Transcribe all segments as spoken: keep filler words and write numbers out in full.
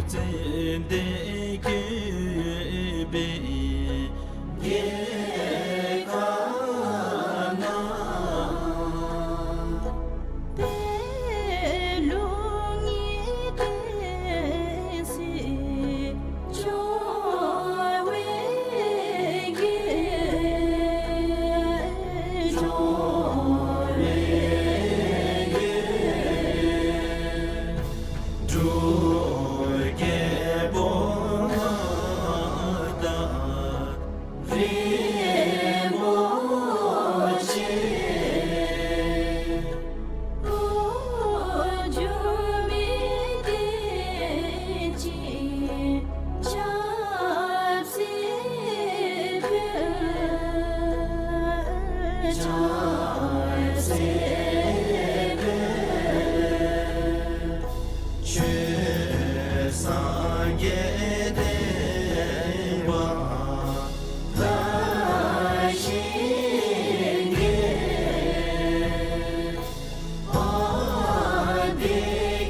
ཙན་དན་བཀོད་པའི་རྒྱལ་ཁབ་ན། པད་ལུང་གི་བསྟན་སྲིད་འབྱུང་བའི་རྒྱལ། འབྱུང་བའི་རྒྱལ། འབྲུག་རྒྱལ་པོ་མངའ་བདག་རིན་པོ་ཆེ། འགོ་འཛུགས་མི་བསྟན་སྲིད་ཆབ་སྲིད་དཔལ། ཆབ་སྲིད་དཔལ། ཆོས་སངས་རྒྱས་བསྟན་པ་དར་ཞིང་རྒྱས། དཔལ་བདེ་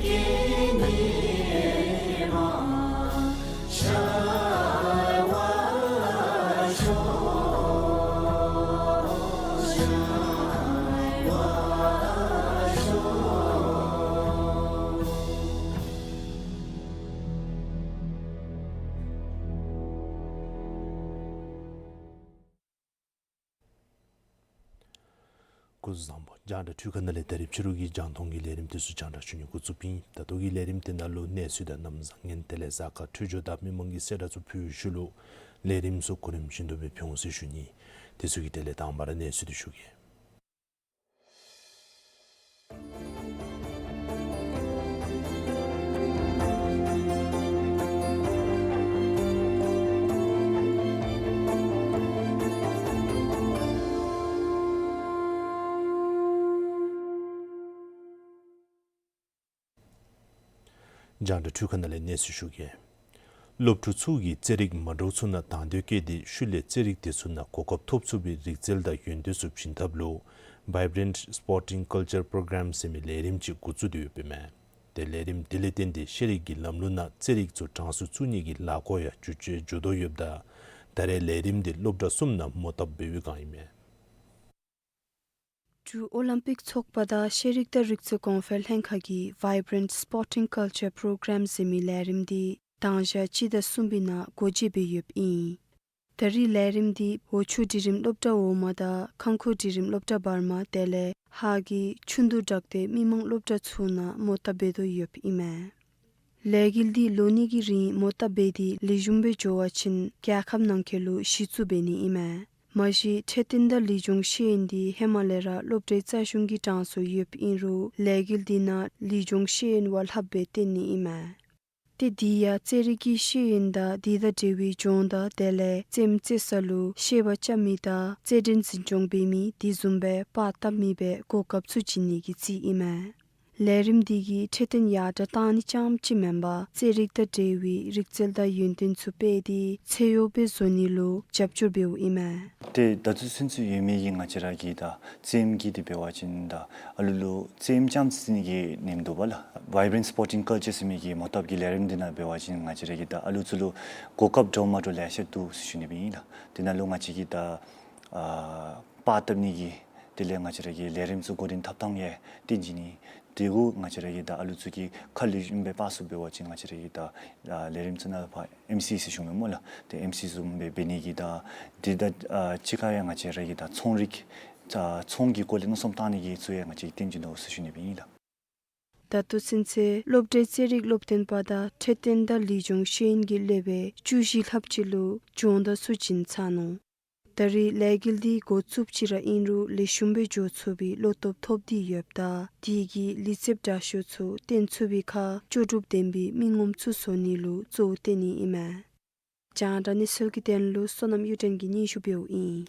སྐྱིད་ཉི་མ་ཤར་བར་ཤོག། ཤར་བར་ཤོག། སྐུ་གཟུགས་བཟང་པོ། རྒྱང་བསྒྲགས་འཕྲུལ་ཁང་ནང་ལས་ད་རིས་ཕྱི་རུ་གི་རྒྱང་མཐོང་གི་ལས་རིམ་དེ་ཚུ་རྒྱང་བསྒྲགས་ཞུ་ནི་འགོ་བཙུགསཔ་ཨིན། ད་ལྟོ་གི་ལས་རིམ་དེ་ནང་ལུ་གནས་ཚུལ་དང་གནམ་བཟང་ངན་དེ་ལས་གཟའ་སྐར་འཕྲོད་སྦྱོར་དང་མི་མང་གི་གསལ་བསྒྲགས་ཚུ་ཕུལ་ཞིནམ་ལས་ལས་རིམ་ཚུ་གོ་རིམ་བཞིན་དུ་སྦེ་ཕུལ་འོང་ཟེར་ཞུ་ནི། དེ་ཚུ་གི་དེ་ལས་དང་པ་ར་གནས་ཚུལ་དེ་ཞུ་གེ། རྒྱང་བསྒྲགས་འཕྲུལ་ཁང་ནང་ལས་གནས་ཚུལ་ཞུ་གེ། སློབ་ཕྲུག་ཚུ་གིས་རྩེད་རིགས་མ་འདྲཝ་ཚུ་ནང་དང་འདོད་བསྐྱེད་དེ་ཤུལ་ལས་རྩེད་རིགས་དེ་ཚུ་ནང་གོ་སྐབས་ཐོབ་ཚུགས་པའི་རིག་རྩལ་དང་ཡོན་ཏན་ཚུ་བྱིན་ཐབས་ལུ་Vibrant Sporting Culture Program ཟེར་མི་ལས་རིམ་ཅིག་འགོ་བཙུགས་ཏེ་ཡོདཔ་ཨིན་མས། ཏེ་ལས་རིམ་དེ་ལས་བརྟེན་ཏེ་ཤེས་རིག་གི་ལམ་ལུགས་ནང་རྩེད་རིགས་ཚུ་གྲངས་སུ་བཙུགས་ནི་གི་ལཱ་འགོ་ཡང་འགྱོ་འགྱོ་འགྱོ་དོ་ཡོདཔ་ད་ད་རེས་ལས་རིམ་དེ་སློབ་གྲྭ་གསུམ་ནང་མོ་བཏབ་འབད་བའི་བསྒང་ཨིན་མས། འབྲུག་ཨོ་ལིམ་པིག་ཚོགས་པ་དང་ཤེས་རིག་དང་རིག་རྩལ་གོང་འཕེལ་ལྷན་ཁག་གིས་Vibrant Sporting Culture Program ཟེར་མི་ལས་རིམ་འདི་དང་ཞག་སྤྱི་ཟླ་གསུམ་པའི་ནང་སྒོ་འབྱེད་འབད་ཡོདཔ་ཨིན། ད་རེས་ལས་རིམ་འདི་འོག་ཆོས་འབྲིང་རིམ་སློབ་གྲྭ་འོག་མ་དང་ཁང་ཁུག་འབྲིང་རིམ་སློབ་གྲྭ་བར་མ་དེ་ལས་ཧཱ་གི་ཆུང་བདུད་བྲག་སྡེ་མི་དམངས་སློབ་གྲྭ་ཚུ་ནང་མོ་བཏབ་འབད་དོ་ཡོདཔ་ཨིན་མས། ལས་འགུལ་འདི་ལོ་གཉིས་ཀྱི་རིང་མོ་བཏབ་འབད་དེ་ལེགས་ཤོམ་སྦེ་འགྱོ་བ་ཅིན་རྒྱལ་ཁབ་ནང་འཁོད་ལུ་གཞི་བཙུགས་འབད་ནི་ཨིན་མས། མ་གཞི་འཕྲོད་བསྟེན་དང་ལུས་སྦྱོང་ཤེས་ཡོན་འདི་ཧེ་མ་ལས་ར་སློབ་གྲྭའི་རྩ་གཞུང་གི་གྲངས་སུ་ཡོདཔ་ཨིན་རུང་ལས་འགུལ་འདི་ནང་ལུས་སྦྱོང་ཤེས་ཡོན་བ་ལྷགཔ་སྦེ་སྟོན་ནི་ཨིན་མས། ཏེ་འདི་ཡང་རྩེད་རིགས་ཀྱི་ཤེས་ཡོན་དང་འདི་དང་འབྲེལ་བའི་སྦྱོང་བརྡར་དེ་ལས་རྩེདམོ་རྩེ་ས་ལུ་ཤེས་པ་རྐྱབ་མི་དང་རྩེད་འགྲན་འཛིན་སྐྱོང་འབད་མི་དེ་བཟུམ་སྦེ་པར་བཏབ་མི་སྦེ་གོ་སྐབས་ཚུ་བྱིན་ནི་གི་རྩིས་ཨིན་མས། ལས་རིམ་འདི་གིས་འཕྲོད་བསྟེན་ཡར་དྲག་གཏང་ནི་རྐྱངམ་ཅིག་མེན་པར་རྩེད་རིགས་དང་འབྲེལ་བའི་རིག་རྩལ་དང་ཡོན་ཏན་ཚུ་སྤེལ་ཏེ་ཚད་ཡོདཔ་སྦེ་བཟོ་ནི་ལུ་རྒྱབ་སྐྱོར་འབདཝ་ཨིན་མས། ཏེ་ད་ལྟོ་ཚུན་ཚོད་ཡོད་མི་གི་ང་བཅས་ར་གི་ད་རྩེདམོ་གི་འདི་འབད་བ་ཅིན་ད་ཨ་ལུ་ལུ་རྩེདམོ་རྐྱངམ་རྩེ་ནི་གི་ཉིནམ་འདུག་པ་ལགས། Vibrant Sporting Culture ཟེར་མི་གི་མོ་བཏབ་ཀྱི་ལས་རིམ་འདི་ནང་འབད་བ་ཅིན་ང་བཅས་ར་གི་ད་ཨ་ལུ་ཚུ་ལུ་གོ་སྐབས་འདྲཝ་མ་འདྲཝ་ལེ་ཤ་འདུག་ཟེར་ཞུ་ནི་སྦེ་ཨིན་ལགས། དེ་ནང་ལུ་ང་བཅས་ཀྱི་ད་ཨ་པར་བཏབ་ནི་གི་དེ་ལས་ང་བཅས་ར་གི་ལས་རིམ་ཚུ་འགོ་འདྲེན་འཐབ་ཐངས་ཡང་སྟོན་བྱིན་ནི། དེ་གུ་ང་བཅས་ར་གི་ད་ཨ་ལུ་ཚུ་གིས་ཁ་ལེགས་ཤོམ་སྦེ་པར་ཚུ་འབད་བ་ཅིན་ང་བཅས་ར་གི་ད་ཨ་ལས་རིམ་ཚུ་ནང་ཕར་ཨེམ་སི་ཟེར་ཞུཝ་མས་སྨོ་ལགས། ཏེ་ཨེམ་སི་བཟུམ་སྦེ་འབད་ནི་གི་ད་དེ་དང་ཨ་གཅིག་ཁར་ཡང་ང་བཅས་ར་གི་ད་ཚོང་རིག་ད་ཚོང་གི་སྐོར་ལས་མནོ་བསམ་བཏང་ནི་གི་ཚུ་ཡང་ང་བཅས་སྟོན་བྱིན་དོ་ཟེར་ཞུ་ནི་སྦེ་ཨིན་ལགས། ད་ལྟོ་ཚུན་ཚོད་སློབ་གྲྭའི་རྩེད་རིགས་སློབ་སྟོན་པ་དང་འཕྲོད་བསྟེན་དང་ལུས་སྦྱོང་ཤེས་ཡོན་གྱི་སློབ་དཔོན་བཅུ་བཞི་ལྷགཔ་ཅིག་ལུ་སྦྱོང་བརྡར་ཚུ་བྱིན་ཚར་ནུག། ད་རེས་ལས་འགུལ་འདི་འགོ་བཙུགསཔ་ཅིག་ར་ཨིན་རུང་ལེགས་ཤོམ་སྦེ་འགྱོ་ཚུགས་པའི་བློ་སྟོབས་ཐོབ་སྟེ་ཡོདཔ་ད་དེ་གིས་ལུས་རྩལཔ་དྲག་ཤོས་ཚུ་སྟོན་ཚུགས་པའི་ཁར་ལྕོགས་གྲུབ་ལྡན་པའི་མི་ངོམ་ཚུ་བཟོ་ནི་ལུ་གཙོ་བོ་བསྟེན་ནི་ཨིན་མས། རྒྱང་བསྒྲགས་གནས་ཚུལ་གྱི་དོན་ལུ་བསོད་ནམས་གཡུ་སྒྲོན་གྱིས་སྙན་ཞུ་འབདཝ་ཨིན།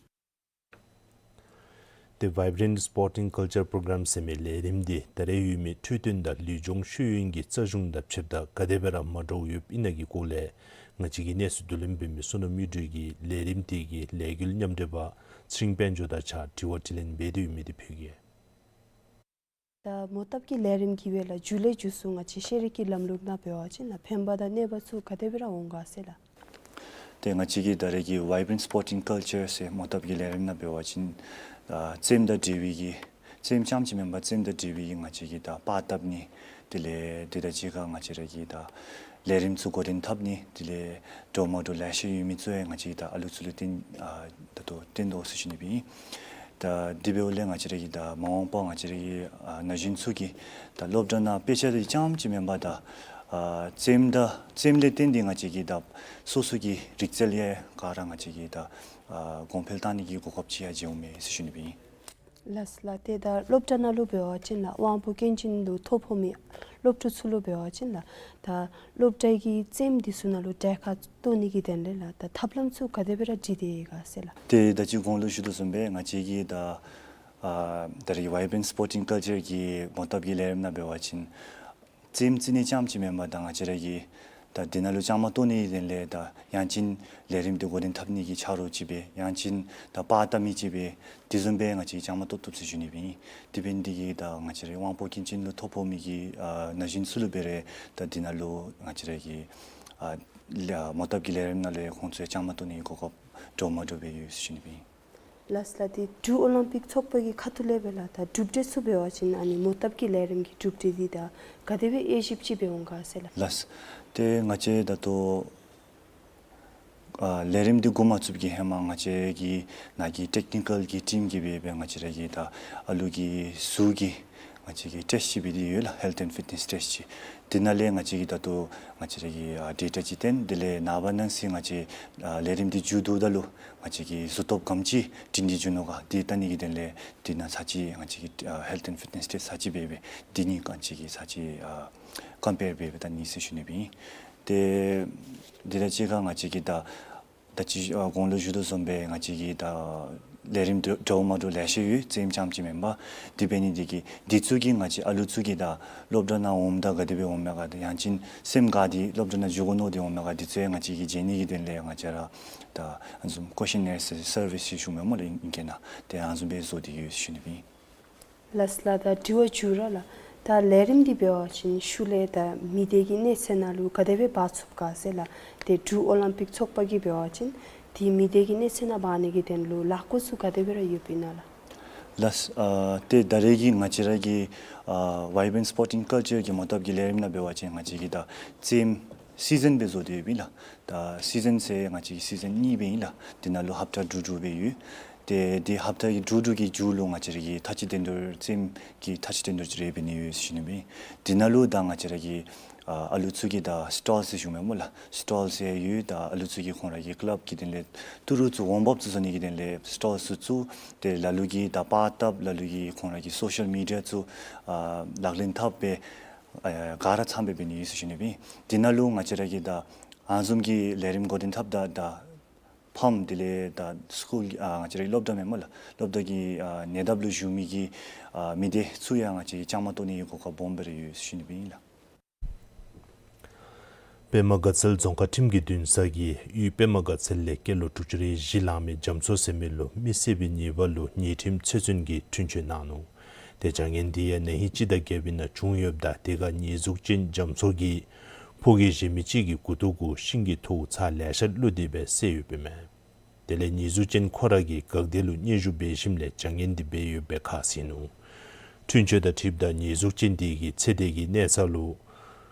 ཏེ་Vibrant Sporting Culture Program ཟེར་མི་ལས་རིམ་འདི་ད་རེས་ཡོད་མི་འཕྲོད་བསྟེན་དང་ལུས་སྦྱོང་ཤེས་ཡོན་གྱི་རྩ་གཞུང་དང་ཕྱདཔ་ད་ག་དེ་སྦེ་ར་མ་འདྲཝ་ཡོདཔ་ཨིན་ན་གི་སྐོར་ལས་ང་བཅས་ཀྱི་གནས་ཚུལ་བསྡུ་ལེན་འབད་མི་བསོད་ནམས་གཡུ་སྒྲོན་གྱིས་ལས་རིམ་དེ་གི་ལས་འགུལ་མཉམ་འབྲེལ་པ་ཚེ་རིང་དཔལ་འབྱོར་དང་གཅིག་ཁར་དྲི་བ་དྲིས་ལན་འབད་དེ་ཡོད་མི་དེ་ཕུལ་གེ། ད་མོ་བཏབ་ཀྱི་ལས་རིམ་གྱི་སྦེ་ལགས་མཇུག་ལས་མཇུག་སུ་ང་བཅས་ཤེས་རིག་གི་ལམ་ལུགས་ནང་འབད་བ་ཅིན་ལགས་ཕན་པ་དང་གནོད་པ་ཚུ་ག་དེ་སྦེ་ར་འོང་ག་ཟེར་ལགས། ཏེ་ང་བཅས་ཀྱི་ད་རེས་ཀྱི་Vibrant Sporting Culture ཟེར་མོ་བཏབ་ཀྱི་ལས་རིམ་ནང་འབད་བ་ཅིན་ཨ་རྩེདམོ་དང་འབྲེལ་བའི་གི་རྩེདམོ་རྐྱངམ་ཅིག་མེན་པར་རྩེདམོ་དང་འབྲེལ་བའི་གི་ང་བཅས་ཀྱི་ད་པར་བཏབ་ནི་དེ་ལས་དེ་དང་གཅིག་ཁར་ང་བཅས་ར་གི་ད་ལས་རིམ་ཚུ་འགོ་འདྲེན་འཐབ་ནི་དེ་ལས་འདྲཝ་མ་འདྲཝ་ལེ་ཤ་ཡོད་མི་ཚུ་ཡང་ང་བཅས་ཀྱིས་ད་ཨ་ལུ་ཚུ་ལུ་སྟོན་ཨ་ད་ལྟོ་སྟོན་དོ་ཟེར་ཞུ་ནི་སྦེ་ཨིན། ད་དེ་འབདཝ་ལས་ང་བཅས་ར་གི་ད་མ་འོངས་པ་ང་བཅས་ར་གི་ཨ་ན་གཞོན་ཚུ་གིས་ད་སློབ་གྲྭ་ནང་དཔེ་ཆ་འདི་རྐྱངམ་ཅིག་མེན་པར་ད་ཨ་རྩེདམོ་ད་རྩེདམོ་ལས་བརྟེན་ཏེ་ང་བཅས་ཀྱི་ད་སོ་སོ་གི་རིག་རྩལ་ཡང་ག་ར་ང་བཅས་ཀྱིས་ད་ཨ་གོང་འཕེལ་བཏང་ནི་གི་གོ་སྐབས་ཅིག་ཡང་བྱུངམ་མས་ཟེར་ཞུ་ནི་སྦེ་ཨིན། ལགས་ལགས། ཏེ་ད་སློབ་གྲྭ་ནང་ལུ་འབད་བ་ཅིན་ལགས་དབང་པོ་སྐྱོན་ཅན་ལུ་ཐོ་ཕོག་མི་སློབ་ཕྲུག་ཚུ་ལུ་འབད་བ་ཅིན་ལགས་ད་སློབ་གྲྭའི་གི་རྩེདམོ་འདི་ཚུ་ནང་ལུ་གྲལ་ཁར་གཏོགས་ནི་གི་དོན་ལས་ལགས་ད་ཐབས་ལམ་ཚུ་ག་དེ་སྦེ་ར་བྲིས་ཏེ་ཡོད་ག་ཟེར་ལགས། ཏེ་ད་ཅི་གོང་ལུ་ཞུ་དོ་བཟུམ་སྦེ་ང་བཅས་ཀྱི་ད་ཨ་ད་རེས་Vibrant Sporting Culture གི་མོ་བཏབ་ཀྱི་ལས་རིམ་ནང་འབད་བ་ཅིན་རྩེདམོ་རྩེ་ནི་རྐྱངམ་ཅིག་མེན་པར་ད་ང་བཅས་ར་གི་ད་འདི་ནང་ལུ་བཅའ་མར་གཏོགས་ནི་གི་དོན་ལས་ད་ཡང་ཅིན་ལས་རིམ་འདི་འགོ་འདྲེན་འཐབ་ནི་གི་ཆ་རོགས་ཅིག་སྦེ་ཡང་ཅིན་ད་པར་བཏབ་མི་ཅིག་སྦེ་དེ་བཟུམ་སྦེ་ང་བཅས་ཀྱིས་བཅའ་མར་གཏོགས་གཏོགསཔ་ཟེར་ཞུ་ནི་སྦེ་ཨིན། དེ་འབད་ནི་འདི་གིས་ད་ང་བཅས་ར་དབང་པོ་སྐྱོན་ཅན་ལུ་ཐོ་ཕོག་མི་གི་ཨ་ན་གཞོན་ཚུ་ལུ་འབད་རུང་ད་འདི་ནང་ལུ་ང་བཅས་ར་གི་ཨ་ལ་མོ་བཏབ་ཀྱི་ལས་རིམ་ནང་ལུ་ཡང་ཁོང་ཚུ་ཡང་བཅའ་མར་གཏོགས་ནི་གི་གོ་སྐབས་འདྲཝ་མ་འདྲཝ་སྦེ་ཡོད་ཟེར་ཞུ་ནི་སྦེ་ཨིན། ལགས་ལགས། ཏེ་འབྲུག་ཨོ་ལིམ་པིག་ཚོགས་པ་གི་ཁ་ཐུག་ལས་སྦེ་ལགས་ད་གྲུབ་འབྲས་ཚུ་འབད་བ་ཅིན་ཨ་ནི་མོ་བཏབ་ཀྱི་ལས་རིམ་གྱི་གྲུབ་འབྲས་འདི་ད་ག་དེ་སྦེ་དབྱེ་ཞིབ་ཅིག་འབད་འོང་ག་ཟེར་ལགས། ལགས། ཏེ་ང་བཅས་ད་ལྟོ་ཨ་ལས་རིམ་འདི་འགོ་མ་བཙུགས་ཀྱི་ཧེ་མ་ང་བཅས་ཀྱི་ནཱ་གི་ཊེཀ་ནི་ཀཱལ་གྱི་ཊིམ་གྱིས་སྦེ་སྦེ་ང་བཅས་ར་གི་ད་ཨ་ལུ་གི་གཟུགས་ཀྱི་ང་བཅས་ཀྱི་ཊེསཊ་ཅིག་འབད་དེ་ཡོད་ལགས། Health and Fitness Test ཅིག། དེ་ནང་ལས་ང་བཅས་ཀྱིས་ད་ལྟོ་ང་བཅས་ར་གི་ཨ་ཌེ་ཊ་ཅིག་བཏོན། དེ་ལས་ནངས་པ་གནངས་ཚེ་ང་བཅས་ཨ་ལས་རིམ་འདི་མཇུག་བསྡུཝ་ད་ལུ་ང་བཅས་ཀྱི་གཟུགས་སྟོབས་ག་དེམ་ཅིག་སྒྲིང་སྒྲིང་བྱུང་ནུག་ག་འདི་བལྟ་ནི་གི་དོན་ལས་དེ་ནང་ཚར་གཅིག་ང་བཅས་ཀྱིས་ཨ་Health and Fitness Test ཚར་གཅིག་འབད་སྦེ་འདི་གཉིས་ང་བཅས་ཀྱིས་ཚར་གཅིག་ཨ་ཀམ་པེར་འབད་སྦེ་བལྟ་ནི་ཟེར་ཞུ་ནི་སྦེ་ཨིན། ཏེ་དེ་དང་གཅིག་ཁར་ང་བཅས་ཀྱིས་ད་ད་ཅི་ཨ་གོང་ལུ་ཞུ་དོ་བཟུམ་སྦེ་ང་བཅས་ཀྱི་ད་ལས་རིམ་འདྲ་འདྲཝ་མ་འདྲཝ་ལེ་ཤ་ཡོད། རྩེདམོ་རྐྱངམ་ཅིག་མེན་པར། དེ་འབད་ནི་འདི་གིས་འདི་ཚུ་གིས་ང་བཅས་ཨ་ལུ་ཚུ་གིས་ད་སློབ་གྲྭ་ནང་འོངམ་ད་ག་དེ་སྦེ་འོངམ་མས་ག་ད་ཡང་ཅིན་སེམས་དགའ་སྟེ་སློབ་གྲྭ་ནང་འགྱོ་དགོ་མནོ་སྟེ་འོངམ་མས་ག་འདི་ཚུ་ཡང་ང་བཅས་ཀྱིས་མཇལ་ནི་གི་དོན་ལས་ང་བཅས་ར་ད་ཨ་ནི་བཟུམ་ཀོ་ཤེ་ནེར་སར་ཝི་སི་ཞུཝ་མས་སྨོ་ལགས་ཨིང་སྐད་ནང་། ཏེ་ཨ་ནི་བཟུམ་སྦེ་བཟོ་སྟེ་ཡོད་ཟེར་ཞུ་ནི་སྦེ་ཨིན། ལགས་ལགས། ད་དྲི་བ་མཇུག་ར་ལགས། ད་ལས་རིམ་འདི་འབད་བ་ཅིན་ཤུལ་ལས་ད་མི་སྡེ་གི་གནས་ཚད་ནང་ལུ་ག་དེ་སྦེ་འབག་ཚུགས་ག་ཟེར་ལགས། ཏེ་འབྲུག་ཨོ་ལིམ་པིག་ཚོགས་པ་གིས་འབད་བ་ཅིན་ཏེ་མི་སྡེ་གི་གནས་ཚད་ནང་འབག་ནི་གི་དོན་ལུ་ལཱ་འགོ་ཚུ་ག་དེ་སྦེ་ར་ཡོདཔ་ཨིན་ན་ལགས། ལགས། ཨ་ཏེ་ད་རེས་ཀྱི་ང་བཅས་ར་གི་ཨ་Vibrant Sporting Culture གི་མོ་བཏབ་ཀྱི་ལས་རིམ་ནང་འབད་བ་ཅིན་ང་བཅས་ཀྱིས་ད་རྩེདམོ་སི་ཛན་སྦེ་བཟོ་སྟེ་ཡོདཔ་ཨིན་ལགས། ད་སི་ཛན་ཟེར་ང་བཅས་ཀྱི་སི་ཛན་གཉིས་སྦེ་ཨིན་ལགས། དེ་ནང་ལུ་ཧབ་ཏ་དྲུག་དྲུག་སྦེ་ཡོད། ཏེ་དེ་ཧབ་ཏ་གི་དྲུག་དྲུག་གི་མཇུག་ལུ་ང་བཅས་ར་གི་མཐའ་དཔྱད་འགྲན་བསྡུར་རྩེདམོ་གི་མཐའ་དཔྱད་འགྲན་བསྡུར་ཅིག་ར་འབད་ནི་ཡོད་ཟེར་ཞུ་ནི་སྦེ་ཨིན། དེ་ནང་ལུ་ད་ང་བཅས་ར་གི་ཨ་ཨ་ལུ་ཚུ་གི་ད་སི་ཊཱལ་ཟེར་ཞུཝ་མས་སྨོ་ལགས། སི་ཊཱལ་ཟེར་ཡོད། ད་ཨ་ལུ་ཚུ་གིས་ཁོང་ར་གི་ཀི་ལབ་ཀྱི་དོན་ལས་ཏི་རུ་ཚུ་ཝོམ་ཨཔ་ཚུ་བཟོ་ནི་གི་དོན་ལས་སི་ཊཱལ་ཚུ་བཙུགས། ཏེ་ལ་ལུ་གིས་ད་པར་བཏབ། ལ་ལུ་གིས་ཁོང་ར་གི་སོ་ཤལ་མི་ཌི་ཡ་ཚུ་ཨ་ལག་ལེན་འཐབ་སྦེ་ཨ་ག་ར་ཚངམ་སྦེ་འབད་ནི་ཡོད་ཟེར་ཞུ་ནི་སྦེ་ཨིན། དེ་ནང་ལུ་ང་བཅས་ར་གི་ད་ཨ་ནི་བཟུམ་གྱི་ལས་རིམ་འགོ་འདྲེན་འཐབ་ད་ད་ཕམ་དེ་ལས་ད་སི་ཀུལ་ཨ་ང་བཅས་ར་གི་སློབ་གྲྭ་མས་སྨོ་ལགས། སློབ་གྲྭ་གི་ཨ་ཉེ་འདབས་ལུ་བཞུགས་མི་གི་ཨ་མི་སྡེ་ཚུ་ཡང་ང་བཅས་ཀྱིས་བཅའ་མར་གཏོགས་ནི་གི་གོ་སྐབས་སྦོམ་སྦེ་ར་ཡོད་ཟེར་ཞུ་ནི་སྦེ་ཨིན་ལགས། པདྨ་དགའ་ཚལ་རྫོང་ཁག་ཁྲིམས་ཀྱི་འདུན་ས་གིས་ཡུལ་པདྨ་དགའ་ཚལ་ལས་སྐྱེས་ལོ་དྲུག་ཅུ་རེ་བཞི་ལང་མི་རྒྱ་མཚོ་ཟེར་མི་ལུ་མི་བསད་པའི་ཉེས་པ་ལུ་ཉེས་ཁྲིམས་ཚེ་བཙོན་གྱི་འཁྲུན་ཆོད་གནང་ནུག། ཏེ་བྱ་ངན་འདི་ཡང་ན་ཧིང་སྤྱི་ཟླ་བརྒྱད་པའི་ནང་བྱུང་ཡོདཔ་ད་དེ་ཁར་ཉེས་འཛུགས་ཅན་རྒྱ་མཚོ་གིས་ཕོ་སྐྱེས་གཞན་མི་གཅིག་གི་མགུ་ཏོ་གུ་ཤིང་གི་ཐོག་ཚར་ལེ་ཤ་བླུགས་ཏེ་སྦེ་བསད་ཡོདཔ་ཨིན་མས། དེ་ལས་ཉེས་འཛུགས་ཅན་ཁོ་ར་གིས་འགག་སྡེ་ལུ་སྙན་ཞུ་འབད་ཞིནམ་ལས་བྱ་ངན་འདི་འབད་ཡོདཔ་སྦེ་ཁ་བཟེད་ནུག། འཁྲུན་ཆོད་དང་འཁྲིལཝ་ད་ཉེས་འཛུགས་ཅན་དེ་གིས་ཚེ་འདས་ཀྱི་གནས་ས་ལུ་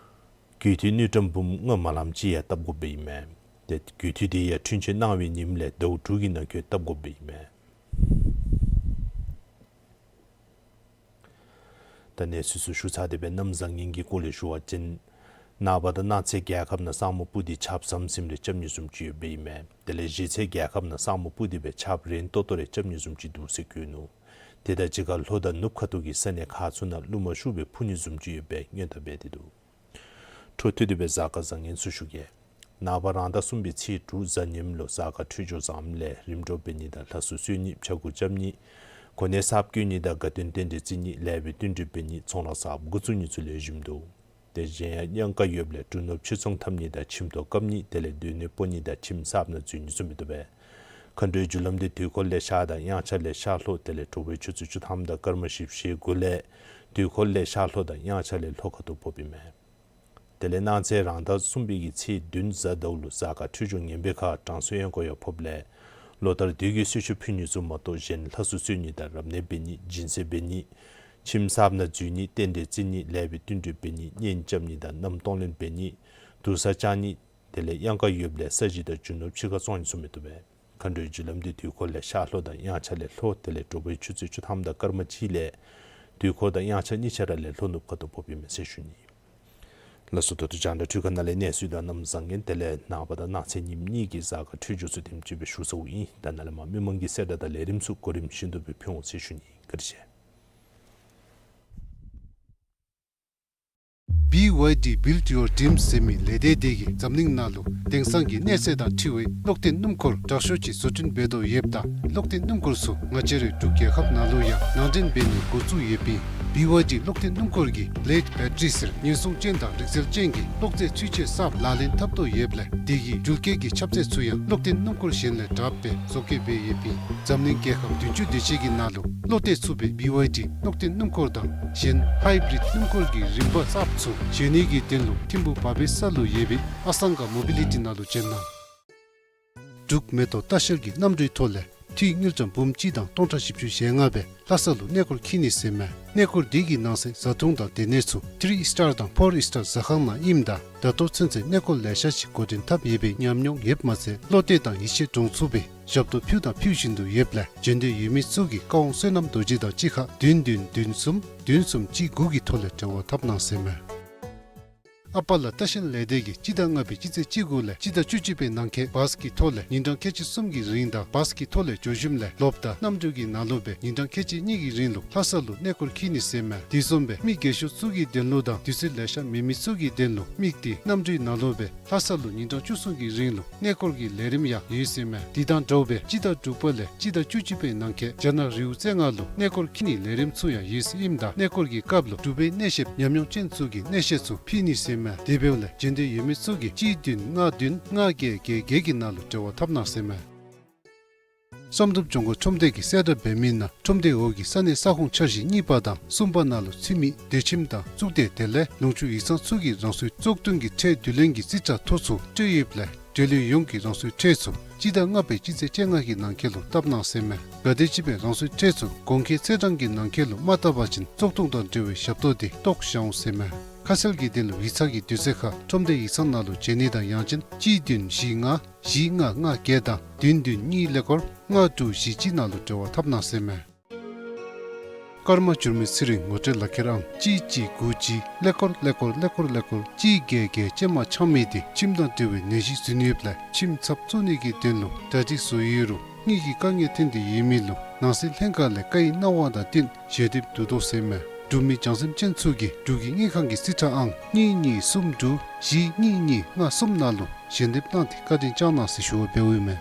རྒུད་འཐུས་དངུལ་ཀྲམ་འབུམ་ལྔ་མ་ལངམ་ཅིག་ཡང་བཏབ་དགོཔ་ཨིན་མས། ཏེ་རྒུད་འཐུས་དེ་ཡང་འཁྲུན་ཆོད་གནང་བའི་ཉིནམ་ལས་ཟླཝ་དྲུག་གི་ནང་འཁོད་བཏབ་དགོཔ་ཨིན་མས། ད་གནས་ཚུལ་ཚུ་ཞུ་ཚར་ཏེ་སྦེ་གནམ་བཟང་ངན་གྱི་སྐོར་ལས་ཞུ་བ་ཅིན་ནངས་པ་དང་གནངས་ཚེ་རྒྱལ་ཁབ་ནང་ས་སྨུག་སྤུབས་ཏེ་ཆརཔ་ཟམ་ཟིམ་རེ་རྐྱབ་ནི་བཟུམ་ཅིག་ཡོདཔ་ཨིན་མས། དེ་ལས་གཞེས་ཚེ་རྒྱལ་ཁབ་ནང་ས་སྨུག་སྤུབས་ཏེ་སྦེ་ཆརཔ་རན་ཏོག་ཏོ་རེ་རྐྱབ་ནི་བཟུམ་ཅིག་འདུག་ཟེར་བཀོད་ནུག། དེ་དང་གཅིག་ཁར་ལྷོ་དང་ནུབ་ཁ་ཐུག་གི་ས་གནས་ཁག་ཚུ་ནང་རླུང་མ་ཤུགས་སྦེ་འཕུ་ནི་བཟུམ་ཅིག་ཡོདཔ་སྦེ་སྔོན་བརྡ་འབད་དེ་འདུག། འཕྲོ་མཐུད་དེ་སྦེ་གཟའ་སྐར་བཟང་ངན་ཚུ་ཞུ་གེ། ནངས་པ་རང་ཟླ་གསུམ་པའི་ཚེས་དྲུག་གཟའ་ཉིམ་ལུ་གཟའ་སྐར་འཕྲོད་སྦྱོར་བཟངམ་ལས་རིམ་གྲོ་འབད་ནི་དང་ལྷ་གསོལ་གསོལ་ནི་ཕྱྭ་འགུགས་རྐྱབ་ནི་གོ་གནས་གསརཔ་བསྐོ་ནི་དང་དགའ་སྟོན་རྟེན་འབྲེལ་བརྩི་ནི་ལེགས་པའི་བསྟུན་གྲོས་འབད་ནི་ཚོང་ལཱ་གསརཔ་འགོ་བཙུགས་ནི་ཚུ་ལེགས་ཤོམ་འདུག། དེ་གཞན་ཡང་གཡང་དཀར་ཡོདཔ་ལས་གྲུ་ནོར་ཕྱིར་ཚོང་འཐབ་ནི་དང་ཁྱིམ་ཐོག་བཀབ་ནི་དེ་ལས་སྡོད་གནས་སྤོ་ནི་དང་ཁྱིམ་གསརཔ་ནང་འཛུལ་ནི་ཚུ་མི་བཏུབ་པས། མཁའ་འགྲོའི་རྒྱུ་ལམ་འདི་དུས་འཁོར་ལས་ཤར་དང་དབྱངས་འཆར་ལས་ཤར་ལྷོ་དེ་ལས་དྲོ་པའི་ཆུ་ཚོད་བཅུ་ཐམ་དང་སྐར་མ་བཞི་བཅུ་ཞེ་དགུ་ལས་ དུས་འཁོར་ལས་ཤར་ལྷོ་དང་དབྱངས་འཆར་ལས་ལྷོ་ཁ་ཐུག་ཕོགཔ་ཨིན་མས། དེ་ལས་གནངས་ཚེ་རང་ཟླ་གསུམ་པའི་གི་ཚེས་བདུན་གཟའ་ཟླཝ་ལུ་གཟའ་སྐར་འཕྲོད་སྦྱོར་ངན་པའི་ཁར་དྲང་སྲོང་གཡོན་སྐོར་ཡང་ཕོགཔ་ལས། ལོ་ལྟར་དུས་ཀྱི་གསོལ་མཆོད་ཕུལ་ནི་ཚུ་མ་གཏོགས་གཞན་ལྷ་གསོལ་གསོལ་ནི་དང་རབ་གནས་འབད་ནི་སྦྱིན་སྲེག་འབད་ནི་ཁྱིམ་གསརཔ་ནང་འཛུལ་ནི་རྟེན་འབྲེལ་བརྩི་ནི་ལེགས་པའི་བསྟུན་གྲོས་འབད་ནི་གཉེན་རྐྱབ་ནི་དང་མནའམ་གཏོང་ལེན་འབད་ནི་དུར་ས་བཅག་ནི་དེ་ལས་གཡང་ཁ་ཡོདཔ་ལས་ས་གཞི་དང་རྒྱུ་ནོར་ཕྱི་ཁར་བཙོང་ནི་ཚུ་མི་བཏུབ་པས། མཁའ་འགྲོའི་རྒྱུ་ལམ་འདི་དུས་འཁོར་ལས་ཤར་ལྷོ་དང་དབྱངས་འཆར་ལས་ལྷོ་དེ་ལས་དྲོ་པའི་ཆུ་ཚོད་བཅུ་ཐམ་དང་སྐར་མ་གཅིག་ལས་དུས་འཁོར་དང་དབྱངས་འཆར་གཉིས་ཆ་ར་ལས་ལྷོ་ནུབ་ཁ་ཐུག་ཕོགཔ་ཨིན་མས་ཟེར་ཞུ་ནི། ལགས་སོ། ད་ལྟོ་རྒྱང་བསྒྲགས་འཕྲུལ་ཁང་ནང་ལས་གནས་ཚུལ་དང་གནམ་བཟང་ངན་དེ་ལས་ནངས་པ་དང་གནངས་ཚེ་ཉིནམ་གཉིས་ཀྱི་གཟའ་སྐར་འཕྲོད་སྦྱོར་ཚུ་དེམ་ཅིག་སྦེ་ཞུ་ཚརཝ་ཨིན། ད་ནཱ་ལས་མར་མི་མང་གི་གསལ་བསྒྲགས་དང་ལས་རིམ་ཚུ་གོ་རིམ་བཞིན་དུ་སྦེ་ཕུལ་འོང་ཟེར་ཞུ་ནི། བཀའ་དྲིན་ཆེ། བི་ཝའི་ཌི་Build Your Dreams ཟེར་མི་ལས་སྡེ་དེ་གིས་འཛམ་གླིང་ནང་ལུ་དེང་སང་གི་གནས་ཚད་དང་འཁྲིལ་བའི་གློག་འཐེན་སྣུམ་འཁོར་དྲག་ཤོས་ཅིག་བཟོ་སྐྲུན་འབད་དོ་ཡོདཔ་ད་གློག་འཐེན་སྣུམ་འཁོར་ཚུ་ང་བཅས་རའི་འབྲུག་རྒྱལ་ཁབ་ནང་ལུ་ཡང་ནང་འདྲེན་འབད་ནི་འགོ་བཙུགས་ཡོདཔ་ཨིན། བི་ཝའི་ཌི་གློག་འཐེན་སྣུམ་འཁོར་གྱིས་བི་ལེཌ་བེ་ཊ་རི་ཟེར་ཉེན་སྲུང་ཅན་དང་རིག་རྩལ་ཅན་གྱི་གློག་རྫས་ཚུན་ཆད་གསརཔ་ལག་ལེན་འཐབ་དོ་ཡོདཔ་ལས་དེ་གི་འགྲུལ་སྐྱེལ་གྱི་ཁྱབ་ཚད་ཚུ་ཡང་གློག་འཐེན་སྣུམ་འཁོར་གཞན་ལས་དྲགཔ་སྦེ་བཟོ་བཀོད་འབད་ཡོདཔ་ཨིན། འཛམ་གླིང་རྒྱལ་ཁབ་བདུན་ཅུ་དེ་ཅིག་གི་ནང་ལུ་བློ་གཏད་ཚུགས་པའི་བི་ཝའི་ཌི་གློག་འཐེན་སྣུམ་འཁོར་དང་གཞན་ཧའི་བི་རིཌ་སྣུམ་འཁོར་གྱི་རིམ་པ་གསརཔ་ཚུ་བཟོ་ནི་གི་དོན་ལུ་ཐིམ་ཕུག་བ་པའི་ས་ལུ་ཡོད་པའི་ཨ་སང་ག་མོ་བི་ལི་ཊི་ནང་ལུ་བྱོན་གནང་། འབྲུག་མེ་ཏོག་ལྟ་བཤལ་གྱི་གནམ་གྲུའི་ཐོག་ལས་འཐུས་དངུལ་ཀྲམ་འབུམ་གཅིག་དང་སྟོང་ཕྲག་བཞི་བཅུ་ཞེ་ལྔ་སྦེ་ལྷ་ས་ལུ་གནས་སྐོར་འཁྱིད་ནི་ཟེར་མས། གནས་སྐོར་འདི་གི་ནང་གསེས་བཟའ་འཐུང་དང་སྡོད་གནས་ཚུ་ཐི་རི་ཨིསི་ཊར་དང་ཕོར་ཨིསི་ཊར་ཟ་ཁང་ནང་ཨིནམ་ད་ད་ལྟོ་ཚུན་ཚོད་གནས་སྐོར་ལེ་ཤ་ཅིག་འགོ་འདྲེན་འཐབ་ཡོད་པའི་ཉམས་མྱོང་ཡོདཔ་མ་ཚད་བློ་གཏད་དང་ཡིད་ཆེས་འདྲོངས་ཚུགས་པའི་ཞབས་ཏོག་ཕུལ་དང་ཕུལ་བཞིན་དུ་ཡོདཔ་ལས་བྱོན་འདོད་ཡོད་མི་ཚུ་གིས་ཀ་ཝང་བསོད་ནམས་རྡོ་རྗེ་དང་གཅིག་ཁར་བདུན་བདུན་བདུན་གསུམ་བདུན་གསུམ་གཅིག་དགུ་གི་ཐོག་ལས་འབྲེལ་བ་འཐབ་གནང་ཟེར་མས། ཨ་པ་ལ་ལྟ་བཤལ་ལས་སྡེ་གིས་སྤྱི་ཟླ་ལྔ་པའི་སྤྱི་ཚེས་བཅུ་དགུ་ལས་སྤྱི་ཟླ་བཅུ་གཅིག་པའི་ནང་འཁོད་བཱས་ཀྱི་ཐོག་ལས་ཉིན་གྲངས་ཁལ་གཅིག་གསུམ་གྱི་རིང་དང་བཱས་ཀྱི་ཐོག་ལས་འགྱོ་ཞིནམ་ལས་ལོབ་དང་གནམ་གྲུ་གི་ནང་ལུ་སྦེ་ཉིན་གྲངས་ཁལ་གཅིག་གཉིས་ཀྱི་རིང་ལུ་ལྷ་ས་ལུ་གནས་སྐོར་འཁྱིད་ནི་ཟེར་མས། དེ་བཟུམ་སྦེ་མི་རྒས་ཤོས་ཚུ་གི་དོན་ལུ་དང་དུས་ཚོད་ལེ་ཤ་མེད་མི་ཚུ་གི་དོན་ལུ་དམིགས་ཏེ་གནམ་གྲུའི་ནང་ལུ་སྦེ་ལྷ་ས་ལུ་ཉིན་གྲངས་བཅུ་གསུམ་གྱི་རིང་ལུ་གནས་སྐོར་གྱི་ལས་རིམ་ཡང་ཡོད་ཟེར་མས། དེ་དང་འདྲཝ་སྦེ་སྤྱི་ཟླ་དྲུག་པ་ལས་སྤྱི་ཟླ་བཅུ་གཅིག་པའི་ནང་འཁོད་རྒྱ་ནག་རི་བོ་རྩེ་ལྔ་ལུ་གནས་སྐོར་འཁྱིད་ནིའི་ལས་རིམ་ཚུ་ཡང་ཡོད་ཟེར་ཨིནམ་ད་གནས་སྐོར་གྱི་སྐབས་ལུ་འབྲུག་པའི་གནས་བཤདཔ་ཉམས་མྱོང་ཅན་ཚུ་གིས་གནས་བཤད་ཚུ་ཕུལ་ནི་ཟེར་མས། དེ་འབདཝ་ལས་བྱོན་འདོད་ཡོད་མི་ཚུ་གིས་གཅིག་བདུན་ལྔ་བདུན་ལྔ་བརྒྱད་བརྒྱད་བརྒྱད་ཀྱི་ནང་ལུ་འབྲེལ་བ་འཐབ་གནང་ཟེར་མས། བསམ་གྲུབ་ལྗོངས་མཁར་ཁྲོམ་སྡེ་གིས་གསལ་བསྒྲགས་འབད་མི་ནང་ཁྲོམ་སྡེ་འོག་གི་ས་གནས་ས་ཁོངས་འཆར་གཞི་གཉིས་པ་དང་གསུམ་པ་ནང་ལུ་ཚུད་མི་སྡོད་ཁྱིམ་དང་གཙུག་སྡེ་དེ་ལས་ལུང་ཕྱོགས་ཡིག་ཚང་ཚུ་གིས་རང་སོའི་བཙོག་བཏོན་གྱི་ཁྲལ་བསྡུ་ལེན་གྱི་རྩིས་ཁྲ་ཐོ་ཚུ་སྤྲོད་ཡོདཔ་ལས་འབྲེལ་ཡོད་ཡོངས་ཀྱིས་རང་སོའི་ཁྲལ་ཚུ་སྤྱི་ཟླ་ལྔ་པའི་སྤྱི་ཚེས་བཅོ་ལྔ་གི་ནང་འཁོད་ལུ་བཏབ་གནང་ཟེར་མས། ག་དེམ་ཅིག་སྦེ་རང་སོའི་ཁྲལ་ཚུ་གོང་འཁོད་ཚེས་གྲངས་ཀྱི་ནང་འཁོད་ལུ་མ་བཏབ་པ་ཅིན་བཙོག་བཏོན་དང་འབྲེལ་བའི་ཞབས་ཏོག་དེ་བཏོག་བཞག་འོང་ཟེར་མས། ཁ་གསལ་གྱི་དོན་ལུ་ཡིག་ཚང་གི་དུས་ཚོད་ཁར་ཁྲོམ་སྡེ་ཡིག་ཚང་ནང་ལུ་བྱོན་ནི་དང་ཡང་ཅིན་གཅིག་བདུན་བཞི་ལྔ་བཞི་ལྔ་ལྔ་བརྒྱད་དང་བདུན་བདུན་གཉིས་ཀླད་ཀོར་ལྔ་དྲུག་བཞི་གཅིག་ནང་ལུ་འབྲེལ་བ་འཐབ་གནང་ཟེར་མས། ཀརྨ་འགྱུར་མེད་ཚེ་རིང་ངོ་སྤྲོད་ལག་ཁྱེར་ཨང་གཅིག་གཅིག་དགུ་གཅིག་ཀླད་ཀོར་ཀླད་ཀོར་ཀླད་ཀོར་ཀླད་ཀོར་གཅིག་བརྒྱད་བརྒྱད་ཅན་མ་ཆག་མི་དེ་ཁྱིམ་དང་འབྲེལ་བའི་ནད་གཞི་ཟུན་ཡོདཔ་ལས་ཁྱིམ་ཚབ་བཙུགས་ནི་གི་དོན་ལུ་གྲ་སྒྲིག་བཟོ་ཡོད་རུང་དངུལ་གྱི་དཀའ་ངལ་ཐོན་ཏེ་ཡོད་མི་ལུ་ནང་སྲིད་ལྷན་ཁག་ལས་བཀའ་ཡིག་གནང་བ་དང་བསྟུན་ཞལ་འདེབས་བསྡུ་དོ་ཟེར་མས། འབྲུག་མི་བྱང་སེམས་ཅན་ཚུ་གིས་འབྲུག་གི་དངུལ་ཁང་གི་རྩིས་ཁྲ་ཨང་གཉིས་གཉིས་གསུམ་དྲུག་བཞི་གཉིས་གཉིས་ལྔ་གསུམ་ནང་ལུ་ཞལ་འདེབས་གནང་སྟེ་བཀའ་དྲིན་བསྐྱང་གནང་ཟེར་ཞུ་བ་འབདཝ་ཨིན་མས།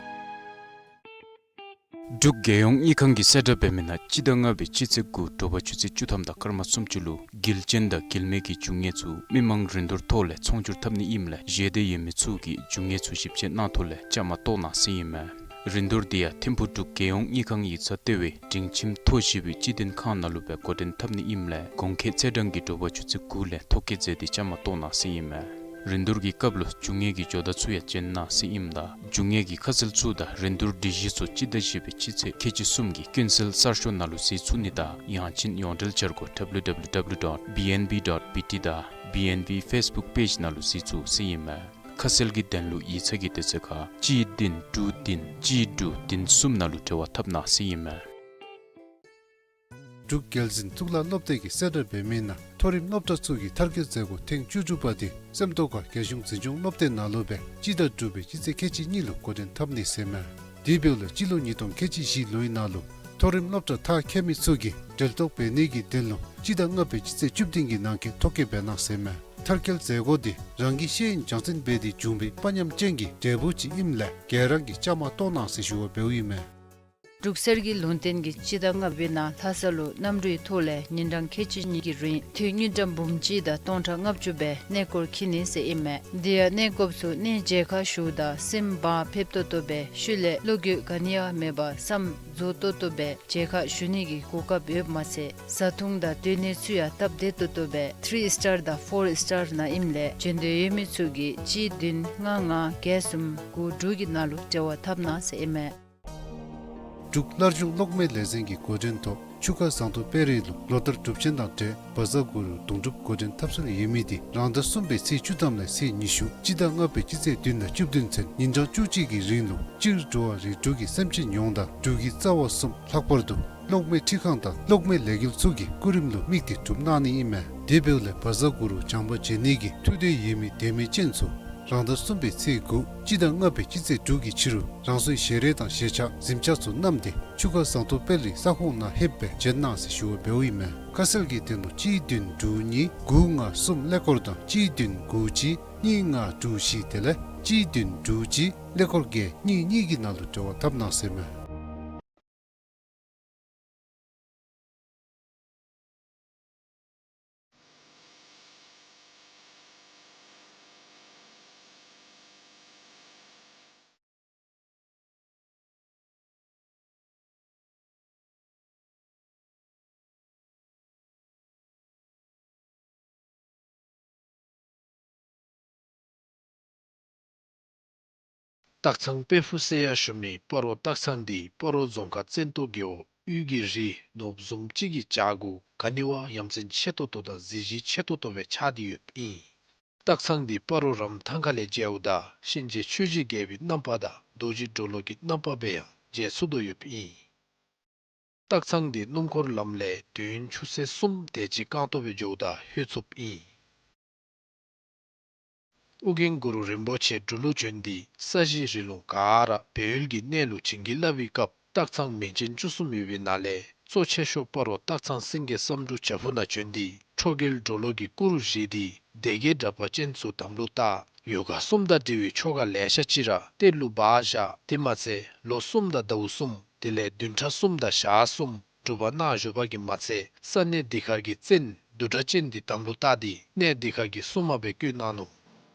འབྲུག་རྒྱལ་ཡོངས་དངུལ་ཁང་གིས་གསལ་བསྒྲགས་འབད་མི་ནང་སྤྱི་ཟླ་ལྔ་པའི་སྤྱི་ཚེས་དགུ་དྲོ་པ་ཆུ་ཚོད་བཅུ་ཐམ་དང་སྐར་མ་སུམ་ཅུ་ལུ་འགུལ་ཅན་དང་འགུལ་མེད་ཀྱི་རྒྱུ་དངོས་ཚུ་མི་མང་རིན་བསྡུར་ཐོག་ལས་ཚོང་སྒྱུར་འཐབ་ནི་ཨིནམ་ལས་བཞེས་འདོད་ཡོད་མི་ཚུ་གིས་རྒྱུ་དངོས་ཚུ་ཞིབ་དཔྱད་གནང་ཐོག་ལས་བཅའ་མར་གཏོགས་གནང་ཟེར་ཨིན་མས། རིན་བསྡུར་འདི་ཡང་ཐིམ་ཕུག་འབྲུག་རྒྱལ་ཡོངས་དངུལ་ཁང་ཡིག་ཚང་ལྟེ་བའི་སྒྲིང་ཁྱིམ་མཐོ་ཞིང་ལྗིད་ལྡན་ཁང་ནང་ལུ་སྦེ་འགོ་འདྲེན་འཐབ་ནི་ཨིནམ་ལས་གོང་འཁོད་ཚེས་གྲངས་ཀྱི་དྲོ་པ་ཆུ་ཚོད་དགུ་ལས་ཐོ་བཀོད་མཛད་དེ་བཅའ་མར་གཏོགས་གནང་ཟེར་ཨིན་མས། རིན་བསྡུར་གྱི་སྐབས་ལུ་རྒྱུ་དངོས་ཀྱི་ཇོ་བདག་ཚུ་ཡང་བྱོན་གནང་ཟེར་ཨིནམ་ད་རྒྱུ་དངོས་ཀྱི་ཁ་གསལ་ཚུ་དང་རིན་བསྡུར་སྒྲིག་གཞི་ཚུ་སྤྱི་ཟླ་བཞི་པའི་སྤྱི་ཚེས་ཁལ་གཅིག་གསུམ་གྱི་ཀུན་གསལ་གསར་ཤོག་ནང་ལུ་གཟིགས་ཚུགས་ནི་དང་ཡང་ཅིན་ཡོངས་འབྲེལ་འཆར་སྒོ་W W W dot B N B dot B T དང་B N B Facebook page ནང་ལུ་གཟིགས་ཚུགས་ཟེར་ཨིན་མས། ཁ་གསལ་གྱི་དོན་ལུ་ཡིག་ཚང་གི་དུས་ཚོད་ཁར་གཅིག་བདུན་དྲུག་བདུན་གཅིག་དྲུག་བདུན་གསུམ་ནང་ལུ་འབྲེལ་བ་འཐབ་གནང་ཟེར་ཨིན་མས། འབྲུག་རྒྱལ་འཛིན་གཙུག་ལག་སློབ་སྡེ་གིས་གསལ་བསྒྲགས་འབད་མི་ནང་མཐོ་རིམ་སློབ་གྲྭ་ཚུ་གི་མཐར་སྐྱེལ་མཛད་སྒོ་ཐེངས་བཅུ་དྲུག་པ་དེ་སེམས་རྟོགས་ཁ་རྒྱལ་གཞུང་འཛིན་སྐྱོང་སློབ་སྡེ་ནང་ལུ་སྦེ་སྤྱི་ཟླ་དྲུག་པའི་སྤྱི་ཚེས་ཁལ་གཅིག་གཉིས་ལུ་འགོ་འདྲེན་འཐབ་ནི་ཟེར་མས། དེ་འབདཝ་ལས་སྤྱི་ལོ་ཉིས་སྟོང་ཁལ་གཅིག་བཞི་ལོའི་ནང་ལུ་མཐོ་རིམ་སློབ་གྲྭ་མཐར་འཁྱོལ་མི་ཚུ་གིས་འབྲེལ་གཏོགས་འབད་ནི་གི་དོན་ལུ་སྤྱི་ཟླ་ལྔ་པའི་སྤྱི་ཚེས་བཅུ་བདུན་གྱི་ནང་འཁོད་ཐོ་བཀོད་འབད་གནང་ཟེར་མས། མཐར་སྐྱེལ་མཛད་སྒོ་དེ་རང་གི་ཤེས་ཡོན་སྦྱང་ཚན་འབད་དེ་བྱུང་བའི་དཔའ་ཉམས་ཅན་གྱི་འབྲས་བུ་ཅིག་ཨིནམ་ལས་ག་ར་གིས་བཅའ་མར་གཏོགས་གནང་ཟེར་ཞུ་བ་འབདཝ་ཨིན་མས། འབྲུག་གསེར་གྱི་ལུང་བསྟན་གྱིས་སྤྱི་ཟླ་ལྔ་པའི་ནང་ལྷ་ས་ལུ་གནམ་གྲུའི་ཐོག་ལས་ཉིན་གྲངས་ཁལ་གཅིག་གཉིས་ཀྱི་རིང་དུས་དངུལ་ཀྲམ་འབུམ་གཅིག་དང་སྟོང་ཕྲག་ལྔ་བཅུ་སྦེ་གནས་སྐོར་འཁྱིད་ནི་ཟེར་ཨིན་མས། དེ་ཡང་གནས་སྐབས་སུ་གནས་མཇལ་ཁ་ཞུཝ་ད་སེམས་བག་ཕེབས་ཏོག་ཏོ་སྦེ་ཤུལ་ལས་བློ་འགྱོད་ག་ནི་ཡང་མེད་པར་བསམ་རྫོགས་ཏོག་ཏོ་སྦེ་མཇལ་ཁ་ཞུ་ནི་གི་གོ་སྐབས་ཡོདཔ་མ་ཚད་བཟའ་འཐུང་དང་སྡོད་གནས་ཚུ་ཡང་སྟབས་བདེ་ཏོག་ཏོ་སྦེ་ཐི་རི་སི་ཊར་དང་ཕོར་སི་ཊར་ནང་ཨིནམ་ལས་བྱོན་འདོད་ཡོད་མི་ཚུ་གིས་གཅིག་བདུན་ལྔ་ལྔ་བརྒྱད་གསུམ་དགུ་དྲུག་གི་ནང་ལུ་འབྲེལ་བ་འཐབ་གནང་ཟེར་ཨིན་མས། འབྲུག་སླར་འབྱུང་གློག་མེ་ལས་འཛིན་གྱི་འགོ་འདྲེན་ཐོག་ཆུ་ཁ་ཟངས་མདོག་དཔལ་རི་ལུ་ལོ་ལྟར་གྲུབ་ཆེན་དང་འབྲེལ་བཛྲ་གུ་རུ་དུང་སྒྲུབ་འགོ་འདྲེན་འཐབ་སྲོལ་ཡོད་མི་དེ་རང་ཟླ་གསུམ་པའི་ཚེས་བཅུ་ཐམ་ལས་ཚེས་ཉི་ཤུ་སྤྱི་ཟླ་ལྔ་པའི་སྤྱི་ཚེས་བདུན་དང་བཅུ་བདུན་ཚུན་ཉིན་གྲངས་བཅུ་གཅིག་གི་རིང་ལུ་སྤྱིར་འགྲོ་བ་རིགས་དྲུག་གི་སེམས་ཅན་ཡོངས་དང་འབྲུག་གི་རྩ་བ་གསུམ་ལྷག་པར་དུ་གློག་མེ་འཕྲུལ་ཁང་དང་གློག་མེ་ལས་འགུལ་ཚུ་གི་སྐུ་རིམ་ལུ་དམིགས་ཏེ་གྲུབ་གནང་ནི་ཨིན་མས། དེ་འབདཝ་ལས་བཛྲ་གུ་རུ་བྱམས་པ་མཇལ་ནི་གི་ཐུགས་འདོད་ཡོད་མི་དད་མོས་ཅན་ཚུ་རང་ཟླ་གསུམ་པའི་ཚེས་དགུ་སྤྱི་ཟླ་ལྔ་པའི་སྤྱི་ཚེས་དྲུག་གི་ཕྱི་རུ་རང་སོའི་ཞལ་རས་དང་ཞལ་ཆས་གཟིམ་ཆས་ཚུ་བསྣམས་ཏེ་ཆུ་ཁ་ཟངས་མདོག་དཔལ་རི་ས་ཁོངས་ནང་ལྷོདཔ་སྦེ་མཇལ་གནང་ཟེར་ཞུ་བ་འབདཝ་ཨིན་མས། ཁ་གསལ་གྱི་དོན་ལུ་གཅིག་བདུན་དྲུག་གཉིས་དགུ་ལྔ་གསུམ་ཀླད་ཀོར་དང་གཅིག་བདུན་དགུ་གཅིག་གཉིས་ལྔ་དྲུག་བཞི་དེ་ལས་གཅིག་བདུན་དྲུག་གཅིག་ཀླད་ཀོར་བརྒྱད་གཉིས་གཉིས་ཀྱི་ནང་ལུ་འབྲེལ་བ་འཐབ་གནང་ཟེར་མས། སྟག་ཚང་དཔལ་ཕུག་ཟེར་ཡང་ཞུ་མི་སྤ་རོ་སྟག་ཚང་འདི་སྤ་རོ་རྫོང་ཁག་བཙན་ཏོ་རྒེད་འོག་དབུས་ཀྱི་རི་ནོར་བུ་བཟུམ་ཅིག་གི་བྱག་གུ་ག་ནི་བ་ཡ་མཚན་ཆེ་ཏོག་ཏོ་དང་གཟི་བརྗིད་ཆེ་ཏོག་ཏོ་སྦེ་ཆགས་ཏེ་ཡོདཔ་ཨིན། སྟག་ཚང་འདི་སྤ་རོ་རམ་ཐང་ཁ་ལས་མཇལཝ་ད་གཤིན་རྗེ་ཆོས་ཀྱི་རྒྱལ་པོའི་རྣམ་པ་དང་རྡོ་རྗེ་གྲོ་ལོད་ཀྱི་རྣམ་པ་སྦེ་ཡང་མཇལ་ཚུགས་དོ་ཡོདཔ་ཨིན། སྟག་ཚང་འདི་སྣུམ་འཁོར་ལམ་ལས་དུས་ཡུན་ཆུ་ཚོད་གསུམ་དེ་ཅིག་རྐང་སྟོང་སྦེ་འགྱོཝ་ད་ལྷོད་ཚུགསཔ་ཨིན། ཨོ་རྒྱན་གུ་རུ་རིན་པོ་ཆེ་འབྲུག་ལུ་བྱོན་ཏེ་ས་གཞི་རི་ལུང་ག་ར་སྦས་ཡུལ་གྱི་གནས་ལུ་བྱིན་གྱིས་བརླབས་པའི་སྐབས་སྟག་ཚང་མིང་ཅན་བཅུ་གསུམ་ཡོད་པའི་ནང་ལས་གཙོ་ཆེ་ཤོས་སྤ་རོ་སྟག་ཚང་སེང་གེ་བསམ་འགྲུབ་བྱག་ཕུག་ནང་བྱོན་ཏེ་ཁྲོ་རྒྱལ་གྲོ་ལོད་ཀྱི་སྐུ་རུ་བཞེངས་ཏེ་སྡེ་བརྒྱད་དྲེགས་པ་ཅན་ཚུ་དམ་ལུ་བཏགས། ཡོ་ག་གསུམ་དང་འབྲེལ་བའི་ཆོ་ག་ལེ་ཤ་ཅིག་ར་གཏེར་ལུ་སྦ་བཞག། དེ་མ་ཚད་ལོ་གསུམ་དང་ཟླཝ་གསུམ་དེ་ལས་བདུན་ཕྲག་གསུམ་དང་ཞག་གསུམ་སྒྲུབ་པ་གནང་བཞུགས་པ་གིས་མ་ཚད་ས་གནས་འདི་ཁར་གྱི་བཙན་བདུད་དྲེགས་ཅན་འདི་དམ་ལུ་བཏགས་ཏེ་གནས་འདི་ཁར་གྱི་སྲུང་མ་སྦེ་བསྐོས་གནང་ནུག།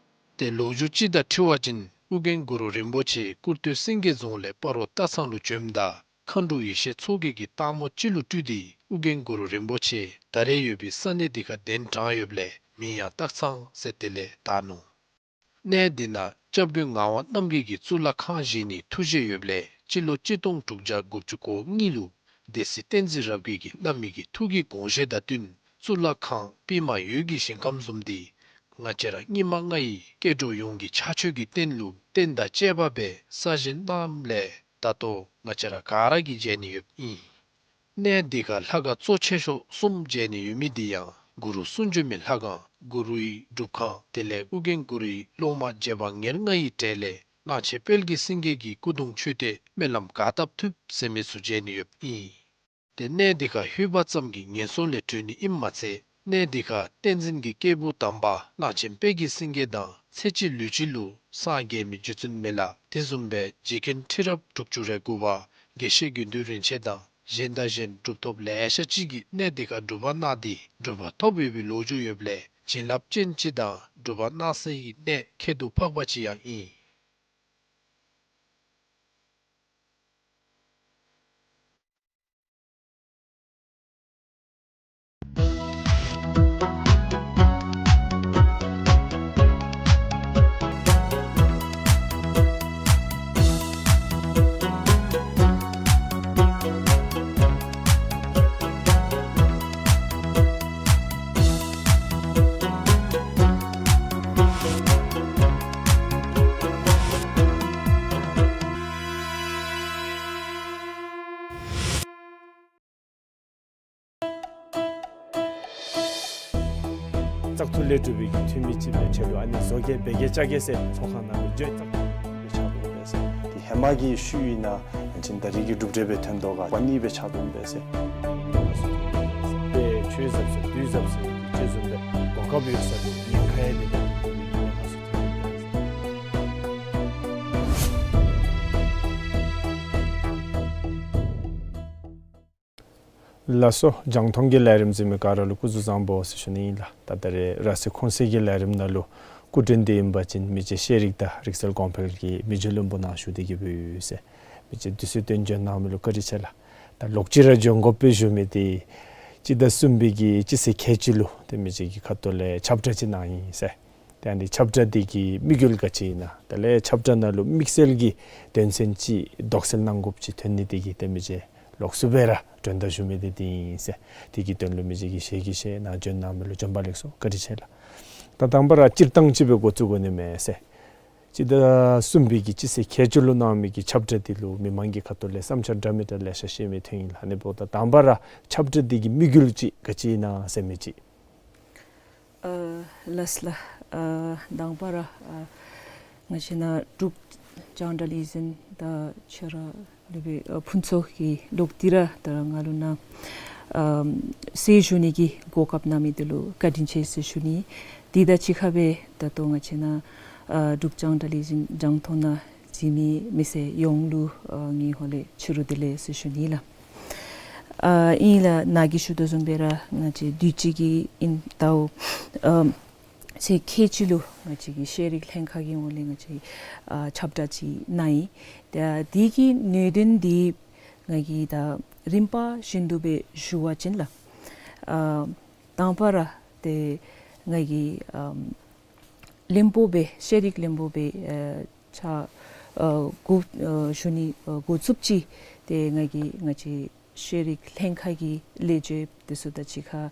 ཏེ་ལོ་རྒྱུས་ཅིག་དང་འཁྲིལ་བ་ཅིན་ཨོ་རྒྱན་གུ་རུ་རིན་པོ་ཆེ་ཀུར་སྟོད་སེང་གེ་རྫོང་ལས་སྤ་རོ་སྟག་ཚང་ལུ་བྱོནམ་ད་མཁའ་འགྲོ་ཡེ་ཤེས་མཚོ་རྒྱལ་གྱིས་སྟག་མོ་ཅིག་ལུ་སྤྲུལ་ཏེ་ཨོ་རྒྱན་གུ་རུ་རིན་པོ་ཆེ་ད་རེས་ཡོད་པའི་ས་གནས་འདི་ཁར་གདན་དྲངས་ཡོདཔ་ལས་མིང་ཡང་སྟག་ཚང་ཟེར་དེ་ལས་བཏགས་ནུག། གནས་འདི་ནང་སྐྱབས་མགོན་ངག་དབང་རྣམ་རྒྱལ་གྱིས་གཙུག་ལག་ཁང་བཞེངས་ནིའི་ཐུགས་བཞེད་ཡོདཔ་ལས་སྤྱི་ལོ་གཅིག་སྟོང་དྲུག་བརྒྱ་དགུ་བཅུ་གོ་གཉིས་ལུ་སྡེ་སྲིད་བསྟན་འཛིན་རབ་རྒྱས་ཀྱིས་བླ་མའི་གི་ཐུགས་ཀྱི་དགོངས་བཞེད་དང་བསྟུན་གཙུག་ལག་ཁང་པདྨ་འོད་ཀྱི་ཞིང་ཁམས་བཟུམ་འདི་ང་བཅས་ར་སྙིགས་མ་ལྔ་ཡི་སྐྱེ་འགྲོ་ཡོངས་ཀྱི་ཕྱག་མཆོད་ཀྱི་རྟེན་ལུ་རྟེན་དང་བཅས་པ་སྦེ་གསར་བཞེངས་གནངམ་ལས་ད་ལྟོ་ང་བཅས་ར་ག་ར་གིས་མཇལ་ནི་ཡོདཔ་ཨིན། གནས་འདི་ཁར་ལྷ་ཁང་གཙོ་ཆེ་ཤོས་གསུམ་མཇལ་ནི་ཡོད་མི་འདི་ཡང་གུ་རུ་གསུང་བྱོན་མའི་ལྷ་ཁང་གུ་རུའི་སྒྲུབ་ཁང་དེ་ལས་ཨོ་རྒྱན་གུ་རུའི་སློབ་མ་རྗེ་འབངས་ཉེར་ལྔ་ཡི་གྲས་ལས་གླང་ཆེན་དཔལ་གྱི་སེང་གེ་གི་སྐུ་གདུང་མཆོད་རྟེན་སྨོན་ལམ་ག་བཏབ་ཐུབ་ཟེར་མི་ཚུ་མཇལ་ནི་ཡོདཔ་ཨིན། ཏེ་གནས་འདི་ཁར་ལྷོད་པ་ཙམ་གྱིས་ངན་སོང་ལས་གྲོལ་ནི་ཨིནམ་མ་ཚད་གནས་འདི་ཁར་བསྟན་འཛིན་གྱི་སྐྱེས་བུ་དམ་པ་གླང་ཆེན་དཔལ་གྱི་སེང་གེ་དང་ཚེ་གཅིག་ལུས་གཅིག་ལུ་སངས་རྒྱས་མི་རྗེ་བཙུན་མི་ལ་དེ་བཟུམ་སྦེ་རྗེ་མཁན་ཁྲི་རབས་དྲུག་ཅུ་རེ་དགུ་པ་དགེ་བཤེས་དགེ་འདུན་རིན་ཆེན་དང་གཞན་དང་གཞན་གྲུབ་ཐོབ་ལེ་ཤ་ཅིག་གིས་གནས་འདི་ཁར་སྒྲུབ་པ་གནང་སྟེ་གྲུབ་པ་ཐོབ་ཡོད་པའི་ལོ་རྒྱུས་ཡོདཔ་ལས་བྱིན་རླབས་ཅན་ཅིག་དང་སྒྲུབ་པ་གནང་སའི་གནས་ཁྱད་དུ་འཕགས་པ་ཅིག་ཡང་ཨིན། བཙག་འཐུ་ལས་གྲུབ་པའི་གི་འཐུས་མི་ཅིག་སྦེ་ཕྱད་དོ། ཨ་ནི་བཟོ་བཀོད་སྦེ་གི་ཅ་གེ་ཟེར་ཚོགས་ཁང་ནང་ལུ་བྱོན་བཙག་འཐུ་སྦེ་ཕྱག་དོ་སྦེ་ཟེར། ཏེ་ཧེ་མ་གི་ཤུལ་ཨིན་ན་ཨ་ནི་ད་རེས་ཀྱི་གྲུབ་འབྲས་སྦེ་ཐོན་དོ་ག་པ་ནི་སྦེ་ཕྱག་དོ་སྦེ་ཟེར། ཏེ་ཆོས་ཟབ་ཟེར་བདུད་ཟབ་ཟེར་གྱི་ཅིག་བཟུམ་སྦེ་གོ་སྐབས་ཡོད་ས་ལུ་ཉེན་ཁ་ཡང་མེད་པའི་གི་ཐོག་ལས་ཉེན་ཁ་ཚུ་ཐོན་ཡི་ཟེར། ལགས་སོ། རྒྱང་མཐོང་གི་ལས་རིམ་གཟིགས་མི་ག་ར་ལུ་སྐུ་གཟུགས་བཟང་པོ་ཟེར་ཞུ་ནི་ཨིན་ལགས། ད་ད་རེས་ར་བསིལ་ཁོང་གསལ་གྱི་ལས་རིམ་ནང་ལུ་སྐུ་མགྲོན་འདི་ཨིན་པ་ཅིན་མི་རྗེ་ཤེས་རིག་དང་རིག་རྩལ་གོང་འཕེལ་གྱི་མི་རྗེ་བློན་པོ་ནཱ་བཞུགས་ཏེ་གི་སྦེ་ཡོད་ཟེར། མི་རྗེ་དུས་ཚོད་བཏོན་བྱོན་གནང་མི་ལུ་བཀའ་དྲིན་ཆེ་ལགས། ད་ལོག་ཅི་ར་བྱོན་དགོཔ་སྦེ་ཞུ་མི་འདི་སྤྱི་ཟླ་གསུམ་པའི་གི་སྤྱི་ཚེས་ཁལ་གཅིག་ལུ་ཏེ་མི་རྗེ་གི་ཁ་ཐུག་ལས་ཁྱབ་བསྒྲགས་ཅིག་གནང་ཡི་ཟེར། ཏེ་ཨ་ནི་ཁྱབ་བསྒྲགས་འདི་གི་དམིགས་ཡུལ་ག་ཅི་ཨིན་ན། དེ་ལས་ཁྱབ་བསྒྲགས་ནང་ལུ་དམིགས་བསལ་གྱི་དོན་ཚན་ཅིག་དོགས་སེལ་གནང་དགོཔ་ཅིག་ཐོན་ནི་འདི་གིས་ཏེ་མི་རྗེ་ལོགས་སུ་སྦེ་ར་འགྲན་ཟླ་ཞུ་མི་འདི་འདི་ཨིན་ཟེར། དེ་གི་དོན་ལུ་མི་རྗེ་གིས་ཞལ་གྱིས་བཞེས་གནང་བྱོན་གནང་མི་ལུ་བྱོན་པ་ལེགས་སོ། བཀའ་དྲིན་ཆེ་ལགས། ད་དང་པ་ར་སྤྱིར་བཏང་ཅིག་སྦེ་འགོ་བཙུགས་དགོ་ནི་མས་ཟེར། སྤྱི་ཟླ་གསུམ་པའི་གི་སྤྱི་ཚེས་ཁལ་གཅིག་ལུ་གནང་མི་གི་ཁྱབ་བསྒྲགས་འདི་ལུ་མི་མང་གི་ཁ་ཐུག་ལས་བསམ་འཆར་འདྲ་མི་འདྲ་ལེ་ཤ་བཤད་མི་ཐོན་ཡི་ལགས། ཨ་ནི་འབདཝ་ད་དང་པ་ར་ཁྱབ་བསྒྲགས་འདི་གི་དམིགས་ཡུལ་ཅིག་ག་ཅི་ཨིན་ན་ཟེར་མི་ཅིག། ཨ་ལགས་ལགས། ཨ་དང་པ་ར་ཨ་ང་བཅས་ནཱ་འབྲུག་རྒྱང་བསྒྲགས་ལས་འཛིན་དང་ཆ་ར་ལུ་སྦེ་ཨ་ཕུན་ཚོགས་ཀྱིས་ལོག་སྟེ་ར་ད་ང་ལུ་ནཱ་ཨ་གསལ་ཞུ་ནི་གི་གོ་སྐབས་གནང་མི་འདི་ལུ་བཀའ་དྲིན་ཆེ་ཟེར་ཞུ་ནི། དེ་དང་གཅིག་ཁར་སྦེ་ད་ལྟོ་ང་བཅས་ནཱ་ཨ་འབྲུག་རྒྱང་བསྒྲགས་ལས་འཛིན་རྒྱང་མཐོང་ནང་གཟིགས་མི་མི་སེར་ཡོངས་ལུ་ཨ་ངེའི་ཧོངས་ལས་ཕྱི་རུ་བདེ་ལེགས་ཟེར་ཞུ་ནི་ལགས། ཨ་ཨིན་ལགས། ནཱ་གིས་ཞུ་དོ་བཟུམ་སྦེ་ར་ང་བཅས་དུས་ཅི་གི་ཨིན་ཟླཝ་ཨ་ཚེས་ཁལ་གཅིག་ལུ་ང་བཅས་ཀྱི་ཤེས་རིག་ལྷན་ཁག་གི་ངོས་ལས་ང་བཅས་ཨ་ཁྱབ་བསྒྲགས་ཅིག་གནང་ཡི། ཏེ་དེ་གི་ནུས་ལྡན་འདི་ང་གིས་ད་རིམ་པ་བཞིན་དུ་སྦེ་ཞུ་བ་ཅིན་ལགས། ཨ་དང་པ་ར་ཏེ་ང་གིས་ཨམ་བློན་པོ་སྦེ་ཤེས་རིག་བློན་པོ་སྦེ་ཨ་ཕྱག་ཨ་འགོ་ཨ་ཞུ་ནི་ཨ་འགོ་བཙུགསཔ་ཅིག་ཏེ་ང་གིས་ང་བཅས་ཤེས་རིག་ལྷན་ཁག་གི་ལས་བྱེདཔ་འདི་ཚུ་དང་གཅིག་ཁར་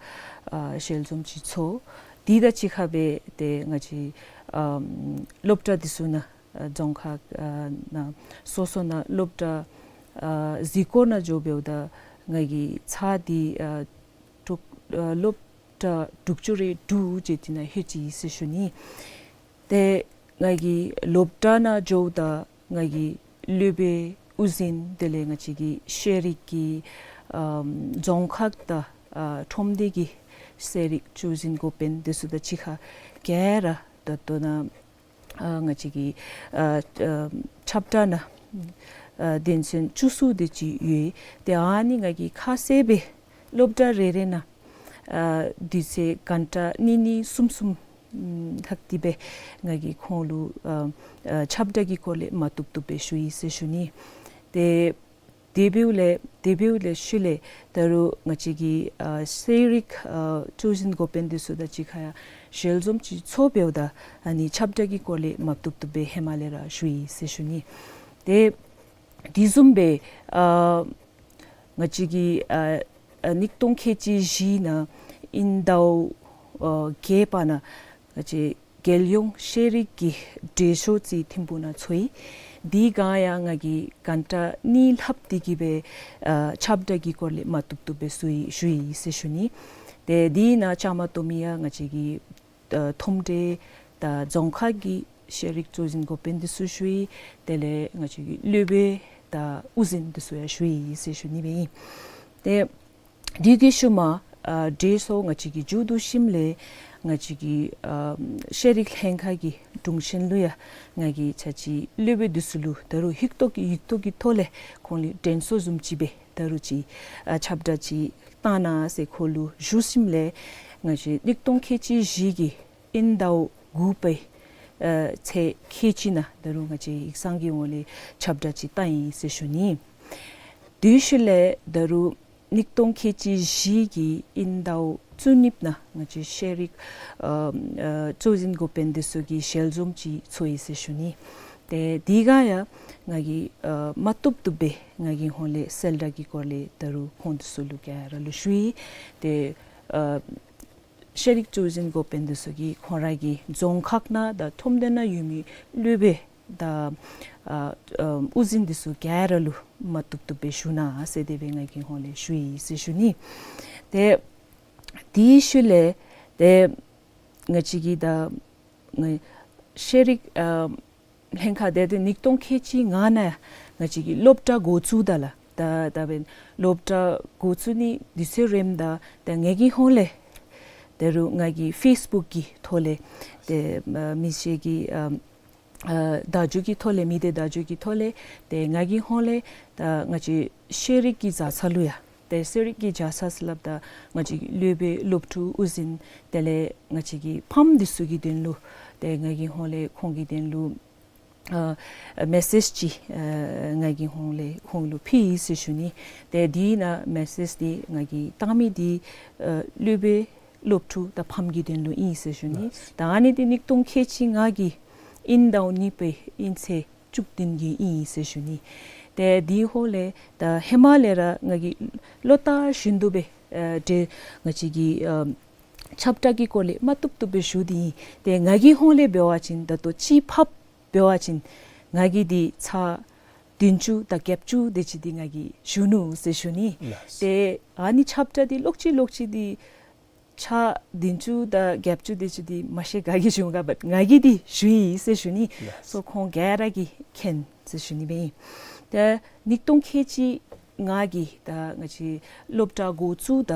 ཨ་ཞལ་འཛོམས་ཅིག་ཚོགས། དེ་དང་གཅིག་ཁར་སྦེ་ཏེ་ང་བཅས་ཨམ་སློབ་གྲྭ་འདི་ཚུ་ནང་ཨ་རྫོང་ཁག་ཨ་ནང་སོ་སོ་ནང་སློབ་གྲྭ་ཨ་གཟིགས་སྐོར་ནང་འགྱོ་འབདཝ་ད་ང་གིས་ཚར་འདི་ཨ་དྲུག་ཨ་སློབ་གྲྭ་དྲུག་ཅུ་རེ་དྲུག་ཅིག་འདི་ནང་ལྷོད་ཅི་ཟེར་ཞུ་ནི། ཏེ་ང་གིས་སློབ་གྲྭ་ནང་འགྱོཝ་ད་ང་གིས་སློབ་དཔོན་དབུ་འཛིན་དེ་ལས་ང་བཅས་ཀྱི་ཤེས་རིག་གི་ཨམ་རྫོང་ཁག་དང་ཨ་ཁྲོམ་སྡེ་གི་ཤེས་རིག་གཙོ་འཛིན་འགོ་དཔོན་འདི་ཚུ་དང་གཅིག་ཁར་ག་ར་ད་ལྟོ་ནཱ་ཨ་ང་བཅས་ཀྱི་ཨ་ཨ་ཁྱབ་བསྒྲགས་ནང་ཨ་དོན་ཚན་བཅུ་གསུམ་དེ་ཅིག་ཡོད། ཏེ་ཨ་ནི་ང་གིས་ཁ་གསལ་སྦེ་སློབ་གྲྭ་རེ་རེ་ནང་ཨ་དུས་ཚོད་གྷན་ཊ་གཉིས་གཉིས་གསུམ་གསུམ་ཨམ་ལྷག་སྟེ་སྦེ་ང་གིས་ཁོང་ལུ་ཨ་ཨ་ཁྱབ་བསྒྲགས་ཀྱི་སྐོར་ལས་མ་བཏུབ་བཏུབ་སྦེ་ཞུ་ཡི་ཟེར་ཞུ་ནི། ཏེ་དེ་འབདཝ་ལས་དེ་འབདཝ་ལས་ཤུལ་ལས་ད་རུང་ང་བཅས་ཀྱི་ཨ་ཤེས་རིག་ཨ་གཙོ་འཛིན་འགོ་དཔོན་འདི་ཚུ་དང་གཅིག་ཁར་ཡང་ཞལ་འཛོམས་ཅིག་ཚོགས་འབདཝ་ད་ཨ་ནི་ཁྱབ་བསྒྲགས་ཀྱི་སྐོར་ལས་མ་བཏུབ་བཏུབ་སྦེ་ཧེ་མ་ལས་ར་ཞུ་ཡི་ཟེར་ཞུ་ནི། ཏེ་དེ་བཟུམ་སྦེ་ཨ་ང་བཅས་ཀྱི་ཨ་ཨ་ཉིས་སྟོང་ཁལ་གཅིག་བཞི་ནང་ཨིན་ཟླཝ་ཨ་བརྒྱད་པ་ནང་ང་བཅས་རྒྱལ་ཡོངས་ཤེས་རིག་གི་འགྲན་ཚོགས་ཅིག་ཐིམ་ཕུག་ནང་ཚོགས་ཡི། དེ་སྒང་ཡང་ང་གིས་གྷན་ཊ་གཉིས་ལྷག་སྟེ་གི་སྦེ་ཨ་ཁྱབ་བསྒྲགས་ཀྱི་སྐོར་ལས་མ་བཏུབ་བཏུབ་སྦེ་ཞུ་ཡི་ཞུ་ཡི་ཟེར་ཞུ་ནི། ཏེ་དེ་ནང་བཅའ་མར་གཏོགས་མི་ཡང་ང་བཅས་ཀྱི་ཨ་ཁྲོམ་སྡེ་དང་རྫོང་ཁག་གི་ཤེས་རིག་གཙོ་འཛིན་འགོ་དཔོན་འདི་ཚུ་ཞུ་ཡི། དེ་ལས་ང་བཅས་ཀྱི་སློབ་དཔོན་དང་དབུ་འཛིན་འདི་ཚུ་ཡང་ཞུ་ཡི་ཟེར་ཞུ་ནི་སྦེ་ཨིན། ཏེ་དེ་གི་ཤུལ་མ་ཨ་འགྲན་ཚོགས་ང་བཅས་ཀྱི་མཇུག་བསྡུ་ཞིནམ་ལས་ང་བཅས་ཀྱི་ཨ་ཤེས་རིག་ལྷན་ཁག་གི་དྲུང་ཆེན་ལུ་ཡང་ང་གིས་ཆ་ཅིག་སློབ་དཔོན་འདི་ཚུ་ལུ་ད་རུང་ཡིག་ཐོག་གི་ཡིག་ཐོག་གི་ཐོག་ལས་ཁོང་ལུ་དྲན་གསོ་བཟུམ་ཅིག་སྦེ་ད་རུང་ཅིག་ཨ་ཁྱབ་བསྒྲགས་ཅིག་བཏང་གནང་ཟེར་ཁོང་ལུ་ཞུ་ཞིནམ་ལས་ང་བཅས་ཉིས་སྟོང་ཁལ་གཅིག་བཞི་གི་ཨིན་ཟླཝ་དགུ་པའི་ཨ་ཚེས་ཁལ་གཅིག་ནང་ད་རུང་ང་བཅས་ཡིག་ཚང་གི་ངོས་ལས་ཁྱབ་བསྒྲགས་ཅིག་བཏང་ཡི་ཟེར་ཞུ་ནི། དེ་ཤུལ་ལས་ད་རུང་ཉིས་སྟོང་ཁལ་གཅིག་བཞི་གི་ཨིན་ཟླཝ་བཅུ་གཉིས་ནང་ང་བཅས་ཤེས་རིག་ཨ་ཨ་གཙོ་འཛིན་འགོ་དཔོན་འདི་ཚུ་གི་ཞལ་འཛོམས་ཅིག་ཚོགས་ཡི་ཟེར་ཞུ་ནི། ཏེ་དེ་སྒང་ཡང་ང་གིས་ཨ་མ་བཏུབ་བཏུབ་སྦེ་ང་གི་ཧོངས་ལས་གསལ་བསྒྲགས་ཀྱི་སྐོར་ལས་ད་རུང་ཁོང་འདི་ཚུ་ལུ་ག་ར་ལུ་ཞུ་ཡི། ཏེ་ཨ་ཤེས་རིག་གཙོ་འཛིན་འགོ་དཔོན་འདི་ཚུ་གིས་ཁོང་ར་གི་རྫོང་ཁག་ནང་དང་ཁྲོམ་སྡེ་ནང་ཡོད་མི་སློབ་དཔོན་དང་ཨ་ཨ་དབུ་འཛིན་འདི་ཚུ་ག་ར་ལུ་མ་བཏུབ་བཏུབ་སྦེ་ཞུ་གནང་ཟེར་དེ་སྦེ་ང་གི་ཧོངས་ལས་ཞུ་ཡི་ཟེར་ཞུ་ནི། ཏེ་དེ་ཤུལ་ལས་ཏེ་ང་བཅས་ཀྱི་ད་ང་ཤེས་རིག་ཨ་ལྷན་ཁག་དེ་ཏེ་ཉིས་སྟོང་ཁལ་གཅིག་ལྔ་ནང་ང་བཅས་ཀྱི་སློབ་གྲྭ་འགོ་བཙུགས་ད་ལགས། ད་ད་འབདན་སློབ་གྲྭ་འགོ་བཙུགས་ནི་དུས་ཚོད་རནམ་ད་ད་ངེ་གི་ཧོངས་ལས་ད་རུང་ང་གི་ཕེསི་བུཀ་གི་ཐོག་ལས་ཏེ་ཨ་མི་སེར་གྱི་ཨ་ཨ་བརྡ་བརྒྱུད་ཀྱི་ཐོག་ལས་མི་སྡེ་བརྡ་བརྒྱུད་ཀྱི་ཐོག་ལས་ཏེ་ང་གི་ཧོངས་ལས་ད་ང་བཅས་ཤེས་རིག་གི་བཟའ་ཚང་ལུ་ཡང་ ཏེ་གསོ་རིག་གི་བྱ་ཚང་ཟེར་སླབ་ད་ང་བཅས་ཀྱི་སློབ་དཔོན་སློབ་ཕྲུག་དབུ་འཛིན་དེ་ལས་ང་བཅས་ཀྱི་ཕམ་འདི་ཚུ་གི་དོན་ལུ་ཏེ་ང་གི་ཧོང་ལས་ཁོང་གི་དོན་ལུ་ཨ་མེ་སེཇ་ཅིག་ཨ་ང་གི་ཧོང་ལས་ཁོང་ལུ་ཕུལ་ཡི་ཟེར་ཞུ་ནི། ཏེ་དེ་ནང་མེ་སེཇ་འདི་ང་གིས་བཏང་མི་འདི་ཨ་སློབ་དཔོན་སློབ་ཕྲུག་དང་ཕམ་གྱི་དོན་ལུ་ཨིན་ཟེར་ཞུ་ནི། ད་ཨ་ནི་འདི་གཉིས་སྟོང་ཁལ་གཅིག་ལྔ་གི་དབྱིན་ཟླཝ་གཉིས་པའི་དབྱིན་ཚེས་བཅུ་བདུན་གྱི་ཨིན་ཟེར་ཞུ་ནི། ཏེ་དེའི་ཧོང་ལས་ད་ཧེ་མ་ལས་ར་ང་གིས་ལོ་ལྟར་བཞིན་དུ་སྦེ་ཨ་ཏེ་ང་བཅས་ཀྱི་ཨ་ཁྱབ་བསྒྲགས་ཀྱི་སྐོར་ལས་མ་བཏུབ་བཏུབ་སྦེ་ཞུ་དེ་ཨིན། ཏེ་ང་གི་ཧོང་ལས་འབད་བ་ཅིན་ད་ལྟོ་ཅིག་ཕབ་འབད་བ་ཅིན་ང་གིས་འདི་ཚར་བདུན་ཅུ་དང་བརྒྱད་ཅུ་དེ་ཅིག་འདི་ང་གིས་ཞུ་ནུག་ཟེར་ཞུ་ནི། ལགས། ཏེ་ཨ་ནི་ཁྱབ་བསྒྲགས་འདི་ལོག་ཅི་ལོག་ཅི་འདི་ཚར་བདུན་ཅུ་དང་བརྒྱད་ཅུ་དེ་ཅིག་འདི་མ་ཤེས་ག་གིས་ཞུ་ག་འབད་ང་གིས་འདི་ཞུ་ཡི་ཟེར་ཞུ་ནི། ལགས། སོ་ཁོང་ག་ར་གིས་མཁྱེན་ཟེར་ཞུ་ནི་སྦེ་ཨིན། ཏེ་གཉིས་སྟོང་ཁལ་གཅིག་ལྔ་གི་ད་ང་བཅས་སློབ་གྲྭ་འགོ་བཙུགས་ད་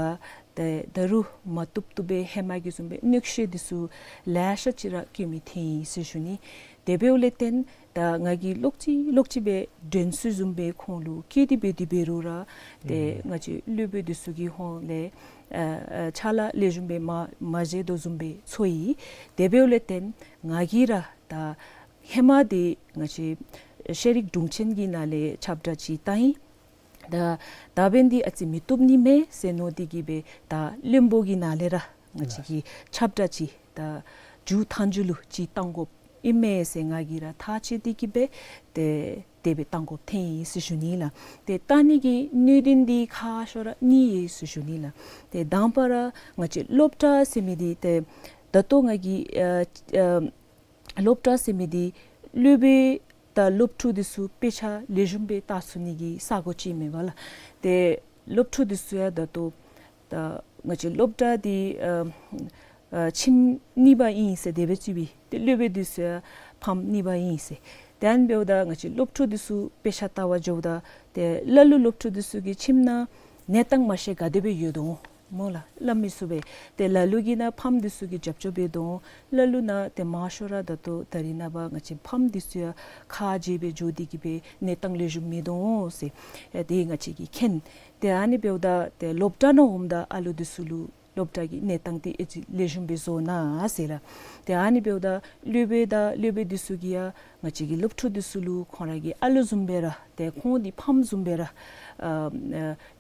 ཏེ་ད་རུང་མ་བཏུབ་བཏུབ་སྦེ་ཧེ་མ་གི་བཟུམ་སྦེ་གནོད་འཚེ་འདི་ཚུ་ལེ་ཤ་ཅིག་ར་བཀོད་མི་ཐོན་ཡི་ཟེར་ཞུ་ནི། དེ་འབདཝ་ལས་བརྟེན་ད་ང་གིས་ལོག་ཅི་ལོག་ཅི་སྦེ་དྲན་གསོ་བཟུམ་སྦེ་ཁོང་ལུ་བཀོད་དེ་འབད་དེ་འབད་རུང་ར་ཏེ་ཨུམ་ང་བཅས་སློབ་དཔོན་འདི་ཚུ་གི་ཧོང་ལས་ཨ་ཨ་ཕྱག་ལཱ་ལེགས་ཤོམ་སྦེ་མ་མ་མཛད་དོ་བཟུམ་སྦེ་ཚོར་ཡི། དེ་འབདཝ་ལས་བརྟེན་ང་གིས་ར་ད་ཧེ་མ་འདི་ང་བཅས་ཤེས་རིག་དྲུང་ཆེན་གྱི་ནང་ལས་ཁྱབ་བསྒྲགས་ཅིག་བཏང་ཡི། ད་ད་འབདན་འདི་ཨ་ཙི་མི་བཏུབ་ནི་མས་ཟེར་མནོ་སྟེ་གིས་སྦེ་ད་བློན་པོ་གི་ནང་ལས་ར་ང་བཅས་ཀྱི་ཁྱབ་བསྒྲགས་ཅིག་ད་མཇུག་མཐའ་མཇུག་ལུ་ཅིག་བཏང་དགོཔ་ཨིན་མས་ཟེར་ང་གིས་ར་ཐག་བཅད་དེ་གིས་སྦེ་ཏེ་དེ་སྦེ་བཏང་དགོཔ་ཐོན་ཡི་ཟེར་ཞུ་ནི་ལགས། ཏེ་བཏང་ནི་གི་གནད་དོན་འདི་ཁག་ཤོས་ར་གཉིས་ཡོད་ཟེར་ཞུ་ནི་ལགས། ཏེ་དང་པ་ར་ང་བཅས་སློབ་གྲྭ་ཟེར་མི་འདི་ཏེ་ད་ལྟོ་ང་གིས་ཨ་ཨ་སློབ་གྲྭ་ཟེར་མི་འདི་སློབ་དཔོན་དང་སློབ་ཕྲུག་འདི་ཚུ་དཔེ་ཆ་ལེགས་ཤོམ་སྦེ་བལྟ་ཚུགས་ནི་གི་ས་གོ་ཅིག་མེན་པ་ལགས། ཏེ་སློབ་ཕྲུག་འདི་ཚུ་ཡང་ད་ལྟོ་ད་ང་བཅས་སློབ་གྲྭ་འདི་ཨ་ཨ་ཁྱིམ་གཉིས་པ་ཨིན་ཟེར་དེ་སྦེ་ཅིག་སྦེ་ཏེ་སློབ་དཔོན་འདི་ཚུ་ཡང་ཕམ་གཉིས་པ་ཨིན་ཟེར། ཏེ་ཨ་འབདཝ་ད་ང་བཅས་སློབ་ཕྲུག་འདི་ཚུ་དཔེ་ཆ་ལྟ་བར་འགྱོཝ་ད་ཏེ་ལ་ལུ་སློབ་ཕྲུག་འདི་ཚུ་གི་ཁྱིམ་ནང་གནས་སྟངས་མ་ཤེས་ག་དེ་སྦེ་ཡོད་དོ་སྨོ་ལགས། སླབ་མི་ཚུགས་པས། ཏེ་ལ་ལུ་གིས་ནཱ་ཕམ་འདི་ཚུ་གིས་རྒྱབ་སྐྱོར་འབད་དོ། ལ་ལུ་ནཱ་ཏེ་མང་ཤོས་ར་ད་ལྟོ་ད་རིས་ནངས་པ་ང་བཅས་ཕམ་འདི་ཚུ་ཡང་ཁ་རྗེ་སྦེ་འགྱོ་སྟེ་གིས་སྦེ་གནས་སྟངས་ལེགས་ཤོམ་མེད་དོ་ཟེར་ཨེ་ཏེ་ང་བཅས་ཀྱིས་མཁྱེན། ཏེ་ཨ་ནི་འབདཝ་ད་ཏེ་སློབ་གྲྭ་ནང་འོངམ་ད་ཨ་ལོ་འདི་ཚུ་ལུ་སློབ་གྲྭ་གི་གནས་སྟངས་འདི་ཨེ་ཅིག་ལེགས་ཤོམ་སྦེ་བཟོ་གནང་ཟེར་ལགས། ཏེ་ཨ་ནི་འབདཝ་ད་སློབ་དཔོན་དང་སློབ་དཔོན་འདི་ཚུ་གིས་ཡང་ང་བཅས་ཀྱི་སློབ་ཕྲུག་འདི་ཚུ་ལུ་ཁོང་ར་གི་ཨ་ལོ་བཟུམ་སྦེ་ར་ཏེ་ཁོང་འདི་ཕམ་བཟུམ་སྦེ་ར་ཨ་ཨ་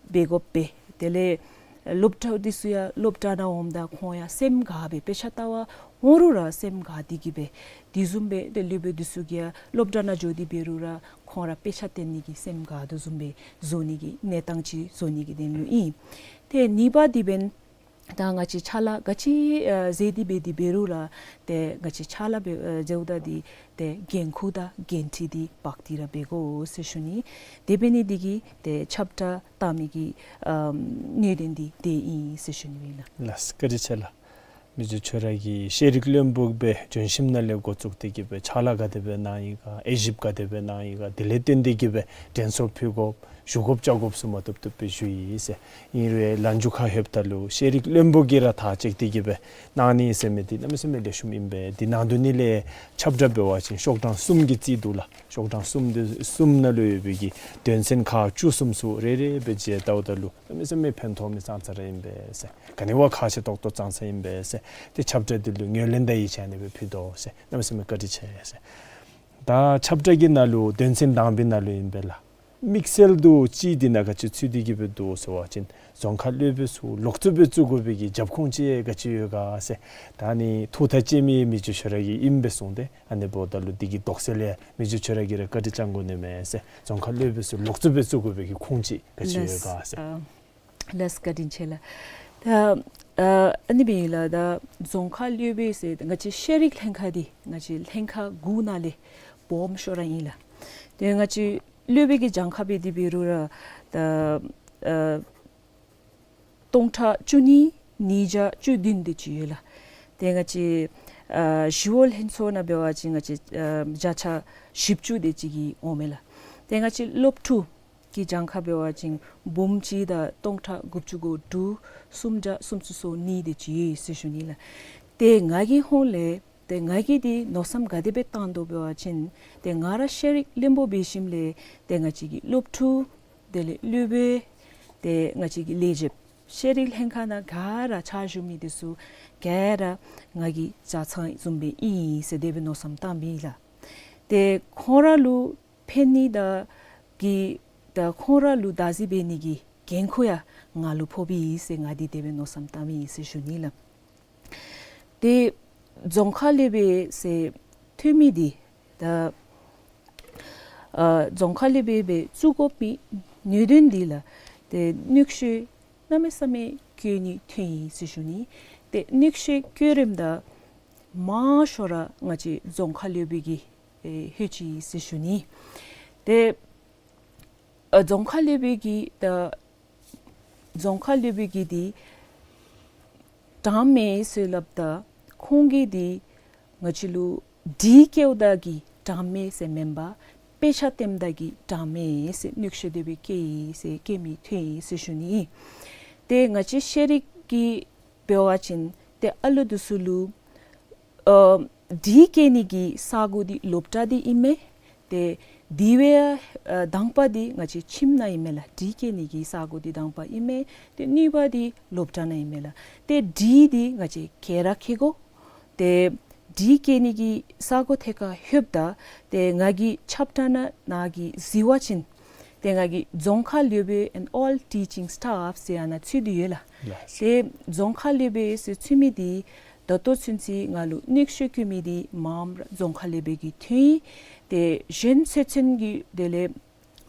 འབད་དགོ་པས། དེ་ལས་སློབ་ཕྲུག་འདི་ཚུ་ཡང་སློབ་གྲྭ་ནང་འོངམ་ད་ཁོང་ཡང་སེམས་དགའ་སྦེ་དཔེ་ཆ་ལྟ་བར་འོང་རུང་ར་སེམས་དགའ་སྟེ་གིས་སྦེ་དེ་བཟུམ་སྦེ་ཏེ་སློབ་དཔོན་འདི་ཚུ་གིས་ཡང་སློབ་གྲྭ་ནང་འགྱོ་སྟེ་འབད་རུང་ར་ཁོང་ར་དཔེ་ཆ་སྟོན་ནི་གི་སེམས་དགའ་དོ་བཟུམ་སྦེ་བཟོ་ནི་གི་གནས་སྟངས་ཅིག་བཟོ་ནི་གི་དོན་ལུ་ཨིན། ཏེ་གཉིས་པ་འདི་འབདན་ད་ང་བཅས་ཕྱག་ལཱ་ག་ཅི་ཨ་མཛད་དེ་འབད་དེ་འབད་རུང་ར་ཏེ་ང་བཅས་ཕྱག་ལཱ་འབད་ཨ་མཛདཔ་ད་འདི་ཏེ་འགན་ཁུར་དང་འགན་འཁྲི་འདི་འབག་སྟེ་ར་འབད་དགོ་ཟེར་ཞུ་ནི། དེ་འབད་ནི་འདི་གིས་ཏེ་ཁྱབ་བསྒྲགས་བཏང་མི་གི་ཨམ་གནད་དོན་འདི་དེ་ཨིན་ཟེར་ཞུ་ནི་ཨིན་ལགས། ལགས་བཀའ་དྲིན་ཆེ་ལགས། མི་རྗེ་ཁྱོད་ར་གིས་ཤེས་རིག་བློན་པོ་སྦེ་བྱོན་ཞིནམ་ལས་འགོ་བཙུགས་ཏེ་གིས་སྦེ་ཕྱག་ལཱ་ག་དེ་སྦེ་གནང་ཡི་ག་དབྱེ་ཞིབ་ག་དེ་སྦེ་གནང་ཡི་ག་དེ་ལས་བརྟེན་ཏེ་གིས་སྦེ་དྲན་གསོ་ཕུལ་དགོཔ་ཞུ་དགོཔ་བཅར་དགོཔ་ཚུ་མ་བཏུབ་བཏུབ་སྦེ་ཞུ་ཡི་ཟེར། ཨིན་རུང་ལན་མཇུག་ཁར་ལྷོདཔ་ད་ལུ་ཤེས་རིག་བློན་པོ་གིས་ར་ཐག་བཅད་དེ་གིས་སྦེ་གནང་ནི་ཟེར་མི་འདི་གནམ་མེད་ས་མེད་ལེགས་ཤོམ་ཨིན་པས། འདི་ནང་དོན་ནི་ལས་ཁྱབ་བསྒྲགས་འབད་བ་ཅིན་ཤོག་གྲངས་གསུམ་གྱིས་རྩིས་འདུག་ལགས། ཤོག་གྲངས་གསུམ་འདི་གསུམ་ནང་ལུ་ཡོད་པའི་གི་དོན་ཚན་ཁག་བཅུ་གསུམ་ཚུ་རེ་རེ་སྦེ་མཇལ་བལྟཝ་ད་ལུ་གནམ་མེད་ས་མེད་ཕན་ཐོགས་མི་ཙང་ཙ་ར་ཨིན་པས་ཟེར། ག་ནི་བ་ཁག་ཆེ་ཏོག་ཏོ་ཙང་ཙ་ཨིན་པས་ཟེར། ཏེ་ཁྱབ་བསྒྲགས་འདི་ལུ་ངོས་ལེན་དང་ཡིད་ཆེས་ཨ་ནི་སྦེ་ཕུལ་དོ་ཟེར། གནམ་མེད་ས་མེད་བཀའ་དྲིན་ཆེ་ཟེར། ད་ཁྱབ་བསྒྲགས་ཀྱི་ནང་ལུ་དོན་ཚན་དང་པའི་ནང་ལུ་ཨིན་པས་ལགས། དམིགས་བསལ་དུ་ཅིག་འདི་ནང་ག་ཅི་ཚུད་དེ་གིས་སྦེ་འདུག་ཟེར་བ་ཅིན་རྫོང་ཁ་སློབ་དཔོན་ཚུ་ལོག་བཙུགས་སྦེ་བཙུགས་དགོ་པའི་གི་རྒྱབ་ཁུངས་ཅིག་ག་ཅི་ཡོད་ག་ཟེར། ད་ནི་ཐུགས་ཐག་བཅད་མི་མི་རྗེ་ཁྱོད་ར་གིས་ཨིན་པས་གསུངས་ཏེ་ཨ་ནི་འབདཝ་ད་ལུ་འདི་གི་དོགས་སེལ་ལས་མི་རྗེ་ཁྱོད་ར་གིས་ར་བཀའ་དྲིན་བསྐྱང་དགོ་ནི་མས་ཟེར། རྫོང་ཁ་སློབ་དཔོན་ཚུ་ལོག་བཙུགས་སྦེ་བཙུགས་དགོ་པའི་གི་ཁུངས་ཅིག་ག་ཅི་ཡོད་ག་ཟེར། ལགས། ཨ་ལགས་བཀའ་དྲིན་ཆེ་ལགས། ད་ཨ་ཨ་ནི་སྦེ་ཨིན་ལགས། ད་རྫོང་ཁ་སློབ་དཔོན་ཟེར་ང་བཅས་ཤེས་རིག་ལྷན་ཁག་འདི་ང་བཅས་ལྷན་ཁག་དགུ་ནང་ལས་སྦོམ་ཤོས་ར་ཨིན་ལགས། ཏེ་ང་བཅས་སློབ་དཔོན་གྱི་གྱངས་ཁ་འབད་དེ་འབད་རུང་ར་ད་ཨ་སྟོང་ཕྲག་བཅུ་གཉིས་ཉིས་བརྒྱ་བཅུ་བདུན་དེ་ཅིག་ཡོད་ལགས། ཏེ་ང་བཅས་ཨ་ཞི་གཡོག་ལྷན་ཚོགས་ནང་འབད་བ་ཅིན་ང་བཅས་ཨ་བརྒྱ་ཆ་བཞི་བཅུ་དེ་ཅིག་གིས་འོང་མས་ལགས། ཏེ་ང་བཅས་སློབ་ཕྲུག་གི་གྱངས་ཁ་འབད་བ་ཅིན་འབུམ་གཅིག་དང་སྟོང་ཕྲག་དགུ་བཅུ་གོ་དྲུག་སུམ་བརྒྱ་སུམ་ཅུ་སོ་གཉིས་དེ་ཅིག་ཡོད་ཟེར་ཞུ་ནི་ལགས། ཏེ་ང་གི་ཧོང་ལས་ཏེ་ང་གིས་འདི་མནོ་བསམ་ག་དེ་སྦེ་བཏང་དོ་འབད་བ་ཅིན་ཏེ་ང་ར་ཤེས་རིག་བློན་པོ་འབད་ཞིནམ་ལས་ཏེ་ང་བཅས་ཀྱི་སློབ་ཕྲུག་དེ་ལས་སློབ་དཔོན་ ཏེ་ང་བཅས་ཀྱི་ལས་བྱེདཔ་ཤེས་རིག་ལྷན་ཁག་ནང་ག་ར་ཕྱག་ཞུ་མི་འདི་ཚུ་ག་ར་ང་གི་ཇ་ཚང་བཟུམ་སྦེ་ཨིན་ཟེར་དེ་སྦེ་མནོ་བསམ་བཏངམ་ཨིན་ལགས། ཏེ་ཁོང་ར་ལུ་ཕན་ནི་དང་གི་ད་ཁོང་ར་ལུ་བདག་འཛིན་འབད་ནི་གི་འགན་ཁུར་ཡང་ང་ལུ་ཕོགཔ་ཨིན་ཟེར་ང་འདི་དེ་སྦེ་མནོ་བསམ་བཏངམ་ཨིན་ཟེར་ཞུ་ནི་ལགས། ཏེ་རྫོང་ཁ་ལས་འབད་ཟེར་ཐོན་མི་འདི་ད་ཨ་རྫོང་ཁ་ལས་འབད་སྦེ་བཙུགས་དགོ་པའི་གནད་དོན་འདི་ལགས། ཏེ་གནོད་ཤུགས་གནམ་མེད་ས་མེད་བཀལ་ནི་ཐོན་ཡི་ཟེར་ཞུ་ནི། ཏེ་གནོད་ཤུགས་བཀལ་རནམ་ད་མང་ཤོས་ར་ང་བཅས་རྫོང་ཁ་ལས་འབད་ཀྱིས་ཨེ་ལྷོད་ཅི་ཟེར་ཞུ་ནི། ཏེ་ཨ་རྫོང་ཁ་ལས་འབད་ཀྱིས་ད་རྫོང་ཁ་ལས་འབད་ཀྱིས་འདི་དྲང་མེད་ཟེར་སླབ་ད་ཁོང་གིས་འདི་ང་བཅས་ལུ་སྒྲིག་བཀལཝ་ད་གི་དྲང་མེད་ཟེར་མེན་པར་དཔེ་ཆ་སྟོནམ་ད་གི་དྲང་མེད་ཟེར་གནོད་ཤུགས་དེ་སྦེ་བཀལ་ཡི་ཟེར་བཀལ་མི་ཐོན་ཡི་ཟེར་ཞུ་ནི། ཏེ་ང་བཅས་ཤེས་རིག་གི་འབད་བ་ཅིན་ཏེ་ཨ་ལུ་འདི་ཚུ་ལུ་ཨ་སྒྲིག་བཀལ་ནི་གི་ས་གོ་འདི་སློབ་གྲྭ་འདི་ཨིན་མས། ཏེ་དེ་བས་ཨ་དང་པ་འདི་ང་བཅས་ཁྱིམ་ནང་ཨིན་མས་ལགས། སྒྲིག་བཀལ་ནི་གི་ས་གོ་འདི་དང་པ་ཨིན་མས། ཏེ་གཉིས་པ་འདི་སློབ་གྲྭ་ནང་ཨིན་མས་ལགས། ཏེ་སྒྲིག་འདི་ང་བཅས་ག་ར་བཀལ་དགོ། ཏེ་སྒྲིག་བཀལ་ནི་གི་ས་གོ་ཐད་ཁར་ལྷོདཔ་ད་ཏེ་ང་གིས་ཁྱབ་བསྒྲགས་ནང་ནང་གི་གཟིགས་པ་ཅིན་ཏེ་ང་གིས་རྫོང་ཁ་ལས་འབད་and all teaching staff ཟེར་ཨ་ནཱ་ཚུད་དེ་ཡོད་ལགས། ལགས། ཏེ་རྫོང་ཁ་ལས་འབད་ཟེར་ཚུད་མི་འདི་ད་ལྟོ་ཚུན་ཚོད་ང་ལུ་གནོད་ཤུགས་བཀལ་མི་འདི་མངམ་ར་རྫོང་ཁ་ལས་འབད་ཀྱིས་ཐོན་ཡི། ཏེ་གཞན་ཚོང་ཚོད་ཀྱི་དེ་ལས་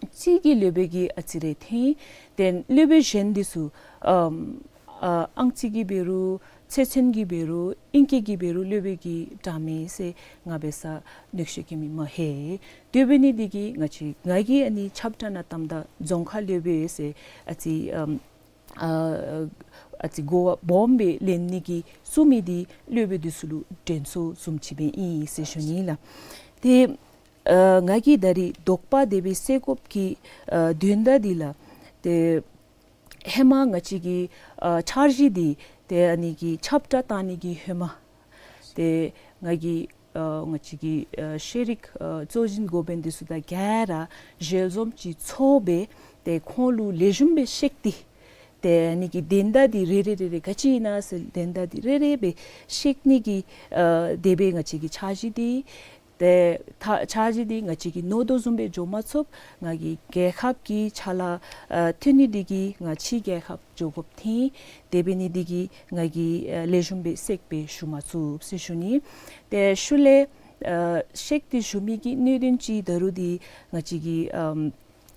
རྩིས་ཀྱི་སློབ་དཔོན་གྱིས་ཨ་ཙི་རེ་ཐོན་ཡི། ཏེ་སློབ་དཔོན་གཞན་འདི་ཚུ་ཨམ་ཨ་ཨང་རྩིས་ཀྱི་འབད་རུང་ཚོང་ཚོད་ཀྱི་འབད་རུང་ཨིང་སྐད་ཀྱི་འབད་རུང་སློབ་དཔོན་གྱིས་དྲང་མེད་ཟེར་ང་འབད་སར་གནོད་ཤུགས་བཀལ་མི་མ་ལྷོད། དེ་འབད་ནི་འདི་གིས་ང་བཅས་ང་གིས་ཨ་ནི་ཁྱབ་བསྒྲགས་ནང་བཏངམ་ད་རྫོང་ཁ་སློབ་དཔོན་ཟེར་ཨ་ཙི་ཨམ་ཨ་ཨ་ཙི་གོ་བ་སྦོམ་སྦེ་ལེན་ནི་གི་བཙུགས་མི་འདི་སློབ་དཔོན་འདི་ཚུ་ལུ་དྲན་གསོ་བཟུམ་ཅིག་སྦེ་ཨིན་ཟེར་ཞུ་ནི་ལགས། ཏེ་ཨ་ང་གིས་ད་རིས་དོགས་པ་དེ་སྦེ་སེལ་དགོཔ་གི་ཨ་དོན་དག་འདི་ལགས། ཏེ་ཧེ་མ་ང་བཅས་ཀྱི་ཨ་འཆར་གཞི་འདི་ཏེ་ཨ་ནི་གི་ཁྱབ་བསྒྲགས་བཏང་ནི་གི་ཧེ་མ་ཏེ་ང་གིས་ཨ་ང་བཅས་ཀྱི་ཨ་ཤེས་རིག་ཨ་གཙོ་འཛིན་འགོ་དཔོན་འདི་ཚུ་དང་ག་ར་ཞལ་འཛོམས་ཅིག་ཚོགས་སྦེ་ཏེ་ཁོང་ལུ་ལེགས་ཤོམ་སྦེ་བཤད་དེ་ཏེ་ཨ་ནི་གི་དོན་དག་འདི་རེ་རེ་རེ་རེ་ག་ཅི་ཨིན་ན་ཟེར་དོན་དག་འདི་རེ་རེ་སྦེ་བཤད་ནི་གི་ཨ་དེ་སྦེ་ང་བཅས་ཀྱི་འཆར་གཞི་འདི་ཏེ་ད་འཆར་གཞི་འདི་ང་བཅས་ཀྱིས་མནོ་དོ་བཟུམ་སྦེ་འགྱོ་མ་ཚུགས། ང་གིས་རྒྱལ་ཁབ་ཀྱི་ཕྱག་ལཱ་ཨ་ཐོན་ནི་འདི་གིས་ང་ཕྱི་རྒྱལ་ཁབ་འགྱོ་དགོཔ་ཐོན། དེ་འབད་ནི་འདི་གིས་ང་གིས་ཨ་ལེགས་ཤོམ་སྦེ་གསལ་སྦེ་ཞུ་མ་ཚུགས་ཟེར་ཞུ་ནི། ཏེ་ཤུལ་ལས་ཨ་གསལ་ཏེ་ཞུ་མི་གི་གནད་དོན་ཅིག་ད་རུང་འདི་ང་བཅས་ཀྱི་ཨམ་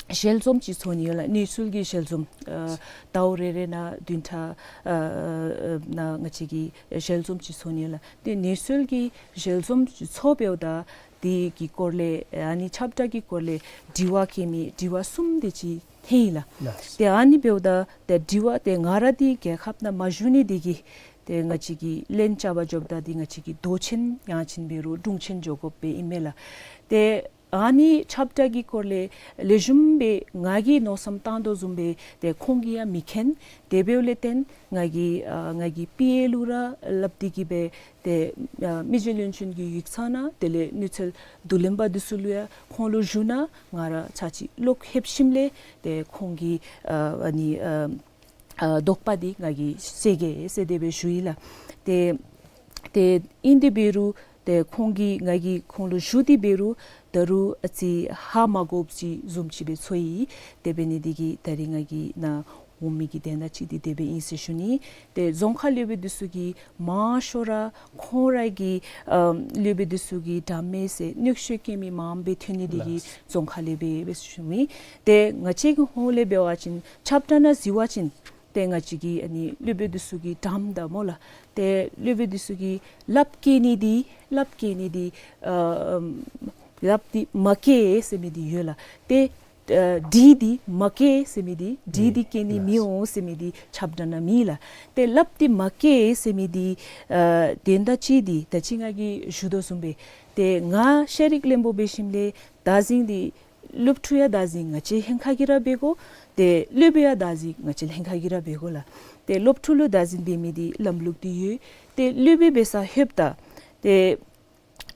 ཞལ་འཛོམས་ཅིག་ཚོགས་ནི་ཡོད་ལགས། གནས་ཚུལ་གྱི་ཞལ་འཛོམས་ཨ་ཟླཝ་རེ་རེ་ནང་བདུན་ཕྲག་ཨ་ཨ་ནང་ང་བཅས་ཀྱི་ཞལ་འཛོམས་ཅིག་ཚོགས་ནི་ཡོད་ལགས། ཏེ་གནས་ཚུལ་གྱི་ཞལ་འཛོམས་ཅིག་ཚོགས་འབདཝ་ད་དེ་གི་སྐོར་ལས་ཨ་ནི་ཁྱབ་བསྒྲགས་ཀྱི་སྐོར་ལས་དྲི་བ་བཀོད་མི་དྲི་བ་གསུམ་དེ་ཅིག་ཐོན་ཡི་ལགས། ལགས། ཏེ་ཨ་ནི་འབདཝ་ད་ཏེ་དྲི་བ་ཏེ་ང་ར་འདི་རྒྱལ་ཁབ་ནང་མ་བཞུགས་ནི་འདི་གིས་ཏེ་ང་བཅས་ཀྱིས་ལན་རྐྱབ་པར་འགྱོཝ་ད་འདི་ང་བཅས་ཀྱིས་མདོ་ཆེན་ཡང་ཅིན་འབད་རུང་དྲུང་ཆེན་འགྱོ་དགོཔ་སྦེ་ཨིན་མས་ལགས། ཏེ་ཨ་ནི་ཁྱབ་བསྒྲགས་ཀྱི་སྐོར་ལས་ལེགས་ཤོམ་སྦེ་ང་གིས་མནོ་བསམ་བཏང་དོ་བཟུམ་སྦེ་ཏེ་ཁོང་གིས་ཡང་མི་མཁྱེན། དེ་འབདཝ་ལས་བརྟེན་ང་གིས་ཨ་ང་གི་པི་ཨེ་ལུ་ར་སླབ་སྟེ་གི་སྦེ་ཏེ་ཨ་མི་རྗེ་བློན་ཆེན་གྱི་ཡིག་ཚང་ནང་དེ་ལས་གནས་ཚུལ་བསྡུ་ལེན་པ་འདི་ཚུ་ལུ་ཡང་ཁོང་ལུ་ཞུ་ན་ང་ར་ཚར་གཅིག་ལོག་ལྷོདཔ་ཞིནམ་ལས་ཏེ་ཁོང་གི་ཨ་ཨ་ནི་ཨ་ཨ་དོགས་པ་འདི་ང་གིས་སེལ་གེ་ཟེར་དེ་སྦེ་ཞུ་ཡི་ལགས། ཏེ་ཏེ་ཨིན་ཏེ་འབད་རུང་ཏེ་ཁོང་གིས་ང་གིས་ཁོང་ལུ་ཞུ་སྟེ་འབད་རུང་ད་རུང་ཨ་ཙི་ཧ་མ་གོཝ་ཅིག་བཟུམ་ཅིག་སྦེ་ཚོར་ཡི། དེ་འབད་ནི་འདི་གིས་ད་རིས་ང་གིས་ནཱ་འོང་མི་གི་དོན་དག་ཅིག་འདི་དེ་སྦེ་ཨིན་ཟེར་ཞུ་ནི། ཏེ་རྫོང་ཁ་སློབ་དཔོན་འདི་ཚུ་གིས་མང་ཤོས་ར་ཁོང་ར་གི་ཨམ་སློབ་དཔོན་འདི་ཚུ་གིས་དྲང་མེད་ཟེར་གནོད་ཤུགས་བཀལ་མི་མངམ་སྦེ་ཐོན་ནི་འདི་གིས་ལགས། རྫོང་ཁ་སློབ་དཔོན་སྦེ་ཞུ་མི། ཏེ་ང་བཅས་ཀྱི་ཧོངས་ལས་འབད་བ་ཅིན་ཁྱབ་བསྒྲགས་ནང་གཟིགས་པ་ཅིན་ཏེ་ང་བཅས་ཀྱི་ཨ་ནི་སློབ་དཔོན་འདི་ཚུ་གིས་དྲངམ་ད་སྨོ་ལགས། ཏེ་སློབ་དཔོན་འདི་ཚུ་གིས་ལགཔ་བཀལ་ནི་འདི་ལགཔ་བཀལ་ནི་འདི་ཨ་ལགཔ་འདི་མ་བཀལ་ཟེར་མི་འདི་ཡོད་ལགས། ཏེ་ཨ་གྲི་འདི་མ་བཀལ་ཟེར་མི་འདི་གྲི་འདི་བཀལ་ནི་མི་འོང་ཟེར་མི་འདི་ཁྱབ་བསྒྲགས་ནང་མེད་ལགས། ཏེ་ལགཔ་འདི་མ་བཀལ་ཟེར་མི་འདི་ཨ་དོན་དག་ཅིག་འདི་ད་ཅི་ང་གིས་ཞུ་དོ་བཟུམ་སྦེ་ཏེ་ང་ཤེས་རིག་བློན་པོ་འབད་ཞིནམ་ལས་བདག་འཛིན་འདི་སློབ་ཕྲུག་ཡང་བདག་འཛིན་ང་བཅས་ལྷན་ཁག་གིས་ར་འབད་དགོ། ཏེ་སློབ་དཔོན་ཡང་བདག་འཛིན་ང་བཅས་ལྷན་ཁག་གིས་ར་འབད་དགོ་ལགས། ཏེ་སློབ་ཕྲུག་ལུ་བདག་འཛིན་འབད་མི་འདི་ལམ་ལུགས་འདི་ཡོད། ཏེ་སློབ་དཔོན་འབད་སར་ལྷོདཔ་ད་ཏེ་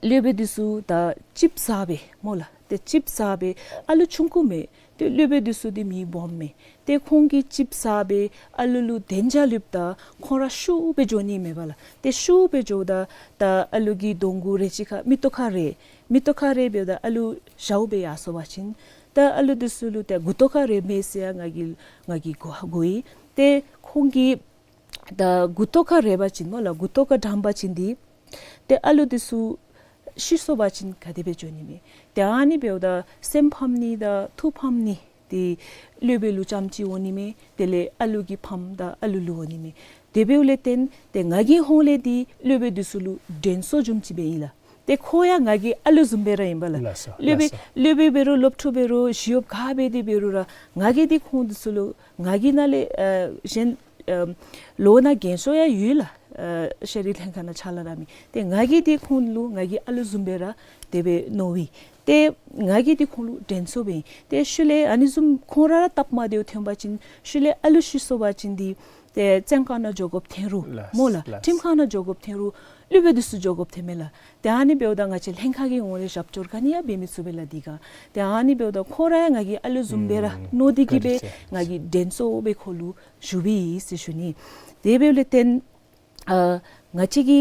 སློབ་དཔོན་འདི་ཚུ་ད་ཅིབ་ཟ་སྦེ་སྨོ་ལགས། ཏེ་ཅིབ་ཟ་སྦེ་ཨ་ལུ་ཆུང་ཀུ་མས། ཏེ་སློབ་དཔོན་འདི་ཚུ་འདི་མི་སྦོམ་མས། ཏེ་ཁོང་གིས་ཅིག་ཟ་སྦེ་ཨ་ལུ་ལུ་དན་རྒྱ་ལུསཔ་ད་ཁོང་ར་ཤུགས་སྦེ་འགྱོ་ནི་མས་པ་ལགས། ཏེ་ཤུགས་སྦེ་འགྱོཝ་ད་ད་ཨ་ལུ་གི་གདོང་གུ་རེ་ཅིག་ཁར་མིག་ཏོ་ཁར་རེག། མིག་ཏོ་ཁར་རེག་འབདཝ་ད་ཨ་ལུ་ཞཝ་སྦེ་ཡར་སོང་པ་ཅིན་ད་ཨ་ལུ་འདི་ཚུ་ལུ་ཏེ་མགུ་ཏོ་ཁར་རེགཔ་མས་ཟེར་ཡང་ང་གིས་ང་གིས་གོ་གོཝ་ཨིན། ཏེ་ཁོང་གིས་ད་མགུ་ཏོ་ཁར་རེག་པ་ཅིན་སྨོ་ལགས། མགུ་ཏོ་ཁར་དྲངས་པ་ཅིན་འདི་ཏེ་ཨ་ལུ་འདི་ཚུ་ཤི་སོང་པ་ཅིན་ག་དེ་སྦེ་འགྱོ་ནི་མས། ཏེ་ཨ་ནི་འབདཝ་ད་སེམས་ཕམ་ནི་དང་ཐུགས་ཕམ་ནི་འདི་སློབ་དཔོན་ལུ་རྐྱངམ་ཅིག་འོང་ནི་མས། དེ་ལས་ཨ་ལུ་གིས་ཕམ་ད་ཨ་ལུ་ལུ་འོང་ནི་མས། དེ་འབདཝ་ལས་བརྟེན་ཏེ་ང་གི་ཧོངས་ལས་འདི་སློབ་དཔོན་འདི་ཚུ་ལུ་དྲན་གསོ་བཟུམ་ཅིག་སྦེ་ཨིན་ལགས། ཏེ་ཁོ་ཡང་ང་གི་ཨ་ལུ་བཟུམ་སྦེ་ར་ཨིན་པ་ལགས། ལགས་སོ། སློབ་དཔོན་ལགས་སོ། སློབ་དཔོན་འབད་རུང་སློབ་ཕྲུག་འབད་རུང་ཞི་གཡོགཔ་ག་འབད་དེ་འབད་རུང་ར་ང་གིས་འདི་ཁོང་འདི་ཚུ་ལུ་ང་གིས་ནཱ་ལས་ཨ་གཞན་ཨ་ལོ་ན་རྒན་ཤོས་ཡང་ཡོད་ལགས། ཨ་ཤེས་རིག་ལྷན་ཁག་ནང་ཕྱག་ལཱ་གནང་མི། ཏེ་ང་གིས་འདི་ཁོང་ལུ་ང་གི་ཨ་ལུ་བཟུམ་སྦེ་ར་དེ་སྦེ་མནོ་བས། ཏེ་ང་གིས་འདི་ཁོང་ལུ་དྲན་གསོ་འབད་ཨིན། ཏེ་ཤུལ་ལས་ཨ་ནི་བཟུམ་ཁོང་ར་ར་སྟབས་མ་བདེཝ་ཐོན་པ་ཅིན་ཤུལ་ལས་ཨ་ལུ་ཤི་སོང་པ་ཅིན་འདི་ཏེ་བཙོན་ཁང་ནང་འགྱོ་དགོཔ་ཐོན་རུང་ལགས་སྨོ་ལགས། ལགས། ཁྲིམས་ཁང་ནང་འགྱོ་དགོཔ་ཐོན་རུང་སློབ་དཔོན་འདི་ཚུ་འགྱོ་དགོཔ་ཐོནམ་མས་ལགས། ཏེ་ཨ་ནི་འབདཝ་ད་ང་བཅས་ལྷན་ཁག་གི་ངོས་ལས་རྒྱབ་སྐྱོར་ག་ནི་ཡང་འབད་མི་ཚུགས་པས་ལགས་འདི་ག། ཏེ་ཨ་ནི་འབདཝ་ད་ཁོ་ར་ཡང་ང་གི་ཨ་ལུ་བཟུམ་སྦེ་ར་ཨུམ་མནོ་སྟེ་གིས་སྦེ་བཀའ་དྲིན་ཆེ། ང་གིས་དྲན་གསོ་སྦེ་ཁོ་ལུ་ཞུ་བས་ཟེར་ཞུ་ནི། དེ་འབདཝ་ལས་བརྟེན་ཨ་ང་བཅས་ཀྱི་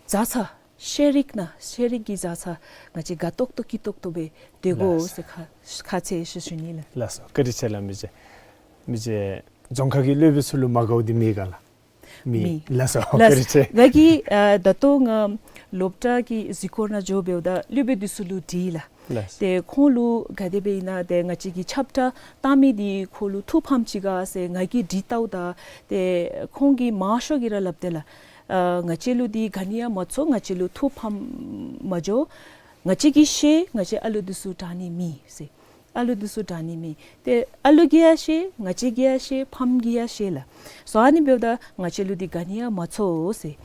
བཟའ་ཚང་ཤེས་རིག་ནང་ཤེས་རིག་གི་བཟའ་ཚང་ང་བཅས་དགའ་ཏོག་ཏོ་སྐྱིད་ཏོག་ཏོ་སྦེ་སྡོད་དགོ་ལགས། ཟེར་ཁ་ཁ་ཚ་ཞུ་ཞུ་ནི་ལགས། ལགས་སོ། བཀའ་དྲིན་ཆེ་ལགས། མི་རྗེ་མི་རྗེ་རྫོང་ཁག་གི་སློབ་དཔོན་ཚུ་ལུ་མ་དགའཝ་འདི་མེད་ག་ལགས། མེད། མེད། ལགས་སོ། ལགས། བཀའ་དྲིན་ཆེ། ང་གིས་ཨ་ད་ལྟོ་ང་སློབ་གྲྭ་གི་གཟིགས་སྐོར་ནང་འགྱོ་འབདཝ་ད་སློབ་དཔོན་འདི་ཚུ་ལུ་དྲིས་ལགས། ལགས། ཏེ་ཁོང་ལུ་ག་དེ་སྦེ་ཨིན་ན་ཏེ་ང་བཅས་ཀྱི་ཁྱབ་བསྒྲགས་བཏང་མི་འདི་ཁོ་ལུ་ཐུགས་ཕམ་ཅི་ག་ཟེར་ང་གིས་དྲི་བལྟཝ་ད་ཏེ་ཁོང་གིས་མང་ཤོས་ཀྱིས་ར་སླབ་དེས་ལགས། ཨ་ང་བཅས་ལུ་འདི་ག་ནི་ཡང་མ་ཚོར། ང་བཅས་ལུ་ཐུགས་ཕམ་མ་འགྱོ། ང་བཅས་ཀྱིས་ཤེས། ང་བཅས་ཨ་ལུ་འདི་ཚུ་དྲང་ནི་མེད་ཟེར། ཨ་ལུ་འདི་ཚུ་དྲང་ནི་མེད། ཏེ་ཨ་ལུ་གིས་ཡང་ཤེས། ང་བཅས་ཀྱིས་ཡང་ཤེས། ཕམ་གྱིས་ཡང་ཤེས་ལགས། སོ་ཨ་ནི་འབདཝ་ད་ང་བཅས་ལུ་འདི་ག་ནི་ཡང་མ་ཚོར་ཟེར།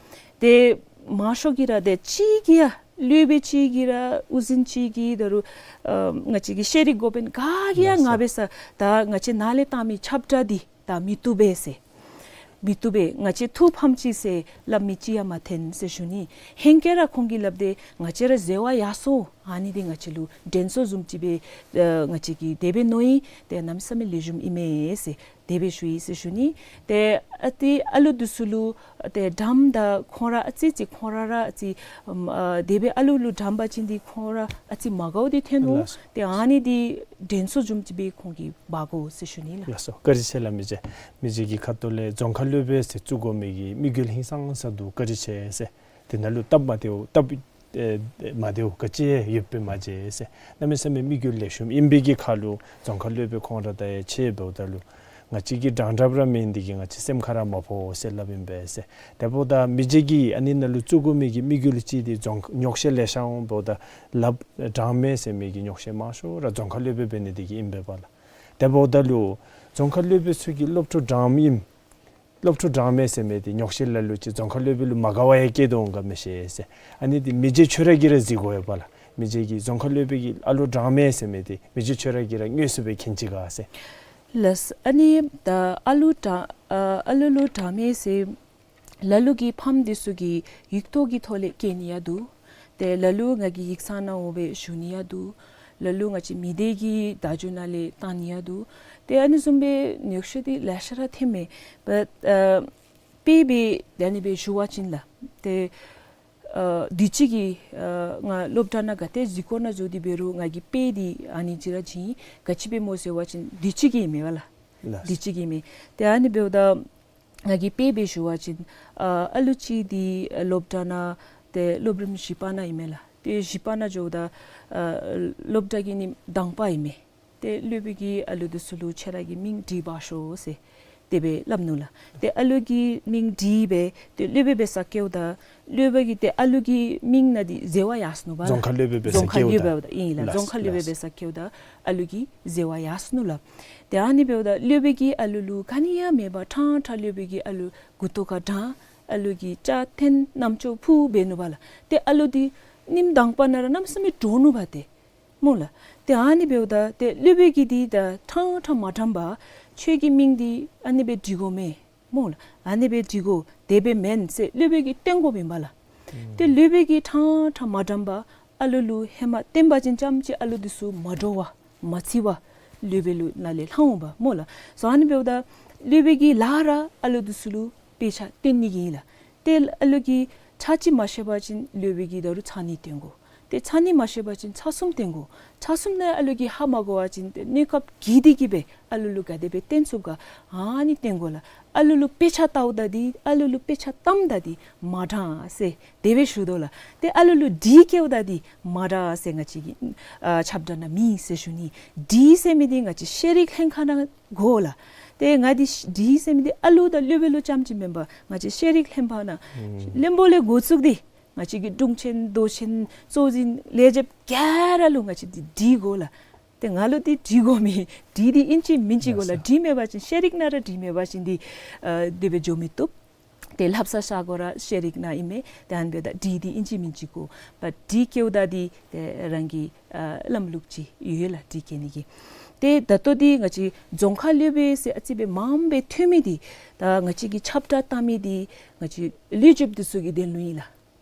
ཏེ་མང་ཤོས་ཀྱིས་ར་ཏེ་གཅིག་གིས་ཡང་སློབ་དཔོན་གཅིག་གིས་ར་དབུ་འཛིན་གཅིག་གིས་ད་རུང་ཨ་ང་བཅས་ཀྱི་ཤེས་རིག་འགོ་དཔོན་ག་གིས་ཡང་ང་འབད་ས་ད་ང་བཅས་ནཱ་ལས་བཏང་མི་ཁྱབ་བསྒྲགས་འདི་ད་མི་བཏུབ་པས་ཟེར། མི་བཏུབ་པས། ང་བཅས་ཐུགས་ཕམ་ཅི་ཟེར་སླབ་མི་ཅིག་ཡང་མ་ཐོན་ཟེར་ཞུ་ནི། ཧེང་སྐལ་ར་ཁོང་གིས་སླབ་དེས་ང་བཅས་ར་འཛོལ་བ་ཡར་སོང་། ཨ་ནི་འདི་ང་བཅས་ལུ་དྲན་གསོ་བཟུམ་ཅིག་སྦེ་ཨ་ང་བཅས་ཀྱིས་དེ་སྦེ་མནོ་ཡི། ཏེ་གནམ་མེད་ས་མེད་ལེགས་ཤོམ་ཨིན་མས་ཟེར་དེ་སྦེ་ཞུ་ཡི་ཟེར་ཞུ་ནི། ཏེ་ཨ་ཏི་ཨ་ལུ་འདི་ཚུ་ལུ་ཏེ་དྲངམ་ད་ཁོང་ར་ཨ་ཙི་ཅིག་ཁོང་ར་ར་ཨ་ཙི་ཨམ་ཨ་དེ་སྦེ་ཨ་ལུ་ལུ་དྲངམ་པ་ཅིན་འདི་ཁོང་ར་ཨ་ཙི་མ་དགའཝ་འདི་ཐོན་ནུག། ལགས་སོ། ཏེ་ཨ་ནི་འདི་དྲན་གསོ་བཟུམ་ཅིག་སྦེ་ཁོང་གིས་འབག་དགོ་ཟེར་ཞུ་ནི་ལགས། ལགས་སོ། བཀའ་དྲིན་ཆེ་ལགས། མི་རྗེ་མི་རྗེ་གི་ཁ་ཐུག་ལས་རྫོང་ཁ་སློབ་དཔོན་ཟེར་བཙུགས་དགོ་མི་གི་དམིགས་ཡུལ་ཧིང་སངས་ས་འདུག། བཀའ་དྲིན་ཆེ་ཟེར། དེ་ནང་ལུ་སྟབས་མ་བདེཝ་སྟབས་ཨེ་མ་བདེཝ་ག་ཅི་ཡང་ཡོདཔ་སྦེ་མ་མཇལ་ཟེར། གནམ་མེད་ས་མེད་དམིགས་ཡུལ་ལེགས་ཤོམ་ཨིན་པའི་གི་ཁར་ལུ་རྫོང་ཁ་སློབ་དཔོན་ཁོང་ར་དང་ཡང་ཕྱད་འབདཝ་ད་ལུ་ང་བཅས་ཀྱིས་དྲང་དྲགཔ་ར་མེན་འདི་གིས་ང་བཅས་སེམས་ཁར་ར་མ་ཕོག་ཟེར་སླབ་ཨིན་པས་ཟེར། དེ་འབདཝ་ད་མི་རྗེ་གིས་ཨ་ནི་ནང་ལུ་བཙུགས་དགོ་མི་གི་དམིགས་ཡུལ་ཅིག་འདི་རྫོང་ཉོགས་བཤད་ལེ་ཤ་འོང་འབདཝ་ད་ལགཔ་དྲང་མས་ཟེར་མི་གི་ཉོགས་བཤད་མང་ཤོས་ར་རྫོང་ཁ་སློབ་དཔོན་འབད་ནི་འདི་གིས་ཨིན་པས་པ་ལགས། དེ་འབདཝ་ད་ལུ་རྫོང་ཁ་སློབ་དཔོན་ཚུ་གིས་སློབ་ཕྲུག་དྲངམ་ཨིན། སློབ་ཕྲུག་དྲང་མས་ཟེར་མི་འདི་ཉོགས་བཤད་ལ་ལུ་ཅིག་རྫོང་ཁ་སློབ་དཔོན་ལུ་མ་དགའ་བ་ཡང་སྐྱེ་དོ་འོང་ག་མི་ཤེས་ཟེར། ཨ་ནི་འདི་མི་རྗེ་ཁྱོད་ར་གིས་ར་གཟིགས་དགོ་ཡོད་པ་ལགས། མི་རྗེ་གིས་རྫོང་ཁ་སློབ་དཔོན་གྱིས་ཨ་ལུ་དྲང་མས་ཟེར་མི་འདི་མི་རྗེ་ཁྱོད་ར་གིས་ར་དངོས་སུ་སྦེ་མཁྱེན་ཅི་ག་ཟེར། ལགས། ཨ་ནི་ད་ཨ་ལུ་དྲང་ཨ་ཨ་ལུ་ལུ་དྲང་མས་ཟེར་ལ་ལུ་གི་ཕམ་འདི་ཚུ་གིས་ཡིག་ཐོག་གི་ཐོག་ལས་བཀོད་ནི་ཡང་འདུག། ཏེ་ལ་ལུ་ང་གིས་ཡིག་ཚང་ནང་འོང་སྦེ་ཞུ་ནི་ཡང་འདུག། ལ་ལུ་ང་བཅས་མི་སྡེ་གི་བརྡ་བརྒྱུད་ནང་ལས་བཏང་ནི་ཡང་འདུག། ཏེ་ཨ་ནི་བཟུམ་སྦེ་ཉོགས་བཤད་འདི་ལེ་ཤ་ར་ཐོནམ་མས། བཊ་ཨ་དཔེ་སྦེ་ད་ཨ་ནི་སྦེ་ཞུ་བ་ཅིན་ལགས། ཏེ་ཨ་དུས་ཅི་གི་ཨ་ང་སློབ་གྲྭ་ནང་ག་ཏེ་གཟིགས་སྐོར་ནང་འགྱོ་སྟེ་འབད་རུང་ང་གིས་དཔེ་འདི་ཨ་ནི་ཅིག་ར་བྱིན། ག་ཅི་སྦེ་སྨོ་ཟེར་བ་ཅིན་དུས་ཅི་གི་ཨིན་མས་པ་ལགས། ལགས། དུས་ཅི་གི་ཨིན་མས། ཏེ་ཨ་ནི་འབདཝ་ད་ང་གིས་དཔེ་སྦེ་ཞུ་བ་ཅིན་ཨ་ཨ་ལུ་ཅིག་འདི་ཨ་སློབ་གྲྭ་ནང་ཏེ་སློབ་རིམ་བཞི་པ་ནང་ཨིན་མས་ལགས། ཏེ་བཞི་པ་ནང་འགྱོཝ་ད་ཨ་སློབ་གྲྭ་གི་ཉིནམ་དང་པ་ཨིན་མས། ཏེ་སློབ་དཔོན་གྱིས་ཨ་ལུ་འདི་ཚུ་ལུ་ཁྱེད་ར་གི་མིང་བྲིས་འབག་ཤོག་ཟེར་དེ་སྦེ་སླབ་ནུག་ལགས། ཏེ་ཨ་ལུ་གི་མིང་བྲིས་སྦེ་ཏེ་སློབ་དཔོན་འབད་སར་བསྐྱལཝ་ད་སློབ་དཔོན་གྱིས་ཏེ་ཨ་ལུ་གི་མིང་ནང་འདི་འཛོལ་བ་ཡར་སོ་ནུག་པ་ལགས། རྫོང་ཁ་སློབ་དཔོན་འབད་སར་བསྐྱལཝ་ད། རྫོང་ཁ་སློབ་དཔོན་འབད་སར་བསྐྱལཝ་ད་ཨ་ལུ་གི་འཛོལ་བ་ཡར་སོ་ནུག་ལགས། ཏེ་ཨ་ནི་འབདཝ་ད་སློབ་དཔོན་གྱིས་ཨ་ལུ་ལུ་ག་ནི་ཡང་མེད་པར་ཕྲང་ཕྲང་སློབ་དཔོན་གྱིས་ཨ་ལུ་མགུ་ཏོ་ཁར་དྲངས། ཨ་ལུ་གིས་སྐྱག་འཐེན་རྣམ་ཅོ་ཕུ་འབད་ནུག་པ་ལགས། ཏེ་ཨ་ལུ་འདི་ཉིནམ་དང་པ་ནང་ར་གནམ་མེད་ས་མེད་འདྲོག་ནུག་པ་ཏེ་སྨོ་ལགས། ཏེ་ཨ་ནི་འབདཝ་ད་ཏེ་སློབ་དཔོན་གྱིས་འདི་ད་ཕྲང་ཕྲང་མ་དྲངས་པར་ཁྱོད་ཀྱི་མིང་འདི་ཨ་ནི་སྦེ་བྲི་དགོ་མས་སྨོ་ལགས། ཨ་ནི་སྦེ་བྲི་དགོ། དེ་སྦེ་མེན་ཟེར་སློབ་དཔོན་གྱིས་སྟོན་དགོཔ་ཨིན་པ་ལགས། ཏེ་སློབ་དཔོན་གྱིས་ཕྲང་ཕྲང་མ་དྲངས་པར་ཨ་ལུ་ལུ་ཧེ་མ་སྟོན་པ་ཅིན་རྐྱངམ་ཅིག་ཨ་ལུ་འདི་ཚུ་མ་འདྲོག་པར་མ་འཚེར་བར་ སློབ་དཔོན་ལུ་ནཱ་ལས་ལྷང་འོང་པ་སྨོ་ལགས། སོ་ཨ་ནི་འབདཝ་ད་སློབ་དཔོན་གྱིས་ལཱ་ར་ཨ་ལུ་འདི་ཚུ་ལུ་དཔེ་ཆ་སྟོན་ནི་གི་ཨིན་ལགས། ཏེ་ཨ་ལུ་གིས་ཕྱག་ཅིག་མ་ཤེས་པ་ཅིན་སློབ་དཔོན་གྱིས་ད་རུང་ཚར་གཉིས་སྟོན་དགོ། ཏེ་ཚར་གཉིས་མ་ཤེས་པ་ཅིན་ཚར་གསུམ་སྟོན་དགོ། ཚར་གསུམ་ནང་ཨ་ལུ་གིས་ཧ་མ་གོ་བ་ཅིན་ཏེ་གནས་སྐབས་བགྱིས་ཏེ་གིས་སྦེ་ཨ་ལུ་ལུ་ག་དེ་སྦེ་སྟོན་ཚུགས་ག་ཨ་ནི་སྟོན་དགོ་ལགས། ཨ་ལུ་ལུ་དཔེ་ཆ་བལྟཝ་ད་འདི་ཨ་ལུ་ལུ་དཔེ་ཆ་བལྟཝ་ད་འདི་མ་དྲག་ཟེར་དེ་སྦེ་ཞུ་དོ་ལགས། ཏེ་ཨ་ལུ་ལུ་བྲིས་བཀལཝ་ད་འདི་མ་དྲག་ཟེར་ང་བཅས་ཀྱི་ཨ་ཁྱབ་བསྒྲགས་ནང་མེད་ཟེར་ཞུ་ནི། བྲིས་ཟེར་མི་འདི་ང་བཅས་ཤེས་རིག་ལྷན་ཁག་ནང་དགོ་ལགས། ཏེ་ང་འདི་བྲིས་ཟེར་མི་འདི་ཨ་ལུ་དང་སློབ་དཔོན་ལུ་རྐྱངམ་ཅིག་མེན་པར་ང་བཅས་ཤེས་རིག་ལྷན་ཁག་ནང་ཨུམ་བློན་པོ་ལས་འགོ་བཙུགས་ཏེ་ང་བཅས་ཀྱི་དྲུང་ཆེན་མདོ་ཆེན་གཙོ་འཛིན་ལས་བྱེདཔ་ག་ར་ལུ་ང་བཅས་འདི་བྲིས་དགོ་ལགས། ཏེ་ང་ལུ་འདི་བྲིས་དགོ་མི་བྲིས་འདི་ཨིན་ཅི་མིན་ཅི་དགོ་ལགས། ལགས་སོ། བྲིས་མེད་པ་ཅིན་ཤེས་རིག་ནང་ར་བྲིས་མེད་པ་ཅིན་འདི་ཨ་དེ་སྦེ་འགྱོ་མི་བཏུབ། ཏེ་ལྷབ་ས་ས་གོ་ར་ཤེས་རིག་ནང་ཨིན་མས། ཏེ་ཨ་ནི་འབདཝ་ད་བྲིས་འདི་ཨིན་ཅི་མིན་ཅི་དགོ། བྲིས་བཀལཝ་ད་འདི་ཏེ་རང་གི་ཨ་ལམ་ལུགས་ཅིག་ཡོད་ལགས་བྲིས་བཀལ་ནི་གི། ཏེ་ད་ལྟོ་འདི་ང་བཅས་རྫོང་ཁ་སློབ་དཔོན་ཟེར་ཨ་ཙི་སྦེ་མངམ་སྦེ་ཐོན་མི་འདི་ད་ང་བཅས་ཀྱི་ཁྱབ་བསྒྲགས་བཏང་མི་འདི་ང་བཅས་ལས་བྱེདཔ་འདི་ཚུ་གི་དོན་ལུ་ཨིན་ལགས།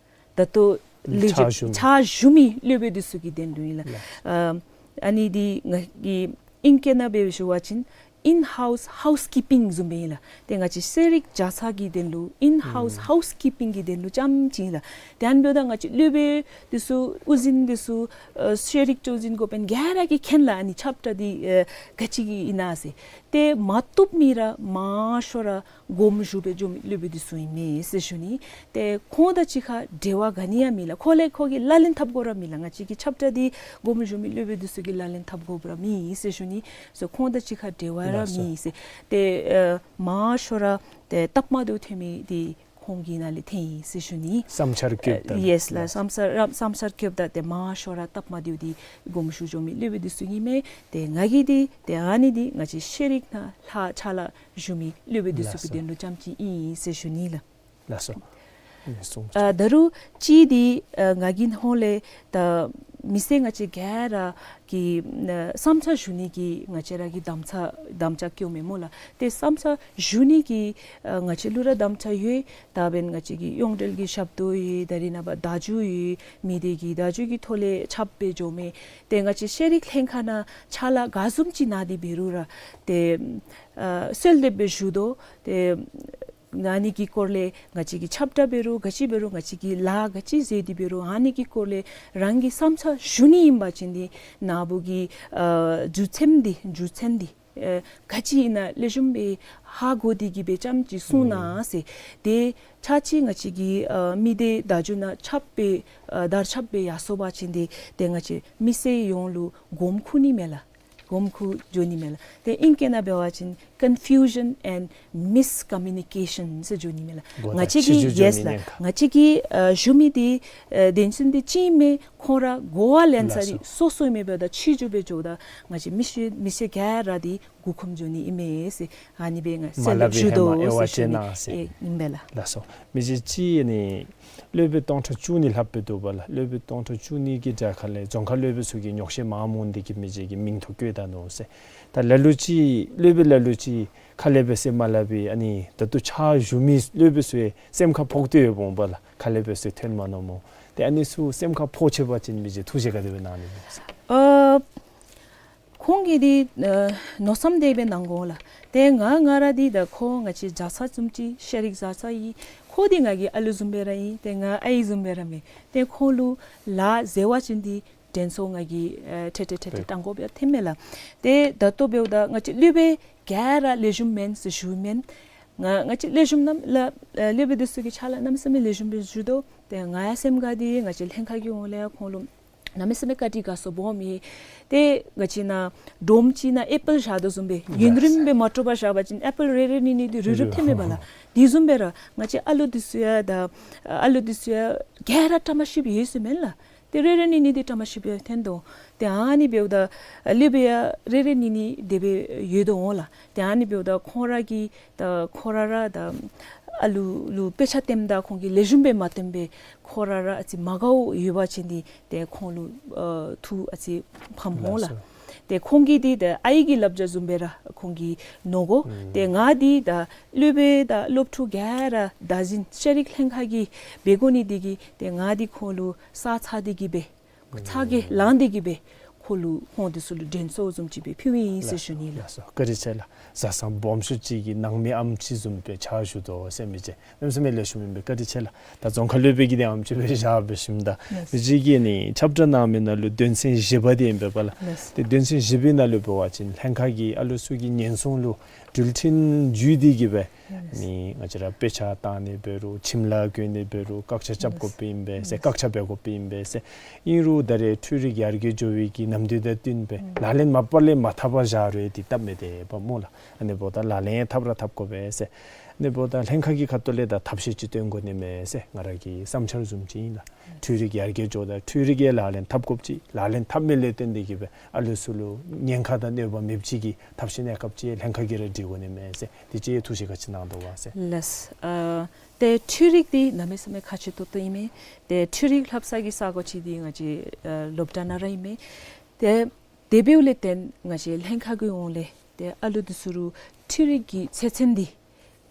ད་ལྟོ་ལས་ཕྱག་བྱེད་ཞུ་མི་ཕྱག་བཞུགས་མི་སློབ་དཔོན་འདི་ཚུ་གི་དོན་ལུ་ཨིན་ལགས། ལགས། ཨ་ཨ་ནི་འདི་ང་གིས་ཨིང་སྐད་ནང་སྦེ་ཞུ་བ་ཅིན་in-house housekeeping བཟུམ་སྦེ་ཨིན་ལགས། ཏེ་ང་བཅས་ཤེས་རིག་བྱ་ཚང་གི་དོན་ལུ་in-house ཨུམ་housekeeping གི་དོན་ལུ་རྐྱངམ་ཅིག་ཨིན་ལགས། ཏེ་ཨ་ནི་འབདཝ་ད་ང་བཅས་སློབ་དཔོན་འདི་ཚུ་དབུ་འཛིན་འདི་ཚུ་ཨ་ཤེས་རིག་གཙོ་འཛིན་འགོ་དཔོན་ག་ར་གིས་མཁྱེན་ལགས། ཨ་ནི་ཁྱབ་བསྒྲགས་འདི་ཨ་ག་ཅི་གི་ཨིན་ན་ཟེར། ཏེ་མ་བཏུབ་མི་ར་མང་ཤོས་ར་དགོངསམ་ཞུ་སྦེ་འགྱོ་མི་སློབ་དཔོན་འདི་ཚུ་ཨིན་མས་ཟེར་ཞུ་ནི། ཏེ་ཁོང་དང་གཅིག་ཁར་འབྲེལ་བ་ག་ནི་ཡང་མེད་ལགས། ཁོ་ལས་ཁོ་གིས་ལག་ལེན་འཐབ་དགོ་ར་མེད་ལགས། ང་བཅས་ཀྱི་ཁྱབ་བསྒྲགས་འདི་དགོངསམ་ཞུ་མི་སློབ་དཔོན་འདི་ཚུ་གིས་ལག་ལེན་འཐབ་དགོ་ར་མེད་ཟེར་ཞུ་ནི། སོ་ཁོང་དང་གཅིག་ཁར་འབྲེལ་བ་ར་ལགས་སོ། མེད་ཟེར། ཏེ་ཨ་མང་ཤོས་ར་ཏེ་སྟབས་མ་བདེཝ་ཐོན་མི་འདི་ཁོང་གི་ནང་ལས་ཐོན་ཡི་ཟེར་ཞུ་ནི། བསམ་འཆར་བཀོདཔ་ད་ཨ་ཡེས་ལགས། བསམ་འཆར་བསམ་འཆར་བཀོདཔ་ད་ཏེ་མང་ཤོས་ར་སྟབས་མ་བདེཝ་འདི་དགོངསམ་ཞུ་འགྱོ་མི་སློབ་དཔོན་འདི་ཚུ་ཨིན་མས། ཏེ་ང་གིས་འདི་ཏེ་ཨ་ནི་འདི་ང་བཅས་ཤེས་རིག་ནང་ལྷག་ཕྱག་ལཱ་ཞུ་མི་སློབ་དཔོན་འདི་ཚུ་གི་ལགས་སོ། དོན་ལུ་རྐྱངམ་ཅིག་ཨིན་ཟེར་ཞུ་ནི་ལགས། ལགས་སོ། ཨ་ད་རུང་གཅིག་འདི་ཨ་ང་གིས་ཧོང་ལས་ད་མི་སེར་ང་བཅས་ག་ར་གི་ཨ་བསམ་འཆར་ཞུ་ནི་གི་ང་བཅས་ར་གི་དམ་བཅའ་དམ་བཅའ་བཀོདཔ་མས་སྨོ་ལགས། ཏེ་བསམ་འཆར་ཞུ་ནི་གི་ཨ་ང་བཅས་ལུ་ར་དམ་བཅའ་ཡོད། ད་འབདན་ང་བཅས་ཀྱི་ཡོངས་འབྲེལ་གྱི་ཞབས་ཏོག་ཡོད། ད་རིས་ནངས་པ་བརྡ་བརྒྱུད་ཡོད། མི་སྡེ་གི་བརྡ་བརྒྱུད་ཀྱི་ཐོག་ལས་ཁྱབ་སྦེ་འགྱོཝ་མས། ཏེ་ང་བཅས་ཤེས་རིག་ལྷན་ཁག་ནང་ཕྱག་ལཱ་ག་བཟུམ་ཅིག་གནང་སྟེ་འབད་རུང་ར་ཏེ་ཨ་གསོལ་འདེབས་སྦེ་ཞུ་དོ། ཏེ་ཨ་ནི་གི་སྐོར་ལས་ང་བཅས་ཀྱིས་ཁྱབ་བསྒྲགས་འབད་རུང་ག་ཅི་འབད་རུང་ང་བཅས་ཀྱིས་ལཱ་ག་ཅི་མཛད་དེ་འབད་རུང་ཨ་ནི་གི་སྐོར་ལས་རང་གི་བསམ་འཆར་ཞུ་ནི་ཨིན་པ་ཅིན་འདི་ནཱ་བུ་གི་ཨ་རྒྱུ་མཚན་འདི་རྒྱུ་མཚན་འདི་ཨེ་ག་ཅི་ཨིན་ན་ལེགས་ཤོམ་སྦེ་ཧ་གོ་སྟེ་གིས་སྦེ་རྐྱངམ་ཅིག་གསུང་གནང་ཟེར། ཏེ་ཕྱག་ཕྱིད་ང་བཅས་ཀྱི་ཨ་མི་སྡེ་བརྡ་བརྒྱུད་ནང་ཁྱབ་སྦེ་ཨ་དར་ཁྱབ་སྦེ་ཡར་སོང་པ་ཅིན་འདི་ཏེ་ང་བཅས་མི་སེར་ཡོངས་ལུ་གོམ་ཁུག་ནི་མས་ལགས། གོམ་ཁུག་འགྱོ་ནི་མས་ལགས། ཏེ་ཨིང་སྐད་ནང་འབད་བ་ཅིན་confusion and miscommunication ཟེར་འགྱོ་ནི་མས་ལགས། གོ་ང་བཅས་ཀྱི་ཕྱི་འགྱུར་ཡེས་འགྱོ་ནི་ལགས། ཉེན་ཁ། ང་བཅས་ཀྱིས་ཨ་ཞུ་མི་འདི་ཨ་དོན་ཚན་འདི་གཅིག་མས། ཁོང་ར་གོ་བ་ལེན་ས་འདི་ལགས་སོ། སོ་སོ་མེན་པར་ད་ཕྱི་འགྱུར་སྦེ་འགྱོཝ་ད་ང་བཅས་མི་སེར་མི་སེར་ག་ར་འདི་མགུ་འཁོམས་འགྱོ་ནི་ཨིན་མས་ཟེར་ཨ་ནི་སྦེ་ང་མ་སླབ་པའི་ཧེ་མ་དབྱེ་བ་ཕྱེ་གནང་ཟེར། ཨེ་ཨིན་པས་ལགས། ལགས་སོ། མི་རྗེ་གཅིག་ཨ་ནི་སློབ་དཔོན་སྟོང་ཕྲག་བཅུ་གཉིས་ལྷགཔ་སྦེ་འདུག་པ་ལགས། སློབ་དཔོན་སྟོང་ཕྲག་བཅུ་གཉིས་ཀྱི་གྲས་ཁ་ལས་རྫོང་ཁ་སློབ་དཔོན་ཚུ་གིས་ཉོགས་བཤད་མངམ་འདི་གིས་མི་རྗེ་གིས་མིང་ཐོ་བཀོད་ད་ནུག་ཟེར། ད་ལ་ལུ་ཅིག་སློབ་དཔོན་ལ་ལུ་ཅིག་ཁ་ལས་འབད་ཟེར་མ་སླབ་པའི་ཨ་ནི་ད་ལྟོ་ཕྱག་ཞུ་མི་སློབ་དཔོན་ཚུ་ཡང་སེམས་ཁར་ཕོག་སྟེ་ཡོདཔ་འོང་པ་ལགས། ཁ་ལས་འབད་ཟེར་ཐོན་མ་ནུག་སྨོ། ཏེ་ཨ་ནི་ཚུ་སེམས་ཁར་ཕོག་ཆི་པ་ཅིན་མི་རྗེ་ཐུགས་བཞེད་ག་དེ་སྦེ་གནང་ནི་སྨོ་ཟེར། ཨ་ཁོང་གིས་འདི་ཨ་མནོ་བསམ་དེ་སྦེ་གནང་དགོ་ལགས། ཏེ་ང་ང་ར་འདི་ད་ཁོང་ང་བཅས་བྱ་ཚང་བཟུམ་ཅིག་ཤེས་རིག་བྱ་ཚང་ཨིན། ཁོ་འདི་ང་གི་ཨ་ལུ་བཟུམ་སྦེ་ར་ཨིན། ཏེ་ང་ཨའི་བཟུམ་སྦེ་ར་མས། ཏེ་ཁོང་ལུ་ལཱ་མཛད་པ་ཅིན་འདི་དྲན་གསོ་ང་གིས་ཨ་ཏེ་ཏེ་ཏེ་ཏེ་ཏེ་བཏང་དགོཔ་ཡང་ཐོན་མས་ལགས། ཏེ་ད་ལྟོ་འབདཝ་ད་ང་བཅས་སློབ་དཔོན་ག་ར་ལེགས་ཤོམ་མེན་ཟེར་ཞུཝ་མེན། ང་ང་བཅས་ལེགས་ཤོམ་གནམ་ལ་ཨ་སློབ་དཔོན་འདི་ཚུ་གིས་ཕྱག་ལཱ་གནམ་མེད་ས་མེད་ལེགས་ཤོམ་སྦེ་ཞུ་དོ། ཏེ་ང་ཡང་སེམས་ཁར་འདི་ང་བཅས་ལྷན་ཁག་གི་ཧོང་ལས་ཡང་ཁོང་ལུ་གནམ་མེད་ས་མེད་བཀའ་དྲིན་དགའ་ཚོར་སྦོམ་ཨིན། ཏེ་ང་བཅས་ནཱ་སྒྲོམ་ཅིག་ནང་ཨེ་པཱལ་བཞག་དོ་བཟུམ་སྦེ་ཡུན་རིངམོ་སྦེ་མ་དཀྲོག་པར་བཞག་པ་ཅིན་ཨེ་པཱལ་རེ་རེ་གཉིས་གཉིས་འདི་རུལ་རུལ་ཐོན་མས་པ་ལགས། དེ་བཟུམ་སྦེ་ར་ང་བཅས་ཨ་ལུ་འདི་ཚུ་ཡང་ད་ཨ་ལུ་འདི་ཚུ་ཡང་ག་ར་བཀྲ་མ་ཤིསཔ་ཡོད་ཟེར་མེན་ལགས། ཏེ་རེ་རེ་གཉིས་གཉིས་འདི་བཀྲ་མ་ཤིསཔ་ཡང་ཐོན་དོ། ཏེ་ཨ་ནི་འབདཝ་ད་ཨ་སློབ་དཔོན་ཡང་རེ་རེ་གཉིས་གཉིས་དེ་སྦེ་ཡོད་དོ་འོང་ལགས། ཏེ་ཨ་ནི་འབདཝ་ད་ཁོང་ར་གིས་ད་ཁོང་ར་ར་ད་ཨ་ལུ་ལུ་དཔེ་ཆ་སྟོནམ་ད་ཁོང་གིས་ལེགས་ཤོམ་སྦེ་མ་སྟོན་པར་ཁོང་ར་ར་ཨ་ཙི་མ་དགའཝ་ཡོད་པ་ཅིན་འདི་ཏེ་ཁོང་ལུ་ཨ་ཐུགས་ཨ་ཙི་ཕམ་འོང་ལགས། ལགས་སོ། ཏེ་ཁོང་གིས་འདི་ད་ཨའི་གི་བསླབ་བྱ་བཟུམ་སྦེ་ར་ཁོང་གིས་མནོ་དགོ། ཨུམ། ཏེ་ང་འདི་ད་སློབ་དཔོན་དང་སློབ་ཕྲུག་ག་ར་བདག་འཛིན་ཤེས་རིག་ལྷན་ཁག་གིས་འབད་དགོ་ནི་འདི་གིས་ཏེ་ང་འདི་ཁོང་ལུ་ས་ཚ་འདི་གིས་སྦེ་ཚ་གྱང་ལང་སྟེ་གིས་སྦེ་ ཁོ་ལུ་ཁོང་འདི་ཚུ་ལུ་དྲན་གསོ་བཟུམ་ཅིག་སྦེ་ཕུལཝ་ཨིན་ཟེར་ཞུ་ནི་ལགས། ལགས་སོ། བཀའ་དྲིན་ཆེ་ལགས། བཟའ་ཚང་སྦོམ་ཤོས་ཅིག་གི་ནང་མི་ཨམ་ཅིག་བཟུམ་སྦེ་ཕྱག་ཞུ་དོ་ཟེར་མི་ཅིག་གནམ་མེད་ས་མེད་ལེགས་ཤོམ་ཨིན་པས། བཀའ་དྲིན་ཆེ་ལགས། ད་རྫོང་ཁ་སློབ་དཔོན་གྱིས་དེ་ཨམ་ཅིག་སྦེ་བཞག་སྦེ་ཞིནམ་ད་ལགས། མི་ཅིག་གིས་ནི་ཆབ་བྲ་གནང་མི་ནང་ལུ་དོན་ཚན་བཞི་པ་དེ་ཨིན་པས་པ་ལགས། ལགས། ཏེ་དོན་ཚན་བཞི་པའི་ནང་ལུ་འབད་བ་ཅིན་ལྷན་ཁག་གིས་ཨ་ལུ་ཚུ་གི་ཉེན་སྲུང་ལུ་འགྲུལ་འཕྲིན་བརྒྱུད་དེ་གིས་སྦེ་ལགས། ནི་ང་བཅས་ར་དཔེ་ཆ་བཏང་ནི་འབད་རུང་ཁྱིམ་ལཱ་གྱོན་ནི་འབད་རུང་བཀག་ཆ་རྐྱབ་དགོཔ་ཨིན་པས་ཟེར། ལགས། བཀག་ཆ་འབད་དགོཔ་ཨིན་པས་ཟེར། ཨིན་རུང་ད་རེས་འཕྲུལ་རིག་ཡར་རྒྱས་འགྱོ་བའི་གི་ནམ་དུས་དང་བསྟུན་སྦེ་ལགས། ལག་ལེན་མ་པ་ལས་མ་འཐབ་པར་བཞག་རུང་འདི་སྟབས་མི་བདེ་བས་སྨོ་ལགས། ཨ་ནི་འབདཝ་ད་ལག་ལེན་འཐབ་ར་འཐབ་དགོ་པས་ཟེར། ཨ་ནི་འབདཝ་ད་ལྷན་ཁག་གི་ཁ་ཐུག་ལས་ད་ཐབས་ཤེས་ཅིག་སྟོན་དགོ་ནི་མས་ཟེར་ང་ར་གི་བསམ་འཆར་བཟུམ་ཅིག་ཨིན་ལགས། འཕྲུལ་རིག་ཡར་རྒྱས་འགྱོཝ་ད་འཕྲུལ་རིག་གིས་ལག་ལེན་འཐབ་དགོཔ་ཅིག་ལག་ལེན་འཐབ་མི་ལས་བརྟེན་ཏེ་གིས་སྦེ་ཨ་ལུ་ཚུ་ལུ་ཉེན་ཁ་དང་གནོད་པ་མེདཔ་ཅིག་གི་ཐབས་ཤེས་གནས་སྐབས་ཅིག་ལྷན་ཁག་གིས་ར་སྒྲིག་དགོ་ནི་མས་ཟེར། དེ་ཅིག་ཐུགས་བཞེད་ག་ཅི་གནང་དོ་ག་ཟེར། ལགས། ཨ་ཏེ་འཕྲུལ་རིག་འདི་གནམ་མེད་ས་མེད་ཁག་ཆེ་ཏོག་ཏོ་ཨིན་མས། ཏེ་འཕྲུལ་རིག་ལྷབ་ས་གི་ས་གོ་ཅིག་འདི་ང་བཅས་ཨ་སློབ་གྲྭ་ནང་ར་ཨིན་མས། ཏེ་དེ་འབདཝ་ལས་བརྟེན་ང་བཅས་ལྷན་ཁག་གི་ཧོངས་ལས་ཏེ་ཨ་ལུ་འདི་ཚུ་ལུ་འཕྲུལ་རིག་གི་ཚད་ཚད་འདི་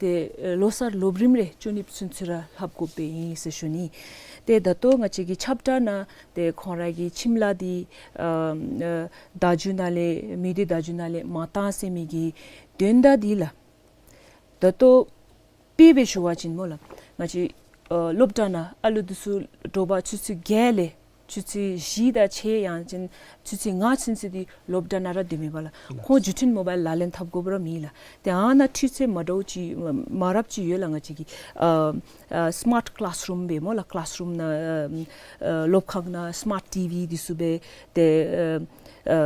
ཏེ་ཨེ་ལོ་གསར་སློབ་རིམ་རེ་བཅུ་གཉིས་ཚུན་ཚོད་ར་ལྷབ་དགོཔ་སྦེ་ཨིན་ཟེར་ཞུ་ནི། ཏེ་ད་ལྟོ་ང་བཅས་ཀྱི་ཁྱབ་བསྒྲགས་ནང་ཏེ་ཁོང་ར་གི་ཁྱིམ་ལཱ་འདི་ཨ་ཨ་བརྡ་བརྒྱུད་ནང་ལས་མི་སྡེ་བརྡ་བརྒྱུད་ནང་ལས་མ་བཏང་ཟེར་མི་གི་དོན་དག་འདི་ལགས། ད་ལྟོ་དཔེ་སྦེ་ཞུ་བ་ཅིན་སྨོ་ལགས། ང་བཅས་ཨ་སློབ་གྲྭ་ནང་ཨ་ལུ་འདི་ཚུ་དྲོ་པ་ཆུ་ཚོད་བརྒྱད་ལས་ཆུ་ཚོད་བཞི་དང་ཕྱེད་ཡང་ཅིན་ཆུ་ཚོད་ལྔ་ཚུན་ཚོད་འདི་སློབ་གྲྭ་ནང་ར་སྡོད་མི་པ་ལགས། ཁོང་བརྒྱུད་འཕྲིན་མོ་བཱའིལ་ལག་ལེན་འཐབ་དགོཔ་ར་མེད་ལགས། ཏེ་ཨ་ནཱ་འཕྲུལ་ཆས་མ་འདྲཝ་ཅིག་མ་རབས་ཅིག་ཡོད་ལགས། ང་བཅས་ཀྱི་ཨ་ཨ་སི་མཱརཊ་ཀི་ལཱསི་རུམ་སྦེ་སྨོ་ལགས། ཀི་ལཱསི་རུམ་ནང་ཨ་ཨ་སློབ་ཁང་ནང་སི་མཱརཊ་ཊི་ཝི་འདི་ཚུ་སྦེ་ཏེ་ཨ་ཨ་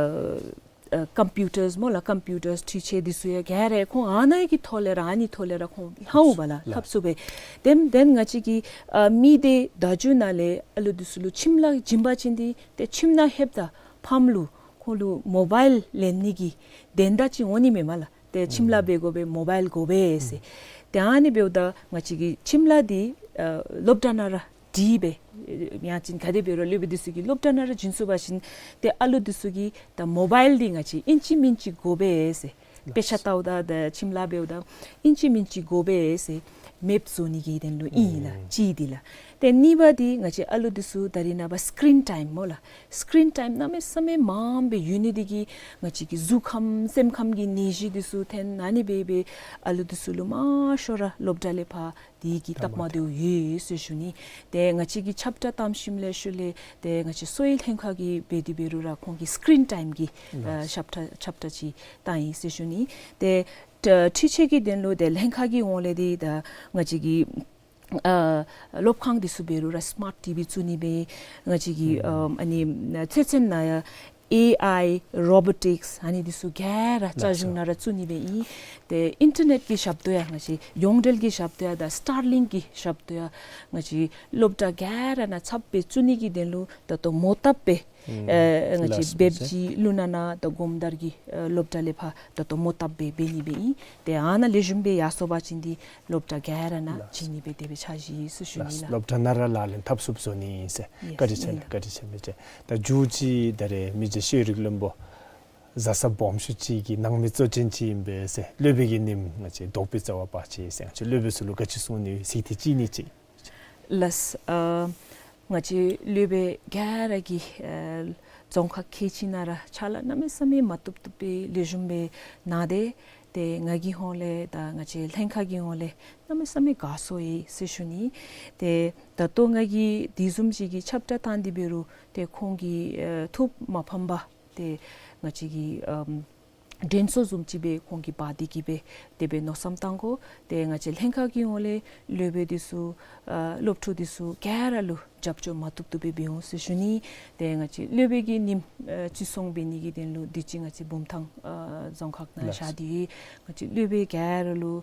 ཨ་ཀམ་པིའུ་ཊརསི་སྨོ་ལགས། ཀམ་པིའུ་ཊརསི་འཕྲུལ་ཆས་འདི་ཚུ་ཡང་ག་ར་ཁོང་ཨ་ནཱ་གི་ཐོག་ལས་ར་ཨ་ནི་ཐོག་ལས་ར་ཁོང་ལྷབ་འོང་པ་ལགས། ལགས། ལྷབ་ཚུགས་པས། དེ་དེ་ང་བཅས་ཀྱི་ཨ་མི་སྡེ་བརྡ་བརྒྱུད་ནང་ལས་ཨ་ལུ་འདི་ཚུ་ལུ་ཁྱིམ་ལཱ་བྱིན་པ་ཅིན་འདི་ཏེ་ཁྱིམ་ནང་ལྷོདཔ་ད་ཕམ་ལུ་ཁོང་ལུ་མོ་བཱའིལ་ལེན་ནི་གི་དོན་དག་ཅིག་འོང་ནི་མས་སྨོ་ལགས། ཏེ་ཁྱིམ་ལཱ་འབད་དགོ་པས་མོ་བཱའིལ་དགོ་པས་ཟེར། ཨུམ། ཏེ་ཨ་ནི་འབདཝ་ད་ང་བཅས་ཀྱི་ཁྱིམ་ལཱ་འདི་ཨ་སློབ་གྲྭ་ནང་ར་བྲིས་སྦེ་ཡང་ཅིན་ག་དེ་འབད་རུང་སློབ་དཔོན་འདི་ཚུ་གིས་སློབ་གྲྭ་ནང་ར་བྱིན་ཚུགས་པ་ཅིན་ཏེ་ཨ་ལུ་འདི་ཚུ་གིས་ད་མོ་བཱའིལ་འདི་ང་བཅས་ཨིན་ཅི་མིན་ཅི་དགོ་པས་ཟེར། དཔེ་ཆ་ལྟཝ་ད་ད་ཁྱིམ་ལཱ་འབདཝ་ད་ཨིན་ཅི་མིན་ཅི་དགོ་པས་ཟེར་མེདཔ་བཟོ་ནི་གི་དོན་ལུ་ཨིན་ལགས། ཨུམ། གཅིག་འདི་ལགས། ཏེ་གཉིས་པ་འདི་ང་བཅས་ཨ་ལུ་འདི་ཚུ་ད་རིས་ནངས་པ་སི་ཀི་རིན་ཊའིམ་སྨོ་ལགས། སི་ཀི་རིན་ཊའིམ་གནམ་མེད་ས་མེད་མངམ་སྦེ་ཡོད་ནི་འདི་གིས་ང་བཅས་ཀྱི་གཟུགས་ཁམས་སེམས་ཁམས་ཀྱི་ནད་གཞི་འདི་ཚུ་ཐོན་ཨ་ནི་སྦེ་སྦེ་ཨ་ལུ་འདི་ཚུ་ལུ་མང་ཤོས་ར་སློབ་གྲྭ་ལས་ཕར་དེ་གི་སྟབས་མ་བདེཝ་ཡོད་ཟེར་ཞུ་ནི། ཏེ་ང་བཅས་ཀྱིས་ཁྱབ་བསྒྲགས་བཏང་ཞིནམ་ལས་ཤུལ་ལས་ཏེ་ང་བཅས་གསོ་བའི་ལྷན་ཁག་གིས་འབད་དེ་འབད་རུང་ར་ཁོང་གི་སི་ཀི་རིན་ཊའིམ་གྱི་ཨ་ཁྱབ་བསྒྲགས་ཁྱབ་བསྒྲགས་ཅིག་བཏང་ཡི་ཟེར་ཞུ་ནི། ཏེ་འཕྲུལ་ཆས་ཀྱི་དོན་ལུ་ཏེ་ལྷན་ཁག་གི་ཧོངས་ལས་འདི་ད་ང་བཅས་ཀྱི་ཨ་སློབ་ཁང་འདི་ཚུ་འབད་རུང་ར་སི་མཱརཊ་ཊི་ཝི་བཙུགས་ནི་སྦེ་ང་བཅས་ཀྱི་ཨ་ཨ་ནི་ཚོད་བསྲེ་ནང་ཡང་ཨེ་ཨའི་རོ་བོ་ཊིཀསི་ཨ་ནི་འདི་ཚུ་ག་ར་རྩ་གཞུང་ནང་ར་བཙུགས་ནི་སྦེ་ཨིན། ཏེ་ཨིན་ཊར་ནེཊ་ཀྱི་ཞབས་ཏོག་ཡང་ང་བཅས་ཡོངས་འབྲེལ་གྱི་ཞབས་ཏོག་ཡང་དང་སི་ཊར་ལིངཀ་གི་ཞབས་ཏོག་ཡང་ང་བཅས་སློབ་གྲྭ་ག་ར་ནང་ཚབ་སྦེ་བཙུགས་ནི་གི་དོན་ལུ་ད་ལྟོ་མོ་བཏབ་སྦེ་ཨེ་ང་བཅས་ལགས་སོ། བེབ་ཇི་ལུ་ན་ན་དང་སྒོམ་དར་གྱི་ཨེ་སློབ་གྲྭ་ལས་ཕར་ད་ལྟོ་མོ་བཏབ་སྦེ་འབད་ནི་སྦེ་ཨིན། ཏེ་ཨ་ནཱ་ལེགས་ཤོམ་སྦེ་ཡར་སོང་པ་ཅིན་འདི་སློབ་གྲྭ་ག་ར་ནང་ལགས་སོ། བྱིན་ནི་སྦེ་དེ་སྦེ་འཆར་གཞི་ཡོད་ཟེར་ཞུ་ནི་ལགས། སློབ་གྲྭ་ནང་ར་ལག་ལེན་འཐབ་ཚུགསཔ་བཟོ་ནི་ཨིན་ཟེར། ཡེས་བཀའ་དྲིན་ཆེ་ལགས། ཡེས། བཀའ་དྲིན་ཆེ་མི་ཅིག། ད་མཇུག་ཅིག་ད་རེས་མི་རྗེ་ཤེས་རིག་བློན་པོ་བཟའ་ཚང་སྦོམ་ཤོས་ཅིག་གི་ནང་མི་གཙོ་ཅན་ཅིག་ཨིན་པས་ཟེར་སློབ་དཔོན་གྱི་ཉིནམ་ང་བཅས་དོགས་པའི་རྩ་བ་བར་ཆད་ཟེར་ང་བཅས་སློབ་དཔོན་ཚུ་ལུ་ག་ཅི་གསུང་ནི་ཡོད་ཚིག་དེ་ཅིག་ནི་ཅིག། ལགས། ཨ་ང་བཅས་སློབ་དཔོན་ག་ར་གིས་ཨ་རྫོང་ཁག་ཁལ་གཅིག་ནང་ར་ཕྱག་ལཱ་གནམ་མེད་ས་མེད་མ་བཏུབ་བཏུབ་སྦེ་ལེགས་ཤོམ་སྦེ་གནང་སྟེ་ཏེ་ང་གི་ཧོངས་ལས་དང་ང་བཅས་ལྷན་ཁག་གི་ཧོངས་ལས་གནམ་མེད་ས་མེད་དགའ་སོ་ཡི་ཟེར་ཞུ་ནི། ཏེ་ད་ལྟོ་ང་གིས་དེ་བཟུམ་ཅིག་གི་ཁྱབ་བསྒྲགས་བཏང་སྟེ་འབད་རུང་ཏེ་ཁོང་གིས་ཨ་ཐུགས་མ་ཕམ་པར་ཏེ་ང་བཅས་ཀྱི་ཨམ་དྲན་གསོ་བཟུམ་ཅིག་སྦེ་ཁོང་གིས་འབག་སྟེ་གིས་སྦེ་དེ་སྦེ་མནོ་བསམ་བཏང་དགོ། ཏེ་ང་བཅས་ལྷན་ཁག་གི་ཧོངས་ལས་སློབ་དཔོན་འདི་ཚུ་ཨ་སློབ་ཕྲུག་འདི་ཚུ་ག་ར་ལུ་རྒྱབ་སྐྱོར་མ་བཏུབ་བཏུབ་སྦེ་འབད་འོང་ཟེར་ཞུ་ནི། ཏེ་ང་བཅས་སློབ་དཔོན་གྱི་ཉིནམ་ཨ་བརྩི་སྲུང་འབད་ནི་གི་དོན་ལུ་དུས་ཅི་ང་བཅས་བུམ་ཐང་ཨ་རྫོང་ཁག་ནང་ལགས་བཞག་སྟེ་ཡོད། ང་བཅས་སློབ་དཔོན་ག་ར་ལུ་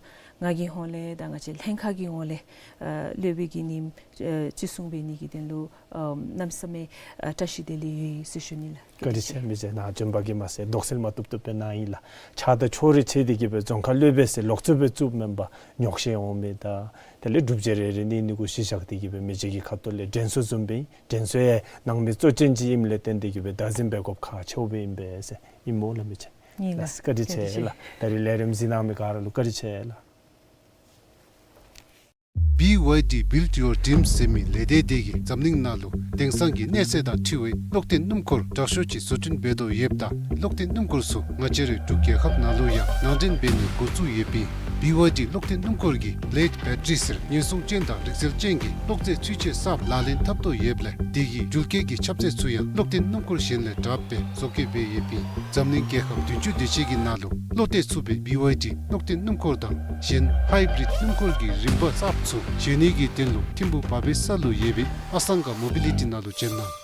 ང་གི་ཧོངས་ལས་དང་ང་བཅས་ལྷན་ཁག་གི་ཧོངས་ལས་ཨ་སློབ་དཔོན་གྱི་ཉིནམ་ཨ་བརྩི་སྲུང་འབད་ནི་གི་དོན་ལུ་ཨ་གནམ་མེད་ས་མེད་ཨ་བཀྲ་ཤིས་བདེ་ལེགས་ཡོད་ཟེར་ཞུ་ནི་ལགས། བཀའ་དྲིན་ཆེ། མི་རྗེ་ནཱ་བྱོན་པ་གིས་མ་ཚད་དོགས་སེལ་མ་བཏུབ་བཏུབ་སྦེ་གནང་ཡི་ལགས། ཆ་དང་ཕྱོགས་རིས་ཕྱེ་སྟེ་གིས་སྦེ་རྫོང་ཁ་སློབ་དཔོན་ཟེར་ལོག་སྤྱོད་སྦེ་བཙུགསཔ་མེན་པར་ཉོགས་བཤད་འོང་མི་དང་དེ་ལས་སྒྲུབ་བྱེད་རེ་རེ་ནི་ནི་གུ་གཞི་བཞག་སྟེ་གིས་སྦེ་མི་རྗེ་གི་ཁ་ཐུག་ལས་དྲན་གསོ་བཟུམ་སྦེ་དྲན་གསོ་ཡང་ནང་མི་གཙོ་ཅན་ཅིག་ཨིནམ་ལས་བརྟེན་ཏེ་གིས་སྦེ་བདག་འཛིན་འབད་དགོཔ་ཁག་ཆེཝ་སྦེ་ཨིན་པས་ཟེར་ཨིན་སྨོ་ལགས་མི་རྗེ། ཨིན་ལགས། བཀའ་དྲིན་ཆེ་ལགས། ད་རིས་ལས་རིམ་གཟིགས་གནང་མི་ག་ར་ལུ་བཀའ་དྲིན་ཆེ་ལགས། བི་ཝའི་ཌི་Build Your Dreams ཟེར་མི་ལས་སྡེ་དེ་གིས་འཛམ་གླིང་ནང་ལུ་དེང་སང་གི་གནས་ཚད་དང་འཁྲིལ་བའི་གློག་ལྡན་སྣུམ་འཁོར་དྲག་ཤོས་ཅིག་བཟོ་སྐྲུན་འབད་དོ་ཡོདཔ་ད་གློག་ལྡན་སྣུམ་འཁོར་ཚུ་ང་བཅས་རའི་འབྲུག་རྒྱལ་ཁབ་ནང་ལུ་ཡང་ནང་འདྲེན་འབད་ནི་འགོ་བཙུགས་ཡོདཔ་ཨིན། བི་ཝའི་ཌི་གློག་ལྡན་སྣུམ་འཁོར་གྱི་Blade Battery ཟེར་ཉེན་སྲུང་ཅན་དང་རིག་རྩལ་ཅན་གྱི་གློག་རྫས་ཚུན་ཆད་གསརཔ་ལག་ལེན་འཐབ་དོ་ཡོདཔ་ལས་དེ་གིས་འགྲུལ་སྐྱེལ་གྱི་ཁྱབ་ཚད་ཚུ་ཡང་གློག་ལྡན་སྣུམ་འཁོར་གཞན་ལས་དྲགཔ་སྦེ་བཟོ་བཀོད་འབད་ཡོདཔ་ཨིན། འཛམ་གླིང་རྒྱལ་ཁབ་བདུན་ཅུ་དེ་ཅིག་གི་ནང་ལུ་བློ་གཏད་ཚུགས་པའི་བི་ཝའི་ཌི་གློག་ལྡན་སྣུམ་འཁོར་དང་གཞན་Hybrid སྣུམ་འཁོར་གྱི་རིམ་པ་གསརཔ་ཚུ་བཞེངས་ནི་གི་དོན་ལུ་ཐིམ་ཕུ་བ་བེ་ས་ལུ་ཡོད་པའི་ཨ་སང་ག་མོ་བི་ལི་ཊི་ནང་ལུ་བྱོན་གནང་།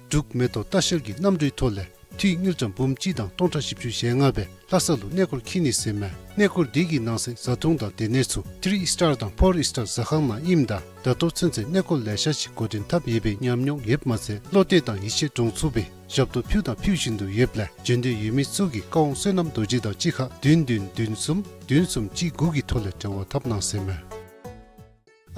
འབྲུག་མེ་ཏོག་ལྟ་བཤལ་གྱི་གནམ་གྲུའི་ཐོག་ལས་འཐུས་དངུལ་ཀྲམ་འབུམ་གཅིག་དང་སྟོང་ཕྲག་བཞི་བཅུ་ཞེ་ལྔ་སྦེ་ལྷ་ས་ལུ་གནས་སྐོར་འཁྱིད་ནི་ཟེར་མས། གནས་སྐོར་འདི་གི་ནང་གསེས་བཟའ་འཐུང་དང་སྡོད་གནས་ཚུ་ཐི་རི་སི་ཊར་དང་ཕོར་སི་ཊར་ཟ་ཁང་ནང་ཨིནམ་ད་ད་ལྟོ་ཚུན་ཚོད་གནས་སྐོར་ལེ་ཤ་ཅིག་འགོ་འདྲེན་འཐབ་ཡོད་པའི་ཉམས་མྱོང་ཡོདཔ་མ་ཚད་བློ་གཏད་དང་ཡིད་ཆེས་འདྲོངས་ཚུགས་པའི་ཞབས་ཏོག་ཕུལ་དང་ཕུལ་བཞིན་དུ་ཡོདཔ་ལས་བྱོན་འདོད་ཡོད་མི་ཚུ་གིས་ཀ་ཝང་བསོད་ནམས་རྡོ་རྗེ་དང་གཅིག་ཁར་བདུན་བདུན་བདུན་གསུམ་བདུན་གསུམ་གཅིག་དགུ་གི་ཐོག་ལས་འབྲེལ་བ་འཐབ་གནང་ཟེར་མས།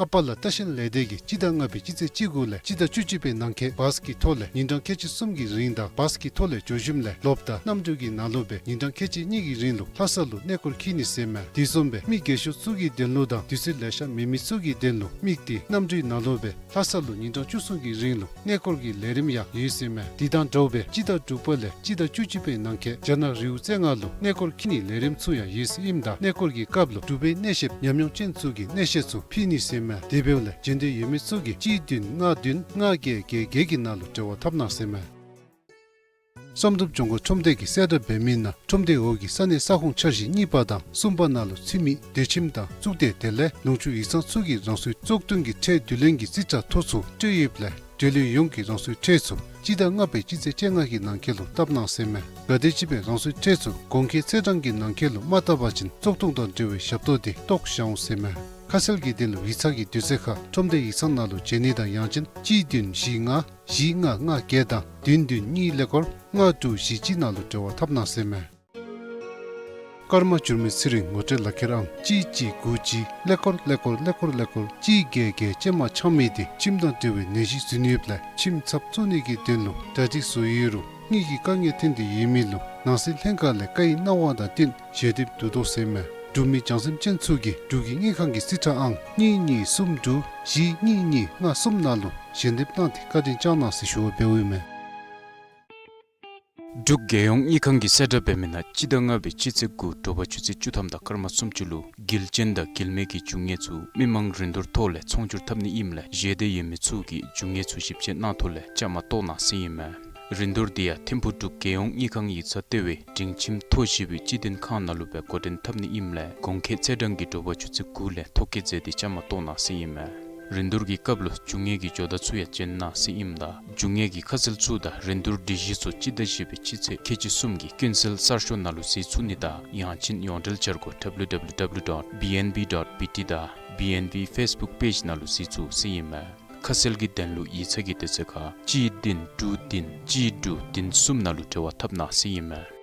ཨ་པ་ལ་ལྟ་བཤལ་ལས་སྡེ་གིས་སྤྱི་ཟླ་ལྔ་པའི་སྤྱི་ཚེས་བཅུ་དགུ་ལས་སྤྱི་ཟླ་བཅུ་གཅིག་པའི་ནང་འཁོད་བཱས་ཀྱི་ཐོག་ལས་ཉིན་གྲངས་ཁལ་གཅིག་གསུམ་གྱི་རིང་དང་བཱས་ཀྱི་ཐོག་ལས་འགྱོ་ཞིནམ་ལས་ལོགཔ་ད་གནམ་གྲུ་གི་ནང་ལུ་སྦེ་ཉིན་གྲངས་ཁལ་གཅིག་གཉིས་ཀྱི་རིང་ལུ་ལྷ་ས་ལུ་གནས་སྐོར་འཁྱིད་ནི་ཟེར་མས། དེ་བཟུམ་སྦེ་མི་རྒས་ཤོས་ཚུ་གི་དོན་ལུ་དང་དུས་ཚོད་ལེ་ཤ་མེད་མི་ཚུ་གི་དོན་ལུ་དམིགས་ཏེ་གནམ་གྲུའི་ནང་ལུ་སྦེ་ལྷ་ས་ལུ་ཉིན་གྲངས་བཅུ་གསུམ་གྱི་རིང་ལུ་གནས་སྐོར་གྱི་ལས་རིམ་ཡང་ཡོད་ཟེར་མས། དེ་དང་འདྲཝ་སྦེ་སྤྱི་ཟླ་དྲུག་པ་ལས་སྤྱི་ཟླ་བཅུ་གཅིག་པའི་ནང་འཁོད་རྒྱ་ནག་རི་བོ་རྩེ་ལྔ་ལུ་གནས་སྐོར་འཁྱིད་ནིའི་ལས་རིམ་ཚུ་ཡང་ཡོད་ཟེར་ཨིནམ་ད་གནས་སྐོར་གྱི་སྐབས་ལུ་འབྲུག་པའི་གནས་བཤདཔ་ཉམས་མྱོང་ཅན་ཚུ་གིས་གནས་བཤད་ཚུ་ཕུལ་ནི་ཟེར་མས། དེ་འབདཝ་ལས་བྱོན་འདོད་ཡོད་མི་ཚུ་གིས་གཅིག་བདུན་ལྔ་བདུན་ལྔ་བརྒྱད་བརྒྱད་བརྒྱད་ཀྱི་ནང་ལུ་འབྲེལ་བ་འཐབ་གནང་ཟེར་མས། བསམ་གྲུབ་ལྗོངས་མཁར་ཁྲོམ་སྡེ་གིས་གསལ་བསྒྲགས་འབད་མི་ནང་ཁྲོམ་སྡེ་འོག་གི་ས་གནས་ས་ཁོངས་འཆར་གཞི་གཉིས་པ་དང་གསུམ་པ་ནང་ལུ་ཚུད་མི་སྡོད་ཁྱིམ་དང་གཙུག་སྡེ་དེ་ལས་ལུང་ཕྱོགས་ཡིག་ཚང་ཚུ་གིས་རང་སོའི་བཙོག་འདོན་གྱི་ཁྲལ་བསྡུ་ལེན་གྱི་རྩིས་ཁྲ་ཐོ་ཚུ་སྤྲོད་ཡོདཔ་ལས་འབྲེལ་ཡོད་ཡོངས་ཀྱིས་རང་སོའི་ཁྲལ་ཚུ་སྤྱི་ཟླ་ལྔ་པའི་སྤྱི་ཚེས་བཅོ་ལྔ་གི་ནང་འཁོད་ལུ་བཏབ་གནང་ཟེར་མས། གལ་ཏེ་ཅིག་སྦེ་རང་སོའི་ཁྲལ་ཚུ་གོང་འཁོད་ཚེས་གྲངས་ཀྱི་ནང་འཁོད་ལུ་མ་བཏབ་པ་ཅིན་བཙོག་འདོན་དང་འབྲེལ་བའི་ཞབས་ཏོག་དེ་བཏོག་བཞག་འོང་ཟེར་མས། ཁ་གསལ་གྱི་དོན་ལུ་ཡིག་ཚང་གི་དུས་ཚོད་ཁར་ཁྲོམ་སྡེ་ཡིག་ཚང་ནང་ལུ་བྱོན་ནི་དང་ཡང་ཅིན་གཅིག་བདུན་བཞི་ལྔ་བཞི་ལྔ་ལྔ་བརྒྱད་དང་བདུན་བདུན་གཉིས་ཀླད་ཀོར་ལྔ་དྲུག་བཞི་གཅིག་ནང་ལུ་འབྲེལ་བ་འཐབ་གནང་ཟེར་མས། ཀརྨ་འགྱུར་མེད་ཚེ་རིང་ངོ་སྤྲོད་ལག་ཁྱེར་ཨང་གཅིག་གཅིག་དགུ་གཅིག་ཀླད་ཀོར་ཀླད་ཀོར་ཀླད་ཀོར་ཀླད་ཀོར་གཅིག་བརྒྱད་བརྒྱད་ཅན་མ་ཆག་མི་དེ་ཁྱིམ་དང་འབྲེལ་བའི་ནད་གཞི་ཟུན་ཡོདཔ་ལས་ཁྱིམ་ཚབ་བཙུགས་ནི་གི་དོན་ལུ་གྲ་སྒྲིག་བཟོ་ཡོད་རུང་དངུལ་གྱི་དཀའ་ངལ་ཐོན་ཏེ་ཡོད་མི་ལུ་ནང་སྲིད་ལྷན་ཁག་ལས་བཀའ་ཡིག་གནང་བ་དང་བསྟུན་ཞལ་འདེབས་བསྡུ་དོ་ཟེར་མས། འབྲུག་མི་བྱང་སེམས་ཅན་ཚུ་གིས་འབྲུག་གི་དངུལ་ཁང་གི་རྩིས་ཁྲ་ཨང་གཉིས་གཉིས་གསུམ་དྲུག་བཞི་གཉིས་གཉིས་ལྔ་གསུམ་ནང་ལུ་ཞལ་འདེབས་གནང་སྟེ་བཀའ་དྲིན་བསྐྱང་གནང་ཟེར་ཞུ་བ་འབདཝ་ཨིན་མས། འབྲུག་རྒྱལ་ཡོངས་དངུལ་ཁང་གིས་གསལ་བསྒྲགས་འབད་མི་ནང་སྤྱི་ཟླ་ལྔ་པའི་སྤྱི་ཚེས་དགུ་དྲོ་པ་ཆུ་ཚོད་བཅུ་ཐམ་དང་སྐར་མ་སུམ་ཅུ་ལུ་འགུལ་སྐྱོད་དང་འགུལ་མེད་ཀྱི་རྒྱུ་དངོས་ཚུ་མི་མང་རིན་བསྡུར་ཐོག་ལས་ཚོང་སྒྱུར་འཐབ་ནི་ཨིནམ་ལས་བཞེས་འདོད་ཡོད་མི་ཚུ་གིས་རྒྱུ་དངོས་ཚུ་ཞིབ་དཔྱད་གནང་ཐོག་ལས་བཅའ་མར་གཏོགས་གནང་ཟེར་ཨིན་མས། རིན་བསྡུར་འདི་ཡང་ཐིམ་ཕུག་འབྲུག་རྒྱལ་ཡོངས་དངུལ་ཁང་ཡིག་ཚང་ལྟེ་བའི་སྒྲིང་ཁྱིམ་མཐོ་ཞིང་པའི་སྤྱི་བདེ་ཁང་ནང་ལུ་སྦེ་འགོ་འདྲེན་འཐབ་ནི་ཨིནམ་ལས་གོང་འཁོད་ཚེས་གྲངས་ཀྱི་དྲོ་པ་ཆུ་ཚོད་དགུ་ལས་ཐོ་བཀོད་མཛད་དེ་བཅའ་མར་གཏོགས་གནང་ཟེར་ཨིན་མས། རིན་བསྡུར་གྱི་སྐབས་ལུ་རྒྱུ་དངོས་ཀྱི་ཇོ་བདག་ཚུ་ཡང་བྱོན་གནང་ཟེར་ཨིནམ་ད་རྒྱུ་དངོས་ཀྱི་ཁ་གསལ་ཚུ་དང་རིན་བསྡུར་སྒྲིག་གཞི་ཚུ་སྤྱི་ཟླ་བཞི་པའི་སྤྱི་ཚེས་ཁལ་གཅིག་གསུམ་གྱི་ཀུན་གསལ་གསར་ཤོག་ནང་ལུ་གཟིགས་ཚུགས་ནི་དང་ཡང་ཅིན་ཡོངས་འབྲེལ་འཆར་སྒོ་W W W dot B N B dot B T དང་B N B Facebook page ནང་ལུ་གཟིགས་ཚུགས་ཟེར་ཨིན་མས། ཁ་གསལ་གྱི་དོན་ལུ་ཡིག་ཚང་གི་དུས་ཚོད་ཁར་གཅིག་བདུན་དྲུག་བདུན་གཅིག་དྲུག་བདུན་གསུམ་ནང་ལུ་འབྲེལ་བ་འཐབ་གནང་ཟེར་ཨིན་མས།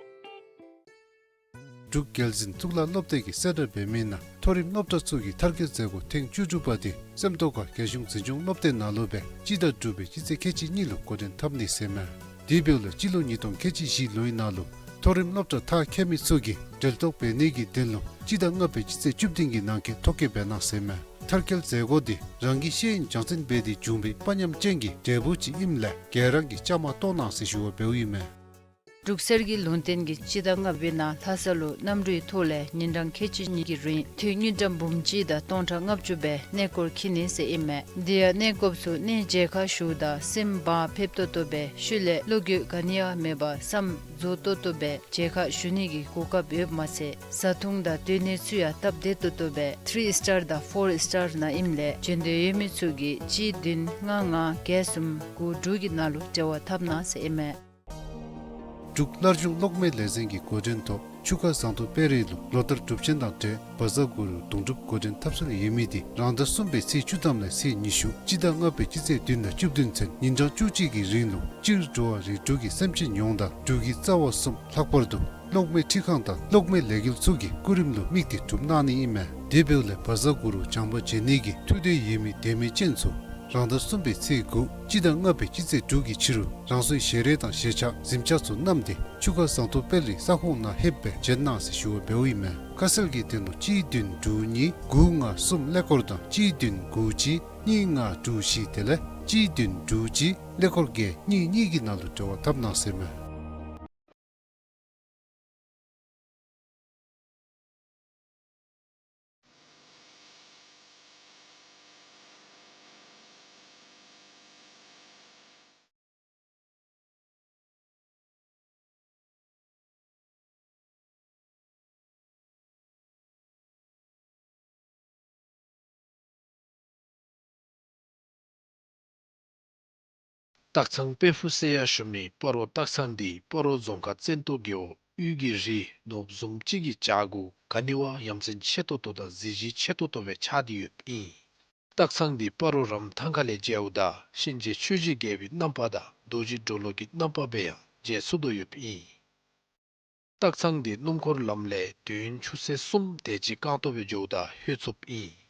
འབྲུག་རྒྱལ་འཛིན་གཙུག་ལག་སློབ་སྡེ་གིས་གསལ་བསྒྲགས་འབད་མི་ནང་མཐོ་རིམ་སློབ་གྲྭ་ཚུ་གི་མཐར་སྐྱེལ་མཛད་སྒོ་ཐེངས་བཅུ་དྲུག་པ་དེ་སེམས་རྟོགས་ཁ་རྒྱལ་གཞུང་འཛིན་སྐྱོང་སློབ་སྡེ་ནང་ལུ་སྦེ་སྤྱི་ཟླ་དྲུག་པའི་སྤྱི་ཚེས་ཁལ་གཅིག་གཉིས་ལུ་འགོ་འདྲེན་འཐབ་ནི་ཟེར་མས། དེ་འབདཝ་ལས་སྤྱི་ལོ་ཉིས་སྟོང་ཁལ་གཅིག་བཞི་ལོའི་ནང་ལུ་མཐོ་རིམ་སློབ་གྲྭ་མཐར་འཁྱོལ་མི་ཚུ་གིས་འབྲེལ་གཏོགས་འབད་ནི་གི་དོན་ལུ་སྤྱི་ཟླ་ལྔ་པའི་སྤྱི་ཚེས་བཅུ་བདུན་གྱི་ནང་འཁོད་ཐོ་བཀོད་འབད་གནང་ཟེར་མས། མཐར་སྐྱེལ་མཛད་སྒོ་དེ་རང་གི་ཤེས་ཡོན་སྦྱང་ཚན་འབད་དེ་བྱུང་བའི་དཔའ་ཉམས་ཅན་གྱི་འབྲས་བུ་ཅིག་ཨིནམ་ལས་ག་ར་གིས་བཅའ་མར་གཏོགས་གནང་ཟེར་ཞུ་བ་འབདཝ་ཨིན་མས། འབྲུག་གསེར་གྱི་ལུང་བསྟན་གྱིས་སྤྱི་ཟླ་ལྔ་པའི་ནང་ལྷ་ས་ལུ་གནམ་གྲུའི་ཐོག་ལས་ཉིན་གྲངས་ཁལ་གཅིག་གཉིས་ཀྱི་རིང་འཐུས་དངུལ་ཀྲམ་འབུམ་གཅིག་དང་སྟོང་ཕྲག་ལྔ་བཅུ་སྦེ་གནས་སྐོར་འཁྱིད་ནི་ཟེར་ཨིན་མས། དེ་ཡང་གནས་སྐོརཔ་ཚུ་གནས་མཇལ་ཁ་ཞུཝ་ད་སེམས་བག་ཕེབས་ཏོག་ཏོ་སྦེ་ཤུལ་ལས་བློ་འགྱོད་ག་ནི་ཡང་མེད་པར་བསམ་རྫོགས་ཏོག་ཏོ་སྦེ་མཇལ་ཁ་ཞུ་ནི་གི་གོ་སྐབས་ཡོདཔ་མ་ཚད་བཟའ་འཐུང་དང་སྡོད་གནས་ཚུ་ཡང་སྟབས་བདེ་ཏོག་ཏོ་སྦེ་ཐི་རི་སི་ཊར་དང་ཕོར་སི་ཊར་ནང་ཨིནམ་ལས་བྱོན་འདོད་ཡོད་མི་ཚུ་གིས་གཅིག་བདུན་ལྔ་ལྔ་བརྒྱད་གསུམ་དགུ་དྲུག་གི་ནང་ལུ་འབྲེལ་བ་འཐབ་གནང་ཟེར་ཨིན་མས། འབྲུག་སླར་འབྱུང་གློག་མེ་ལས་འཛིན་གྱི་འགོ་འདྲེན་ཐོག་ཆུ་ཁ་ཟངས་མདོག་དཔལ་རི་ལུ་ལོ་ལྟར་སྒྲུབ་ཆེན་དང་འབྲེལ་བཛྲ་གུ་རུ་གདུང་སྒྲུབ་འགོ་འདྲེན་འཐབ་སྲོལ་ཡོད་མི་དེ་རང་ཟླ་གསུམ་པའི་ཚེས་བཅུ་ཐམ་ལས་ཚེས་ཉི་ཤུ་སྤྱི་ཟླ་ལྔ་པའི་སྤྱི་ཚེས་བདུན་དང་བཅུ་བདུན་ཚུན་ཉིན་གྲངས་བཅུ་གཅིག་གི་རིང་ལུ་སྤྱིར་འགྲོ་བ་རིགས་དྲུག་གི་སེམས་ཅན་ཡོངས་དང་འབྲུག་གི་རྩ་བ་གསུམ་ལྷག་པར་དུ་གློག་མེ་འཕྲུལ་ཁང་དང་གློག་མེ་ལས་འགུལ་ཚུ་གི་སྐུ་རིམ་ལུ་དམིགས་ཏེ་སྒྲུབ་གནང་ནི་ཨིན་མས། དེ་འབདཝ་ལས་བཛྲ་གུ་རུ་བྱང་པ་མཇལ་ནི་གི་ཐུགས་འདོད་ཡོད་མི་དད་མོས་ཅན་ཚུ་ རང་ཟླ་གསུམ་པའི་ཚེས་དགུ་སྤྱི་ཟླ་ལྔ་པའི་སྤྱི་ཚེས་དྲུག་གི་ཕྱི་རུ་རང་སོའི་ཞལ་རས་དང་ཞལ་ཆས་གཟིམ་ཆས་ཚུ་བསྣམས་ཏེ་ཆུ་ཁ་ཟངས་མདོག་དཔལ་རིའི་ས་ཁོངས་ནང་ལྷོདཔ་སྦེ་བྱོན་གནང་ཟེར་ཞུ་བ་འབདཝ་ཨིན་མས། ཁ་གསལ་གྱི་དོན་ལུ་གཅིག་བདུན་དྲུག་གཉིས་དགུ་ལྔ་གསུམ་ཀླད་ཀོར་དང་གཅིག་བདུན་དགུ་གཅིག་གཉིས་ལྔ་དྲུག་བཞི་དེ་ལས་གཅིག་བདུན་དྲུག་གཅིག་ཀླད་ཀོར་བརྒྱད་གཉིས་གཉིས་ཀྱི་ནང་ལུ་འབྲེལ་བ་འཐབ་གནང་ཟེར་མས། སྟག་ཚང་དཔལ་ཕུག་ཟེར་ཡང་ཞུ་མི་སྤ་རོ་སྟག་ཚང་འདི་སྤ་རོ་རྫོང་ཁག་བཙན་ཏོ་རྒེད་འོག་དབུས་ཀྱི་རི་ནོར་བུ་བཟུམ་ཅིག་གི་བྱག་གུ་ག་ནི་བ་ཡ་མཚན་ཆེ་ཏོག་ཏོ་དང་གཟི་བརྗིད་ཆེ་ཏོག་ཏོ་སྦེ་ཆགས་ཏེ་ཡོདཔ་ཨིན། སྟག་ཚང་འདི་སྤ་རོ་རམ་ཐང་ཁ་ལས་མཇལཝ་ད་གཤིན་རྗེ་ཆོས་ཀྱི་རྒྱལ་པོའི་རྣམ་པ་དང་རྡོ་རྗེ་གྲོ་ལོད་ཀྱི་རྣམ་པ་སྦེ་ཡང་མཇལ་ཚུགས་དོ་ཡོདཔ་ཨིན། སྟག་ཚང་འདི་སྣུམ་འཁོར་ལམ་ལས་དུས་ཡུན་ཆུ་ཚོད་གསུམ་དེ་ཅིག་རྐང་སྟོང་སྦེ་འགྱོཝ་ད་ལྷོད་ཚུགསཔ་ཨིན།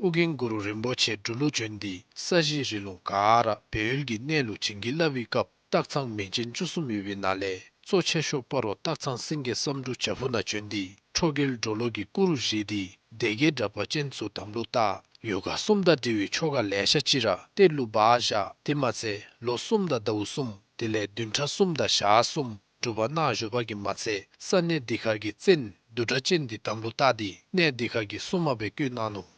ཨོ་རྒྱན་གུ་རུ་རིན་པོ་ཆེ་འབྲུག་ལུ་བྱོན་ཏེ་ས་གཞི་རི་ལུང་ག་ར་སྦས་ཡུལ་གྱི་གནས་ལུ་བྱིན་གྱིས་བརླབས་པའི་སྐབས་སྟག་ཚང་མིང་ཅན་བཅུ་གསུམ་ཡོད་པའི་ནང་ལས་གཙོ་ཆེ་ཤོས་སྤ་རོ་སྟག་ཚང་སེང་གེ་བསམ་འགྲུབ་བྱག་ཕུག་ནང་བྱོན་ཏེ་ཁྲོ་རྒྱལ་གྲོ་ལོད་ཀྱི་སྐུ་རུ་བཞེངས་ཏེ་སྡེ་བརྒྱད་དྲེགས་པ་ཅན་ཚུ་དམ་ལུ་བཏགས། ཡོ་ག་གསུམ་དང་འབྲེལ་བའི་ཆོ་ག་ལེ་ཤ་ཅིག་ར་གཏེར་ལུ་སྦ་བཞག། དེ་མ་ཚད་ལོ་གསུམ་དང་ཟླཝ་གསུམ་དེ་ལས་བདུན་ཕྲག་གསུམ་དང་ཞག་གསུམ་སྒྲུབ་པ་གནང་བཞུགས་པ་གིས་མ་ཚད་ས་གནས་འདི་ཁར་གྱི་བཙན་བདུད་གྲགས་ཅན་འདི་དམ་ལུ་བཏགས་ཏེ་གནས་འདི་ཁར་གྱི་སྲུང་མ་སྦེ་བསྐོས་གནང་ནུག།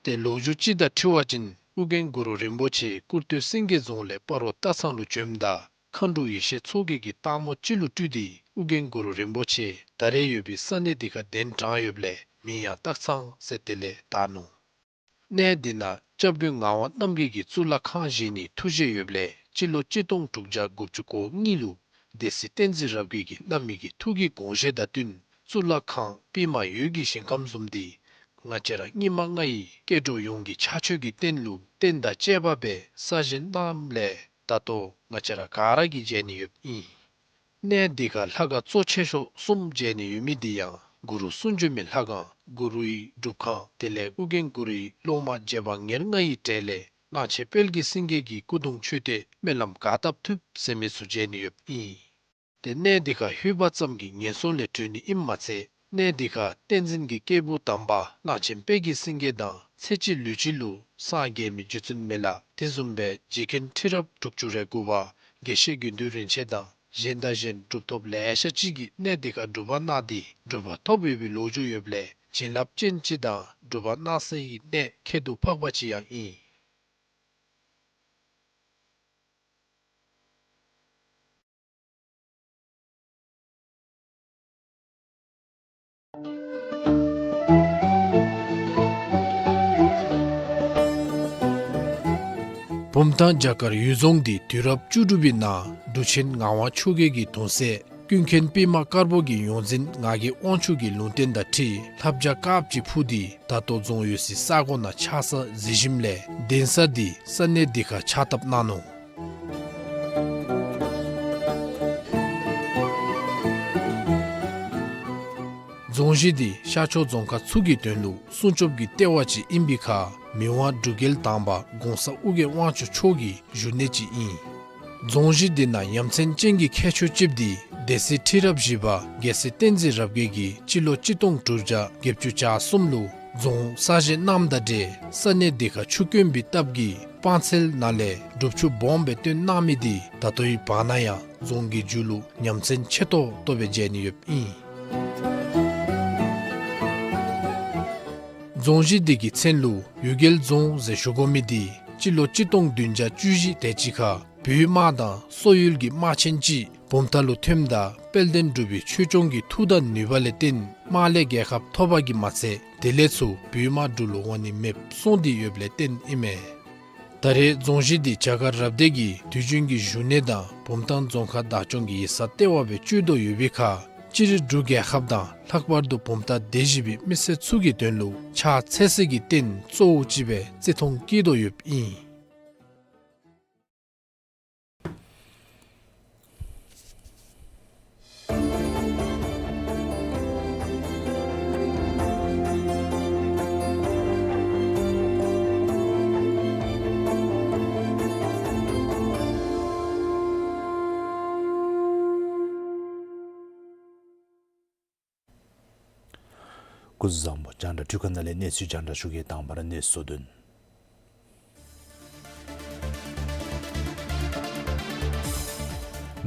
ཏེ་ལོ་རྒྱུས་ཅིག་དང་འཁྲིལ་བ་ཅིན་ཨོ་རྒྱན་གུ་རུ་རིན་པོ་ཆེ་སྐུར་སྟོད་སེང་གེ་རྫོང་ལས་སྤ་རོ་སྟག་ཚང་ལུ་བྱོནམ་ད་མཁའ་འགྲོ་ཡེ་ཤེས་མཚོ་རྒྱལ་གྱིས་སྟག་མོ་ཅིག་ལུ་སྤྲུལ་ཏེ་ཨོ་རྒྱན་གུ་རུ་རིན་པོ་ཆེ་ད་རེས་ཡོད་པའི་ས་གནས་འདི་ཁར་གདན་དྲངས་ཡོདཔ་ལས་མིང་ཡང་སྟག་ཚང་ཟེར་དེ་ལས་བཏགས་ནུག། གནས་འདི་ནང་སྐྱབས་མགོན་ངག་དབང་རྣམ་རྒྱལ་གྱིས་གཙུག་ལག་ཁང་བཞེངས་ནིའི་ཐུགས་བཞེད་ཡོདཔ་ལས་སྤྱི་ལོ་གཅིག་སྟོང་དྲུག་བརྒྱ་དགུ་བཅུ་གོ་གཉིས་ལུ་སྡེ་སྲིད་བསྟན་འཛིན་རབ་རྒྱས་ཀྱིས་གནང་མི་གི་ཐུགས་ཀྱི་དགོངས་བཞེད་དང་བསྟུན་གཙུག་ལག་ཁང་པདྨ་འོད་ཀྱི་ཞིང་ཁམས་བཟུམ་འདི་ང་བཅས་ར་སྙིགས་མ་ལྔ་ཡི་སྐྱེ་འགྲོ་ཡོངས་ཀྱི་ཕྱག་མཆོད་ཀྱི་རྟེན་ལུ་རྟེན་དང་བཅས་པ་སྦེ་གསར་བཞེངས་གནངམ་ལས་ད་ལྟོ་ང་བཅས་ར་ག་ར་གིས་མཇལ་ནི་ཡོདཔ་ཨིན། གནས་འདི་ཁར་ལྷ་ཁང་གཙོ་ཆེ་ཤོས་གསུམ་མཇལ་ནི་ཡོད་མི་འདི་ཡང་གུ་རུ་གསུང་བྱོན་མའི་ལྷ་ཁང་གུ་རུའི་སྒྲུབ་ཁང་དེ་ལས་ཨོ་རྒྱན་གུ་རུའི་སློབ་མ་རྗེ་འབངས་ཉེར་ལྔ་ཡི་གྲས་ལས་གླང་ཆེན་དཔལ་གྱི་སེང་གེ་གི་སྐུ་གདུང་མཆོད་རྟེན་སྨོན་ལམ་ག་བཏབ་ཐུབ་ཟེར་མི་ཚུ་མཇལ་ནི་ཡོདཔ་ཨིན། ཏེ་གནས་འདི་ཁར་ལྷོད་པ་ཙམ་གྱིས་ངན་སོང་ལས་གྲོལ་ནི་ཨིནམ་མ་ཚད་གནས་འདི་ཁར་བསྟན་འཛིན་གྱི་སྐྱེས་བུ་དམ་པ་གླང་ཆེན་དཔལ་གྱི་སེང་གེ་དང་ཚེ་གཅིག་ལུས་གཅིག་ལུ་སངས་རྒྱས་མི་རྗེ་བཙུན་མི་ལ་དེ་བཟུམ་སྦེ་རྗེ་མཁན་ཁྲི་རབས་དྲུག་ཅུ་རེ་དགུ་པ་དགེ་བཤེས་དགེ་འདུན་རིན་ཆེན་དང་གཞན་དང་གཞན་གྲུབ་ཐོབ་ལེ་ཤ་ཅིག་གིས་གནས་འདི་ཁར་སྒྲུབ་པ་གནང་སྟེ་གྲུབ་པ་ཐོབ་ཡོད་པའི་ལོ་རྒྱུས་ཡོདཔ་ལས་བྱིན་རླབས་ཅན་ཅིག་དང་སྒྲུབ་པ་གནང་སའི་གནས་ཁྱད་དུ་འཕགས་པ་ཅིག་ཡང་ཨིན། བུམ་ཐང་བྱ་དཀར་འོད་རྫོང་འདི་དུས་རབས་བཅུ་དྲུག་པའི་ནང་འབྲུག་ཆེན་ངག་དབང་ཆོས་རྒྱལ་གྱི་གདུང་སྲས་ཀུན་མཁྱེན་པདྨ་དཀར་པོ་གི་ཡོངས་འཛིན་ངག་གི་དབང་ཕྱུག་གི་ལུང་བསྟན་དང་འཁྲིལ་ལྷ་བྱ་དཀརཔོ་ཅིག་འཕུར་ཏེ་ད་ལྟོ་རྫོང་ཡོད་སའི་ས་གོ་ནང་ཆགས་ས་གཟིགས་ཞིནམ་ལས་གདན་ས་འདི་ས་གནས་འདི་ཁར་ཕྱག་བཏབ་གནང་ནུག། རྫོང་གཞི་འདི་ཤར་ཕྱོགས་རྫོང་ཁག་ཚུ་གི་དོན་ལུ་སྲུང་སྐྱོབ་ཀྱི་ལྟེ་བ་ཅིག་ཨིན་པའི་ཁར་མི་དབང་འབྲུག་རྒྱལ་དང་པ་གོང་ས་ཨོ་རྒྱན་དབང་ཕྱུག་མཆོག་གི་བཞུགས་གནས་ཅིག་ཨིན། རྫོང་གཞི་འདི་ནང་ཡ་མཚན་ཅན་གྱི་ཁྱད་ཆོས་ཅིག་འདི་སྡེ་སྲིད་ཁྲི་རབས་བཞི་པ་རྒྱལ་སྲས་བསྟན་འཛིན་རབ་རྒྱས་ཀྱིས་སྤྱི་ལོ་གཅིག་སྟོང་དྲུག་བརྒྱ་བརྒྱད་ཅུ་གྱ་གསུམ་ལུ་རྫོང་གསར་བཞེངས་གནངམ་དང་འབྲེལ་ས་གནས་འདི་ཁར་ཆུ་དཀོན་པའི་སྟབས་ཀྱིས་སྤང་ཚལ་ནང་ལས་སྒྲུབ་ཆུ་སྦོམ་སྦེ་བཏོན་གནང་མི་འདི་ད་ལྟོའི་བར་ན་ཡང་རྫོང་གི་མཇུག་ལུ་ཡ་མཚན་ཆེ་ཏོག་ཏོ་སྦེ་མཇལ་ནི་ཡོདཔ་ཨིན། རྫོང་གཞི་འདི་གི་མཚན་ལུ་འོད་རྒྱལ་རྫོང་ཟེར་ཞུ་དགོ་མི་འདི་སྤྱི་ལོ་གཅིག་སྟོང་བདུན་བརྒྱ་བཅུ་བཞི་དེ་ཅིག་ཁར་བོད་དམག་དང་སོག་ཡུལ་གྱི་དམག་ཆེན་ཅིག་བུམ་ཐང་ལུ་ཐོནམ་ད་དཔལ་ལྡན་འབྲུག་པའི་ཆོས་སྐྱོང་གི་མཐུ་དང་ནུས་པ་ལས་བརྟེན་དམག་ལས་རྒྱལ་ཁ་ཐོབ་པ་གིས་མ་ཚད་དེ་ལས་ཚུར་བོད་དམག་འབྲུག་ལུ་འོང་ནི་མེདཔ་སོང་སྟེ་ཡོདཔ་ལས་བརྟེན་ཨིན་མས། ད་རེས་རྫོང་གཞི་འདི་བྱ་དཀར་རབ་སྡེ་གི་དུས་རྒྱུན་གྱི་བཞུགས་གནས་དང་བུམ་ཐང་རྫོང་ཁག་བདག་སྐྱོང་གི་ཡིག་ཚང་ལྟེ་བ་སྦེ་སྤྱོད་དོ་ཡོད་པའི་ཁར་སྤྱིར་འབྲུག་རྒྱལ་ཁབ་དང་ལྷག་པར་དུ་བུམ་ཐང་སྡེ་བཞི་པའི་མི་སེར་ཚུ་གི་དོན་ལུ་ཕྱག་འཚལ་སའི་རྟེན་གཙོ་བོ་ཅིག་སྦེ་བརྩི་མཐོང་བསྐྱེད་དོ་ཡོདཔ་ཨིན། སྐུ་གཟུགས་བཟང་པོ། རྒྱང་བསྒྲགས་འཕྲུལ་ཁང་ནང་ལས་གནས་ཚུལ་རྒྱང་བསྒྲགས་ཞུ་གེ། དང་པ་ར་གནས་ཚུལ་དོན།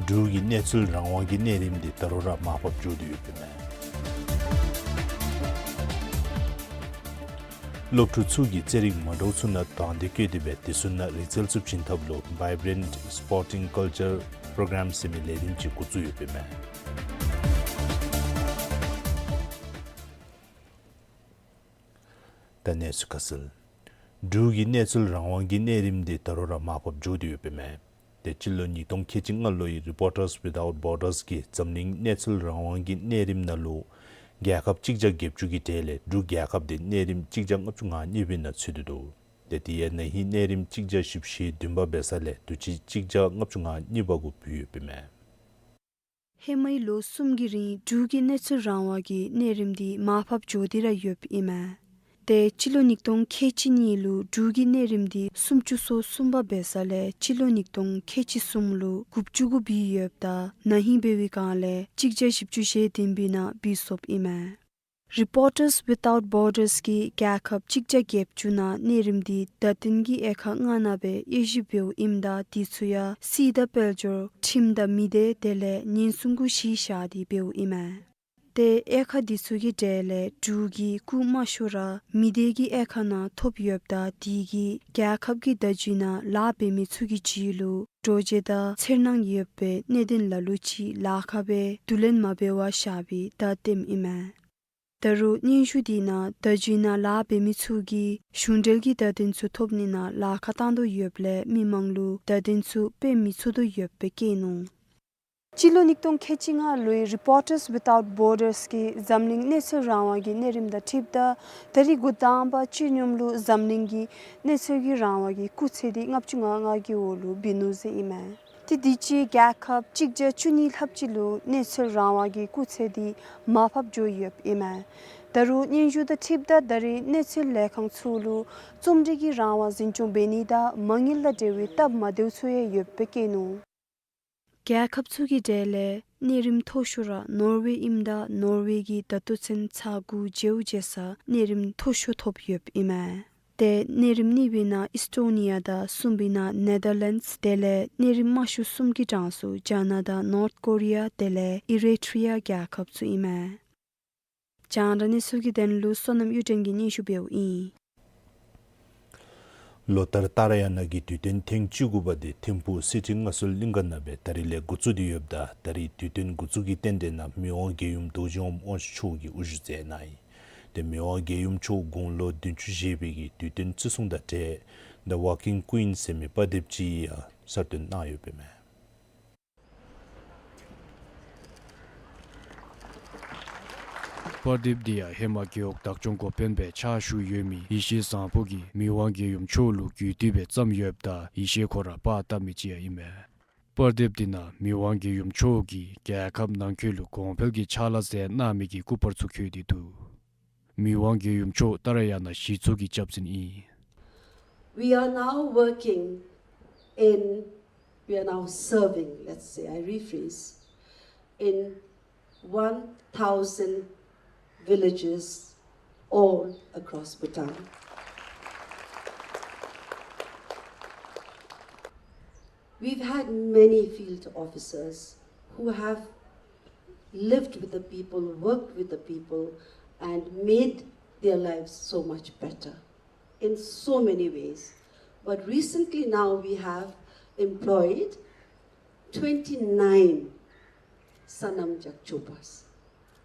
འབྲུག་གི་གནས་ཚུལ་རང་དབང་གི་གནས་རིམ་འདི་ད་རུང་ར་མར་ཕབ་འགྱོ་སྟེ་ཡོདཔ་ཨིན་མས། སློབ་ཕྲུག་ཚུ་གིས་རྩེད་རིགས་མ་འདྲཝ་ཚུ་ནང་དང་འདོད་བསྐྱེད་དེ་སྦེ་དེ་ཚུ་ནང་རིག་རྩལ་ཚུ་བྱིན་ཐབས་ལུ་Vibrant Sporting Culture Program ཟེར་མི་ལས་རིམ་ཅིག་འགོ་བཙུགས་ཡོདཔ་ཨིན་མས། ད་གནས་ཚུལ་ཁ་གསལ། འབྲུག་གི་གནས་ཚུལ་རང་དབང་གི་གནས་རིམ་འདི་ད་རུང་ར་མར་ཕབ་འགྱོ་སྟེ་ཡོདཔ་ཨིན་མས། ཏེ་སྤྱི་ལོ་ཉིས་སྟོང་ཁལ་གཅིག་ལྔ་ལོའི་Reporters Without Borders གིས་འཛམ་གླིང་གནས་ཚུལ་རང་དབང་གི་གནས་རིམ་ནང་ལུ་རྒྱལ་ཁབ་གཅིག་བརྒྱ་བརྒྱད་ཅུ་གི་གྲས་ལས་འབྲུག་རྒྱལ་ཁབ་འདི་གནས་རིམ་གཅིག་བརྒྱ་ལྔ་བཅུ་ང་གཉིས་པའི་ནང་ཚུད་དེ་འདུག། ཏེ་དེ་ཡང་ན་ཧིང་གནས་རིམ་གཅིག་བརྒྱ་བཞི་བཅུ་ཞེ་བདུན་པ་འབད་ས་ལས་དུས་ཅི་གཅིག་བརྒྱ་ལྔ་བཅུ་ང་གཉིས་པ་གུ་བུད་ཡོདཔ་ཨིན་མས། ཧེ་མའི་ལོ་གསུམ་གྱི་རིང་འབྲུག་གི་གནས་ཚུལ་རང་དབང་གི་གནས་རིམ་འདི་མར་ཕབ་འགྱོ་སྟེ་ར་ཡོདཔ་ཨིན་མས། ཏེ་སྤྱི་ལོ་ཉིས་སྟོང་ཁལ་གཅིག་གཉིས་ལུ་འབྲུག་གི་གནས་རིམ་འདི་སུམ་ཅུ་སོ་གསུམ་པ་འབད་ས་ལས་སྤྱི་ལོ་ཉིས་སྟོང་ཁལ་གཅིག་གསུམ་ལུ་དགུ་བཅུ་གུ་བུད་ཡོདཔ་ད་ན་ཧིང་འབད་བའི་སྒང་ལས་གཅིག་བརྒྱ་བཞི་བཅུ་ཞེ་བདུན་པའི་ནང་བུད་སོཔ་ཨིན་མས། Reporters Without Borders གིས་རྒྱལ་ཁབ་གཅིག་བརྒྱ་བརྒྱད་ཅུ་ནང་གནས་རིམ་འདི་བརྡ་དོན་གྱི་དབྱེ་ཁག་ལྔ་ནང་སྦེ་དབྱེ་ཞིབ་འབདཝ་ཨིནམ་ད་དེ་ཚུ་ཡང་སྲིད་དང་དཔལ་འབྱོར་ཁྲིམས་དང་མི་སྡེ་དེ་ལས་ཉེན་སྲུང་གུ་གཞི་བཞག་སྟེ་འབདཝ་ཨིན་མས། ཏེ་དབྱེ་ཁག་དེ་ཚུ་གི་གྲས་ལས་འབྲུག་གི་སྐུ་དམར་ཤོག་ར་མི་སྡེ་གི་དབྱེ་ཁག་ནང་ཐོབ་ཡོདཔ་ད་དེ་གིས་རྒྱལ་ཁབ་ཀྱི་བརྡ་བརྒྱུད་ནང་ལཱ་འབད་མི་ཚུ་གི་རྒྱུད་ལུ་འདྲོག་བྱེལ་དང་འཚེར་སྣང་ཡོད་པའི་གནད་དོན་ལ་ལུ་ཅིག་ལཱ་ཁག་སྦེ་བསྡུ་ལེན་མ་འབད་བར་བཞག་པའི་བརྡ་སྟོནམ་ཨིན་མས། ད་རུང་སྙན་ཞུ་དེ་ནང་བརྡ་བརྒྱུད་ནང་ལཱ་འབད་མི་ཚུ་གིས་གཞུང་འབྲེལ་གྱི་བརྡ་དོན་ཚུ་ཐོབ་ནི་ནང་ལཱ་ཁག་བཏང་དོ་ཡོདཔ་ལས་མི་མང་ལུ་བརྡ་དོན་ཚུ་སྤེལ་མི་ཚུགས་དོ་ཡོདཔ་སྦེ་བཀོད་ནུག། སྤྱི་ལོ་ཉིས་སྟོང་ཁལ་གཅིག་ལྔ་ལོའི་Reporters Without Borders གིས་འཛམ་གླིང་གནས་ཚུལ་རང་དབང་གི་གནས་རིམ་དང་འཁྲིལཝ་ད་ད་རིས་འགོ་དང་པ་སྤྱི་སྙོམས་ལུ་འཛམ་གླིང་གི་གནས་ཚུལ་གྱི་རང་དབང་གི་སྐུགས་ཚད་འདི་ལྔ་བཅུ་ང་ལྔ་གི་འོག་ལུ་འབད་ནུག་ཟེར་ཨིན་མས། ཏེ་དུས་ཅི་རྒྱལ་ཁབ་གཅིག་བརྒྱ་བཅུ་གཉིས་ལྷགཔ་ཅིག་ལུ་གནས་ཚུལ་རང་དབང་གི་སྐུགས་ཚད་འདི་མར་ཕབ་འགྱོ་ཡོདཔ་ཨིན་མས། ད་རུང་སྙན་ཞུ་དང་འཁྲིལཝ་ད་ད་རིས་གནས་ཚུལ་ལས་ཁང་ཚུ་ལུ་རྩོམ་སྒྲིག་གི་རང་དབང་འཛིན་སྐྱོང་འབད་ནི་དང་མ་དངུལ་དང་འབྲེལ་བའི་སྟབས་མ་བདེཝ་ཚུ་ཡང་ཡོདཔ་སྦེ་བཀོད་ནུག། རྒྱལ་ཁབ་ཚུ་གི་གྲས་ལས་གནས་རིམ་མཐོ་ཤོས་ར་ནོར་ཝེ་ཨིནམ་ད་ནོར་ཝེ་གིས་ད་ལྟོ་ཚུན་ཚ་འགུ་བྱེལཝ་བྱེལ་ས་གནས་རིམ་མཐོ་ཤོས་ཐོབ་ཡོདཔ་ཨིན་མས། ཏེ་གནས་རིམ་གཉིས་པའི་ནང་ཨིས་ཊོ་ནི་ཡ་དང་གསུམ་པའི་ནང་ནེ་དར་ལེནཌསི་དེ་ལས་གནས་རིམ་དམའ་ཤོས་གསུམ་གྱི་གྲངས་སུ་ཇ་ན་དང་ནོརཐ་ཀོ་རི་ཡ་དེ་ལས་ཨི་རི་ཊྲི་ཡ་རྒྱལ་ཁབ་ཚུ་ཨིན་མས། རྒྱང་བསྒྲགས་གནས་ཚུལ་གྱི་དོན་ལུ་བསོད་ནམས་གཡུ་སྒྲོན་གྱིས་སྙན་ཞུ་འབདཝ་ཨིན། ལོ་ལྟར་ཏཱ་ར་ཡ་ན་གི་དུས་སྟོན་ཐེངས་བཅུ་དགུ་པ་འདི་ཐིམ་ཕུག་སི་ཊི་ངལ་གསོ་གླིང་ག་ནང་སྦེ་ད་རིས་ལས་འགོ་བཙུགས་ཏེ་ཡོདཔ་ད་ད་རིས་དུས་སྟོན་འགོ་བཙུགས་ཀྱི་རྟེན་འབྲེལ་ནང་མི་དབང་རྒྱལ་ཡུམ་རྡོ་རྗེ་ཧོམ་དབང་ཕྱུག་མཆོག་གིས་དབུ་བཞུགས་མཛད་གནང་ཡི། ཏེ་མི་དབང་རྒྱལ་ཡུམ་མཆོག་དགུང་ལོ་བདུན་ཅུ་བཞེས་པའི་གི་དུས་སྟོན་བརྩི་སྲུང་དང་འབྲེལ་The Walking Queen ཟེར་མི་པར་དེབ་ཅིག་ཡང་གསར་བཏོན་གནང་ཡོདཔ་ཨིན་མས། པར་དེབ་འདི་ཡང་ཧེ་མ་རྒེད་འོག་བདག་སྐྱོང་འགོ་དཔོན་སྦེ་ཕྱག་ཞུ་ཡོད་མི་ཡེ་ཤེས་བཟང་པོ་གིས་མི་དབང་རྒྱལ་ཡུམ་མཆོག་ལུ་གུས་བཏུད་སྦེ་བརྩམས་ཡོདཔ་ད་ཡེ་ཤེས་ཁོ་ར་པར་བཏབ་མི་ཅིག་ཡང་ཨིན་མས། པར་དེབ་འདི་ནང་མི་དབང་རྒྱལ་ཡུམ་མཆོག་གིས་རྒྱལ་ཁབ་ནང་འཁོད་ལུ་གོང་འཕེལ་གྱི་ཕྱག་ལཱ་མཛད་གནང་མི་གི་སྐུ་པར་ཚུ་བཀོད་དེ་འདུག། མི་དབང་རྒྱལ་ཡུམ་མཆོག་ཏཱ་ར་ཡ་ན་གཞི་བཙུགས་ཀྱི་སྐྱབས་འཛིན་ཨིན། We are now working in, we are now serving, let's say, I rephrase, in one thousand villages all across Bhutan. We've had many field officers who have lived with the people, worked with the people, and made their lives so much better in so many ways. But recently now we have employed twenty-nine Sanam Jakchopas,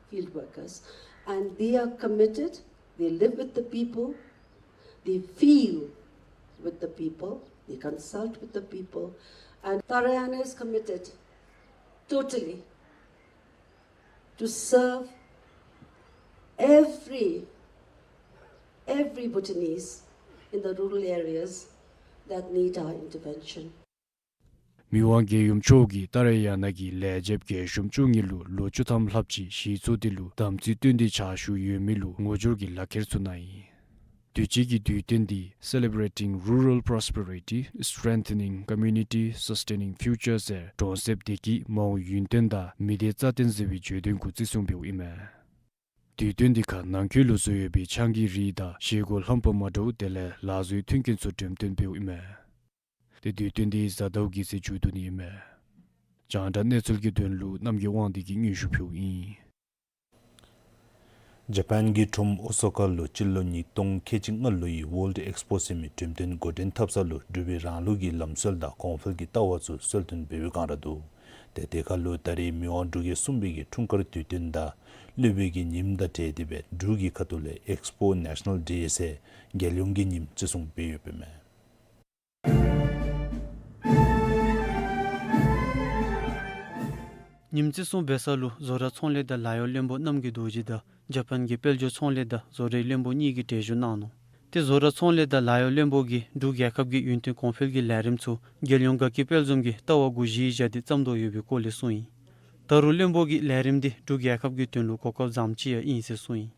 field workers, and they are committed, they live with the people, they feel with the people, they consult with the people, and Tara Yahna is committed totally to serve every, every Bhutanese in the rural areas that need our intervention. མི་དབང་རྒྱལ་ཡུམ་མཆོག་གིས་ཏཱ་ར་ཡ་ན་གི་ལས་བྱེདཔ་རྒྱལ་གཞུང་བཅུ་གཉིས་ལུ་ལོ་བཅུ་ཐམ་ལྷགཔ་ཅིག་གཞི་བཙུགས་འདི་ལུ་དམ་ཚིག་བསྟུན་ཏེ་ཕྱག་ཞུ་ཡོད་མི་ལུ་ངོ་སྦྱོར་གྱི་ལག་ཁྱེར་ཚུ་གནང་ཡི། དུས་ཅི་གི་དུས་སྟོན་འདི་Celebrating Rural Prosperity, Strengthening Community, Sustaining Future ཟེར་གྲོང་གསེབ་བདེ་སྐྱིད་མ་འོངས་ཡུན་བརྟན་དང་མི་སྡེ་རྩ་བརྟན་ཟེར་བའི་བརྗོད་དོན་གུ་བརྩི་སྲུང་འབདཝ་ཨིན་མས། དུས་སྟོན་འདི་ཁར་ནང་འཁོད་ལུ་བཟོ་ཡོད་པའི་ཆང་གི་རིགས་དང་བཞེས་སྒོ་ལྷམ་པ་མ་འདྲཝ་དེ་ལས་ལག་བཟོའི་མཐུན་རྐྱེན་ཚུ་འགྲེམས་སྟོན་འབདཝ་ཨིན་མས། ཏེ་དུས་སྟོན་འདི་གཟའ་ཟླཝ་གི་ཚེ་མཇུག་བསྡུ་ནི་ཨིན་མས། རྒྱང་བསྒྲགས་གནས་ཚུལ་གྱི་དོན་ལུ་རྣམ་རྒྱལ་དབང་འདུས་ཀྱིས་སྙན་ཞུ་ཕུལཝ་ཨིན། ཇ་པཱན་གྱི་འབྲུག་ཨོ་ས་ཀ་ལུ་སྤྱི་ལོ་ཉིས་སྟོང་ཁལ་གཅིག་ལྔ་ལོའི་ཝཱལཌ་ཨེགསི་པོ་ཟེར་མི་འགྲེམས་སྟོན་འགོ་འདྲེན་འཐབ་ས་ལུ་འབྲུག་པའི་རང་ལུགས་ཀྱི་ལམ་སྲོལ་དང་གོང་འཕེལ་གྱི་ལྟ་བ་ཚུ་གསལ་སྟོན་འབད་བའི་སྒང་ར་འདུག། ཏེ་དེ་ཁར་ལུ་ད་རེས་མི་དབང་འབྲུག་རྒྱལ་གསུམ་པའི་གི་འཁྲུངས་སྐར་དུས་སྟོན་དང་སློབ་དཔོན་གྱི་ཉིནམ་དང་འབྲེལ་ཏེ་སྦེ་འབྲུག་གི་ཁ་ཐུག་ལས་ཨེགསི་པོ་ནེ་ཤ་ནཱལ་ཌེ་ཟེར་རྒྱལ་ཡོངས་ཀྱི་ཉིནམ་བརྩི་སྲུང་འབད་ཡོདཔ་ཨིན་མས། ཉིནམ་བརྩི་སྲུང་འབད་ས་ལུ་བཟོ་གྲྭ་ཚོང་ལས་དང་ལཱ་གཡོག་བློན་པོ་རྣམ་རྒྱལ་རྡོ་རྗེ་དང་ཇ་པཱན་གྱི་དཔལ་འབྱོར་ཚོང་ལས་དང་བཟོ་གྲྭའི་བློན་པོ་གཉིས་ཀྱིས་གྲལ་བཞུགས་གནང་ནུག། ཏེ་བཟོ་གྲྭ་ཚོང་ལས་དང་ལཱ་གཡོག་བློན་པོ་གིས་འབྲུག་རྒྱལ་ཁབ་ཀྱི་ཡུན་བརྟན་གོང་འཕེལ་གྱི་ལས་རིམ་ཚུ་རྒྱལ་ཡོངས་དགའ་སྐྱིད་དཔལ་འཛོམས་ཀྱི་ལྟ་བ་གུ་གཞི་བཞག་སྟེ་བརྩམ་དོ་ཡོད་པའི་སྐོར་ལས་གསུངས་ཡི། ད་རུང་བློན་པོ་གིས་ལས་རིམ་འདི་འབྲུག་རྒྱལ་ཁབ་ཀྱི་དོན་ལུ་གོ་སྐབས་བཟངམ་ཅིག་ཡང་ཨིན་ཟེར་གསུངས་ཡི།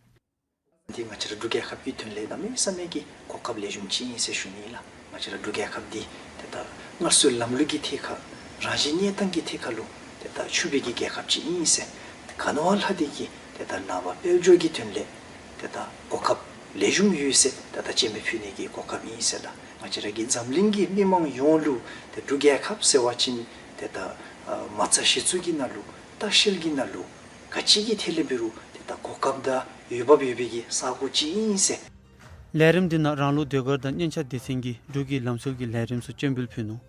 འདི་ང་བཅས་ར་འབྲུག་རྒྱལ་ཁབ་ཀྱི་དོན་ལས་གནམ་མེད་ས་མེད་ཀྱི་གོ་སྐབས་ལེགས་ཤོམ་ཅིག་ཨིན་ཟེར་ཞུ་ནི་ལགས། ང་བཅས་ར་འབྲུག་རྒྱལ་ཁབ་འདི་ཏེ་ད་སྔར་སྲོལ་ལམ་ལུགས་ཀྱི་ཐད་ཁར་རང་བཞིན་གནས་སྟངས་ཀྱི་ཐད་ཁར་ལུ་ཏེ་ད་ཕྱུག་པའི་གི་རྒྱལ་ཁབ་ཅིག་ཨིན་ཟེར། ག་ནི་བ་ལྷག་སྟེ་གི་ཏེ་ད་ནངས་པ་དཔལ་འབྱོར་གྱི་དོན་ལས་ཏེ་ད་གོ་སྐབས་ལེགས་ཤོམ་ཡོད་ཟེར་ཏེ་ད་སྤྱན་འབུལ་ཕུལ་ནི་གི་གོ་སྐབས་ཨིན་ཟེར་ལགས། ང་བཅས་ར་གི་འཛམ་གླིང་གི་མི་མང་ཡོངས་ལུ་ཏེ་འབྲུག་རྒྱལ་ཁབ་ཟེར་བ་ཅིན་ཏེ་ད་མ་རྩ་གཞི་བཙུགས་ཀྱི་ནང་ལུ་ལྟ་བཤལ་གྱི་ནང་ལུ་ག་ཅི་གི་ཐད་ལས་འབད་རུང་ཏེ་ད་གོ་སྐབས་དང་འོས་འབབ་ཡོད་པའི་གི་ས་གོ་ཅིག་ཨིན་ཟེར། ལས་རིམ་འདི་ནང་རང་ལུགས་ཟློས་གར་དང་སྙན་ཆ་སྡེ་ཚན་གྱིས་འབྲུག་གི་ལམ་སྲོལ་གྱི་ལས་རིམ་ཚུ་སྤྱན་འབུལ་ཕུལ་ནུག།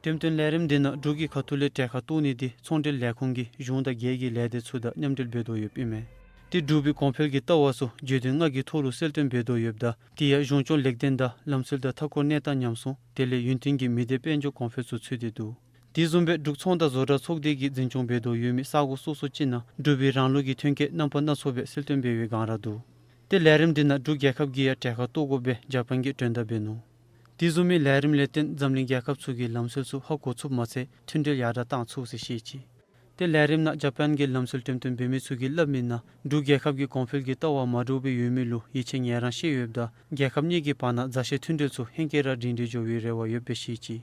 འགྲེམས་སྟོན་ལས་རིམ་འདི་ནང་འབྲུག་གི་ཁ་ཐུག་ལས་གྲལ་ཁར་གཏོགས་ནི་འདི་ཚོང་འབྲེལ་ལས་ཁུངས་ཀྱིས་གཞུང་དང་སྒེར་གྱི་ལས་སྡེ་ཚུ་དང་མཉམ་འབྲེལ་འབད་དོ་ཡོདཔ་ཨིན་མས། ཏེ་འབྲུག་པའི་གོང་འཕེལ་གྱི་ལྟ་བ་ཚུ་བརྗོད་དོན་ལྔ་གི་ཐོག་ལུ་གསལ་སྟོན་འབད་དོ་ཡོདཔ་ད་དེ་ཡང་གཞུང་སྐྱོང་ལེགས་ལྡན་དང་ལམ་སྲོལ་དང་མཐའ་འཁོར་གནས་སྟངས་ཉམས་སྲུང་དེ་ལས་ཡུན་བརྟན་གྱི་མི་སྡེ་དཔལ་འབྱོར་གོང་འཕེལ་ཚུ་ཚུད་དེ་འདུག། དེ་བཟུམ་སྦེ་འབྲུག་ཚོང་དང་བཟོ་གྲྭ་ཚོགས་སྡེ་གིས་འཛིན་སྐྱོང་འབད་དོ་ཡོད་མི་ས་གོ་སོ་སོ་ཅིག་ནང་འབྲུག་པའི་རང་ལུགས་ཀྱི་ཐོན་སྐྱེད་རྣམ་པ་སྣ་ཚོགས་སྦེ་གསལ་སྟོན་འབད་བའི་སྒང་ར་འདུག། ཏེ་ལས་རིམ་འདི་ནང་འབྲུག་རྒྱལ་ཁབ་ཀྱིས་ཡང་གྲལ་ཁར་གཏོགས་དགོ་པའི་ཇ་པཱན་གྱིས་མགྲོན་བརྡ་འབད་ནུག། དེ་བཟུམ་མའི་ལས་རིམ་ལས་བརྟེན་འཛམ་གླིང་རྒྱལ་ཁབ་ཚུ་གི་ལམ་སྲོལ་ཚུ་ཧ་གོ་ཚུགསཔ་མ་ཚད་མཐུན་སྒྲིལ་ཡར་དྲག་གཏང་ཚུགས་ཟེར་བཤད་ཅི། ཏེ་ལས་རིམ་ནང་ཇ་པཱན་གྱི་ལམ་སྲོལ་འགྲེམས་སྟོན་འབད་མི་ཚུ་གིས་སླབ་མི་ནང་འབྲུག་རྒྱལ་ཁབ་ཀྱི་གོང་འཕེལ་གྱི་ལྟ་བ་མ་འདྲཝ་སྦེ་ཡོད་མི་ལུ་ཡིད་ཆེས་ངེས་རང་བཤད་ཡོདཔ་ད་རྒྱལ་ཁབ་གཉིས་ཀྱི་བར་ན་མཛའ་བཤེས་མཐུན་འབྲེལ་ཚུ་ཧེང་སྐལ་ར་སྒྲིང་སྒྲིང་འགྱོ་བའི་རེ་བ་ཡོདཔ་སྦེ་བཤད་ཅི།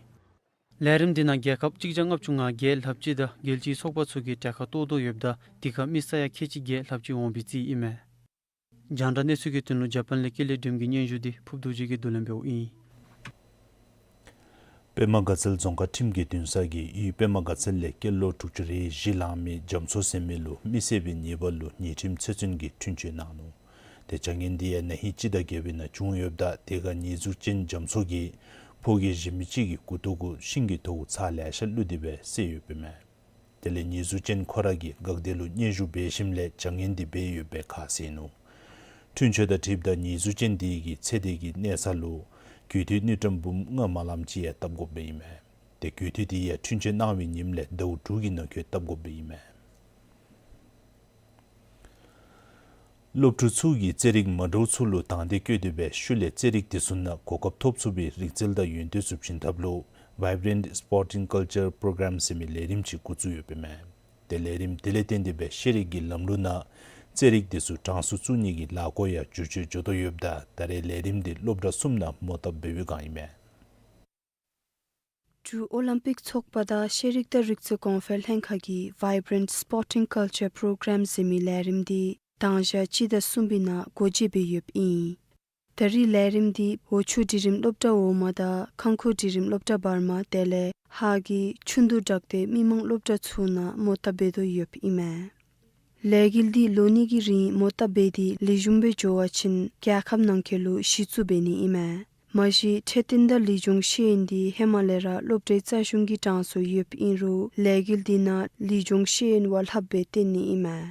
ལས་རིམ་འདི་ནང་རྒྱལ་ཁབ་གཅིག་བརྒྱ་ལྔ་བཅུ་ང་བརྒྱད་ལྷགཔ་ཅིག་དང་རྒྱལ་སྤྱིའི་ཚོགས་པ་ཚུ་གིས་གྲལ་ཁར་གཏོགས་དོ་ཡོདཔ་ད་དེ་ཁར་མི་ས་ཡ་ཁལ་གཅིག་བརྒྱད་ལྷགཔ་ཅིག་འོང་བའི་རྩིས་ཨིན་མས། རྒྱང་བསྒྲགས་གནས་ཚུལ་གྱི་དོན་ལུ་ཇ་པཱན་ལས་ཀེ་ལེ་སྒྲོལམ་གྱི་སྙན་ཞུ་འདི་ཕུརབ་རྡོ་རྗེ་གིས་བསྡུ་ལེན་འབདཝ་ཨིན། པདྨ་དགའ་ཚལ་རྫོང་ཁག་ཁྲིམས་ཀྱི་འདུན་ས་གིས་ཡུལ་པདྨ་དགའ་ཚལ་ལས་སྐྱེས་ལོ་དྲུག་ཅུ་རེ་བཞི་ལང་མི་རྒྱ་མཚོ་ཟེར་མི་ལུ་མི་བསད་པའི་ཉེས་པ་ལུ་ཉེས་ཁྲིམས་ཚེ་བཙོན་གྱི་འཁྲུན་ཆོད་གནང་ནུག། ཏེ་བྱ་ངན་འདི་ཡང་ན་ཧིང་སྤྱི་ཟླ་བརྒྱད་པའི་ནང་བྱུང་ཡོདཔ་ད་དེ་ཁར་ཉེས་འཛུགས་ཅན་རྒྱ་མཚོ་གིས་ཕོ་སྐྱེས་གཞན་མི་གཅིག་གི་མགུ་ཏོ་གུ་ཤིང་གི་ཐོག་གུ་ཚགས་ལེ་ཤ་བླུགས་ཏེ་སྦེ་བསད་ཡོདཔ་ཨིན་མས། དེ་ལས་ཉེས་འཛུགས་ཅན་ཁོ་ར་གིས་འགག་སྡེ་ལུ་སྙན་ཞུ་འབད་ཞིནམ་ལས་བྱ་ངན་འདི་འབད་ཡོད་པའི་ཁ་གསལ་ནུག། འཁྲུན་ཆོད་དང་འཁྲིལཝ་ད་ཉེས་འཛུགས་ཅན་འདི་གི་ཚེ་འདས་ཀྱི་གནས་ས་ལུ་རྒུད་འཐུས་དངུལ་ཀྲམ་འབུམ་ལྔ་མ་ལངམ་ཅིག་ཡང་བཏབ་དགོཔ་ཨིན་མས། ཏེ་རྒུད་འཐུས་འདི་ཡང་འཁྲུན་ཆོད་གནང་བའི་ཉིནམ་ལས་ཟླཝ་དྲུག་གི་ནང་འཁོད་བཏབ་དགོཔ་ཨིན་མས། སློབ་ཕྲུག་ཚུ་གིས་རྩེད་རིགས་མ་འདྲཝ་ཚུ་ལུ་དང་འདོད་བསྐྱེད་དེ་སྦེ་ཤུལ་ལས་རྩེད་རིགས་དེ་ཚུ་ནང་གོ་སྐབས་ཐོབ་ཚུགས་པའི་རིག་རྩལ་དང་ཡོན་ཏན་ཚུ་བྱིན་ཐབས་ལུ་Vibrant Sporting Culture Program ཟེར་མི་ལས་རིམ་ཅིག་འགོ་བཙུགས་ཡོདཔ་ཨིན་མས། ཏེ་ལས་རིམ་དེ་ལས་བརྟེན་ཏེ་སྦེ་ཤེས་རིག་གི་ལམ་ལུགས་ནང་རྩེད་རིགས་དེ་ཚུ་གྲངས་སུ་བཙུགས་ནི་གི་ལཱ་འགོ་ཡང་འགྱུར་བཅོས་འགྱོ་དོ་ཡོདཔ་ད་ད་རེས་ལས་རིམ་འདི་སློབ་གྲྭ་གསུམ་ནང་མོ་བཏབ་འབད་བའི་སྒང་ཨིན་མས། འབྲུག་ཨོ་ལིམ་པིག་ཚོགས་པ་དང་ཤེས་རིག་དང་རིག་རྩལ་གོང་འཕེལ་ལྷན་ཁག་གིས་Vibrant Sporting Culture Program ཟེར་མི་ལས་རིམ་འདི་དང་ཞག་སྤྱི་ཟླ་གསུམ་པའི་ནང་སྒོ་འབྱེད་འབད་ཡོདཔ་ཨིན། ད་རེས་ལས་རིམ་འདི་འོག་ཆོས་འབྲིང་རིམ་སློབ་གྲྭ་འོག་མ་དང་ཁང་ཁུག་འབྲིང་རིམ་སློབ་གྲྭ་བར་མ་དེ་ལས་ཧཱ་གི་ཆུ་འདུ་སྦྲག་སྡེ་མི་མང་སློབ་གྲྭ་ཚུ་ནང་མོ་བཏབ་འབད་དོ་ཡོདཔ་ཨིན་མས། ལས་འགུལ་འདི་ལོ་གཉིས་ཀྱི་རིང་མོ་བཏབ་འབད་དེ་ལེགས་ཤོམ་སྦེ་འགྱོ་བ་ཅིན་རྒྱལ་ཁབ་ནང་འཁོད་ལུ་གཞི་བཙུགས་འབད་ནི་ཨིན་མས། མ་གཞི་འཕྲོད་བསྟེན་དང་ལུས་སྦྱོང་ཤེས་ཡོན་འདི་ཧེ་མ་ལས་ར་སློབ་གྲྭའི་རྩ་གཞུང་གི་གྲངས་སུ་ཡོདཔ་ཨིན་རུང་ལས་འགུལ་འདི་ནང་ལུས་སྦྱོང་ཤེས་ཡོན་བ་ལྷགཔ་སྦེ་བསྟེན་ནི་ཨིན་མས།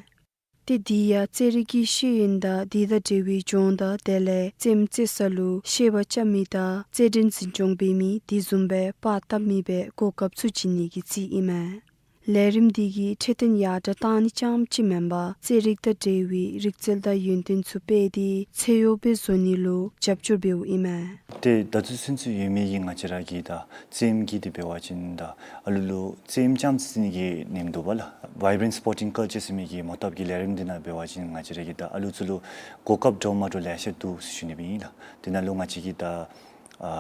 ཏེ་འདི་ཡང་རྩེད་རིགས་ཀྱི་ཤེས་ཡོན་དང་འདི་དང་འབྲེལ་བའི་སྦྱོང་བརྡར་དེ་ལས་རྩེདམོ་རྩེ་ས་ལུ་ཤེས་པ་རྐྱབ་མི་དང་རྩེད་འགྲན་འཛིན་སྐྱོང་འབད་མི་དེ་བཟུམ་སྦེ་པར་བཏབ་མི་སྦེ་གོ་སྐབས་ཚུ་བྱིན་ནི་གི་རྩིས་ཨིན་མས། ལས་རིམ་འདི་གིས་འཕྲོད་བསྟེན་ཡར་དྲག་གཏང་ནི་རྐྱངམ་ཅིག་མེན་པར་རྩེད་རིགས་དང་འབྲེལ་བའི་རིག་རྩལ་དང་ཡོན་ཏན་ཚུ་སྤེལ་ཏེ་ཚད་ཡོད་སྦེ་བཟོ་ནི་ལུ་རྒྱབ་སྐྱོར་འབདཝ་ཨིན་མས། ཏེ་ད་ལྟོ་ཚུན་ཚོད་ཡོད་མི་གི་ང་བཅས་ར་གི་ད་རྩེདམོ་གི་འདི་འབད་བ་ཅིན་ད་ཨ་ལུ་ལུ་རྩེདམོ་རྐྱངམ་རྩེ་ནི་གི་ཉིནམ་འདུག་པ་ལགས། Vibrant Sporting Culture ཟེར་མི་གི་མོ་བཏབ་ཀྱི་ལས་རིམ་འདི་ནང་འབད་བ་ཅིན་ང་བཅས་ར་གི་ད་ཨ་ལུ་ཚུ་ལུ་གོ་སྐབས་འདྲཝ་མ་འདྲཝ་ལེ་ཤ་འདུག་ཟེར་ཞུ་ནི་སྦེ་ཨིན་ལགས། དེ་ནང་ལུ་ང་བཅས་ཀྱི་ད་ཨ་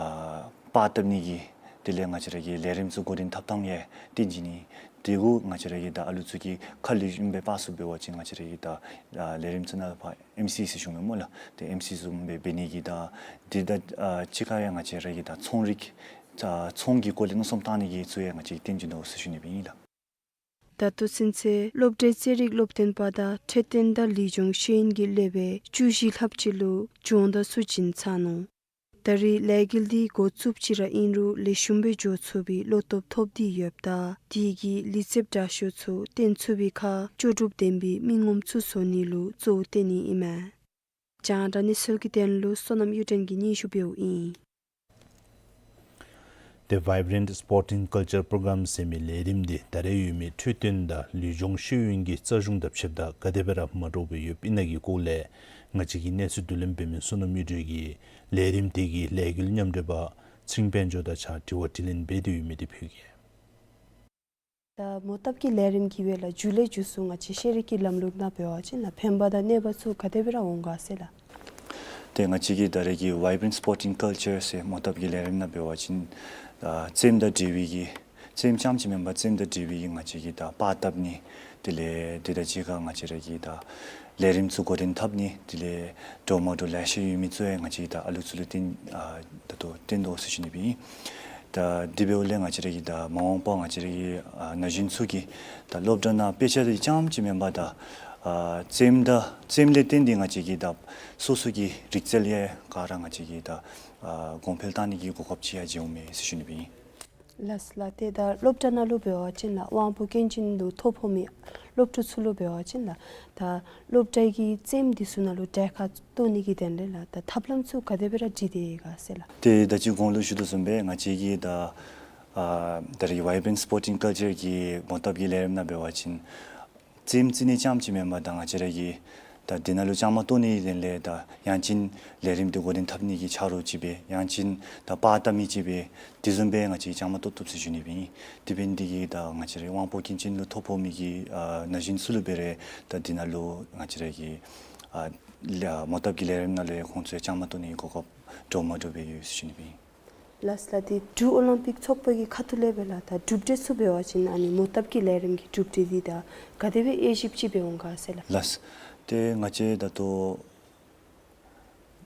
པར་བཏབ་ནི་གི་དེ་ལས་ང་བཅས་ར་གི་ལས་རིམ་ཚུ་འགོ་འདྲེན་འཐབ་ཐངས་ཡང་བསྟན་བྱིན་ནི་ དེ་གུ་ང་བཅས་ར་གིས་ད་ཨ་ལུ་ཚུ་གིས་ཁ་ལེགས་ཤོམ་སྦེ་དཔག་ཚུགསཔ་འབད་བ་ཅིན་ང་བཅས་ར་གིས་ད་ཨ་ལས་རིམ་ཚུ་ནང་ཕར་ཨེམ་སི་ཟེར་ཞུཝ་མས་སྨོ་ལགས། ཏེ་ཨེམ་སི་བཟུམ་སྦེ་འབད་ནི་གི་ད་དེ་དང་ཨ་གཅིག་ཁར་ཡང་ང་བཅས་ར་གིས་ད་ཚོང་རིག་ད་ཚོང་གི་སྐོར་ལས་མནོ་བསམ་བཏང་ནི་གི་ཚུ་ཡང་ང་བཅས་ཀྱིས་སྟོན་བྱིན་དོ་ཟེར་ཞུ་ནི་སྦེ་ཨིན་ལགས། ད་ལྟོ་ཚུན་ཚོད་སློབ་གྲྭའི་རྩེད་རིགས་སློབ་སྟོན་པ་དང་འཕྲོད་བསྟེན་དང་ལུས་སྦྱོང་ཤེས་ཡོན་གྱི་སློབ་དཔོན་བཅུ་བཞི་ལྷགཔ་ཅིག་ལུ་སྦྱོང་བརྡར་ཚུ་བྱིན་ཚར་ནུག། ད་རེས་ལས་འགུལ་འདི་འགོ་བཙུགསཔ་ཅིག་ར་ཨིན་རུང་ལེགས་ཤོམ་སྦེ་འགྱོ་ཚུགས་པའི་བློ་སྟོབས་ཐོབ་སྟེ་ཡོདཔ་ད་དེ་གིས་ལུས་རྩལཔ་དྲག་ཤོས་ཚུ་བསྟེན་ཚུགས་པའི་ཁར་ལྕོགས་གྲུབ་ལྡན་པའི་མི་ངོམ་ཚུ་བཟོ་ནི་ལུ་གཙོ་བོ་བསྟེན་ནི་ཨིན་མས། རྒྱང་བསྒྲགས་གནས་ཚུལ་གྱི་དོན་ལུ་བསོད་ནམས་གཡུ་སྒྲོན་གྱིས་སྙན་ཞུ་འབདཝ་ཨིན། ཏེ་Vibrant Sporting Culture Program ཟེར་མི་ལས་རིམ་འདི་ད་རེས་ཡོད་མི་འཕྲོད་བསྟེན་དང་ལུས་སྦྱོང་ཤེས་ཡོན་གྱི་རྩལ་གཞུང་དང་ཕྱདཔ་ད་ག་དེ་སྦེ་ར་མ་འདྲཝ་སྦེ་ཡོདཔ་ཨིན་ན་གི་སྐོར་ལས་ང་བཅས་ཀྱི་གནས་ཚུལ་བསྡུ་ལེན་འབད་མི་བསོད་ནམས་གཡུ་སྒྲོན་གྱིས་ལས་རིམ་དེ་གི་ལས་འགུལ་མཉམ་འབྲེལ་པ་ཚེ་རིང་དཔལ་འབྱོར་དང་གཅིག་ཁར་དྲི་བ་དྲིས་ལན་འབད་དེ་ཡོད་མི་དེ་ཕུལ་གེ། ད་མོ་བཏབ་ཀྱི་ལས་རིམ་གྱི་སྦེ་ལགས་མཇུག་ལས་མཇུག་སུ་ང་བཅས་ཤེས་རིག་གི་ལམ་ལུགས་ནང་འབད་བ་ཅིན་ལགས་ཕན་པ་དང་གནོད་པ་ཚུ་ག་དེ་སྦེ་ར་འོང་ག་ཟེར་ལགས། ཏེ་ང་བཅས་ཀྱི་ད་རེས་ཀྱི་Vibrant Sporting Culture ཟེར་མོ་བཏབ་ཀྱི་ལས་རིམ་ནང་འབད་བ་ཅིན་ཨ་རྩེདམོ་དང་འབྲེལ་བའི་གི་རྩེདམོ་རྐྱངམ་ཅིག་མེན་པར་རྩེདམོ་དང་འབྲེལ་བའི་གི་ང་བཅས་ཀྱི་ད་པར་བཏབ་ནི་དེ་ལས་དེ་དང་གཅིག་ཁར་ང་བཅས་ར་གི་ད་ལས་རིམ་ཚུ་འགོ་འདྲེན་འཐབ་ནི་དེ་ལས་འདྲཝ་མ་འདྲཝ་ལེ་ཤ་ཡོད་མི་ཚུ་ཡང་ང་བཅས་ཀྱིས་ད་ཨ་ལུ་ཚུ་ལུ་སྟོན་ཨ་ད་ལྟོ་སྟོན་དོ་ཟེར་ཞུ་ནི་སྦེ་ཨིན། ད་དེ་འབདཝ་ལས་ང་བཅས་ར་གི་ད་མ་འོངས་པ་ང་བཅས་ར་གི་ཨ་ན་གཞོན་ཚུ་གིས་ད་སློབ་གྲྭ་ནང་དཔེ་ཆ་འདི་རྐྱངམ་ཅིག་མེན་པར་ད་ཨ་རྩེདམོ་དང་རྩེདམོ་ལས་བརྟེན་ཏེ་ང་བཅས་ཀྱི་ད་སོ་སོ་གི་རིག་རྩལ་ཡང་ག་ར་ང་བཅས་ཀྱིས་ད་ཨ་གོང་འཕེལ་བཏང་ནི་གི་གོ་སྐབས་ཅིག་ཡང་བྱུངམ་མས་ཟེར་ཞུ་ནི་སྦེ་ཨིན། ལགས་ལགས། ཏེ་ད་སློབ་གྲྭ་ནང་ལུ་འབད་བ་ཅིན་ལགས་དབང་པོ་སྐྱོན་ཅན་ལུ་ཐོ་ཕོག་མི་སློབ་ཕྲུག་ཚུ་ལུ་འབད་བ་ཅིན་ལགས་ད་སློབ་གྲྭ་གི་རྩེདམོ་འདི་ཚུ་ནང་ལུ་གྲལ་ཁར་གཏོགས་ནི་གི་དོན་ལས་ལགས་ད་ཐབས་ལམ་ཚུ་ག་དེ་སྦེ་ར་བྲིས་ཏེ་ཡོད་ག་ཟེར་ལགས། ཏེ་ད་ཅི་གོང་ལུ་ཞུ་དོ་བཟུམ་སྦེ་ང་བཅས་ཀྱི་ད་ཨ་ད་རེས་Vibrant Sporting Culture གི་མོ་བཏབ་ཀྱི་ལས་རིམ་ནང་འབད་བ་ཅིན་རྩེདམོ་རྩེ་ནི་རྐྱངམ་ཅིག་མེན་པར་ད་ང་བཅས་ར་གི་ད་འདི་ནང་ལུ་བཅའ་མར་གཏོགས་ནི་གི་དོན་ལས་ད་ཡང་ཅིན་ལས་རིམ་འདི་འགོ་འདྲེན་འཐབ་ནི་གི་ཆ་རོགས་ཅིག་སྦེ་ཡང་ཅིན་ད་པར་བཏབ་མི་ཅིག་སྦེ་དེ་བཟུམ་སྦེ་ང་བཅས་བཅའ་མར་གཏོགས་གཏོགསཔ་ཟེར་ཞུ་ནི་སྦེ་ཨིན། དེ་འབད་ནི་དེ་གིས་ད་ང་བཅས་ར་དབང་པོ་སྐྱོན་ཅན་ལུ་ཐོ་ཕོག་མི་གི་ཨ་ན་གཞོན་ཚུ་ལུ་འབད་རུང་ད་འདི་ནང་ལུ་ང་བཅས་ར་གི་ཨ་ལ་མོ་བཏབ་ཀྱི་ལས་རིམ་ནང་ལུ་ཡང་ཁོང་ཚུ་ཡང་བཅའ་མར་གཏོགས་ནི་གི་གོ་སྐབས་འདྲཝ་མ་འདྲཝ་སྦེ་ཡོད་ཟེར་ཞུ་ནི་སྦེ་ཨིན། ལགས་ལགས། ཏེ་འབྲུག་ཨོ་ལིམ་པིག་ཚོགས་པ་གི་ཁ་ཐུག་ལས་སྦེ་ལགས་ད་གྲུབ་འབྲས་ཚུ་འབད་བ་ཅིན་ཨ་ནི་མོ་བཏབ་ཀྱི་ལས་རིམ་གྱི་གྲུབ་འབྲས་འདི་ད་ག་དེ་སྦེ་དབྱེ་ཞིབ་ཅིག་འབད་འོང་ག་ཟེར་ལགས། ལགས། ཏེ་ང་བཅས་ད་ལྟོ་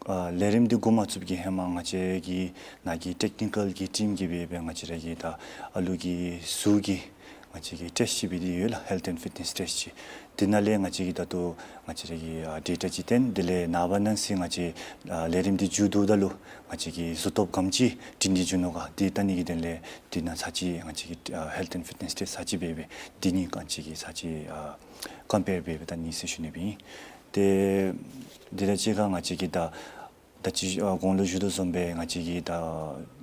ཨ་ལས་རིམ་འདི་འགོ་མ་བཙུགས་ཀྱི་ཧེ་མ་ང་བཅས་ཀྱི་ནང་གི་ཊེཀ་ནི་ཀཱལ་གྱི་ཊིམ་གྱིས་སྦེ་སྦེ་ང་བཅས་ར་གི་ད་ཨ་ལུ་གི་གཟུགས་ཀྱི་ང་བཅས་ཀྱི་ཊེསཊ་ཅིག་འབད་དེ་ཡོད་ལགས། Health and Fitness Test ཅིག། དེ་ནང་ལས་ང་བཅས་ཀྱིས་ད་ལྟོ་ང་བཅས་ར་གི་ཨ་ཌེ་ཊ་ཅིག་བཏོན། དེ་ལས་ནངས་པ་གནངས་ཚེ་ང་བཅས་ཨ་ལས་རིམ་འདི་མཇུག་བསྡུཝ་ད་ལུ་ང་བཅས་ཀྱི་གཟུགས་སྟོབས་ག་དེམ་ཅིག་སྒྲིང་སྒྲི་འགྱོ་ནུག་ག་འདི་བལྟ་ནི་གི་དོན་ལས་དེ་ནང་ཚར་ཅིག་ང་བཅས་ཀྱིས་ཨ་Health and Fitness Test ཚར་ཅིག་འབད་སྦེ་དེ་གཉིས་ང་བཅས་ཀྱིས་ཚར་ཅིག་ཨ་ཀམ་པེར་འབད་སྦེ་བལྟ་ནི་ཟེར་ཞུ་ནི་སྦེ་ཨིན། ཏེ་དེ་དང་གཅིག་ཁར་ང་བཅས་ཀྱིས་ད་ད་ཅི་ཨ་གོང་ལུ་ཞུ་དོ་བཟུམ་སྦེ་ང་བཅས་ཀྱི་ད་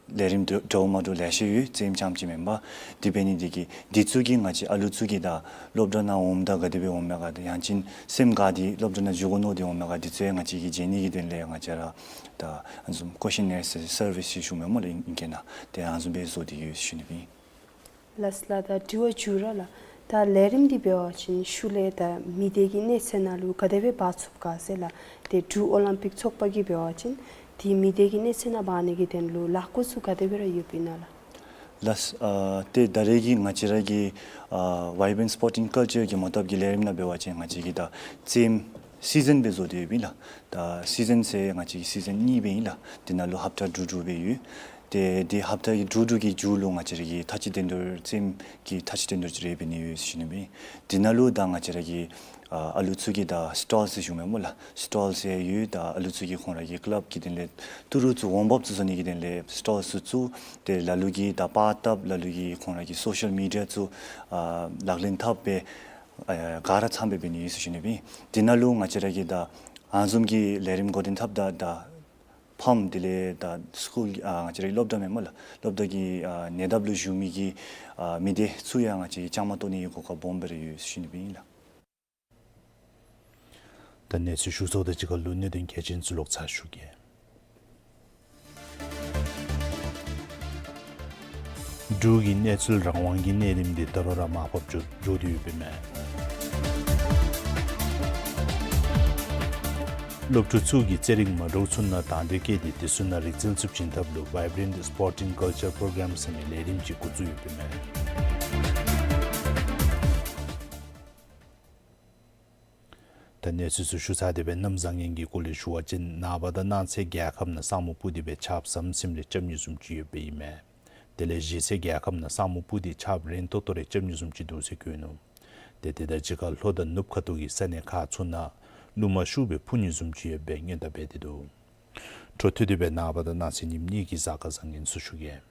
ལས་རིམ་འདྲ་འདྲཝ་མ་འདྲཝ་ལེ་ཤ་ཡོད། རྩེདམོ་རྐྱངམ་ཅིག་མེན་པར། དེ་འབད་ནི་དེ་གིས་འདི་ཚུ་གིས་ང་བཅས་ཨ་ལུ་ཚུ་གིས་ད་སློབ་གྲྭ་ནང་འོངམ་ད་ག་དེ་སྦེ་འོང་མས་ག་ད་ཡང་ཅིན་སེམས་དགའ་སྟེ་སློབ་གྲྭ་ནང་འགྱོ་དགོ་མནོ་སྟེ་འོང་མས་ག་འདི་ཚུ་ཡང་ང་བཅས་ཀྱིས་མཇལ་ནི་གི་དོན་ལས་ང་བཅས་ར་ད་ཨ་ནི་བཟུམ་ཀོ་ཤེ་ནེར་སར་ཝེ་ཟེར་ཞུཝ་མས་སྨོ་ལགས་ཨིང་སྐད་ནང་། ཏེ་ཨ་ནི་བཟུམ་སྦེ་བཟོ་སྟེ་ཡོད་ཟེར་ཞུ་ནི་སྦེ་ཨིན། ལགས་ལགས། ད་དྲི་བ་མཇུག་ར་ལགས། ད་ལས་རིམ་འདི་འབད་བ་ཅིན་ཤུལ་ལས་ད་མི་སྡེ་གི་གནས་ཚད་ནང་ལུ་ག་དེ་སྦེ་འབག་ཚུགས་ག་ཟེར་ལགས། ཏེ་འབྲུག་ཨོ་ལིམ་པིག་ཚོགས་པ་གིས་འབད་བ་ཅིན་ཏེ་མི་སྡེ་གི་གནས་ཚད་ནང་འབག་ནི་གི་དོན་ལུ་ལཱ་འགོ་ཚུ་ག་དེ་སྦེ་ར་ཡོདཔ་ཨིན་ན་ལགས། ལགས། ཨ་ཏེ་ད་རེས་ཀྱི་ང་བཅས་ར་གི་ཨ་Vibrant Sporting Culture གི་མོ་བཏབ་ཀྱི་ལས་རིམ་ནང་འབད་བ་ཅིན་ང་བཅས་ཀྱིས་ད་རྩེདམོ་སི་ཛན་སྦེ་བཟོ་སྟེ་ཡོདཔ་ཨིན་ལགས། ད་སི་ཛན་ཟེར་ང་བཅས་ཀྱི་སི་ཛན་གཉིས་སྦེ་ཨིན་ལགས། དེ་ནང་ལུ་ཧབ་ཏ་དྲུག་དྲུག་སྦེ་ཡོད། ཏེ་དེ་ཧབ་ཏ་གི་དྲུག་དྲུག་གི་མཇུག་ལུ་ང་བཅས་ར་གི་མཐའ་དཔྱད་འགྲན་བསྡུར་རྩེདམོ་གི་མཐའ་དཔྱད་འགྲན་བསྡུར་ཅིག་ར་འབད་ནི་ཡོད་ཟེར་ཞུ་ནི་སྦེ་ཨིན། དེ་ནང་ལུ་ད་ང་བཅས་ར་གི་ཨ་ཨ་ལུ་ཚུ་གི་ད་སི་ཊཱལ་ཟེར་ཞུཝ་མས་སྨོ་ལགས། སི་ཊཱལ་ཟེར་ཡོད། ད་ཨ་ལུ་ཚུ་གི་ཁོང་ར་གི་ཀི་ལབ་ཀྱི་དོན་ལས་ཏི་རུ་ཚུ་ཝོམ་ཨཔ་ཚུ་བཟོ་ནི་གི་དོན་ལས་སི་ཊཱལ་ཚུ་བཙུགས། ཏེ་ལ་ལུ་གིས་ད་པར་བཏབ། ལ་ལུ་གིས་ཁོང་ར་གི་སོ་ཤལ་མི་ཌི་ཡ་ཚུ་ཨ་ལག་ལེན་འཐབ་སྦེ་ཨ་ག་ར་ཚངམ་སྦེ་འབད་ནི་ཡོད་ཟེར་ཞུ་ནི་སྦེ་ཨིན། དེ་ནང་ལུ་ང་བཅས་ར་གི་ད་ཨ་ནི་བཟུམ་གྱི་ལས་རིམ་འགོ་འདྲེན་འཐབ་ད་ད་ཕམ་དེ་ལས་ད་སི་ཀུལ་ཨ་ང་བཅས་རའི་སློབ་གྲྭ་མེན་སྨོ་ལགས། སློབ་གྲྭ་གི་ཨ་ཉེ་འདབས་ལུ་བཞུགས་མི་གི་ཨ་མི་སྡེ་ཚུ་ཡང་ང་བཅས་ཀྱིས་བཅའ་མར་གཏོགས་ནི་གི་གོ་སྐབས་སྦོམ་སྦེ་ར་ཡོད་ཟེར་ཞུ་ནི་སྦེ་ཨིན་ལགས། ད་གནས་ཚུལ་ཞུ་ཚརཝ་དང་གཅིག་ཁར་ལུ་གནད་དོན་གལ་ཆེན་ཚུ་ལོག་ཚར་ཞུ་གེ། འབྲུག་གི་གནས་ཚུལ་རང་དབང་གི་གནས་རིམ་འདི་ད་རུང་ར་མར་ཕབ་འགྱོ་འགྱོ་སྟེ་ཡོདཔ་ཨིན་མས། སློབ་ཕྲུག་ཚུ་གིས་རྩེད་རིགས་མ་འདྲཝ་ཚུ་ནང་དང་འདོད་བསྐྱེད་དེ་དེ་ཚུ་ནང་རིག་རྩལ་ཚུ་བྱིན་ཐབས་ལུ་Vibrant Sporting Culture Program ཟེར་མི་ལས་རིམ་ཅིག་འགོ་བཙུགས་ཡོདཔ་ཨིན་མས། གནས་ཚུལ་ཚུ་ཞུ་ཚར་ཏེ་སྦེ་གནམ་བཟང་ངན་གྱི་སྐོར་ལས་ཞུ་བ་ཅིན་ནངས་པ་དང་གནངས་ཚེ་རྒྱལ་ཁབ་ནང་ས་སྨུག་སྤུབས་ཏེ་སྦེ་ཆརཔ་ཟམ་ཟིམ་རེ་རྐྱབ་ནི་བཟུམ་ཅིག་ཡོདཔ་ཨིན་མས། དེ་ལས་གཞེས་ཚེ་རྒྱལ་ཁབ་ནང་ས་སྨུག་སྤུབས་ཏེ་ཆརཔ་རན་ཏོག་ཏོ་རེ་རྐྱབ་ནི་བཟུམ་ཅིག་འདུག་ཟེར་བཀོད་ནུག། ཏེ་དེ་དང་གཅིག་ཁར་ལྷོ་དང་ནུབ་ཁ་ཐུག་གི་ས་གནས་ཁག་ཚུ་ནང་རླུང་མ་ཤུགས་སྦེ་འཕུ་ནི་བཟུམ་ཅིག་ཡོདཔ་སྦེ་སྔོན་བརྡ་འབད་དེ་འདུག། འཕྲོ་མཐུད་དེ་སྦེ་ནངས་པ་དང་གནངས་ཚེ་ཉིནམ་གཉིས་ཀྱི་གཟའ་སྐར་བཟང་ངན་ཚུ་ཞུ་གེ།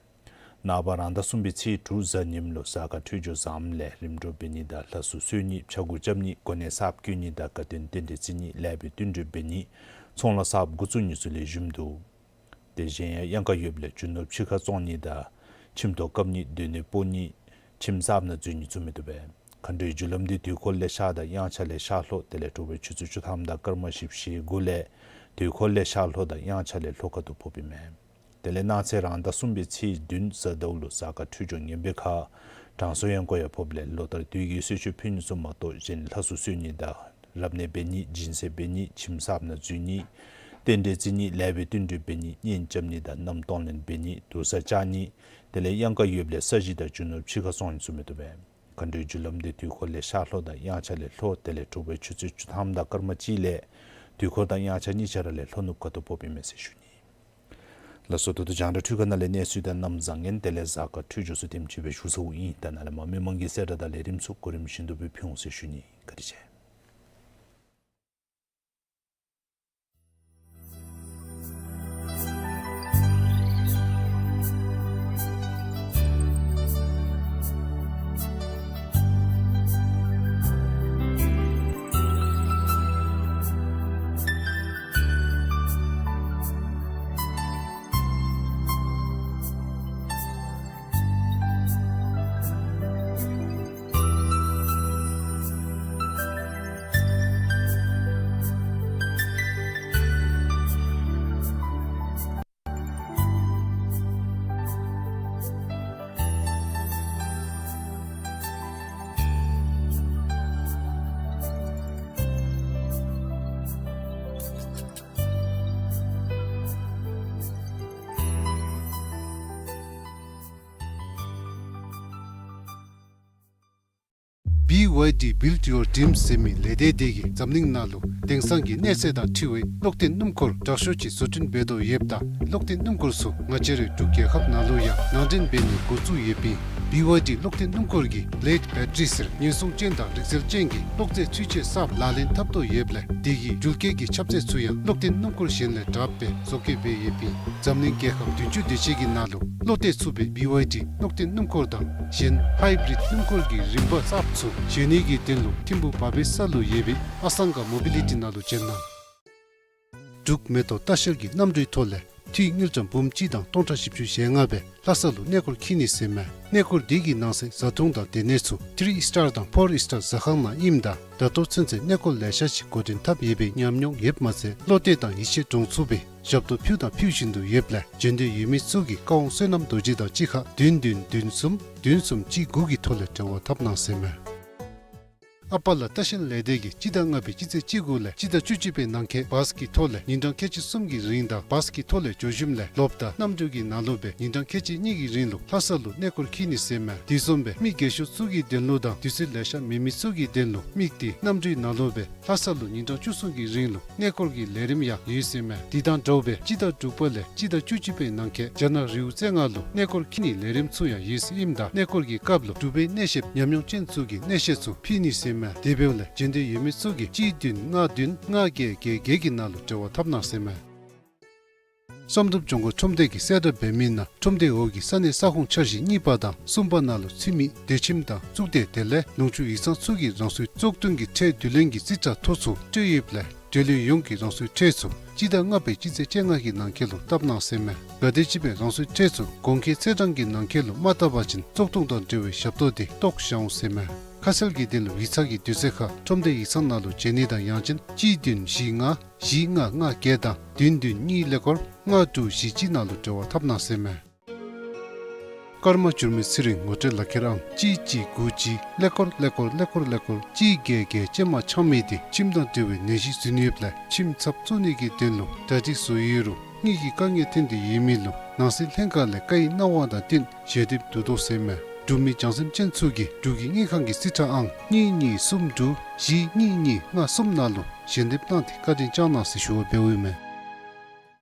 ནངས་པ་རང་ཟླ་གསུམ་པའི་ཚེས་དྲུག་གཟའ་ཉིམ་ལུ་གཟའ་སྐར་འཕྲོད་སྦྱོར་བཟངམ་ལས་རིམ་གྲོ་འབད་ནི་དང་ལྷ་གསོལ་གསོལ་ནི་ཕྱྭ་འགུགས་རྐྱབ་ནི་གོ་གནས་གསརཔ་བསྐོ་ནི་དང་དགའ་སྟོན་རྟེན་འབྲེལ་བརྩི་ནི་ལེགས་པའི་བསྟུན་གྲོས་འབད་ནི་ཚོང་ལཱ་གསརཔ་འགོ་བཙུགས་ནི་ཚུ་ལེགས་ཤོམ་འདུག། དེ་གཞན་ཡང་གཡང་དཀར་ཡོདཔ་ལས་རྒྱུ་ནོར་ཕྱི་ཁར་བཙོང་ནི་དང་ཁྱིམ་ཐོག་བཀབ་ནི་སྡོད་གནས་སྤོ་ནི་ཁྱིམ་གསརཔ་ནང་འཛུལ་ནི་ཚུ་མི་བཏུབ་པས། མཁའ་འགྲོའི་རྒྱུ་ལམ་འདི་དུས་འཁོར་ལས་ཤར་དང་དབྱངས་འཆར་ལས་ཤར་ལྷོ་དེ་ལས་དྲོ་པའི་ཆུ་ཚོད་བཅུ་ཐམ་དང་སྐར་མ་བཞི་བཅུ་ཞེ་དགུ་ལས་དུས་འཁོར་ལས་ཤར་ལྷོ་དང་དབྱངས་འཆར་ལས་ལྷོ་ཁ་ཐུག་ཕོགཔ་ཨིན་མས། དེ་ལས་གནངས་ཚེ་རང་ཟླ་གསུམ་པའི་ཚེས་བདུན་གཟའ་ཟླཝ་ལུ་གཟའ་སྐར་འཕྲོད་སྦྱོར་ངན་པའི་ཁར་དྲང་སྲོང་ཡང་སྐོར་ཡང་ཕོགཔ་ལས་ལོ་ལྟར་དུས་ཀྱི་གསོལ་མཆོད་ཕུལ་ནི་ཚུ་མ་གཏོགས་གཞན་ལྷ་གསོལ་གསོལ་ནི་དང་རབ་གནས་འབད་ནི་སྦྱིན་སྲེག་འབད་ནི་ཁྱིམ་གསརཔ་ནང་འཛུལ་ནི་རྟེན་འབྲེལ་བརྩི་ནི་ལེགས་པའི་བསྟུན་གྲོས་འབད་ནི་གཉེན་རྐྱབ་ནི་དང་མནའམ་གཏོང་ལེན་འབད་ནི་དུར་ས་བཅག་ནི་དེ་ལས་གཡང་དཀར་ཡོདཔ་ལས་ས་གཞི་དང་རྒྱུ་ནོར་ཕྱི་ཁར་བཙོང་ནི་ཚུ་མི་བཏུབ་པས། མཁའ་འགྲོའི་རྒྱུ་ལམ་འདི་དུས་འཁོར་ལས་ཤར་ལྷོ་དང་དབྱངས་འཆར་ལས་ལྷོ་དེ་ལས་དྲོ་པའི་ཆུ་ཚོད་བཅུ་ཐམ་དང་སྐར་མ་གཅིག་ལས་དུས་འཁོར་དང་དབྱངས་འཆར་གཉིས་ཆ་ར་ལས་ལྷོ་ནུབ་ཁ་ཐུག་ཕོགཔ་ཨིན་མས་ཟེར་ཞུ་ནི། ལགས་སོ། ད་ལྟོ་རྒྱང་བསྒྲགས་འཕྲུལ་ཁང་ནང་ལས་གནས་ཚུལ་དང་གནམ་བཟང་ངན་དེ་ལས་གཟའ་སྐར་འཕྲོད་སྦྱོར་ཚུ་དེམ་ཅིག་སྦེ་ཞུ་ཚརཝ་ཨིན། ད་ནཱ་ལས་མར་མི་མང་གི་གསལ་བསྒྲགས་དང་ལས་རིམ་ཚུ་གོ་རིམ་བཞིན་དུ་སྦེ་ཕུལ་འོང་ཟེར་ཞུ་ནི། བཀའ་དྲིན་ཆེ། བི་ཝའི་ཌི་Build Your Dreams ཟེར་མི་ལས་སྡེ་དེ་གིས་འཛམ་གླིང་ནང་ལུ་དེང་སང་གི་གནས་ཚད་དང་འཁྲིལ་བའི་གློག་ལྡན་སྣུམ་འཁོར་དྲག་ཤོས་ཅིག་བཟོ་སྐྲུན་འབད་དོ་ཡོདཔ་ད་གློག་ལྡན་སྣུམ་འཁོར་ཚུ་ང་བཅས་རའི་འབྲུག་རྒྱལ་ཁབ་ནང་ལུ་ཡང་ནང་འདྲེན་འབད་ནི་འགོ་བཙུགས་ཡོདཔ་ཨིན། བི་ཝའི་ཌི་གློག་ལྡན་སྣུམ་འཁོར་གྱི་བི་ལེཌ་བེ་ཊ་རི་ཟེར་ཉེན་སྲུང་ཅན་དང་རིག་རྩལ་ཅན་གྱི་གློག་རྫས་ཚུན་ཆད་གསརཔ་ལག་ལེན་འཐབ་དོ་ཡོདཔ་ལས་དེ་གི་འགྲུལ་སྐྱེལ་གྱི་ཁྱབ་ཚད་ཚུ་ཡང་གློག་ལྡན་སྣུམ་འཁོར་གཞན་ལས་དྲགཔ་སྦེ་བཟོ་བཀོད་འབད་ཡོདཔ་ཨིན། འཛམ་གླིང་རྒྱལ་ཁབ་བདུན་ཅུ་དེ་ཅིག་གི་ནང་ལུ་བློ་གཏད་ཚུགས་པའི་བི་ཝའི་ཌི་གློག་ལྡན་སྣུམ་འཁོར་དང་གཞན་ཧའི་བི་རིཌ་སྣུམ་འཁོར་གྱི་རིམ་པ་གསརཔ་ཚུ་བཞེངས་ནི་གི་དོན་ལུ་ཐིམ་ཕུག་བ་བེ་ས་ལུ་ཡོད་པའི་ཨ་སང་ག་མོ་བི་ལི་ཊི་ནང་ལུ་བྱོན་གནང་། འབྲུག་མེ་ཏོག་ལྟ་བཤལ་གྱི་གནམ་གྲུའི་ཐོག་ལས་འཐུས་དངུལ་ཀྲམ་འབུམ་གཅིག་དང་སྟོང་ཕྲག་བཞི་བཅུ་ཞེ་ལྔ་སྦེ་ལྷ་ས་ལུ་གནས་སྐོར་འཁྱིད་ནི་ཟེར་མས། གནས་སྐོར་འདི་གི་ནང་གསེས་བཟའ་འཐུང་དང་སྡོད་གནས་ཚུ་ཐི་རི་སི་ཊར་དང་ཕོར་སི་ཊར་ཟ་ཁང་ནང་ཨིནམ་ད་ད་ལྟོ་ཚུན་ཚོད་གནས་སྐོར་ལེ་ཤ་ཅིག་འགོ་འདྲེན་འཐབ་ཡོད་པའི་ཉམས་མྱོང་ཡོདཔ་མ་ཚད་བློ་གཏད་དང་ཡིད་ཆེས་འདྲོངས་ཚུགས་པའི་ཞབས་ཏོག་ཕུལ་དང་ཕུལ་བཞིན་དུ་ཡོདཔ་ལས་འབྱོན་འདོད་ཡོད་མི་ཚུ་གིས་བཀའ་དབང་བསོད་ནམས་རྡོ་རྗེ་དང་གཅིག་ཁར་བདུན་བདུན་བདུན་གསུམ་བདུན་གསུམ་གཅིག་དགུ་གི་ཐོག་ལས་འབྲེལ་བ་འཐབ་གནང་ཟེར་མས། ཨ་པ་ལ་ལྟ་བཤལ་ལས་སྡེ་གིས་སྤྱི་ཟླ་ལྔ་པའི་སྤྱི་ཚེས་བཅུ་དགུ་ལས་སྤྱི་ཟླ་བཅུ་གཅིག་པའི་ནང་འཁོད་བཱས་ཀྱི་ཐོག་ལས་ཉིན་གྲངས་ཁལ་གཅིག་གསུམ་གྱི་རིང་དང་བཱས་ཀྱི་ཐོག་ལས་འགྱོ་ཞིནམ་ལས་ལོགཔ་དང་གནམ་གྲུ་གི་ནང་ལུ་སྦེ་ཉིན་གྲངས་ཁལ་གཅིག་གཉིས་ཀྱི་རིང་ལུ་ལྷ་ས་ལུ་གནས་སྐོར་འཁྱིད་ནི་ཟེར་མས། དེ་བཟུམ་སྦེ་མི་རྒས་ཤོས་ཚུ་གི་དོན་ལུ་དང་དུས་ཚོད་ལེ་ཤ་མེད་མི་ཚུ་གི་དོན་ལུ་དམིགས་ཏེ་གནམ་གྲུའི་ནང་ལུ་སྦེ་ལྷ་ས་ལུ་ཉིན་གྲངས་བཅུ་གསུམ་གྱི་རིང་ལུ་གནས་སྐོར་གྱི་ལས་རིམ་ཡང་ཡོད་ཟེར་མས། དེ་དང་འདྲཝ་སྦེ་སྤྱི་ཟླ་དྲུག་པ་ལས་སྤྱི་ཟླ་བཅུ་གཅིག་པའི་ནང་འཁོད་རྒྱ་ནག་རི་བོ་རྩེ་ལྔ་ལུ་གནས་སྐོར་འཁྱིད་ནིའི་ལས་རིམ་ཚུ་ཡང་ཡོད་ཟེར་ཨིནམ་ད་གནས་སྐོར་གྱི་སྐབས་ལུ་འབྲུག་པའི་གནས་བཤདཔ་ཉམས་མྱོང་ཅན་ཚུ་གིས་གནས་བཤད་ཚུ་ཕུལ་ནི་ཟེར་མས། དེ་འབདཝ་ལས་འབྱོན་འདོད་ཡོད་མི་ཚུ་གིས་གཅིག་བདུན་ལྔ་བདུན་ལྔ་བརྒྱད་བརྒྱད་བརྒྱད་ཀྱི་ནང་ལུ་འབྲེལ་བ་འཐབ་གནང་ཟེར་མས། བསམ་གྲུབ་ལྗོངས་མཁར་ཁྲོམ་སྡེ་གིས་གསལ་བསྒྲགས་འབད་མི་ནང་ཁྲོམ་སྡེ་འོག་གི་ས་གནས་ས་ཁོངས་འཆར་གཞི་གཉིས་པ་དང་གསུམ་པ་ནང་ལུ་ཚུད་མི་སྡོད་ཁྱིམ་དང་གཙུག་སྡེ་དེ་ལས་ལུང་ཕྱོགས་ཡིག་ཚང་ཚུ་གིས་རང་སོའི་བཙོག་འཐུ་གི་ཁྲལ་བསྡུ་ལེན་གྱི་རྩིས་ཁྲ་ཐོ་ཚུ་སྤྲོད་ཡོདཔ་ལས་འབྲེལ་ཡོད་ཡོངས་ཀྱིས་རང་སོའི་ཁྲལ་ཚུ་སྤྱི་ཟླ་ལྔ་པའི་སྤྱི་ཚེས་བཅོ་ལྔ་གི་ནང་འཁོད་ལུ་བཏབ་གནང་ཟེར་མས། གལ་ཏེ་ཅིག་སྦེ་རང་སོའི་ཁྲལ་ཚུ་གོང་འཁོད་ཚེས་གྲངས་ཀྱི་ནང་འཁོད་ལུ་མ་བཏབ་པ་ཅིན་བཙོག་འཐུ་དང་འབྲེལ་བའི་ཞབས་ཏོག་དེ་བཏོག་བཞག་འོང་ཟེར་མས། ཁ་གསལ་གྱི་དོན་ལུ་ཡིག་ཚང་གི་དུས་ཚོད་ཁར་ཁྲོམ་སྡེ་ཡིག་ཚང་ནང་ལུ་བྱོན་ནི་དང་ཡང་ཅིན་གཅིག་བདུན་བཞི་ལྔ་བཞི་ལྔ་ལྔ་བརྒྱད་དང་བདུན་བདུན་གཉིས་ཀླད་ཀོར་ལྔ་དྲུག་བཞི་གཅིག་ནང་ལུ་འབྲེལ་བ་འཐབ་གནང་ཟེར་མས། ཀརྨ་འགྱུར་མེད་ཚེ་རིང་ངོ་སྤྲོད་ལག་ཁྱེར་ཨང་གཅིག་གཅིག་དགུ་གཅིག་ཀླད་ཀོར་ཀླད་ཀོར་ཀླད་ཀོར་ཀླད་ཀོར་གཅིག་བརྒྱད་བརྒྱད་ཅན་མ་ཆགས་མི་དེ་ཁྱིམ་དང་འབྲེལ་བའི་ནད་གཞི་ཟུན་ཡོདཔ་ལས་ཁྱིམ་ཚབ་བཙུགས་ནི་གི་དོན་ལུ་གྲ་སྒྲིག་བཟོ་ཡོད་རུང་དངུལ་གྱི་དཀའ་ངལ་ཐོན་ཏེ་ཡོད་མི་ལུ་ནང་སྲིད་ལྷན་ཁག་ལས་བཀའ་ཡིག་གནང་བ་དང་བསྟུན་ཞལ་འདེབས་བསྡུ་དོ་ཟེར་མས། འབྲུག་མི་བྱང་སེམས་ཅན་ཚུ་གིས་འབྲུག་གི་དངུལ་ཁང་གི་རྩིས་ཁྲ་ཨང་གཉིས་གཉིས་གསུམ་དྲུག་བཞི་གཉིས་གཉིས་ལྔ་གསུམ་ནང་ལུ་ཞལ་འདེབས་གནང་སྟེ་བཀའ་དྲིན་བསྐྱང་གནང་ཟེར་ཞུ་བ་འབདཝ་ཨིན་མས།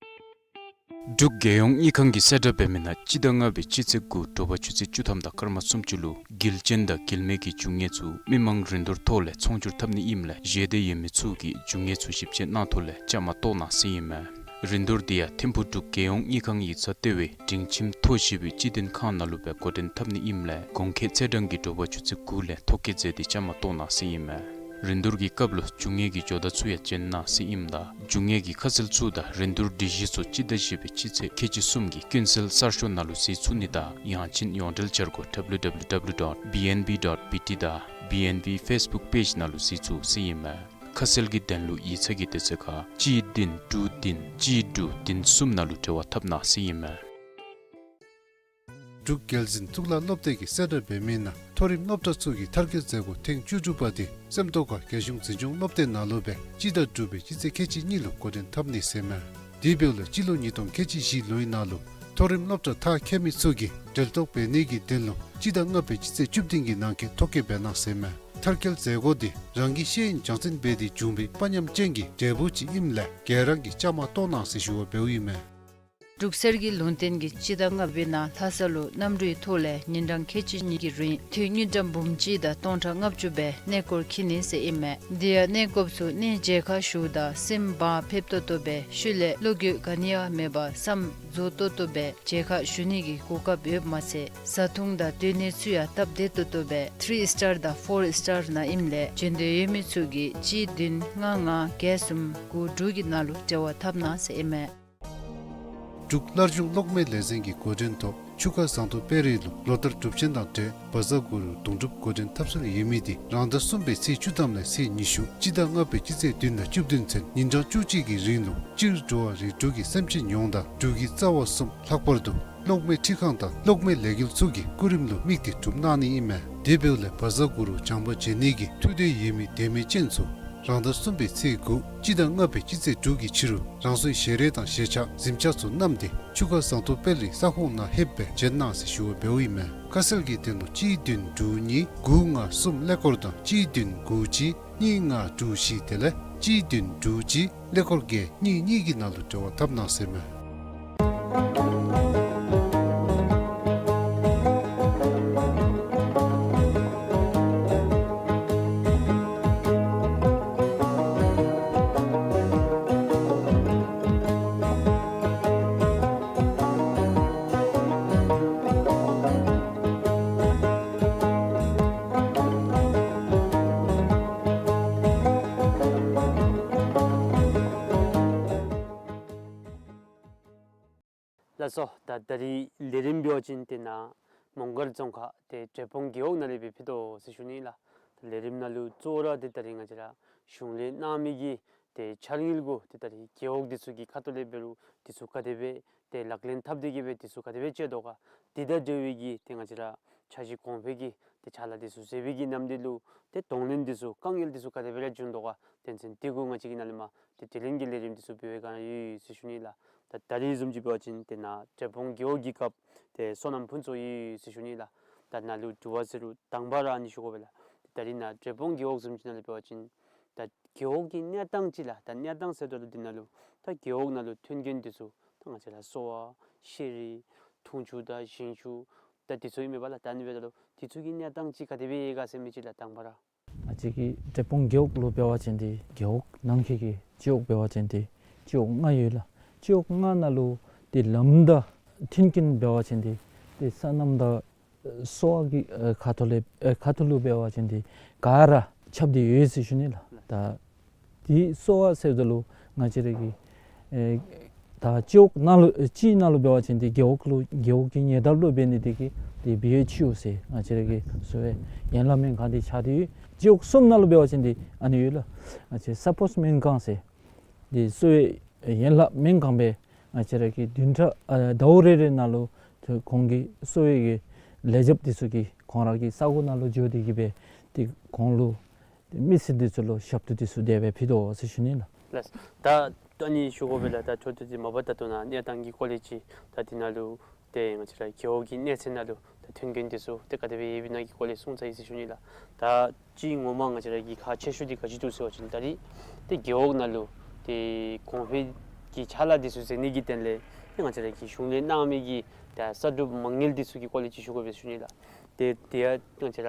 འབྲུག་རྒྱལ་ཡོངས་དངུལ་ཁང་གིས་གསལ་བསྒྲགས་འབད་མི་ནང་སྤྱི་ཟླ་ལྔ་པའི་སྤྱི་ཚེས་དགུ་དྲོ་པ་ཆུ་ཚོད་བཅུ་ཐམ་དང་སྐར་མ་སུམ་ཅུ་ལུ་འགུལ་སྐྱོད་དང་འགུལ་མེད་ཀྱི་རྒྱུ་དངོས་ཚུ་མི་མང་རིན་བསྡུར་ཐོག་ལས་ཚོང་སྒྱུར་འཐབ་ནི་ཨིནམ་ལས་ཞལ་འདེབས་ཡོད་མི་ཚུ་གིས་རྒྱུ་དངོས་ཚུ་ཞིབ་དཔྱད་གནང་ཐོག་ལས་བཅའ་མར་གཏོགས་གནང་ཟེར་ཨིན་མས། རིན་བསྡུར་འདི་ཡང་ཐིམ་ཕུག་འབྲུག་རྒྱལ་ཡོངས་དངུལ་ཁང་ཡིག་ཚང་ལྟེ་བའི་སྒྲིང་ཁྱིམ་མཐོ་ཞེས་པའི་སྤྱི་དོན་ཁང་ནང་ལུ་སྦེ་འགོ་འདྲེན་འཐབ་ནི་ཨིནམ་ལས་གོང་འཁོད་ཚེས་གྲངས་ཀྱིས་དྲོ་པ་ཆུ་ཚོད་དགུ་ལས་ཐོ་བཀོད་མཛད་དེ་བཅའ་མར་གཏོགས་གནང་ཟེར་ཨིན་མས། རིན་བསྡུར་གྱི་སྐབས་ལུ་རྒྱུ་དངོས་ཀྱི་ཇོ་བདག་ཚུ་ཡང་བྱོན་གནང་ཟེར་ཨིནམ་ད་རྒྱུ་དངོས་ཀྱི་ཁ་གསལ་ཚུ་དང་རིན་བསྡུར་སྒྲིག་གཞི་ཚུ་སྤྱི་ཟླ་བཞི་པའི་སྤྱི་ཚེས་ཁལ་གཅིག་གསུམ་གྱི་ཀུན་གསལ་གསར་ཤོག་ནང་ལུ་གཟིགས་ཚུགས་ནི་དང་ཡང་ཅིན་ཡོངས་འབྲེལ་འཆར་སྒོ་W W W dot B N B dot B T དང་B N B Facebook page ནང་ལུ་གཟིགས་ཚུགས་ཟེར་ཨིན་མས། ཁ་གསལ་གྱི་དོན་ལུ་ཡིག་ཚང་གི་དུས་ཚོད་ཁར་གཅིག་བདུན་དྲུག་བདུན་གཅིག་དྲུག་བདུན་གསུམ་ནང་ལུ་འབྲེལ་བ་འཐབ་གནང་ཟེར་ཨིན་མས། འབྲུག་རྒྱལ་འཛིན་གཙུག་ལག་སློབ་སྡེ་གིས་གསལ་བསྒྲགས་འབད་མི་ནང་མཐོ་རིམ་སློབ་གྲྭ་ཚུ་གི་མཐར་འཁྱོལ་མཛད་སྒོ་ཐེངས་བཅུ་དྲུག་པ་དེ་སེམས་རྟོགས་ཁ་རྒྱལ་གཞུང་འཛིན་སྐྱོང་སློབ་སྡེ་ནང་ལུ་སྦེ་སྤྱི་ཟླ་དྲུག་པའི་སྤྱི་ཚེས་ཁལ་གཅིག་གཉིས་ལུ་འགོ་འདྲེན་འཐབ་ནི་ཟེར་མས། དེ་འབདཝ་ལས་སྤྱི་ལོ་ཉིས་སྟོང་ཁལ་གཅིག་བཞི་ལོའི་ནང་ལུ་མཐོ་རིམ་སློབ་གྲྭ་མཐར་འཁྱོལ་མི་ཚུ་གིས་འབྲེལ་གཏོགས་འབད་ནི་གི་དོན་ལུ་སྤྱི་ཟླ་ལྔ་པའི་སྤྱི་ཚེས་བཅུ་བདུན་གྱི་ནང་འཁོད་ཐོ་བཀོད་འབད་གནང་ཟེར་མས། མཐར་འཁྱོལ་མཛད་སྒོ་འདི་རང་གི་ཤེས་ཡོན་སྦྱང་བརྩོན་འབད་དེ་བྱུང་བའི་དཔའ་ཉམས་ཅན་གྱི་འབྲས་བུ་ཅིག་ཨིནམ་ལས་ག་ར་གིས་བཅའ་མར་གཏོགས་གནང་ཟེར་ཞུ་བ་འབདཝ་ཨིན་མས། འབྲུག་གསེར་གྱི་ལུང་བསྟན་གྱིས་སྤྱི་ཟླ་ལྔ་པའི་ནང་ལྷ་ས་ལུ་གནམ་གྲུའི་ཐོག་ལས་ཉིན་གྲངས་ཁལ་གཅིག་གཉིས་ཀྱི་རིང་དངུལ་ཀྲམ་འབུམ་གཅིག་དང་སྟོང་ཕྲག་ལྔ་བཅུ་སྦེ་གནས་སྐོར་འཁྱིད་ནི་ཟེར་ཨིན་མས། དེ་ཡང་གནས་སྐོརཔ་ཚུ་གནས་མཇལ་ཁ་ཞུཝ་ད་སེམས་བག་ཕེབས་ཏོག་ཏོ་སྦེ་ཤུལ་ལས་བློ་འགྱོད་ག་ནི་ཡང་མེད་པར་བསམ་རྫོགས་ཏོག་ཏོ་སྦེ་མཇལ་ཁ་ཞུ་ནི་གི་གོ་སྐབས་ཡོདཔ་མ་ཚད་བཟའ་འཐུང་དང་སྡོད་གནས་ཚུ་ཡང་སྟབས་བདེ་ཏོག་ཏོ་སྦེ་ཐི་རི་སི་ཊར་དང་ཕོར་སི་ཊར་ནང་ཨིནམ་ལས་བྱོན་འདོད་ཡོད་མི་ཚུ་གིས་གཅིག་བདུན་ལྔ་ལྔ་བརྒྱད་གསུམ་དགུ་དྲུག་གི་ནང་ལུ་འབྲེལ་བ་འཐབ་གནང་ཟེར་ཨིན་མས། འབྲུག་སླར་འབྱུང་གློག་མེ་ལས་འཛིན་གྱི་འགོ་འདྲེན་ཐོག་ཆུ་ཁ་ཟངས་མདོག་དཔལ་རི་ལུ་ལོ་ལྟར་གྲུབ་ཆེན་དང་འབྲེལ་བཛྲ་གུ་རུ་གདུང་སྒྲུབ་འགོ་འདྲེན་འཐབ་སྲོལ་ཡོད་མི་དེ་རང་ཟླ་གསུམ་པའི་ཚེས་བཅུ་ཐམ་ལས་ཚེས་ཉི་ཤུ་སྤྱི་ཟླ་ལྔ་པའི་སྤྱི་ཚེས་བདུན་དང་བཅུ་བདུན་ཚུན་ཉིན་གྲངས་བཅུ་གཅིག་གི་རིང་ལུ་སྤྱིར་འགྲོ་བ་རིགས་དྲུག་གི་སེམས་ཅན་ཡོངས་དང་འབྲུག་གི་རྩ་བ་གསུམ་ལྷག་པར་དུ་གློག་མེ་འཕྲུལ་ཁང་དང་གློག་མེ་ལས་འགུལ་ཚུ་གི་སྐུ་རིམ་ལུ་དམིགས་ཏེ་གྲུབ་གནང་ནི་ཨིན་མས། དེ་འབདཝ་ལས་བཛྲ་གུ་རུ་བྱང་པ་མཇལ་ནི་གི་ཐུགས་འདོད་ཡོད་མི་དད་མོས་ཅན་ཚུ་རང་ཟླ་གསུམ་པའི་ཚེས་དགུ་སྤྱི་ཟླ་ལྔ་པའི་སྤྱི་ཚེས་དྲུག་གི་ཕྱི་རུ་རང་སོའི་ཞལ་རས་དང་ཞལ་ཆས་གཟིམ་ཆས་ཚུ་བསྣམས་ཏེ་ཆུ་ཁ་ཟངས་མདོག་དཔལ་རི་ས་ཁོངས་ནང་ལྷོདཔ་སྦེ་མཇལ་གནང་ཟེར་ཞུ་བ་འབདཝ་ཨིན་མས། ཁ་གསལ་གྱི་དོན་ལུ་གཅིག་བདུན་དྲུག་གཉིས་དགུ་ལྔ་གསུམ་ཀླད་ཀོར་དང་གཅིག་བདུན་དགུ་གཅིག་གཉིས་ལྔ་དྲུག་བཞི་དེ་ལས་གཅིག་བདུན་དྲུག་གཅིག་ཀླད་ཀོར་བརྒྱད་གཉིས་གཉིས་ཀྱི་ནང་ལུ་འབྲེལ་བ་འཐབ་གནང་ཟེར་མས། ལགས་སོ། ད་ད་རིས་ལས་རིམ་འབད་བ་ཅིན་དེ་ནང་མོང་སྒར་རྫོང་ཁག་ཏེ་འབྲས་སྤུངས་རྒེད་འོག་ནང་ལས་སྦེ་ཕུལ་དོ་ཟེར་ཞུ་ནི་ལགས། ད་ལས་རིམ་ནང་ལུ་གཙོ་བོ་ར་ཏེ་ད་རིས་ང་བཅས་ར་གཞུང་ལས་གནང་མི་གི་ཏེ་འཆར་དངུལ་གུ་ཏེ་ད་རིས་རྒེད་འོག་འདི་ཚུ་གི་ཁ་ཐུག་ལས་འབད་རུང་འདི་ཚུ་ག་དེ་སྦེ་ཏེ་ལག་ལེན་འཐབ་སྟེ་གི་སྦེ་འདི་ཚུ་ག་དེ་སྦེ་སྤྱོད་དོ་ག། དེ་དང་འབྲེལ་བའི་གི་ཏེ་ང་བཅས་ར་འཆར་གཞི་གོང་འཕེལ་གྱི་ཏེ་ཕྱག་ལཱ་འདི་ཚུ་མཛད་པའི་གི་ནམ་དུས་ལུ་ཏེ་གདོང་ལེན་འདི་ཚུ་དཀའ་ངལ་འདི་ཚུ་ག་དེ་སྦེ་ར་བྱུང་དོ་ག། དོན་ཚན་འདི་གུ་ང་བཅས་ཀྱིས་ནཱ་ལས་མར་ཏེ་དྲི་ལན་གྱི་ལས་རིམ་འདི་ཚུ་འབད་བའི་སྒང་ཡོད་ཟེར་ཞུ་ནི་ལགས། ད་ད་རིས་བཟུམ་ཅིག་འབད་བ་ཅིན་དེ་ནང་འབྲས་སྤུངས་རྒེད་འོག་གི་སྐབས་ཏེ་སོ་ནམ་ཕུན་ཚོགས་ཡོད་ཟེར་ཞུ་ནི་ལགས། ད་ནཱ་ལུ་དྲི་བ་ཟེར་རུང་དང་པ་ར་ཨ་ནི་ཞུ་དགོ་པས་ལགས། ད་རིས་ནཱ་འབྲས་སྤུངས་རྒེད་འོག་བཟུམ་ཅིག་ནང་ལས་འབད་བ་ཅིན་ད་རྒེད་འོག་གི་གནས་སྟངས་ཅིག་ལགས། ད་གནས་སྟངས་ཟེརཝ་ད་ལུ་འདི་ནང་ལུ་ད་རྒེད་འོག་ནང་ལུ་མཐུན་རྐྱེན་འདི་ཚུ་ད་ང་བཅས་ར་གསོ་བ་ཤེས་རིག་འཐུང་ཆུ་དང་ཞིང་ཆུ་ད་འདི་ཚུ་ཨིན་མས་པ་ལགས། ད་ཨ་ནི་འབདཝ་ད་ལུ་འདི་ཚུ་གི་གནས་སྟངས་ཅིག་ག་དེ་སྦེ་ཡོད་ག་ཟེར་མི་ཅིག་ལགས་དང་པ་ར། ང་བཅས་ཀྱི་འབྲས་སྤུངས་རྒེད་འོག་ལུ་འབད་བ་ཅིན་ཏེ་རྒེད་འོག་ནང་འཁོད་ཀྱི་སྤྱི་འོག་འབད་བ་ཅིན་ཏེ་སྤྱི་འོག་ལྔ་ཡོད་ལགས། སྤྱི་འོག་ལྔ་ནང་ལུ་ཏེ་ལམ་དང་མཐུན་རྐྱེན་འབད་བ་ཅིན་ཏེ་ཏེ་སོ་ནམ་དང་གསོ་བ་གི་ཨེ་ཁ་ཐུག་ལས་ཨེ་ཁ་ཐུག་ལུ་འབད་བ་ཅིན་ཏེ་ག་ར་ཁྱབ་སྟེ་ཡོད་ཟེར་ཞུ་ནི་ལགས། ད་དེ་གསོ་བ་ཟེརཝ་ད་ལུ་ང་བཅས་ར་གི་ཨེ་ད་སྤྱི་འོག་ནང་ལུ་ཨེ་སྤྱི་ནང་ལུ་འབད་བ་ཅིན་ཏེ་རྒེད་འོག་ལུ་རྒེད་འོག་གི་ཉེ་འདབས་ལུ་འབད་ནི་དེ་གིས་ཏེ་བི་ཨེཆ་ཡུ་ཟེར་ང་བཅས་ར་གི་གསོ་བའི་ཡན་ལག་སྨན་ཁང་འདི་ཆགས་ཏེ་ཡོད། སྤྱི་འོག་གསུམ་ནང་ལུ་འབད་བ་ཅིན་ཏེ་ཨ་ནི་ཡོད་ལགས། ང་བཅས་སྤོརཊསི་སྨན་ཁང་ཟེར་ཏེ་གསོ་བའི་ཡན་ལག་སྨན་ཁང་སྦེ་ང་བཅས་ར་གི་བདུན་ཕྲག་ཨ་ཟླཝ་རེ་རེ་ནང་ལུ་ཏེ་ཁོང་གི་གསོ་བའི་གི་ལས་བྱེདཔ་འདི་ཚུ་གིས་ཁོང་ར་གི་ས་གོ་ནང་ལུ་འགྱོ་སྟེ་གི་སྦེ་ཏེ་ཁོང་ལུ་ཏེ་མི་སེར་འདི་ཚུ་ལུ་ཞབས་ཏོག་འདི་ཚུ་དེ་སྦེ་ཕུལ་དོ་ཟེར་ཞུ་ནི་ལགས། ལགས། ད་ད་ཨ་ནི་ཞུ་དགོ་པས་ལགས། ད་ཆོས་ཐོག་འདི་མ་པ་ད་ལྟོ་ནཱ་གནས་སྟངས་ཀྱི་སྐོར་ལས་ཅིག་ད་འདི་ནང་ལུ་ཏེ་ང་བཅས་ར་རྒེད་འོག་གི་གནས་ཚད་ནང་ལུ་ད་ ཐོན་མཁན་འདི་ཚུ་ཏེ་ག་དེ་སྦེ་ཡོདཔ་ཨིན་ན་གི་སྐོར་ལས་གསུངས་ཚར་ཡི་ཟེར་ཞུ་ནི་ལགས། ད་ཅི་ངོ་མ་ང་བཅས་ར་གི་ཁག་ཆེ་ཤོས་འདི་ག་ཅི་འདུག་ཟེར་བ་ཅིན་ད་རིས་ཏེ་རྒེད་འོག་ནང་ལུ་ཏེ་གོང་འཕེལ་གྱི་ཕྱག་ལཱ་འདི་ཚུ་མཛད་ནི་གི་དོན་ལས་ཏེ་ང་བཅས་ར་གི་གཞུང་ལས་གནང་མི་གི་ད་གསར་སྒྲུབ་མ་དངུལ་འདི་ཚུ་གི་སྐོར་ལས་ཅིག་ཞུ་དགོ་པས་ཞུ་ནི་ལགས། ཏེ་དེ་ཡང་ང་བཅས་ར་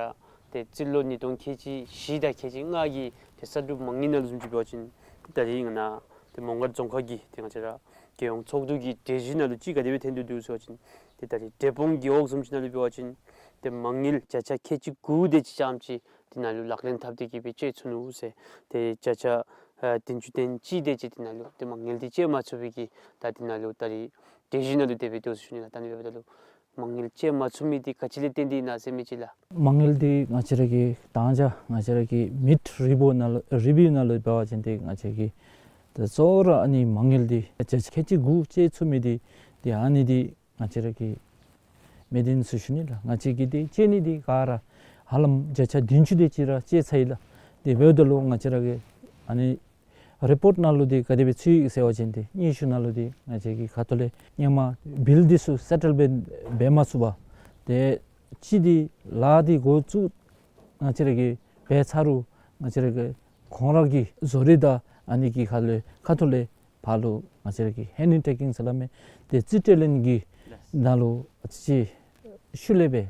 ཏེ་རྩིས་ལོ་ཉིས་སྟོང་ཁལ་གཅིག་བཞི་དང་ཁལ་གཅིག་ལྔ་གི་ཏེ་གསར་སྒྲུབ་མ་དངུལ་ནང་ལུ་བཟུམ་ཅིག་འབད་བ་ཅིན་ད་རིས་ང་ན་ཏེ་མོང་སྒར་རྫོང་ཁག་གི་ཏེ་ང་བཅས་ར་རྒྱལ་ཡོངས་ཚོགས་འདུ་གི་གྲོས་གཞི་ནང་ལུ་ཅིག་ག་དེ་སྦེ་ཐོན་དོ་འདུག་ཟེར་བ་ཅིན་ཏེ་ད་རིས་འབྲས་སྤུངས་རྒེད་འོག་བཟུམ་ཅིག་ནང་ལུ་འབད་བ་ཅིན་ཏེ་མ་དངུལ་བརྒྱ་ཆ་ཁལ་གཅིག་དགུ་དེ་ཅིག་ཙམ་ཅིག་དེ་ནང་ལུ་ལག་ལེན་འཐབ་སྟེ་གི་སྦེ་སྤྱོད་ཚུགས་ནུག་ཟེར། ཏེ་བརྒྱ་ཆ་ཨ་བདུན་ཅུ་དོན་གཅིག་དེ་ཅིག་དེ་ནང་ལུ་ཏེ་མ་དངུལ་འདི་སྤྱོད་མ་ཚུགས་པའི་གི་ད་དེ་ནང་ལུ་ད་རིས་གྲོས་གཞི་ནང་ལུ་དེ་སྦེ་འདུག་ཟེར་ཞུ་ནི་ལགས། ད་ཨ་ནི་འབདཝ་ད་ལུ་མ་དངུལ་སྤྱོད་མ་ཚུགས་མི་འདི་ག་ཅི་ལས་བརྟེན་ཏེ་ཨིན་ན་ཟེར་མི་ཅིག་ལགས། མ་དངུལ་འདི་ང་བཅས་ར་གི་དང་ཅ་ང་བཅས་ར་གི་མིཌ་རི་བིའུ་ནང་ལུ་རི་བིའུ་ནང་ལུ་འབད་བ་ཅིན་ཏེ་ང་བཅས་ཀྱིས་ད་གཙོ་བོ་ར་ཨ་ནི་མ་དངུལ་འདི་བརྒྱ་ཆ་ཁལ་གཅིག་དགུ་སྤྱོད་ཚུགས་མི་འདི་ཏེ་ཨ་ནི་འདི་ང་བཅས་ར་གི་མེད་དེ་ཨིན་ཟེར་ཞུ་ནི་ལགས། ང་བཅས་ཀྱིས་ཏེ་སྤྱོད་ནི་འདི་ག་ར་ཧ་ལམ་བརྒྱ་ཆ་བདུན་ཅུ་དེ་ཅིག་ར་སྤྱོད་ཚར་ཡི་ལགས། དེ་འབདཝ་ད་ལུ་ང་བཅས་ར་གི་ཨ་ནི་རི་པོརཊ་ནང་ལུ་འདི་ག་དེ་སྦེ་ཚུད་ཡི་ཟེར་བ་ཅིན་ཏེ་སྙན་ཞུ་ནང་ལུ་འདི་ང་བཅས་ཀྱི་ཁ་ཐུག་ལས་ཧེ་མ་བིལ་འདི་ཚུ་སེ་ཊལ་འབད་འབད་མ་ཚུགས་པར་ཏེ་ཅི་འདི་ལཱ་འདི་འགོ་བཙུགས་ང་བཅས་ར་གིས་འབད་ཚར་རུང་ང་བཅས་ར་གི་ཁོང་ར་གི་བཟོ་རིག་དང་ཨ་ནི་གི་ཁ་ལས་ཁ་ཐུག་ལས་ཕར་ལུ་ང་བཅས་ར་གི་ཧེན་ཌི་ཊེ་ཀིང་ཟེར་སླབ་མི་འདི་རྩིས་སྤྲོད་ལེན་གྱི་ནང་ལུ་ཨ་ཙི་ཤུལ་ལས་སྦེ་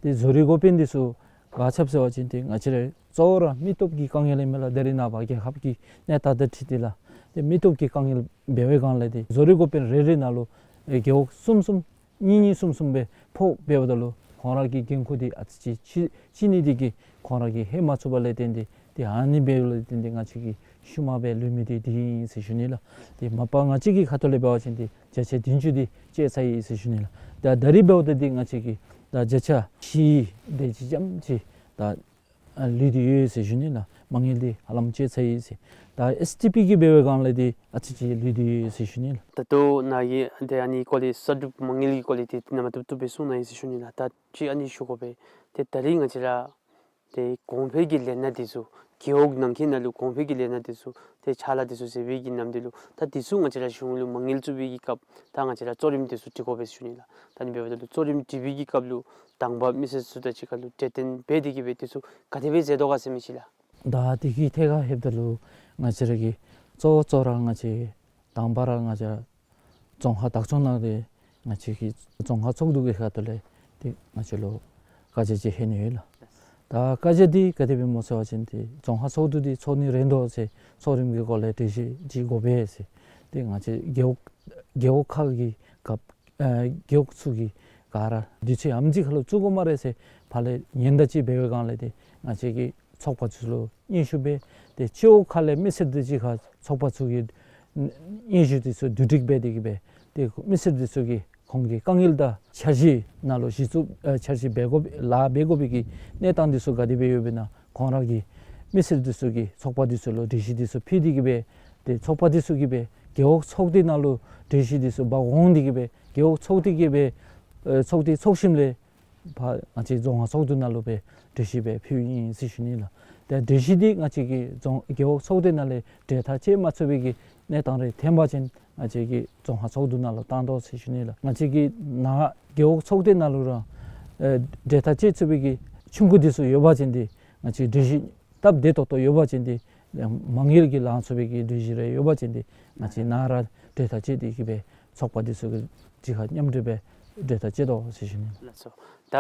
ཏེ་བཟོ་རིག་འགོ་དཔོན་འདི་ཚུ་ག་ཅི་འབད་ཟེར་བ་ཅིན་ཏེ་ང་བཅས་ར་གཙོ་བོ་ར་མི་སྟོབས་ཀྱི་དཀའ་ངལ་ཨིན་མས་ལགས། ད་རིས་ནངས་པ་རྒྱལ་ཁབ་ཀྱི་གནས་སྟངས་དང་འཁྲིལ་ཏེ་ལགས། ཏེ་མི་སྟོབས་ཀྱི་དཀའ་ངལ་འབད་བའི་སྒང་ལས་ཏེ་བཟོ་རིག་འགོ་དཔོན་རེ་རེ་ནང་ལུ་ཨེ་རྒེད་འོག་གསུམ་གསུམ་གཉིས་གཉིས་གསུམ་གསུམ་སྦེ་ཕོག་འབདཝ་ད་ལུ་ཁོང་ར་གི་འགན་ཁུར་འདི་ཨ་ཙི་ཅིག་ཅིག་ནི་འདི་གིས་ཁོང་ར་གིས་ཧེ་མ་ཚུགས་པ་ལས་བརྟེན་ཏེ་ཏེ་ཨ་ནི་འབདཝ་ལས་བརྟེན་ཏེ་ང་བཅས་ཀྱི་ཤུལ་མ་སྦེ་ལུས་མི་འདི་འདི་ཨིན་ཟེར་ཞུ་ནི་ལགས། ཏེ་མ་པ་ང་བཅས་ཀྱི་ཁ་ཐུག་ལས་འབད་བ་ཅིན་ཏེ་བརྒྱ་ཆ་བདུན་ཅུ་འདི་སྤྱོད་ཚར་ཡི་ཟེར་ཞུ་ནི་ལགས། ད་ད་རིས་འབདཝ་ད་འདི་ང་བཅས་ཀྱིས་ད་བརྒྱ་ཆ་བཞི་དེ་ཅིག་ཙམ་ཅིག་ད་ཨ་ལུས་ཏེ་ཡོད་ཟེར་ཞུ་ནི་ལགས། མ་དངུལ་འདི་ཧ་ལམ་སྤྱོད་ཚར་ཡི་ཟེར། ད་ཨེས་ཊི་པི་གི་འབད་བའི་སྒང་ལས་འདི་ཨ་ཙི་ཅིག་ལུས་ཏེ་ཡོད་ཟེར་ཞུ་ནི་ལགས། ད་ལྟོ་ནཱ་གིས་ཏེ་ཨ་ནི་སྐོར་ལས་གསར་སྒྲུབ་མ་དངུལ་གྱི་སྐོར་ལས་ཏེ་རྣམ་པ་ཐུབ་ཐུབ་སྦེ་གསུངས་གནང་ཡི་ཟེར་ཞུ་ནི་ལགས། ད་ཅི་ཨ་ནི་ཞུ་དགོ་པས། ཏེ་ད་རིས་ང་བཅས་ར་ཏེ་གོང་འཕེལ་གྱི་ལས་སྣ་འདི་ཚུ་རྒེད་འོག་ནང་འཁོད་ནང་ལུ་གོང་འཕེལ་གྱི་ལས་སྣ་འདི་ཚུ་ཏེ་ཕྱག་ལཱ་འདི་ཚུ་མཛད་པའི་གི་ནམ་དུས་ལུ་ད་འདི་ཚུ་ང་བཅས་ར་གཞུང་ལུ་མ་དངུལ་བཙུགས་པའི་གི་སྐབས་ད་ང་བཅས་ར་གཙོ་རིམ་འདི་ཚུ་སྒྲིག་དགོ་པས་ཟེར་ཞུ་ནི་ལགས། ད་ཨ་ནི་འབདཝ་ད་ལུ་གཙོ་རིམ་སྒྲིག་པའི་གི་སྐབས་ལུ་དང་པ་མི་སེར་ཚུ་དང་གཅིག་ཁར་ལུ་གྲོས་བསྟུན་འབད་དེ་གི་སྦེ་འདི་ཚུ་ག་དེ་སྦེ་མཛད་དོ་ག་ཟེར་མི་ཅིག་ལགས། ད་འདི་གི་ཐད་ཁར་ལྷོདཔ་ད་ལུ་ང་བཅས་ར་གི་གཙོ་བོ་གཙོ་བོ་ར་ང་བཅས་དང་པ་ར་ང་བཅས་རྫོང་ཁག་བདག་སྐྱོང་ནང་ལས་ང་བཅས་ཀྱི་རྫོང་ཁག་ཚོགས་འདུ་གི་ཁ་ཐུག་ལས་ཏེ་ང་བཅས་ལུ་བཀའ་རྒྱ་ཅིག་ཕུལ་ནི་ཡོད་ལགས། ད་བཀའ་རྒྱ་འདི་ག་དེ་སྦེ་སྨོ་ཟེར་བ་ཅིན་ཏེ་རྫོང་ཁག་ཚོགས་འདུ་འདི་ཚོགས་ནི་རན་དོ་ཟེར་གཙོ་རིམ་གྱི་སྒོ་ལས་གྲོས་གཞི་ཅིག་དགོ་པས་ཟེར། ཏེ་ང་བཅས་རྒེད་འོག་རྒེད་འོག་ཁག་གི་སྐབས་ཨ་རྒེད་འོག་ཚུ་གི་ག་ར་དུས་ཚོད་ཨེམ་ཅིག་ཁར་ལུ་བཙུགས་དགོ་སྨ་རེ་ཟེར་ཕར་ལས་ཉེན་བརྡ་ཅིག་འབད་བའི་སྒང་ལས་ཏེ་ང་བཅས་ཀྱི་ཚོགས་པ་ཚུ་ལུ་སྙན་ཞུ་འབད། ཏེ་སྤྱི་འོག་ཁ་ལས་མི་སེར་དང་གཅིག་ཁར་ཚོགས་པ་ཚུ་གི་སྙན་ཞུ་འདི་ཚུ་བསྡུ་སྒྲིག་འབད་དེ་གི་སྦེ་ཏེ་མི་སེར་འདི་ཚུ་གི་ཁོང་གི་དཀའ་ངལ་དང་འཆར་གཞི་ནང་ལུ་གཞི་བཙུགས་ཨ་འཆར་གཞི་འབད་དགོ་ལཱ་འབད་དགོ་པའི་གི་གནས་སྟངས་འདི་ཚུ་ག་དེ་སྦེ་ཡོདཔ་ཨིན་ན་ཁོང་ར་གི་མི་སེར་འདི་ཚུ་གི་ཚོགས་པ་འདི་ཚུ་ལུ་གྲོས་གཞི་འདི་ཚུ་ཕུལ་ཏེ་གི་སྦེ་ཏེ་ཚོགས་པ་འདི་ཚུ་གིས་སྦེ་རྒེད་འོག་ཚོགས་སྡེ་ནང་ལུ་གྲོས་གཞི་འདི་ཚུ་འབག་འོང་སྟེ་གི་སྦེ་རྒེད་འོག་ཚོགས་སྡེ་གིས་སྦེ་ཨེ་ཚོགས་སྡེ་ཚོགས་ཞིནམ་ལས་ཕར་ང་བཅས་རྫོང་ཁག་ཚོགས་འདུ་ནང་ལུ་སྦེ་གྲོས་གཞི་སྦེ་ཕུལཝ་ཨིན་ཟེར་ཞུ་ནི་ལགས། ཏེ་གྲོས་གཞི་འདི་ང་བཅས་ཀྱི་རྫོང་རྒེད་འོག་ཚོགས་སྡེ་ནང་ལས་གྲོས་ཐག་བཅད་མ་ཚུགས་པའི་གི་གནས་སྟངས་རེ་ཐོན་པ་ཅིན་ང་བཅས་ཀྱི་རྫོང་ཁག་ཚོགས་འདུ་ནང་ལུ་བཏང་དོ་ཟེར་ཞུ་ནི་ལགས། ང་བཅས་ཀྱི་ནཱ་རྒེད་འོག་ཚོགས་སྡེ་ནང་ལུ་ར་ཨེ་གྲོས་ཐག་བཅད་ཚུགས་པའི་གི་ཆུང་ཀུ་འདི་ཚུ་ཡོད་པ་ཅིན་ཏེ་ང་བཅས་གྲོས་གཞི་སྟབས་བདེ་ཏོག་ཏོ་ཡོད་པ་ཅིན་ཏེ་མ་དངུལ་གྱི་ལང་ཚུགས་པའི་གི་གྲོས་གཞི་རེ་ཡོད་པ་ཅིན་ཏེ་ང་བཅས་ནཱ་ར་གྲོས་ཐག་བཅད་དེ་གི་སྦེ་ཚོགས་པ་འདི་ཚུ་གི་གཅིག་ཁར་མཉམ་འབྲེལ་སྦེ་གྲོས་ཐག་བཅད་དོ་ཟེར་ཞུ་ནི། ལགས་སོ། ད་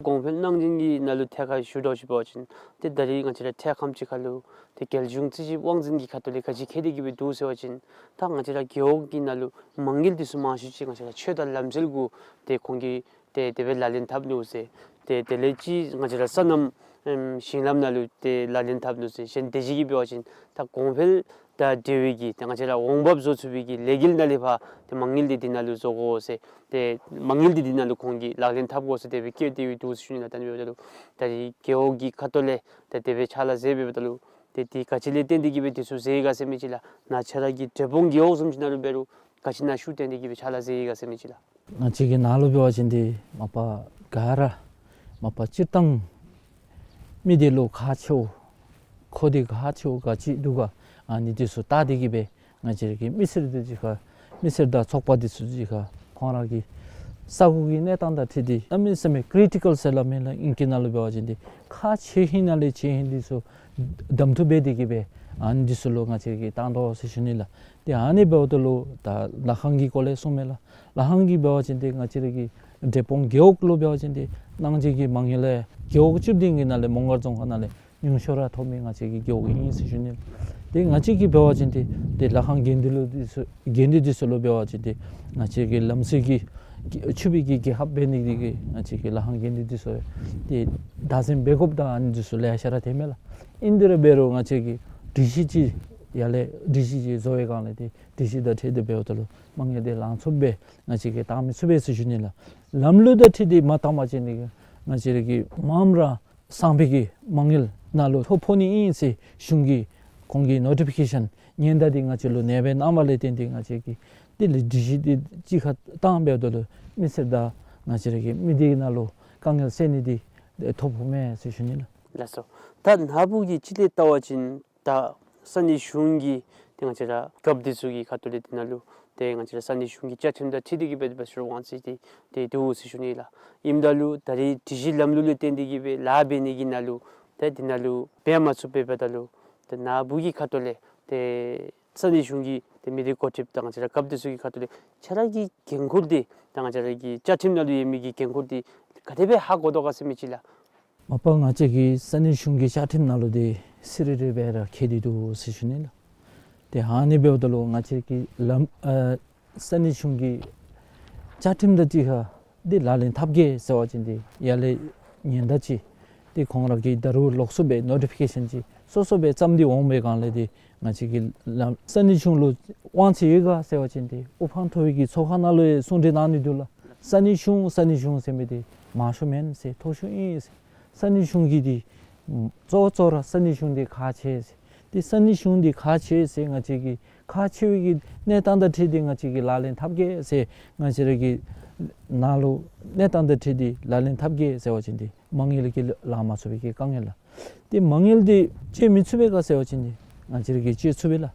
གོང་འཕེལ་གནང་སྦྱིན་གྱི་ནང་ལུ་ཐད་ཁར་ཞུ་དོ་ཞུ་བ་ཅིན་ཏེ་ད་རིས་ང་བཅས་ར་འཕྲལ་ཁམས་ཅིག་ཁར་ལུ་ཏེ་རྒྱལ་གཞུང་རྩིས་ཞིབ་དབང་འཛིན་གྱི་ཁ་ཐུག་ལས་ག་ཅི་འཁོད་དེ་གི་སྦེ་འདུག་ཟེར་བ་ཅིན་ད་ང་བཅས་ར་རྒེད་འོག་གི་ནང་ལུ་མ་དངུལ་འདི་ཚུ་མང་ཤོས་ཅིག་ང་བཅས་ར་ཆོས་དང་ལམ་སྲོལ་གུ་ཏེ་ཁོང་གིས་ཏེ་དེ་སྦེ་ལག་ལེན་འཐབ་ནུག་ཟེར། ཏེ་དེ་ལས་ཅིག་ང་བཅས་ར་སོ་ནམ་ཨེམ་ཞིང་ལམ་ནང་ལུ་ཏེ་ལག་ལེན་འཐབ་ནུག་ཟེར། གཞན་དེ་ཅིག་གིས་འབད་བ་ཅིན་ད་གོང་འཕེལ་དང་འབྲེལ་བའི་གི་ཏེ་ང་བཅས་ར་འོང་འབབ་བཟོ་ཚུགས་པའི་གི་ལས་འགུལ་ནང་ལས་ཕར་ཏེ་མ་དངུལ་འདི་འདི་ནང་ལུ་བཟོ་དགོ་ཟེར། ཏེ་མ་དངུལ་འདི་འདི་ནང་ལུ་ཁོང་གིས་ལག་ལེན་འཐབ་དགོ་ཟེར་དེ་སྦེ་བཀོད་དེ་ཡོད་འདུག་ཟེར་ཞུ་ནི་ལགས། ད་ཨ་ནི་འབདཝ་ད་ལུ་ད་རིས་རྒེད་འོག་གི་ཁ་ཐུག་ལས་ཏེ་དེ་སྦེ་ཕྱག་ལཱ་མཛད་འབདཝ་ད་ལུ་ཏེ་དེ་ག་ཅི་ལས་བརྟེན་ཏེ་གི་སྦེ་དེ་ཚུ་མཛད་ཡི་ག་ཟེར་མི་ཅིག་ལགས། ནཱ་ཁྱེད་ར་གི་འབྲས་སྤུངས་རྒེད་འོག་བཟུམ་ཅིག་ནང་ལུ་འབད་རུང་ག་ཅི་ནང་ཤུགས་བཏོན་ཏེ་གི་སྦེ་ཕྱག་ལཱ་མཛད་ཡི་ག་ཟེར་མི་ཅིག་ལགས། ང་བཅས་ཀྱི་ནཱ་ལུ་འབད་བ་ཅིན་ཏེ་མ་པ་ག་ར་མ་པ་སྤྱིར་བཏང་མི་སྡེ་ལུ་ཁག་ཆེཝ་ཁོ་འདི་ཁག་ཆེཝ་ག་ཅི་འདུག་ག་ཨ་ནི་འདི་ཚུ་བལྟ་སྟེ་གི་སྦེ་ང་བཅས་ཀྱི་མི་སེར་འདི་ཅིག་ཁར་མི་སེར་དང་ཚོགས་པ་འདི་ཚུ་ཅིག་ཁར་ཁོང་ར་གི་ ས་གོ་གི་གནས་སྟངས་དང་འཁྲིལ་ཏེ་གནམ་མེད་ས་མེད་ཀི་རི་ཊི་ཀཱལ་ཟེར་སླབ་མས་ལགས། ཨིང་སྐད་ནང་ལུ་འབད་བ་ཅིན་ཏེ་ཁག་ཆེ་ཧིང་ནང་ལས་ཆེ་ཧིང་འདི་ཚུ་གདམ་འཐུ་འབད་དེ་གིས་སྦེ་ཨ་ནི་འདི་ཚུ་ལུ་ང་བཅས་ཀྱིས་བཏང་དོ་ཟེར་ཞུ་ནི་ལགས། ཏེ་ཨ་ནི་འབདཝ་ད་ལུ་ད་ལ་ཁང་གི་སྐོར་ལས་གསུངས་མས་ལགས། ལ་ཁང་གི་འབད་བ་ཅིན་ཏེ་ང་བཅས་ར་གི་འབྲས་སྤུངས་རྒེད་འོག་ལུ་འབད་བ་ཅིན་ཏེ་གནང་སྦྱིན་གྱི་མ་དངུལ་ལས་རྒེད་འོག་བཅུ་བདུན་གྱི་ནང་ལས་མོང་སྒར་རྫོང་ཁག་ནང་ལས་ཉུང་ཤོས་ར་ཐོབ་མི་ང་བཅས་ཀྱི་རྒེད་འོག་ཨིན་ཟེར་ཞུ་ནི་ལགས། ཏེ་ང་བཅས་ཀྱིས་འབད་བ་ཅིན་ཏེ་ཏེ་ལ་ཁང་དགེ་འདུན་ལུ་འདི་ཚུ་དགེ་འདུན་འདི་ཚུ་ལུ་འབད་བ་ཅིན་ཏེ་ང་བཅས་ཀྱི་ལམ་སྲོལ་གྱི་ཕྱུག་པའི་གི་རྒྱལ་ཁབ་འབད་ནི་འདི་གིས་ང་བཅས་ཀྱི་ལ་ཁང་དགེ་འདུན་འདི་ཚུ་ཏེ་བདག་འཛིན་འབད་དགོཔ་དང་ཨ་ནི་འདི་ཚུ་ལེ་ཤ་ར་ཐོནམ་མས་ལགས། ཨིན་དེ་ར་འབད་རུང་ང་བཅས་ཀྱི་སྒྲིག་གཞི་ཅིག་ཡར་ལས་སྒྲིག་གཞི་ཅིག་བཟོ་བའི་སྒང་ལས་ཏེ་སྒྲིག་གཞི་དང་འཁྲིལ་ཏེ་འབདཝ་ད་ལུ་མ་དངུལ་འདི་ལང་ཚུ་སྦེ་ང་བཅས་ཀྱིས་བཏང་མི་ཚུགས་པས་ཟེར་ཞུ་ནི་ལགས། ལམ་ལུགས་དང་འཁྲིལ་ཏེ་མ་བཏང་པ་ཅིན་ཏེ་ང་བཅས་ར་གི་མངམ་ར་གསང་བའི་གི་མ་དངུལ་ནང་ལུ་ཐོ་ཕོག་ནི་ཨིན་ཟེར་གཞུང་གིས་ཁོང་གིས་ནོ་ཊི་ཕི་ཀེ་ཤཱན་ཉེན་བརྡ་འདི་ང་བཅས་ལུ་ནེ་སྦེ་གནངམ་ལས་བརྟེན་ཏེ་ང་བཅས་ཀྱིས་དེ་ལས་སྒྲིག་གཞི་འདི་གཅིག་ཁར་བཏང་འབདཝ་ད་ལུ་མི་སེར་དང་ང་བཅས་ར་གི་མི་སྡེ་ནང་ལུ་དཀའ་ངལ་སེལ་ནི་འདི་ཐོ་ཕོག་མས་ཟེར་ཞུ་ནི་ལགས། ལགས་སོ། ད་ན་བུ་གི་སྤྱི་ལས་བལྟ་བ་ཅིན་ད་ས་གནས་གཞུང་གིས་ཏེ་ང་བཅས་ར་རྒཔོ་འདི་ཚུ་གི་ཁ་ཐུག་ལས་འདི་ནང་ལུ་ཏེ་ང་བཅས་ར་ས་གནས་གཞུང་གི་བཅའ་ཁྲིམས་དང་འཁྲིལ་ཏེ་གིས་སྦེ་འབད་ས་ར་དབང་ཚད་འདི་ཏེ་འདུག་ཟེར་ཞུ་ནི་ལགས། ཨིནམ་ད་ལུ་ད་རེས་སྒྲིག་གཞི་ལམ་ལུགས་ལས་བརྟེན་ཏེ་གིས་སྦེ་ལཱ་འབད་ནི་གི་ནང་ལུ་ཏེ་འདི་ནང་ལུ་འབད་མ་ཚུགས་པས། འབདཝ་ད་ལུ་ཏེ་ན་བུ་གི་ཁ་ཐུག་ལས་ཏེ་ས་གནས་གཞུང་གི་ཏེ་མི་སྡེ་འགོ་ཁྲིདཔ་དང་ང་བཅས་ར་རྒཔོ་འདི་ཚུ་གི་ཁ་ཐུག་ལས་ཁྱོད་ར་གི་འགན་ཁུར་འདི་དང་ང་བཅས་ར་གི་བཅའ་ཁྲིམས་ནང་ལུ་ཡོད་མི་གི་འགན་ཁུར་འདི་ག་དེ་སྦེ་ཧ་གོ་དོ་ག་ཟེར་མི་ཅིག་ལགས། མ་པ་ང་བཅས་ཀྱི་ས་གནས་གཞུང་གི་བཅའ་ཁྲིམས་ནང་ལུ་འདི་སི་རི་རི་སྦེ་ར་བཀོད་དེ་འདུག་ཟེར་ཞུ་ནི་ལགས། ཏེ་ཨ་ནི་འབདཝ་ད་ལུ་ང་བཅས་ཀྱི་ལམ་ཨ་ས་གནས་གཞུང་གི་བཅའ་ཁྲིམས་དང་གཅིག་ཁར་འདི་ལག་ལེན་འཐབ་གེ་ཟེར་བ་ཅིན་འདི་ཡར་ལས་ཉེན་བརྡ་ཅིག་འདི་ཁོང་ར་གིས་ད་རུང་ལོགས་སུ་སྦེ་ནོ་ཊི་ཕི་ཀེ་ཤཱན་ཅིག་སོ་སོ་སྦེ་བརྩམས་ཏེ་འོང་བའི་སྒང་ལས་འདི་ང་བཅས་ཀྱི་ལམ་ས་གནས་གཞུང་ལུ་དབང་ཚད་ཡོད་ག་ཟེར་བ་ཅིན་འདི་དབུ་འཕང་མཐོ་བའི་གི་ཚོགས་ཁང་ནང་ལུ་ཡང་གསུང་གྲོས་གནང་ནི་འདུག་ལགས། ས་གནས་གཞུང་ས་གནས་གཞུང་ཟེར་མི་འདི་མང་ཤོས་མེན་ཟེར། མཐོ་ཤོས་ཨིན་ཟེར། ས་གནས་གཞུང་གི་འདི་གཙོ་བོ་གཙོ་བོ་ར་ས་གནས་གཞུང་འདི་ཁག་ཆེ་ཟེར། ཏེ་ས་གནས་གཞུང་འདི་ཁག་ཆེ་ཟེར་ང་བཅས་ཀྱིས་ཁག་ཆེ་བའི་གི་གནས་སྟངས་དང་འཁྲིལ་ཏེ་ང་བཅས་ཀྱིས་ལག་ལེན་འཐབ་གེ་ཟེར། ང་བཅས་ར་གི་ནང་ལུ་གནས་སྟངས་དང་འཁྲིལ་ཏེ་ལག་ལེན་འཐབ་གེ་ཟེར་བ་ཅིན་འདི་མ་དངུལ་གྱིས་ལང་མ་ཚུགས་པའི་གི་དཀའ་ངལ་ལགས། ཏེ་མ་དངུལ་འདི་སྤྱོད་མི་ཚུགས་པས་ག་ཟེར་བ་ཅིན་འདི་ང་བཅས་ར་གིས་སྤྱོད་ཚུགས་པས་ལགས།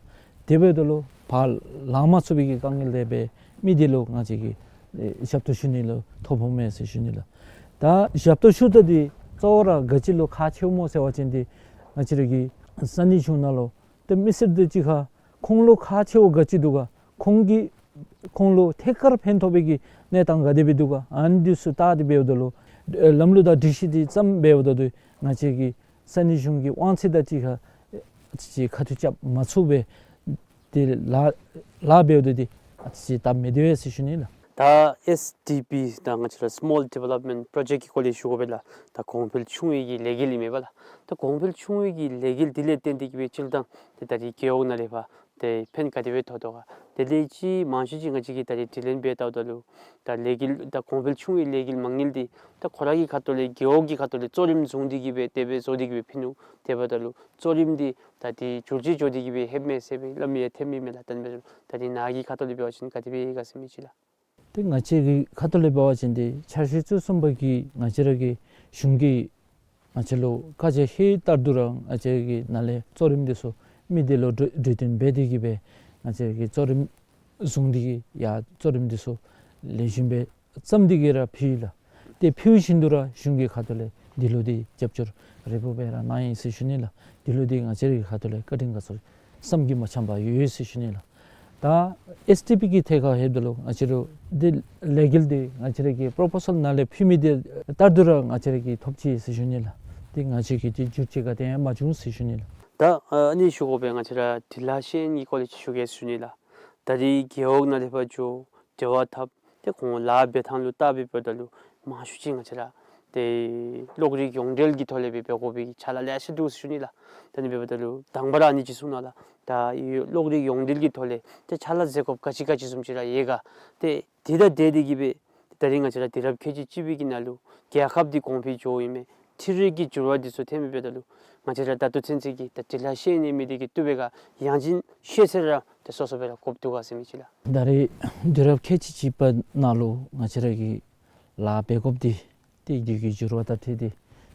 དེ་འབདཝ་ད་ལུ་ཕར་ལང་མ་ཚུགས་པའི་གི་དཀའ་ངལ་འདི་འབད་མི་འདི་ལུ་ང་བཅས་ཀྱིས་ཨེ་ཞབས་ཏོག་ཞུ་ནི་ལུ་ཐོ་ཕོག་མས་ཟེར་ཞུ་ནི་ལགས། ད་ཞབས་ཏོག་ཞུ་ད་འདི་གཙོ་བོ་ར་ག་ཅི་ལུ་ཁག་ཆེཝ་སྨོ་ཟེར་བ་ཅིན་འདི་ང་བཅས་ར་གི་ས་གནས་གཞུང་ནང་ལུ་ཏེ་མི་སེར་དང་གཅིག་ཁར་ཁོང་ལུ་ཁག་ཆེཝ་ག་ཅི་འདུག་ག། ཁོང་གིས་ཁོང་ལུ་ཐད་ཀར་ཕན་ཐོགས་པའི་གི་གནས་སྟངས་ག་དེ་སྦེ་འདུག་ག། ཨ་ནི་འདི་ཚུ་བལྟ་སྟེ་འབདཝ་ད་ལུ་ཨེ་ལམ་ལུགས་དང་སྒྲིག་གཞི་འདི་བརྩམ་འབདཝ་ད་ལུ་ང་བཅས་ཀྱི་ས་གནས་གཞུང་གི་དབང་ཚད་དང་གཅིག་ཁར་ཨེ་ཅིག་ཁ་ཐུག་རྐྱབ་མ་ཚུགས་པས། ཏེ་ལཱ་ལཱ་འབདཝ་ད་འདི་ཨ་ཙི་སྟབས་མི་བདེ་བས་ཟེར་ཞུ་ནི་ལགས། ད་ཨེསི་ཌི་པི་དང་ང་བཅས་ར་སི་མོལ་ཌི་ཝེ་ལོབ་མེནཊ་པྲོ་ཇེཀཊ་གི་སྐོར་ལས་ཞུ་དགོ་པས་ལགས། ད་གོང་འཕེལ་ཆུང་བའི་གི་ལས་འགུལ་ཨིན་མས་པ་ལགས། ད་གོང་འཕེལ་ཆུང་བའི་གི་ལས་འགུལ་འདི་ལས་བརྟེན་ཏེ་གིས་སྦེ་སྤྱིར་བཏང་ཏེ་ད་རེས་རྒེད་འོག་ནང་ལས་ཕར་ཏེ་ཕན་ག་དེ་སྦེ་ཐོགས་དོ་ག། དེ་ལས་ཅིག་མང་ཤོས་ཅིག་ང་བཅས་ཀྱིས་ད་རེས་དྲི་ལན་འབད་བལྟཝ་ད་ལུ་ད་ལས་འགུལ་ད་གོང་འཕེལ་ཆུང་བའི་ལས་འགུལ་མ་དངུལ་འདི་ད་ཁོ་ར་གི་ཁ་ཐུག་ལས་རྒེད་འོག་གི་ཁ་ཐུག་ལས་གཙོ་རིམ་བཟུང་སྟེ་གིས་སྦེ་དེ་སྦེ་བཟོ་སྟེ་གིས་སྦེ་ཕུལ་ནུག། དེ་འབདཝ་ད་ལུ་གཙོ་རིམ་འདི་ད་འདི་འགྱུར་བཅོས་འགྱོ་སྟེ་གིས་སྦེ་ལྷོདཔ་མས་ཟེར་སྦེ་སླབ་མི་ཡང་ཐོན་མི་མས་ལགས། ད་ནི་ད་རེས་ནཱ་གི་ཁ་ཐུག་ལས་འབད་བ་ཅིན་ག་དེ་སྦེ་ཡོད་ག་ཟེར་མི་ཅིག་ལགས། ཏེ་ང་བཅས་ཀྱི་ཁ་ཐུག་ལས་འབད་བ་ཅིན་ཏེ་འཆར་གཞི་བཅུ་གསུམ་པ་གིས་ང་བཅས་ར་གི་གཞུང་གིས་ང་བཅས་ལུ་བཀའ་རྒྱ་ཧེ་བཏང་དོ་རུང་ང་བཅས་ཀྱི་ནཱ་ལས་གཙོ་རིམ་འདི་ཚུ་མི་སྡེ་ལུ་གྲོས་གྲོས་བསྟུན་འབད་དེ་གིས་སྦེ་ང་བཅས་ཀྱི་གཙོ་རིམ་བཟུང་སྟེ་གིས་ཡར་གཙོ་རིམ་འདི་ཚུ་ལེགས་ཤོམ་སྦེ་བརྩམས་ཏེ་གིས་ར་ཕུལ་ཡི་ལགས། ཏེ་ཕུལ་བཞིན་དུ་ར་གཞུང་གི་ཁ་ཐུག་ལས་འདི་ལུ་འདི་རྒྱབ་སྐྱོར་རེ་བ་སྦེ་ར་གནང་ཡི་ཟེར་ཞུ་ནི་ལགས། འདི་ལུ་འདི་ང་བཅས་ར་གི་ཁ་ཐུག་ལས་བཀའ་དྲིན་དགའ་ཚོར་བསམ་གྱིས་མ་ཁྱབ་པ་ཡོད་ཟེར་ཞུ་ནི་ལགས། ད་ཨེསི་ཌི་པི་གི་ཐད་ཁར་ལྷོདཔ་ད་ལུ་ང་བཅས་ར་འདི་ལས་འགུལ་འདི་ང་བཅས་ར་གི་པོརོ་པོ་ཟལ་ནང་ལས་ཕུལ་མི་འདི་བལྟཝ་ད་ར་ང་བཅས་ར་གིས་ཐོབ་ཅི་ཟེར་ཞུ་ནི་ལགས། ཏེ་ང་བཅས་ཀྱིས་འདི་འགྱུར་བཅོས་ག་དེ་ཡང་མ་བྱུང་ཟེར་ཞུ་ནི་ལགས། ད་ཨ་ནི་ཞུ་དགོ་པས། ང་བཅས་ར་འབྲི་ལྷག་ཤེས་ཡོན་གྱི་སྐོར་ལས་ཅིག་ཞུ་གེ་ཟེར་ཞུ་ནི་ལགས། ད་རེས་རྒེད་འོག་ནང་ལས་ཕར་འགྱོ་འབྲེལ་བ་འཐབ་ཏེ་ཁོང་ལཱ་འབད་ཐངས་ལུ་བལྟ་སྦེ་འབདཝ་ད་ལུ་མང་ཤོས་ཅིག་ང་བཅས་ར་ཏེ་གློག་རིག་ཡོངས་འབྲེལ་གྱི་ཐོག་ལས་སྦེ་འབད་དགོ་པའི་ཕྱག་ལཱ་ལེ་ཤ་འདུག་ཟེར་ཞུ་ནི་ལགས། ད་ནི་འབདཝ་ད་ལུ་དང་པ་ར་ཨ་ནི་ཅིག་གསུང་གནང་ལགས། ད་གློག་རིག་ཡོངས་འབྲེལ་གྱི་ཐོག་ལས་ཏེ་ཕྱག་ལཱ་མཛད་དགོཔ་ག་ཅི་ག་ཅི་བཟུམ་ཅིག་ར་ཡོད་ག། ཏེ་དེ་དང་འབྲེལ་ཏེ་གིས་སྦེ་ད་རེས་ང་བཅས་ར་དུས་རབས་ཁལ་གཅིག་གཅིག་པའི་གི་ནང་ལུ་རྒྱལ་ཁབ་འདི་གོང་འཕེལ་འགྱོཝ་ཨིན་མས། འཕྲུལ་རིག་གི་འགྱུར་བ་འདི་ཚུ་ཐོན་མི་འབདཝ་ད་ལུ་ང་བཅས་ར་ད་ལྟོ་ཚུན་ཚོད་ཀྱི་ད་འབྲི་ལྷག་ཤེས་ཡོན་ཡོད་མི་འདི་གིས་བཏུབ་པས་ག། ཡང་ཅིན་ཤེས་ཚད་ར་ཏེ་སོ་སོ་སྦེ་ར་དགོཔ་འདུག་ག་ཟེར་མི་ཅིག་ལགས། ད་རེས་དུས་རབས་ཁལ་གཅིག་གཅིག་པ་ནང་ལུ་ང་བཅས་ར་གི་ལཱ་འབད་དགོཔ་འདི་ཏེ་དུས་ཀྱི་འགྱུར་བ་དང་འཁྲིལ་ཏེ་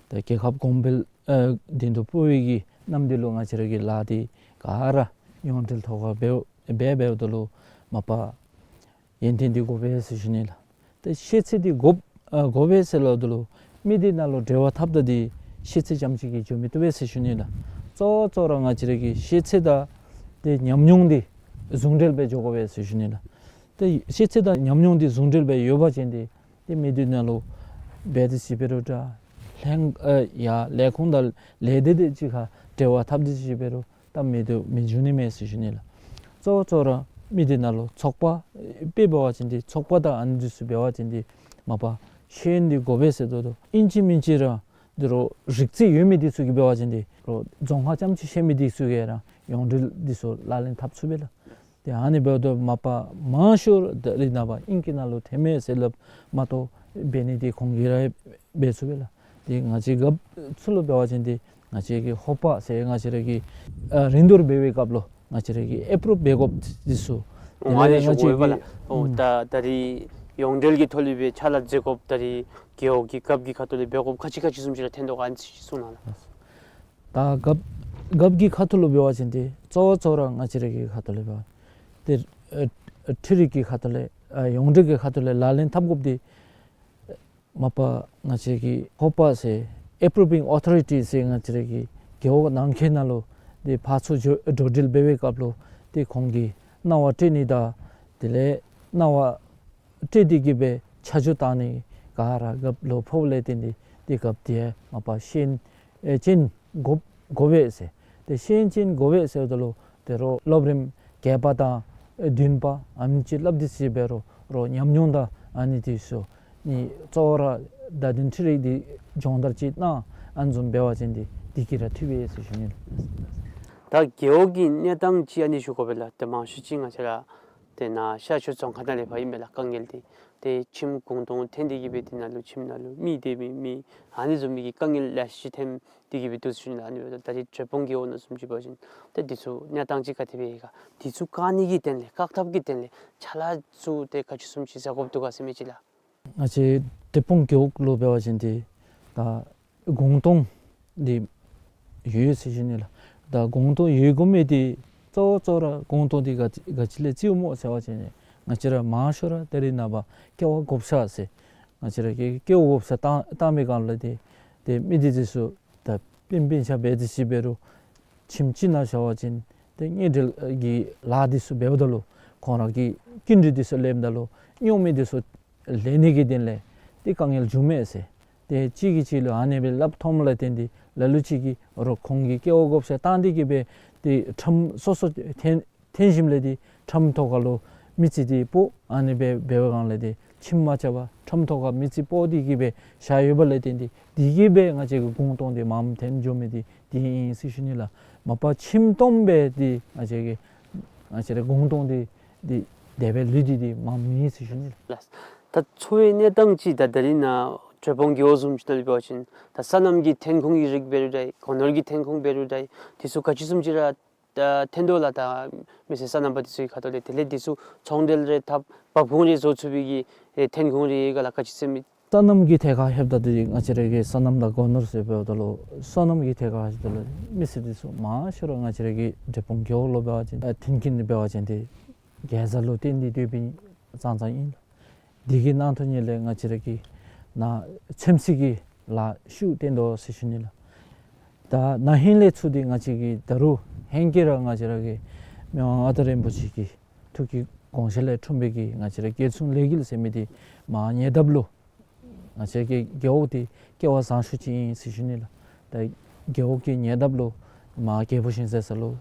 ད་རྒྱལ་ཁབ་གོང་འཕེལ་ཨ་མདུན་དུ་སྤོ་བའི་གི་གནམ་འདི་ལུ་ང་བཅས་ར་གི་ལཱ་འདི་ག་ར་ཡོངས་འབྲེལ་ཐོག་ཁར་འབད་འབད་འབདཝ་ད་ལུ་མ་པ་ཡོན་ཏན་འདི་དགོ་པས་ཟེར་ཞུ་ནི་ལགས། ཏེ་ཤེས་ཚད་འདི་དགོཔ་ཨ་དགོ་པས་ཟེར་སླབ་ད་ལུ་མི་འདི་ནང་ལུ་འབྲེལ་བ་འཐབ་ད་འདི་ཤེས་ཚད་རྐྱངམ་ཅིག་གིས་འགྱོ་མི་བཏུབ་པས་ཟེར་ཞུ་ནི་ལགས། གཙོ་བོ་གཙོ་བོ་ར་ང་བཅས་ར་གི་ཤེས་ཚད་དང་ཏེ་ཉམས་མྱོང་འདི་ཟུང་འབྲེལ་སྦེ་འགྱོ་དགོ་པས་ཟེར་ཞུ་ནི་ལགས། ཏེ་ཤེས་ཚད་དང་ཉམས་མྱོང་འདི་ཟུང་འབྲེལ་སྦེ་ཡོད་པ་ཅིན་ཏེ་ཏེ་མི་འདི་ནང་ལུ་འབད་དེ་ཅིག་འབད་རུང་འདྲ། ལྷན་ཨ་ཡར་ལས་ཁུངས་དང་ལས་སྡེ་དེ་ཅིག་ཁར་འབྲེལ་བ་འཐབ་དེ་ཅིག་འབད་རུང་ད་མི་འདི་མི་འགྱོ་ནི་མས་ཟེར་ཞུ་ནི་ལགས། གཙོ་བོ་གཙོ་བོ་ར་མི་འདི་ནང་ལུ་ཚོགས་པ་དཔེ་འབད་བ་ཅིན་ཏེ་ཚོགས་པ་དང་ཨ་ནི་འདི་ཚུ་འབད་བ་ཅིན་ཏེ་མ་པ་ཤེས་ཡོན་འདི་དགོ་པས་ཟེར་དོ་དོ། ཨིན་ཅི་མིན་ཅི་ར་འདི་རུང་རིག་རྩལ་ཡོད་མི་འདི་ཚུ་གིས་འབད་བ་ཅིན་ཏེ་རོགས་རྫོང་ཁ་རྐྱངམ་ཅིག་ཤེས་མི་འདི་ཚུ་གིས་ར་ཡོངས་འབྲེལ་འདི་ཚུ་ལག་ལེན་འཐབ་ཚུགས་པས་ལགས། ཏེ་ཨ་ནི་འབདཝ་ད་མ་པ་མང་ཤོས་ད་རེས་ནངས་པ་ཨིང་སྐད་ནང་ལུ་ཐོན་མས་ཟེར་སླབ་མ་གཏོགས་འབད་ནི་འདི་ཁོང་གིས་ར་འབད་ཚུགས་པས་ལགས། ཏེ་ང་བཅས་རྒཔོ་ཚུ་ལུ་འབད་བ་ཅིན་ཏེ་ང་བཅས་ཀྱི་ཧོ་པ་ཟེར་ང་བཅས་ར་གི་ཨ་རིན་བསྡུར་འབད་བའི་སྐབས་ལུ་ང་བཅས་ར་གིས་ཨེ་པུ་རུབ་འབད་དགོཔ་འདི་ཚུ། ཨོ་ཨ་ནི་ཞུ་དགོ་པས་ལགས། ཨོ་ད་ད་རེས་ཡོངས་འབྲེལ་གྱི་ཐོག་ལས་སྦེ་ཕྱག་ལཱ་མཛད་དགོཔ་ད་རེས་རྒེད་འོག་གི་རྒཔོ་གི་ཁ་ཐུག་ལས་འབད་དགོཔ་ག་ཅི་ག་ཅི་བཟུམ་ཅིག་ར་ཐོན་དོ་ག་ཨ་ནི་ཅིག་གསུང་གནང་ལགས། ད་རྒཔོ་རྒཔོ་གི་ཁ་ཐུག་ལུ་འབད་བ་ཅིན་ཏེ་གཙོ་བོ་གཙོ་བོ་ར་ང་བཅས་ར་གི་ཁ་ཐུག་ལས་འབད་བ་ཏེ་ཨ་ཨ་འཕྲུལ་རིག་གི་ཁ་ཐུག་ལས་ཨ་ཡོངས་འབྲེལ་གྱི་ཁ་ཐུག་ལས་ལག་ལེན་འཐབ་དགོཔ་འདི་མ་པ་ང་བཅས་ཀྱི་ཧོ་པ་ཟེར་ཨེ་པུ་རུབ་བིང་ཨོ་ཐོ་རི་ཊི་ཟེར་ང་བཅས་ར་གི་རྒེད་འོག་ནང་འཁོད་ནང་ལུ་ཏེ་ཕར་ཚུར་འགྲོ་འགྲོ་འགྲུལ་འབད་བའི་སྐབས་ལུ་ཏེ་ཁོང་གིས་གནང་བ་སྤྲོད་ནི་དང་དེ་ལས་གནང་བ་སྤྲོད་དེ་གི་སྦེ་ཆ་འཇོག་བཏང་ནི་ག་ར་རྒཔོ་ལུ་ཕོགཔ་ལས་བརྟེན་ཏེ་ཏེ་རྒཔོ་འདི་མ་པ་ཤེས་ཡོན་ཨེ་ཅན་དགོ་དགོ་པས་ཟེར། ཏེ་ཤེས་ཡོན་ཅན་དགོ་པས་ཟེརཝ་ད་ལུ་ཏེ་རོགས་སློབ་རིམ་བརྒྱད་པ་དང་ཨེ་བདུན་པ་ཨ་ནི་ཅིག་སླབ་དེ་ཅིག་འབད་རུང་རོགས་ཉམས་མྱོང་དང་ཨ་ནི་འདི་ཚུ་ནི་གཙོ་བོ་ར་བརྡ་དོན་འཕྲུལ་རིག་འདི་སྦྱོང་བརྡར་ཅིག་གནང་ཨ་ནི་བཟུམ་འབད་བ་ཅིན་ཏེ་འདི་གིས་ར་འཐུས་པས་ཟེར་ཞུ་ནི་ལགས། ད་རྒེད་འོག་གི་གནས་སྟངས་ཅིག་ཨ་ནི་ཞུ་དགོ་པས་ལགས། ཏེ་མང་ཤོས་ཅིག་ང་བཅས་ར་ཏེ་ནཱ་ཤར་ཕྱོགས་རྫོང་ཁག་ནང་ལས་ཕར་ཨིན་པས་ལགས། དཀའ་ངལ་འདི་ཏེ་ཁྱིམ་གུང་སྟོང་འཐོན་ཏེ་གི་སྦེ་དེ་ནང་ལུ་ཁྱིམ་ནང་ལུ་མི་སྡོད་མི་མེད་ཨ་ནི་བཟུམ་མའི་གི་དཀའ་ངལ་ལེ་ཤ་ཅིག་ཐོན་ཏེ་གི་སྦེ་འདུག་ཟེར་ཞུ་ནི་ལགས། ཨ་ནི་འབདཝ་ད་ད་རེས་འབྲས་སྤུངས་རྒེད་འོག་ནང་བཟུམ་ཅིག་འབད་བ་ཅིན་ཏེ་འདི་ཚུ་གནས་སྟངས་ཅིག་ག་དེ་སྦེ་ཡོད་ག། འདི་ཚུ་བཀག་ནི་གི་དོན་ལས་བཀག་ཐབས་ཀྱི་དོན་ལས་ཕྱག་ལཱ་ཚུ་ཏེ་ག་ཅི་བཟུམ་ཅིག་བཟའ་དགོཔ་འདུག་ག་ཟེར་མི་ཅིག་ལགས། ང་བཅས་འབྲས་སྤུངས་རྒེད་འོག་ལུ་འབད་བ་ཅིན་ཏེ་ད་གུང་སྟོང་འདི་ཡོད་ཟེར་ཞུ་ནི་ལགས། ད་གུང་སྟོང་ཡོད་དགོ་མི་འདི་གཙོ་བོ་གཙོ་བོ་ར་གུང་སྟོང་འདི་ག་ག་ཅི་ལས་བརྩིཝ་སྨོ་ཟེར་བ་ཅིན་ང་བཅས་ར་མང་ཤོས་ར་ད་རེས་ནངས་པ་ཀེ་བ་བགོ་བཤའ་ཟེར་ང་བཅས་ར་གི་ཀེ་བ་བགོ་བཤའ་བཏང་བཏང་པའི་སྒང་ལས་ཏེ་ཏེ་མི་འདི་འདི་ཚུ་ད་སྤུན་སྤུན་ཆ་འབད་དེ་ཅིག་འབད་རུང་ཁྱིམ་ཅིག་ནང་བཞག་པ་ཅིན་ཏེ་དངུལ་འབྲེལ་གྱི་ལཱ་འདི་ཚུ་འབདཝ་ད་ལུ་ཁོང་ར་གི་སྐྱིན་འགྲུལ་འདི་ཚུ་ལེནམ་ད་ལུ་རྙོག་མི་འདི་ཚུ་ལེན་ནི་གི་དོན་ལས་ཏེ་དཀའ་ངལ་འབྱུངམ་མས་ཟེར། ཏེ་གཅིག་གིས་གཅིག་ལུ་ཨ་ནི་སྦེ་སླབ་འཐོནམ་ལས་བརྟེན་ཏེ་ལ་ལུ་ཅིག་གིས་རོགས་ཁོང་གིས་ཀེ་བ་བགོ་བཤའ་བཏང་སྟེ་གི་སྦེ་ཏེ་ཁྲམ་སོ་སོ་འཐེན་འཐེན་ཞིནམ་ལས་ཏེ་ཁྲམ་ཐོག་ཁར་ལུ་མི་རྩིས་འདི་སྤོ་ཨ་ནི་སྦེ་འབད་བའི་སྒང་ལས་ཏེ་ཁྱིམ་མ་རྐྱབ་པར་ཁྲམ་ཐོག་ཁར་མི་རྩིས་སྤོ་སྟེ་གི་སྦེ་བཞག་ཡོད་པ་ལས་བརྟེན་ཏེ་འདི་གིས་སྦེ་ང་བཅས་ཀྱི་གུང་སྟོང་འདི་མངམ་ཐོན་འགྱོ་མི་འདི་འདི་ཨིན་ཟེར་ཞུ་ནི་ལགས། མ་པ་ཁྱིམ་སྟོངམ་སྦེ་འདི་ང་བཅས་ཀྱི་ང་བཅས་ར་གུང་སྟོང་འདི་འདི་དེ་སྦེ་ལུས་ཏེ་འདི་མངམ་ཨིན་ཟེར་ཞུ་ནི་ལགས། ད་འཚོ་བའི་གནས་སྟངས་ཅིག་ད་ད་རེས་ནཱ་འབྲས་སྤུངས་རྒེད་འོག་བཟུམ་ཅིག་ནང་ལུ་འབད་བ་ཅིན་ད་སོ་ནམ་གྱི་ཐོན་ཁུངས་ཀྱི་རིགས་འབད་རུང་འདྲ་སྒོ་ནོར་གྱི་ཐོན་ཁུངས་འབད་རུང་འདྲ་འདི་ཚུ་ག་ཅི་བཟུམ་ཅིག་ར་ད་ཐོན་དོ་ལགས། ད་མི་སེར་སོ་ནམ་པ་འདི་ཚུ་གི་ཁ་ཐུག་ལས་དེ་ལས་འདི་ཚུ་ཚོང་འབྲེལ་རེ་འཐབ་འབབ་ཁུངས་རེ་བཟོ་ཚུགས་པའི་གི་ཨེ་ཐོན་ཁུངས་རེ་ཡོད་ག་ལགས། ག་ཅི་ཟེར་མི། སོ་ནམ་གྱི་ཐད་ཁར་ལྷོདཔ་ད་འདི་ང་བཅས་ར་གི་སོ་ནམ་དང་སྒོ་ནོར་ཟེར་འབདཝ་ད་ལུ་སོ་ནམ་གྱི་ཐད་ཁར་ལྷོདཔ་ད་ལུ་མི་སེར་འདི་ཚུ་མང་ཤོས་ར་ང་བཅས་ར་གི་འབྲས་སྤུངས་རྒེད་འོག་ལུ་འབད་བ་ཅིན་ཨ་མཐུན་རྐྱེན་འདི་འབད་བ་ཅིན་ཏེ་རྒྱལ་ས་ལུ་བརྟེན་ཏེ་སྡོད་མི་ཙང་ཙང་ཨིན་ལགས། འདི་གི་ནང་དོན་ཉིད་ལས་ང་བཅས་ར་གིས་ནཱ་ཚོད་བསྲེ་གི་ལཱ་ཤུགས་བཏོན་དོ་ཟེར་ཞུ་ནི་ལགས། ད་ན་ཧིང་ལས་ཚུར་འདི་ང་བཅས་ཀྱིས་ད་རུང་ཧེང་སྐལ་ར་ང་བཅས་ར་གི་མི་དབང་མངའ་བདག་རིན་པོ་ཆེ་གི་ཐུགས་ཀྱི་དགོངས་བཞེད་ལས་འཁྲུངས་པའི་གི་ང་བཅས་ར་རྒྱལ་སྲུང་ལས་འགུལ་ཟེར་མི་འདི་མར་ཉེ་འདབས་ལུ་ང་བཅས་ཀྱི་རྒེད་འོག་འདི་སྐལ་བ་བཟང་ཤོས་ཅིག་ཨིན་ཟེར་ཞུ་ནི་ལགས། ད་རྒེད་འོག་གི་ཉེ་འདབས་ལུ་མར་རྒྱལ་པོ་ཤིང་ཟེར་ས་ལུ་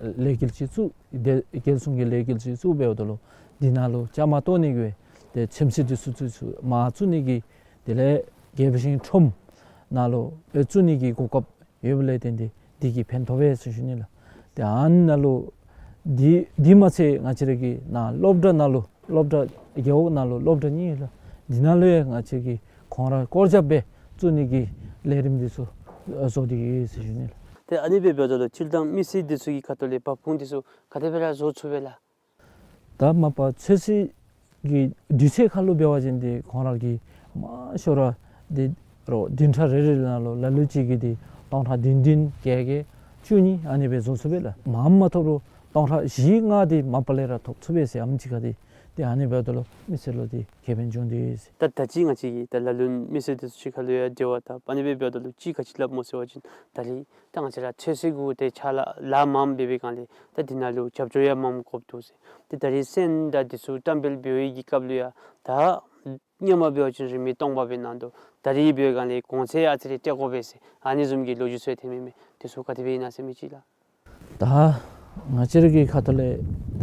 ལས་འགུལ་ཅིག་བཙུགས་ཏེ་རྒྱལ་སྲུང་གི་ལས་འགུལ་ཅིག་བཙུགས་འབདཝ་ད་ལུ་འདི་ནང་ལུ་བཅའ་མར་གཏོགས་ནི་གི་ཏེ་ཚོད་བསྲེ་འདི་ཚུ་ཚུ་ཚུ་མར་བཙུགས་ནི་གི་དེ་ལས་རྒྱལ་པོ་ཤིང་ཁྲོམ་ནང་ལུ་ཨེ་བཙུགས་ནི་གི་གོ་སྐབས་ཡོདཔ་ལས་བརྟེན་ཏེ་འདི་གིས་ཕན་ཐོགས་པས་ཟེར་ཞུ་ནི་ལགས། ཏེ་ཨ་ནཱ་ལུ་འདི་འདི་མ་ཚད་ང་བཅས་ར་གི་ནཱ་སློབ་གྲྭ་ནང་ལུ་སློབ་གྲྭ་རྒེད་འོག་ནང་ལུ་སློབ་གྲྭ་གཉིས་ལགས། འདི་ནང་ལུ་ཡང་ང་བཅས་ཀྱིས་ཁོང་ར་སྐོར་རྒྱབ་སྦེ་བཙུགས་ནི་གི་ལས་རིམ་འདི་ཚུ་བཟོ་སྟེ་ཡོད་ཟེར་ཞུ་ནི་ལགས། ཏེ་ཨ་ནི་སྦེ་འབདཝ་ད་ལུ་སྤྱིར་བཏང་མི་སེར་འདི་ཚུ་གི་ཁ་ཐུག་ལས་འབབ་ཁུངས་འདི་ཚུ་ག་དེ་སྦེ་ར་བཟོ་ཚུགས་པས་ལགས། ད་མ་པ་ཚོད་བསྲེ་གི་དུས་ཚོད་ཁར་ལུ་འབད་བ་ཅིན་ཏེ་ཁོང་ར་གིས་མང་ཤོས་ར་འདི་རོགས་བདུན་ཕྲག་རེ་རེ་ནང་ལུ་ལ་ལུ་ཅིག་གིས་འདི་སྟོང་ཕྲག་བདུན་བདུན་བརྒྱད་བརྒྱད་བཅུ་གཉིས་ཨ་ནི་སྦེ་བཟོ་ཚུགས་པས་ལགས། མངམ་མ་ཐོབ་རུང་སྟོང་ཕྲག་བཞི་ལྔ་འདི་མ་པ་ལས་ར་ཐོབ་ཚུགས་པས་ཟེར་ཨ་ནེམ་ཅིག་ཁར་འདི་ ཏེ་ཨ་ནི་འབདཝ་ད་ལུ་མི་སེར་ལུ་འདི་ཁེ་ཕན་བྱུང་སྟེ་ཡོད་ཟེར། ད་ད་ཅི་ང་བཅས་ཀྱིས་ད་ལ་ལུ་མི་སེར་འདི་ཚུ་གཅིག་ཁར་ལུ་ཡང་འབྲེལ་བ་འཐབ་ཨ་ནི་སྦེ་འབདཝ་ད་ལུ་ཅིག་ག་ཅི་སླབ་སྨོ་ཟེར་བ་ཅིན་ད་རིས་ད་ང་བཅས་ར་ཚོད་བསྲེ་གུ་ཏེ་ཆ་ལ་ལཱ་མངམ་འབད་བའི་སྒང་ལས་ད་འདི་ནང་ལུ་རྒྱབ་སྐྱོར་ཡང་མངམ་དགོཔ་འདུག་ཟེར། ཏེ་ད་རིས་སོན་དང་འདི་ཚུ་བཀྲམ་སྤེལ་འབད་བའི་གི་སྐབས་ལུ་ཡང་ད་སྔོན་མ་འབད་བ་ཅིན་རིན་མེད་སྟོང་པ་སྦེ་གནང་དོ། ད་རིས་འབད་བའི་སྒང་ལས་གོང་ཚད་ཨ་ཙི་རེ་སྤྲོད་དགོ་པས་ཟེར་ཨ་ནི་བཟུམ་གྱི་ལོ་རྒྱུས་ཚུ་ཡང་ཐོན་མི་མས། འདི་ཚུ་ག་དེ་སྦེ་ཨིན་ན་ཟེར་མི་ཅིག་ལགས། ད་ང་བཅས་ར་གི་ཁ་ཐུག་ལས་ད་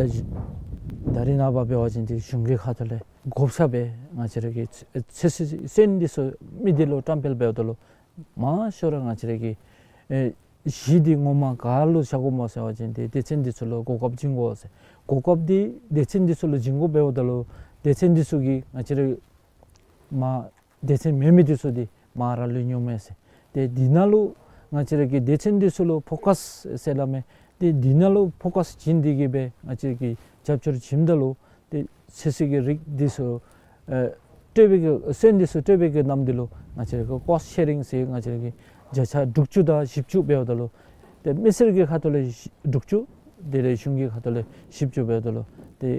ད་རིས་ནངས་པ་འབད་བ་ཅིན་ཏེ་གཞུང་གི་ཁ་ཐུག་ལས་བགོ་བཤའ་སྦེ་ང་བཅས་ར་གི་ཚོད་བསྲེ་སོན་འདི་ཚུ་མི་སྡེ་ལུ་བཀྲམ་སྤེལ་འབདཝ་ད་ལུ་མང་ཤོས་ར་ང་བཅས་ར་གི་ཨེ་གཞི་འདི་ངོ་མ་ག་ལུ་བཞག་དགོཔ་སྨོ་ཟེར་བ་ཅིན་ཏེ་སྡེ་ཚན་འདི་ཚུ་ལུ་གོ་སྐབས་བྱིན་དགོ་ཟེར། གོ་སྐབས་འདི་སྡེ་ཚན་འདི་ཚུ་ལུ་བྱིན་དགོཔ་འབདཝ་ད་ལུ་སྡེ་ཚན་འདི་ཚུ་གིས་ང་བཅས་ར་མ་སྡེ་ཚན་མེད་མི་འདི་ཚུ་འདི་མ་ར་ལུ་ཉོ་མས་ཟེར། ཏེ་འདི་ནང་ལུ་ང་བཅས་ར་གི་སྡེ་ཚན་འདི་ཚུ་ལུ་ཕོ་ཀཱས་ཟེར་སླབ་མས། ཏེ་འདི་ནང་ལུ་ཕོ་ཀཱས་བྱིན་ཏེ་གི་སྦེ་ང་བཅས་ཀྱིས་རྒྱབ་སྐྱོར་བྱིནམ་ད་ལུ་ཏེ་ཚོད་བསྲེ་གི་རིགས་འདི་ཚུ་ཨེ་སྤྲོད་པའི་གི་སོན་འདི་ཚུ་སྤྲོད་པའི་གི་ནམ་འདི་ལུ་ང་བཅས་ར་གི་ཀོསཊ་ཤེ་རིང་ཟེར་ང་བཅས་ར་གི་བརྒྱ་ཆ་དྲུག་ཅུ་དང་བཞི་བཅུ་འབདཝ་ད་ལུ་ཏེ་མི་སེར་གྱི་ཁ་ཐུག་ལས་དྲུག་ཅུ་དེ་ལས་གཞུང་གི་ཁ་ཐུག་ལས་བཞི་བཅུ་འབདཝ་ད་ལུ་ཏེ་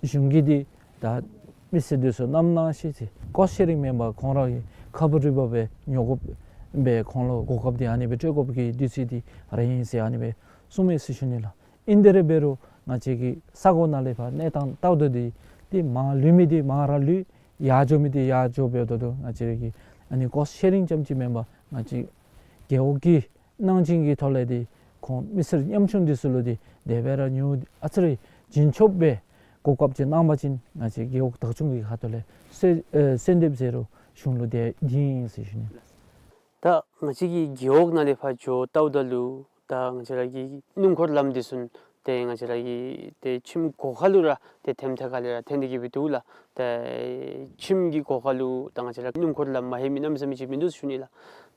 གཞུང་གིས་འདི་ད་མི་སེར་འདི་ཚུ་ནམ་ནང་ཤི་ཚེ་ཀོསཊ་ཤེ་རིང་མེན་པར་ཁོང་ར་གི་ཁ་འབུ་རི་བ་སྦེ་ཉོ་དགོཔ་སྦེ་ཁོང་ལུ་གོ་སྐབས་འདི་ཨ་ནི་སྦེ་སྤྲོད་དགོཔ་གི་དུས་ཚོད་འདི་རན་ཡི་ཟེར་ཨ་ནི་སྦེ་གསུངས་མས་ཟེར་ཞུ་ནི་ལགས། ཨིན་དེ་ར་འབད་རུང་ང་བཅས་ཀྱི་ས་གོ་ནང་ལས་ཕར་གནས་སྟངས་ལྟཝ་ད་འདི་ཏེ་མར་ལུས་མི་འདི་མར་ར་ལུས་ཡར་འགྱོ་མི་འདི་ཡར་འགྱོ་འབདཝ་ད་ང་བཅས་ཀྱི་ཨ་ནི་ཀོསཊ་ཤེ་རིང་རྐྱངམ་ཅིག་མེན་པར་ང་བཅས་རྒེད་འོག་གི་གནང་སྦྱིན་གྱི་ཐོག་ལས་འདི་ཁོང་མི་སེར་ཉམ་ཆུང་འདི་ཚུ་ལུ་འདི་དེ་སྦེ་ར་ཉོ་ཨ་ཙི་རེ་བྱིན་ཆོགཔ་སྦེ་གོ་སྐབས་ཅིག་གནང་པ་ཅིན་ང་བཅས་རྒེད་འོག་བདག་སྐྱོང་གི་ཁ་ཐུག་ལས་གསོལ་ཨེ་གསོལ་འདེབས་ཟེར་རུང་གཞུང་ལུ་འདི་འདི་ཨིན་ཟེར་ཞུ་ནི། ད་ང་བཅས་ཀྱི་རྒེད་འོག་ནང་ལས་ཕར་འགྱོ་ལྟཝ་ད་ལུ་ད་ང་བཅས་ར་གི་སྣུམ་འཁོར་ལམ་འདི་ཚུ་ཏེ་ང་བཅས་ར་གི་ཏེ་ཁྱིམ་སྒོ་ཁ་ལུ་ར་ཏེ་ཐེམ་ཐེ་ཁ་ལས་ར་ཐོན་ཏེ་གི་སྦེ་འདུག་ལགས། ཏེ་ཁྱིམ་གྱི་སྒོ་ཁ་ལུ་ད་ང་བཅས་ར་སྣུམ་འཁོར་ལམ་མ་ལྷོད་མི་གནམ་མེད་ས་མེད་ཅིག་མིན་འདུག་ཟེར་ཞུ་ནི་ལགས།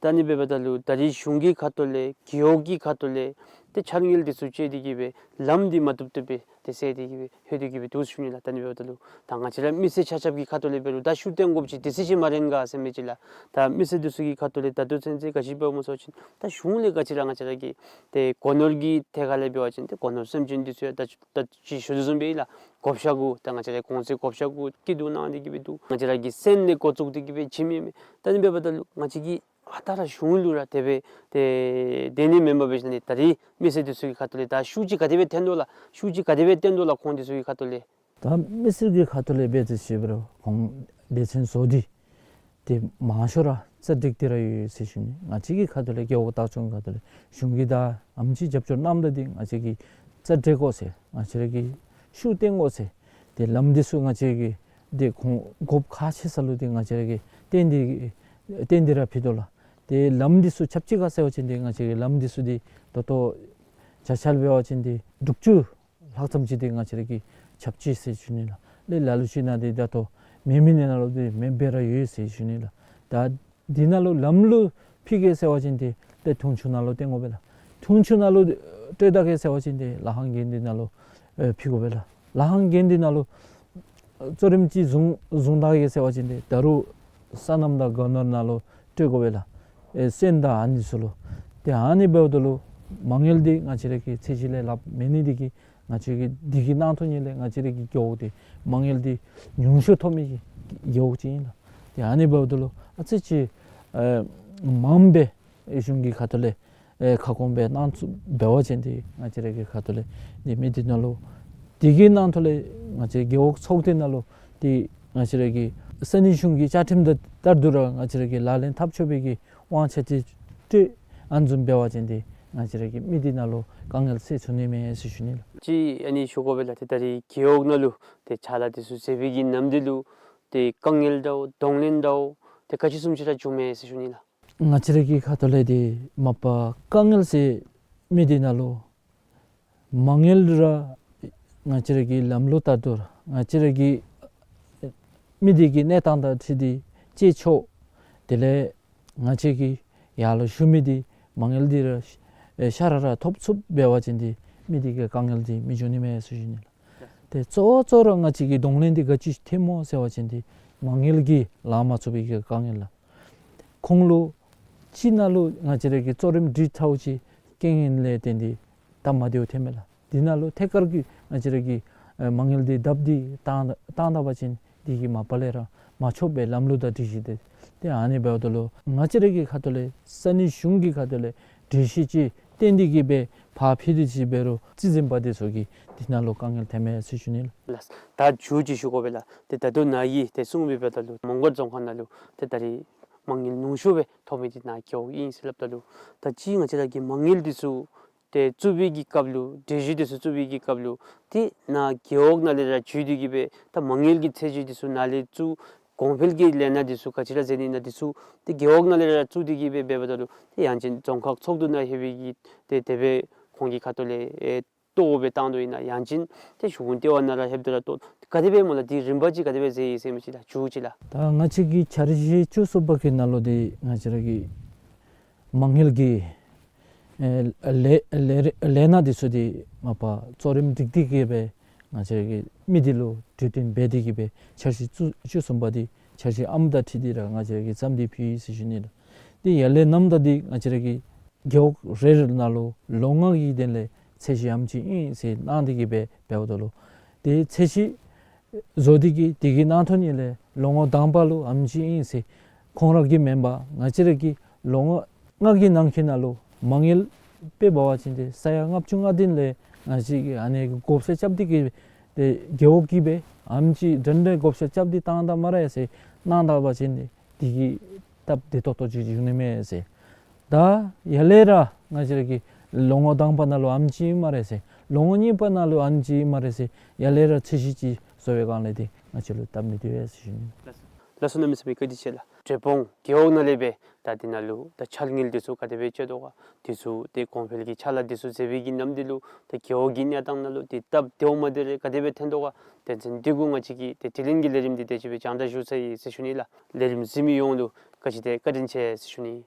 ད་ཨ་ནི་འབདཝ་ད་ལུ་ད་རིས་གཞུང་གི་ཁ་ཐུག་ལས་རྒེད་འོག་གི་ཁ་ཐུག་ལས་ཏེ་འཆར་དངུལ་འདི་ཚུ་བཅོལ་ཏེ་གི་སྦེ་ལམ་འདི་མ་བཏུབ་བཏུབ་སྦེ་ཏེ་སེལ་ཏེ་གི་སྦེ་ལྷོད་དེ་གི་སྦེ་འདུག་ཟེར་ཞུ་ནི་ལགས། ད་ཨ་ནི་འབདཝ་ད་ལུ་ད་ང་བཅས་ར་མི་སེར་ཆ་ཁྱབ་ཀྱི་ཁ་ཐུག་ལས་འབད་རུང་ད་ཤུགས་བཏོན་དགོཔ་ཅིག་དུས་ཚོད་ཅིག་མ་རན་ག་ཟེར་མི་ཅིག་ལགས། ད་མི་སེར་འདི་ཚུ་གི་ཁ་ཐུག་ལས་ད་ལྟོ་ཚུན་ཚོད་ག་ཅི་འབདཝ་སྨོ་ཟེར་བ་ཅིན་ད་གཞུང་ལས་ག་ཅི་ར་ང་བཅས་ར་གི་ཏེ་སྒོ་ནོར་གྱི་ཐད་ཁ་ལས་འབད་བ་ཅིན་ཏེ་སྒོ་ནོར་སེམས་ཅན་འདི་ཚུ་ཡང་ད་ད་ཅི་ཞུ་དོ་བཟུམ་སྦེ་ལགས་བགོ་བཤའ་གུ་ད་ང་བཅས་ར་གོང་ཚད་བགོ་བཤའ་གུ་སྐྱིད་སྡུག་གནང་སྟེ་གི་སྦེ་འདུག། ང་བཅས་ར་གི་སོན་ལས་འགོ་བཙུགས་ཏེ་གི་སྦེ་བྱིན་མི་མས། ད་ཨ་ནི་འབདཝ་ད་ལུ་ང་བཅས་ཀྱིས་ཨ་རྟག་ར་གཞུང་ལུ་ར་དེ་སྦེ་ཏེ་དེ་ནི་མེན་པར་འབད་ཞིནམ་ལས་ད་རིས་མི་སེར་འདི་ཚུ་གི་ཁ་ཐུག་ལས་ད་ཤུགས་ཅིག་ག་དེ་སྦེ་བཏོན་དོ་ལགས། ཤུགས་ཅིག་ག་དེ་སྦེ་བཏོན་དོ་ལགས་ཁོང་འདི་ཚུ་གི་ཁ་ཐུག་ལས། ད་མི་སེར་གྱི་ཁ་ཐུག་ལས་འབད་དེ་ཟེར་བ་རུང་ཁོང་སྡེ་ཚན་བཟོ་སྟེ་ཏེ་མང་ཤོས་ར་རྩ་འགྲིག་སྟེ་ར་ཡོད་ཟེར་ཞུ་ནི། ང་བཅས་ཀྱི་ཁ་ཐུག་ལས་རྒེད་འོག་བདག་སྐྱོང་ཁ་ཐུག་ལས་གཞུང་གིས་ད་ཨ་ནེམ་ཅིག་རྒྱབ་སྐྱོར་གནངམ་ད་འདི་ང་བཅས་ཀྱིས་རྩ་འགྲིག་དགོ་ཟེར་ང་བཅས་ར་གིས་ཤུགས་བཏོན་དགོ་ཟེར། ཏེ་ལམ་འདི་ཚུ་ང་བཅས་ཀྱིས་ཏེ་ཁོང་དགོཔ་ཁག་ཆེ་ས་ལུ་འདི་ང་བཅས་ར་གིས་བཏོན་ཏེ་བཏོན་ཏེ་ར་ཕུལ་དོ་ལགས། ཏེ་ལམ་འདི་ཚུ་ཆབ་ཅིག་ཁར་ཟེར་བ་ཅིན་འདི་ང་བཅས་ཀྱིས་ལམ་འདི་ཚུ་འདི་ད་ལྟོ་ཆ་ཆ་ལུ་འབད་བ་ཅིན་འདི་དྲུག་ཅུ་ལྷག་ཙམ་ཅིག་འདི་ང་བཅས་ར་གིས་ཆབ་ཅིག་ཟེར་ཞུ་ནི་ལགས། ལས་ལ་ལུ་ཅིག་ནང་འདི་ད་ལྟོ་མེད་མི་ནང་ལུ་འདི་མེདཔ་སྦེ་ར་ཡོད་ཟེར་ཞུ་ནི་ལགས། ད་འདི་ནང་ལུ་ལམ་ལུ་ཕུལ་གེ་ཟེར་བ་ཅིན་འདི་ཏེ་འཐུང་ཆུ་ནང་ལུ་བཏོན་དགོ་པས་ལགས། འཐུང་ཆུ་ནང་ལུ་སྤྲོད་ད་གེ་ཟེར་བ་ཅིན་འདི་ལ་ཧང་དགོན་སྡེ་ནང་ལུ་ཨེ་ཕུལ་དགོ་པས་ལགས། ལ་ཧང་དགོན་སྡེ་ནང་ལུ་གཙོ་རིམ་ཅིག་བཟུང་བཟུང་ད་གེ་ཟེར་བ་ཅིན་འདི་ད་རུང་སོ་ནམ་དང་སྒོ་ནོར་ནང་ལུ་སྤྲོད་དགོ་པས་ལགས། ཨེ་སོན་དང་ཨ་ནི་ཚུ་ལུ། ཏེ་ཨ་ནི་འབདཝ་ད་ལུ་མ་དངུལ་འདི་ང་བཅས་ར་གིས་ཚད་གཞི་ལས་ལྷགཔ་མེད་ནི་འདི་གིས་ང་བཅས་ཀྱིས་འདི་གི་ནང་ཐོག་ནས་ལས་ང་བཅས་ར་གི་རྒེད་འོག་འདི་མ་དངུལ་འདི་ཉུང་ཤོས་ཐོབ་མི་གི་རྒེད་འོག་ཅིག་ཨིན་ལགས། ཏེ་ཨ་ནི་འབདཝ་ད་ལུ་ཨ་ཙི་ཅིག་ཨེ་མངམ་སྦེ་ཨེ་གཞུང་གི་ཁ་ཐུག་ལས་ཨེ་ཁ་སྐོང་སྦེ་གནང་ཚུགསཔ་འབད་བ་ཅིན་འདི་ང་བཅས་ར་གི་ཁ་ཐུག་ལས་འདི་མི་སྡེ་ནང་ལུ་འདི་གི་ནང་ཐོག་ལས་ང་བཅས་རྒེད་འོག་ཚོགས་སྡེ་ནང་ལུ་འདི་ང་བཅས་ར་གི་ས་གནས་གཞུང་གི་བཅའ་ཁྲིམས་དང་ལྟར་དུ་ར་ང་བཅས་ར་གིས་ལག་ལེན་འཐབ་ཆོག་པའི་གི་དབང་ཆ་འདི་སྤྲོད་ཨ་ནི་བཟུམ་འབད་བ་ཅིན་འདི་ང་བཅས་ར་གི་མི་སྡེ་ནང་ལུ་དཀའ་ངལ་སེལ་ཚུགས་ནི་མས་ཟེར་ཞུ་ནི་ལགས། ཅིག་ཨ་ནི་ཞུ་དགོ་པས་ལགས། ཏེ་ད་རིས་རྒེད་འོག་ནང་ལུ་ཏེ་ཕྱག་ལཱ་འདི་ཚུ་མཛད་པའི་གི་ནམ་དུས་ལུ་ཏེ་དཀའ་ངལ་འདྲཝ་གདོང་ལེན་འདྲཝ་ཏེ་ག་ཅི་བཟུམ་ཅིག་ར་བྱུངམ་མས་ཟེར་ཞུ་ནི་ལགས། ང་བཅས་ར་གི་ཁ་ཐུག་ལས་འདི་མ་པ་དཀའ་ངལ་ཟེར་མི་སྡེ་ནང་ལུ་མ་དངུལ་ར་ང་བཅས་ར་གི་ལམ་ལུགས་ལྟར་དུ་ར་ང་བཅས་ར་གི་མི་སྡེ་གི་གནས་སྟངས་དང་འཁྲིལ་ཏེ་སྤྱོད་ཆོག། དེ་ལས་ང་བཅས་ཀྱི་ཡར་ལུ་ཞུ་མི་འདི་མ་དངུལ་འདི་ར་ཨེ་ཤ་ར་ར་ཐོབ་ཚུགསཔ་འབད་བ་ཅིན་འདི་མི་སྡེ་གི་དཀའ་ངལ་འདི་མི་འབྱུང་ནི་མས་ཟེར་ཞུ་ནི་ལགས། ཏེ་གཙོ་བོ་གཙོ་བོ་ར་ང་བཅས་ཀྱི་གདོང་ལེན་འདི་ག་ཅི་ཐོནམ་སྨོ་ཟེར་བ་ཅིན་འདི་མ་དངུལ་གྱིས་ལང་མ་ཚུགས་པའི་གི་དཀའ་ངལ་ལགས། ཁོང་ལུ་ཅིག་ནང་ལུ་ང་བཅས་ར་གི་གཙོ་རིམ་སྒྲིག་ཐོག་ཅིག་རྐྱེན་ངན་ལས་བརྟེན་ཏེ་སྟབས་མ་བདེཝ་ཐོནམ་མས་ལགས། འདི་ནང་ལུ་ཐད་ཀར་གྱི་ང་བཅས་ར་གི་ ཨེ་མ་དངུལ་འདི་བརྡབ་སྟེ་བཏང་བཏང་ད་པ་ཅིན་འདི་གིས་མ་པ་ལས་ར་མ་ཆོག་པའི་ལམ་ལུགས་དང་སྒྲིག་གཞི་འདི་ཏེ་ཨ་ནི་འབདཝ་ད་ལུ་ང་བཅས་ར་གི་ཁ་ཐུག་ལས་ས་གནས་གཞུང་གི་ཁ་ཐུག་ལས་གྲོས་གཞི་ཅིག་བཏོན་ཏེ་གི་སྦེ་ཕར་ཕུལ་ཏེ་ཅིག་འབད་རུང་རྩིས་འཛིན་པ་འདི་ཚུ་གིས་འདི་ནང་ལུ་དཀའ་ངལ་ཐོནམ་མས་ཟེར་ཞུ་ནི་ལགས། ལགས། ད་མཇུག་ཅིག་ཞུ་དགོ་པས་ལགས། ཏེ་ད་ལྟོ་ནཱ་གིས་ཏེ་གསུངས་མི་འབདཝ་ད་ལུ་མོང་སྒར་རྫོང་ཁག་ནང་ལུ་ཏེ་ད་རེས་མ་དངུལ་ཉུང་ཤོས་སྦེ་ཐོབ་མི་འདི་ནཱ་རྒེད་འོག་ཨིན་ཟེར་སླབ་ད་ལུ་ད་ཅི་ང་བཅས་ར་གི་མ་དངུལ་འདི་ཚུ་ཏེ་བཙུགས་པའི་གི་སྐབས་ལུ་གྲོས་གཞི་འདི་ཚུ་བཙུགས་པའི་གི་སྐབས་ལུ་ཏེ་ནཱ་རྒེད་འོག་ནང་ལས་ར་བརྒྱུད་དེ་གི་སྦེ་ད་མ་དངུལ་གྱི་ཚད་གཞི་འདི་ཚུ་ནཱ་ལས་བཙུགས་གོང་འཕེལ་གྱི་ལས་སྣ་འདི་ཚུ་ག་ཅི་ར་མཛད་ནི་ཨིན་ན་འདི་ཚུ་ཏེ་རྒེད་འོག་ནང་ལས་ར་བཙུགས་ཏེ་གི་སྦེ་འབདཝ་ད་ལུ་ཏེ་ཡང་ཅིན་རྫོང་ཁག་ཚོགས་འདུ་ནང་ལྷོད་པའི་གི་ཏེ་དེ་སྦེ་ཁོང་གི་ཁ་ཐུག་ལས་ཨེ་གཏོགས་སྦེ་བཏང་དོ་ཨིན་ན་ཡང་ཅིན་ཏེ་གཞུང་ལྟེ་བ་ནང་ར་ལྷོདཔ་ད་ར་གཏོགས་ག་དེ་སྦེ་སྨོ་ལགས། འདི་རིམ་པ་ཅིག་ག་དེ་སྦེ་མཛད་ཡི་ཟེར་མི་ཅིག་ལགས། མཇུག་ཅིག་ལགས། ད་ང་བཅས་ཀྱི་འཆར་གཞི་བཅུ་གསུམ་པ་གི་ནང་ལུ་འདི་ང་བཅས་ར་གི་མ་དངུལ་གྱི་ཨེ་ལས་ལས་ལས་སྣ་འདི་ཚུ་འདི་མ་པ་གཙོ་རིམ་སྒྲིག་སྟེ་གི་སྦེ་ང་བཅས་ར་གི་མི་འདི་ལུ་གྲོས་བསྟུན་འབད་དེ་གི་སྦེ་འཆར་གཞི་བཅུ་བཅུ་གསུམ་པ་འདི་འཆར་གཞི་ཨམ་དང་འཁྲིལ་ཏེ་ར་ང་བཅས་ར་གིས་བརྩམས་ཏེ་ཕུལ་ཡི་ཟེར་ཞུ་ནི་ལགས། འདི་ཡར་ལས་རྣམ་དག་འདི་ང་བཅས་ར་གི་རྒེད་འོག་རེ་རེ་ནང་ལུ་ལོ་ལྔ་གི་དོན་ལས་ཚད་གཞི་ཨམ་ཅིག་ཨིན་ཟེར་གནང་སྟེ་གི་སྦེ་འབདཝ་ད་ལུ་ཏེ་ཚད་གཞི་བཟོ་སྟེ་གི་དེ་གི་ནང་དོན་ཡང་ལས་ལོ་ངོ་དང་པ་ལུ་ཨམ་ཅིག་ཨིན་ཟེར་ཁོང་ར་གིས་མེན་པར་ང་བཅས་ར་གི་ལོ་ངོ་ལྔ་གི་ནང་འཁོད་ནང་ལུ་མ་དངུལ་དཔེ་འབད་བ་ཅིན་ཏེ་ས་ཡ་ལྔ་བཅུ་ང་བདུན་ལས་ང་བཅས་ཀྱིས་ཨ་ནི་གི་བགོ་བཤའ་རྐྱབ་སྟེ་གི་ཏེ་རྒེད་འོག་གིས་སྦེ་ཨམ་ཅིག་འདྲན་འདྲ་བགོ་བཤའ་རྐྱབ་སྟེ་བཏང་ད་སྨ་རེ་ཟེར་གནང་ད་པ་ཅིན་ཏེ་དེ་གིས་སྟབས་བདེ་ཏོག་ཏོ་ཅིག་འབྱུང་ནི་མས་ཟེར། ད་ཡར་ལས་ར་ང་བཅས་ར་གི་ལོ་ངོ་དང་པ་ནང་ལུ་ཨམ་ཅིག་སྨ་རེ་ཟེར། ལོ་ངོ་གཉིས་པ་ནང་ལུ་ཨམ་ཅིག་སྨ་རེ་ཟེར། ཡར་ལས་ར་ཚད་གཞི་ཅིག་བཟོ་བའི་སྒང་ལས་ཏེ་ང་བཅས་ལུ་སྟབས་མི་བདེ་བས་ཟེར་ཞུ་ནི། ལགས་སོ་གནམ་མེད་ས་མེད་བཀའ་དྲིན་ཆེ་ལགས། འབྲས་སྤུངས་རྒེད་འོག་ནང་ལས་སྦེ་ད་འདི་ནང་ལུ་ད་འཆར་དངུལ་འདི་ཚུ་ག་དེ་སྦེ་སྤྱོད་དོ་ག། འདི་ཚུ་ཏེ་གོང་འཕེལ་གྱི་ཕྱག་ལཱ་འདི་ཚུ་མཛད་པའི་གི་ནམ་འདི་ལུ་ད་རྒེད་འོག་གི་གནས་སྟངས་ནང་ལུ་ཏེ་སྟབས་བདེཝ་མ་བདེཝ་རེ་ག་དེ་སྦེ་ཐོན་དོ་ག། དོན་ཚན་འདི་གུ་ང་བཅས་ཀྱིས་ཏེ་དྲི་ལན་གྱི་ལས་རིམ་འདི་དེ་ཅིག་སྦེ་སྦྱང་བརྡར་ཞུ་ཚར་ཡི་ཟེར་ཞུ་ནི་ལགས། ལས་རིམ་གཟིགས་མི་ཡོངས་ལུ་བཀའ་དྲིན་ཆེ་ཟེར་ཞུ་ནི།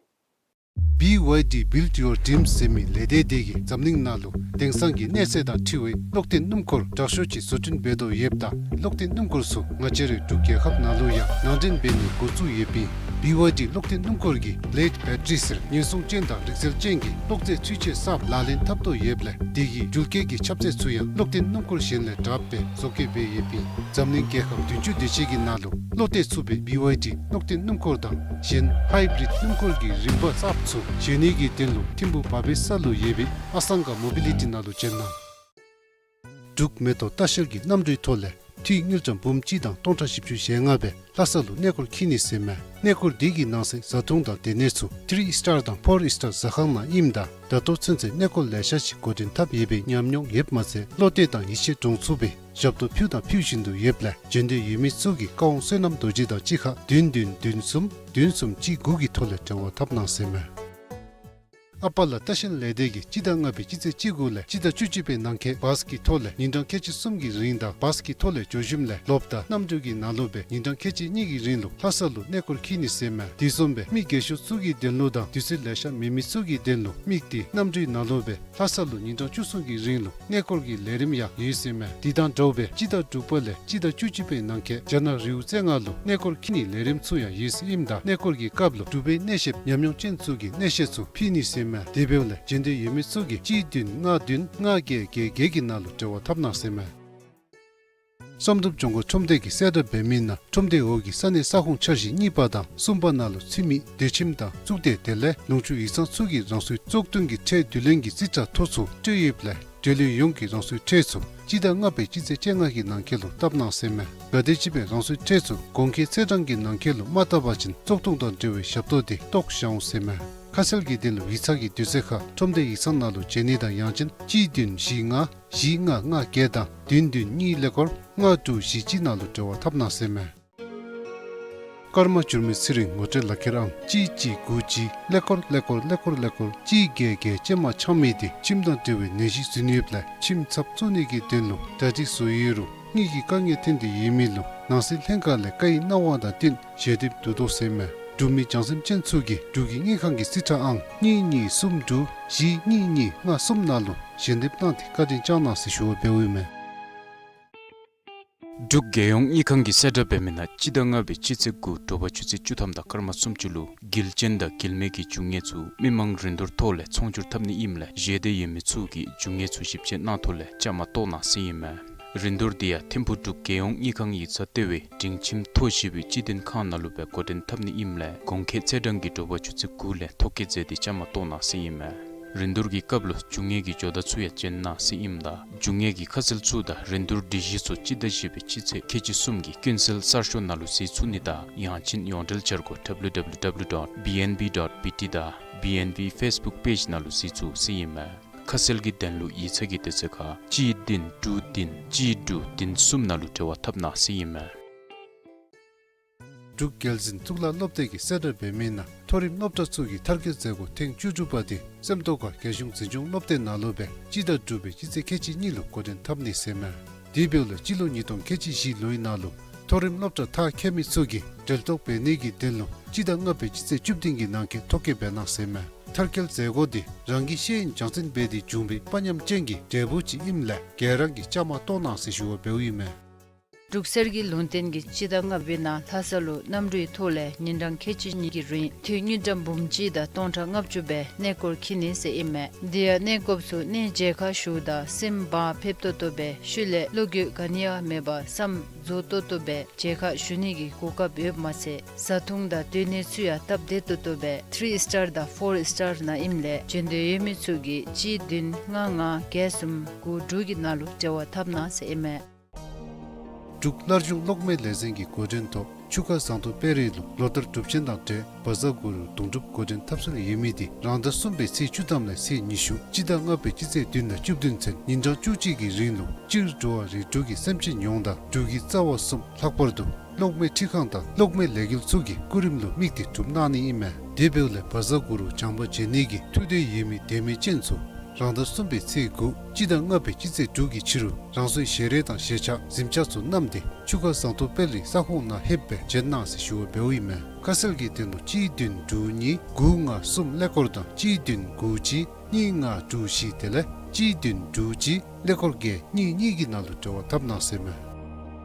B Y D Build Your Dreams ཟེར་མི་ལས་སྡེ་འདི་གིས་འཛམ་གླིང་ནང་ལུ་དེང་སང་གི་གནས་ཚད་དང་འཁྲིལ་བའི་གློག་འཐེན་སྣུམ་འཁོར་དྲག་ཤོས་ཅིག་བཟོ་སྐྲུན་འབད་དོ་ཡོདཔ་ད་གློག་འཐེན་སྣུམ་འཁོར་ཚུ་ང་བཅས་རའི་འབྲུག་རྒྱལ་ཁབ་ནང་ལུ་ཡང་ནང་འདྲེན་འབད་ནི་འགོ་བཙུགས་ཡོདཔ་ཨིན། B Y D གློག་འཐེན་སྣུམ་འཁོར་གྱིས་Blade Battery ཟེར་ཉེན་སྲུང་ཅན་དང་རིག་རྩལ་ཅན་གྱི་གློག་རྫས་ཚུན་ཆད་གསརཔ་ལག་ལེན་འཐབ་དོ་ཡོདཔ་ལས་དེ་གིས་འགྲུལ་སྐྱེལ་གྱི་ཁྱབ་ཚད་ཚུ་ཡང་གློག་འཐེན་སྣུམ་འཁོར་གཞན་ལས་དྲགཔ་སྦེ་བཟོ་བཀོད་འབད་ཡོདཔ་ཨིན། འཛམ་གླིང་རྒྱལ་ཁབ་བདུན་ཅུ་དེ་ཅིག་གི་ནང་ལུ་བློ་གཏད་ཚུགས་པའི་B Y D གློག་འཐེན་སྣུམ་འཁོར་དང་གཞན་Hybrid སྣུམ་འཁོར་གྱི་རིམ་པ་གསརཔ་ཚུ་བཞེངས་ནི་གི་དོན་ལུ་ཐིམ་ཕུག་བ་བེ་ས་ལུ་ཡོད་པའི་ཨ་སང་ག་མོ་བི་ལི་ཊི་ནང་ལུ་བྱོན་གནང་། འབྲུག་མེ་ཏོག་ལྟ་བཤལ་གྱི་གནམ་གྲུའི་ཐོག་ལས་འཐུས་དངུལ་ཀྲམ་འབུམ་གཅིག་དང་སྟོང་ཕྲག་བཞི་བཅུ་ཞེ་ལྔ་སྦེ་ལྷ་ས་ལུ་གནས་སྐོར་འཁྱིད་ནི་ཟེར་མས། གནས་སྐོར་འདི་གི་ནང་གསེས་བཟའ་འཐུང་དང་སྡོད་གནས་ཚུ་ཐི་རི་སི་ཊར་དང་ཕོར་སི་ཊར་ཟ་ཁང་ནང་ཨིནམ་ད་ད་ལྟོ་ཚུན་ཚོད་གནས་སྐོར་ལེ་ཤ་ཅིག་འགོ་འདྲེན་འཐབ་ཡོད་པའི་ཉམས་མྱོང་ཡོདཔ་མ་ཚད་བློ་གཏད་དང་ཡིད་ཆེས་འདྲོངས་ཚུགས་པའི་ཞབས་ཏོག་ཕུལ་དང་ཕུལ་བཞིན་དུ་ཡོདཔ་ལས་བྱོན་འདོད་ཡོད་མི་ཚུ་གིས་ཀ་ཝང་བསོད་ནམས་རྡོ་རྗེ་དང་གཅིག་ཁར་བདུན་བདུན་བདུན་གསུམ་བདུན་གསུམ་གཅིག་དགུ་གི་ཐོག་ལས་འབྲེལ་བ་འཐབ་གནང་ཟེར་མས། ཨ་པ་ལ་ལྟ་བཤལ་ལས་སྡེ་གིས་སྤྱི་ཟླ་ལྔ་པའི་སྤྱི་ཚེས་བཅུ་དགུ་ལས་སྤྱི་ཟླ་བཅུ་གཅིག་པའི་ནང་འཁོད་བཱས་ཀྱི་ཐོག་ལས་ཉིན་གྲངས་ཁལ་གཅིག་གསུམ་གྱི་རིང་དང་བཱས་ཀྱི་ཐོག་ལས་འགྱོ་ཞིནམ་ལས་ལོགཔ་དང་གནམ་གྲུ་གི་ནང་ལུ་སྦེ་ཉིན་གྲངས་ཁལ་གཅིག་གཉིས་ཀྱི་རིང་ལུ་ལྷ་ས་ལུ་གནས་སྐོར་འཁྱིད་ནི་ཟེར་མས། དེ་བཟུམ་སྦེ་མི་རྒས་ཤོས་ཚུ་གི་དོན་ལུ་དང་དུས་ཚོད་ལེ་ཤ་མེད་མི་ཚུ་གི་དོན་ལུ་དམིགས་ཏེ་གནམ་གྲུའི་ནང་ལུ་སྦེ་ལྷ་ས་ལུ་ཉིན་གྲངས་བཅུ་གསུམ་གྱི་རིང་ལུ་གནས་སྐོར་གྱི་ལས་རིམ་ཡང་ཡོད་ཟེར་མས། དེ་དང་འདྲཝ་སྦེ་སྤྱི་ཟླ་དྲུག་པ་ལས་སྤྱི་ཟླ་བཅུ་གཅིག་པའི་ནང་འཁོད་རྒྱ་ནག་རི་བོ་རྩེ་ལྔ་ལུ་གནས་སྐོར་འཁྱིད་ནིའི་ལས་རིམ་ཚུ་ཡང་ཡོད་ཟེར་ཨིནམ་ད་གནས་སྐོར་གྱི་སྐབས་ལུ་འབྲུག་པའི་གནས་བཤདཔ་ཉམས་མྱོང་ཅན་ཚུ་གིས་གནས་བཤད་ཚུ་ཕུལ་ནི་ཟེར་མས། དེ་འབདཝ་ལས་བྱོན་འདོད་ཡོད་མི་ཚུ་གིས་གཅིག་བདུན་ལྔ་བདུན་ལྔ་བརྒྱད་བརྒྱད་བརྒྱད་ཀྱི་ནང་ལུ་འབྲེལ་བ་འཐབ་གནང་ཟེར་མས། བསམ་གྲུབ་ལྗོངས་མཁར་ཁྲོམ་སྡེ་གིས་གསལ་བསྒྲགས་འབད་མི་ནང་ཁྲོམ་སྡེ་འོག་གི་ས་གནས་ས་ཁོངས་འཆར་གཞི་གཉིས་པ་དང་གསུམ་པ་ནང་ལུ་ཚུད་མི་སྡོད་ཁྱིམ་དང་གཙུག་སྡེ་དེ་ལས་ལུང་ཕྱོགས་ཡིག་ཚང་ཚུ་གིས་རང་སོའི་བཙོག་བཏོན་གྱི་ཁྲལ་བསྡུ་ལེན་གྱི་རྩིས་ཁྲ་ཐོ་ཚུ་སྤྲོད་ཡོདཔ་ལས་འབྲེལ་ཡོད་ཡོངས་ཀྱིས་རང་སོའི་ཁྲལ་ཚུ་སྤྱི་ཟླ་ལྔ་པའི་སྤྱི་ཚེས་བཅོ་ལྔ་གི་ནང་འཁོད་ལུ་བཏབ་གནང་ཟེར་མས། གལ་ཏེ་ཅིག་སྦེ་རང་སོའི་ཁྲལ་ཚུ་གོང་འཁོད་ཚེས་གྲངས་ཀྱི་ནང་འཁོད་ལུ་མ་བཏབ་པ་ཅིན་བཙོག་བཏོན་དང་འབྲེལ་བའི་ཞབས་ཏོག་དེ་བཏོག་བཞག་འོང་ཟེར་མས། ཁ་གསལ་གྱི་དོན་ལུ་ཡིག་ཚང་གི་དུས་ཚོད་ཁར་ཁྲོམ་སྡེ་ཡིག་ཚང་ནང་ལུ་བྱོན་ནི་དང་ཡང་ཅིན་གཅིག་བདུན་བཞི་ལྔ་བཞི་ལྔ་ལྔ་བརྒྱད་དང་བདུན་བདུན་གཉིས་ཀླད་ཀོར་ལྔ་དྲུག་བཞི་གཅིག་ནང་ལུ་འབྲེལ་བ་འཐབ་གནང་ཟེར་མས། སྐར་མ་འགྱུར་མེད་ཚེ་རིང་ངོ་སྤྲོད་ལག་ཁྱེར་ཨང་གཅིག་གཅིག་དགུ་གཅིག་ཀླད་ཀོར་ཀླད་ཀོར་ཀླད་ཀོར་ཀླད་ཀོར་གཅིག་བརྒྱད་བརྒྱད་ཅན་མ་ཆག་མི་དེ་ཁྱིམ་དང་འབྲེལ་བའི་ནད་གཞི་ཟུན་ཡོདཔ་ལས་ཁྱིམ་ཚབ་བཙུགས་ནི་གི་དོན་ལུ་གྲ་སྒྲིག་བཟོ་ཡོད་རུང་དངུལ་གྱི་དཀའ་ངལ་ཐོན་ཏེ་ཡོད་མི་ལུ་ནང་སྲིད་ལྷན་ཁག་ལས་བཀའ་ཡིག་གནང་བ་དང་བསྟུན་ཞལ་འདེབས་བསྡུ་དོ་ཟེར་མས། འབྲུག་མི་བྱང་སེམས་ཅན་ཚུ་གིས་འབྲུག་གི་དངུལ་ཁང་གི་རྩིས་ཁྲ་ཨང་གཉིས་གཉིས་གསུམ་དྲུག་བཞི་གཉིས་གཉིས་ལྔ་གསུམ་ནང་ལུ་ཞལ་འདེབས་གནང་སྟེ་བཀའ་དྲིན་བསྐྱང་གནང་ཟེར་ཞུ་བ་འབདཝ་ཨིན་མས། འབྲུག་རྒྱལ་ཡོངས་དངུལ་ཁང་གིས་གསལ་བསྒྲགས་འབད་མི་ནང་སྤྱི་ཟླ་ལྔ་པའི་སྤྱི་ཚེས་དགུ་དྲོ་པ་ཆུ་ཚོད་བཅུ་ཐམ་དང་སྐར་མ་སུམ་ཅུ་ལུ་གིལ་ཅན་དང་གིལ་མེད་ཀྱི་རྒྱུ་དངོས་ཚུ་མི་མང་རིན་བསྡུར་ཐོག་ལས་ཚོང་སྒྱུར་འཐབ་ནི་ཨིནམ་ལས་ཞལ་འདེབས་ཡོད་མི་ཚུ་གིས་རྒྱུ་དངོས་ཚུ་ཞིབ་དཔྱད་གནང་ཐོག་ལས་བཅའ་མར་གཏོགས་གནང་ཟེར་ཨིན་མས། རིན་བསྡུར་འདི་ཡང་ཐིམ་ཕུག་འབྲུག་རྒྱལ་ཡོངས་དངུལ་ཁང་ཡིག་ཚང་ལྟེ་བའི་སྒྲིང་ཁྱིམ་མཐོ་ཞིང་སྤོས་སྤྱི་དོན་ཁང་ནང་ལུ་སྦེ་འགོ་འདྲེན་འཐབ་ནི་ཨིནམ་ལས་གོང་འཁོད་ཚེས་གྲངས་ཀྱི་དྲོ་པ་ཆུ་ཚོད་དགུ་ལས་ཐོ་བཀོད་མཛད་དེ་བཅའ་མར་གཏོགས་གནང་ཟེར་ཨིན་མས། རིན་བསྡུར་གྱི་སྐབས་ལུ་རྒྱུ་དངོས་ཀྱི་ཇོ་བདག་ཚུ་ཡང་བྱོན་གནང་ཟེར་ཨིནམ་ད་རྒྱུ་དངོས་ཀྱི་ཁ་གསལ་ཚུ་དང་རིན་བསྡུར་སྒྲིག་གཞི་ཚུ་སྤྱི་ཟླ་བཞི་པའི་སྤྱི་ཚེས་ཁལ་གཅིག་གསུམ་གྱི་ཀུན་གསལ་གསར་ཤོག་ནང་ལུ་གཟིགས་ཚུགས་ནི་དང་ཡང་ཅིན་ཡོངས་འབྲེལ་འཆར་སྒོ་W W W dot B N B dot B T དང་B N B Facebook page ནང་ལུ་གཟིགས་ཚུགས་ཟེར་ཨིན་མས། ཁ་གསལ་གྱི་དོན་ལུ་ཡིག་ཚང་གི་དུས་ཚོད་ཁར་གཅིག་བདུན་དྲུག་བདུན་གཅིག་དྲུག་བདུན་གསུམ་ནང་ལུ་འབྲེལ་བ་འཐབ་གནང་ཟེར་ཨིན་མས། འབྲུག་རྒྱལ་འཛིན་གཙུག་ལག་སློབ་སྡེ་གིས་གསལ་བསྒྲགས་འབད་མི་ནང་མཐོ་རིམ་སློབ་གྲྭ་ཚུ་གི་མཐར་འཁྱོལ་མཛད་སྒོ་ཐེངས་བཅུ་དྲུག་པ་འདི་སེམས་རྟོགས་ཁ་རྒྱལ་གཞུང་འཛིན་སྐྱོང་སློབ་སྡེ་ནང་ལུ་སྦེ་སྤྱི་ཟླ་དྲུག་པའི་སྤྱི་ཚེས་ཁལ་གཅིག་གཉིས་ལུ་འགོ་འདྲེན་འཐབ་ནི་ཟེར་མས། དེ་འབདཝ་ལས་སྤྱི་ལོ་ཉིས་སྟོང་ཁལ་གཅིག་བཞི་ལོའི་ནང་ལུ་མཐོ་རིམ་སློབ་གྲྭ་མཐར་འཁྱོལ་མི་ཚུ་གིས་འབྲེལ་གཏོགས་འབད་ནི་གི་དོན་ལུ་སྤྱི་ཟླ་ལྔ་པའི་སྤྱི་ཚེས་བཅུ་བདུན་གྱི་ནང་འཁོད་ཐོ་བཀོད་འབད་གནང་ཟེར་མས། མཐར་འཁྱོལ་མཛད་སྒོ་འདི་རང་གི་ཤེས་ཡོན་སྦྱང་ཚན་འབད་དེ་བྱུང་བའི་དཔའ་ཉམས་ཅན་གྱི་འབྲས་བུ་ཅིག་ཨིནམ་ལས་ག་ར་གིས་བཅའ་མར་གཏོགས་གནང་ཟེར་ཞུ་བ་འབདཝ་ཨིན་མས། འབྲུག་གསེར་གྱི་ལུང་བསྟན་གྱིས་སྤྱི་ཟླ་ལྔ་པའི་ནང་ལྷ་ས་ལུ་གནམ་གྲུའི་ཐོག་ལས་ཉིན་གྲངས་ཁལ་གཅིག་གཉིས་ཀྱི་རིང་འཐུས་དངུལ་ཀྲམ་འབུམ་གཅིག་དང་སྟོང་ཕྲག་ལྔ་བཅུ་སྦེ་གནས་སྐོར་འཁྱིད་ནི་ཟེར་ཨིན་མས། དེ་ཡང་གནས་སྐོརཔ་ཚུ་གནས་མཇལ་ཁ་ཞུཝ་ད་སེམས་བག་ཕེབས་ཏོག་ཏོ་སྦེ་ཤུལ་ལས་བློ་འགྱོད་ག་ནི་ཡང་མེད་པར་བསམ་རྫོགས་ཏོག་ཏོ་སྦེ་མཇལ་ཁ་ཞུ་ནི་གི་གོ་སྐབས་ཡོདཔ་མ་ཚད་བཟའ་འཐུང་དང་སྡོད་གནས་ཚུ་ཡང་སྟབས་བདེ་ཏོག་ཏོ་སྦེ་ཐི་རི་ཨིས་ཊར་དང་ཕོར་ཨིས་ཊར་ནང་ཨིནམ་ལས་བྱོན་འདོད་ཡོད་མི་ཚུ་གིས་གཅིག་བདུན་ལྔ་ལྔ་བརྒྱད་གསུམ་དགུ་དྲུག་གི་ནང་ལུ་འབྲེལ་བ་འཐབ་གནང་ཟེར་ཨིན་མས། འབྲུག་སླར་འབྱུང་གློག་མེ་ལས་འཛིན་གྱི་འགོ་འདྲེན་ཐོག་ཆུ་ཁ་ཟངས་མདོག་དཔལ་རི་ལུ་ལོ་ལྟར་གྲུབ་ཆེན་དང་འབྲེལ་བཛྲ་གུ་རུ་གདུང་སྒྲུབ་འགོ་འདྲེན་འཐབ་སྲོལ་ཡོད་མི་འདི་རང་ཟླ་གསུམ་པའི་ཚེས་བཅུ་ཐམ་ལས་ཚེས་ཉི་ཤུ་སྤྱི་ཟླ་ལྔ་པའི་སྤྱི་ཚེས་བདུན་དང་བཅུ་བདུན་ཚུན་ཉིན་གྲངས་བཅུ་གཅིག་གི་རིང་ལུ་སྤྱིར་འགྲོ་བ་རིགས་དྲུག་གི་སེམས་ཅན་ཡོངས་དང་འབྲུག་གི་རྩ་བ་གསུམ་ལྷག་པར་དུ་གློག་མེ་འཕྲུལ་ཁང་དང་གློག་མེ་ལས་འགུལ་ཚུ་གི་སྐུ་རིམ་ལུ་དམིགས་ཏེ་གྲུབ་གནང་ནི་ཨིན་མས། དེ་འབདཝ་ལས་བཛྲ་གུ་རུ་བྱམས་པ་མཇལ་ནི་གི་ཐུགས་འདོད་ཡོད་མི་དད་མོས་ཅན་ཚུ་རང་ཟླ་གསུམ་པའི་ཚེས་དགུ་སྤྱི་ཟླ་ལྔ་པའི་སྤྱི་ཚེས་དྲུག་གི་ཕྱི་རུ་རང་སོའི་ཞལ་རས་དང་ཞལ་ཆས་གཟིམ་ཆས་ཚུ་བསྣམས་ཏེ་ཆུ་ཁ་ཟངས་མདོག་དཔལ་རི་ས་ཁོངས་ནང་ལྷོདཔ་སྦེ་བྱོན་གནང་ཟེར་ཞུ་བ་འབདཝ་ཨིན་མས། ཁ་གསལ་གྱི་དོན་ལུ་གཅིག་བདུན་དྲུག་གཉིས་དགུ་ལྔ་གསུམ་ཀླད་ཀོར་དང་གཅིག་བདུན་དགུ་གཅིག་གཉིས་ལྔ་དྲུག་བཞི་དེ་ལས་གཅིག་བདུན་དྲུག་གཅིག་ཀླད་ཀོར་བརྒྱད་གཉིས་གཉིས་ཀྱི་ནང་ལུ་འབྲེལ་བ་འཐབ་གནང་ཟེར་མས།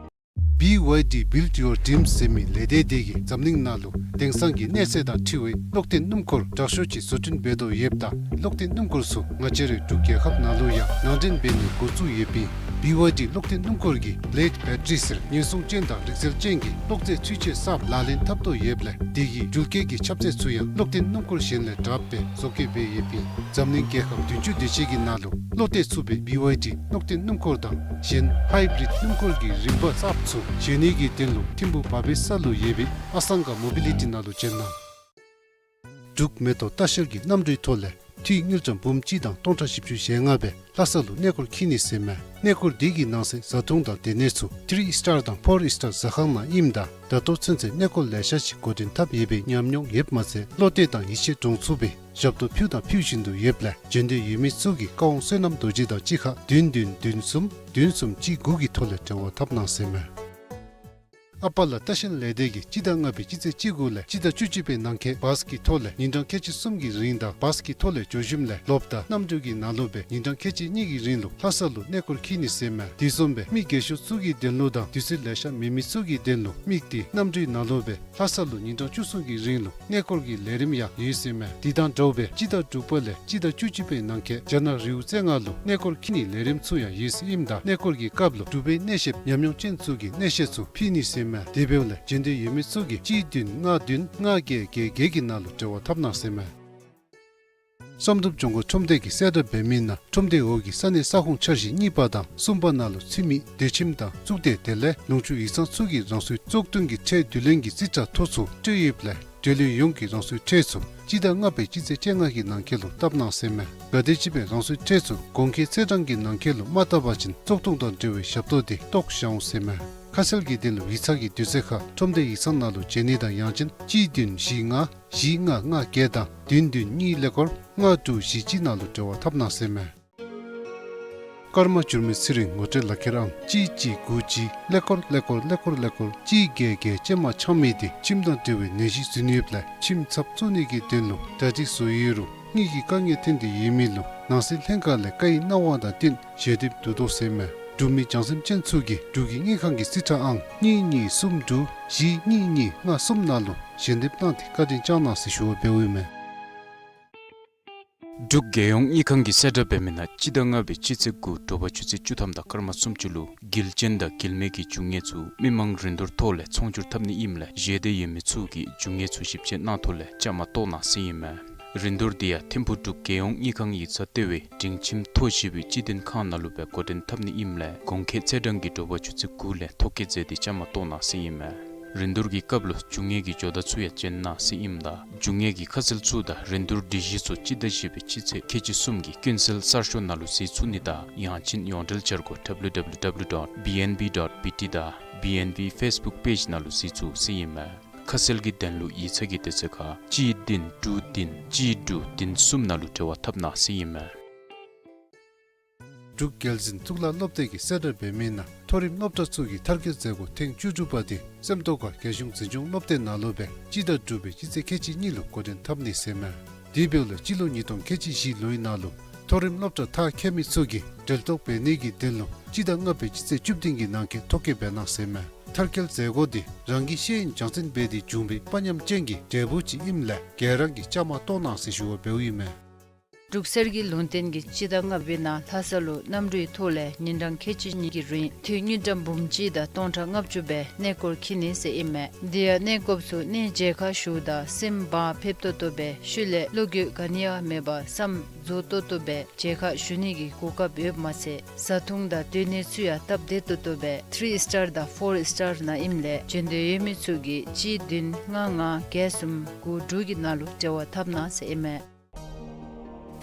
B Y D Build Your Dreams ཟེར་མི་ལས་སྡེ་དེ་གིས་འཛམ་གླིང་ནང་ལུ་དེང་སང་གི་གནས་ཚད་དང་འཁྲིལ་བའི་གློག་བརྟེན་སྣུམ་འཁོར་དྲག་ཤོས་ཅིག་བཟོ་སྐྲུན་འབད་དོ་ཡོདཔ་ད་གློག་བརྟེན་སྣུམ་འཁོར་ཚུ་ང་བཅས་རའི་འབྲུག་རྒྱལ་ཁབ་ནང་ལུ་ཡང་ནང་འདྲེན་འབད་ནི་འགོ་བཙུགས་ཡོདཔ་ཨིན། B Y D གློག་བརྟེན་སྣུམ་འཁོར་གྱིས་Blade Battery ཟེར་ཉེན་སྲུང་ཅན་དང་རིག་རྩལ་ཅན་གྱི་གློག་རྫས་འཕྲུལ་ཆས་གསརཔ་ལག་ལེན་འཐབ་དོ་ཡོདཔ་ལས་དེ་གི་འགྲུལ་སྐྱེལ་གྱི་ཁྱབ་ཚད་ཚུ་ཡང་གློག་བརྟེན་སྣུམ་འཁོར་གཞན་ལས་དྲགཔ་སྦེ་བཟོ་བཀོད་འབད་ཡོདཔ་ཨིན། འཛམ་གླིང་རྒྱལ་ཁབ་བདུན་ཅུ་དེ་ཅིག་གི་ནང་ལུ་བློ་གཏད་ཚུགས་པའི་B Y D གློག་བརྟེན་སྣུམ་འཁོར་དང་གཞན་Hybrid སྣུམ་འཁོར་གྱི་རིམ་པ་གསརཔ་ཚུ་བཟོ་ནི་གི་དོན་ལུ་ཐིམ་ཕུག་བ་བེ་ས་ལུ་ཡོད་པའི་ཨ་སང་ག་མོ་བི་ལི་ཊི་ནང་ལུ་བྱོན་གནང་། འབྲུག་མེ་ཏོག་ལྟ་བཤལ་གྱིས་གནམ་གྲུའི་ཐོག་ལས་འཐུས་དངུལ་ཀྲམ་འབུམ་གཅིག་དང་སྟོང་ཕྲག་བཞི་བཅུ་ཞེ་ལྔ་སྦེ་ལྷ་ས་ལུ་གནས་སྐོར་འཁྱིད་ནི་ཟེར་མས། གནས་སྐོར་འདི་གི་ནང་གསེས་བཟའ་འཐུང་དང་སྡོད་གནས་ཚུ་ཐི་རི་ཨིས་ཊར་དང་ཕོར་ཨིས་ཊར་ཟ་ཁང་ནང་ཨིནམ་ད་ད་ལྟོ་ཚུན་ཚོད་གནས་སྐོར་ལེ་ཤ་ཅིག་འགོ་འདྲེན་འཐབ་ཡོད་པའི་ཉམས་མྱོང་ཡོདཔ་མ་ཚད་བློ་གཏད་དང་ཡིད་ཆེས་འདྲོངས་ཚུགས་པའི་ཞབས་ཏོག་ཕུལ་དང་ཕུལ་བཞིན་དུ་ཡོདཔ་ལས་བྱོན་འདོད་ཡོད་མི་ཚུ་གིས་ཀ་ཝང་བསོད་ནམས་རྡོ་རྗེ་དང་གཅིག་ཁར་བདུན་བདུན་བདུན་གསུམ་བདུན་གསུམ་གཅིག་དགུ་གི་ཐོག་ལས་འབྲེལ་བ་འཐབ་གནང་ཟེར་མས། ཨ་པ་ལ་ལྟ་བཤལ་ལས་སྡེ་གིས་སྤྱི་ཟླ་ལྔ་པའི་སྤྱི་ཚེས་བཅུ་དགུ་ལས་སྤྱི་ཟླ་བཅུ་གཅིག་པའི་ནང་འཁོད་བཱས་ཀྱི་ཐོག་ལས་ཉིན་གྲངས་ཁལ་གཅིག་གསུམ་གྱི་རིང་དང་བཱས་ཀྱི་ཐོག་ལས་འགྱོ་ཞིནམ་ལས་ལོགཔ་ད་གནམ་གྲུ་གི་ནང་ལུ་སྦེ་ཉིན་གྲངས་ཁལ་གཅིག་གཉིས་ཀྱི་རིང་ལུ་ལྷ་ས་ལུ་གནས་སྐོར་འཁྱིད་ནི་ཟེར་མས། དེ་བཟུམ་སྦེ་མི་རྒས་ཤོས་ཚུ་གི་དོན་ལུ་དང་དུས་ཚོད་ལེ་ཤ་མེད་མི་ཚུ་གི་དོན་ལུ་དམིགས་ཏེ་གནམ་གྲུའི་ནང་ལུ་སྦེ་ལྷ་ས་ལུ་ཉིན་གྲངས་བཅུ་གསུམ་གྱི་རིང་ལུ་གནས་སྐོར་གྱི་ལས་རིམ་ཡང་ཡོད་ཟེར་མས། དེ་དང་འདྲཝ་སྦེ་སྤྱི་ཟླ་དྲུག་པ་ལས་སྤྱི་ཟླ་བཅུ་གཅིག་པའི་ནང་འཁོད་རྒྱ་ནག་རི་བོ་རྩེ་ལྔ་ལུ་གནས་སྐོར་འཁྱིད་ནིའི་ལས་རིམ་ཚུ་ཡང་ཡོད་ཟེར་ཨིནམ་ད་གནས་སྐོར་གྱི་སྐབས་ལུ་འབྲུག་པའི་གནས་བཤདཔ་ཉམས་མྱོང་ཅན་ཚུ་གིས་གནས་བཤད་ཚུ་ཕུལ་ནི་ཟེར་མས། དེ་འབདཝ་ལས་བྱོན་འདོད་ཡོད་མི་ཚུ་གིས་གཅིག་བདུན་ལྔ་བདུན་ལྔ་བརྒྱད་བརྒྱད་བརྒྱད་ཀྱི་ནང་ལུ་འབྲེལ་བ་འཐབ་གནང་ཟེར་མས། བསམ་གྲུབ་ལྗོངས་མཁར་ཁྲོམ་སྡེ་གིས་གསལ་བསྒྲགས་འབད་མི་ནང་ཁྲོམ་སྡེ་འོག་གི་ས་གནས་ས་ཁོངས་འཆར་གཞི་གཉིས་པ་དང་གསུམ་པ་ནང་ལུ་ཚུད་མི་སྡོད་ཁྱིམ་དང་གཙུག་སྡེ་དེ་ལས་ལུང་ཕྱོགས་ཡིག་ཚང་ཚུ་གིས་རང་སོའི་གཙུག་སྡོང་གི་ཁྲལ་བསྡུ་ལེན་གྱི་རྩིས་ཁྲ་ཐོ་ཚུ་སྤྲོད་ཡོདཔ་ལས་འབྲེལ་ཡོད་ཡོངས་ཀྱིས་རང་སོའི་ཁྲལ་ཚུ་སྤྱི་ཟླ་ལྔ་པའི་སྤྱི་ཚེས་བཅོ་ལྔ་གི་ནང་འཁོད་ལུ་བཏབ་གནང་ཟེར་མས། གལ་ཏེ་ཅིག་སྦེ་རང་སོའི་ཁྲལ་ཚུ་གོང་འཁོད་ཚེས་གྲངས་ཀྱི་ནང་འཁོད་ལུ་མ་བཏབ་པ་ཅིན་བཙོག་དུང་དང་འབྲེལ་བའི་ཞབས་ཏོག་དེ་བཏོག་བཞག་འོང་ཟེར་མས། ཁ་གསལ་གྱི་དོན་ལུ་ཡིག་ཚང་གི་དུས་ཚོད་ཁར་ཁྲོམ་སྡེ་ཡིག་ཚང་ནང་ལུ་བྱོན་ནི་དང་ཡང་ཅིན་གཅིག་བདུན་བཞི་ལྔ་བཞི་ལྔ་ལྔ་བརྒྱད་དང་བདུན་བདུན་གཉིས་ཀླད་ཀོར་ལྔ་དྲུག་བཞི་གཅིག་ནང་ལུ་འབྲེལ་བ་འཐབ་གནང་ཟེར་མས། ཀརྨ་འགྱུར་མེད་ཚེ་རིང་ངོ་སྤྲོད་ལག་ཁྱེར་ཨང་གཅིག་གཅིག་དགུ་གཅིག་ཀླད་ཀོར་ཀླད་ཀོར་ཀླད་ཀོར་ཀླད་ཀོར་གཅིག་བརྒྱད་བརྒྱད་ཅན་མ་ཆགས་མི་དེ་ཁྱིམ་དང་འབྲེལ་བའི་ནད་གཞི་ཟུན་ཡོདཔ་ལས་ཁྱིམ་ཚབ་བཙུགས་ནི་གི་དོན་ལུ་གྲ་སྒྲིག་བཟོ་ཡོད་རུང་དངུལ་གྱི་དཀའ་ངལ་ཐོན་ཏེ་ཡོད་མི་ལུ་ནང་སྲིད་ལྷན་ཁག་ལས་བཀའ་ཡིག་གནང་བ་དང་བསྟུན་ཞལ་འདེབས་བསྡུ་དོ་ཟེར་མས། འབྲུག་མི་བྱང་སེམས་ཅན་ཚུ་གིས་འབྲུག་གི་དངུལ་ཁང་གི་རྩིས་ཁྲ་ཨང་གཉིས་གཉིས་གསུམ་དྲུག་བཞི་གཉིས་གཉིས་ལྔ་གསུམ་ནང་ལུ་ཞལ་འདེབས་གནང་སྟེ་བཀའ་དྲིན་བསྐྱང་གནང་ཟེར་ཞུ་བ་འབདཝ་ཨིན་མས། འབྲུག་རྒྱལ་ཡོངས་དངུལ་ཁང་གིས་གསལ་བསྒྲགས་འབད་མི་ནང་སྤྱི་ཟླ་ལྔ་པའི་སྤྱི་ཚེས་དགུ་དྲོ་པ་ཆུ་ཚོད་བཅུ་ཐམ་དང་སྐར་མ་སུམ་ཅུ་ལུ་དཀྱིལ་ཅན་དང་དཀྱིལ་མའི་གི་རྒྱུ་དངོས་ཚུ་མི་མང་རིན་བསྡུར་ཐོག་ལས་ཚོང་སྒྱུར་འཐབ་ནི་ཨིནམ་ལས་བཞེས་འདོད་ཡོད་མི་ཚུ་གིས་རྒྱུ་དངོས་ཚུ་ཞིབ་དཔྱད་གནང་ཐོག་ལས་བཅའ་མར་གཏོགས་གནང་ཟེར་ཨིན་མས། རིན་བསྡུར་འདི་ཡང་ཐིམ་ཕུག་འབྲུག་རྒྱལ་ཡོངས་དངུལ་ཁང་ཡིག་ཚང་ལྟེ་བའི་སྒྲིང་ཁྱིམ་མཐོ་ཞིང་སྤྱི་བདེ་ཁང་ནང་ལུ་སྦེ་འགོ་འདྲེན་འཐབ་ནི་ཨིནམ་ལས་གོང་འཁོད་ཚེས་གྲངས་ཀྱི་དྲོ་པ་ཆུ་ཚོད་དགུ་ལས་ཐོ་བཀོད་མཛད་དེ་བཅའ་མར་གཏོགས་གནང་ཟེར་ཨིན་མས། རིན་བསྡུར་གྱི་སྐབས་ལུ་རྒྱུ་དངོས་ཀྱི་ཇོ་བདག་ཚུ་ཡང་བྱོན་གནང་ཟེར་ཨིནམ་ད་རྒྱུ་དངོས་ཀྱི་ཁ་གསལ་ཚུ་དང་རིན་བསྡུར་སྒྲིག་གཞི་ཚུ་སྤྱི་ཟླ་བཞི་པའི་སྤྱི་ཚེས་ཁལ་གཅིག་གསུམ་གྱི་ཀུན་གསལ་གསར་ཤོག་ནང་ལུ་གཟིགས་ཚུགས་ནི་དང་ཡང་ཅིན་ཡོངས་འབྲེལ་འཆར་སྒོ་W W W dot B N B dot B T དང་B N B Facebook page ནང་ལུ་གཟིགས་ཚུགས་ཟེར་ཨིན་མས། ཁ་གསལ་གྱི་དོན་ལུ་ཡིག་ཚང་གི་དུས་ཚོད་ཁར་གཅིག་བདུན་དྲུག་བདུན་གཅིག་དྲུག་བདུན་གསུམ་ནང་ལུ་འབྲེལ་བ་འཐབ་གནང་ཟེར་ཨིན་མས། འབྲུག་རྒྱལ་འཛིན་གཙུག་ལག་སློབ་སྡེ་གིས་གསལ་བསྒྲགས་འབད་མི་ནང་མཐོ་རིམ་སློབ་གྲྭ་ཚུ་གི་མཐར་སྐྱེལ་མཛད་སྒོ་ཐེངས་བཅུ་དྲུག་པ་དེ་སེམས་རྟོགས་ཁ་རྒྱ་གཞུང་འཛིན་སྐྱོང་སློབ་སྡེ་ནང་ལུ་སྦེ་སྤྱི་ཟླ་དྲུག་པའི་སྤྱི་ཚེས་ཁལ་གཅིག་གཉིས་ལུ་འགོ་འདྲེན་འཐབ་ནི་ཟེར་མས། དེ་འབདཝ་ལས་སྤྱི་ལོ་ཉིས་སྟོང་ཁལ་གཅིག་བཞི་ལོའི་ནང་ལུ་མཐོ་རིམ་སློབ་གྲྭ་མཐར་འཁྱོལ་མི་ཚུ་གིས་འབྲེལ་གཏོགས་འབད་ནི་གི་དོན་ལུ་སྤྱི་ཟླ་ལྔ་པའི་སྤྱི་ཚེས་བཅུ་བདུན་གྱི་ནང་འཁོད་ཐོ་བཀོད་འབད་གནང་ཟེར་མས། མཐར་སྐྱེལ་མཛད་སྒོ་དེ་རང་གི་ཤེས་ཡོན་སྦྱང་ཚན་འབད་དེ་བྱུང་བའི་དཔའ་ཉམས་ཅན་གྱི་འབྲས་བུ་ཅིག་ཨིནམ་ལས་ག་ར་གིས་བཅའ་མར་གཏོགས་གནང་ཟེར་ཞུ་བ་འབདཝ་ཨིན་མས། འབྲུག་གསེར་གྱི་ལུང་བསྟན་གྱིས་སྤྱི་ཟླ་ལྔ་པའི་ནང་ལྷ་ས་ལུ་གནམ་གྲུའི་ཐོག་ལས་ཉིན་གྲངས་ཁལ་གཅིག་གཉིས་ཀྱི་རིང་འཐུས་དངུལ་ཀྲམ་འབུམ་གཅིག་དང་སྟོང་ཕྲག་ལྔ་བཅུ་སྦེ་གནས་སྐོར་འཁྱིད་ནི་ཟེར་ཨིན་མས། དེ་ཡང་གནས་སྐོརཔ་ཚུ་གནས་མཇལ་ཁ་ཞུཝ་ད་སེམས་བག་ཕེབས་ཏོག་ཏོ་སྦེ་ཤུལ་ལས་བློ་འགྱོད་ག་ནི་ཡང་མེད་པར་བསམ་རྫོགས་ཏོག་ཏོ་སྦེ་མཇལ་ཁ་ཞུ་ནི་གི་གོ་སྐབས་ཡོདཔ་མ་ཚད་བཟའ་འཐུང་དང་སྡོད་གནས་ཚུ་ཡང་སྟབས་བདེ་ཏོག་ཏོ་སྦེ་ཐི་རི་སི་ཊར་དང་ཕོར་སི་ཊར་ནང་ཨིནམ་ལས་བྱོན་འདོད་ཡོད་མི་ཚུ་གིས་གཅིག་བདུན་ལྔ་ལྔ་བརྒྱད་གསུམ་དགུ་དྲུག་གི་ནང་ལུ་འབྲེལ་བ་འཐབ་གནང་ཟེར་ཨིན་མས།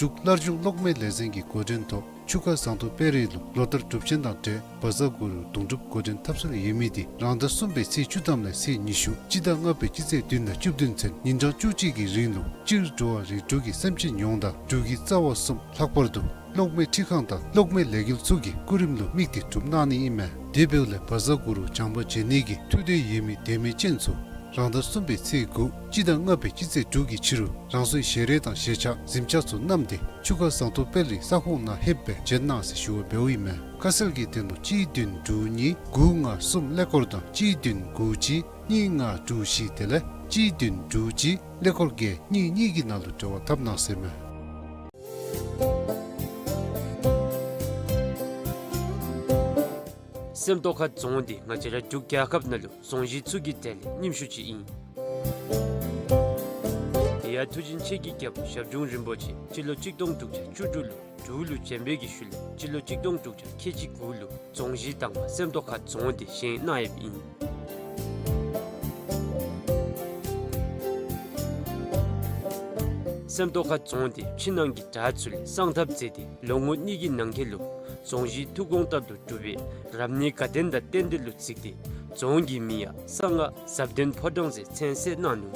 འབྲུག་སླར་འབྱུང་གློག་མེ་ལས་འཛིན་གྱི་འགོ་འདྲེན་ཐོག་ཆུ་ཁ་ཟངས་མདོག་དཔལ་རི་ལུ་ལོ་ལྟར་སྒྲུབ་ཆེན་དང་འབྲེལ་བཛྲ་གུ་རུ་གདུང་སྒྲུབ་འགོ་འདྲེན་འཐབ་སྲོལ་ཡོད་མི་དེ་རང་ཟླ་གསུམ་པའི་ཚེས་བཅུ་ཐམ་ལས་ཚེས་ཉི་ཤུ་སྤྱི་ཟླ་ལྔ་པའི་སྤྱི་ཚེས་བདུན་དང་བཅུ་བདུན་ཚུན་ཉིན་གྲངས་བཅུ་གཅིག་གི་རིང་ལུ་སྤྱིར་འགྲོ་བ་རིགས་དྲུག་གི་སེམས་ཅན་ཡོངས་དང་འབྲུག་གི་རྩ་བ་གསུམ་ལྷག་པར་དུ་གློག་མེ་འཕྲུལ་ཁང་དང་གློག་མེ་ལས་འགུལ་ཚུ་གི་སྐུ་རིམ་ལུ་དམིགས་ཏེ་སྒྲུབ་གནང་ནི་ཨིན་མས། དེ་འབདཝ་ལས་བཛྲ་གུ་རུ་བྱམས་པ་མཇལ་ནི་གི་ཐུགས་འདོད་ཡོད་མི་དད་མོས་ཅན་ཚུ་རང་ཟླ་གསུམ་པའི་ཚེས་དགུ་སྤྱི་ཟླ་ལྔ་པའི་སྤྱི་ཚེས་དྲུག་གི་ཕྱི་རུ་རང་སོའི་ཞལ་རས་དང་ཞལ་ཆས་གཟིམ་ཆས་ཚུ་བསྣམས་ཏེ་ཆུ་ཁ་ཟངས་མདོག་དཔལ་རིའི་ས་ཁོངས་ནང་ལྷོདཔ་སྦེ་བྱོན་གནང་ཟེར་ཞུ་བ་འབདཝ་ཨིན་མས། ཁ་གསལ་གྱི་དོན་ལུ་གཅིག་བདུན་དྲུག་གཉིས་དགུ་ལྔ་གསུམ་ཀླད་ཀོར་དང་གཅིག་བདུན་དགུ་གཅིག་གཉིས་ལྔ་དྲུག་བཞི་དེ་ལས་གཅིག་བདུན་དྲུག་གཅིག་ཀླད་ཀོར་བརྒྱད་གཉིས་གཉིས་ཀྱི་ནང་ལུ་འབྲེལ་བ་འཐབ་གནང་ཟེར་མས། སེམས་རྟོགས་ཁ་རྫོང་འདི་ང་བཅས་ར་འབྲུག་རྒྱལ་ཁབ་ནང་ལུ་རྫོང་གཞི་ཚུ་གི་གྲས་ལས་རྙིངམ་ཤོས་ཅིག་ཨིན། དེ་ཡང་མཐུ་ཆེན་ཆེ་གི་རྒྱལ་པོ་ཞབས་དྲུང་རིན་པོ་ཆེ་སྤྱི་ལོ་གཅིག་སྟོང་དྲུག་བརྒྱ་བཅུ་དྲུག་ལུ་འབྲུག་ལུ་བྱོན་པའི་གི་ཤུལ་ལས་སྤྱི་ལོ་གཅིག་སྟོང་དྲུག་བརྒྱ་ཁལ་གཅིག་དགུ་ལུ་རྫོང་གཞི་དང་པ་སེམས་རྟོགས་ཁ་རྫོང་འདི་བཞེངས་གནང་ཡོདཔ་ཨིན། སེམས་རྟོགས་ཁ་རྫོང་འདི་ཕྱི་ནང་གི་བྲག་ཚུ་ལས་བསང་ཐབ་མཛད་དེ་ལོ་ངོ་གཉིས་ཀྱི་ནང་འཁོད་ལུ་རྫོང་གཞི་ཐུགས་དགོངས་ལྟར་དུ་གྲུབ་པའི་རབ་གནས་དགའ་ལྡན་དང་རྟེན་འབྲེལ་ལུ་གཟིགས་ཏེ་རྫོང་གི་མིང་ཡང་གསང་སྔགས་ཟབ་ལྡན་ཕོ་བྲང་ཟེར་མཚན་གསོལ་གནང་ནུག།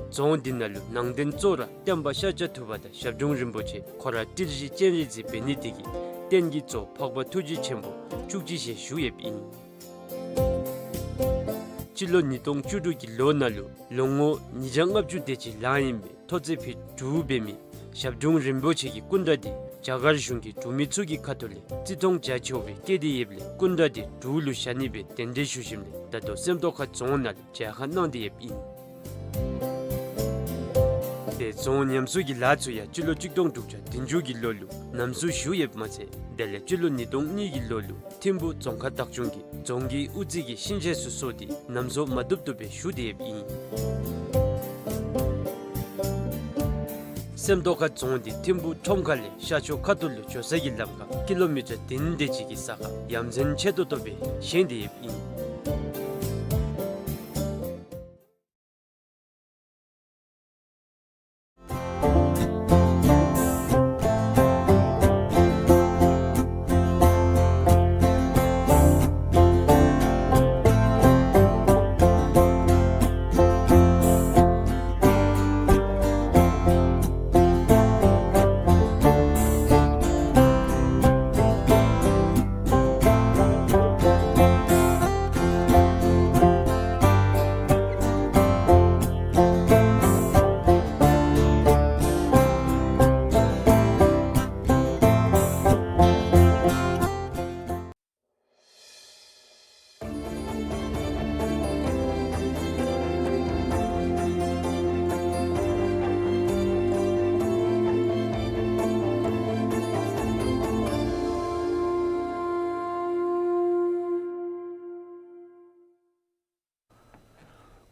རྫོང་འདི་ནང་ལུ་ནང་རྟེན་གཙོ་བོ་ར་སྟོན་པ་ཤཱཀྱ་ཐུབ་པ་དང་ཞབས་དྲུང་རིན་པོ་ཆེ་ཁོ་ར་ཏི་ལི་སྤྱན་རས་གཟིགས་འབད་ནི་དེ་གིས་རྟེན་གྱི་གཙོ་འཕགས་པ་ཐུགས་རྗེ་ཆེན་པོ་བཅུ་གཅིག་ཞལ་བཞུགས་ཡོདཔ་ཨིན། སྤྱི་ལོ་ཉིས་སྟོང་བཅུ་དྲུག་གི་ལོ་ནང་ལུ་ལོ་ངོ་ཉིས་བརྒྱ་ལྔ་བཅུ་དེ་ཅིག་ལང་ཡོད་པའི་ཐོག་ཚད་ཕུད་དྲུག་འབད་མི་ཞབས་དྲུང་རིན་པོ་ཆེ་གི་སྐུ་འདྲ་དེ་རྒྱ་གར་གཞུང་གིས་འབྲུག་མི་ཚུ་གི་ཁ་ཐུག་ལས་བརྩི་མཐོང་རྒྱ་ཆེ་བའི་བསྐྱེད་དེ་ཡོདཔ་ལས་སྐུ་འདྲ་དེ་འབྲུག་ལུ་བཞག་ནི་སྦེ་གདན་འདྲེན་ཞུ་ཞིནམ་ལས་ད་ལྟོ་སེམས་རྟོགས་ཁ་རྫོང་ནང་ལུ་མཇལ་ཁ་གནང་སྟེ་ཡོདཔ་ཨིན། དེ་རྫོང་ཉམས་གསོ་གི་ལཱ་ཚུ་ཡང་སྤྱི་ལོ་གཅིག་སྟོང་དྲུག་བརྒྱ་བདུན་ཅུ་གི་ལོ་ལུ་ཉམས་གསོ་ཞུ་ཡོདཔ་མ་ཚད་དེ་ལས་སྤྱི་ལོ་ཉིས་སྟོང་གཉིས་ཀྱི་ལོ་ལུ་ཐིམ་ཕུག་རྫོང་ཁག་བདག་སྐྱོང་གིས་རྫོང་གི་དབུ་རྩེ་གི་ཤིང་ཆས་ཚུ་བཟོ་སྟེ་ཉམས་གསོ་མ་བཏུབ་བཏུབ་སྦེ་ཞུ་སྟེ་ཡོདཔ་ཨིན། སེམས་རྟོགས་ཁ་རྫོང་འདི་ཐིམ་ཕུག་ཁྲོམ་ཁ་ལས་ཤར་ཕྱོགས་ཁ་ཐུག་ལུ་འགྱོ་ས་གི་ལམ་ཁར་ཀི་ལོ་མི་ཊར་བདུན་དེ་ཅིག་གི་ས་ཁར་ཡ་མཚན་ཆེ་ཏོག་ཏོ་སྦེ་བཞེངས་ཏེ་ཡོདཔ་ཨིན།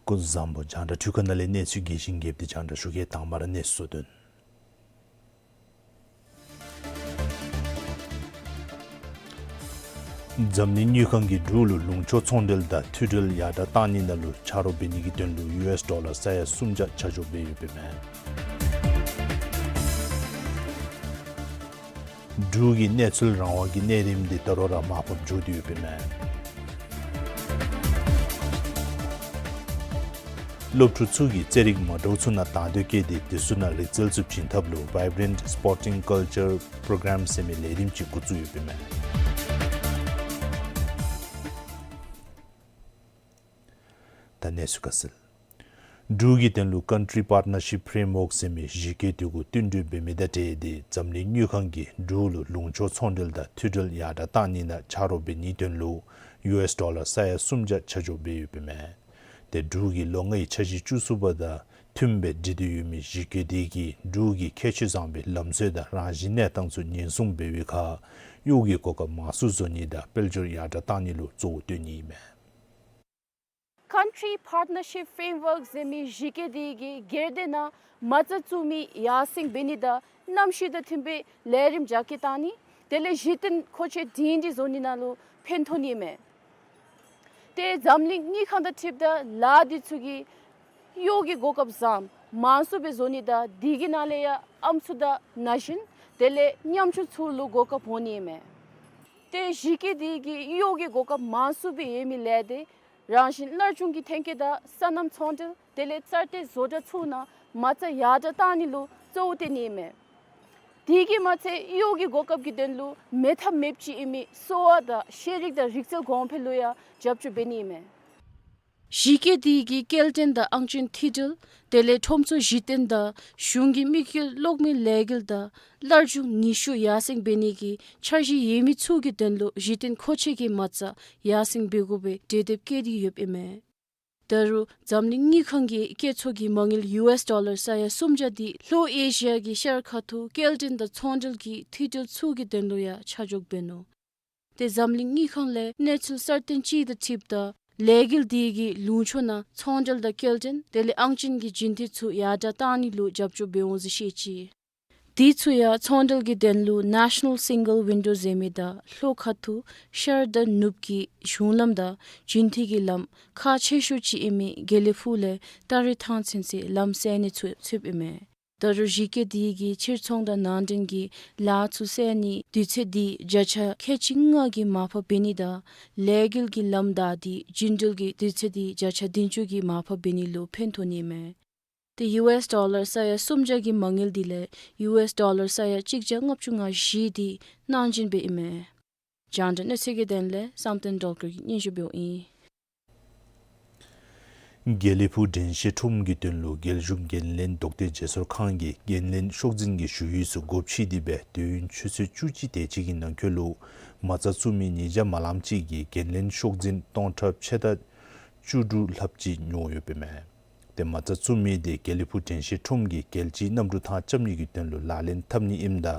སྐུ་གཟུགས་བཟང་པོ། རྒྱང་བསྒྲགས་འཕྲུལ་ཁང་ནང་ལས་གནས་ཚུལ་རྒྱས་ཤིང་རྒྱསཔ་དེ་རྒྱང་བསྒྲགས་ཞུ་གེ། དང་པ་ར་གནས་ཚུལ་དོན། འཛམ་གླིང་དངུལ་ཁང་གིས་འབྲུག་ལུ་ལུང་ཕྱོགས་ཚོང་འབྲེལ་དང་མཐུད་སྦྲེལ་ཡར་དྲགས་གཏང་ནི་ནང་ལུ་ཆ་རོགས་འབད་ནི་གི་དོན་ལུ་ཡུ་ཨེསི་ཌོ་ལར་ས་ཡ་སུམ་བརྒྱ་ཆ་འཇོག་འབད་ཡོདཔ་ཨིན་མས། འབྲུག་གི་གནས་ཚུལ་རང་དབང་གི་གནས་རིམ་དེ་ད་རུང་ར་མར་ཕབ་འགྱོ་དོ་ཡོདཔ་ཨིན་མས། སློབ་ཕྲུག་ཚུ་གིས་རྩེད་རིགས་མ་འདྲཝ་ཚུ་ནང་དང་འདོད་བསྐྱེད་དེ་དེ་ཚུ་ནང་རིག་རྩལ་ཚུ་བྱིན་ཐབས་ལུ་Vibrant Sporting Culture Program ཟེར་མི་ལས་རིམ་ཅིག་འགོ་བཙུགས་ཡོདཔ་ཨིན་མས། ད་གནས་ཚུལ་ཁ་གསལ། འབྲུག་གི་དོན་ལུ་Country Partnership Framework ཟེར་མི་གཞི་བཀོད་དེ་གུ་བསྟུན་གྲོས་འབད་མི་དང་འབྲེལ་ཏེ་འཛམ་གླིང་དངུལ་ཁང་གིས་འབྲུག་ལུ་ལུང་ཕྱོགས་ཚོང་འབྲེལ་དང་མཐུད་སྦྲེལ་ཡར་དྲགས་གཏང་ནི་ནང་ཆ་རོགས་འབད་ནིའི་དོན་ལུ་ཡུ་ཨེསི་ཌོ་ལར་ས་ཡ་སུམ་བརྒྱ་ཆ་འཇོག་འབད་ཡོདཔ་ཨིན་མས། ཏེ་འབྲུག་གི་ལོ་ལྔའི་འཆར་གཞི་བཅུ་གསུམ་པ་དང་མཐུནམ་སྦེ་སྒྲིག་སྟེ་ཡོད་མི་གཞི་བཀོད་དེ་གིས་འབྲུག་གི་ཁྱད་ཆོས་བཟང་པའི་ལམ་སྲོལ་དང་རང་བཞིན་གནས་སྟངས་ཚུ་ཉེན་སྲུང་འབད་བའི་ཁར་གཡོག་གི་གོ་སྐབས་མང་སུ་བཟོ་ནི་དང་དཔལ་འབྱོར་ཡར་དྲགས་གཏང་ནི་ལུ་གཙོ་བོ་བཏོན་ནི་ཨིན་མས། Country Partnership Framework ཟེར་མི་གཞི་བཀོད་དེ་གིས་སྒེར་སྡེ་ནང་མ་རྩ་བཙུགས་མི་ཡར་སེང་འབད་ནི་དང་གནམ་གཤིས་དང་མཐུནམ་སྦེ་ལས་རིམ་རྒྱ་སྐྱེད་གཏང་ནི་དེ་ལས་གཞི་རྟེན་མཁོ་ཆས་སྒྲིང་སྒྲི་བཟོ་ནི་ནང་ལུ་ཕན་ཐོགས་ནི་ཨིན་མས། ཏེ་འཛམ་གླིང་དངུལ་ཁང་དང་འཁྲིལཝ་ད་ལཱ་འདི་ཚུ་གིས་གཡོག་གི་གོ་སྐབས་བཟངམ་མང་སུ་སྦེ་བཟོ་ནི་དང་དེ་གི་ནང་ལས་ཡང་ཨམ་སྲུ་དང་ན་གཞོན་དེ་ལས་ཉམ་ཆུང་ཚུ་ལུ་གོ་སྐབས་འོང་ནི་ཨིན་མས། ཏེ་གཞི་བཀོད་དེ་གིས་གཡོག་གི་གོ་སྐབས་མང་སུ་སྦེ་ཡོད་མི་ལས་དེ་རང་བཞིན་སླར་འབྱུང་གི་ཐོན་སྐྱེད་དང་སོ་ནམ་ཚོང་འབྲེལ་དེ་ལས་གསར་གཏོད་བཟོ་གྲྭ་ཚུ་ནང་མ་རྩ་ཡར་དྲགས་གཏང་ནི་ལུ་གཙོ་བོ་བཏོན་ནི་ཨིན་མས། དེ་གིས་མ་ཚད་གཡོག་གི་གོ་སྐབས་ཀྱི་དོན་ལུ་མེད་ཐབས་མེདཔ་ཅིག་ཨིན་མི་གསོ་བ་དང་ཤེས་རིག་དང་རིག་རྩལ་གོང་འཕེལ་ལུ་ཡང་རྒྱབ་སྐྱོར་འབད་ནི་ཨིན་མས། གཞི་བཀོད་དེ་གིས་སྐྱེལ་འདྲེན་དང་ཨང་ཅན་མཐུད་སྦྲེལ་དེ་ལས་ཁྲོམ་ཚུ་གཞི་རྟེན་དང་གཞུང་གི་དམིགས་ཡུལ་གློག་མེ་ལས་འགུལ་དང་སླར་འབྱུང་ནུས་ཤུགས་ཡར་སེང་འབད་ནི་གི་འཆར་གཞི་ཡོད་མི་ཚུ་གི་དོན་ལུ་གཞི་རྟེན་མཁོ་ཆས་ཀྱི་མ་རྩ་ཡར་སེང་འབད་དགོ་པའི་གྲོས་འདེབས་བཀོད་དེ་ཡོདཔ་ཨིན་མས། ད་རུང་འཛམ་གླིང་དངུལ་ཁང་གི་བཀོད་ཚོགས་ཀྱི་མ་དངུལ་ཡུ་ཨེསི་ཌོ་ལར་ས་ཡ་སུམ་བརྒྱ་དེ་ལྷོ་ཨེ་ཤི་ཡ་གི་ཤར་ཁ་ཐུག་སྐྱེལ་འདྲེན་དང་ཚོང་འབྲེལ་གྱི་མཐུད་སྦྲེལ་ཚུ་གི་དོན་ལུ་ཡང་ཆ་འཇོག་འབད་ནུག། ཏེ་འཛམ་གླིང་དངུལ་ཁང་ལས་གནས་ཚུལ་གསར་བཏོན་ཅིག་དང་འཁྲིལཝ་ད་ལས་འགུལ་དེ་གིས་ལུང་ཕྱོགས་ནང་ཚོང་འབྲེལ་དང་སྐྱེལ་འདྲེན་དེ་ལས་ཨང་ཅན་གྱི་རྒྱུན་མཐུད་ཚུ་ཡར་དྲགས་གཏང་ནི་ལུ་རྒྱབ་སྐྱོར་འབད་འོང་ཟེར་བཤད་ཅི། དེ་ཚུ་ཡང་ཚོང་འབྲེལ་གྱི་དོན་ལུ་National Single Window ཟེར་མི་དང་ལྷོ་ཁ་ཐུག་ཤར་དང་ནུབ་ཀྱི་གཞུང་ལམ་དང་རྒྱུན་མཐུད་ཀྱི་ལམ་ཁག་ཆེ་ཤོས་ཅིག་ཨིན་མི་དགེ་ལེགས་ཕུག་ལས་སྟ་རེ་ཐང་ཚུན་ཚོད་ལམ་བསལ་ནི་ཚུ་ཚུདཔ་ཨིན་མས། ད་རུང་གཞི་བཀོད་དེ་གིས་ཕྱིར་ཚོང་དང་ནང་འདྲེན་གྱི་ལཱ་ཚུ་བསལ་ནི་དུས་ཚོད་དེ་བརྒྱ་ཆ་ཁལ་གཅིག་ལྔ་གིས་མར་ཕབ་འབད་ནི་དང་ལས་འགུལ་གྱི་ལམ་བདའ་སྟེ་རྒྱུན་འགྲུལ་གྱི་དུས་ཚོད་དེ་བརྒྱ་ཆ་བདུན་ཅུ་གིས་མར་ཕབ་འབད་ནི་ལུ་ཕན་ཐོགས་ནི་ཨིན་མས། ཏེ་ཡུ་ཨེསི་ཌོ་ལར་ས་ཡ་སུམ་བརྒྱ་གི་མ་དངུལ་དེ་ལས་ཡུ་ཨེསི་ཌོ་ལར་ས་ཡ་གཅིག་བརྒྱ་ལྔ་བཅུ་ང་བཞི་དེ་གནང་སྦྱིན་འབདཝ་ཨིན་མས། རྒྱང་བསྒྲགས་གནས་ཚུལ་གྱི་དོན་ལས་བསམ་གཏན་སྒྲོལ་དཀར་གྱིས་སྙན་ཞུ་འབདཝ་ཨིན། དགེ་ལེགས་ཕུག་དྲན་ཤེས་ཁྲོམ་གྱི་དོན་ལུ་རྒྱལ་གཞུང་འགན་ལེན་ལྡོག་སྟེ་བརྗེ་སོར་ཁང་གིས་འགན་ལེན་ཤོག་འཛིན་གྱི་ཞུ་ཡིག་ཚུ་སྒོ་ཕྱེ་སྟེ་སྦེ་དུས་ཡུན་ཆུ་ཚོད་བཅུ་གཅིག་དེ་ཅིག་གི་ནང་འཁོད་ལུ་མ་རྩ་བཙུགས་མི་ཉིས་བརྒྱ་མ་ལངམ་ཅིག་གིས་འགན་ལེན་ཤོག་འཛིན་སྟོང་ཕྲག་ཕྱེད་དང་བཅུ་དྲུག་ལྷགཔ་ཅིག་ཉོ་ཡོདཔ་ཨིན་མས། ཏེ་མ་རྩ་བཙུགས་མི་དེ་དགེ་ལེགས་ཕུག་དྲན་ཤེས་ཁྲོམ་གྱི་རྒྱལ་སྤྱིའི་གནམ་གྲུ་ཐང་རྐྱབ་ནི་གི་དོན་ལུ་ལག་ལེན་འཐབ་ནི་ཨིནམ་ད་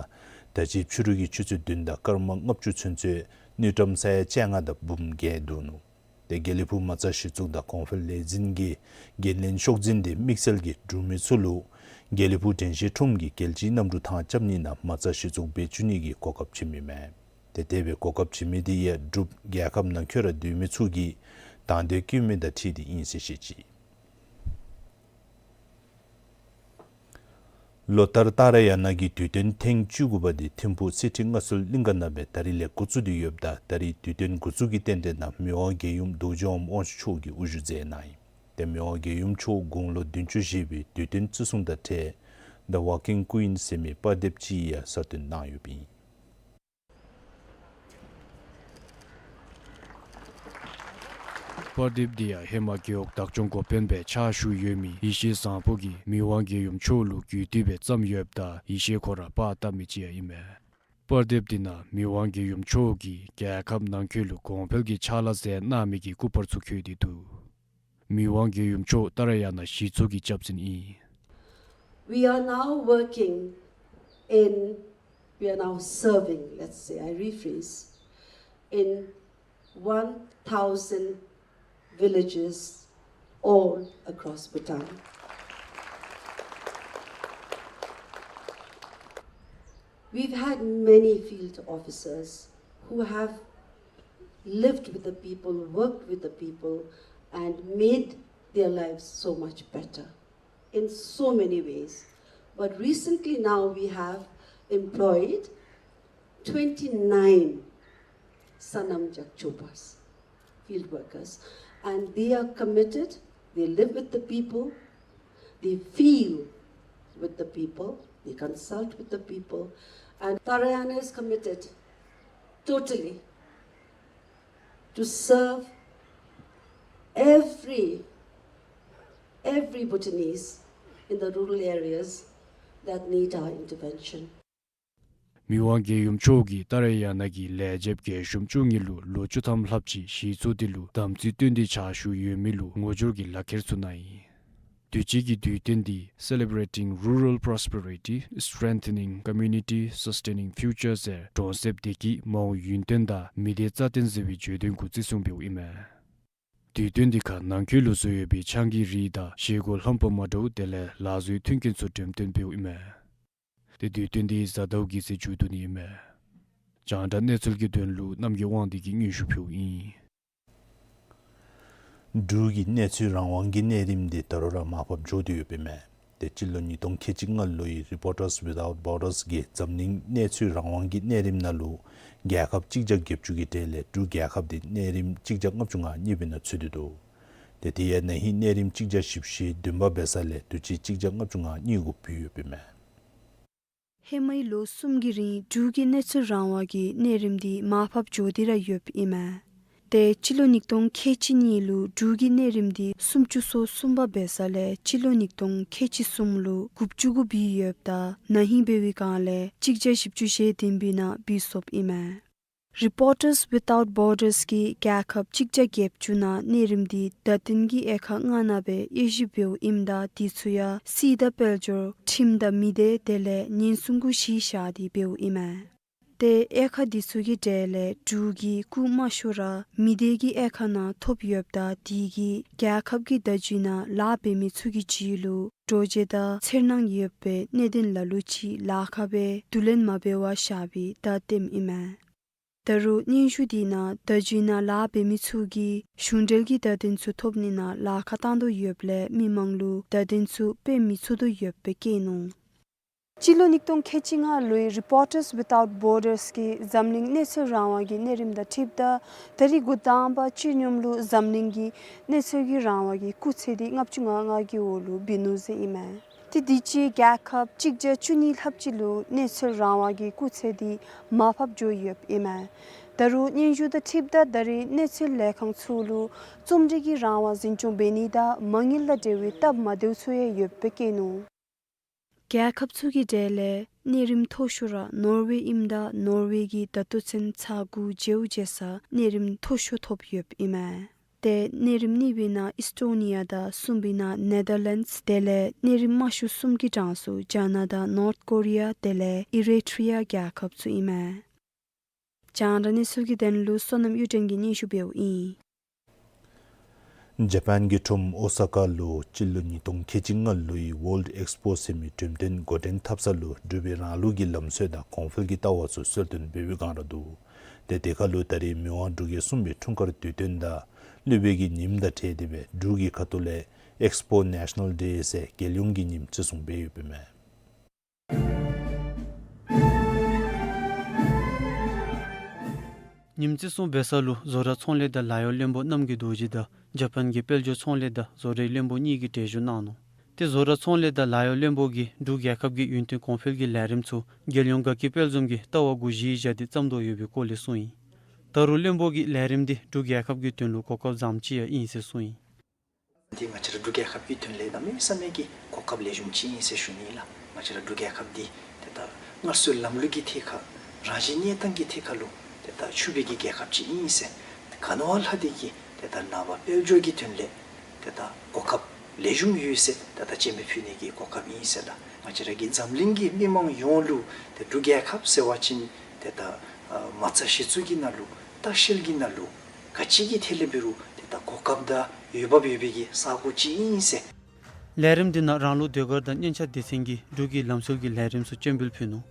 ད་ཅི་ཕྱི་རུ་གི་ཆུ་ཚོད་བདུན་དང་སྐར་མ་ལྔ་བཅུ་ཚུན་ཚོད་དངུལ་ཀྲམ་ས་ཡ་བཅོ་ལྔ་དང་འབུམ་བརྒྱད་བསྡུ་ནུག། ཏེ་དགེ་ལེགས་ཕུག་མ་རྩ་གཞི་བཙུགས་དང་གོང་འཕེལ་ལས་འཛིན་གྱིས་འགན་ལེན་ཤོག་འཛིན་དེ་དམིགས་བསལ་གྱི་འབྲུག་མི་ཚུ་ལུ་དགེ་ལེགས་ཕུག་དྲན་ཤེས་ཁྲོམ་གྱི་རྒྱལ་སྤྱིའི་གནམ་གྲུ་ཐང་རྐྱབ་ནི་ནང་མ་རྩ་གཞི་བཙུགས་འབད་བཅུག་ནི་གི་གོ་སྐབས་བྱིནམ་ཨིན་མས། ཏེ་དེ་སྦེ་གོ་སྐབས་བྱིན་མི་དེ་ཡང་འབྲུག་རྒྱལ་ཁབ་ནང་འཁོད་ར་སྡོད་མི་ཚུ་གིས་དང་འདོད་བསྐྱེད་མི་དང་འཁྲིལ་ཏེ་ཨིན་ཟེར་བཤད་ཅི། ལོ་ལྟར་ཏཱ་ར་ཡ་ན་གི་དུས་སྟོན་ཐེངས་བཅུ་དགུ་པ་དེ་ཐིམ་ཕུག་གསེར་ཁྲི་མངའ་གསོལ་གླིང་ག་ནང་སྦེ་ད་རིས་ལས་འགོ་བཙུགས་ཏེ་ཡོདཔ་ད་ད་རིས་དུས་སྟོན་འགོ་བཙུགས་ཀྱི་རྟེན་འབྲེལ་ནང་མི་དབང་རྒྱལ་ཡུམ་རྡོ་རྗེ་དབང་མོ་དབང་ཕྱུག་མཆོག་གིས་དབུ་བཞུགས་མཛད་གནང་ཡི། ཏེ་མི་དབང་རྒྱལ་ཡུམ་མཆོག་དགུང་ལོ་བདུན་ཅུ་བཞེས་པའི་དུས་སྟོན་བརྩི་སྲུང་དང་འབྲེལ་The Walking Queen ཟེར་མི་པར་དེབ་ཅིག་ཡང་གསར་བཏོན་གནང་ཡོདཔ་ཨིན། པར་དེབ་འདི་ཡང་ཧེ་མ་རྒེད་འོག་བདག་སྐྱོང་འགོ་དཔོན་སྦེ་ཕྱག་ཞུ་ཡོད་མི་ཡེ་ཤེས་བཟང་པོ་གིས་མི་དབང་རྒྱལ་ཡུམ་མཆོག་ལུ་གུས་བཏུད་སྦེ་བརྩམས་ཡོདཔ་ད་ཡེ་ཤེས་ཁོ་ར་པར་བཏབ་མི་ཅིག་ཡང་ཨིན་མས། པར་དེབ་འདི་ནང་མི་དབང་རྒྱལ་ཡུམ་མཆོག་གིས་རྒྱལ་ཁབ་ནང་འཁོད་ལུ་གོང་འཕེལ་གྱི་ཕྱག་ལཱ་མཛད་གནང་མི་གི་སྐུ་པར་ཚུ་བཀོད་དེ་འདུག། མི་དབང་རྒྱལ་ཡུམ་མཆོག་ཏཱ་ར་ཡ་ན་གཞི་བཙུགས་ཀྱི་སྐྱབས་འཛིན་ཨིན། We are now working in, we are now serving, let's say, I rephrase, in one thousand villages all across Bhutan. We've had many field officers who have lived with the people, worked with the people, and made their lives so much better in so many ways. But recently now we have employed twenty-nine Sonam Jakchopas, field workers, and they are committed, they live with the people, they feel with the people, they consult with the people, and Tarayana is committed totally to serve every, every Bhutanese in the rural areas that need our intervention. མི་དབང་རྒྱལ་ཡུམ་མཆོག་གིས་ཏཱ་ར་ཡ་ན་གི་ལས་བྱེདཔ་རྒྱས་ཤོས་བཅུ་གཉིས་ལུ་ལོ་བཅུ་ཐམ་ལྷགཔ་ཅིག་གཞི་བཙུགས་ཏེ་ལུ་དམ་ཚིག་བསྟུན་ཏེ་ཕྱག་ཞུ་ཡོད་མི་ལུ་ངོ་སྦྱོར་གྱི་ལག་ཁྱེར་ཚུ་གནང་ཡི། དུས་ཅི་གི་དུས་སྟོན་འདི་Celebrating Rural Prosperity, Strengthening Community, Sustaining Future ཟེར་གྲོང་གསེབ་བདེ་སྐྱིད་མ་འོངས་ཡུན་བརྟན་དང་མི་སྡེ་རྩ་བརྟན་ཟེར་བའི་བརྗོད་དོན་གུ་བརྩི་སྲུང་འབདཝ་ཨིན་མས། དུས་སྟོན་འདི་ཁར་ནང་འཁོད་ལུ་བཟོ་ཡོད་པའི་ཆང་གི་རིགས་དང་བཞེས་སྒོ་ལྷམ་པ་མ་འདྲཝ་དེ་ལས་ལག་བཟོའི་མཐུན་རྐྱེན་ཚུ་འགྲེམས་སྟོན་འབདཝ་ཨིན་མས། ཏེ་དུས་སྟོན་འདི་གཟའ་ཟླཝ་གི་ཚེ་མཇུག་བསྡུ་ནི་ཨིན་མས། རྒྱང་བསྒྲགས་གནས་ཚུལ་གྱི་དོན་ལུ་རྣམ་རྒྱལ་དབང་འདུས་ཀྱིས་སྙན་ཞུ་ཕུལཝ་ཨིན། འབྲུག་གི་གནས་ཚུལ་རང་དབང་གི་གནས་རིམ་འདི་ད་རུང་ར་མར་ཕབ་འགྱོ་སྟེ་ཡོདཔ་ཨིན་མས། ཏེ་སྤྱི་ལོ་ཉིས་སྟོང་ཁལ་གཅིག་ལྔ་ལོའི་Reporters Without Borders གིས་འཛམ་གླིང་གནས་ཚུལ་རང་དབང་གི་གནས་རིམ་ནང་ལུ་རྒྱལ་ཁབ་གཅིག་བརྒྱ་བརྒྱད་ཅུ་གི་གྲས་ལས་འབྲུག་རྒྱལ་ཁབ་འདི་གནས་རིམ་གཅིག་བརྒྱ་ལྔ་བཅུ་ང་གཉིས་པའི་ནང་ཚུད་དེ་འདུག། ཏེ་དེ་ཡང་ན་ཧིང་གནས་རིམ་གཅིག་བརྒྱ་བཞི་བཅུ་ཞེ་བདུན་པ་འབད་ས་ལས་དུས་ཅི་གཅིག་བརྒྱ་ལྔ་བཅུ་ང་གཉིས་གུ་བུད་ཡོདཔ་ཨིན་མས། ཧེ་མའི་ལོ་གསུམ་གྱི་རིང་འབྲུག་གི་གནས་ཚུལ་རང་དབང་གི་གནས་རིམ་འདི་མར་ཕབ་འགྱོ་སྟེ་ར་ཡོདཔ་ཨིན་མས། ཏེ་སྤྱི་ལོ་ཉིས་སྟོང་ཁལ་གཅིག་གཉིས་ལུ་འབྲུག་གི་གནས་རིམ་འདི་སུམ་ཅུ་སོ་གསུམ་པ་འབད་ས་ལས་སྤྱི་ལོ་ཉིས་སྟོང་ཁལ་གཅིག་གསུམ་ལུ་དགུ་བཅུ་གུ་བུད་ཡོདཔ་ད་ན་ཧིང་འབད་བའི་སྒང་ལས་གཅིག་བརྒྱ་བཞི་བཅུ་ཞེ་བདུན་པའི་ནང་བུད་སོཔ་ཨིན་མས། Reporters Without Borders གིས་རྒྱལ་ཁབ་གཅིག་བརྒྱ་བརྒྱད་ཅུ་ནང་གནས་རིམ་འདི་བརྡ་བསྟུན་གྱི་དབྱེ་ཁག་ལྔ་ནང་སྦེ་དབྱེ་ཞིབ་འབདཝ་ཨིནམ་ད་དེ་ཚུ་ཡང་སྲིད་དང་དཔལ་འབྱོར་ཁྲིམས་དང་མི་སྡེ་དེ་ལས་ཉེན་སྲུང་གུ་གཞི་བཞག་སྟེ་འབདཝ་ཨིན་མས། ཏེ་དབྱེ་ཁག་འདི་ཚུ་གི་གྲས་ལས་འབྲུག་གི་སྐུགས་མང་ཤོས་ར་མི་སྡེ་གི་དབྱེ་ཁག་ནང་ཐོབ་ཡོདཔ་ད་དེ་གིས་རྒྱལ་ཁབ་ཀྱི་བརྡ་བརྒྱུད་ནང་ལཱ་འབད་མི་ཚུ་གི་རྒྱུད་ལུ་འདྲོག་བྱེལ་དང་འཚེར་སྣང་ཡོད་པའི་གནད་དོན་ལ་ལུ་ཅིག་ལཱ་ཁག་སྦེ་བསྡུ་ལེན་མ་འབད་བར་བཞག་པའི་བརྡ་སྟོནམ་ཨིན་མས། ད་རུང་སྙན་ཞུ་འདི་ནང་བརྡ་བརྒྱུད་ནང་ལཱ་འབད་མི་ཚུ་གིས་གཞུང་འབྲེལ་གྱི་བརྡ་དོན་ཚུ་ཐོབ་ནི་ནང་ལཱ་ཁག་བཏང་དོ་ཡོདཔ་ལས་མི་མང་ལུ་བརྡ་དོན་ཚུ་སྤེལ་མི་ཚུགས་དོ་ཡོདཔ་སྦེ་བཀོད་ནུག། སྤྱི་ལོ་ཉིས་སྟོང་ཁལ་གཅིག་ལྔ་ལོའི་Reporters Without Borders གིས་འཛམ་གླིང་གནས་ཚུལ་རང་དབང་གི་གནས་རིམ་དང་འཁྲིལཝ་ད་ད་རིས་འགོ་དང་པ་སྤྱི་སྙོམས་ལུ་འཛམ་གླིང་གི་གནས་ཚུལ་གྱི་རང་དབང་གི་སྐུགས་ཚད་འདི་ལྔ་བཅུ་ང་ལྔ་གི་འོག་ལུ་འབད་ནུག་ཟེར་ཨིན་མས། ཏེ་དུས་ཅི་རྒྱལ་ཁབ་གཅིག་བརྒྱ་བཅུ་གཉིས་ལྷགཔ་ཅིག་ལུ་གནས་ཚུལ་རང་དབང་གི་སྐུགས་ཚད་འདི་མར་ཕབ་འགྱོ་ཡོདཔ་ཨིན་མས། ད་རུང་སྙན་ཞུ་དང་འཁྲིལཝ་ད་ད་རིས་གནས་ཚུལ་ལས་ཁང་ཚུ་ལུ་རྩོམ་སྒྲིག་གི་རང་དབང་འཛིན་སྐྱོང་འབད་ནི་དང་མ་དངུལ་དང་འབྲེལ་བའི་སྟབས་མ་བདེཝ་ཚུ་ཡང་ཡོདཔ་སྦེ་བཀོད་ནུག། རྒྱལ་ཁབ་ཚུ་གི་གྲས་ལས་གནས་རིམ་མཐོ་ཤོས་ར་ནོར་ཝེ་ཨིནམ་ད་ནོར་ཝེ་གིས་ད་ལྟོ་ཚུན་ཚར་དགུ་བརྗེཝ་བརྗེ་ས་གནས་རིམ་མཐོ་ཤོས་ཐོབ་ཡོདཔ་ཨིན་མས། ཏེ་གནས་རིམ་གཉིས་པའི་ནང་ཨིས་ཊོ་ནི་ཡ་དང་གསུམ་པའི་ནང་ནེ་དར་ལེནཌསི་དེ་ལས་གནས་རིམ་དམའ་ཤོས་གསུམ་གྱི་གྲངས་སུ་རྒྱ་ནག་དང་ནོརཐ་ཀོ་རི་ཡ་དེ་ལས་ཨི་རི་ཊྲི་ཡ་རྒྱལ་ཁབ་ཚུ་ཨིན་མས། རྒྱང་བསྒྲགས་གནས་ཚུལ་གྱི་དོན་ལུ་བསོད་ནམས་གཡུ་སྒྲོན་གྱིས་སྙན་ཞུ་འབདཝ་ཨིན། ཇ་པཱན་གྱི་ཁྲོམ་ཨོ་ས་ཀ་ལུ་སྤྱི་ལོ་ཉིས་སྟོང་ཁལ་གཅིག་ལྔ་ལོའི་World Expo ཟེར་མི་འགྲེམས་སྟོན་འགོ་འདྲེན་འཐབ་ས་ལུ་འབྲུག་པའི་རང་ལུགས་ཀྱི་ལམ་སྲོལ་དང་གོང་འཕེལ་གྱི་ལྟ་བ་ཚུ་གསལ་སྟོན་འབད་བའི་སྒང་ར་འདུག། ཏེ་དེ་ཁར་ལུ་ད་རིས་མི་དབང་འབྲུག་རྒྱལ་གསུམ་པའི་འཁྲུངས་སྐར་དུས་སྟོན་དང་སློབ་དཔོན་གྱི་ཉིནམ་དང་འབྲེལ་ཏེ་སྦེ་འབྲུག་གི་ཁ་ཐུག་ལས་Expo National Day ཟེར་རྒྱལ་ཡོངས་ཀྱི་ཉིནམ་བརྩི་སྲུང་འབད་ཡོདཔ་ཨིན་མས། ཉིནམ་བརྩི་སྲུང་འབད་ས་ལུ་བཟོ་གྲྭ་ཚོང་ལས་དང་ལཱ་གཡོག་བློན་པོ་རྣམ་རྒྱལ་རྡོ་རྗེ་དང་ཇ་པཱན་གྱི་དཔལ་འབྱོར་ཚོང་ལས་དང་བཟོ་གྲྭའི་བློན་པོ་གཉིས་ཀྱིས་གྲལ་བཞུགས་གནང་ནུག། ཏེ་བཟོ་གྲྭ་ཚོང་ལས་དང་ལཱ་གཡོག་བློན་པོ་གིས་འབྲུག་རྒྱལ་ཁབ་ཀྱི་ཡུན་བརྟན་གོང་འཕེལ་གྱི་ལས་རིམ་ཚུ་རྒྱལ་ཡོངས་དགའ་སྐྱིད་དཔལ་འཛོམས་ཀྱི་ལྟ་བ་གུ་གཞི་བཞག་སྟེ་བརྩམ་དོ་ཡོད་པའི་སྐོར་ལས་གསུངས་ཡི། ད་རུང་བློན་པོ་གིས་ལས་རིམ་འདི་འབྲུག་རྒྱལ་ཁབ་ཀྱི་དོན་ལུ་གོ་སྐབས་བཟངམ་ཅིག་ཡང་ཨིན་ཟེར་གསུངས་ཡི། འདི་ང་བཅས་ར་འབྲུག་རྒྱལ་ཁབ་ཀྱི་དོན་ལས་གནམ་མེད་ས་མེད་ཀྱི་གོ་སྐབས་ལེགས་ཤོམ་ཅིག་ཨིན་ཟེར་ཞུ་ནི་ལགས། ང་བཅས་ར་འབྲུག་རྒྱལ་ཁབ་འདི་ཏེ་ད་སྔར་སྲོལ་ལམ་ལུགས་ཀྱི་ཐད་ཁར་རང་བཞིན་གནས་སྟངས་ཀྱི་ཐད་ཁར་ལུ་ཏེ་ད་ཕྱུག་པའི་གི་རྒྱལ་ཁབ་ཅིག་ཨིན་ཟེར། ཏེ་ག་ནི་བ་ལྷག་སྟེ་གི་ཏེ་ད་ནངས་པ་དཔལ་འབྱོར་གྱི་དོན་ལས་ཏེ་ད་གོ་སྐབས་ལེགས་ཤོམ་ཡོད་ཟེར་ཏེ་ད་སྤྱན་འབུལ་ཕུལ་ནི་གི་གོ་སྐབས་ཨིན་ཟེར་ལགས། ང་བཅས་ར་གི་འཛམ་གླིང་གི་མི་མང་ཡོངས་ལུ་ཏེ་འབྲུག་རྒྱལ་ཁབ་ཟེར་བ་ཅིན་ཏེ་ད་མ་རྩ་གཞི་བཙུགས་ཀྱི་ནང་ལུ་ལྟ་བཤལ་གྱི་ནང་ལུ་ ག་ཅི་གི་ཐད་ལས་འབད་རུང་ཏེ་ད་གོ་སྐབས་དང་འོས་འབབ་ཡོད་པའི་གི་ས་གོ་ཅིག་ཨིན་ཟེར། ལས་རིམ་འདི་ནང་རང་ལུགས་ཟློས་གར་དང་སྙན་ཆ་སྡེ་ཚན་གྱིས་འབྲུག་གི་ལམ་སྲོལ་གྱི་ལས་རིམ་ཚུ་སྤྱན་འབུལ་ཕུལ་ནུག།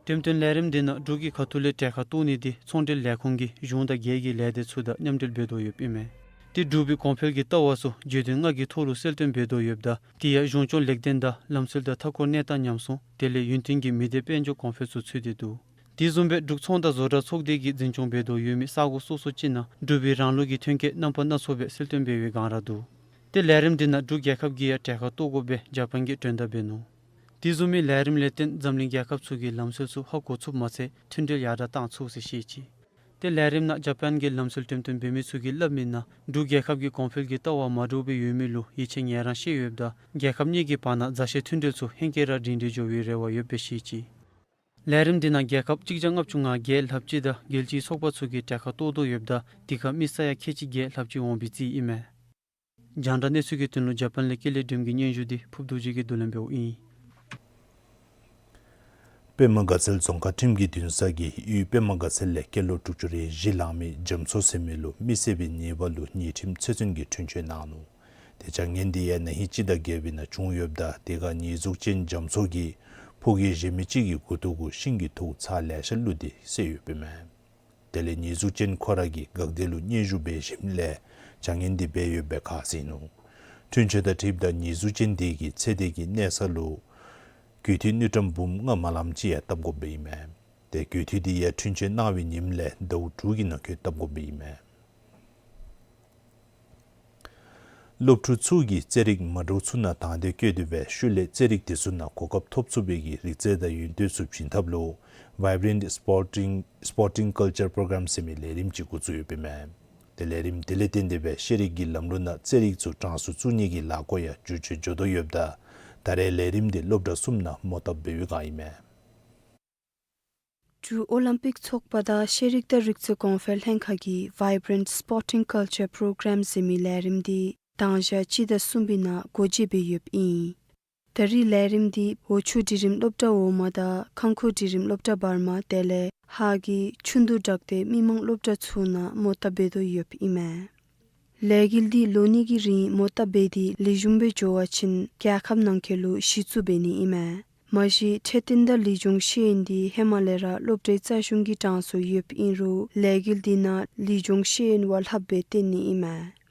འགྲེམས་སྟོན་ལས་རིམ་འདི་ནང་འབྲུག་གི་ཁ་ཐུག་ལས་གྲལ་ཁར་གཏོགས་ནི་འདི་ཚོང་འབྲེལ་ལས་ཁུངས་ཀྱིས་གཞུང་དང་སྒེར་གྱི་ལས་སྡེ་ཚུ་དང་མཉམ་འབྲེལ་འབད་དོ་ཡོདཔ་ཨིན་མས། ཏེ་འབྲུག་པའི་གོང་འཕེལ་གྱི་ལྟ་བ་ཚུ་བརྗོད་དོན་ལྔ་གི་ཐོག་ལུ་གསལ་སྟོན་འབད་དོ་ཡོདཔ་ད་དེ་ཡང་གཞུང་སྐྱོང་ལེགས་ལྡན་དང་ལམ་སྲོལ་དང་མཐའ་འཁོར་གནས་སྟངས་ཉམས་སྲུང་དེ་ལས་ཡུན་བརྟན་གྱི་མི་སྡེ་དཔལ་འབྱོར་གོང་འཕེལ་ཚུ་ཚུད་དེ་འདུག། དེ་བཟུམ་སྦེ་འབྲུག་ཚོང་དང་བཟོ་གྲྭ་ཚོགས་སྡེ་གིས་འཛིན་སྐྱོང་འབད་དོ་ཡོད་མི་ས་གོ་སོ་སོ་ཅིག་ནང་འབྲུག་པའི་རང་ལུགས་ཀྱི་ཐོན་སྐྱེད་རྣམ་པ་སྣ་ཚོགས་སྦེ་གསལ་སྟོན་འབད་བའི་སྒང་ར་འདུག། ཏེ་ལས་རིམ་འདི་ནང་འབྲུག་རྒྱལ་ཁབ་ཀྱིས་ཡང་གྲལ་ཁར་གཏོགས་དགོ་པའི་ཇ་པཱན་གྱིས་མགྲོན་བརྡ་འབད་ནུག། དེ་བཟུམ་མའི་ལས་རིམ་ལས་བརྟེན་འཛམ་གླིང་རྒྱལ་ཁབ་ཚུ་གིས་ལམ་སྲོལ་ཚུ་ཧ་གོ་ཚུགསཔ་མ་ཚད་མཐུན་སྒྲིལ་ཡར་དྲག་བཏང་ཚུགས་ཟེར་བཤད་ཅི། ཏེ་ལས་རིམ་ནང་ཇ་པཱན་གྱི་ལམ་སྲོལ་འགྲེམས་སྟོན་འབད་མི་ཚུ་གིས་སླབ་མི་ནང་འབྲུག་རྒྱལ་ཁབ་ཀྱི་གོང་འཕེལ་གྱི་ལྟ་བ་མ་འདྲཝ་སྦེ་ཡོད་མི་ལུ་ཡིད་ཆེས་ངལ་རངས་ཤེས་ཡོདཔ་ད་རྒྱལ་ཁབ་གཉིས་ཀྱི་བར་ན་མཛའ་བཤེས་མཐུན་སྒྲིལ་ཚུ་ཧེང་སྐལ་ར་སྒྲིང་སྒྲིང་འགྱོ་བའི་རེ་བ་ཡོདཔ་སྦེ་བཤད་ཅི། ལས་རིམ་འདི་ནང་རྒྱལ་ཁབ་གཅིག་བརྒྱ་ལྔ་བཅུ་ང་བརྒྱད་ལྷགཔ་ཅིག་དང་རྒྱལ་སྤྱིའི་ཚོགས་པ་ཚུ་གིས་གྲལ་ཁར་གཏོགས་དོ་ཡོདཔ་ད་དེ་ཁར་མི་ས་ཡ་ཁལ་གཅིག་བརྒྱད་ལྷགཔ་ཅིག་འོང་བའི་རྩིས་ཨིན་མས། རྒྱང་བསྒྲགས་གནས་ཚུལ་གྱི་དོན་ལུ་ཇ་པཱན་ལས་ཀེ་ལེ་སྒྲོལམ་གྱི་སྙན་ཞུ་འདི་ཕུབ་རྡོ་རྗེ་གིས་བསྡུ་ལེན་འབདཝ་ཨིན། པདྨ་དགའ་ཚལ་རྫོང་ཁག་ཁྲིམས་ཀྱི་འདུན་ས་གིས་ཡུལ་པདྨ་དགའ་ཚལ་ལས་སྐྱེས་ལོ་དྲུག་ཅུ་རེ་བཞི་ལང་མི་རྒྱ་མཚོ་ཟེར་མི་ལུ་མི་བསད་པའི་ཉེས་པ་ལུ་ཉེས་ཁྲིམས་ཆེད་བཙོན་གྱི་འཁྲུན་ཆོད་གནང་ནུག། ཏེ་བྱ་ངན་འདི་ཡང་ན་ཧིང་སྤྱི་ཟླ་བརྒྱད་པའི་ནང་བྱུང་ཡོདཔ་ད་དེ་ཁར་ཉེས་འཛུགས་ཅན་རྒྱ་མཚོ་གིས་ཕོ་སྐྱེས་གཞན་མི་གཅིག་གི་མགུ་ཏོ་གུ་ཤིང་གི་ཐོག་ཚར་ལེ་ཤ་བླུགས་ཏེ་བསད་ཡོདཔ་ཨིན་མས། དེ་ལས་ཉེས་འཛུགས་ཅན་ཁོ་ར་གིས་འགག་སྡེ་ལུ་སྙན་ཞུ་འབད་ཞིནམ་ལས་བྱ་ངན་འདི་འབད་ཡོདཔ་སྦེ་ཁ་བཟེད་ནུག། འཁྲུན་ཆོད་དང་འཁྲིལཝ་ད་ཉེས་འཛུགས་ཅན་དེ་གིས་ཚེ་འདས་ཀྱི་གནས་ས་ལུ་གུས་འདུད་དངུལ་ཀྲམ་འབུམ་ལྔ་མ་ལངམ་ཅིག་ཡང་བཏབ་དགོཔ་ཨིན་མས། ཏེ་གུས་འདུད་འདི་ཡང་འཁྲུན་ཆོད་གནང་བའི་ཉིནམ་ལས་ཟླཝ་དྲུག་གི་ནང་འཁོད་བཏབ་དགོཔ་ཨིན་མས། སློབ་ཕྲུག་ཚུ་གིས་རྩེད་རིགས་མ་འདྲཝ་ཚུ་ནང་དང་འདོད་བསྐྱེད་དེ་སྦེ་ཤུལ་ལས་རྩེད་རིགས་དེ་ཚུ་ནང་གོ་སྐབས་ཐོབ་ཚུགས་པའི་གི་རིག་རྩལ་དང་ཡོན་ཏན་ཚུ་བྱིན་ཐབས་ལུ་Vibrant Sporting Sporting Culture Program ཟེར་མི་ལས་རིམ་ཅིག་འགོ་བཙུགས་ཡོདཔ་ཨིན་མས། ཏེ་ལས་རིམ་དེ་ལས་བརྟེན་ཏེ་སྦེ་ཤེས་རིག་གི་ལམ་ལུགས་ནང་རྩེད་རིགས་ཚུ་གྲངས་སུ་བཙུགས་ནི་གི་ལཱ་འགོ་ཡང་འགྱུར་བཅོས་འགྱོ་དོ་ཡོདཔ་ད་ད་རེས་ལས་རིམ་འདི་སློབ་གྲྭ་གསུམ་ནང་མོ་བཏབ་འབད་བའི་སྒང་ཨིན་མས། འབྲུག་ཨོ་ལིམ་པིག་ཚོགས་པ་དང་ཤེས་རིག་དང་རིག་རྩལ་གོང་འཕེལ་ལྷན་ཁག་གིས་Vibrant Sporting Culture Program ཟེར་མི་ལས་རིམ་འདི་དང་ཞག་སྤྱི་ཟླ་གསུམ་པའི་ནང་སྒོ་འབྱེད་འབད་ཡོདཔ་ཨིན། ད་རེས་ལས་རིམ་འདི་འོག་ཆོས་འབྲིང་རིམ་སློབ་གྲྭ་འོག་མ་དང་ཁང་ཁུ་འབྲིང་རིམ་སློབ་གྲྭ་བར་མ་དེ་ལས་ཧཱ་གི་ཆུ་འདུ་བྲག་སྡེ་མི་མང་སློབ་གྲྭ་ཚུ་ནང་མོ་བཏབ་འབད་དོ་ཡོདཔ་ཨིན་མས། ལས་འགུལ་འདི་ལོ་གཉིས་ཀྱི་རིང་མོ་བཏབ་འབད་དེ་ལེགས་ཤོམ་སྦེ་འགྱོ་བ་ཅིན་རྒྱལ་ཁབ་ནང་འཁོད་ལུ་གཞི་བཙུགས་འབད་ནི་ཨིན་མས། མ་གཞི་འཕྲོད་བསྟེན་དང་ལུས་སྦྱོང་ཤེས་ཡོན་འདི་ཧེ་མ་ལས་ར་སློབ་གྲྭའི་རྩ་གཞུང་གི་གྲངས་སུ་ཡོདཔ་ཨིན་རུང་ལས་འགུལ་འདི་ནང་ལུས་སྦྱོང་ཤེས་ཡོན་བ་ལྷགཔ་སྦེ་བཏོན་ནི་ཨིན་མས།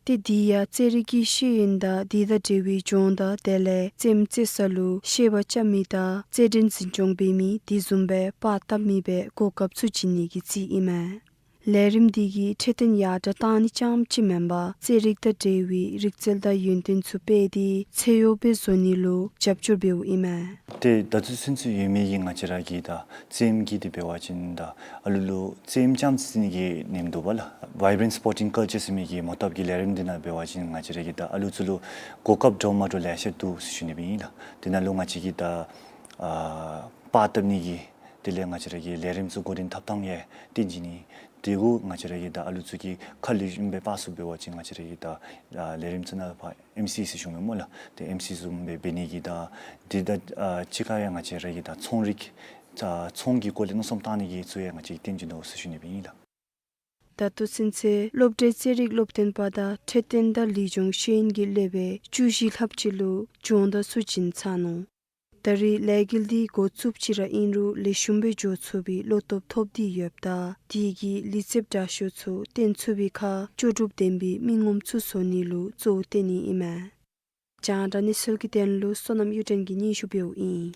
ཏེ་འདི་ཡང་རྩེད་རིགས་ཀྱི་ཤེས་ཡོན་དང་དེ་དང་འབྲེལ་བའི་སྦྱོང་བརྡར་དེ་ལས་རྩེདམོ་རྩེ་ས་ལུ་ཤེས་པ་རྐྱབ་མི་དང་རྩེད་འགྲན་འཛིན་སྐྱོང་འབད་མི་དེ་བཟུམ་སྦེ་པར་བཏབ་མི་སྦེ་གོ་སྐབས་ཚུ་བྱིན་ནི་གི་རྩིས་ཨིན་མས། ལས་རིམ་འདི་གིས་འཕྲོད་བསྟེན་ཡར་དྲག་གཏང་ནི་རྐྱངམ་ཅིག་མེན་པར་རྩེད་རིགས་དང་འབྲེལ་བའི་རིག་རྩལ་དང་ཡོན་ཏན་ཚུ་སྤེལ་ཏེ་ཚེ་ཡོད་པའི་བཟོ་ནི་ལུ་རྒྱབ་སྐྱོར་འབདཝ་ཨིན་མས། ཏེ་ད་ལྟོ་ཚུན་ཚོད་ཡོད་མི་གི་ང་བཅས་ར་གི་ད་རྩེདམོ་གི་འདི་འབད་བ་ཅིན་ད་ཨ་ལུ་ལུ་རྩེདམོ་རྐྱངམ་རྩེ་ནི་གི་ཉིནམ་འདུག་པ་ལགས། Vibrant Sporting Culture ཟེར་མི་གི་མོ་བཏབ་ཀྱི་ལས་རིམ་འདི་ནང་འབད་བ་ཅིན་ང་བཅས་ར་གི་ད་ཨ་ལུ་ཚུ་ལུ་གོ་སྐབས་འདྲཝ་མ་འདྲཝ་ལེ་ཤ་འདུག་ཟེར་ཞུ་ནི་སྦེ་ཨིན་ལགས། དེ་ནང་ལུ་ང་བཅས་ཀྱི་ད་ཨ་པར་བཏབ་ནི་གི་དེ་ལས་ང་བཅས་ར་གི་ལས་རིམ་ཚུ་འགོ་འདྲེན་འཐབ་ཐངས་ཡང་སྟོན་བྱིན་ནི། དེ་གུ་ང་བཅས་ར་གི་ད་ཨ་ལུ་ཚུ་གིས་ཁ་ལེགས་ཤོམ་སྦེ་པར་ཚུ་འབད་བ་ཅིན་ང་བཅས་ར་གི་ད་ཨ་ལས་རིམ་ཚུ་ནང་ཕར་ཨེམ་སི་ཟེར་ཞུ་མི་སྨོ་ལགས། ཏེ་ཨེམ་སི་བཟུམ་སྦེ་འབད་ནི་གི་ད་དེ་དང་ཨ་གཅིག་ཁར་ཡང་ང་བཅས་ར་གི་ད་ཚོང་རིགས་ཨ་ཚོང་གི་སྐོར་ལས་མནོ་བསམ་བཏང་ནི་གི་ཚུ་ཡང་ང་བཅས་ཀྱིས་སྟོན་བྱིན་དོ་ཟེར་ཞུ་ནི་སྦེ་ཨིན་ལགས། ད་ལྟོ་ཚུན་ཚོད་སློབ་གྲྭའི་རྩེད་རིགས་སློབ་སྟོན་པ་དང་འཕྲོད་བསྟེན་དང་ལུས་སྦྱོང་ཤེས་ཡོན་གྱི་སློབ་དཔོན་བཅུ་བཞི་ལྷགཔ་ཅིག་ལུ་སྦྱོང་བརྡར་ཚུ་བྱིན་ཚར་ནུག། ད་རེས་ལས་འགུལ་འདི་འགོ་བཙུགསཔ་ཅིག་ར་ཨིན་རུང་ལེགས་ཤོམ་སྦེ་འགྱོ་ཚུགས་པའི་བློ་སྟོབས་ཐོབ་སྟེ་ཡོདཔ་ད་དེ་གིས་ལུས་རྩལཔ་དྲག་ཤོས་ཚུ་བཏོན་ཚུགས་པའི་ཁར་ལྕོགས་གྲུབ་ལྡན་པའི་མི་ངོམ་ཚུ་བཟོ་ནི་ལུ་གཙོ་བོ་བཏོན་ནི་ཨིན་མས། རྒྱང་བསྒྲགས་གནས་ཚུལ་གྱི་དོན་ལུ་བསོད་ནམས་གཡུ་སྒྲོན་གྱིས་སྙན་ཞུ་འབདཝ་ཨིན།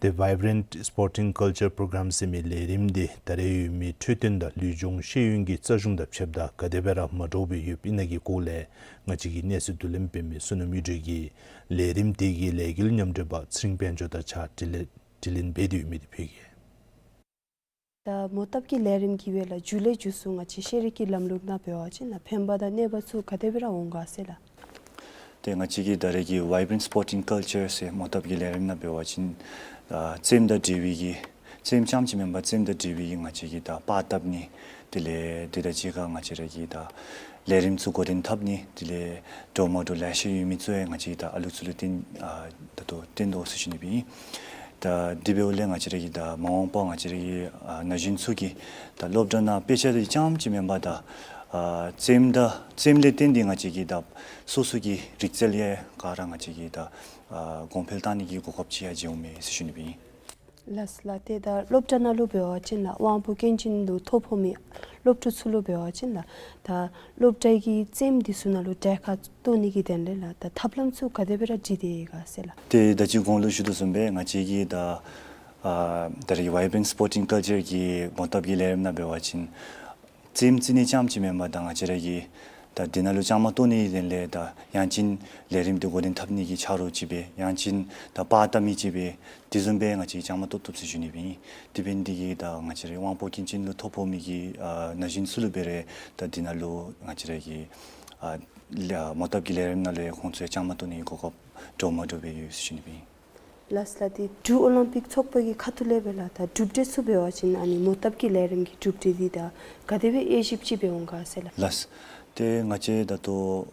ཏེ་Vibrant Sporting Culture Program ཟེར་མི་ལས་རིམ་འདི་ད་རེས་ཡོད་མི་འཕྲོད་བསྟེན་དང་ལུས་སྦྱོང་ཤེས་ཡོན་གྱི་རྩ་གཞུང་དང་ཕྱདཔ་ད་ག་དེ་སྦེ་ར་མ་འདྲཝ་སྦེ་ཡོདཔ་ཨིན་ན་གི་སྐོར་ལས་ང་བཅས་ཀྱི་གནས་ཚུལ་བསྡུ་ལེན་འབད་མི་བསོད་ནམས་གཡུ་སྒྲོན་གྱིས་ལས་རིམ་དེ་གི་ལས་འགུལ་མཉམ་འབྲེལ་པ་ཚེ་རིང་དཔལ་འབྱོར་དང་གཅིག་ཁར་དྲི་ལན་དྲི་ལན་འབད་དེ་ཡོད་མི་དེ་ཕུལ་གེ། ད་མོ་བཏབ་ཀྱི་ལས་རིམ་གྱི་དབང་ལས་མཇུག་ལས་མཇུག་སུ་ང་བཅས་ཤེས་རིག་གི་ལམ་ལུགས་ནང་འབད་བ་ཅིན་ཕན་པ་དང་གནོད་པ་ཚུ་ག་དེ་སྦེ་ར་འོང་ག་ཟེར་ལགས། ཏེ་ང་བཅས་ཀྱི་ད་རེས་ཀྱི་Vibrant Sporting Culture ཟེར་མོ་བཏབ་ཀྱི་ལས་རིམ་ནང་འབད་བ་ཅིན་ཨ་རྩེདམོ་དང་འབྲེལ་བའི་གི་རྩེདམོ་རྐྱངམ་ཅིག་མེན་པར་རྩེདམོ་དང་འབྲེལ་བའི་གི་ང་བཅས་ཀྱི་ད་པར་བཏབ་ནི་དེ་ལས་དེ་དང་གཅིག་ཁར་ང་བཅས་ར་གི་ད་ལས་རིམ་ཚུ་འགོ་འདྲེན་འཐབ་ནི་དེ་ལས་འདྲཝ་མ་འདྲཝ་ལེ་ཤ་ཡོད་མི་ཚུ་ཡང་ང་བཅས་ཀྱིས་ད་ཨ་ལུ་ཚུ་ལུ་སྟོན་ཨ་ད་ལྟོ་སྟོན་དོ་ཟེར་ཞུ་ནི་སྦེ་ཨིན། ད་དེ་འབདཝ་ལས་ང་བཅས་ར་གི་ད་མ་འོངས་པ་ང་བཅས་ར་གི་ཨ་ན་གཞོན་ཚུ་གིས་ད་སློབ་གྲྭ་ནང་དཔེ་ཆ་རྐྱངམ་ཅིག་མེན་པར་ད་ཨ་རྩེདམོ་དང་རྩེདམོ་ལས་བརྟེན་ཏེ་ང་བཅས་ཀྱིས་ད་སོ་སོ་གི་རིག་རྩལ་ཡང་ག་ར་ང་བཅས་ཀྱིས་ད་ཨ་གོང་འཕེལ་བཏང་ནི་གི་གོ་སྐབས་ཅིག་ཡང་བྱིན་འོང་མས་ཟེར་ཞུ་ནི་སྦེ་ཨིན། ལགས་ལགས། ཏེ་ད་སློབ་གྲྭ་ནང་ལུ་འབད་བ་ཅིན་ལགས་དབང་པོ་སྐྱོན་ཅན་ལུ་ཐོ་ཕོག་མི་སློབ་ཕྲུག་ཚུ་ལུ་འབད་བ་ཅིན་ལགས་ད་སློབ་གྲྭའི་གི་རྩེདམོ་འདི་ཚུ་ནང་ལུ་གྲལ་ཁར་གཏོགས་ནི་གི་དོན་ལས་ལགས་ད་ཐབས་ལམ་ཚུ་ག་དེ་སྦེ་ར་བྲིས་ཏེ་ཡོད་ག་ཟེར་ལགས། ཏེ་ད་ཅི་གོང་ལུ་ཞུ་དོ་བཟུམ་སྦེ་ང་བཅས་ཀྱིས་ད་ཨ་ད་རེས་ཀྱི་Vibrant Sporting Culture གི་མོ་བཏབ་ཀྱི་ལས་རིམ་ནང་འབད་བ་ཅིན་རྩེདམོ་རྩེ་ནི་རྐྱངམ་ཅིག་མེན་པར་ད་ང་བཅས་ར་གིས་ད་འདི་ནང་ལུ་བཅའ་མར་གཏོགས་ནི་གི་དོན་ལས་ད་ཡང་ཅིན་ལས་རིམ་འདི་འགོ་འདྲེན་འཐབ་ནི་གི་ཆ་རོགས་ཅིག་སྦེ་ཡང་ཅིན་ད་པར་བཏབ་མི་ཅིག་སྦེ་དེ་བཟུམ་སྦེ་ང་བཅས་ཀྱིས་བཅའ་མར་གཏོགས་གཏོགསཔ་ཟེར་ཞུ་ནི་སྦེ་ཨིན། དེ་འབད་ནི་འདི་གིས་ད་ང་བཅས་ར་དབང་པོ་སྐྱོན་ཅན་ལུ་ཐོ་ཕོག་མི་གི་ཨ་ན་གཞོན་ཚུ་ལུ་འབད་རུང་ད་འདི་ནང་ལུ་ང་བཅས་ར་གི་ཨ་ལ་མོ་བཏབ་ཀྱི་ལས་རིམ་ནང་ལུ་ཡང་ཁོང་ཚུ་ཡང་བཅའ་མར་གཏོགས་ནི་གི་གོ་སྐབས་འདྲཝ་མ་འདྲཝ་སྦེ་ཡོད་ཟེར་ཞུ་ནི་སྦེ་ཨིན། ལགས་ལགས། ཏེ་འབྲུག་ཨོ་ལིམ་པིག་ཚོགས་པ་གི་ཁ་ཐུག་ལས་སྦེ་ལགས་ད་གྲུབ་འབྲས་ཚུ་འབད་བ་ཅིན་ཨ་ནི་མོ་བཏབ་ཀྱི་ལས་རིམ་གྱི་གྲུབ་འབྲས་འདི་ད་ག་དེ་སྦེ་དབྱེ་ཞིབ་ཅིག་འབད་འོང་ག་ཟེར་ལགས། ལགས། ཏེ་ང་བཅས་ད་ལྟོ་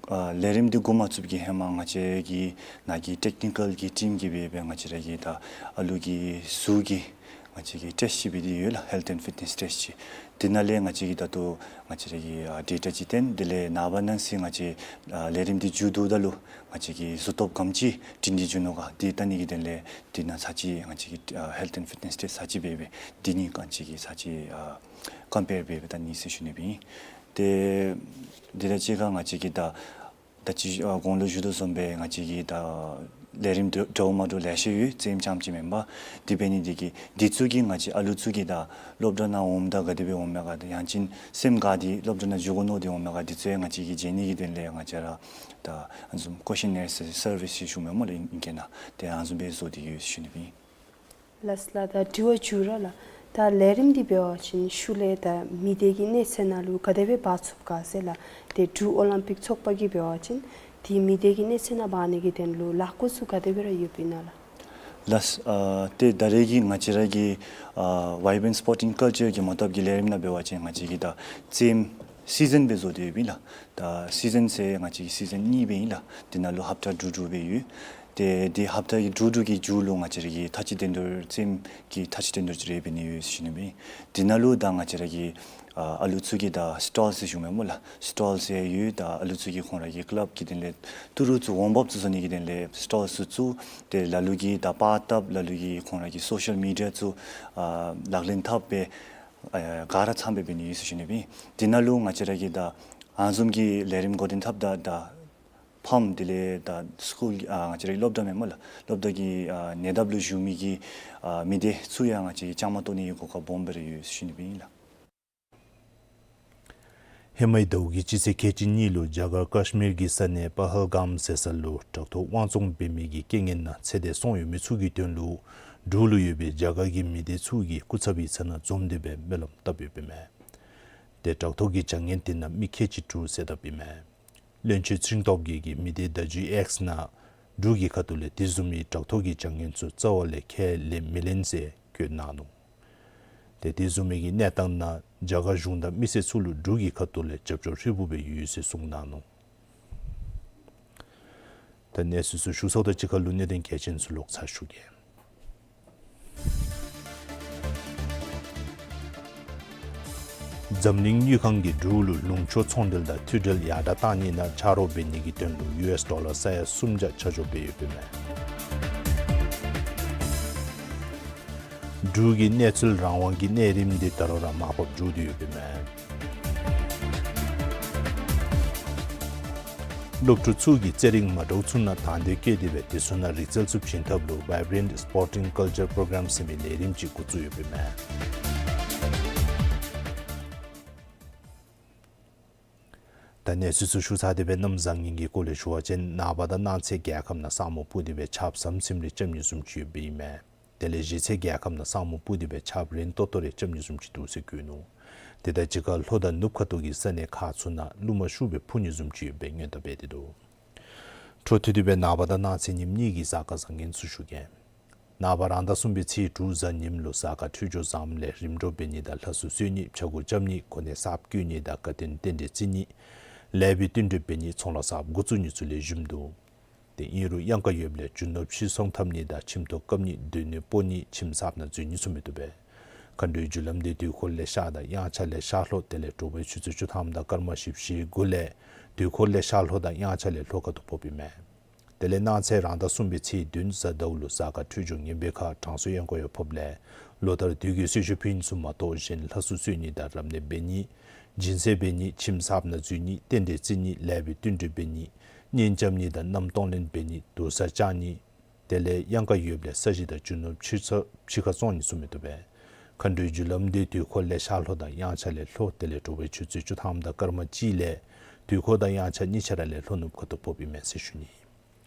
ཨ་ལས་རིམ་འདི་འགོ་མ་བཙུགས་ཀྱི་ཧེ་མ་ང་བཅས་ཀྱི་ནང་གི་ཊེཀ་ནི་ཀཱལ་གྱི་ཊིམ་གྱིས་འབད་སྦེ་ང་བཅས་ར་གི་ད་ཨ་ལུ་གི་གཟུགས་ཀྱི་ང་བཅས་ཀྱི་ཊེསཊ་ཅིག་འབད་དེ་ཡོད་ལགས། ཧེལཐ་ཨེནཌ་ཕིཊ་ནེསི་ཊེསཊ་ཅིག། དེ་ནང་ལས་ང་བཅས་ཀྱིས་ད་ལྟོ་ང་བཅས་ར་གི་ཨ་ཌེ་ཊ་ཅིག་བཏོན། དེ་ལས་ནངས་པ་གནངས་ཚེ་ང་བཅས་ཨ་ལས་རིམ་འདི་མཇུག་བསྡུཝ་ད་ལུ་ང་བཅས་ཀྱི་གཟུགས་སྟོབས་ག་དེམ་ཅིག་སྒྲིང་སྒྲི་འགྱོ་ནུག་ག་འདི་བལྟ་ནི་གི་དོན་ལས་འདི་ནང་ཚར་གཅིག་ང་བཅས་ཀྱིས་ཨ་ཧེལཐ་ཨེནཌ་ཕིཊ་ནེསི་ཊེསཊ་ཚར་གཅིག་འབད་སྦེ་འདི་གཉིས་ང་བཅས་ཀྱིས་ཚར་གཅིག་ཨ་ཀམ་པེར་འབད་སྦེ་བལྟ་ནི་ཟེར་ཞུ་ནི་སྦེ་ཨིན། ཏེ་འདི་དང་གཅིག་ཁར་ང་བཅས་ཀྱིས་ད་ད་ཅི་ཨ་གོང་ལུ་ཞུ་དོ་བཟུམ་སྦེ་ང་བཅས་ཀྱི་ད་ལས་རིམ་འདྲ་འདྲཝ་མ་འདྲཝ་ལེ་ཤ་ཡོད། རྩེདམོ་རྐྱངམ་ཅིག་མེན་པར། དེ་འབད་ནི་འདི་གིས་འདི་ཚུ་གིས་ང་བཅས་ཨ་ལུ་ཚུ་གིས་ད་སློབ་གྲྭ་ནང་འོངམ་ད་ག་དེ་སྦེ་འོངམ་མས་ག་ད་ཡང་ཅིན་སེམས་དགའ་སྟེ་སློབ་གྲྭ་ནང་འགྱོ་དགོ་མནོ་སྟེ་འོངམ་མས་ག་འདི་ཚུ་ཡང་ང་བཅས་ཀྱིས་མཇལ་ནི་གི་དོན་ལས་ང་བཅས་ར་ད་ཨ་ནི་བཟུམ་ཀོ་ཤེ་ནེར་སར་སར་ཝེ་ཟེར་ཞུཝ་མས་སྨོ་ལགས་ཨིང་སྐད་ནང་། ཏེ་ཨ་ནི་བཟུམ་སྦེ་བཟོ་སྟེ་ཡོད་ཟེར་ཞུ་ནི་སྦེ་ཨིན། ལགས་ལགས། ད་དྲི་བ་མཇུག་ར་ལགས། ད་ལས་རིམ་འདི་འབད་བ་ཅིན་ཤུལ་ལས་ད་མི་སྡེ་གི་གནས་ཚད་ནང་ལུ་ག་དེ་སྦེ་འབག་ཚུགས་ག་ཟེར་ལགས། ཏེ་འབྲུག་ཨོ་ལིམ་པིག་ཚོགས་པ་གིས་འབད་བ་ཅིན་ཏེ་མི་སྡེ་གི་གནས་ཚད་ནང་འབག་ནི་གི་དོན་ལུ་ལཱ་འགོ་ཚུ་ག་དེ་སྦེ་ར་ཡོདཔ་ཨིན་ན་ལགས། ལགས། ཨ་ཏེ་ད་རེས་ཀྱི་ང་བཅས་ར་གི་ཨ་Vibrant Sporting Culture གི་མོ་བཏབ་ཀྱི་ལས་རིམ་ནང་འབད་བ་ཅིན་ང་བཅས་ཀྱིས་ད་རྩེདམོ་སི་ཛན་སྦེ་བཟོ་སྟེ་ཡོདཔ་ཨིན་ལགས། ད་སི་ཛན་ཟེར་ང་བཅས་ཀྱི་སི་ཛན་གཉིས་སྦེ་ཨིན་ལགས། དེ་ནང་ལུ་ཧབ་ཏ་དྲུག་དྲུག་སྦེ་ཡོད། ཏེ་འདི་ཧབ་ཏ་གི་དྲུག་དྲུག་གི་མཇུག་ལུ་ང་བཅས་ར་གི་མཐའ་དཔྱད་དོན་དག་རྩེདམོ་གི་མཐའ་དཔྱད་དོན་དག་ཅིག་རེ་འབད་ནི་ཡོད་ཟེར་ཞུ་ནི་སྦེ་ཨིན། དེ་ནང་ལུ་ད་ང་བཅས་ར་གི་ཨ་ཨ་ལུ་ཚུ་གི་ད་སི་ཊོལ་ཟེར་ཞུཝ་མས་སྨོ་ལགས། སི་ཊོལ་ཟེར་ཡོད། ད་ཨ་ལུ་ཚུ་གིས་ཁོང་ར་གི་ཀི་ལབ་ཀྱི་དོན་ལས་ཏི་རུ་ཚུ་ཝོམ་ཨཔ་ཚུ་བཟོ་ནི་གི་དོན་ལས་སི་ཊོལ་ཚུ་བཙུགས། ཏེ་ལ་ལུ་གིས་ད་པར་བཏབ། ལ་ལུ་གིས་ཁོང་ར་གི་སོ་ཤལ་མི་ཌི་ཡ་ཚུ་ཨ་ལག་ལེན་འཐབ་སྦེ་ཨ་ག་ར་ཚངམ་སྦེ་འབད་ནི་ཡོད་ཟེར་ཞུ་ནི་སྦེ་ཨིན། དེ་ནང་ལུ་ང་བཅས་ར་གི་ད་ཨ་ནི་བཟུམ་གྱི་ལས་རིམ་འགོ་འདྲེན་འཐབ་ད་ད་ཕམ་དེ་ལས་ད་སི་ཀུལ་ཨ་ང་བཅས་ར་གི་སློབ་གྲྭ་མས་སྨོ་ལགས། སློབ་གྲྭ་གི་ཨ་ཉེ་འདབས་ལུ་བཞུགས་མི་གི་ཨ་མི་སྡེ་ཚུ་ཡང་ང་བཅས་ཀྱིས་བཅའ་མར་གཏོགས་ནི་གི་གོ་སྐབས་སྦོམ་སྦེ་ར་ཡོད་ཟེར་ཞུ་ནི་སྦེ་ཨིན་ལགས། ཧེ་མའི་ཟླཝ་གི་སྤྱི་ཚེས་ཁལ་གཅིག་གཉིས་ལུ་རྒྱ་གར་ཀཤ་མིར་གྱི་ས་གནས་པ་ཧལ་གམ་ཟེར་ས་ལུ་དྲག་ཐོག་དབང་བཙོང་འབད་མི་གི་རྐྱེན་ངན་ནང་ཚེ་འདས་སོང་ཡོད་མི་ཚུ་གི་དོན་ལུ་འབྲུག་ལུ་ཡོད་པའི་རྒྱ་གར་གྱི་མི་སྡེ་ཚུ་གིས་སྐུ་ཚབ་ཀྱི་ཚབ་ནང་འཛོམས་ཏེ་སྦེ་སྨོན་ལམ་བཏབ་ཡོདཔ་ཨིན་མས། ཏེ་དྲག་ཐོག་གི་བྱ་ངན་དེ་ནང་མི་ཁལ་གཅིག་དྲུག་བསད་དཔ་ཨིན་མས། བློན་ཆེན་ཚེ་རིང་སྟོབས་རྒྱས་ཀྱིས་མི་སྡེ་བརྡ་བརྒྱུད་ཨེགསི་ནང་འབྲུག་གི་ཁ་ཐུག་ལས་དེ་བཟུམ་མའི་དྲག་ཐོག་གི་བྱ་ངན་ཚུ་རྩ་བ་ལས་ཁས་ལེན་མི་ལེན་ཟེར་བཀོད་གནང་ནུག། ཏེ་དེ་བཟུམ་མའི་གི་གནས་སྟངས་ནང་རྒྱ་གར་གཞུང་དང་མི་སེར་ཚུ་ལུ་འབྲུག་གི་ཁ་ཐུག་ལས་རྒྱབ་སྐྱོར་ཧྲིལ་བུ་སྦེ་ཡོད་ཟེར་གསུངས་གནང་ནུག། ད་གནས་ཚུལ་ཚུ་ཞུ་ཚརཝ་དང་གཅིག་ཁར་ལུ་གནད་དོན་གལ་ཆེན་ཚུ་ལོག་ཚར་ཞུ་གེ། འཛམ་གླིང་དངུལ་ཁང་གིས་འབྲུག་ལུ་ལུང་ཕྱོགས་ཚོང་འབྲེལ་དང་མཐུད་འབྲེལ་ཡར་དྲག་གཏང་ནི་ནང་ཕྱག་རོགས་འབད་ནི་གི་དོན་ལུ་ཡུ་ཨེསི་ཌོ་ལར་ས་ཡ་སུམ་བརྒྱ་ཆ་འཇོག་འབད་ཡོདཔ་ཨིན་མས། འབྲུག་གི་གནས་ཚུལ་རང་དབང་གི་གནས་རིམ་འདི་ད་རུང་ར་མར་ཕབ་འགྱོ་དོ་ཡོདཔ་ཨིན་མས། སློབ་ཕྲུག་ཚུ་གིས་རྩེད་རིགས་མ་འདྲཝ་ཚུ་ནང་དང་འདོད་བསྐྱེད་དེ་སྦེ་དེ་ཚུ་ནང་རིག་རྩལ་ཚུ་བྱིན་ཐབས་ལུ་Vibrant Sporting Culture Program ཟེར་མི་ལས་རིམ་ཅིག་འགོ་བཙུགས་ཡོདཔ་ཨིན་མས། ད་གནས་ཚུལ་ཚུ་ཞུ་ཚར་ཏེ་སྦེ་གནམ་བཟང་ངན་གྱི་སྐོར་ལས་ཞུ་བ་ཅིན་ནངས་པ་དང་གནངས་ཚེ་རྒྱལ་ཁབ་ནང་ས་སྨུག་སྤུབས་ཏེ་སྦེ་ཆརཔ་ཟམ་ཟིམ་རེ་རྐྱབ་ནི་བཟུམ་ཅིག་ཡོདཔ་ཨིན་མས། དེ་ལས་གཞེས་ཚེ་རྒྱལ་ཁབ་ནང་ས་སྨུག་སྤུབས་ཏེ་སྦེ་ཆརཔ་རན་ཏོག་ཏོ་རེ་རྐྱབ་ནི་བཟུམ་ཅིག་འདུག་ཟེར་བཀོད་ནུག། དེ་དང་གཅིག་ཁར་ལྷོ་དང་ནུབ་ཁ་ཐུག་གི་ས་གནས་ཁག་ཚུ་ནང་རླུང་མ་ཤུགས་སྦེ་འཕུ་ནི་བཟུམ་ཅིག་ཡོད་པའི་སྔོན་བརྡ་འབད་དེ་འདུག། འཕྲོ་མཐུད་དེ་སྦེ་ནངས་པ་དང་གནངས་ཚེ་ཉིནམ་གཉིས་ཀྱི་གཟའ་སྐར་བཟང་ངན་ཚུ་ཞུ་གེ། ནངས་པ་རང་ཟླ་གསུམ་པའི་ཚེས་དྲུག་གཟའ་ཉིམ་ལུ་གཟའ་སྐར་འཕྲོད་སྦྱོར་བཟངམ་ལས་རིམ་གྲོ་འབད་ནི་དང་ལྷ་གསོལ་གསོལ་ནི་ཕྱྭ་འགུགས་རྐྱབ་ནི་གོ་གནས་གསརཔ་བསྐོ་ནི་དང་དགའ་སྟོན་རྟེན་འབྲེལ་བརྩི་ནི་ལེགས་པའི་བསྟུན་གྲོས་འབད་ནི་ཚོང་ལཱ་གསརཔ་འགོ་བཙུགས་ནི་ཚུ་ལེགས་ཤོམ་འདུག། ཏེ་ཨིན་རུང་གཡང་ཀ་ཡོདཔ་ལས་རྒྱུ་ནོར་ཕྱིར་ཚོང་འཐབ་ནི་དང་ཁྱིམ་ཐོག་བཀབ་ནི་སྡོད་གནས་སྤོ་ནི་ཁྱིམ་གསརཔ་ནང་འཛུལ་ནི་ཚུ་མི་བཏུབ་པས། མཁའ་འགྲོའི་རྒྱུ་ལམ་འདི་དུས་འཁོར་ལས་ཤར་དང་དབྱངས་འཆར་ལས་ཤར་ལྷོ་དེ་ལས་དྲོ་པའི་ཆུ་ཚོད་བཅུ་ཐམ་དང་སྐར་མ་བཞི་བཅུ་ཞེ་དགུ་ལས་དུས་འཁོར་ལས་ཤར་ལྷོ་དང་དབྱངས་འཆར་ལས་ལྷོ་ཁ་ཐུག་ཕོགཔ་ཨིན་མས། དེ་ལས་གནངས་ཚེ་རང་ཟླ་གསུམ་པའི་ཚེས་བདུན་གཟའ་ཟླཝ་ལུ་གཟའ་སྐར་འཕྲོད་སྦྱོར་ངན་པའི་ཁར་དྲང་སྲོང་གཡང་འགུགས་ཡང་ཕོགཔ་ལས་ལོ་ལྟར་དུས་ཀྱི་གསོལ་མཆོད་ཕུལ་ནི་ཚུ་མ་གཏོགས་གཞན་ལྷ་གསོལ་གསོལ་ནི་དང་རབ་གནས་འབད་ནི། སྦྱིན་སྲེག་འབད་ནི། ཁྱིམ་གསརཔ་ནང་འཛུལ་ནི། རྟེན་འབྲེལ་བརྩི་ནི། ལེགས་པའི་བསྟུན་གྲོས་འབད་ནི། གཉེན་རྐྱབ་ནི་དང་མནའམ་གཏོང་ལེན་འབད་ནི། དུར་ས་བཅག་ནི། དེ་ལས་གཡང་ཀ་ཡོདཔ་ལས་ས་གཞི་དང་རྒྱུ་ནོར་ཕྱིར་ཚོ་ཕྱི་ཁར་བཙོང་ནི་ཚུ་མི་བཏུབ་པས། མཁའ་འགྲོའི་རྒྱུ་ལམ་འདི་དུས་འཁོར་ལས་ཤར་ལྷོ་དང་དབྱངས་འཆར་ལས་ལྷོ་དེ་ལས་དྲོ་པའི་ཆུ་ཚོད་བཅུ་ཐམ་དང་སྐར་མ་གཅིག་ལས་དུས་འཁོར་དང་དབྱངས་འཆར་གཉིས་ཆ་ར་ལས་ལྷོ་ནུབ་ཁ་ཐུག་ཕོགཔ་ཨིན་མས་ཟེར་ཞུ་ནི།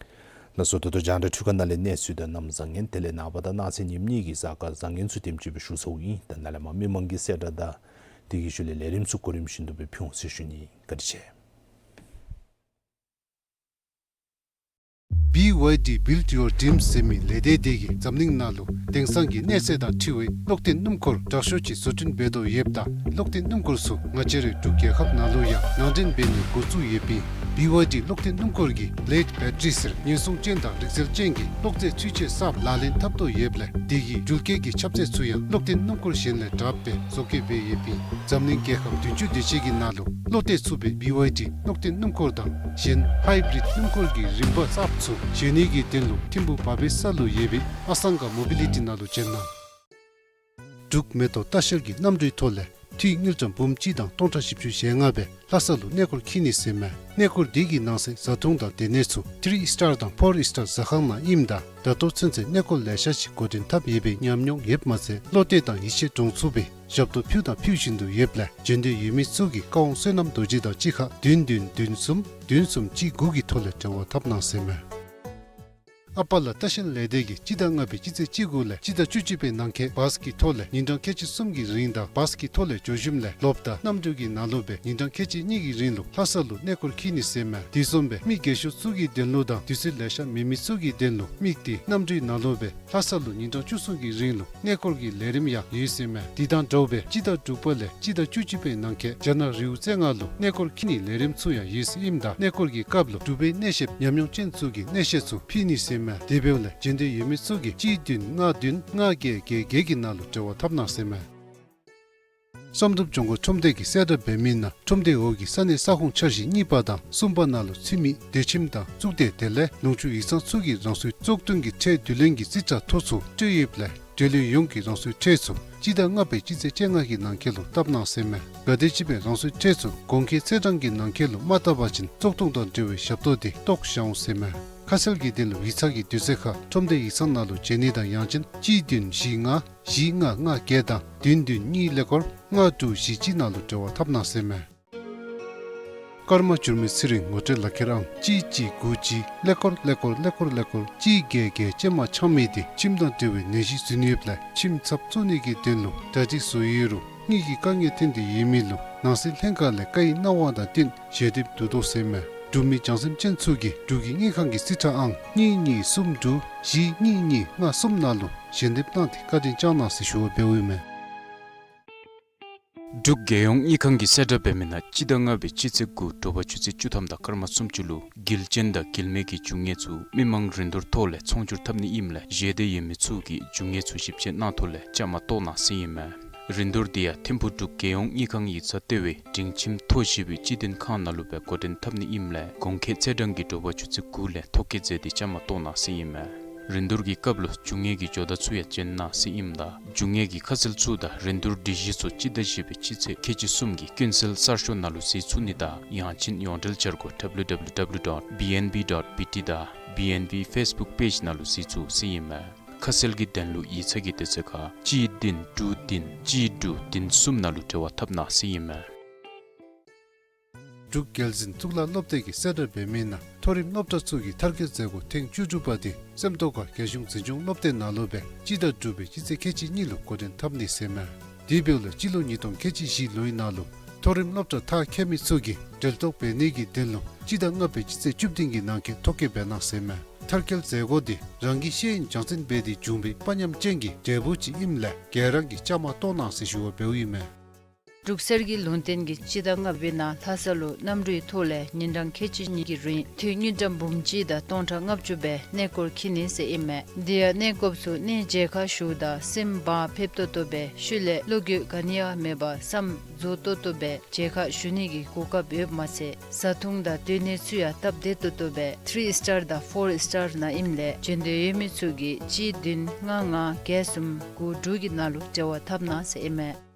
ལགས་སོ། ད་ལྟོ་རྒྱང་བསྒྲགས་འཕྲུལ་ཁང་ནང་ལས་གནས་ཚུལ་དང་གནམ་བཟང་ངན་དེ་ལས་ནངས་པ་དང་གནངས་ཚེ་ཉིནམ་གཉིས་ཀྱི་གཟའ་སྐར་བཟང་ངན་ཚུ་དེམ་ཅིག་སྦེ་ཞུ་ཚརཝ་ཨིན། ད་ནཱ་ལས་མར་མི་མང་གི་གསལ་བསྒྲགས་དང་དེ་གི་ཤུལ་ལས་ལས་རིམ་ཚུ་གོ་རིམ་བཞིན་དུ་སྦེ་ཕུལ་འོང་ཟེར་ཞུ་ནི། བཀའ་དྲིན་ཆེ། བི་ཝའི་ཌི་Build Your Dreams ཟེར་མི་ལས་སྡེ་དེ་གིས་འཛམ་གླིང་ནང་ལུ་དེང་སང་གི་གནས་ཚད་དང་འཁྲིལ་བའི་གློག་སྟེང་སྣུམ་འཁོར་དྲག་ཤོས་ཅིག་བཟོ་སྐྲུན་འབད་དོ་ཡོདཔ་ད་གློག་སྟེང་སྣུམ་འཁོར་ཚུ་ང་བཅས་རའི་འབྲུག་རྒྱལ་ཁབ་ནང་ལུ་ཡང་ནང་འདྲེན་འབད་ནི་འགོ་བཙུགས་ཡོདཔ་ཨིན། བི་ཝའི་ཌི་གློག་སྟེང་སྣུམ་འཁོར་གྱིས་བི་ལེཌ་བེ་ཊ་རི་ཟེར་ཉེན་སྲུང་ཅན་དང་རིག་རྩལ་ཅན་གྱི་གློག་རྫས་འཕྲུལ་ཆས་གསརཔ་ལག་ལེན་འཐབ་དོ་ཡོདཔ་ལས་དེ་གིས་འགྲུལ་སྐྱེལ་གྱི་ཁྱབ་ཚད་ཚུ་ཡང་གློག་སྟེང་སྣུམ་འཁོར་གཞན་ལས་དྲགཔ་སྦེ་བཟོ་བཀོད་འབད་ཡོདཔ་ཨིན། འཛམ་གླིང་རྒྱལ་ཁབ་བདུན་ཅུ་དེ་ཅིག་གི་ནང་ལུ་བློ་གཏད་ཚུགས་པའི་བི་ཝའི་ཌི་གློག་སྟེང་སྣུམ་འཁོར་དང་གཞན་ཧའི་བི་རིཌ་སྣུམ་འཁོར་གྱི་རིམ་པ་གསརཔ་ཚུ་བཞེངས་ནི་གི་དོན་ལུ་ཐིམ་ཕུ་བར་པའི་ས་ལུ་ཡོད་པའི་ཨ་སང་ག་མོ་བི་ལི་ཊི་ནང་ལུ་བྱོན་གནང་། འབྲུག་མེ་ཏོག་ལྟ་བཤལ་གྱི་གནམ་གྲུའི་ཐོག་ལས་འཐུས་དངུལ་ཀྲམ་འབུམ་གཅིག་དང་སྟོང་ཕྲག་བཞི་བཅུ་ཞེ་ལྔ་སྦེ་ལྷ་ས་ལུ་གནས་སྐོར་འཁྱིད་ནི་ཟེར་མས། གནས་སྐོར་འདི་གི་ནང་གསེས་བཟའ་འཐུང་དང་སྡོད་གནས་ཚུ་ཐི་རི་ཨིས་ཊར་དང་ཕོར་ཨིས་ཊར་ཟ་ཁང་ནང་ཨིནམ་ད་ད་ལྟོ་ཚུན་ཚོད་གནས་སྐོར་ལེ་ཤ་ཅིག་འགོ་འདྲེན་འཐབ་ཡོད་པའི་ཉམས་མྱོང་ཡོདཔ་མ་ཚད་བློ་གཏད་དང་ཡིད་ཆེས་འདྲོངས་ཚུགས་པའི་ཞབས་ཏོག་ཕུལ་དང་ཕུལ་བཞིན་དུ་ཡོདཔ་ལས་བྱོན་འདོད་ཡོད་མི་ཚུ་གིས་ཀ་ཝང་བསོད་ནམས་རྡོ་རྗེ་དང་གཅིག་ཁར་བདུན་བདུན་བདུན་གསུམ་བདུན་གསུམ་གཅིག་དགུ་གི་ཐོག་ལས་འབྲེལ་བ་འཐབ་གནང་ཟེར་མས། ཨ་པ་ལ་ལྟ་བཤལ་ལས་སྡེ་གིས་སྤྱི་ཟླ་ལྔ་པའི་སྤྱི་ཚེས་བཅུ་དགུ་ལས་སྤྱི་ཟླ་བཅུ་གཅིག་པའི་ནང་འཁོད་བཱས་ཀྱི་ཐོག་ལས་ཉིན་གྲངས་ཁལ་གཅིག་གསུམ་གྱི་རིང་དང་བཱས་ཀྱི་ཐོག་ལས་འགྱོ་ཞིནམ་ལས་ལོགཔ་ད་གནམ་གྲུ་གི་ནང་ལུ་སྦེ་ཉིན་གྲངས་ཁལ་གཅིག་གཉིས་ཀྱི་རིང་ལུ་ལྷ་ས་ལུ་གནས་སྐོར་འཁྱིད་ནི་ཟེར་མས། དེ་བཟུམ་སྦེ་མི་རྒས་ཤོས་ཚུ་གི་དོན་ལུ་དང་དུས་ཚོད་ལེ་ཤ་མེད་མི་ཚུ་གི་དོན་ལུ་དམིགས་ཏེ་གནམ་གྲུའི་ནང་ལུ་སྦེ་ལྷ་ས་ལུ་ཉིན་གྲངས་བཅུ་གསུམ་གྱི་རིང་ལུ་གནས་སྐོར་གྱི་ལས་རིམ་ཡང་ཡོད་ཟེར་མས། དེ་དང་འདྲཝ་སྦེ་སྤྱི་ཟླ་དྲུག་པ་ལས་སྤྱི་ཟླ་བཅུ་གཅིག་པའི་ནང་འཁོད་རྒྱ་ནག་རི་བོ་རྩེ་ལྔ་ལུ་གནས་སྐོར་འཁྱིད་ནིའི་ལས་རིམ་ཚུ་ཡང་ཡོད་ཟེར་ཨིནམ་ད་གནས་སྐོར་གྱི་སྐབས་ལུ་འབྲུག་པའི་གནས་བཤདཔ་ཉམས་མྱོང་ཅན་ཚུ་གིས་གནས་བཤད་ཚུ་ཕུལ་ནི་ཟེར་མས། དེ་འབདཝ་ལས་བྱོན་འདོད་ཡོད་མི་ཚུ་གིས་གཅིག་བདུན་ལྔ་བདུན་ལྔ་བརྒྱད་བརྒྱད་བརྒྱད་ཀྱི་ནང་ལུ་འབྲེལ་བ་འཐབ་གནང་ཟེར་མས། བསམ་གྲུབ་ལྗོངས་མཁར་ཁྲོམ་སྡེ་གིས་གསལ་བསྒྲགས་འབད་མི་ནང་ཁྲོམ་སྡེའི་འོག་གི་ས་གནས་ས་ཁོངས་འཆར་གཞི་གཉིས་པ་དང་གསུམ་པ་ནང་ལུ་ཚུད་མི་སྡོད་ཁྱིམ་དང་གཙུག་སྡེ་དེ་ལས་ལུང་ཕྱོགས་ཡིག་ཚང་ཚུ་གིས་རང་སོའི་བཙོག་འཐུ་གི་ཁྲལ་བསྡུ་ལེན་གྱི་རྩིས་ཁྲ་ཐོ་ཚུ་སྤྲོད་ཡོདཔ་ལས་འབྲེལ་ཡོད་ཡོངས་ཀྱིས་རང་སོའི་ཁྲལ་ཚུ་སྤྱི་ཟླ་ལྔ་པའི་སྤྱི་ཚེས་བཅོ་ལྔ་གི་ནང་འཁོད་ལུ་བཏབ་གནང་ཟེར་མས། གལ་ཏེ་ཅིག་སྦེ་རང་སོའི་ཁྲལ་ཚུ་གོང་འཁོད་ཚེས་གྲངས་ཀྱི་ནང་འཁོད་ལུ་མ་བཏབ་པ་ཅིན་བཙོག་འཐུ་དང་འབྲེལ་བའི་ཞབས་ཏོག་དེ་བཏོག་བཞག་འོང་ཟེར་མས། ཁ་གསལ་གྱི་དོན་ལུ་ཡིག་ཚང་གི་དུས་ཚོད་ཁར་ཁྲོམ་སྡེ་ཡིག་ཚང་ནང་ལུ་བྱོན་ནི་དང་ཡང་ཅིན་གཅིག་བདུན་བཞི་ལྔ་བཞི་ལྔ་ལྔ་བརྒྱད་དང་བདུན་བདུན་གཉིས་ཀླད་ཀོར་ལྔ་དྲུག་བཞི་གཅིག་ནང་ལུ་འབྲེལ་བ་འཐབ་གནང་ཟེར་མས། ཀརྨ་འགྱུར་མེད་ཚེ་རིང་ངོ་སྤྲོད་ལག་ཁྱེར་ཨང་གཅིག་གཅིག་དགུ་གཅིག་ཀླད་ཀོར་ཀླད་ཀོར་ཀླད་ཀོར་ཀླད་ཀོར་གཅིག་བརྒྱད་བརྒྱད་ཅན་མ་ཆག་མེད་དེ་ཁྱིམ་དང་འབྲེལ་བའི་ནད་གཞི་འཛིན་ཡོདཔ་ལས་ཁྱིམ་ཚབ་བཙུགས་ནི་གི་དོན་ལུ་གྲ་སྒྲིག་བཟོ་ཡོད་རུང་དངུལ་གྱི་དཀའ་ངལ་ཐོན་ཏེ་ཡོད་མི་ལུ་ནང་སྲིད་ལྷན་ཁག་ལས་བཀའ་ཡི་གནང་བ་དང་བསྟུན་ཞལ་འདེབས་བསྡུ་དོ་ཟེར་མས། འབྲུག་མི་བྱང་སེམས་ཅན་ཚུ་གིས་འབྲུག་གི་དངུལ་ཁང་གི་རྩིས་ཁྲ་ཨང་གཉིས་གཉིས་གསུམ་དྲུག་བཞི་གཉིས་གཉིས་ལྔ་གསུམ་ནང་ལུ་ཞལ་འདེབས་གནང་སྟེ་བཀའ་དྲིན་བསྐྱང་གནང་ཟེར་ཞུ་བ་འབདཝ་ཨིན་མས། འབྲུག་རྒྱལ་ཡོངས་དངུལ་ཁང་གིས་གསལ་བསྒྲགས་འབད་མི་ནང་སྤྱི་ཟླ་ལྔ་པའི་སྤྱི་ཚེས་དགུ་དྲོ་པ་ཆུ་ཚོད་བཅུ་ཐམ་དང་སྐར་མ་སུམ་ཅུ་ལུ་དཀྱིལ་ཅན་དང་དཀྱིལ་མའི་གི་རྒྱུ་དངོས་ཚུ་མི་མང་རིན་བསྡུར་ཐོག་ལས་ཚོང་སྒྱུར་འཐབ་ནི་ཨིནམ་ལས་བཞེས་འདོད་ཡོད་མི་ཚུ་གིས་རྒྱུ་དངོས་ཚུ་ཞིབ་དཔྱད་གནང་ཐོག་ལས་བཅའ་མར་གཏོགས་གནང་ཟེར་ཨིན་མས། རིན་བསྡུར་འདི་ཡང་ཐིམ་ཕུག་འབྲུག་རྒྱལ་ཡོངས་དངུལ་ཁང་ཡིག་ཚང་ལྟེ་བའི་སྒྲིང་ཁྱིམ་མཐོ་ཞེས་པའི་སྤྱི་བདེ་ཁང་ནང་ལུ་སྦེ་འགོ་འདྲེན་འཐབ་ནི་ཨིནམ་ལས་གོང་འཁོད་ཚེས་གྲངས་ཀྱི་དྲོ་པ་ཆུ་ཚོད་དགུ་ལས་ཐོ་བཀོད་མཛད་དེ་བཅའ་མར་གཏོགས་གནང་ཟེར་ཨིན་མས། རིན་བསྡུར་གྱི་སྐབས་ལུ་རྒྱུ་དངོས་ཀྱི་ཇོ་བདག་ཚུ་ཡང་བྱོན་གནང་ཟེར་ཨིནམ་ད་རྒྱུ་དངོས་ཀྱི་ཁ་གསལ་ཚུ་དང་རིན་བསྡུར་སྒྲིག་གཞི་ཚུ་སྤྱི་ཟླ་བཞི་པའི་སྤྱི་ཚེས་ཁལ་གཅིག་གསུམ་གྱི་ཀུན་གསལ་གསར་ཤོག་ནང་ལུ་གཟིགས་ཚུགས་ནི་དང་ཡང་ཅིན་ཡོངས་འབྲེལ་འཆར་སྒོ་W W W dot B N B dot B T དང་B N B Facebook page ནང་ལུ་གཟིགས་ཚུགས་ཟེར་ཨིན་མས། ཁ་གསལ་གྱི་དོན་ལུ་ཡིག་ཚང་གི་དུས་ཚོད་ཁར་གཅིག་བདུན་དྲུག་བདུན་གཅིག་དྲུག་བདུན་གསུམ་ནང་ལུ་འབྲེལ་བ་འཐབ་གནང་ཟེར་ཨིན་མས། འབྲུག་རྒྱལ་འཛིན་གཙུག་ལག་སློབ་སྡེ་གིས་གསལ་བསྒྲགས་འབད་མི་ནང་མཐོ་རིམ་སློབ་གྲྭ་ཚུ་གི་མཐར་འཁྱོལ་མཛད་སྒོ་ཐེངས་བཅུ་དྲུག་པ་དེ་སེམས་རྟོགས་ཁ་རྒྱ་གཞུང་འཛིན་སྐྱོང་སློབ་སྡེ་ནང་ལུ་སྦེ་སྤྱི་ཟླ་དྲུག་པའི་སྤྱི་ཚེས་ཁལ་གཅིག་གཉིས་ལུ་འགོ་འདྲེན་འཐབ་ནི་ཟེར་མས། དེ་འབདཝ་ལས་སྤྱི་ལོ་ཉིས་སྟོང་ཁལ་གཅིག་བཞི་ལོའི་ནང་ལུ་མཐོ་རིམ་སློབ་གྲྭ་མཐར་འཁྱོལ་མི་ཚུ་གིས་འབྲེལ་གཏོགས་འབད་ནི་གི་དོན་ལུ་སྤྱི་ཟླ་ལྔ་པའི་སྤྱི་ཚེས་བཅུ་བདུན་གྱི་ནང་འཁོད་ཐོ་བཀོད་འབད་གནང་ཟེར་མས། མཐར་འཁྱོལ་མཛད་སྒོ་དེ་རང་གི་ཤེས་ཡོན་སྦྱང་ཚན་འབད་དེ་བྱུང་བའི་དཔའ་ཉམས་ཅན་གྱི་འབྲས་བུ་ཅིག་ཨིནམ་ལས་ག་ར་གིས་བཅའ་མར་གཏོགས་གནང་ཟེར་ཞུ་བ་འབདཝ་ཨིན་མས། འབྲུག་གསེར་གྱི་ལུང་བསྟན་གྱིས་སྤྱི་ཟླ་ལྔ་པའི་ནང་ལྷ་ས་ལུ་གནམ་གྲུའི་ཐོག་ལས་ཉིན་གྲངས་ཁལ་གཅིག་གཉིས་ཀྱི་རིང་དུས་དངུལ་ཀྲམ་འབུམ་གཅིག་དང་སྟོང་ཕྲག་ལྔ་བཅུ་སྦེ་གནས་སྐོར་འཁྱིད་ནི་ཟེར་ཨིན་མས། དེ་ཡང་གནས་སྐབས་སུ་གནས་མཇལ་ཁ་ཞུཝ་ད་སེམས་བག་ཕེབས་ཏོག་ཏོ་སྦེ་ཤུལ་ལས་བློ་འགྱོད་ག་ནི་ཡང་མེད་པར་བསམ་རྫོགས་ཏོག་ཏོ་སྦེ་མཇལ་ཁ་ཞུ་ནི་གི་གོ་སྐབས་ཡོདཔ་མ་ཚད་བཟའ་འཐུང་དང་སྡོད་གནས་ཚུ་ཡང་སྟབས་བདེ་ཏོག་ཏོ་སྦེ་ཐི་རི་སི་ཊར་དང་ཕོར་སི་ཊར་ནང་ཨིནམ་ལས་བྱོན་འདོད་ཡོད་མི་ཚུ་གིས་གཅིག་བདུན་ལྔ་ལྔ་བརྒྱད་གསུམ་དགུ་དྲུག་གི་ནང་ལུ་འབྲེལ་བ་འཐབ་གནང་ཟེར་ཨིན་མས།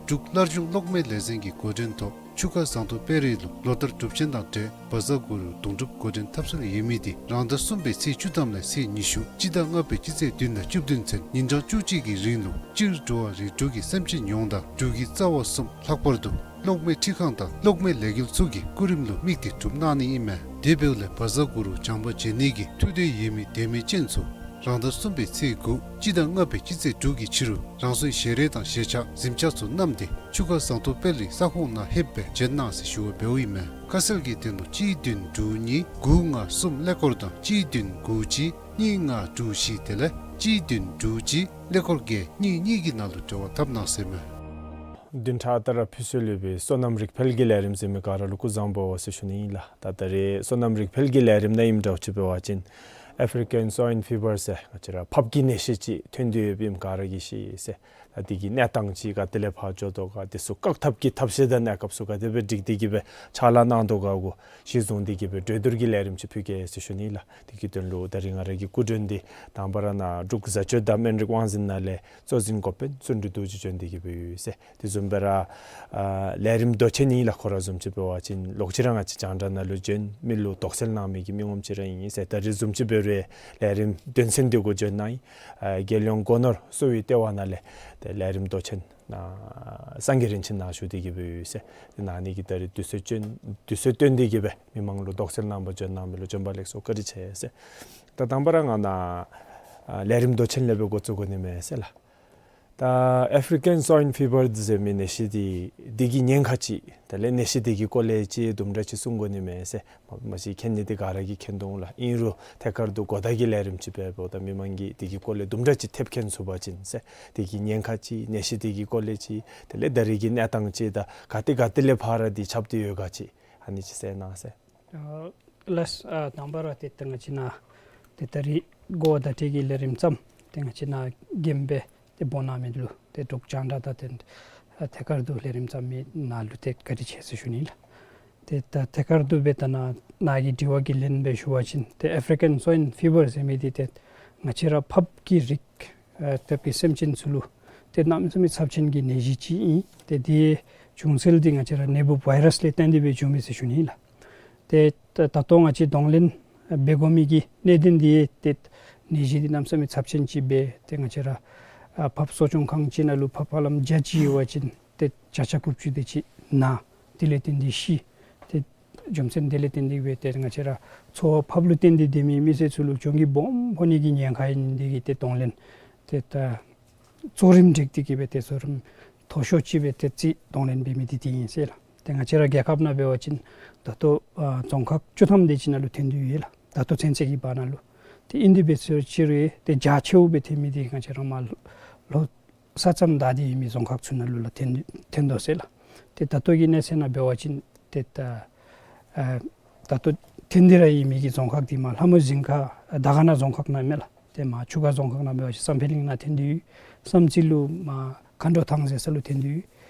འབྲུག་སླར་འབྱུང་གློག་མེ་ལས་འཛིན་གྱི་འགོ་འདྲེན་ཐོག་ཆུ་ཁ་ཟངས་མདོག་དཔལ་རི་ལུ་ལོ་ལྟར་སྒྲུབ་ཆེན་དང་འབྲེལ་བཛྲ་གུ་རུ་དུང་སྒྲུབ་འགོ་འདྲེན་འཐབ་སྲོལ་ཡོད་མི་དེ་རང་ཟླ་གསུམ་པའི་ཚེས་བཅུ་ཐམ་ལས་ཚེས་ཉི་ཤུ་སྤྱི་ཟླ་ལྔ་པའི་སྤྱི་ཚེས་བདུན་དང་བཅུ་བདུན་ཚུན་ཉིན་གྲངས་བཅུ་གཅིག་གི་རིང་ལུ་སྤྱིར་འགྲོ་བ་རིགས་དྲུག་གི་སེམས་ཅན་ཡོངས་དང་འབྲུག་གི་རྩ་བ་གསུམ་ལྷག་པར་དུ་གློག་མེ་འཕྲུལ་ཁང་དང་གློག་མེ་ལས་འགུལ་ཚུ་གི་སྐུ་རིམ་ལུ་དམིགས་ཏེ་སྒྲུབ་གནང་ནི་ཨིན་མས། དེ་འབདཝ་ལས་བཛྲ་གུ་རུ་བྱམས་པ་མཇལ་ནི་གི་ཐུགས་འདོད་ཡོད་མི་དད་མོས་ཅན་ཚུ་རང་ཟླ་གསུམ་པའི་ཚེས་དགུ་སྤྱི་ཟླ་ལྔ་པའི་སྤྱི་ཚེས་དྲུག་གི་ཕྱི་རུ་རང་སོའི་ཞལ་རས་དང་ཞལ་ཆས་གཟིམ་ཆས་ཚུ་བསྣམས་ཏེ་ཆུ་ཁ་ཟངས་མདོག་དཔལ་རི་ས་ཁོངས་ནང་ལྷོདཔ་སྦེ་བྱོན་གནང་ཟེར་ཞུ་བ་འབདཝ་ཨིན་མས། ཁ་གསལ་གྱི་དོན་ལུ་གཅིག་བདུན་དྲུག་གཉིས་དགུ་ལྔ་གསུམ་ཀླད་ཀོར་དང་གཅིག་བདུན་དགུ་གཅིག་གཉིས་ལྔ་དྲུག་བཞི་དེ་ལས་གཅིག་བདུན་དྲུག་གཅིག་ཀླད་ཀོར་བརྒྱད་གཉིས་གཉིས་ཀྱི་ནང་ལུ་འབྲེལ་བ་འཐབ་གནང་ཟེར་མས། བདུན་ཕྲག་ལྟར་ཕུལ་སྲོལ་ཡོད་པའི་སོ་ནམ་རིག་འཕེལ་གྱི་ལས་རིམ་གཟིགས་མི་ག་ར་ལུ་སྐུ་གཟུགས་བཟང་པོ་ཟེར་ཞུ་ནི་ཨིན་ལགས། ད་ད་རེས་སོ་ནམ་རིག་འཕེལ་གྱི་ལས་རིམ་ནང་ཨིནམ་འདྲཝ་ཅིག་འབད་བ་ཅིན་ཨེ་ཕི་རི་ཀན་སོའིན་ཕི་བར་ཟེར་ང་བཅས་ར་ཕགཔ་གི་ནད་གཞི་ཅིག་ཐོན་ཏེ་ཡོདཔ་ཨིནམ་ག་ར་གིས་ཤེས་ཟེར། ད་དེ་གི་གནས་སྟངས་ཅིག་ག་ཏེ་ལས་ཕར་འགྱོ་དོ་ག་དེ་ཚུ་བཀག་ཐབས་ཀྱི་ཐབས་ཤེས་དང་གནས་སྐབས་ཚུ་ག་དེ་སྦེ་སྒྲིག་སྟེ་གི་སྦེ་ཕྱག་ལཱ་གནང་དོ་ག་གུ་གཞི་བཟུང་སྟེ་གི་སྦེ་གྲོས་བསྡུར་གྱི་ལས་རིམ་ཅིག་ཕུལ་གེ་ཟེར་ཞུ་ནི་ལགས། དེ་གི་དོན་ལུ་ད་རིས་ང་ར་གི་སྐུ་མགྲོན་འདི་དང་པ་ར་ནཱ་འབྲུག་བཟའ་སྤྱོད་དང་སྨན་རིགས་དབང་འཛིན་ནང་ལས་གཙོ་འཛིན་འགོ་དཔོན་བརྩོན་འགྲུས་རྡོ་རྗེ་བྱོན་ཏེ་གི་སྦེ་ཡོད་ཟེར། དེ་བཟུམ་སྦེ་ར་ཨ་ལས་རིམ་མདོ་ཆེན་ཨིན་ལགས། ཁོ་ར་བཟུམ་ཅིག་འབད་བ་ཅིན་ལོག་ཅི་ར་ང་བཅས་རྒྱང་བསྒྲགས་ནང་ལུ་བྱོན་མི་ལུ་དོགས་སེལ་གནང་མི་གི་མི་ངོམ་ཅིག་ར་ཨིན་ཟེར། ད་རིས་བཟུམ་ཅིག་འབད་རུང་ལས་རིམ་དོན་ཚན་འདི་གུ་བྱོན་གནང་ཡི། ཨ་རྒྱལ་ཡོངས་སྒོ་ནོར་གསོ་བའི་ལྟེ་བ་ནང་ལས་ཏེ་ལས་རིམ་མདོ་ཆེན་ནཱ་སངས་རྒྱས་རིན་ཆེན་ནཱ་ཞུ་སྟེ་གི་སྦེ་ཡོད་ཟེར། ཏེ་ནཱ་ནི་གི་ད་རིས་དུས་ཚོད་བྱོན་དུས་ཚོད་བཏོན་ཏེ་གི་སྦེ་མི་མང་ལུ་དོགས་སེལ་གནང་པར་བྱོན་གནང་མི་ལུ་བྱོན་པ་ལེགས་སོ་བཀའ་དྲིན་ཆེ་ཟེར། ད་དང་པ་ར་ང་ནཱ་ཨ་ལས་རིམ་མདོ་ཆེན་ལས་སྦེ་འགོ་བཙུགས་དགོ་ནི་མས་ཟེར་ལགས། ད་ཨེ་ཕི་རི་ཀན་སོའིན་ཕི་བར་ཟེར་མི་ནད་གཞི་འདི་འདི་གི་ཉེན་ཁ་ཅིག་དེ་ལས་ནད་གཞི་འདི་གི་སྐོར་ལས་ཅིག་དུམ་གྲ་ཅིག་གསུང་དགོ་ནི་མས་ཟེར། མ་མ་གཞི་མཁྱེན་ནི་འདི་ག་ར་གིས་མཁྱེན་དོ་འོང་ལགས། ཨིན་རུང་ཐད་ཀར་དུ་གོ་བརྡ་གི་ལས་རིམ་ཅིག་འབདཝ་ད་མི་མང་གིས་འདི་གི་སྐོར་ལས་དུམ་གྲ་ཅིག་ཐེབས་མཁྱེན་ཚུགས་པ་ཅིན་ཟེར། འདི་གི་ཉེན་ཁ་ཅིག་ནད་གཞི་འདི་གི་སྐོར་ལས་ཅིག་དེ་ལས་ད་རིས་ཀྱི་གནས་སྟངས་ཅིག་དང་ག་ཏེ་ག་ཏེ་ལས་ཕར་འདི་ཁྱབ་སྟེ་ཡོད་ག་ཅིག་ཨ་ནི་ཅིག་གསལ་གནང་ཟེར། ཨ་ལགས། ཨ་དང་པ་ར་ཏེ་ད་ང་བཅས་ནཱ་ཏེ་ད་རིས་གོ་བརྡ་སྤྲོད་ཀྱི་ལས་རིམ་བརྩམས་ཏེ་ང་བཅས་ནཱ་རྒྱན་སྦེ་ཏེ་འབོ་གནང་མི་ལུ་ཏེ་འབྲུག་རྒྱང་བསྒྲགས་དང་ཏེ་ཨ་ཐད་ཀར་དུ་ལས་རིམ་བརྩམས་མི་ནཱ་ལུ་ཏེ་བཀའ་དྲིན་ཆེ་ཟེར་ཞུ་ནི་ལགས། ཏེ་ད་ཐད་ཀར་དུ་སྦེ་ད་ནཱ་ནཱ་གི་དྲི་བ་གི་ལན་སྦེ་ཞུ་བ་ཅིན་ཏེ་ཨེ་ཕི་རི་ཀན་སོའིན་ཕི་བར་ཟེར་མི་འདི་ཏེ་ང་བཅས་ར་ཕགཔ་གི་རིགས་ཨ་ཏེ་ཕགཔ་སེམས་ཅན་ཚུ་ལུ་ཏེ་གནམ་མེད་ས་མེད་ཚབས་ཆེན་གྱི་ནད་གཞི་ཅིག་ཨིན། ཏེ་དེའི་བྱུང་ཚུལ་འདི་ང་བཅས་ར་ནད་འབུཔ་ཝའི་རཱསི་ལས་བརྟེན་ཏེ་སྦེ་བྱུངམ་ཨིན་ཟེར་ཞུ་ནི་ལགས། ཏེ་ད་ད་ལྟོ་ང་བཅས་གདོང་ལེན་འབད་དགོ་མི་གི་གནད་དོན་འདི་ཏེ་ནད་གཞི་འདི་གནམ་མེད་ས་མེད་ཚབས་ཆེན་ཅིག་སྦེ་ཏེ་ང་བཅས་ར་ཨ་ཕགཔ་གསོ་སྐྱོང་ཁང་ཅིག་ནང་ལུ་ཕགཔ་ཧ་ལམ་བརྒྱ་ཅིག་ཡོད་པ་ཅིན་ཏེ་བརྒྱ་ཆ་དགུ་བཅུ་དེ་ཅིག་ན་དེ་ལས་བརྟེན་ཏེ་ཤི། ཏེ་རྒྱུ་མཚན་དེ་ལས་བརྟེན་ཏེ་སྦེ་ཏེ་ང་བཅས་ར་འཚོ་བ་ཕགཔ་ལུ་བརྟེན་ཏེ་སྡོད་མི་མི་སེར་ཚུ་ལུ་གྱོང་གུད་སྦོམ་ཕོག་ནི་གི་ཉེན་ཁ་ཨིན། འདི་གིས་ཏེ་གདོང་ལེན་ཏེ་ད་གཙོ་རིམ་བསྒྲིགས་ཏེ་གི་སྦེ་ཏེ་གཙོ་རིམ་མཐོ་ཤོས་ཅིག་སྦེ་ཏེ་རྩིས་གདོང་ལེན་འབད་མི་འདི་འདི་ཨིན་ཟེར་ལགས། ཏེ་ང་བཅས་ར་རྒྱལ་ཁབ་ནང་འབད་བ་ཅིན་ད་ལྟོ་ཨ་རྫོང་ཁག་བཅུ་ཐམ་དེ་ཅིག་ནང་ལུ་ཐོན་ཏེ་ཡོད་ལགས། ད་ལྟོ་ཚུན་ཚོད་ཀྱི་བར་ན་ལུ། ཏེ་ཨིན་དེ་འབད་ཟེར་ཅི་རུང་ཏེ་རྒྱ་ཆེཝ་སྦེ་ཐོན་མི་འདི་ང་བཅས་ར་མར་ལྷོ་ས་མཚམས་བདའ་སྟེ་ཡོད་མི་རྫོང་ཁག་ཚུ་ནང་ལུ་ལགས་ཐོན་ཐོན་དོ་ཟེར་ལགས། ཏེ་ད་ལྟོ་གི་གནས་ཚད་ནང་འབད་བ་ཅིན་ཏེ་ད་ཨ་ད་ལྟོ་ཐོན་ཏེ་ར་ཡོད་མི་གི་རྫོང་ཁག་འདི་མར་ལྷ་མོ་ཞིང་ཁ་དར་དཀར་ན་རྫོང་ཁག་ནང་མས་ལགས། ཏེ་མར་ཆུ་ཁ་རྫོང་ཁག་ནང་འབད་བ་ཅིན་བསམ་འཕེལ་གླིང་ནང་ཐོན་ཏེ་ཡོད། བསམ་རྩེ་ལུ་མར་མཁའ་འགྲོ་ཐང་ཟེར་ས་ལུ་ཐོན་ཏེ་ཡོད།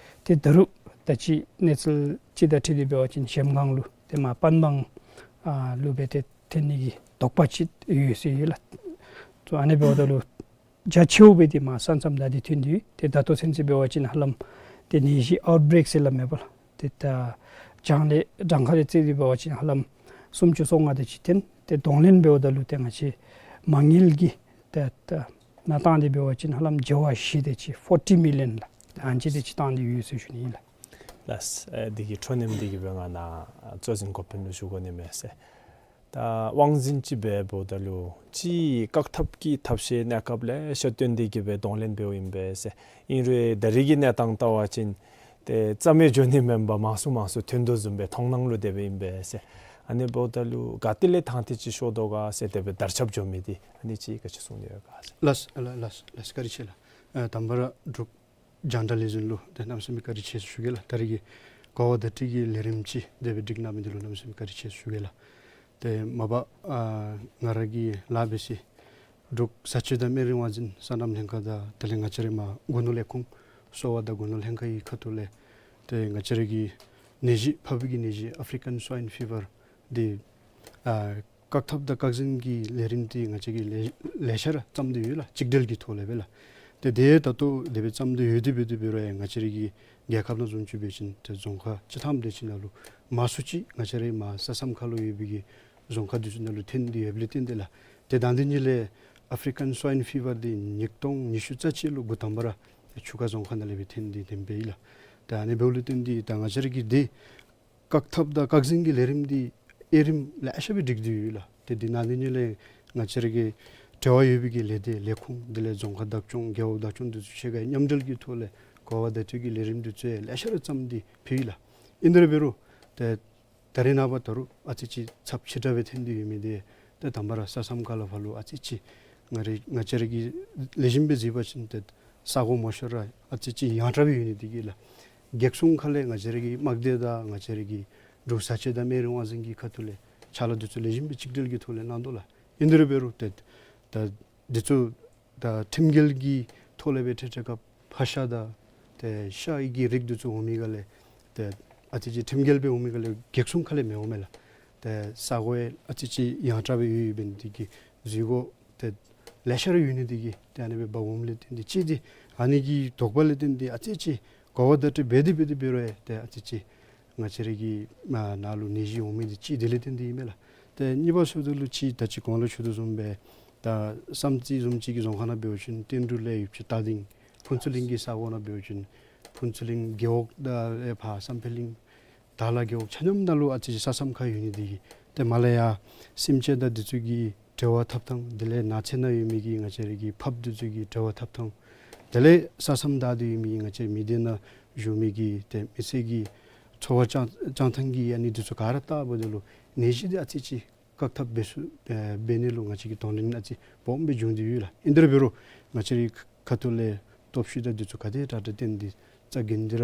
ཏེ་ད་རུང་ད་ཅི་གནས་ཚུལ་ཅིག་དང་འཁྲིལ་ཏེ་འབད་བ་ཅིན་གཞལམ་སྒང་ལུ་ཏེ་མར་པན་སྦང་ཨ་ལུ་སྦེ་ཏེ་ཐོན་ནི་གི་དོགས་པ་ཅིག་ཡོད་ཟེར་ཡོད་ལགས། ཏེ་ཨ་ནི་འབདཝ་ད་ལུ་རྒྱ་ཆེཝ་སྦེ་ཏེ་མར་ས་མཚམས་བདའ་སྟེ་ཐོན་ཏེ་ཡོད། ཏེ་ད་ལྟོ་ཚུན་ཚོད་འབད་བ་ཅིན་ཧ་ལམ་ཏེ་ནད་གཞི་ཨའུཊ་བྷི་རེཀ་ཟེར་སླབ་མས་པ་ལགས། ཏེ་ད་བྱང་ལས་བྲང་ཁ་ལས་བརྩིས་ཏེ་འབད་བ་ཅིན་ཧ་ལམ་སུམ་ཅུ་སོ་ལྔ་དེ་ཅིག་ཐོན། ཏེ་གདོང་ལེན་འབདཝ་ད་ལུ་ཏེ་ང་བཅས་མ་དངུལ་གྱི་ཏེ་ད་ནང་བཏང་སྟེ་འབད་བ་ཅིན་ཧ་ལམ་བརྒྱ་བ་བཞི་དེ་ཅིག་ཕོར་ཊི་མི་ལི་ཡཱན་ལགས། ཏེ་ཨ་ནི་ཅིག་དེ་ཅིག་བཏང་སྟེ་ཡོད་ཟེར་ཞུ་ནི་ཨིན་ལགས། ལགས། ཨེ་འདི་གི་འཕྲོ་མཐུད་དེ་གི་སྦེ་ང་ནཱ་གཙོ་འཛིན་འགོ་དཔོན་ལུ་ཞུ་དགོ་ནི་མས་ཟེར། ད་དབང་འཛིན་ཅིག་འབདཝ་ད་ལུ་ཅིག་བཀག་ཐབས་ཀྱི་ཐབས་ཤེས་གནས་སྐབས་ལེ་ཤ་བཏོན་ཏེ་གི་སྦེ་གདོང་ལེན་འབདཝ་ཨིན་པས་ཟེར། ཨིན་རུང་ད་རིས་ཀྱི་གནས་སྟངས་བལྟ་བ་ཅིན་ཏེ་རྩ་མེད་འགྱོ་ནི་མེན་པར་མང་སུ་མང་སུ་ཐོན་དོ་བཟུམ་སྦེ་མཐོང་སྣང་ལུ་དེ་སྦེ་ཨིན་པས་ཟེར། ཨ་ནི་འབདཝ་ད་ལུ་ག་ཏེ་ལས་ཐང་ཐིག་ཅིག་ཤོར་དོ་ག་ཟེར་དེ་སྦེ་དར་ཁྱབ་འགྱོ་མི་འདི་ཨ་ནི་ཅིག་ག་ཅི་གསུང་ནི་ཡོད་ག་ཟེར། ལགས་ལགས་ལགས་ལགས། བཀའ་དྲིན་ཆེ་ལགས། ཨ་དང་པ་ར་འབྲུག་ རྒྱང་བསྒྲགས་ལས་འཛིན་ལུ་ཏེ་གནམ་མེད་ས་མེད་བཀའ་དྲིན་ཆེ་ཟེར་ཞུ་གེ་ལགས། ད་རེས་ཀྱི་གོ་བ་བརྡ་སྤྲོད་ཀྱི་ལས་རིམ་ཅིག་དེ་སྦེ་སྒྲིག་གནང་མི་འདི་ལུ་གནམ་མེད་ས་མེད་བཀའ་དྲིན་ཆེ་ཟེར་ཞུ་གེ་ལགས། ཏེ་མ་པ་ཨ་ང་ར་གིས་ལཱ་འབད་སའི་འབྲུག་བཟའ་སྤྱོད་དང་སྨན་རིགས་དབང་འཛིན་སོ་ནམ་ལྷན་ཁག་དང་དེ་ལས་ང་བཅས་རའི་མར་སྒོ་ནོར་ལས་ཁུངས་གསོ་བ་དང་སྒོ་ནོར་ལྷན་ཁག་གི་ཁ་ཐུག་ལས་ཏེ་ང་བཅས་ར་གི་ནད་གཞི་ཕགཔ་གི་ནད་གཞི་ཨ་ཕྲི་ཀཱན་སུའིན་ཕི་བར་འདི་ཨ་བཀག་ཐབས་དང་བཀག་འཛིན་གྱི་ལས་རིམ་འདི་ང་བཅས་ཀྱིས་ལེ་ལེ་ཤ་ར་བརྩམས་ཏེ་ཡོད་ལགས། གཅིག་སྒྲིལ་གྱི་ཐོག་ལས་སྦེ་ལགས། ཏེ་དེ་ད་ལྟོ་དེ་སྦེ་བརྩམས་ཏེ་ཡོད་དེ་འབད་དེ་འབད་རུང་ཡང་ང་བཅས་ར་གི་རྒྱལ་ཁབ་ནང་བཟུམ་ཅིག་འབད་བ་ཅིན་ཏེ་རྫོང་ཁག་སྤྱི་ཐམ་དེ་ཅིག་ནང་ལུ་མང་སུ་ཅིག་ང་བཅས་རའི་མར་ས་མཚམས་ཁ་ལུ་ཡོད་པའི་གི་རྫོང་ཁག་འདི་ཚུ་ནང་ལུ་ཐོན་ཏེ་ཡོདཔ་ལས་བརྟེན་ཏེ་ལགས། ཏེ་ད་འདི་ཉིད་ལས་ཨ་ཕྲི་ཀཱན་སུའིན་ཕི་བར་འདི་ཉིས་སྟོང་ཉི་ཤུ་རྩ་གཅིག་ལུ་འགོ་དང་པ་ར་ཆུ་ཁ་རྫོང་ཁག་ནང་ལས་སྦེ་ཐོན་ཏེ་ཐོནམ་སྦེ་ཨིན་ལགས། ཏེ་ཨ་ནི་འབདཝ་ལས་བརྟེན་ཏེ་ད་ང་བཅས་ར་གིས་འདི་བཀག་ཐབས་དང་བཀག་འཛིན་གྱི་ལས་རིམ་འདི་དབྱེ་རིམ་ལེ་ཤ་སྦེ་སྒྲིག་སྟེ་ཡོད་ལགས། ཏེ་འདི་ནང་འདི་ཉིད་ལས་ང་བཅས་ར་གི་འབྲེལ་བ་ཡོད་པའི་གི་ལས་སྡེ་ལས་ཁུངས་དེ་ལས་རྫོང་ཁག་བདག་སྐྱོང་རྒེད་འོག་བདག་སྐྱོང་འདི་ཚུ་གཅིག་ཁར་མཉམ་འབྲེལ་གྱི་ཐོག་ལས་གོ་བ་བརྡ་སྤྲོད་ཀྱི་ལས་རིམ་འདི་ཚུ་ལེ་ཤ་ར་བརྩམས་ཏེ་ཕུལ་ཡི་ལགས། ཨིན་དེ་ར་འབད་རུང་ཏེ་ད་རེས་ནངས་པ་ད་རུང་ཨ་ཙི་ཅིག་ཚབས་ཆེ་དྲགས་སྦེ་ཐོན་ཏེ་ཡོད་མི་འདི་ཏེ་དང་པ་ར་ས་མཚམས་ཁ་ལས་ཕར་ལུ་ཨ་ཙི་ཅིག་ང་རའི་ང་བཅས་ར་གིས་ལེགས་ཤོམ་སྦེ་གཟིགས་པ་ཅིན་ཏེ་ས་གོ་མང་ཤོས་ར་ཨ་ཙི་ཅིག་ཡངས་དྲགས་སྦེ་ཡོད་ནི་འདི་གིས་ལགས། གེགས་སྲུང་ཁ་ལས་ང་བཅས་ར་གི་དམག་སྡེ་དང་ང་བཅས་ར་གི་འབྲུག་བཟའ་སྤྱོད་དང་སྨན་རིགས་དབང་འཛིན་གྱི་ཁ་ཐུག་ལས་ཕྱག་ལཱ་འདི་ཚུ་ལེགས་ཤོམ་སྦེ་གཅིག་སྒྲིལ་གྱི་ཐོག་ལས་གནང་དོ་ལགས། ཨིན་དེ་ར་འབད་རུང་ཏེ་ད་འདི་ཚུ་ད་ཁྲིམས་འགལ་གྱི་ཐོག་ལས་སྦེ་ཁྲལ་ཁྲལ་ཁ་ཕག་ཤ་དང་ཏེ་ཤ་ཡི་གི་རིགས་འདི་ཚུ་འོང་མི་ག་ལས་ཏེ་ཨ་ཙི་ཅིག་ཁྲིམས་འགལ་སྦེ་འོང་མི་ག་ལས་གེགས་སྲུང་ཁ་ལས་མི་འོང་མས་ལགས། ཏེ་ས་གོ་ཡང་ཨ་ཙི་ཅིག་ཡངས་དྲགས་སྦེ་ཡོད་ཡོདཔ་འདི་གིས་འཛུལ་སྒོ་ཏེ་ལེ་ཤ་ར་ཡོད་ནི་འདི་གིས་ཏེ་ཨ་ནི་སྦེ་འབག་འོངམ་ལས་བརྟེན་ཏེ་གཅིག་འདི་ཨ་ནི་གི་དོགས་པ་ལས་བརྟེན་ཏེ་ཨ་ཙི་ཅིག་གོ་བ་བརྡ་སྤྲོད་འབད་དེ་འབད་དེ་འབད་རུང་ཡང་ཏེ་ཨ་ཙི་ཅིག་ང་བཅས་ར་གི་མར་ནང་ལུ་ནད་གཞི་འོང་མི་འདི་གཅིག་དེ་ལས་བརྟེན་ཏེ་ཨིན་མས་ལགས། ཏེ་གཉིས་པ་ཟེརཝ་ད་ལུ་ཅིག་ད་ཅི་གོང་ལུ་ཞུ་དོ་བཟུམ་སྦེ་ད་བསམ་རྩེ་བཟུམ་ཅིག་གི་རྫོང་ཁག་ནང་འབད་བ་ཅིན་བསྟན་འབྲུག་ལས་ཡུལ་ཕྱོགས་སྟག་གདེང་ཕུན་ཚོགས་གླིང་གི་ས་གོ་ནང་འབད་བ་ཅིན་ཕུན་ཚོགས་གླིང་རྒེད་འོག་དང་ཨེ་ཕར་བསམ་འཕེལ་གླིང་དར་ལ་རྒེད་འོག་ཆ་མཉམ་ནང་ལུ་ཨ་ཙི་ཅིག་ས་མཚམས་ཁར་ཡོད་ནི་འདི་གིས་ཏེ་མར་ལས་ཡར་སེམས་ཅན་དང་འདི་ཚུ་གི་འབྲེལ་བ་འཐབ་ཐངས་དེ་ལས་ནགས་ཚལ་ནང་ཡོད་མི་གི་ང་བཅས་ར་གི་ཕགཔ་འདི་ཚུ་གི་འབྲེལ་བ་འཐབ་ཐངས་དེ་ལས་ས་མཚམས་བདའ་སྟེ་ཡོད་མི་གི་ང་བཅས་མི་སྡེ་ནང་བཞུགས་མི་གི་ཏེ་མི་སེར་གྱི་འཚོ་བ་བསྐྱང་བསྐྱང་ཐངས་ཀྱི་ཨ་ནི་འདི་ཚུ་ག་ར་བལྟཝ་ད་ལུ་ནད་གཞི་འདི་ཨ་ཙི་ཅིག་བཀག་ཐབས་འབད་ཚུགས་ཨེ་འབད་ནི་ལུ་ང་བཅས་ཀྱི་གདོང་ལེན་ཨ་ཙི་སྦོམ་སྦེ་བྱུང་སྟེ་ཡོད་ལགས། ཨིན་དེ་ར་འབད་རུང་ང་བཅས་རའི་ཁ་ཐུག་ལས་སྟོབས་ཤུགས་དང་འདི་ཚུ་ག་དེ་དྲག་དྲག་བཏོན་ཏེ་རྩ་འགེངས་ཏེ་ར་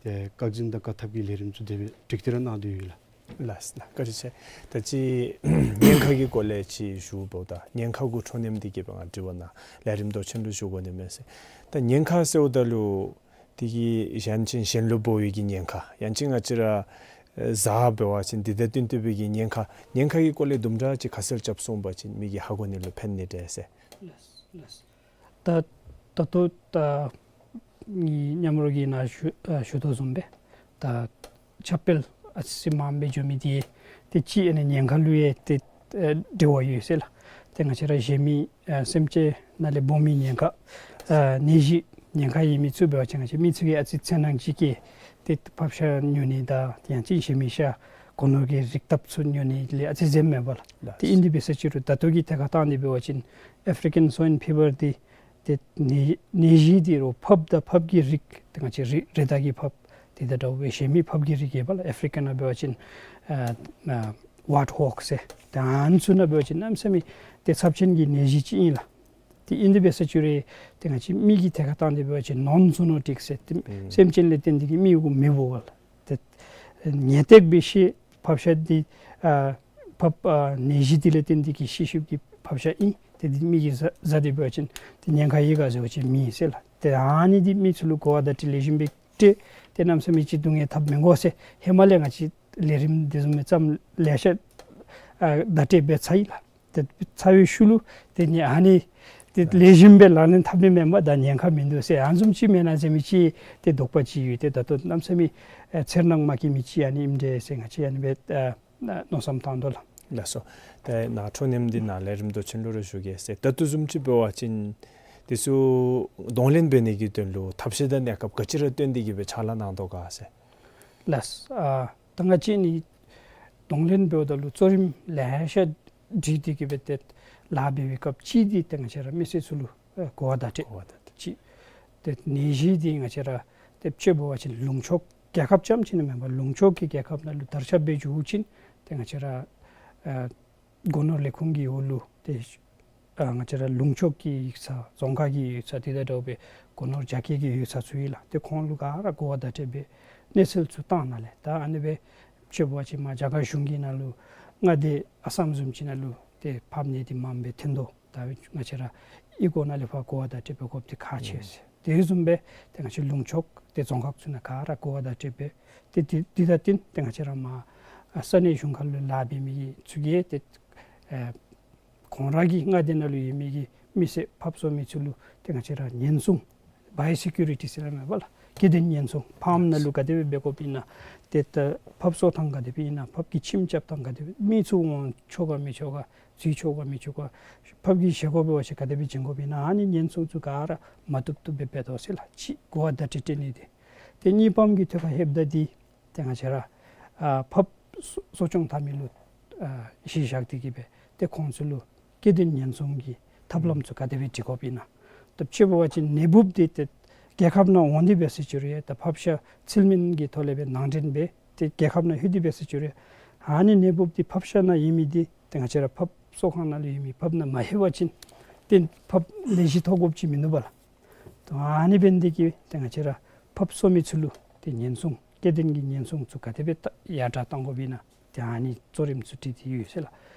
ཏེ་བཀག་འཛིན་དང་བཀག་ཐབས་ཀྱི་ལས་རིམ་ཚུ་དེ་སྦེ་སྒྲིག་སྟེ་ར་གནང་སྟེ་ཡོད་ལགས། ལགས་སོ་ལགས། བཀའ་དྲིན་ཆེ། ད་ཅི་ཉེན་ཁ་གི་སྐོར་ལས་ཅིག་ཞུ་བ་ད་ཉེན་ཁ་གུ་འཕྲོ་མཉམ་འདི་གིས་སྦེ་ང་དྲི་བ་ནཱ་ལས་རིམ་མདོ་ཆེན་ལུ་ཞུ་དགོ་ནི་མས་ཟེར། ད་ཉེན་ཁ་ཟེརཝ་ད་ལུ་འདི་གིས་ཡང་ཅིན་གཞན་ལུ་འབོ་བའི་གི་ཉེན་ཁ་ཡང་ཅིན་ང་བཅས་ར་བཟའ་འབད་བ་ཅིན་འདི་དང་བསྟུན་ཏེ་སྦེ་གི་ཉེན་ཁ་ཉེན་ཁ་གི་སྐོར་ལས་དུམ་གྲ་ཅིག་ཁ་གསལ་རྐྱབ་གསུངས་པ་ཅིན་མི་གིས་ཧ་གོ་ནི་ལུ་ཕན་ནི་འདྲས་ཟེར། ལགས་སོ་ལགས་སོ། ད་ད་ལྟོ་ད་ནི་མཉམ་རོགས་ཀྱིས་ནཱ་ཞུ་ཨ་ཞུ་དོ་བཟུམ་སྦེ་ད་ཁྱབ་སྤེལ་ཨ་ཙི་མངམ་སྦེ་འགྱོ་མི་འདི་ཏེ་ཅིག་ཨ་ནི་ཉེན་ཁ་ལུ་ཡང་ཏེ་ཨ་འབྲེལ་བ་ཡོད་ཟེར་ལགས། ཏེ་ང་བཅས་ར་གཞན་མི་ཨ་སེམས་ཅན་ནང་ལས་འབོ་མི་ཉེན་ཁ་ཨ་ནད་གཞི་ཉེན་ཁ་ཡོད་མི་ཚུ་འབད་བ་ཅིན་ང་བཅས་མི་ཚུ་གིས་ཨ་ཙི་འཚེར་སྣང་ཅིག་སྐྱེ་ཏེ་ཕགཔ་ཤ་ཉོ་ནི་དང་ཡང་ཅིན་གཞན་མི་ཤ་སྒོ་ནོར་གྱི་རིགས་བཏབ་ཚུ་ཉོ་ནི་ལས་ཨ་ཙི་འཛེམ་མེད་པས་ལགས། ལགས། ཏེ་ཨིན་དེ་འབད་ས་ཅིག་རུང་ད་ལྟོ་གི་ཐད་ཁར་བཏང་སྟེ་འབད་བ་ཅིན་ཨ་ཕྲི་ཀཱན་སུའིན་ཕི་བར་འདི་ཏེ་ནད་ནད་གཞི་འདི་རུང་ཕགཔ་དང་ཕགཔ་གི་རིགས་ཏེ་ང་བཅས་རི་རི་དྭགས་ཀྱི་ཕགཔ་དེ་དང་འདྲཝ་སྦེ་གཞན་མི་ཕགཔ་གི་རིགས་ཡོད་པས་ལགས། ཨ་ཕྲི་ཀ་ནང་འབད་བ་ཅིན་ཨ་ཨ་ཝཱརྟ་ཧོག་ཟེར། ཏེ་ཨ་ནི་ཚུ་ནང་འབད་བ་ཅིན་གནམ་མེད་ས་མེད་ཏེ་ཚབས་ཆེན་གྱི་ནད་གཞི་ཅིག་ཨིན་ལགས། ཏེ་ཨིན་དེ་འབད་ས་ཅིག་རུང་ཏེ་ང་བཅས་མི་གི་ཐད་ཁར་བཏང་སྟེ་འབད་བ་ཅིན་ནོན་ཛུ་ནོ་ཊིཀ་ཟེར་ཏེ་ཨུམ་སེམས་ཅན་ལས་བརྟེན་ཏེ་གིས་མི་གུ་མི་འབོ་བས་ལགས། ཏེ་ངེས་ཏིག་སྦེ་ཤི་ཕགཔ་ཤ་འདི་ཨ་ཕགཔ་ཨ་ནད་གཞི་འདི་ལས་བརྟེན་ཏེ་གིས་ཤི་ཤིཝ་གི་ཕགཔ་ཤ་ཨིན། ཏེ་འདི་མི་གིས་བཟའ་བཟའ་སྟེ་འབད་བ་ཅིན་ཏེ་ཉེན་ཁ་ཡོད་ག་ཟེར་བ་ཅིན་མེད་ཟེར་ལགས། ཏེ་ཨ་ནི་འདི་མི་ཚུ་ལུ་གོ་བ་བརྡ་སྤྲོད་ལེགས་ཤོམ་སྦེ་སྤྲོད། ཏེ་གནམ་མེད་ས་མེད་ཅིག་སྡུག་བསྔལ་འཐབ་མི་དགོ་ཟེར་ཧེ་མ་ལས་ང་བཅས་ལས་རིམ་འདི་བཟུམ་མའི་བརྩམ་ལེ་ཤ་ཨ་བརྡ་སྤྲོད་འབད་ཚར་ཡི་ལགས། ཏེ་ཚར་བའི་ཤུལ་ལུ་ཏེ་ནི་ཨ་ནི་ཏེ་ལེགས་ཤོམ་སྦེ་ལག་ལེན་འཐབ་ནི་མེན་པར་ད་ཉེན་ཁ་མིན་འདུག་ཟེར་ཨ་ནི་བཟུམ་ཅིག་མེན་ན་ཟེར་མི་ཅིག་ཏེ་དོགས་པ་ཅིག་ཡོད། ཏེ་ད་ལྟོ་གནམ་མེད་ས་མེད་ཨེ་འཚེར་སྣང་མ་སྐྱེ་མི་ཅིག་ཨ་ནི་ཨིནམ་འདྲས་ཟེར་ང་བཅས་ཨ་ནི་སྦེ་ཨ་མནོ་བསམ་བཏང་དོ་ལགས། ལགས་སོ། ཏེ་ནཱ་འཕྲོ་མཉམ་འདི་ནཱ་ལས་རིམ་མདོ་ཆེན་ལུ་ར་ཞུ་གེ་ཟེར། ད་ལྟོ་བཟུམ་ཅིག་འབད་བ་ཅིན་འདི་ཚུ་གདོང་ལེན་འབད་ནི་གི་དོན་ལུ་ཐབས་ཤེས་དང་གནས་སྐབས་ག་ཅི་ར་བཏོན་ཏེ་གིས་སྦེ་ཕྱག་ལཱ་གནང་དོ་ག་ཟེར། ལགས། ཨ་ད་ང་བཅས་ནི་གདོང་ལེན་འབདཝ་ད་ལུ་གཙོ་རིམ་ལེ་ཤ་སྒྲིག་སྟེ་གིས་སྦེ་ཏེ་ལཱ་འབད་བའི་སྐབས་ཅིག་འདི་ཏེ་ང་བཅས་ར་མི་སེར་ཚུ་ལུ་ཨ་གོ་བ་བརྡ་སྤྲོད། གོ་བ་བརྡ་སྤྲོད། ཅིག་ཏེ་ནད་གཞི་འདི་ང་བཅས་ར་ཏེ་དཔྱེ་འབད་བ་ཅིན་ལུང་ཕྱོགས་རྒྱལ་ཁབ་རྐྱངམ་ཅིག་ནང་མེན་པར་ལུང་ཕྱོགས་ཀྱི་རྒྱལ་ཁབ་ནང་ལུ་དར་ཁྱབ་སྦེ་འགྱོ་བ་ཅིན་ཏེ་ང་བཅས་ར་ཨ་སྒོ་ནོར་ལས་ཁུངས་ཀྱི་འོག་ལུ་ཏེ་ ཨ་ང་བཅས་ར་ལུང་ཕྱོགས་ཀྱི་ཡིག་ཚང་རྫོང་ཁག་གི་ཡིག་ཚང་དེ་དང་འདྲཝ་སྦེ་སྒོ་ནོར་རྒྱ་སྐྱེད་ཀྱི་ཡིག་ཚང་ཚུ་ཨིན་ལགས། ཏེ་ཁོང་ལུ་ག་ར་གོ་བ་བརྡ་སྤྲོད་འབད་གནས་ཚུལ་ཚུ་བཏང་ནི་ལས་ད་ཨ་ནི་སྦེ་ཅིག་འབད་བ་ཅིན་མར་རྒྱ་གར་གཞུང་གི་ནང་ལུ་མངའ་སྡེ་ཨ་སམ་བཟུམ་ཅིག་ནང་ལུ་ཏེ་འཕབ་ནད་འདི་མངམ་སྦེ་ཐོན་དོ། ད་ང་བཅས་ར་གཡུས་སྒོ་ནང་ལས་ཕར་གོ་བ་བརྡ་སྤྲོད་འབད་དགོཔ་འདི་ཁག་ཆེ་ཟེར། དེ་བཟུམ་སྦེ་ཏེ་ང་བཅས་ལུང་ཕྱོགས་ཏེ་རྫོང་ཁག་ཚུ་ནང་ག་ར་གོ་བ་བརྡ་སྤྲོད་འབད་ཏེ་དེ་དེ་དང་བསྟུན་ཏེ་ང་བཅས་ར་མར་ཨ་ས་གནས་གཞུང་ཁ་ལུ་ལཱ་འབད་མི་གི་ཚུ་གིས་ཏེ་ཨེ་ཁོང་ར་གི་མངའ་སྡེ་ནང་ལུ་ཡོད་མི་གི་མི་སེར་འཕབ་གསོ་མི་ཚུ་ལུ་ཏེ་ང་བཅས་ར་ཉེན་སྲུང་བའི་སི་ཀུ་རི་ཊི་ཟེར་སླབ་མས་པ་ལགས། སྐྱེ་ལྡན་ཉེན་སྲུང་ཕཱམ་ནང་ལུ་ག་དེ་སྦེ་འབད་དགོཔ་ཨིན་ན། ཏེ་ད་འཕབ་གསོ་ཐངས་ག་དེ་སྦེ་ཨིན་ན། འཕབ་ཀྱི་ཁྱིམ་རྐྱབ་ཐངས་ག་དེ་སྦེ་མི་ཚུ་འོང་ཆོག་ག་མི་ཆོག་ག་འཛུལ་ཆོག་ག་མི་ཆོག་ག་འཕབ་ཀྱི་བཞེས་སྒོ་འབད་བ་ཅིན་ག་དེ་སྦེ་བྱིན་དགོཔ་ཨིན་ན། ཨ་ནི་ཉེན་སྲུང་ཚུ་ག་ར་མ་བཏུབ་བཏུབ་སྦེ་འབད་དོ་ཟེར་ལགས། ཅིག་གོ་བ་བརྡ་སྤྲོད་སྤྲོད་ནི་འདི། ཏེ་གཉིས་པམ་གི་ཐད་ཁར་ལྷོདཔ་ད་འདི་ཏེ་ང་བཅས་ར་ཨ་འཕབ་གསོ་གསོ་སྐྱོང་འཐབ་མི་ལུ་ཨ་གཞི་བཞག་སྟེ་གི་སྦེ་ཏེ་ཁོང་ཚུ་ལུ་སྐྱེ་ལྡན་ཉེན་སྲུང་གི་ཐབས་ལམ་ཚུ་ག་དེ་སྦེ་སྒྲིག་དགོཔ་ཨིན་ན། ད་ཅིག་འབད་བ་ཅིན་ནད་འབུཔ་འདི་ཏེ་རྒྱལ་ཁབ་ནང་འོང་སྟེ་འབད་ཟེར་ཅི་རུང་ཡང་ད་འཕབ་ཤ་ཚུལ་མིན་གྱི་ཐོག་ལས་སྦེ་ནང་འདྲེན་འབད་ཏེ་རྒྱལ་ཁབ་ནང་ལྷོད་དེ་འབད་ཟེར་ཅི་རུང་ཡང་ཨ་ནི་ནད་འབུཔ་འདི་འཕབ་ཤ་ནང་ཡོད་མི་འདི་ཏེ་ང་བཅས་ར་འཕབ་གསོ་ཁང་ནང་ལུ་ཡོད་མི་འཕབ་ནང་མ་ལྷོད་པ་ཅིན་ཏེ་འཕབ་ལེགས་ཤོམ་ཐོབ་དགོཔ་ཅིག་མིན་འདུག་པ་ལགས། ད་ཨ་ནི་འབད་ནི་འདི་གིས་ཏེ་ང་བཅས་ར་འཕབ་གསོ་མི་ཚུ་ལུ་ཏེ་ཉེན་སྲུང་སྐྱེ་ལྡན་གྱི་ཉེན་སྲུང་ཚུ་ག་དེ་སྦེ་ད་ཡར་དྲག་གཏང་དགོཔ་ཨིན་ན། ཏེ་ཨ་ནི་གཙོ་རིམ་ཚུ་སྒྲིག་སྟེ་ཡོད་ཟེར་ལགས།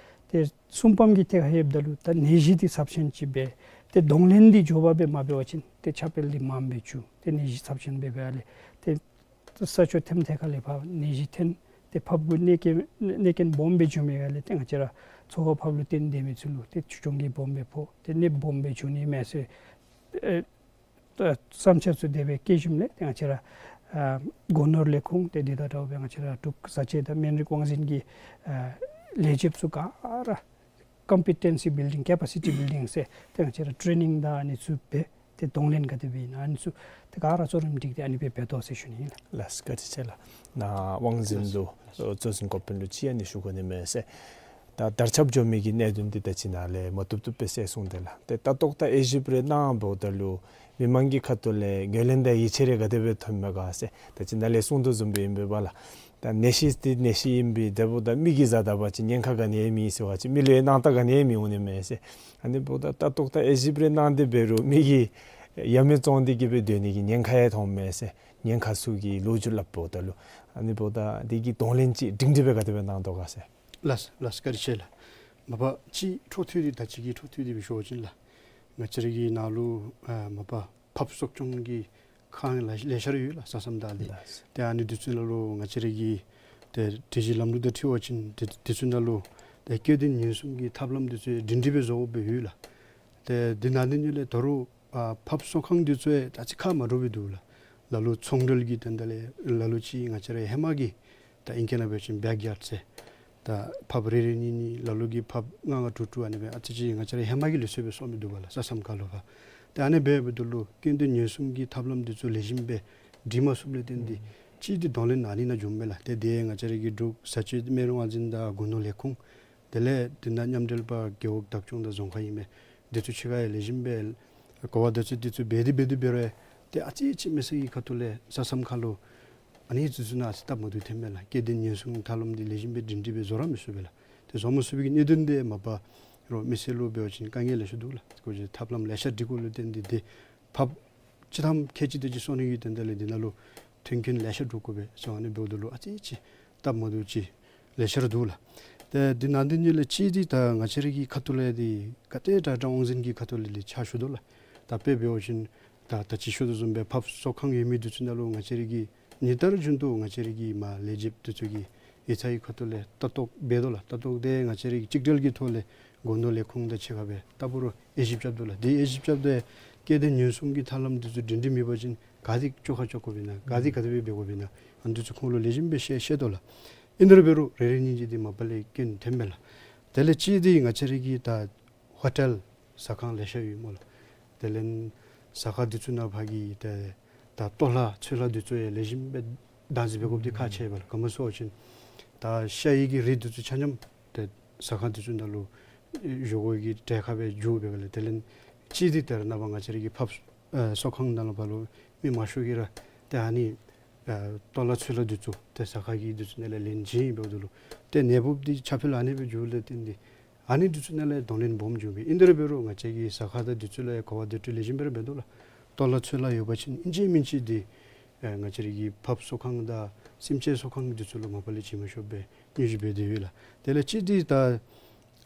ཏེ་གསུམ་པམ་གྱི་ཐད་ཁར་ལྷོདཔ་ད་ལུ་ད་ནད་གཞི་འདི་ཚབས་ཆེན་ཅིག་འབད་ཏེ་གདོང་ལེན་འདི་མགྱོགས་པ་སྦེ་མ་འབད་བ་ཅིན་ཏེ་ཁྱབ་སྤེལ་འདི་མངམ་སྦེ་འགྱོ། ཏེ་ནད་གཞི་ཚབས་ཆེན་སྦེ་འབདཝ་ལས་ཏེ་ས་ཕྱོགས་ཐེམ་ཐད་ཁ་ལས་ཕར་ནད་གཞི་ཐོན་ཏེ་འཕབ་གུ་གནོད་རྐྱེན་གནོད་རྐྱེན་སྦོམ་སྦེ་འབྱུང་མི་ག་ལས་ཏེ་ང་བཅས་ར་ཚོགས་པ་འཕབ་ལུ་བརྟེན་སྡོད་མི་ཚུ་ལུ་ཏེ་ཆོས་སྐྱོང་གི་སྦོམ་སྦེ་ཕོག་ཏེ་གནོདཔ་སྦོམ་སྦེ་འབྱུང་ནི་མས་ཟེར་ཨེ་ད་བསམ་འཆར་ཚུ་དེ་སྦེ་བསྐྱེད་ཞིནམ་ལས་ཏེ་ང་བཅས་ར་ཨ་སྒོ་ནོར་ལས་ཁུངས་ཏེ་འདི་དང་འདྲཝ་སྦེ་ང་བཅས་ར་འབྲུག་བཟའ་ཆས་དང་སྨན་རིགས་དབང་འཛིན་གྱི་ཨ་ལས་བྱེདཔ་ཚུ་ག་ར་ཀམ་པི་ཊེན་སི་བིལ་ཌིང་ཀེ་པ་སི་ཊི་བིལ་ཌིང་ཟེར་ཏེ་ང་བཅས་ར་ཊེ་ནིང་དང་ཨ་ནི་ཚུ་འབད་ཏེ་གདོང་ལེན་ག་དེ་སྦེ་ཨིན་ན་ཨ་ནི་ཚུ་ཏེ་ག་ར་གཙོ་རིམ་སྒྲིག་སྟེ་ཨ་ནི་སྦེ་འབད་དོ་ཟེར་ཞུ་ནི་ཨིན་ལགས། ལགས་བཀའ་དྲིན་ཆེ་ལགས། ནཱ་དབང་འཛིན་ལགས་ལུ་ལགས། གཙོ་འཛིན་འགོ་དཔོན་ལུ་ཅིག་ཨ་ནི་ཞུ་དགོ་ནི་མས་ཟེར། ད་དར་ཁྱབ་འགྱོ་མི་གི་གནད་དོན་འདི་ད་ཅི་ནཱ་ལས་མ་བཏུབ་བཏུབ་སྦེ་གསལ་སོང་དེ་ལགས། ཏེ་ལྟ་རྟོག་ད་དབྱེ་ཞིབ་རེ་གནང་འབདཝ་ད་ལུ་མི་མང་གི་ཁ་ཐུག་ལས་རྒོལ་ལན་དང་ཡིད་ཆེས་རེ་ག་དེ་སྦེ་ཐོནམ་མས་ག་ཟེར། ད་ཅི་ནཱ་ལས་གསུང་དོ་བཟུམ་སྦེ་ཨིན་པས་པ་ལགས། ད་ནད་གཞི་འདི་ནད་གཞི་ཨིན་པས། དེ་འབདཝ་ད་མི་གིས་བཟའ་ད་པ་ཅིན་ཉེན་ཁ་ག་ནི་ཡང་མེད་ཟེར་བ་ཅིན་མི་ལུ་ཡང་སྣང་དག་ག་ནི་ཡང་མི་འོང་ནི་མས་ཟེར། ཨ་ནི་འབདཝ་ད་ལྟ་རྟོག་ད་དབྱེ་ཞིབ་རེ་གནང་སྟེ་འབད་རུང་མི་གིས་ཡ་མེད་བཙོང་སྟེ་གི་སྦེ་སྡོད་ནི་གི་ཉེན་ཁ་ཡང་མཐོངམ་མས་ཟེར། ཉེན་ཁ་ཚུ་གི་ལོ་རྒྱུས་སླབ་འབདཝ་ད་ལུ་ཨ་ནི་འབདཝ་ད་འདི་གི་གདོང་ལེན་ཅིག་སྒྲིང་སྒྲི་སྦེ་ག་དེ་སྦེ་གནང་དོ་ག་ཟེར། ལགས་ལགས་བཀའ་དྲིན་ཆེ་ལགས། མ་པ་ཅིག་འཕྲོ་མཐུད་དེ་ད་ཅི་གི་འཕྲོ་མཐུད་དེ་སྦེ་ཞུ་བ་ཅིན་ལགས། ང་བཅས་ར་གི་ནང་ལུ་ཨ་མ་པ་འཕབ་གསོ་སྐྱོང་གི་ཁང་ལེ་ལེ་ཤ་ར་ཡོད་ལགས། ས་མཚམས་བདའ་སྟེ། ལགས། ཏེ་ཨ་ནི་འདི་ཚུ་ནང་ལུ་ང་བཅས་ར་གི་ཏེ་སྒྲིག་གཞི་ལམ་ལུགས་དང་འཁྲིལ་བ་ཅིན་ཏེ་འདི་ཚུ་ནང་ལུ་ཏེ་སྐྱེ་ལྡན་ཉེན་སྲུང་གི་ཐབས་ལམ་འདི་ཚུ་སྒྲིང་སྒྲི་སྦེ་བཟོ་དགོཔ་སྦེ་ཡོད་ལགས། ཏེ་འདི་ནང་འདི་ཉིད་ལས་ད་རུང་ཨ་འཕབ་གསོ་ཁང་འདི་ཚུ་ཡང་ད་ཅི་ཁ་མ་འདྲཝ་སྦེ་འདུག་ལགས། ལ་ལུ་ཚོང་འབྲེལ་གྱི་དོན་དག་ལས་ལ་ལུ་ཅིག་ང་བཅས་ར་ཧེ་མ་གི་ད་ཨིང་སྐད་ནང་འབད་བ་ཅིན་བེཀ་ཡཱརཌ་ཟེར། ད་འཕབ་རེ་རེ་གཉིས་གཉིས་ལ་ལུ་གིས་འཕབ་ལྔ་ལྔ་དྲུག་དྲུག་ཨ་ནི་སྦེ་ཨ་ཙི་ཅིག་ང་བཅས་ར་ཧེ་མ་གི་ལུགས་སྲོལ་སྦེ་བཟོ་མི་འདུག་པ་ལགས། ས་མཚམས་ཁ་ལུ་ཕར། ཏེ་ཨ་ནི་སྦེ་འབདཝ་ད་ལུ་སྐྱེ་ལྡན་ཉེན་སྲུང་གི་ཐབས་ལམ་འདི་ཚུ་ལེགས་ཤོམ་སྦེ་སྒྲིག་མ་ཚུགསཔ་ལས་བརྟེན་ཏེ་ཅིག་འདི་གདོང་ལེན་ཨ་ནི་ནང་འགྱོཝ་མས་ལགས། ཏེ་དེ་ང་བཅས་ར་གི་འབྲུག་བཟའ་ཆས་སྨན་རིགས་དབང་འཛིན་དང་སྒོ་ནོར་ལས་ཁུངས་དེ་ལས་འདི་ནང་མཉམ་འབྲེལ་པ་རྒེད་འོག་བདག་སྐྱོང་དང་རྫོང་ཁག་ཨིན་མས། འདི་ཚུ་ཕྱི་ཁར་ཡང་ལེགས་ཤོམ་སྦེ་གོ་བ་བརྡ་སྤྲོད་འདི་ཚུ་འབད་དེ་འབད་དེ་འབད་རུང་ཏེ་ཨ་ཙི་ཅིག་མི་སེར་གྱི་ཁ་ཐུག་ལས་ས་མཚམས་ཁ་ལུ་ཨ་ནི་འདི་ཚུ་ནང་ཨ་ཙི་སྟབས་མ་བདེཝ་ཐོནམ་མས་ལགས། སྐྱེ་ལྡན་ཉེན་སྲུང་ཐབས་ལམ་འདི་ལེགས་ཤོམ་སྦེ་སྒྲིང་སྒྲི་སྦེ་བཟོ་ར་མི་ཚུགས་པས་ལགས། ཏེ་བཟོ་མ་ཚུགས་པའི་གི་གནད་དོན་འདི་མ་པ་རོགས་མི་སེར་ལུ་འབད་བ་ཅིན་དཀའ་ངལ་ལེ་ཤ་འདུག་ལགས། ཁོང་གིས་ཐབས་ལམ་ལེ་ཤ་སྒྲིག་དགོཔ་ལུ་བརྟེན་ཏེ་ཏེ་འཕབ་ཅིག་ཐམ་ཁལ་གཅིག་དེ་ཅིག་གསོ་ནི་གི་དོན་དག་ལས་འདི་ནང་ལུ་མཐུན་རྐྱེན་ལེ་ཤ་སྒྲུབ་དགོ་པས་ཟེར་ཨ་ནི་འབདཝ་ད་ལུ་ཨ་ཙི་ཅིག་སྟབས་མ་བདེཝ་ཅིག་ལེ་ཤ་ར་འདུག་ལགས། ཏེ་འདི་ནང་འདི་ཉིད་ལས་ཅིག་འདི་ད་ང་བཅས་ར་གི་ཁ་ཐུག་ལས་འདི་ག་དེ་དྲག་དྲག་དབང་འཛིན་གྱི་ཁ་ཐུག་ལས་འདི་ཕྱག་ཞུ་དོ་ལགས། ད་དཔེ་འབད་བ་ཅིན་ད་ད་ཅི་ཞུ་དོ་བཟུམ་སྦེ་འཕབ་གསོ་ཁང་ཡོད་མི་འདི་ཚུ་ནང་ལུ་ང་བཅས་ར་གི་ཉིན་ལྟར་བཞིན་དུ་ང་བཅས་ར་གི་མར་ལས་བྱེདཔ་འདི་ཚུ་གིས་ཡིག་ཚང་གི་ཁ་ཐུག་ལས་ལྟ་རྟོག་འབད་དོ་ལགས། ལྟ་རྟོག་འདི་ང་བཅས་ར་གི་གཅིག་སྒྲིལ་གྱི་ཐོག་ལས་སྒོ་ནོར་ལས་ཁུངས་དང་གཅིག་ཁར་སྦེ་ལྟ་བུ་ར་དབྱེ་ཞིབ་རྐྱབ་དོ་ལགས། འདི་དབྱེ་ཞིབ་རྐྱབ་སྟེ་སྐྱེ་ལྡན་ཉེན་སྲུང་གི་ཐབས་ལམ་འདི་ཚུ་སྒྲིང་སྒྲི་མེད་པ་ཅིན་ག་དེ་བཅོ་ཁ་བཅོ་དགོཔ་ཨིན་ན་ག་དེ་ག་དེ་སྦེ་འབད་དགོཔ་ཨིན་ན་ཨ་ནི་འདི་ཚུ་ཁོང་ལུ་ལེགས་ཤོམ་སྦེ་བཤད་བཤད་དོ་ལགས། ཨིན་རུང་འབད་རུང་རེ་རེ་གཉིས་གཉིས་འདི་མ་པ་ལས་སྐྱོན་ཐོནམ་མས་ལགས། དེ་ལས་ཅིག་འདི་ང་བཅས་ར་གི་ད་ཧོ་ཊེལ་ཟ་ཁང་ལེ་ཤ་ཡོད་སྨོ་ལགས། དེ་ལས་ཟ་ཁང་འདི་ཚུ་ནང་ཕར་གྱི་ད་ད་ལྟོ་ལྷ་ཚོད་ལྷ་འདི་ཚུ་ཡང་ལེགས་ཤོམ་སྦེ་བདག་འཛིན་འབད་དགོཔ་འདི་ཁག་ཆེ་བས་ལགས། ག་མོ་ཟེར་བ་ཅིན་ད་ཤ་ཡི་གི་རིགས་འདི་ཚུ་ཆ་མཉམ་ཏེ་ཟ་ཁང་འདི་ཚུ་ནང་ལུ་བཞེས་སྒོ་གི་གྲལ་ཁར་སྦེ་འགྱོ་བས་ལགས། དེ་ལས་ཅིག་འདི་ད་རེས་ནངས་པ་ང་བཅས་ར་གི་འཕབ་ཨ་གསོ་ཁང་ནང་ལུ་ཕར་ལུ་མི་མང་ཤོས་ཀྱིས་ར་ཏེ་ཨ་ནི་ཨ་ལྟོ་ལྷ་ཚོད་ལྷ་འདི་ཚུ་ཏེ་ཟ་ཁང་གི་འདི་ཚུ་ནང་ལས་ལེན་བྱིན་འབདཝ་ད་ལུ་ཏེ་ནད་འབུཔ་འདི་ཁྱབ་སྤེལ་ཨ་ནི་སྦེ་འགྱོཝ་ལས་བརྟེན་ཏེ་ ཨ་ནི་འདི་ཚུ་ནང་ལས་གདོང་ལེན་སྦོམ་བྱུང་པས། ཨིན་དེ་ར་འབད་རུང་ང་བཅས་ཀྱི་ཟ་ཁང་དང་འདི་ཚུ་ལུ་ཡང་གོ་བ་བདེ་སྤྲོད་ལེགས་ཤོམ་སྦེ་ར་འབད་དོ་ལགས། ལྟོ་ལ་ཚོད་ལ་ཡོད་པ་ཅིན་ཨིན་ཅི་མིན་ཅི་འདི་ཨེ་ང་བཅས་ར་གི་ཕགཔ་གསོ་ཁང་དང་སེམས་ཅན་གསོ་ཁང་འདི་ཚུ་ལུ་མ་པ་ལས་བྱིན་མ་ཤོར་བའི་སྙན་ཞུ་འབད་དེ་ཡོད་ལགས། དེ་ལས་གཅིག་འདི་ད་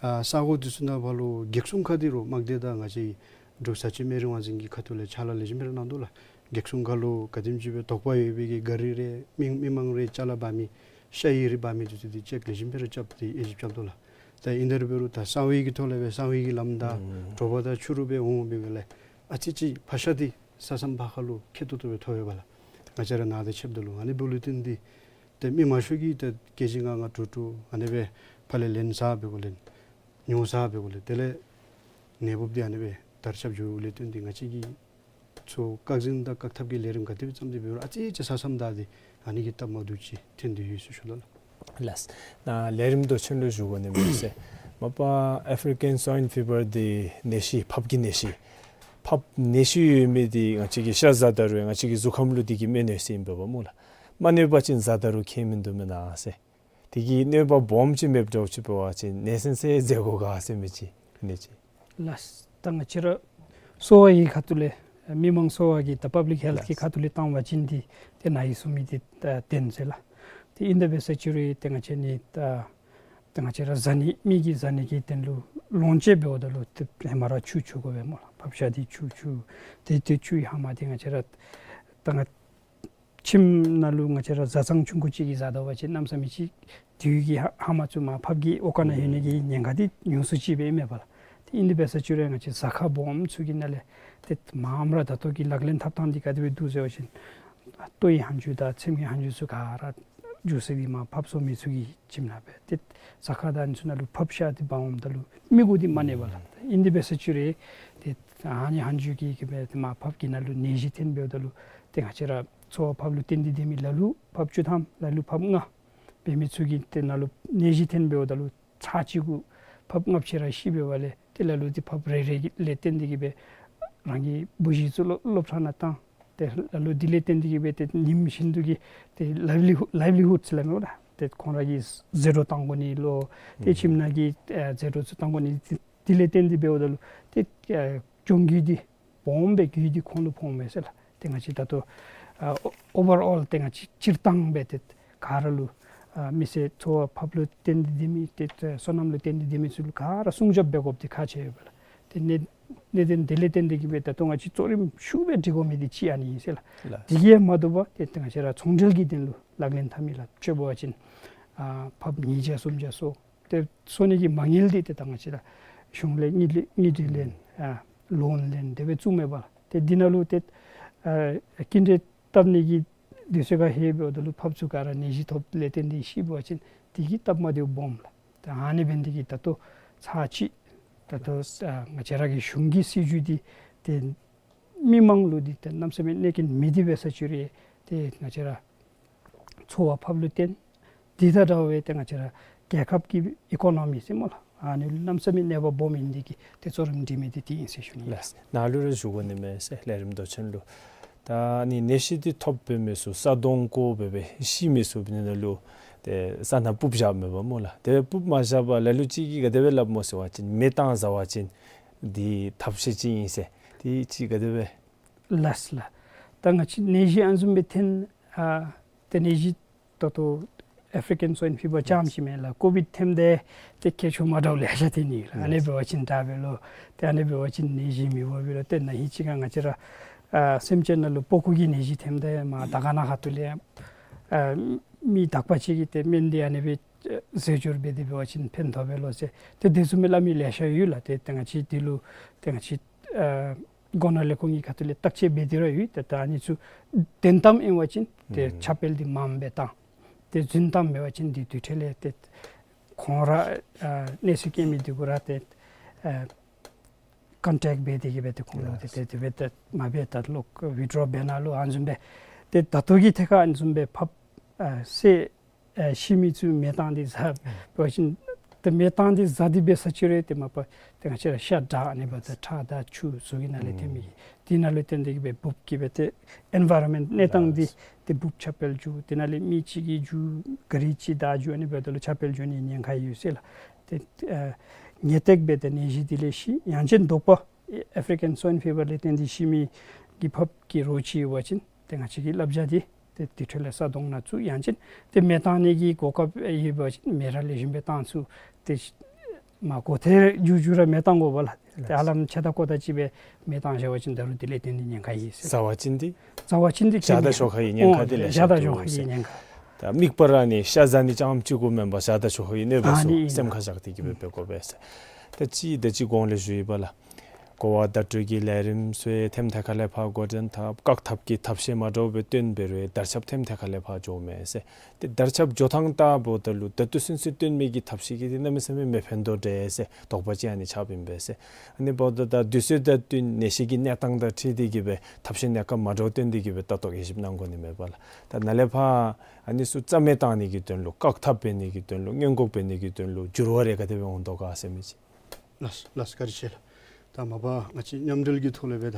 ཨ་ས་གོ་འདི་ཚུ་ནང་ཕར་ལུ་བགེགས་སྲུང་ཁག་འདི་རུང་དམག་སྡེ་དང་ང་བཅས་འབྲུག་ས་སྤྱི་སྨན་རི་དབང་འཛིན་གྱི་ཁ་ཐུག་ལས་ཕྱག་ལཱ་ལེགས་ཤོམ་སྦེ་ར་གནང་དོ་ལགས། བགེགས་སྲུང་ཁ་ལུ་ག་དེམ་ཅིག་སྦེ་དོགས་པ་ཡོད་པའི་གི་ག་རི་རེ་མི་མི་མང་རེ་ཅ་ལ་འབག་མི་ཤ་ཡི་རིགས་འབག་མི་འདི་ཚུ་འདི་ཅེཀ་ལེགས་ཤོམ་སྦེ་ར་རྐྱབ་སྟེ་དབྱེ་ཞིབ་རྐྱབ་དོ་ལགས། ད་ཨིན་དེ་ར་འབད་རུང་ད་གསང་བའི་གི་ཐོག་ལས་སྦེ་གསང་བའི་གི་ལམ་དང་ཨུམ་དྲོ་པ་དང་ཕྱི་རུ་སྦེ་འོང་འབད་བ་ལས་ཨ་ཙི་ཅིག་ཕར་ཤ་འདི་ས་མཚམས་ཕར་ཁ་ལུ་ཁེ་ཏོག་ཏོ་སྦེ་ཐོབ་ཡོདཔ་ལགས། ང་བཅས་ར་ནཱ་ད་ཕྱདཔ་ད་ལུ་ཨ་ནི་འབདཝ་ལུ་བརྟེན་ཏེ་ཏེ་མི་མང་ཤོས་ཀྱིས་ཏེ་ཀེ་ཇི་ལྔ་ལྔ་དྲུག་དྲུག་ཨ་ནི་སྦེ་ཕར་ལས་ལེན་ཟ་འབད་དགོ་ལགས། ཉོ་ཟ་འབད་དགོ་ལགས། དེ་ལས་ནད་འབུཔ་འདི་ཨ་ནི་སྦེ་དར་ཁྱབ་འགྱོཝ་ལས་བརྟེན་ཏེ་ང་བཅས་ཀྱི་ཚུ་བཀག་འཛིན་དང་བཀག་ཐབས་ཀྱི་ལས་རིམ་ག་དེ་སྦེ་བརྩམས་ཏེ་འབད་རུང་ཨ་ཙི་ཅིག་ས་མཚམས་བདའ་སྟེ་ཨ་ནི་གི་སྟབས་མ་བདེཝ་ཅིག་ཐོན་ཏེ་ཡོད་ཟེར་ཞུ་དོ་ལགས། ལགས། ནཱ་ལས་རིམ་མདོ་ཆེན་ལུ་ཞུ་དགོ་ནི་མས་ཟེར། མ་པ་ཨེ་ཕི་རི་ཀཱན་སུའིན་ཕི་བར་འདི་ནད་གཞི་ཕགཔ་གི་ནད་གཞི་ཕགཔ་ནད་གཞི་ཡོད་མི་འདི་ང་བཅས་ཀྱིས་ཤ་བཟའ་ད་རུང་ང་བཅས་ཀྱི་གཟུགས་ཁམས་ལུ་འདི་གིས་མི་གནོད་ཟེར་ཨིན་པས་པ་སྨོ་ལགས། མ་གནོད་པ་ཅིན་བཟའ་ད་རུང་ཁྱད་མིན་འདུག་མེན་ན་ཟེར། དེ་གིས་གནོད་པ་སྦོམ་ཅིག་མེདཔ་འདྲཝ་ཅིག་འབད་བ་ཅིན་ནད་སེལ་ཟེར་དགོ་ག་ཟེར་མི་ཅིག་ཨིན་ནི་ཅིག། ལགས། ད་ང་བཅས་ར་གསོ་བ་གི་ཁ་ཐུག་ལས་མི་མང་གསོ་བ་གི་ད་པབ་ལིཀ་ཧེལཐ་གི་ཁ་ཐུག་ལས་བཏང་བ་ཅིན་འདི་ཏེ་ནཱ་གིས་གསུངས་མི་འདི་ད་བདེན་ཟེར་ལགས། ཏེ་ཨིན་དེ་འབད་ས་ཅིག་རུང་ཏེ་ང་བཅས་ནི་ད་ད་ང་བཅས་ར་བཟའ་ནི་མི་གིས་བཟའ་ནི་གི་དོན་ལུ་ལོངས་སྤྱོད་འབདཝ་ད་ལུ་ཏེ་ཧེ་མ་ར་ཆུ་འཁྱུ་དགོ་པས་སྨོ་ལགས། ཕགཔ་ཤ་འདི་ཆུ་འཁྱུ། ཏེ་ཏེ་ཆུའི་ཧ་མ་འདི་ང་བཅས་ར་ད་ང་ཁྱིམ་ནང་ལུ་ང་བཅས་ར་བཟའ་ཚང་ཆུང་ཀུ་ཅིག་གིས་བཟའ་ད་པ་ཅིན་གནམ་མེད་ས་མེད་ཅིག་དེ་གི་ཧ་ཧ་མ་ཚུ་མར་ཕགཔ་གི་འོག་ཁང་ནང་ལྷོད་ནི་གི་ཉེན་ཁ་འདི་ཉུང་སུ་ཅིག་སྦེ་ཨིན་མས་པ་ལགས། ཏེ་ཨིན་དེ་འབད་ས་ཅིག་རུང་ང་བཅས་ཟ་ཁང་སྦོམ་ཚུ་གི་ནང་ལས་ཏེ་མངམ་ར་ད་ལྟོ་གི་ལག་ལེན་འཐབ་ཐངས་འདི་ག་དེ་སྦེ་འདུག་ཟེར་བ་ཅིན་ལྟོའི་ཧན་ཇུ་དང་ཚེམ་གྱི་ཧན་ཇུ་ཚུ་ག་ར་རྒྱུག་ས་འདི་མར་ཕགཔ་གསོ་མི་ཚུ་གི་ཁྱིམ་ནང་སྦེ་ཏེ་ཟ་ཁང་དང་ཨ་ནི་ཚུ་ནང་ལུ་ཕགཔ་ཤ་འདི་འབག་འོངམ་ད་ལུ་མི་གུ་འདི་མ་གནོད་པས་ལགས། ཨིན་དེ་འབད་ས་ཅིག་རུང་ཏེ་ཨ་ནི་ཧན་ཇུ་གིས་གིས་སྦེ་ཏེ་མར་ཕགཔ་གི་ནང་ལུ་ནད་གཞི་ཐོན་འབདཝ་ད་ལུ་ཏེ་ང་བཅས་ར་འཚོ་བ་ཕགཔ་ལུ་བརྟེན་ཏེ་སྡོད་མི་ལ་ལུ་ཕགཔ་བཅུ་ཐམ་ལ་ལུ་ཕགཔ་ལྔ་འབད་མི་ཚུ་གི་ཏེ་ནང་ལུ་ནད་གཞི་ཐོན་འབདཝ་ད་ལུ་ཚར་གཅིག་གུ་ཕགཔ་ལྔ་བཅུ་ར་ཤི་འབདཝ་ལས་ཏེ་ལ་ལུ་ཏེ་ཕགཔ་རེ་རེ་གི་ལས་བརྟེན་ཏེ་གིས་སྦེ་རང་གི་བུ་གཞི་ཚུ་སློབ་སློབ་གྲྭ་ནང་བཏང་། ཏེ་ལ་ལུ་དེ་ལས་བརྟེན་ཏེ་གིས་སྦེ་ཏེ་ཉིནམ་བཞིན་དུ་གི་ཏེ་ལའིབ་ལི་ཧུཌ་ལའིབ་ལི་ཧུཌ་ཟེར་སླབ་མས་པ་ལགས། ཏེ་ཁོང་ར་གི་ཟད་འགྲོ་བཏང་དགོ་ནི་ལོ། ཏེ་ཁྱིམ་ནང་གི་ཨ་ཟད་འགྲོ་ཚུ་བཏང་དགོ་ནི་དེ་དེ་ལས་བརྟེན་ཏེ་འབདཝ་ད་ལུ་ཏེ་ཨ་གྱོང་གུད་འདི་སྦོམ་སྦེ་གྱོང་གུད་འདི་ཁོང་ལུ་ཕོགཔ་མས་ཟེར་ལགས། ཏེ་ང་བཅས་ད་ལྟོ་ཨ་ཨོ་ཨོ་བར་ཨོལ་ཏེ་ང་བཅས་སྤྱིར་བཏང་སྦེ་ཏེ་ག་ར་ལུ་ཨ་མི་སེར་འཚོ་བ་ཕགཔ་ལུ་བརྟེན་ཏེ་སྡོད་མི་ཏེ་སོ་ནམ་ལུ་བརྟེན་ཏེ་སྡོད་མི་ཚུ་ལུ་ག་ར་སྲུང་སྐྱོབ་འབད་དགོཔ་འདི་ཁག་ཆེ་ཡོད་པས་ལགས། ཏེ་གནད་གནད་དོན་དེ་ལས་བརྟེན་ཏེ་གིས་སྦེ་ད་ལྟོ་ང་བཅས་གཙོ་རིམ་ཤུགས་སྦེ་སྒྲིག་དགོ་མི་འདི་ཅིག་ཨ་ནི་ཨིན་ཟེར་ལགས། ལགས། དེ་གིས་མ་དོ་བར་ཏེ་ཏེ་ང་བཅས་ར་ཚོང་འབྲེལ་གྱི་དོན་ལུ་ལག་ལེན་འཐབ་མི་ལགས་ཅིག་འབད་བ་ཅིན་ཨ་ཕགཔ་ཉིས་བརྒྱ་སུམ་བརྒྱ་གསོ། ཏེ་གསོ་ནི་གི་མ་དངུལ་འདི་ཏེ་ད་ང་བཅས་ར་གཞུང་ལས་དངུལ་དངུལ་འབྲེལ་ལེན་ཨ་ལོན་ལེན་དེ་སྦེ་བཙུགས་མས་པ་ལགས། ཏེ་འདི་ནང་ལུ་ཏེ་ཨ་ཀུན་ཏེ་བཏབ་ནི་གི་དུས་ཚོད་ཁར་ལྷོད་འབདཝ་ད་ལུ་ཕགཔ་ཚུ་ག་ར་ནད་གཞི་ཐོབ་ལས་བརྟེན་ཏེ་ཤི་འབད་བ་ཅིན་དེ་གི་སྟབས་མ་བདེཝ་སྦོམ་ལགས། ཏེ་ཨ་ནི་འབད་ནི་དེ་གིས་ད་ལྟོ་ཚར་གཅིག་ད་ལྟོ་ཨ་ང་བཅས་ར་གི་གཞུང་གི་སྲིད་བྱུས་འདི་ཏེ་མི་མང་ལུ་འདི་ཏེ་གནམ་མེད་ས་མེད་གནོད་ཀྱི་མི་འདི་འབད་ས་ཅིག་རུང་ཏེ་ང་བཅས་ར་འཚོ་བ་ཕགཔ་ལུ་བརྟེན། དེ་དང་འདྲ་བའི་ཏེ་ང་བཅས་ར་རྒྱལ་ཁབ་ཀྱི་ཨི་ཀོ་ནོ་མི་ཟེར་སྨོ་ལགས། ཨ་ནི་ལུ་གནམ་མེད་ས་མེད་གནོད་པ་སྦོམ་ཨིན་ནི་དེ་གིས་ཏེ་གཙོ་རིམ་སྒྲིག་མི་འདི་དེ་ཨིན་ཟེར་ཞུ་ནི། ལགས། ནཱ་ལུ་ར་ཞུ་དགོ་ནི་མས་ཟེར་ལས་རིམ་མདོ་ཆེན་ལུ། ད་ཨ་ནི་ནད་གཞི་འདི་ཐོབ་འབད་མི་ཚུ་ས་དོང་བརྐོ་འབད་སྦེ་ཤི་མི་ཚུ་འབད་ནི་ལུ་ཏེ་ས་ནང་སྤུབས་བཞགཔ་མས་པ་སྨོ་ལགས། ཏེ་སྤུབས་མ་བཞག་པར་ལ་ལུ་ཅིག་གིས་ག་དེ་སྦེ་སླབ་སྨོ་ཟེར་བ་ཅིན་མེ་བཏང་བཟའ་བ་ཅིན་འདི་ཐབས་ཤེས་ཅིག་ཨིན་ཟེར། དེ་ཅིག་ག་དེ་སྦེ། ལགས་ལགས། ད་ང་བཅས་ནད་གཞི་ཨ་ནི་བཟུམ་སྦེ་ཐོན་ཨ་ཏེ་ནད་གཞི་ད་ལྟོ་ཨེ་ཕི་རི་ཀཱན་སུའིན་ཕི་བར་རྐྱངམ་ཅིག་མེན་ལགས། ཀོ་བིཌ་ཐོནམ་ད་ཏེ་ཁྱད་ཆོས་མ་འདྲཝ་ལེ་ཤ་ཐོན་ནི་ལགས། ཨ་ནི་འབད་བ་ཅིན་དྲག་པས་ལོ། ཏེ་ཨ་ནི་འབད་བ་ཅིན་ནད་གཞི་མེད་པ་འབད་ལོ། ཏེ་ན་ཧིང་ཅིག་ཁར་ང་བཅས་ར་ཨ་སེམས་ཅན་ནང་ལུ་པགས་ཀོ་གི་ནད་གཞི་ཐོནམ་ད་མར་དར་དཀར་ན་ཁ་ཐུག་ལས་ཨ་མི་དག་པ་ཅིག་གིས་ཏེ་སྨན་འདི་ཨ་ནི་སྦེ་ཨ་ཟས་སྦྱོར་འབད་དེ་འབད་བ་ཅིན་ཕན་ཐོགས་པས་ལོ་ཟེར་ཏེ་དེ་བཟུམ་སྦེ་སླབ་མི་ལེ་ཤ་ཡོད་ལགས། ཏེ་ཏེ་ང་བཅས་འདི་ལུ་ཏེ་ང་བཅས་ཨ་སྒོ་ནོར་ལས་ཁུངས་ཀྱི་ཁ་ཐུག་ལས་བརྟག་དཔྱད་འབད་དེ་ར་ཡོད། ཏེ་ད་ཨ་ནི་ཚུ་བདེན་གཏམ་ཨིན་པ་ཅིན་ཏེ་ཨུམ་ཁྱབ་སྤེལ་འདི་མངམ་སྦེ་བཏང་། ཏེ་རྫུན་གཏམ་འབད་བ་ཅིན་འདི་དུས་ཐོག་ལས་ཏེ་ཁོང་ར་ཨ་གནས་ཚུལ་སྐྱེལ་མི་འདི་གུ་ར་ཏེ་ཨ་ཀོན་ཊེཀཊ་འབད་དེ་གིས་སྦེ་ཏེ་ཁོང་ལུ་ཏེ་ལགས། ཏེ་དེ་སྦེ་ཏེ་མ་འབད་ད་ལོག་ཝིད་ཌོ་འབད་ནི་ལུ་ཨ་ནི་བཟུམ་སྦེ་ཏེ་ད་ལྟོ་གི་ཐད་ཁར་ཨ་ནི་བཟུམ་སྦེ་ཕགཔ་ཨ་བསད་ཨ་ཤི་མི་ཚུ་མེ་བཏང་སྟེ་བཟའ་བ་ཅིན་ཏེ་མེ་བཏང་སྟེ་བཟའ་སྟེ་འབད་ས་ཅིག་རུང་ཏེ་མ་པ་ཏེ་ང་བཅས་ར་ཤ་དྲག་ནི་འབདཝ་ད་ཁྲག་དང་ཆུ་ཚུ་གི་ནང་ལས་ཐོན་མི་གི་དེ་ནང་ལུ་བརྟེན་ཏེ་གིས་སྦེ་འབུཔ་གིས་སྦེ་ཏེ་ཨེན་ཝའི་རོན་མེནཊ་གནས་སྟངས་འདི་ཏེ་འབུཔ་ཁྱབ་སྤེལ་འགྱོ། དེ་ནང་ལས་མི་གཅིག་གིས་འགྱོ་ག་རི་གཅིག་བདའ་འགྱོ་ཨ་ནི་འབདཝ་ད་ལུ་ཁྱབ་སྤེལ་འགྱོ་ནི་ཉེན་ཁ་ཡོད་ཟེར་ལགས། ཏེ་ཨ་ ངེས་ཏིག་སྦེ་ཏེ་ནད་གཞི་འདི་ལས་ཤི། ཡང་ཅིན་དོགས་པ་ཨེ་ཕི་རི་ཀན་སུའིན་ཕི་བར་ལས་བརྟེན་ཏེ་ཤི་མི་གི་ཕགཔ་གི་རོ་ཅིག་ཡོད་པ་ཅིན་ཏེ་ང་བཅས་ཀྱིས་བསླབ་བྱ་འདི་ཏེ་དེ་འཕྲོ་ལས་ས་དོང་ནང་བཙུགས། ཡང་ཅིན་ཏེ་མེ་བཏང་ནི་གི་གོ་སྐབས་ཡོད་པ་ཅིན་མེ་ར་ལེགས་ཤོམ་སྦེ་བཏང་ཚུགས། ཏེ་མ་གོ་ཐལ་མཇུག་མཇུག་ར་མེ་བཏང་དགོ་པས་ལགས། ཏེ་ཧ་ལམ་ཕྱེད་དང་ཀོ་དང་ཅིག་སྦེ་མེ་བཏང་བཞག་པ་ཅིན་ད་རུང་དེ་ལས་བརྟེན་ཏེ་ཉེན་ཁ་ཡོད་ཟེར། བཟའ་བ་ཅིན་ཏེ་བཟའ་བ་ཅིན་ཏེ་ཞག་དང་ཞོ་ཁ་གི་ཉེན་ཁ་འོང་དེ་ལེ་ཞག་དང་ཞོ་ཁ་གི་ཉེན་ཁ། ད་དམིགས་པ་ར་ནི་ཤ་བཟའ་ནི་རྐྱངམ་གཅིག་གུ་མེན་པར་ཞག་དང་ཞོ་ཁ་གི་གནོད་པ་ཨ་ཚུ་ནི་སེམས་ཁར་བཞག་སྟེ་གི་སྦེ་འབད་དགོ་པས་ཟེར། ད་ཅི་ད་ཅི་གོང་ལས་ཞུ་ཡི་པ་ལགས། གོ་བ་བརྡ་སྤྲོད་ཀྱི་ལས་རིམ་ཚུ་ཡང་ཐེམ་ཐེ་ཁ་ལས་ཕར་འགོ་འདྲེན་འཐབ། བཀག་ཐབས་ཀྱི་ཐབས་ཤེས་མ་འདྲཝ་སྦེ་སྟོན་འབད་རུང་དར་ཁྱབ་ཐེམ་ཐེ་ཁ་ལས་ཕར་འགྱོཝ་མས་ཟེར། ཏེ་དར་ཁྱབ་འགྱོ་ཐངས་ལྟ་བུ་ད་ལུ་ད་ལྟོ་ཚུན་ཚོད་སྟོན་མི་གི་ཐབས་ཤེས་ཀྱིས་འདི་གནམ་མེད་ས་མེད་མི་ཕན་དོ་འདྲས་ཟེར་དོགས་པ་ཅིག་ཨ་ནི་ཆགསཔ་ཨིན་པས་ཟེར། ཨ་ནི་འབདཝ་ད་ད་དུས་ཚོད་དང་བསྟུན་ནད་གཞི་གི་གནས་སྟངས་དང་འཁྲིལ་ཏེ་གི་སྦེ་ཐབས་ཤེས་གནས་སྐབས་མ་འདྲཝ་སྟོན་ཏེ་གི་སྦེ་ལྟ་རྟོག་དབྱེ་ཞིབ་གནང་དགོ་ནི་མས་པ་ལགས། ད་ནཱ་ལས་ཕར་ཨ་ནི་ཚུ་རྩ་མེད་བཏང་ནི་གི་དོན་ལུ་བཀག་ཐབས་འབད་ནི་གི་དོན་ལུ་སྔོན་འགོག་འབད་ནི་གི་དོན་ལུ་འགྱུར་བ་རེ་ག་དེ་སྦེ་འོང་དོ་ག་ཟེར་མི་ཅིག། ལགས་ལགས་བཀའ་དྲིན་ཆེ་ལགས། ད་མ་པ་ང་བཅས་མཉམ་འབྲེལ་གྱི་ཐོག་ལས་སྦེ་ད་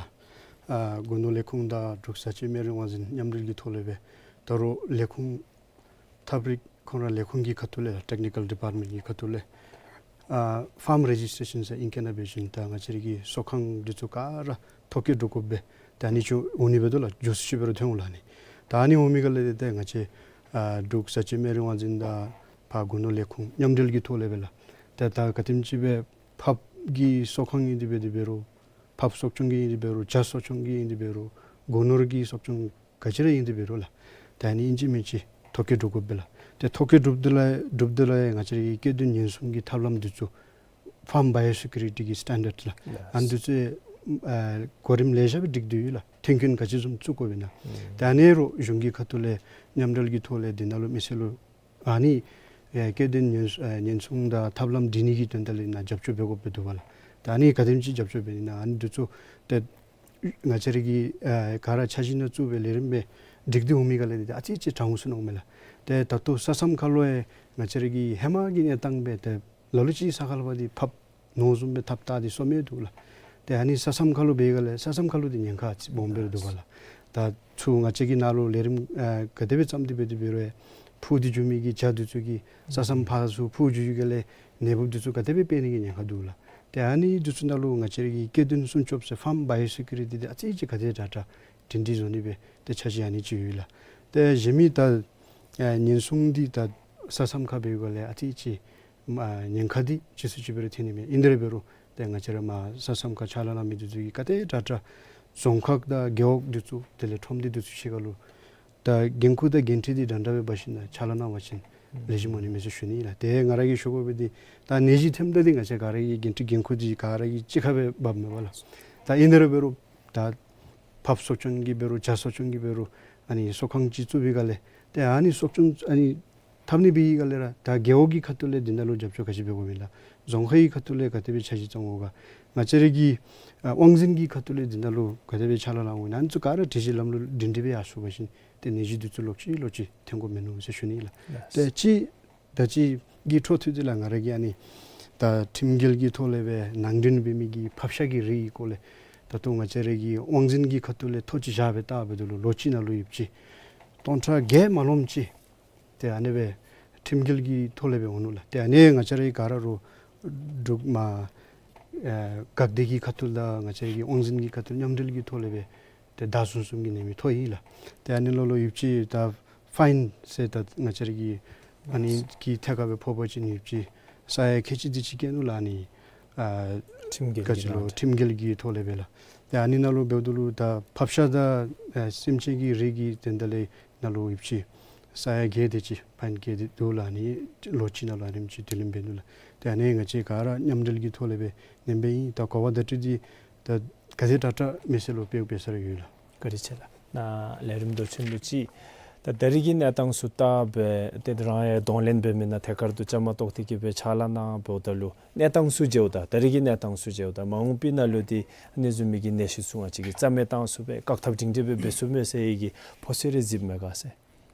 ཨ་སྒོ་ནོར་ལས་ཁུངས་དང་འབྲུག་བཟའ་བཅའ་སྨན་རིན་དབང་འཛིན་མཉམ་འབྲེལ་གྱི་ཐོག་ལས་སྦེ་ད་རུང་ལས་ཁུངས་ཐབས་རིག་ཁོང་ར་ལས་ཁུངས་ཀྱི་ཁ་ཐུག་ལས་ལགས། ཊེཀ་ནི་ཀལ་ཌི་པཱརཊ་མེནཊ་གྱི་ཁ་ཐུག་ལས་ཨ་ཕཱརམ་རེ་ཇིས་ཊེ་རེ་ཤཱན་ཟེར་ཨིང་སྐད་ནང་འབད་བ་ཅིན་ད་ང་བཅས་ར་གི་གསོ་ཁང་འདི་ཚུ་ག་ར་ཐོ་བཀོད་འདྲཝ་དགོཔ་སྦེ་ད་ཨ་ནི་ཚུ་འོང་ནི་འབད་དོ་ལགས། མགྱོགས་སུ་ཅིག་འབད་རུང་ཐོན་འོང་ལགས། ཨ་ནི་ད་ཨ་ནི་འོང་མི་ག་ལས་ཏེ་ཏེ་ང་བཅས་ཨ་འབྲུག་བཟའ་བཅའ་སྨན་རིན་དབང་འཛིན་དང་ཕར་སྒོ་ནོར་ལས་ཁུངས་མཉམ་འབྲེལ་གྱི་ཐོག་ལས་སྦེ་ལགས། ཏེ་ད་ག་དེམ་ཅིག་སྦེ་ཕགཔ་གི་གསོ་ཁང་ཨིན་ཏེ་འབད་དེ་འབད་རུང་ཕགཔ་གསོ་སྐྱོང་གི་ཨིན་ཏེ་འབད་རུང་བྱ་གསོ་སྐྱོང་གི་ཨིན་ཏེ་འབད་རུང་སྒོ་ནོར་གྱི་གསོ་སྐྱོང་ག་ཅི་ར་ཨིན་ཏེ་འབད་རུང་ལགས། ད་ཨ་ནི་ཨིན་ཅི་མིན་ཅི་ཐོ་བཀོད་གྲུབ་དགོ་པས་ལགས། ཏེ་ཐོ་བཀོད་གྲུབ་སྟེ་ལས་གྲུབ་སྟེ་ལས་ང་བཅས་ར་གི་སྐྱེ་ལྡན་ཉེན་སྲུང་གི་ཐབས་ལམ་འདི་ཚུ་ཕཱརམ་བའི་ཨོ་སི་ཀིའུ་རི་ཊི་གི་སི་ཊེན་ཌརཌ་ལགས། ཨ་ནི་འདི་ཚུ་ཨ་གོ་རིམ་ལེ་ཤ་སྦེ་སྒྲིག་སྟེ་ཡོད་ལགས། མཐུན་རྐྱེན་ག་ཅི་བཟུམ་བཙུགས་དགོ་པས་ན། ད་ཨ་ནི་ར་གཞུང་གི་ཁ་ཐུག་ལས་མཉམ་འབྲེལ་གྱི་ཐོག་ལས་འདི་ནང་ལུ་མི་སེར་ལུ་ཨ་ནི་ཨེ་སྐྱེ་ལྡན་ཉེན་ཨེ་ཉེན་སྲུང་དང་ཐབས་ལམ་སྒྲིག་ནི་གི་དོན་དག་ལས་ནཱ་རྒྱབ་སྐྱོར་འབད་དགོཔ་སྦེ་འདུག་པ་ལགས། ད་ཨ་ནི་ག་དེམ་ཅིག་རྒྱབ་སྐྱོར་འབད་ནི་ན་ཨ་ནི་འདི་ཚུ་ཏེ་ང་བཅས་ར་གི་ཨེ་ག་ར་འཆར་གཞི་ནང་བཙུགས་སྦེ་ལས་རིམ་སྦེ་སྒྲིག་སྟེ་འོང་མི་ག་ལས་ཏེ་ཨ་ཙི་ཅིག་དྲག་འོང་ཟེར་མནོཝ་མས་ལགས། ཏེ་ད་ལྟོ་ས་མཚམས་ཁ་ལུ་ཨེ་ང་བཅས་ར་གི་ཧེ་མ་གི་གནས་སྟངས་སྦེ་ཏེ་ལ་ལུ་ཅིག་ས་ཁ་ལུ་འབད་དེ་ཕགཔ་ནོར་བཟུམ་སྦེ་ཐགཔ་བཏགས་ཏེ་གསོ་མི་འདུག་ལགས། ཏེ་ཨ་ནི་ས་མཚམས་ཁ་ལུ་འབད་ག་ལས་ས་མཚམས་ཁ་ལུ་འདི་ཉེན་ཁ་ཨ་ཙི་སྦོམ་སྦེ་ར་འདུག་པ་ལགས། ད་ཚུར་ང་བཅས་ཀྱི་ནང་ལུ་ལས་རིམ་ཨ་ག་དེ་སྦེ་བརྩམས་ཏེ་འབད་དེ་འབད་རུང་འཕུར་ཏེ་འགྱོ་མི་གི་བྱ་འདི་ཚུ་གིས་ས་མཚམས་ཕར་ཚུར་འཕུར་འགྱོ་ཡི་ག་ལས་ནད་འབུཔ་འདི་ཚུ་ག་དེ་སྦེ་འཕེལ་ནི་གི་ཉེན་ཁ་འདུག་ལགས། ཏེ་ཨ་ནི་འདི་ཚུ་ནང་ལུ་ང་བཅས་ར་གི་སྐྱེ་ལྡན་སྲུང་སྐྱོབ་ཟེར་ཕཱརམ་བའི་ཨོ་སི་ཀིའུ་རི་ཊི་འདི་ཨ་ཙི་ཅིག་ག་དེ་དྲག་དྲག་སྒྲིང་སྒྲི་བཟོ་ནི་སྦེ་ཏེ་འཆར་གཞི་ཨ་ནི་ཅིག་ཡོད་ལགས། ཏེ་གཞན་མི་ད་ཨ་ཉེན་སྲུང་འདི་ད་ས་མཚམས་ཁར་འབད་ག་ལས་ཨ་ཙི་ཅིག་མ་ཉེན་ཁ་འདི་ཅིག་སུ་ཅིག་འབད་རུང་ཐོན་ནི་མས། ཨིན་དེ་ར་འབད་རུང་ཏེ་ང་བཅས་ར་མར་ས་མཚམས་ཁར་ཕྱག་ལཱ་གནང་མི་འདི་ཚུ་གིས་ག་དེ་དྲག་དྲག་རྫོང་ཁག་དང་རྒེད་འོག་འདི་ཚུ་དེ་ལས་ཁྲོམ་སྡེ་འདི་ཚུ་ཕྱེད་ཀ་ལུ་ད་འགན་ཁུར་དང་འགན་འཁྲི་འདི་འདྲན་འདྲ་སྦེ་འབག་ཞིནམ་ལས་ཕྱག་ལཱ་གནང་བ་ཅིན་ལེགས་ཤོམ་འོང་ནི་མས་ཟེར་ཞུ་ནི་ཨིན་ལགས། ཏེ་ང་ར་གིས་ཞུ་དགོ་པ་འདི་ད་ནད་གཞི་ཐོནམ་ད་འདི་ང་བཅས་ག་ར་གི་འགན་འཁྲི་འགན་ཁུར་འདི་ག་ར་གིས་གཅིག་ཁར་སྦེ་འབགཔ་མས་པ་ལགས། ད་ཨིན་དེ་ར་འབད་རུང་ད་ཕགཔ་གསོ་སྐྱོང་གི་འབད་རུང་བྱ་གསོ་སྐྱོང་གི་འབད་རུང་ཨ་ནི་གསོ་ཁང་ཅིག་བཙུགས་པའི་སྒང་ལས་ཏེ་ཨ་ནི་གསོ་སྐྱོང་ཨ་ནི་འཐབ་ནི་འབད་བའི་སྒང་ལས་ར་ད་རྒེད་འོག་གི་ཁ་ཐུག་ལས་འདི་ནང་ལུ་རྒྱབ་སྐྱོར་ག་ཅི་འབད་དགོ་མི་ལགས། རྫོང་ཁག་གི་ཁ་ཐུག་ལས་ག་དེ་སྦེ་འཆར་གཞི་བརྩམ་དགོ་ག། ང་བཅས་ར་གི་ཨ་དབང་འཛིན་གྱི་ཁ་ཐུག་ལས་འདི་ནང་ལུ་ག་དེ་སྦེ་ཕྱག་ལཱ་གནང་དགོ་ཨ་ནི་ཚུ་ག་ར་སྒྲིག་གཞི་ལམ་ལུགས་སྒྲིང་སྒྲི་སྦེ་ཡར་སོང་བ་ཅིན་ཏེ་ནད་གཞི་འདི་ཚུ་ལོག་ཅི་ལོག་ཅི་ཐོན་དགོཔ་མིན་ནུག་ཟེར་ཞུ་ནི་ཨིན་ལགས། ལགས། ཏེ་ཅིག་ད་ཅི་གི་འཕྲོ་མཐུད་དེ་ལགས་ང་ར་གིས་ཨ་ནི་ད་ཁྲིམས་འགལ་གྱི་ཐོག་ལས་སྦེ་ནང་འདྲེན་འབད་མི་གི་ཕགཔ་ཤ་གི་རིགས་ཀྱི་སྐོར་ལས་ད་ལྟོ་ང་བཅས་ར་གི་དབང་འཛིན་གྱི་ཁ་ཐུག་ལས་ཐོ་ཅིག་བཞག་སྦེ་བལྟ་འབདཝ་ད་ལུ་ལོ་གཅིག་ནང་ལུ་ཡོདཔ་ཅིག་སྟོང་ཕྲག་བརྒྱད་མ་ལོངམ་ཅིག་ཏེ་ཨ་ནི་སྦེ་ཁྲིམས་འགལ་གྱི་ཐོག་ལས་སྦེ་འོང་ནུག་ལགས། ཏེ་ཨ་ནི་ང་བཅས་ར་ག་ར་རུང་འབྲུག་མ་ཨེ་འགག་སྡེ་གི་ཁ་ཐུག་དང་ང་བཅས་ཀྱི་དབང་འཛིན་གྱི་ཁ་ཐུག་མཉམ་འབྲེལ་གྱི་ཐོག་ལས་སྦེ་ཏེ་བདའ་ཟུན་ཟུན་གྱི་ནང་མི་ཐོ་ཨིན་ལགས། ཏེ་ཨ་ནི་ལུ་ལུ་ཡོདཔ་ཅིག་ད་ཕའིན་ཟེར་ད་ང་བཅས་ར་གི་ཨ་ནི་གི་ཐད་ཁར་སྦེ་ཕོག་པ་ཅིན་ཡོདཔ་ཅིག་ས་ཡ་ཁལ་གཅིག་དེ་ཅིག་བཀལ་ནུག་ལགས། ཨ་ནི་ཨ་ཁྲིམས་འགལ་གྱི་ག་ཅི་ལོ་ནང་ཁྲིམས་འགལ་གྱི་ཐོག་ལས་སྦེ་ལགས། ཏེ་ཨ་ནི་ནང་ལུ་འབདཝ་ད་ལུ་ད་ཕགཔ་ཤ་དང་ཨ་སེམས་ཅན་གྱི་རིགས་ཀྱི་དོན་དག་ལས་ནང་ལུ་ཡོདཔ་ཅིག་ས་ཡ་བརྒྱད་དེ་ཅིག་ཕའིན་བཀལ་ཏེ་འདུག་ལགས། ཨ་ནི་ལོ་གཅིག་ནང་ལུ་ཨ་ནེམ་ཅིག་དུས་ལེན་འབད་ནུག་ལགས། ཏེ་ཨ་ནི་ང་བཅས་ག་ར་མཉམ་འབྲེལ་གྱི་ཐོག་ལས་སྦེ་ནེམ་སྦེ་ཨིན། ད་གོ་བ་བརྡ་སྤྲོད་འདི་ད་ག་དེ་དྲག་དྲག་མི་སེར་ལུ་སྤེལ་སྤེལ་ས་ར་ཡོད་ལགས། བཀའ་དྲིན་ཆེ་ལགས། ནཱ་ལས་རིམ་མདོ་ཆེན་ལུ་ཅིག་ད་ད་རིས་ཀྱི་གནས་སྟངས་ཚུ་བལྟ་སྦེ་ཏེ་རང་ཡང་གདོང་ལེན་འབད་མི་ནང་ཐད་ཀར་དུ་བཅའ་མར་གཏོགས་ཏེ་གི་སྦེ་ཕྱག་ལཱ་གནང་འབདཝ་ད་ལུ་གནས་སྟངས་ཚུ་མཇལཝ་ད་ད་རིས་ཀྱི་གནས་སྟངས་ཚུ་མཇལཝ་ད་མ་འོངས་པའི་ནང་ལུ་འདི་ཨ་ནི་བཟུམ་མའི་གི་ནད་གཞི་ཚུ་ང་བཅས་ཀྱིས་རྩ་མེད་བཏང་ཚུགས་པས་བཀག་ཐབས་སྒྲིང་སྒྲི་སྦེ་འབད་ཚུགས་མས་ཟེར་བའི་གི་ཕོ་ཚོད་རེ་གཟིགསཔ་མས་ག་ཟེར།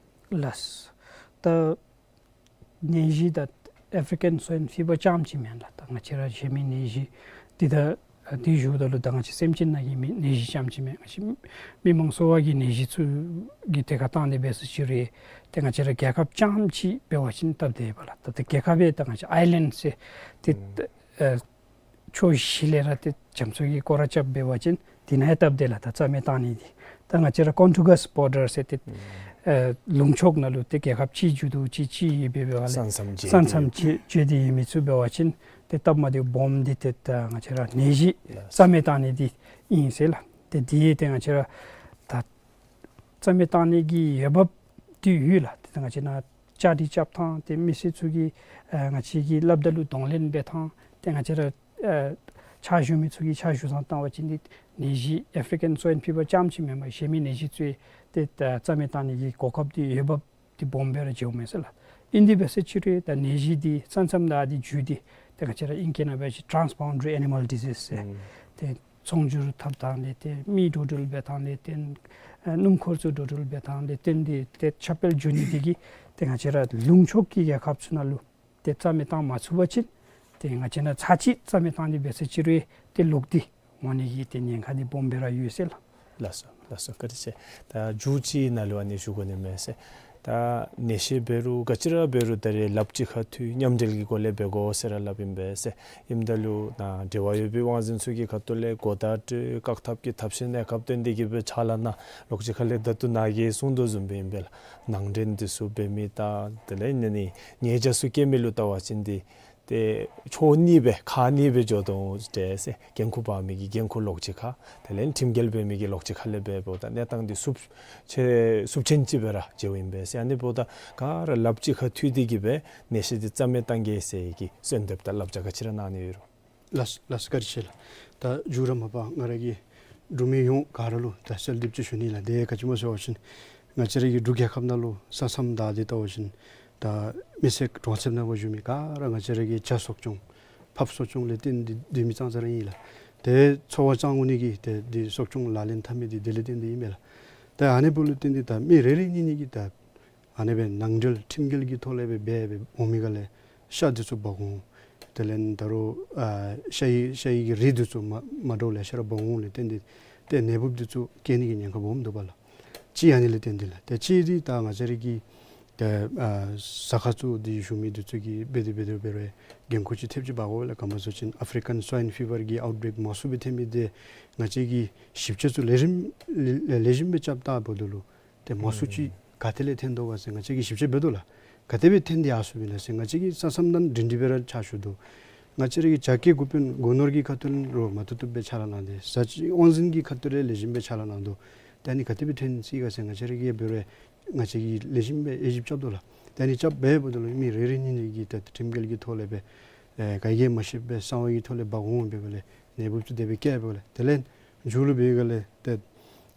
ལགས། ད་ནད་གཞི་ད་ཨེ་ཕི་རི་ཀན་སུའིན་ཕི་བར་རྐྱངམ་ཅིག་མེན་ལགས། ད་ང་བཅས་ར་གཞན་མི་ནད་གཞི་འདི་ད་ཨ་འདི་ཞུཝ་ད་ལུ་ད་ང་བཅས་སེམས་ཅན་ནང་གི་མི་ནད་གཞི་རྐྱངམ་ཅིག་མེན། ང་བཅས་མི་མང་གསོ་བ་གི་ནད་གཞི་ཚུ་གི་ཐད་ཁར་བཏང་སྟེ་འབད་ས་ཅིག་རུང་ཏེ་ང་བཅས་ར་རྒྱལ་ཁབ་རྐྱངམ་ཅིག་འབད་བ་ཅིན་སྟབས་བདེ་བས་ལགས། ད་ཏེ་རྒྱལ་ཁབ་སྦེ་ད་ང་བཅས་ཨའི་ལེནཌ་ཟེར་ཏེ་ཨུམ་ ཨ་ཕྱོགས་བཞི་ལས་ར་ཏེ་རྒྱ་མཚོ་གིས་སྐོར་ར་རྐྱབ་འབད་བ་ཅིན་དེ་ནང་ཡང་སྟབས་བདེ་ལགས། ད་རྩ་མེད་བཏང་ནི་འདི་ད་ང་བཅས་ར་ཀོན་ཊི་གུ་ཨས་བོར་ཌར་ཟེར་ཏེ་ཨ་ལུང་ཕྱོགས་ནང་ལུ་ཏེ་རྒྱལ་ཁབ་གཅིག་བརྒྱུད་དོ་གཅིག་གཅིག་ཡོད་པའི་འབད་བ་ལས་ས་མཚམས་བརྗེ་ས་མཚམས་བརྗེ་སྟེ་ཡོད་མི་ཚུ་འབད་བ་ཅིན་ཏེ་སྟབས་མ་བདེཝ་སྦོམ་འདི་ཏེ་ད་ང་བཅས་ར་ནད་གཞི་རྩ་མེད་བཏང་ནི་འདི་ཨིན་ཟེར་ལགས། ཏེ་འདི་ཏེ་ང་བཅས་ར་ད་རྩ་མེད་བཏང་ནི་གི་འོས་འབབ་འདི་ཡོད་ལགས། ཏེ་ང་བཅས་ནཱ་བཅའ་སྒྲིག་རྐྱབ་ཐངས་ཏེ་མི་སེར་ཚུ་གིས་ཨ་ང་བཅས་ཀྱི་སླབ་ད་ལུ་གདོང་ལེན་འབད་ཐངས་ཏེ་ང་བཅས་ར་ཨ་ཕྱག་ཞུ་མི་ཚུ་གིས་ཕྱག་ཞུ་ཐངས་བལྟ་བ་ཅིན་འདི་ནད་གཞི་ཨེ་ཕི་རི་ཀན་སུའིན་ཕི་བར་རྐྱངམ་ཅིག་མེན་པར་གཞན་མི་ནད་གཞི་ཚུ་ཏེ་ད་རྩ་མེད་བཏང་ནི་གི་གོ་སྐབས་འདི་འོས་འབབ་འདི་སྦོམ་སྦེ་ར་མཇལཝ་མས་ཟེར་ལགས། ཨིན་དེ་འབད་ཟེར་ཅི་རུང་ད་ནད་གཞི་འདི་ས་མཚམས་དང་འདི་བརྒྱུད་དེ་ཏེ་ང་བཅས་ར་ཨིང་སྐད་ནང་འབད་བ་ཅིན་ཊཱནསི་བའུན་ཌ་རི་ཨེ་ནི་མཱལ་ཌི་ཟིསི་ཟེར་ཨུམ་ཏེ་ཚོང་སྒྱུར་འཐབ་ཐངས་ལས་བརྟེན་མི་འགྲོ་འགྲུལ་འབད་ཐངས་ལས་བརྟེན་ཨ་སྣུམ་འཁོར་ཚུ་འགྲོ་འགྲུལ་འབད་ཐངས་ལས་བརྟེན་ཏེ་ཏེ་ཁྱབ་སྤེལ་འགྱོ་ནི་འདི་གིས་ཏེ་ང་བཅས་ར་ལུང་ཕྱོགས་ཀྱི་རྒྱལ་ཁབ་ཚུ་ནང་ལུ་ཏེ་རྩ་མེད་བཏང་མ་ཚུགས་པ་ཅིན་ཏེ་ང་བཅས་ནཱ་ཚར་གཅིག་རྩ་མེད་བཏང་སྟེ་འབད་ཟེར་ཅི་རུང་ཏེ་ལོག་སྟེ་འོང་ནི་གི་ཏེ་ཉེན་ཁ་འདི་སྦོམ་སྦེ་ར་ཡོད་ཟེར་ལགས། ལགས་སོ་ལགས་སོ། བཀའ་དྲིན་ཆེ། ད་མཇུག་ཅིག་ནང་ལུ་ཨ་ནི་ཞུ་དགོ་ནི་མས་ཟེར། ད་ནད་གཞི་འབད་རུང་ག་ཅི་ར་འབད་རུང་ད་རེས་ལགཔ་གཅིག་ཁར་འཐུས་མཉམ་འབྲེལ་གྱི་སྒོ་ལས་འབད་དགོ་ཟེར་ར་སླབ་ཨིན་པས་ཟེར། ཨིནམ་ད་ལུ་ནཱ་འབྲེལ་བ་ཡོད་པའི་དབང་འཛིན་ཚུ་གི་ཁ་ཐུག་ལས་གོ་བརྡ་སྤྲོད་བཀག་ཐབས་ཀྱི་ཐབས་ཤེས་གནས་སྐབས་བཏོན་ཏེ་གི་སྦེ་ཕྱག་ལཱ་གནང་། ལོགས་ཅིག་ཁ་ལས་ད་ལྟོ་ནཱ་གིས་གསུངས་དོ་བཟུམ་སྦེ་ཨིན་པས་ལགས། ནང་འདྲེན་འདི་ཚུ་འབད་མི་དང་དེ་ལས་ཨ་ནི་ཉེས་བྱ་ཚུ་བཀལ་མི་ལུ་བལྟ་བ་ཅིན་འདི་ཏེ་ཕྱོགས་གཉིས་སྦེ་ཁག་གཉིས་སྦེ་འགྱོ་དོ་འོང་ཟེར། འགན་ཁུར་འབག་མི་གིས་འགན་ཁུར་ལོགས་ཅིག་ཁར་དེ་ལས་ཁྲིམས་འགལ་འབད་མི་གིས་ལོགས་ཅིག་ཁ་ལས་འབད་འབདཝ་ད་གནས་སྟངས་འདི་སུབ་ཆེ་སུབ་ཆེན་ཅིག་སྦེ་ར་མཇལཝ་ཨིན་པས་ཟེར། ཨ་ནི་འབདཝ་ད་ག་ར་ལགཔ་གཅིག་ཁར་འཐུས་ཏེ་གི་སྦེ་ནད་གཞི་འདི་རྩ་མེད་བཏང་གེ་ཟེར་གྱི་གསོལ་འདེབས་དང་བསླབ་བྱ་ག་ཅི་ར་གནང་ནི་ཡོད་རུང་། ལགས་ལགས་སོ། བཀའ་དྲིན་ཆེ་ལགས། ད་མཇུག་ར་མ་པ་ང་ར་གིས་འབྲུག་མི་ཡོངས་ག་ར་ལུ་ད་གསོལ་འདེབས་ཅིག་ཞུ་ནི་ལགས། དེ་ག་ཅི་སྨོ་ཟེར་བ་ཅིན་ང་བཅས་ར་གི་འབྲུག་རྒྱལ་ཁབ་ནང་ལུ་ས་མཚམས་བདའ་སྟེ་བལྟ་བ་ཅིན་ད་མི་སེར་གྲོང་གསེབ་ནང་ཕར་བཞུགས་མི་ག་ར་ང་བཅས་ར་གི་ཇ་གསོ་སྐྱོང་ཕགཔ་གསོ་སྐྱོང་ལས་བརྟེན་ཏེ་སྡོད་མི་ཙང་ཙ་ར་ཨིན་ལགས། དེ་འཚོ་བ་བཅང་འོང་ནི་གི་དེ་འདི་གསོ་སྐྱོང་ལག་ལེན་འཐབ་མི་འདི་དེ་ལས་བརྟེན་ཏེ་ཨིན་པས་ལགས། ད་ཨ་ནི་འབདཝ་ལས་བརྟེན་ཏེ་ད་མི་རེ་རེ་གཉིས་གཉིས་ཀྱིས་ད་ཨ་ནི་སྦེ་ནང་འབྲེལ་ཁྲིམས་འགལ་གྱི་ཐོག་ལས་སྦེ་འབད་སྦེ་འོང་མི་ག་ལས་ཤ་འདི་ཚུ་འབག་འོང་། དེ་ལས་ད་རུང་ཨ་ཤ་ཡི་ཤ་ཡི་གི་རིགས་འདི་ཚུ་མ་མ་འདྲཝ་ལེ་ཤ་ར་འབག་འོང་ལས་བརྟེན་ཏེ་ཏེ་ནད་འབུཔ་འདི་ཚུ་སྐྱེ་ནི་གི་ཉེན་ཁ་སྦོམ་འདུག་པ་ལགས། གཅིག་ཨ་ནི་ལས་བརྟེན་ཏེ་ལགས། ཏེ་གཅིག་འདི་ད་ང་བཅས་ར་གི་ཏེ་ཨ་ཟ་ཁང་ཚུ་འདི་བཞུགས་མི་འདི་ཚུ་གིས་འབད་དེ་འབད་དེ་འབད་རུང་འགན་ཁུར་ཅིག་ཐེབས་ཅིག་འབག་དགོ་ལགས། ག་སྨོ་ཟེར་བ་ཅིན་ཨ་ཕི་རི་ཀན་སུའིན་ཕི་བར་གྱི་ཨའུཊ་བྷེག་མང་སུ་སྦེ་ཐོན་མི་འདི་ང་བཅས་ཀྱིས་ཞིབ་དཔྱད་ཚུ་ལེགས་ཤོམ་ལེགས་ཤོམ་སྦེ་རྐྱབ་བལྟཝ་ད་ལུ་ཏེ་མང་སུ་ཅིག་ག་ཏེ་ལས་ཐོན་དོ་ག་ཟེར་ང་བཅས་ཀྱིས་ཞིབ་དཔྱད་འབད་དོ་ལགས། ག་དེ་སྦེ་ཐོན་ཏེ་ཡར་སོང་མི་ན་ཟེར་ང་བཅས་ཀྱིས་ས་མཚམས་དང་འབྲེལ་འདྲིས་སྦེ་ར་ཕྱག་ཞུ་དོ། ང་བཅས་ར་གི་བྱ་སྐྱེ་འགོ་དཔོན་སྒོ་ནོར་གྱི་ཁ་ཐུག་ལས་ར་མ་བཏུབ་བཏུབ་སྦེ་ཕྱག་ལཱ་གནང་སྟེ་ཟ་ཅི་དབང་འཛིན་གྱི་ཁ་ཐུག་ལས་ལེགས་ཤོམ་སྦེ་ཕྱག་ལཱ་གནང་དོ། ད་ཨ་ནི་ག་དེ་སྦེ་ཐོན་ཅི་ག་ཟེར་ང་བཅས་ར་གིས་འབད་རུང་ང་བཅས་ཀྱིས་ལེགས་ཤོམ་སྦེ་དབྱེ་ཞིབ་རྐྱབ་དོ་ལགས། ད་ཨ་ནི་རྐྱབ་འབདཝ་ད་ལུ་མི་རེ་རེ་གཉིས་གཉིས་ཀྱིས་ད་ཁྲིམས་འགལ་གྱི་ཐོག་ལས་སྦེ་ཨེ་ག་གིས་མ་ཤེས་པར་གསང་བ་གི་ཐོག་ལས་འབག་འོང་འབདཝ་ལས་ནད་འབུཔ་ཚུ་དེ་སྦེ་སྐྱེ་འབདཝ་ལས་དེ་ལས་མཇུག་ལུ་འབད་ག་ལས་ཏེ་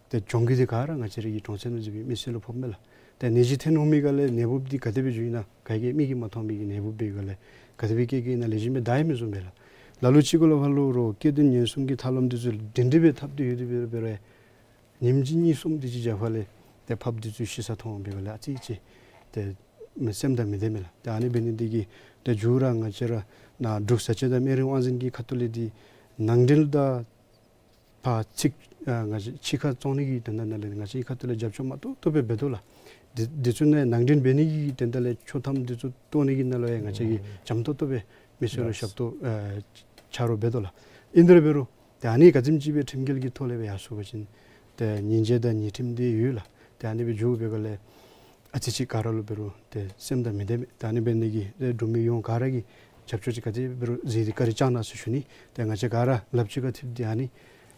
ཏེ་གྱོང་གུད་འདི་ག་ར་ང་བཅས་ར་གི་གྲོང་གསེབ་ནང་འཛུལ་བའི་མི་སེར་ལུ་ཕོགཔ་མས་ལགས། ཏེ་ནད་གཞི་ཐོན་འོང་མི་ག་ལས་ནད་འབུཔ་འདི་ག་དེ་སྦེ་འགྱོ་ཨིན་ན་ག་གིས་མིག་གིས་མ་མཐོང་མི་གི་ནད་འབུཔ་འབད་ག་ལས་ག་དེ་སྦེ་སྐྱེ་སྐྱེ་ཨིན་ན་ལེགས་ཤོམ་སྦེ་བདའ་ཡང་མི་ཚུགས་པས་ལགས། ལ་ལུ་ཅིག་གུ་ལུ་ཕར་ལུ་རོགས་སྐྱེ་ལྡན་ཉེན་སྲུང་གི་ཐབས་ལམ་འདི་ཚུ་སྒྲིང་སྒྲི་སྦེ་འཐབ་སྟེ་ཡོད་དེ་འབད་རུང་འབད་རུང་ཉིནམ་གཅིག་གཉིས་གསུམ་དེ་ཅིག་རྒྱབ་ཁ་ལས་ཏེ་ཕགཔ་འདི་ཚུ་ཤི་ས་མཐོང་འབད་ག་ལས་ཨ་ཙི་ཅིག་ཏེ་མི་སེམས་དང་མི་བདེ་མས་ལགས། ཏེ་ཨ་ནི་འབད་ནི་འདི་གིས་ཏེ་མཇུག་ར་ང་བཅས་ར་ནཱ་འབྲུག་བཟའ་སྤྱོད་དང་སྨན་རིགས་དབང་འཛིན་གྱི་ཁ་ཐུག་ལས་འདི་ནང་འབྲེལ་དང་ཕར་ཚིག་ཨ་ང་བཅས་ཕྱི་ཁར་བཙོང་ནི་གི་དོན་དག་ནང་ལས་ང་བཅས་ཀྱི་ཁ་ཐུག་ལས་རྒྱབ་སྐྱོར་མ་ཏོག་ཏོ་སྦེ་འབད་དོ་ལགས། འདི་འདི་ཚུ་ནང་ནང་འདྲེན་འབད་ནི་གི་དོན་དག་ལས་ཆོག་ཐམ་འདི་ཚུ་བཏོན་ནི་གི་ནང་ལུ་ཡང་ང་བཅས་ཀྱིས་འཇམ་ཏོག་ཏོ་སྦེ་མི་སེར་ལུ་ཞབས་ཏོག་ཨ་ཆ་རོགས་འབད་དོ་ལགས། ཨིན་དེ་ར་འབད་རུང་ཏེ་ཨ་ནི་ག་ཅི་ཅིག་སྦེ་ཁྲིམས་འགལ་གྱི་ཐོག་ལས་སྦེ་ཡར་སོང་པ་ཅིན་ཏེ་ཉེས་བྱ་དང་ཉེས་ཁྲིམས་འདི་ཡོད་ལགས། ཏེ་ཨ་ནི་སྦེ་འགྱོ་འབད་ག་ལས་ཨ་ཙི་ཅིག་ག་ར་ལུ་འབད་རུང་ཏེ་སེམས་དང་མི་བདེ་མས། ཏེ་ཨ་ནི་འབད་ནི་འདི་གིས་ཏེ་འབྲུག་མི་ཡོངས་ག་ར་གིས་རྒྱབ་སྐྱོར་ཅིག་ག་དེ་འབད་རུང་མཛད་དེ་བཀའ་དྲིན་བསྐྱང་གནང་ཟེར་ཞུ་ནི། ཏེ་ང་བཅས་ག་ར་ལགཔ་གཅིག་ཁར་འཐུས་ཏེ་ཨ་ནི་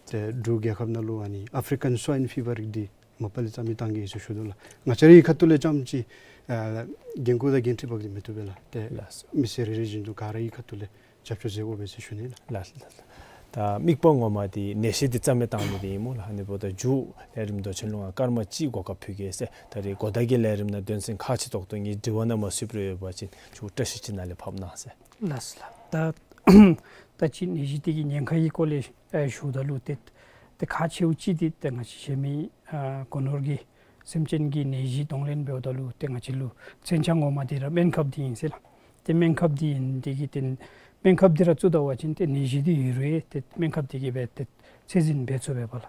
ཏེ་འབྲུག་རྒྱལ་ཁབ་ནང་ལུ་ཨ་ནི་ཨ་ཕི་རི་ཀན་སུའིན་ཕི་བར་འདི་མ་པ་ལས་རྩ་མེད་བཏང་གེ་ཟེར་ཞུ་དོ་ལགས། ང་བཅས་རའི་ཁ་ཐུག་ལས་རྐྱངམ་ཅིག་ཨ་འགན་ཁུར་དང་འགན་འཁྲི་འབག་སྟེ་མི་བཏུབ་པས་ལགས། ཏེ་ལགས་སོ། མི་སེར་རེ་རེ་བཞིན་དུ་ག་རའི་ཁ་ཐུག་ལས་རྒྱབ་སྐྱོར་མཛད་དགོ་པས་ཟེར་ཞུ་ནི་ལགས། ལགས་ལགས་ལགས། ད་དམིགས་པ་ངོ་མ་འདི་ནད་གཞི་འདི་རྩ་མེད་བཏང་ནི་འདི་ཨིན་སྨོ་ལགས། ཨ་ནི་འབདཝ་ད་མཇུག་ལས་རིམ་མདོ་ཆེན་ལུ་ང་སྐར་མ་གཅིག་གོ་སྐབས་ཕུལ་གེ་ཟེར། ད་རེས་གོ་བརྡ་གི་ལས་རིམ་ནང་དོན་ཚན་ཁག་ཆེ་ཏོག་ཏོ་ངེའི་དྲི་བ་ནང་མ་ཚུད་པར་ཡོད་པ་ཅིན་མཇུག་བཀྲ་ཤིས་ཅིག་ནཱ་ལས་ཕབ་གནང་ཟེར། ལགས་ལགས། ད་ད་ཅི་ནད་གཞི་འདི་གི་ཉེན་ཁ་གི་སྐོར་ལས་ཨེ་ཞུཝ་ད་ལུ་ཏེ་ཏེ་ཁག་ཆེཝ་ཅིག་འདི་ཏེ་ང་བཅས་གཞན་མི་ཨ་སྒོ་ནོར་གྱི་སེམས་ཅན་གྱི་ནད་གཞི་གདོང་ལེན་འབདཝ་ད་ལུ་ཏེ་ང་བཅས་ལུ་མཚོན་ཆ་ངོ་མ་འདི་ར་སྨན་ཁབ་འདི་ཨིན་ཟེར་ལགས། ཏེ་སྨན་ཁབ་འདི་ཨིན་འདི་གིས་ཏེ་སྨན་ཁབ་འདི་ར་བཙུགས་ད་པ་ཅིན་ཏེ་ནད་གཞི་འདི་ཡོད་རུང་ཏེ་སྨན་ཁབ་འདི་གིས་སྦེ་ཏེ་ཚད་འཛིན་འབད་ཚུགས་པས་པ་ལགས།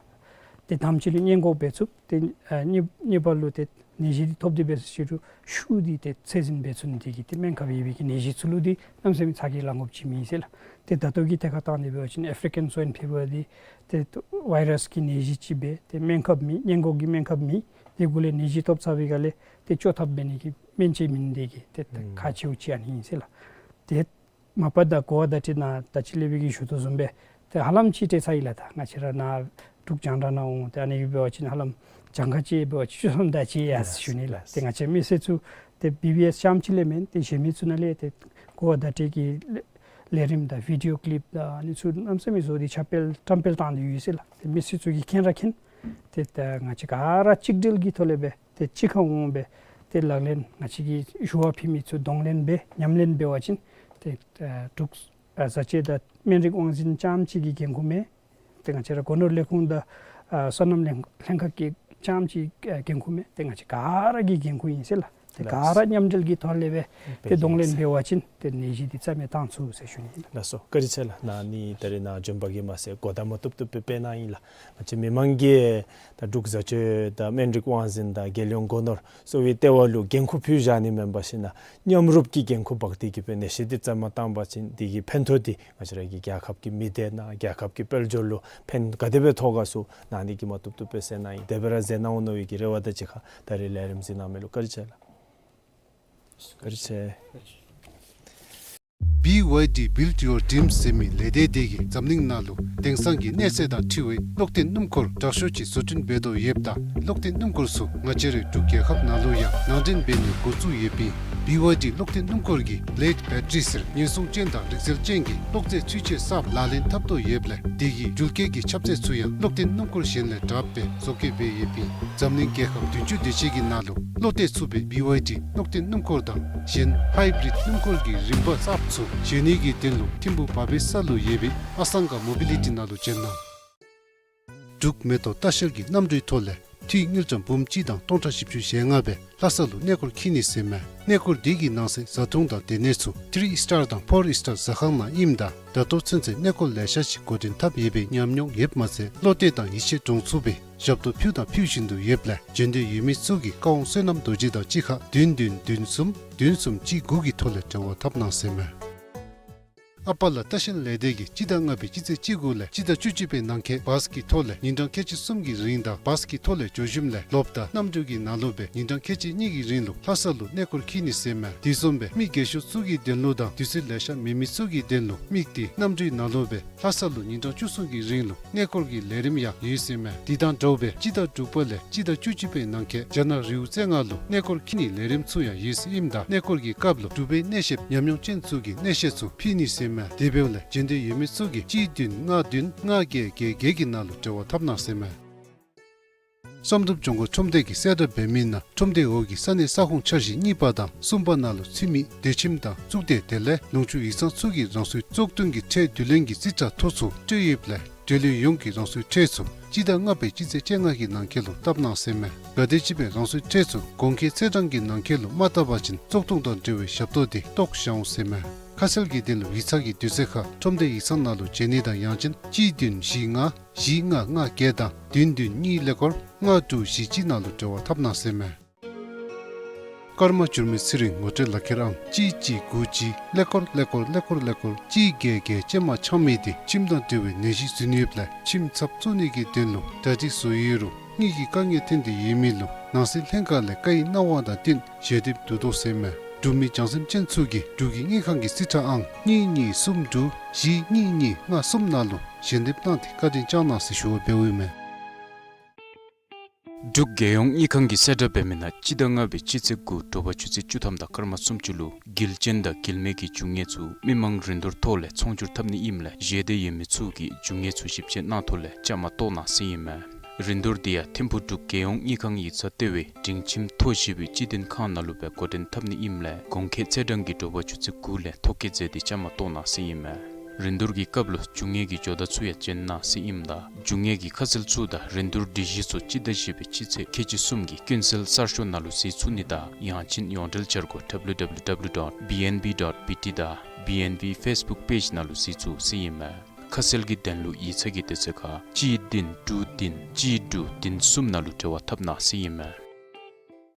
ཏེ་དང་པ་ཅིག་ལུ་སྔོན་འགོག་འབད་ཚུགས། ཏེ་ཨ་གཉིས་གཉིས་པ་ལུ་ཏེ་ནད་གཞི་འདི་ཐོབ་སྟེ་འབད་ས་ཅིག་རུང་ཤུགས་ཀྱིས་ཏེ་ཚད་འཛིན་འབད་ཚུགས་ནི་དེ་གིས་ཏེ་སྨན་ཁབ་ཡོད་པའི་གི་ནད་གཞི་ཚུ་ལུ་འདི་གནམ་མེད་ས་མེད་ཚ་གྱང་ལང་དགོཔ་ཅིག་མེད་ཟེར་ལགས། ཏེ་ད་ལྟོ་གི་ཐད་ཁར་བཏང་སྟེ་འབད་བ་ཅིན་ཨེ་ཕི་རི་ཀན་སུའིན་ཕི་བར་འདི་ཏེ་ཝའི་རཱསི་གི་ནད་གཞི་ཅིག་སྦེ་ཏེ་སྨན་ཁབ་མེད། སྔོན་འགོག་གི་སྨན་ཁབ་མེད། དེ་གུ་ལས་ནད་གཞི་ཐོབ་ཚར་བའི་སྒང་ལས་ཏེ་བཅོ་ཐབས་འབད་ནི་གི་སྨན་ཅིག་མེད་ནི་དེ་གིས་ཏེ་ཁག་ཆེཝ་ཅིག་ཨ་ནི་ཨིན་ཟེར་ལགས། ཏེ་མ་པ་ད་གོ་བ་བརྡ་སྤྲོད་ནང་ད་ཅི་ལས་འབད་གི་ཞུ་དོ་བཟུམ་སྦེ་ཏེ་ཧ་ལམ་ཅིག་སྤྲོད་ཚར་ཡི་ལགས། ད་ང་བཅས་ར་ནཱ་འབྲུག་རྒྱང་བསྒྲགས་ནང་འོང་ཏེ་ཨ་ནི་གིས་འབད་བ་ཅིན་ཧ་ལམ་གྱངས་ཁ་ཅིག་འབད་བ་ཅིན་བཅུ་ཐམ་དེ་ཅིག་ཡར་སོ་ནི་ལགས། ཏེ་ང་བཅས་མི་སེར་ཚུ་ཏེ་བི་བི་ཨེསི་རྐྱངམ་ཅིག་ལས་མེན། ཏེ་གཞན་མི་ཚུ་ནང་ལས་ཏེ་གོ་བ་བརྡ་སྤྲོད་ཀྱི་ལས་ལས་རིམ་དང་བི་ཌི་ཨོ་ཀི་ལིཔ་དང་ཨ་ནི་ཚུ་གནམ་མེད་ས་མེད་བཟོ་སྟེ་ཁྱབ་སྤེལ་བཀྲམ་སྤེལ་བཏང་སྟེ་ཡོད་ཟེར་ལགས། ཏེ་མི་སེར་ཚུ་གིས་མཁྱེན་ར་མཁྱེན། ཏེ་ད་ང་བཅས་ག་ར་གཅིག་སྒྲིལ་གྱི་ཐོག་ལས་སྦེ་ཏེ་གཅིག་ཁར་འོང་སྦེ་ཏེ་ལག་ལེན་ང་བཅས་ཀྱི་ཞུ་བ་ཕུལ་མི་ཚུ་གདོང་ལེན་འབད་ཉམས་ལེན་འབད་བ་ཅིན་ཏེ་ཨ་འབྲུག་ཨ་བཟའ་བཅའ་དང་སྨན་རིགས་དབང་འཛིན་རྐྱངམ་ཅིག་གི་འགན་ཁུར་མེན། ཏེ་ང་བཅས་ར་སྒོ་ནོར་ལས་ཁུངས་དང་ཨ་སོ་ནམ་ལྷན་ལྷན་ཁག་གི་རྐྱངམ་ཅིག་ཨ་འགན་ཁུར་མེན། ཏེ་ང་བཅས་ག་ར་གི་འགན་ཁུར་ཨིན་ཟེར་ལགས། ཏེ་ག་ར་མཉམ་འབྲེལ་གྱི་ཐོག་ལས་སྦེ་ཏེ་གདོང་ལེན་འབད་བ་ཅིན་ཏེ་ནད་གཞི་འདི་རྩ་མེད་བཏང་ཚུགས་ཟེར་ཞུ་ནི་ཨིན་ལགས། ལགས་སོ། བཀའ་དྲིན་ཆེ་ལགས། ནཱ་ནི་ད་རེས་ནཱ་བྱོན་པ་གིས་མ་ཚད་གོ་བརྡ་མ་བཏུབ་བཏུབ་སྦེ་སྤེལ་གནང་ཡི་ལགས། ང་བཅས་མི་མང་གིས་ད་འབྲུག་བཟའ་བཅའ་དང་སྨན་རིགས་དབང་འཛིན་དང་རྒྱལ་ཡོངས་སྒོ་ནོར་གསོ་བའི་ལྟེ་བ་ལུ་འགན་ཁུར་ཕུལ་བཞག་ནི་མེན་པར་ཞིན་ན་མཉམ་རུབ་ཀྱི་འགན་ཁུར་འབག་སྟེ་གིས་སྦེ་ནད་གཞི་འདི་རྩ་མེད་བཏང་པ་ཅིན་དེ་གི་ཕན་ཐོགས་འདི་ང་བཅས་ར་གི་རྒྱལ་ཁབ་ཀྱི་མི་སྡེ་ནང་རྒྱལ་ཁབ་ཀྱི་དཔལ་འབྱོར་ལུ་ཕན་ག་དེ་སྦེ་ཐོགས་ག་ཚུགས་ནཱ་ནི་གིས་མ་བཏུབ་བཏུབ་སྦེ་གསལ་གནང་ཡི། དེ་སྦེ་ར་མཛད་གནང་འོང་མནོ་བའི་གི་རེ་བ་དང་གཅིག་ཁར་ད་རེས་ལས་རིམ་གཟིགས་གནང་མི་ལུ་བཀའ་དྲིན་ཆེ་ལགས། བཀའ་དྲིན་ཆེ། བི་ཝའི་ཌི་Build Your Dreams ཟེར་མི་ལས་སྡེ་དེ་གིས་འཛམ་གླིང་ནང་ལུ་དེང་སང་གི་གནས་ཚད་དང་འཁྲིལ་བའི་གློག་ལྡན་སྣུམ་འཁོར་དྲག་ཤོས་ཅིག་བཟོ་སྐྲུན་འབད་དོ་ཡོདཔ་ད་གློག་ལྡན་སྣུམ་འཁོར་ཚུ་ང་བཅས་རའི་འབྲུག་རྒྱལ་ཁབ་ནང་ལུ་ཡང་ནང་འདྲེན་འབད་ནི་འགོ་བཙུགས་ཡོདཔ་ཨིན། བི་ཝའི་ཌི་གློག་ལྡན་སྣུམ་འཁོར་གྱིས་བི་ལེཌ་བེ་ཊ་རི་ཟེར་ཉེན་སྲུང་ཅན་དང་རིག་རྩལ་ཅན་གྱི་གློག་རྫས་ཚུན་ཆད་གསརཔ་ལག་ལེན་འཐབ་དོ་ཡོདཔ་ལས་དེ་གི་འགྲུལ་སྐྱེལ་གྱི་ཁྱབ་ཚད་ཚུ་ཡང་གློག་ལྡན་སྣུམ་འཁོར་གཞན་ལས་དྲགཔ་སྦེ་བཟོ་བཀོད་འབད་ཡོདཔ་ཨིན། འཛམ་གླིང་རྒྱལ་ཁབ་བདུན་ཅུ་དེ་ཅིག་གི་ནང་ལུ་བློ་གཏད་ཚུགས་པའི་བི་ཝའི་ཌི་གློག་ལྡན་སྣུམ་འཁོར་དང་གཞན་ཧའི་བི་རིཌ་སྣུམ་འཁོར་གྱི་རིམ་པ་གསརཔ་ཚུ་བཟོ་ནི་གི་དོན་ལུ་ཐིམ་ཕུག་བ་པའི་ས་ལུ་ཡོད་པའི་ཨ་སང་ག་མོ་བི་ལི་ཊི་ནང་ལུ་བྱོན་གནང་། འབྲུག་མེ་ཏོག་ལྟ་བཤལ་གྱི་གནམ་གྲུའི་ཐོག་ལས་འཐུས་དངུལ་ཀྲམ་འབུམ་གཅིག་དང་སྟོང་ཕྲག་བཞི་བཅུ་ཞེ་ལྔ་སྦེ་ལྷ་ས་ལུ་གནས་སྐོར་འཁྱིད་ནི་ཟེར་མས། གནས་སྐོར་འདི་གི་ནང་གསེས་བཟའ་འཐུང་དང་སྡོད་གནས་ཚུ་ཐི་རི་ཨིསི་ཊར་དང་ཕོར་ཨིསི་ཊར་ཟ་ཁང་ནང་ཨིནམ་ད་ད་ལྟོ་ཚུན་ཚོད་གནས་སྐོར་ལེ་ཤ་ཅིག་འགོ་འདྲེན་འཐབ་ཡོད་པའི་ཉམས་མྱོང་ཡོདཔ་མ་ཚད་བློ་གཏད་དང་ཡིད་ཆེས་འདྲོངས་ཚུགས་པའི་ཞབས་ཏོག་ཕུལ་དང་ཕུལ་བཞིན་དུ་ཡོདཔ་ལས་བྱོན་འདོད་ཡོད་མི་ཚུ་གིས་ཀ་ཝང་བསོད་ནམས་རྡོ་རྗེ་དང་གཅིག་ཁར་བདུན་བདུན་བདུན་གསུམ་བདུན་གསུམ་གཅིག་དགུ་གི་ཐོག་ལས་འབྲེལ་བ་འཐབ་གནང་ཟེར་མས། ཨ་པ་ལ་ལྟ་བཤལ་ལས་སྡེ་གིས་སྤྱི་ཟླ་ལྔ་པའི་སྤྱི་ཚེས་བཅུ་དགུ་ལས་སྤྱི་ཟླ་བཅུ་གཅིག་པའི་ནང་འཁོད་བཱས་ཀྱི་ཐོག་ལས་ཉིན་གྲངས་ཁལ་གཅིག་གསུམ་གྱི་རིང་དང་བཱས་ཀྱི་ཐོག་ལས་འགྱོ་ཞིནམ་ལས་ལོགཔ་དང་གནམ་གྲུ་གི་ནང་ལུ་སྦེ་ཉིན་གྲངས་ཁལ་གཅིག་གཉིས་ཀྱི་རིང་ལུ་ལྷ་ས་ལུ་གནས་སྐོར་འཁྱིད་ནི་ཟེར་མས། དེ་བཟུམ་སྦེ་མི་རྒས་ཤོས་ཚུ་གི་དོན་ལུ་དང་དུས་ཚོད་ལེ་ཤ་མེད་མི་ཚུ་གི་དོན་ལུ་དམིགས་ཏེ་གནམ་གྲུའི་ནང་ལུ་སྦེ་ལྷ་ས་ལུ་ཉིན་གྲངས་བཅུ་གསུམ་གྱི་རིང་ལུ་གནས་སྐོར་གྱི་ལས་རིམ་ཡང་ཡོད་ཟེར་མས། དེ་དང་འདྲཝ་སྦེ་སྤྱི་ཟླ་དྲུག་པ་ལས་སྤྱི་ཟླ་བཅུ་གཅིག་པའི་ནང་འཁོད་རྒྱ་ནག་རི་བོ་རྩེ་ལྔ་ལུ་གནས་སྐོར་འཁྱིད་ནིའི་ལས་རིམ་ཚུ་ཡང་ཡོད་ཟེར་ཨིནམ་ད་གནས་སྐོར་གྱི་སྐབས་ལུ་འབྲུག་པའི་གནས་བཤདཔ་ཉམས་མྱོང་ཅན་ཚུ་གིས་གནས་བཤད་ཚུ་ཕུལ་ནི་ཟེར་མས། དེ་འབདཝ་ལས་བྱོན་འདོད་ཡོད་མི་ཚུ་གིས་གཅིག་བདུན་ལྔ་བདུན་ལྔ་བརྒྱད་བརྒྱད་བརྒྱད་ཀྱི་ནང་ལུ་འབྲེལ་བ་འཐབ་གནང་ཟེར་མས། བསམ་གྲུབ་ལྗོངས་མཁར་ཁྲོམ་སྡེ་གིས་གསལ་བསྒྲགས་འབད་མི་ནང་ཁྲོམ་སྡེའི་འོག་གི་ས་གནས་ས་ཁོངས་འཆར་གཞི་གཉིས་པ་དང་གསུམ་པ་ནང་ལུ་ཚུད་མི་སྡོད་ཁྱིམ་དང་གཙུག་སྡེ་དེ་ལས་ལུང་ཕྱོགས་ཡིག་ཚང་ཚུ་གི་རང་སོའི་བཙོག་འདོན་གྱི་ཁྲལ་བསྡུ་ལེན་གྱི་རྩིས་ཁྲ་ཐོ་ཚུ་སྤྲོད་ཡོདཔ་ལས་འབྲེལ་ཡོད་ཡོངས་ཀྱི་རང་སོའི་ཁྲལ་ཚུ་སྤྱི་ཟླ་ལྔ་པའི་སྤྱི་ཚེས་བཅོ་ལྔ་གི་ནང་འཁོད་ལུ་བཏབ་གནང་ཟེར་མས། གལ་ཏེ་སྤྱི་པའི་རང་སོའི་ཁྲལ་ཚུ་གོང་འཁོད་ཚེས་གྲངས་ཀྱི་ནང་འཁོད་ལུ་མ་བཏབ་པ་ཅིན་བཙོག་འཐུ་དང་འབྲེལ་བའི་ཞབས་ཏོག་དེ་བཏོག་བཞག་འོང་ཟེར་མས། ཁ་གསལ་གྱི་དོན་ལུ་ཡིག་ཚང་གི་དུས་ཚོད་ཁར་ཁྲོམ་སྡེ་ཡིག་ཚང་ནང་ལུ་བྱོན་ནི་དང་ཡང་ཅིན་གཅིག་བདུན་བཞི་ལྔ་བཞི་ལྔ་ལྔ་བརྒྱད་དང་བདུན་བདུན་གཉིས་ཀླད་ཀོར་ལྔ་དྲུག་བཞི་གཅིག་ནང་ལུ་འབྲེལ་བ་འཐབ་གནང་ཟེར་མས། ཀརྨ་འགྱུར་མེད་ཚེ་རིང་ངོ་སྤྲོད་ལག་ཁྱེར་ཨང་གཅིག་གཅིག་དགུ་གཅིག་ཀླད་ཀོར་ཀླད་ཀོར་ཀླད་ཀོར་ཀླད་ཀོར་གཅིག་བརྒྱད་བརྒྱད་ཅན་མ་ཆགས་མི་དེ་ཁྱིམ་དང་འབྲེལ་བའི་ནད་གཞི་ཟུན་ཡོདཔ་ལས་ཁྱིམ་ཚབ་བཙུགས་ནི་གི་དོན་ལུ་གྲ་སྒྲིག་བཟོ་ཡོད་རུང་དངུལ་གྱི་དཀའ་ངལ་ཐོན་ཏེ་ཡོད་མི་ལུ་ནང་སྲིད་ལྷན་ཁག་ལས་བཀའ་ཡི་གནང་བ་དང་བསྟུན་ཞལ་འདེབས་བསྡུ་དོ་ཟེར་མས། འབྲུག་མི་བྱང་སེམས་ཅན་ཚུ་གིས་འབྲུག་གི་དངུལ་ཁང་གི་རྩིས་ཁྲ་ཨང་གཉིས་གཉིས་གསུམ་དྲུག་བཞི་གཉིས་གཉིས་ལྔ་གསུམ་ནང་ལུ་ཞལ་འདེབས་གནང་སྟེ་བཀའ་དྲིན་བསྐྱང་གནང་ཟེར་ཞུ་བ་འབདཝ་ཨིན་མས། འབྲུག་རྒྱལ་ཡོངས་དངུལ་ཁང་གིས་གསལ་བསྒྲགས་འབད་མི་ནང་སྤྱི་ཟླ་ལྔ་པའི་སྤྱི་ཚེས་དགུ་དྲོ་པ་ཆུ་ཚོད་བཅུ་ཐམ་དང་སྐར་མ་སུམ་ཅུ་ལུ་རྒྱུ་ཅན་དང་རྒྱུ་མེད་ཀྱི་རྒྱུ་དངོས་ཚུ་མི་མང་རིན་བསྡུར་ཐོག་ལས་ཚོང་སྒྱུར་འཐབ་ནི་ཨིནམ་ལས་བཞེས་འདོད་ཡོད་མི་ཚུ་གིས་རྒྱུ་དངོས་ཚུ་ཞིབ་དཔྱད་གནང་ཐོག་ལས་བཅའ་མར་གཏོགས་གནང་ཟེར་ཨིན་མས། རིན་བསྡུར་འདི་ཡང་ཐིམ་ཕུག་འབྲུག་རྒྱལ་ཡོངས་དངུལ་ཁང་ཡིག་ཚང་ལྟེ་བའི་སྒྲིང་ཁྱིམ་མཐོ་ཞེས་པའི་སྤྱི་དོན་ཁང་ནང་ལུ་སྦེ་འགོ་འདྲེན་འཐབ་ནི་ཨིནམ་ལས་གོང་འཁོད་ཚེས་གྲངས་ཀྱི་དྲོ་པ་ཆུ་ཚོད་དགུ་ལས་ཐོ་བཀོད་མཛད་དེ་བཅའ་མར་གཏོགས་གནང་ཟེར་ཨིན་མས། རིན་བསྡུར་གྱི་སྐབས་ལུ་རྒྱུ་དངོས་ཀྱི་ཇོ་བདག་ཚུ་ཡང་བྱོན་གནང་ཟེར་ཨིནམ་ད་རྒྱུ་དངོས་ཀྱི་ཁ་གསལ་ཚུ་དང་རིན་བསྡུར་སྒྲིག་གཞི་ཚུ་སྤྱི་ཟླ་བཞི་པའི་སྤྱི་ཚེས་ཁལ་གཅིག་གསུམ་གྱི་ཀུན་གསལ་གསར་ཤོག་ནང་ལུ་གཟིགས་ཚུགས་ནི་དང་ཡང་ཅིན་ཡོངས་འབྲེལ་འཆར་སྒོ་W W W dot B N B dot B T དང་B N B Facebook page ནང་ལུ་གཟིགས་ཚུགས་ཟེར་ཨིན་མས། ཁ་གསལ་གྱི་དོན་ལུ་ཡིག་ཚང་གི་དེ་ཚེ་ཁར་གཅིག་བདུན་དྲུག་བདུན་གཅིག་དྲུག་བདུན་གསུམ་ནང་ལུ་འབྲེལ་བ་འཐབ་གནང་ཟེར་ཨིན་མས།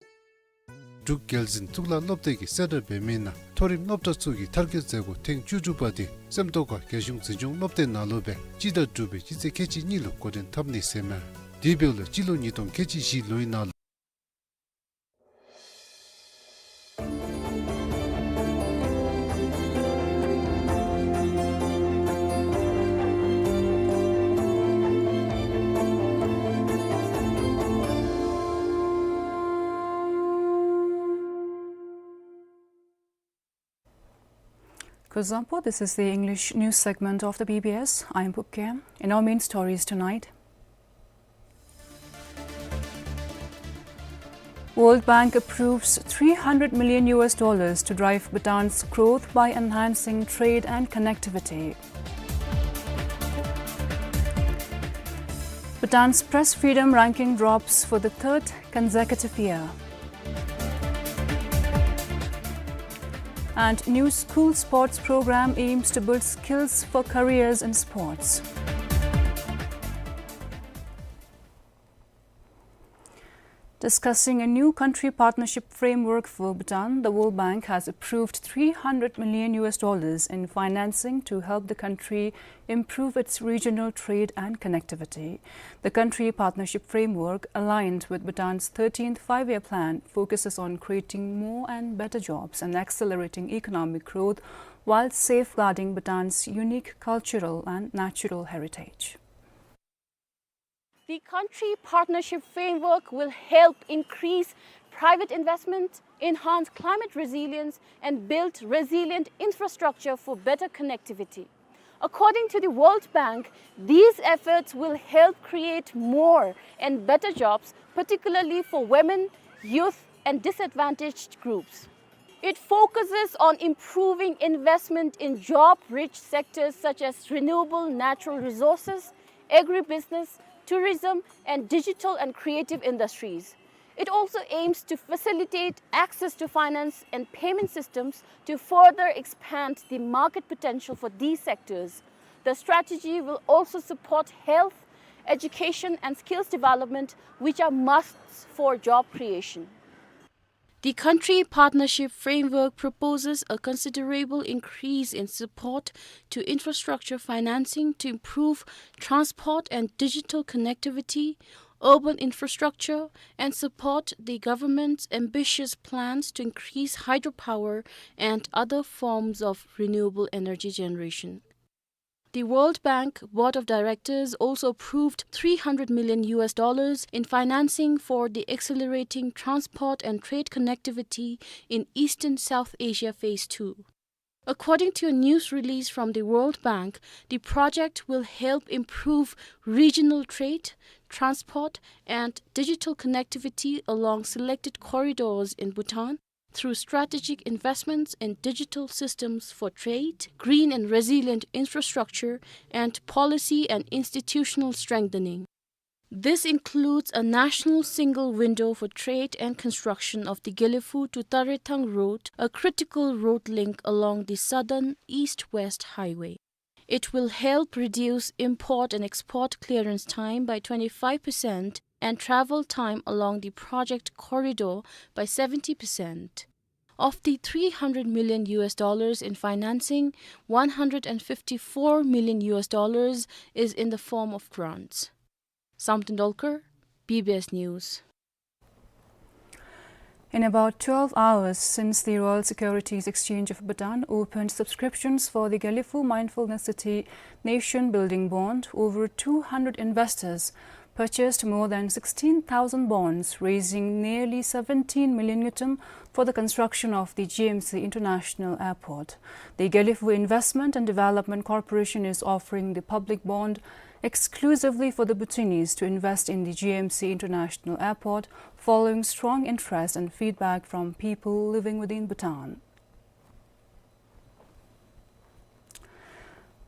འབྲུག་རྒྱལ་འཛིན་གཙུག་ལག་སློབ་སྡེ་གིས་གསལ་བསྒྲགས་འབད་མི་ནང་མཐོ་རིམ་སློབ་གྲྭ་ཚུ་གི་མཐར་འཁྱོལ་མཛད་སྒོ་ཐེངས་བཅུ་དྲུག་པ་དེ་སེམས་རྟོགས་ཁ་རྒྱལ་གཞུང་འཛིན་སྐྱོང་སློབ་སྡེ་ནང་ལུ་སྦེ་སྤྱི་ཟླ་དྲུག་པའི་སྤྱི་ཚེས་ཁལ་གཅིག་གཉིས་ལུ་འགོ་འདྲེན་འཐབ་ནི་ཟེར་མས། དེ་འབདཝ་ལས་སྤྱི་ལོ་ཉིས་སྟོང་ཁལ་གཅིག་བཞི་ལོའི་ནང་ལུ། Kuzuzangpo, this is the English news segment of the B B S. I am Pupke. In our main stories tonight, World Bank approves three hundred million U S dollars to drive Bhutan's growth by enhancing trade and connectivity. Bhutan's press freedom ranking drops for the third consecutive year. And new school sports program aims to build skills for careers in sports. Discussing a new country partnership framework for Bhutan, the World Bank has approved three hundred million U S dollars in financing to help the country improve its regional trade and connectivity. The country partnership framework, aligned with Bhutan's thirteenth five-year plan, focuses on creating more and better jobs and accelerating economic growth while safeguarding Bhutan's unique cultural and natural heritage. The country partnership framework will help increase private investment, enhance climate resilience, and build resilient infrastructure for better connectivity. According to the World Bank, these efforts will help create more and better jobs, particularly for women, youth, and disadvantaged groups. It focuses on improving investment in job-rich sectors such as renewable natural resources, agribusiness, tourism, and digital and creative industries. It also aims to facilitate access to finance and payment systems to further expand the market potential for these sectors. The strategy will also support health, education, and skills development, which are musts for job creation. The country partnership framework proposes a considerable increase in support to infrastructure financing to improve transport and digital connectivity, urban infrastructure, and support the government's ambitious plans to increase hydropower and other forms of renewable energy generation. The World Bank Board of Directors also approved three hundred million U S dollars in financing for the accelerating transport and trade connectivity in Eastern South Asia Phase two. According to a news release from the World Bank, the project will help improve regional trade, transport, and digital connectivity along selected corridors in Bhutan, through strategic investments in digital systems for trade, green and resilient infrastructure, and policy and institutional strengthening. This includes a national single window for trade and construction of the Gelephu to Tarethang road, a critical road link along the southern east-west highway. It will help reduce import and export clearance time by twenty-five percent and travel time along the project corridor by seventy percent. Of the three hundred million U S dollars in financing, one hundred and fifty-four million U S dollars is in the form of grants. Samten Dolkar, B B S News. In about twelve hours since the Royal Securities Exchange of Bhutan opened subscriptions for the Gelephu Mindfulness City Nation Building Bond, over two hundred investors purchased more than sixteen thousand bonds, raising nearly seventeen million ngultrum for the construction of the G M C International Airport. The Gelephu Investment and Development Corporation is offering the public bond exclusively for the Bhutanese to invest in the G M C International Airport, following strong interest and feedback from people living within Bhutan.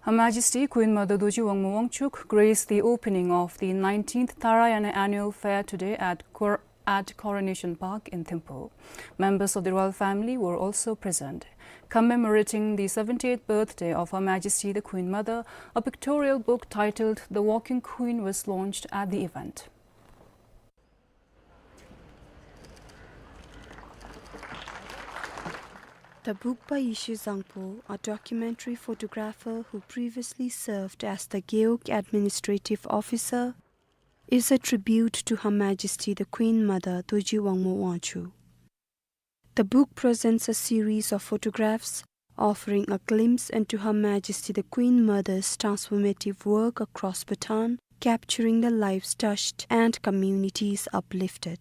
Her Majesty Queen Mother Dorji Wangmo Wangchuck graced the opening of the nineteenth Tharayana Annual Fair today at Kor-, at Coronation Park in Thimphu. Members of the royal family were also present. Commemorating the seventy-eighth birthday of Her Majesty the Queen Mother, a pictorial book titled The Walking Queen was launched at the event. The book by Yeshe Zangpo, a documentary photographer who previously served as the Gewog Administrative Officer, is a tribute to Her Majesty the Queen Mother Dorji Wangmo Wangchuck. The book presents a series of photographs offering a glimpse into Her Majesty the Queen Mother's transformative work across Bhutan, capturing the lives touched and communities uplifted.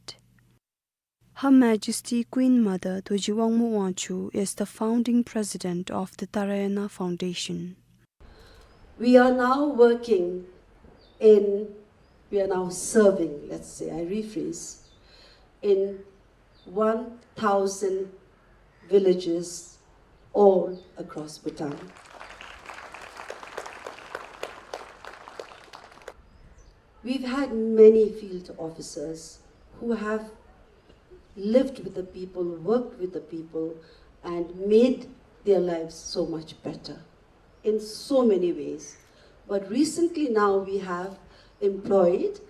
Her Majesty Queen Mother Dorji Wangmo Wangchuck is the founding president of the Tarayana Foundation. We are now working in, we are now serving, let's say, I rephrase, in one thousand villages all across Bhutan. We've had many field officers who have lived with the people, worked with the people, and made their lives so much better in so many ways. But recently now we have employed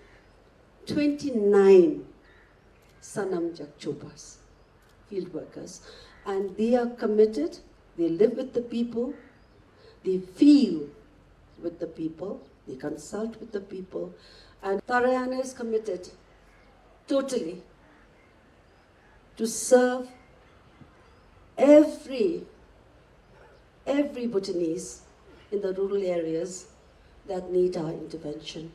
twenty-nine Sanam Jakchopas, field workers, and they are committed, they live with the people, they feel with the people, they consult with the people, and Tarayana is committed totally to serve every, every Bhutanese in the rural areas that need our intervention.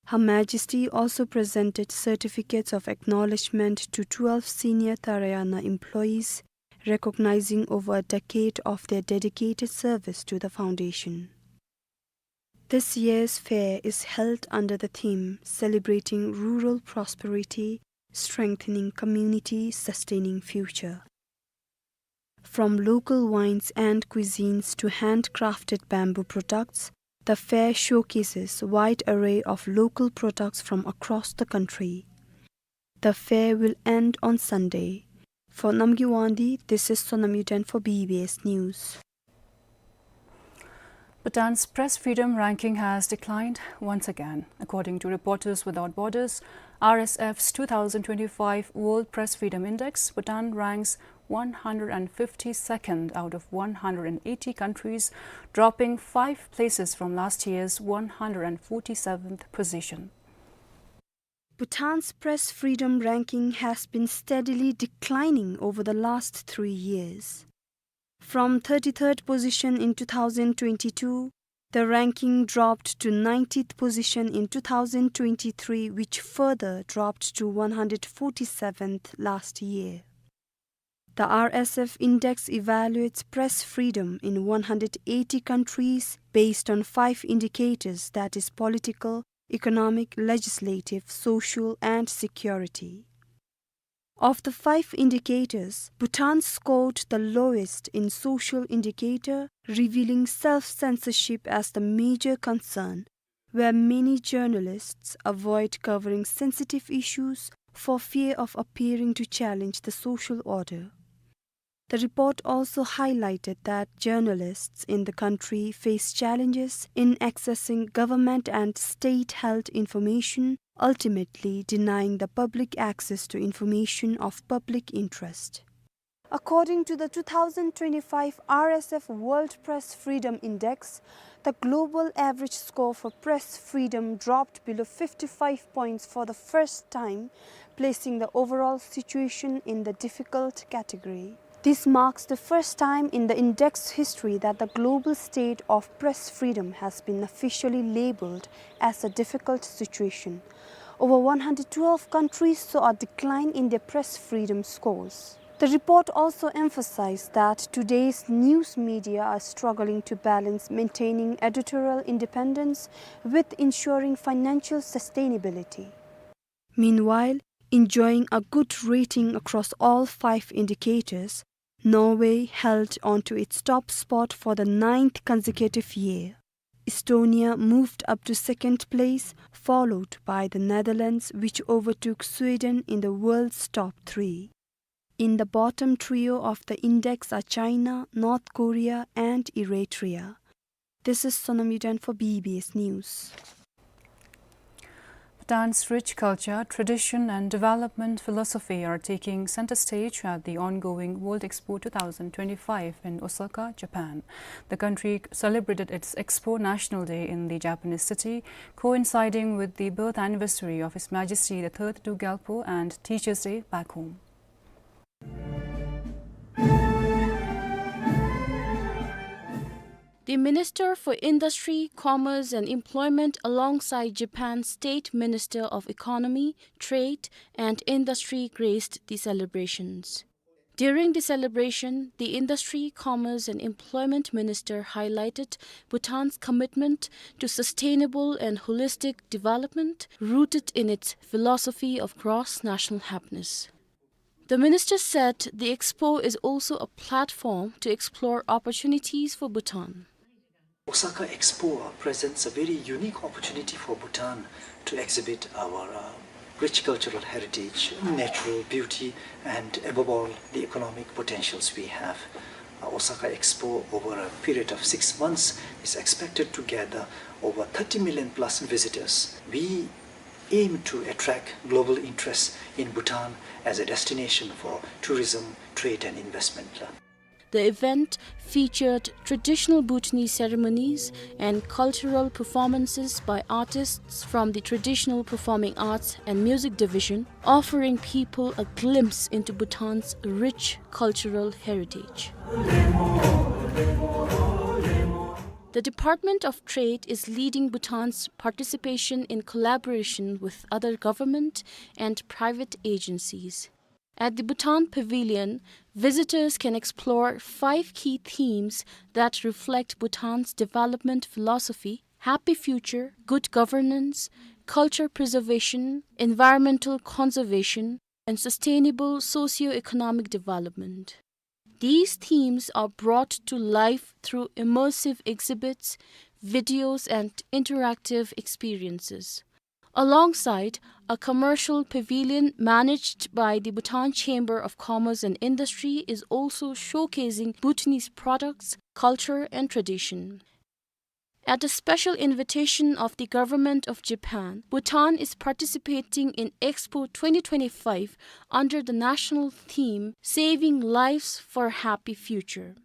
Her Majesty also presented certificates of acknowledgement to twelve senior Tarayana employees, recognizing over a decade of their dedicated service to the foundation. This year's fair is held under the theme Celebrating Rural Prosperity, Strengthening Community, Sustaining Future. From local wines and cuisines to handcrafted bamboo products, the fair showcases wide array of local products from across the country. The fair will end on Sunday. For Namgay Wangdi, this is Sonam Yuden for B B S News. Bhutan's press freedom ranking has declined once again. According to Reporters Without Borders, R S F's two thousand twenty-five World Press Freedom Index, Bhutan ranks one hundred fifty-second out of one hundred eighty countries, dropping five places from last year's one hundred forty-seventh position. Bhutan's press freedom ranking has been steadily declining over the last three years. From thirty-third position in two thousand twenty-two, the ranking dropped to ninetieth position in two thousand twenty-three, which further dropped to one hundred forty-seventh last year. The R S F index evaluates press freedom in one hundred eighty countries based on five indicators, that is political, economic, legislative, social, and security. Of the five indicators, Bhutan scored the lowest in social indicator, revealing self-censorship as the major concern, where many journalists avoid covering sensitive issues for fear of appearing to challenge the social order. The report also highlighted that journalists in the country face challenges in accessing government and state-held information, ultimately denying the public access to information of public interest. According to the two thousand twenty-five R S F World Press Freedom Index, the global average score for press freedom dropped below fifty-five points for the first time, placing the overall situation in the difficult category. This marks the first time in the index's history that the global state of press freedom has been officially labeled as a difficult situation. Over one hundred twelve countries saw a decline in their press freedom scores. The report also emphasized that today's news media are struggling to balance maintaining editorial independence with ensuring financial sustainability. Meanwhile, enjoying a good rating across all five indicators, Norway held onto its top spot for the ninth consecutive year. Estonia moved up to second place, followed by the Netherlands, which overtook Sweden in the world's top three. In the bottom trio of the index are China, North Korea, and Eritrea. This is Sonam Yuden for B B S News. Bhutan's rich culture, tradition, and development philosophy are taking center stage at the ongoing World Expo two thousand twenty-five in Osaka, Japan. The country celebrated its Expo National Day in the Japanese city, coinciding with the birth anniversary of His Majesty the Third Druk Gyalpo and Teachers' Day back home. The Minister for Industry, Commerce and Employment alongside Japan's State Minister of Economy, Trade and Industry graced the celebrations. During the celebration, the Industry, Commerce and Employment Minister highlighted Bhutan's commitment to sustainable and holistic development rooted in its philosophy of cross-national happiness. The minister said the expo is also a platform to explore opportunities for Bhutan. Osaka Expo presents a very unique opportunity for Bhutan to exhibit our, uh, rich cultural heritage, natural beauty, and above all, the economic potentials we have. Uh, Osaka Expo, over a period of six months, is expected to gather over thirty million plus visitors. We aim to attract global interest in Bhutan as a destination for tourism, trade, and investment. The event featured traditional Bhutanese ceremonies and cultural performances by artists from the Traditional Performing Arts and Music Division, offering people a glimpse into Bhutan's rich cultural heritage. The Department of Trade is leading Bhutan's participation in collaboration with other government and private agencies. At the Bhutan Pavilion, visitors can explore five key themes that reflect Bhutan's development philosophy: happy future, good governance, culture preservation, environmental conservation, and sustainable socio-economic development. These themes are brought to life through immersive exhibits, videos, and interactive experiences. Alongside, a commercial pavilion managed by the Bhutan Chamber of Commerce and Industry is also showcasing Bhutanese products, culture, and tradition. At a special invitation of the Government of Japan, Bhutan is participating in Expo twenty twenty-five under the national theme, Saving Lives for Happy Future.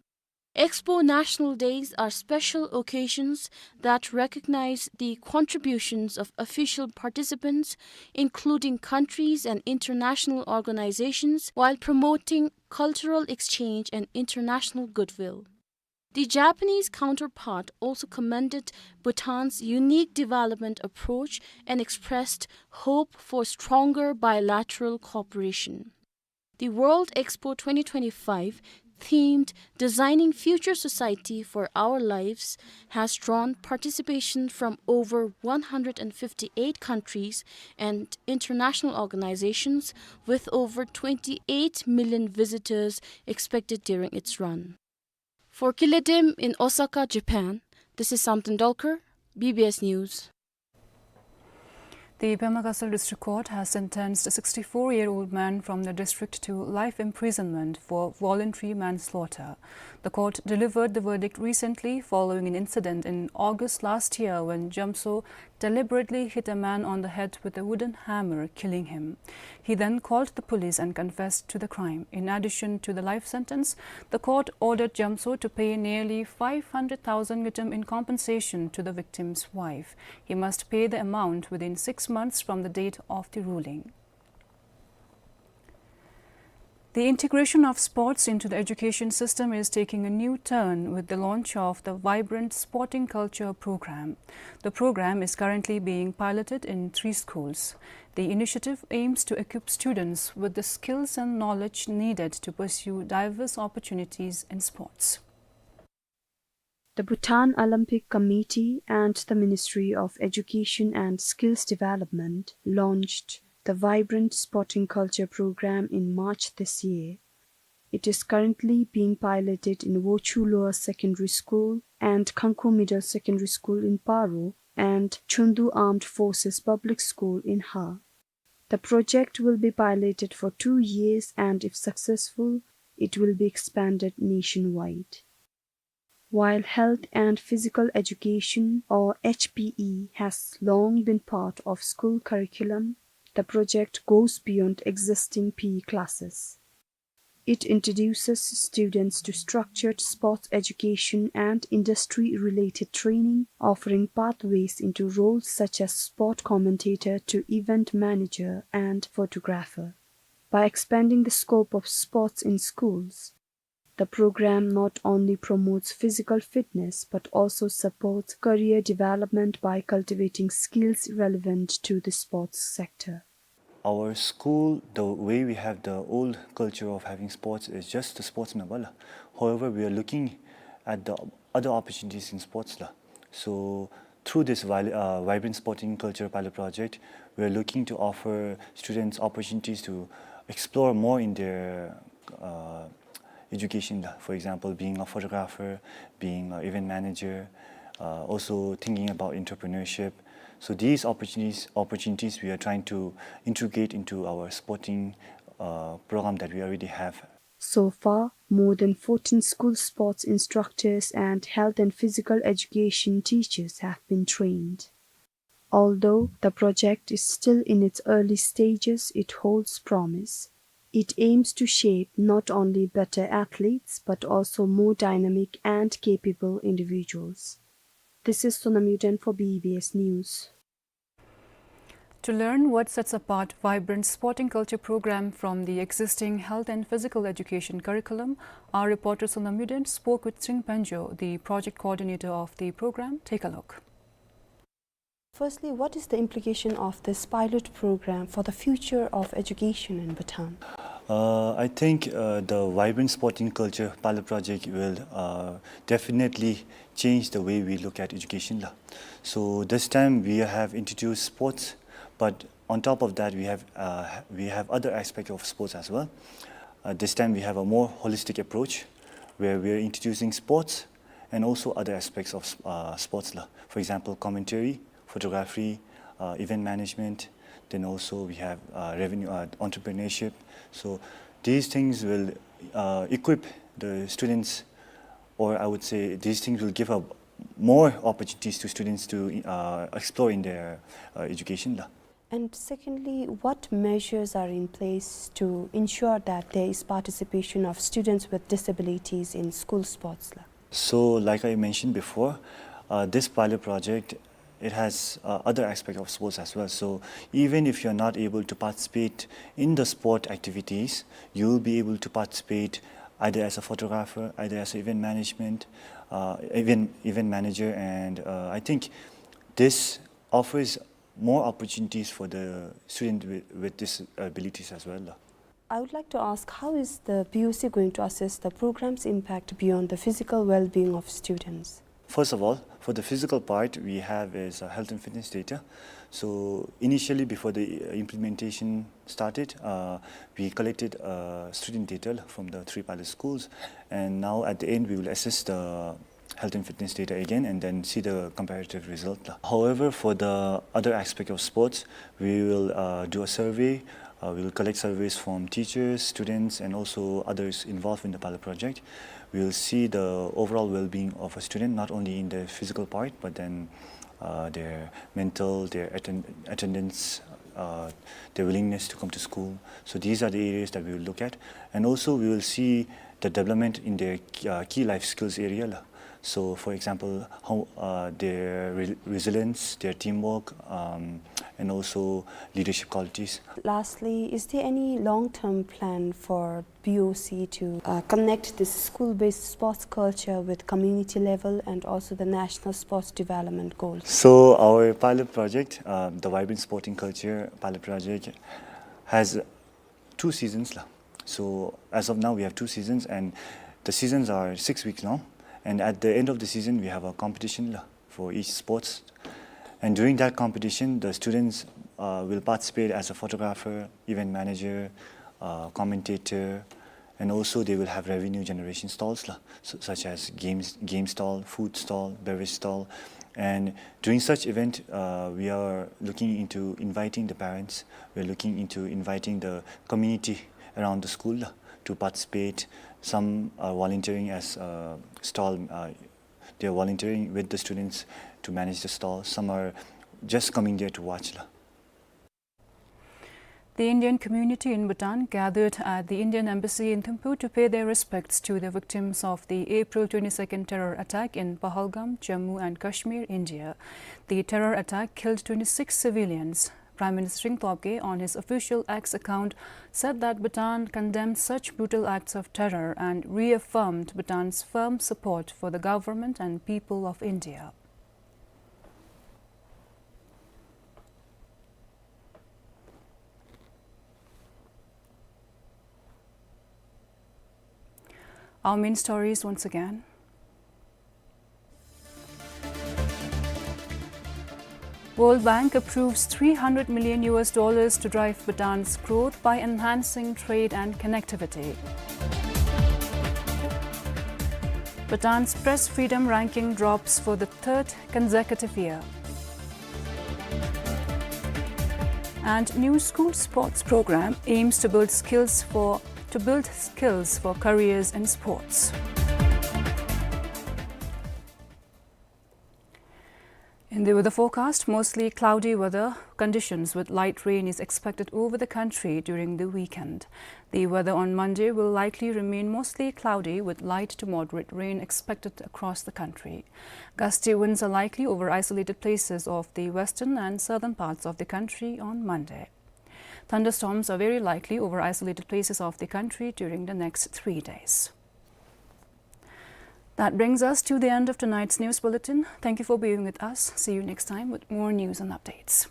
Expo National Days are special occasions that recognize the contributions of official participants, including countries and international organizations, while promoting cultural exchange and international goodwill. The Japanese counterpart also commended Bhutan's unique development approach and expressed hope for stronger bilateral cooperation. The World Expo twenty twenty-five, themed Designing Future Society for Our Lives, has drawn participation from over one hundred fifty-eight countries and international organizations, with over twenty-eight million visitors expected during its run. For Kille Dem in Osaka, Japan, this is Samten Dolkar, B B S News. The Pema Gatshel District Court has sentenced a sixty-four-year-old man from the district to life imprisonment for voluntary manslaughter. The court delivered the verdict recently following an incident in August last year when Jamso deliberately hit a man on the head with a wooden hammer, killing him. He then called the police and confessed to the crime. In addition to the life sentence, the court ordered Jamso to pay nearly five hundred thousand ngultrum in compensation to the victim's wife. He must pay the amount within six months from the date of the ruling. The integration of sports into the education system is taking a new turn with the launch of the Vibrant Sporting Culture Program. The program is currently being piloted in three schools. The initiative aims to equip students with the skills and knowledge needed to pursue diverse opportunities in sports. The Bhutan Olympic Committee and the Ministry of Education and Skills Development launched the Vibrant Sporting Culture Program in March this year. It is currently being piloted in Wochu Lower Secondary School and Khangkhum Middle Secondary School in Paro and Chundu Armed Forces Public School in Har. The project will be piloted for two years and, if successful, it will be expanded nationwide. While health and physical education, or H P E, has long been part of school curriculum, the project goes beyond existing P E classes. It introduces students to structured sports education and industry-related training, offering pathways into roles such as sport commentator to event manager and photographer. By expanding the scope of sports in schools, the program not only promotes physical fitness but also supports career development by cultivating skills relevant to the sports sector. Our school, the way we have the old culture of having sports is just the sports main bhal. However, we are looking at the other opportunities in sports la. So through this vi-, uh, Vibrant Sporting Culture pilot project, we are looking to offer students opportunities to explore more in their, uh, education la. For example, being a photographer, being an event manager, uh, also thinking about entrepreneurship. So these opportunities, opportunities we are trying to integrate into our sporting, uh, program that we already have. So far, more than fourteen school sports instructors and health and physical education teachers have been trained. Although the project is still in its early stages, it holds promise. It aims to shape not only better athletes but also more dynamic and capable individuals. This is Sonam Yuden for B B S News. To learn what sets apart Vibrant Sporting Culture program from the existing health and physical education curriculum, our reporter Sonam Yuden spoke with Tshering Pangyo, the project coordinator of the program. Take a look. Firstly, what is the implication of this pilot program for the future of education in Bhutan? Uh, I think, uh, the Vibrant Sporting Culture pilot project will, uh, definitely change the way we look at education la. So this time we have introduced sports, but on top of that we have, uh, we have other aspects of sports as well. Uh, this time we have a more holistic approach where we are introducing sports and also other aspects of, uh, sports la. For example, commentary, photography, uh, event management. Then also we have, uh, revenue, uh, entrepreneurship. So these things will, uh, equip the students, or I would say these things will give up more opportunities to students to, uh, explore in their, uh, education la. And secondly, what measures are in place to ensure that there is participation of students with disabilities in school sports la? So, like I mentioned before, uh, this pilot project, it has, uh, other aspect of sports as well. So, even if you're not able to participate in the sport activities, you will be able to participate either as a photographer, either as an event management, uh, event, event manager, and, uh, I think this offers more opportunities for the student with, with disabilities as well. I would like to ask, how is the P O C going to assess the program's impact beyond the physical well-being of students? First of all, for the physical part, we have is, uh, health and fitness data. So initially, before the, uh, implementation started, uh, we collected, uh, student data from the three pilot schools, and now at the end, we will assess the health and fitness data again and then see the comparative result la. However, for the other aspect of sports, we will, uh, do a survey. Uh, we will collect surveys from teachers, students, and also others involved in the pilot project. We will see the overall well-being of a student, not only in the physical part, but then, uh, their mental, their atten-, attendance, uh, their willingness to come to school. So these are the areas that we will look at. And also we will see the development in their, uh, key life skills area la. So, for example, how, uh, their re-, resilience, their teamwork, um, and also leadership qualities. Lastly, is there any long-term plan for P O C to, uh, connect this school-based sports culture with community level and also the national sports development goals? So, our pilot project, uh, the Vibrant Sporting Culture pilot project, has two seasons la. So as of now, we have two seasons, and the seasons are six weeks long. And at the end of the season, we have a competition la for each sports. And during that competition, the students, uh, will participate as a photographer, event manager, uh, commentator, And also they will have revenue generation stalls la, su-, such as games, game stall, food stall, beverage stall. And during such event, uh, we are looking into inviting the parents, we are looking into inviting the community around the school la, to participate. Some are volunteering as, uh, stall, uh, they are volunteering with the students to manage the stall. Some are just coming there to watch la. The Indian community in Bhutan gathered at the Indian embassy in Thimphu to pay their respects to the victims of the April twenty-second terror attack in Pahalgam, Jammu and Kashmir, India. The terror attack killed twenty-six civilians. Prime Minister Tshering Tobgay, on his official X account, said that Bhutan condemned such brutal acts of terror and reaffirmed Bhutan's firm support for the government and people of India. Our main stories once again. World Bank approves three hundred million U S dollars to drive Bhutan's growth by enhancing trade and connectivity. Bhutan's press freedom ranking drops for the third consecutive year. And new school sports program aims to build skills for, to build skills for careers in sports. In the weather forecast, mostly cloudy weather conditions with light rain is expected over the country during the weekend. The weather on Monday will likely remain mostly cloudy with light to moderate rain expected across the country. Gusty winds are likely over isolated places of the western and southern parts of the country on Monday. Thunderstorms are very likely over isolated places of the country during the next three days. That brings us to the end of tonight's news bulletin. Thank you for being with us. See you next time with more news and updates.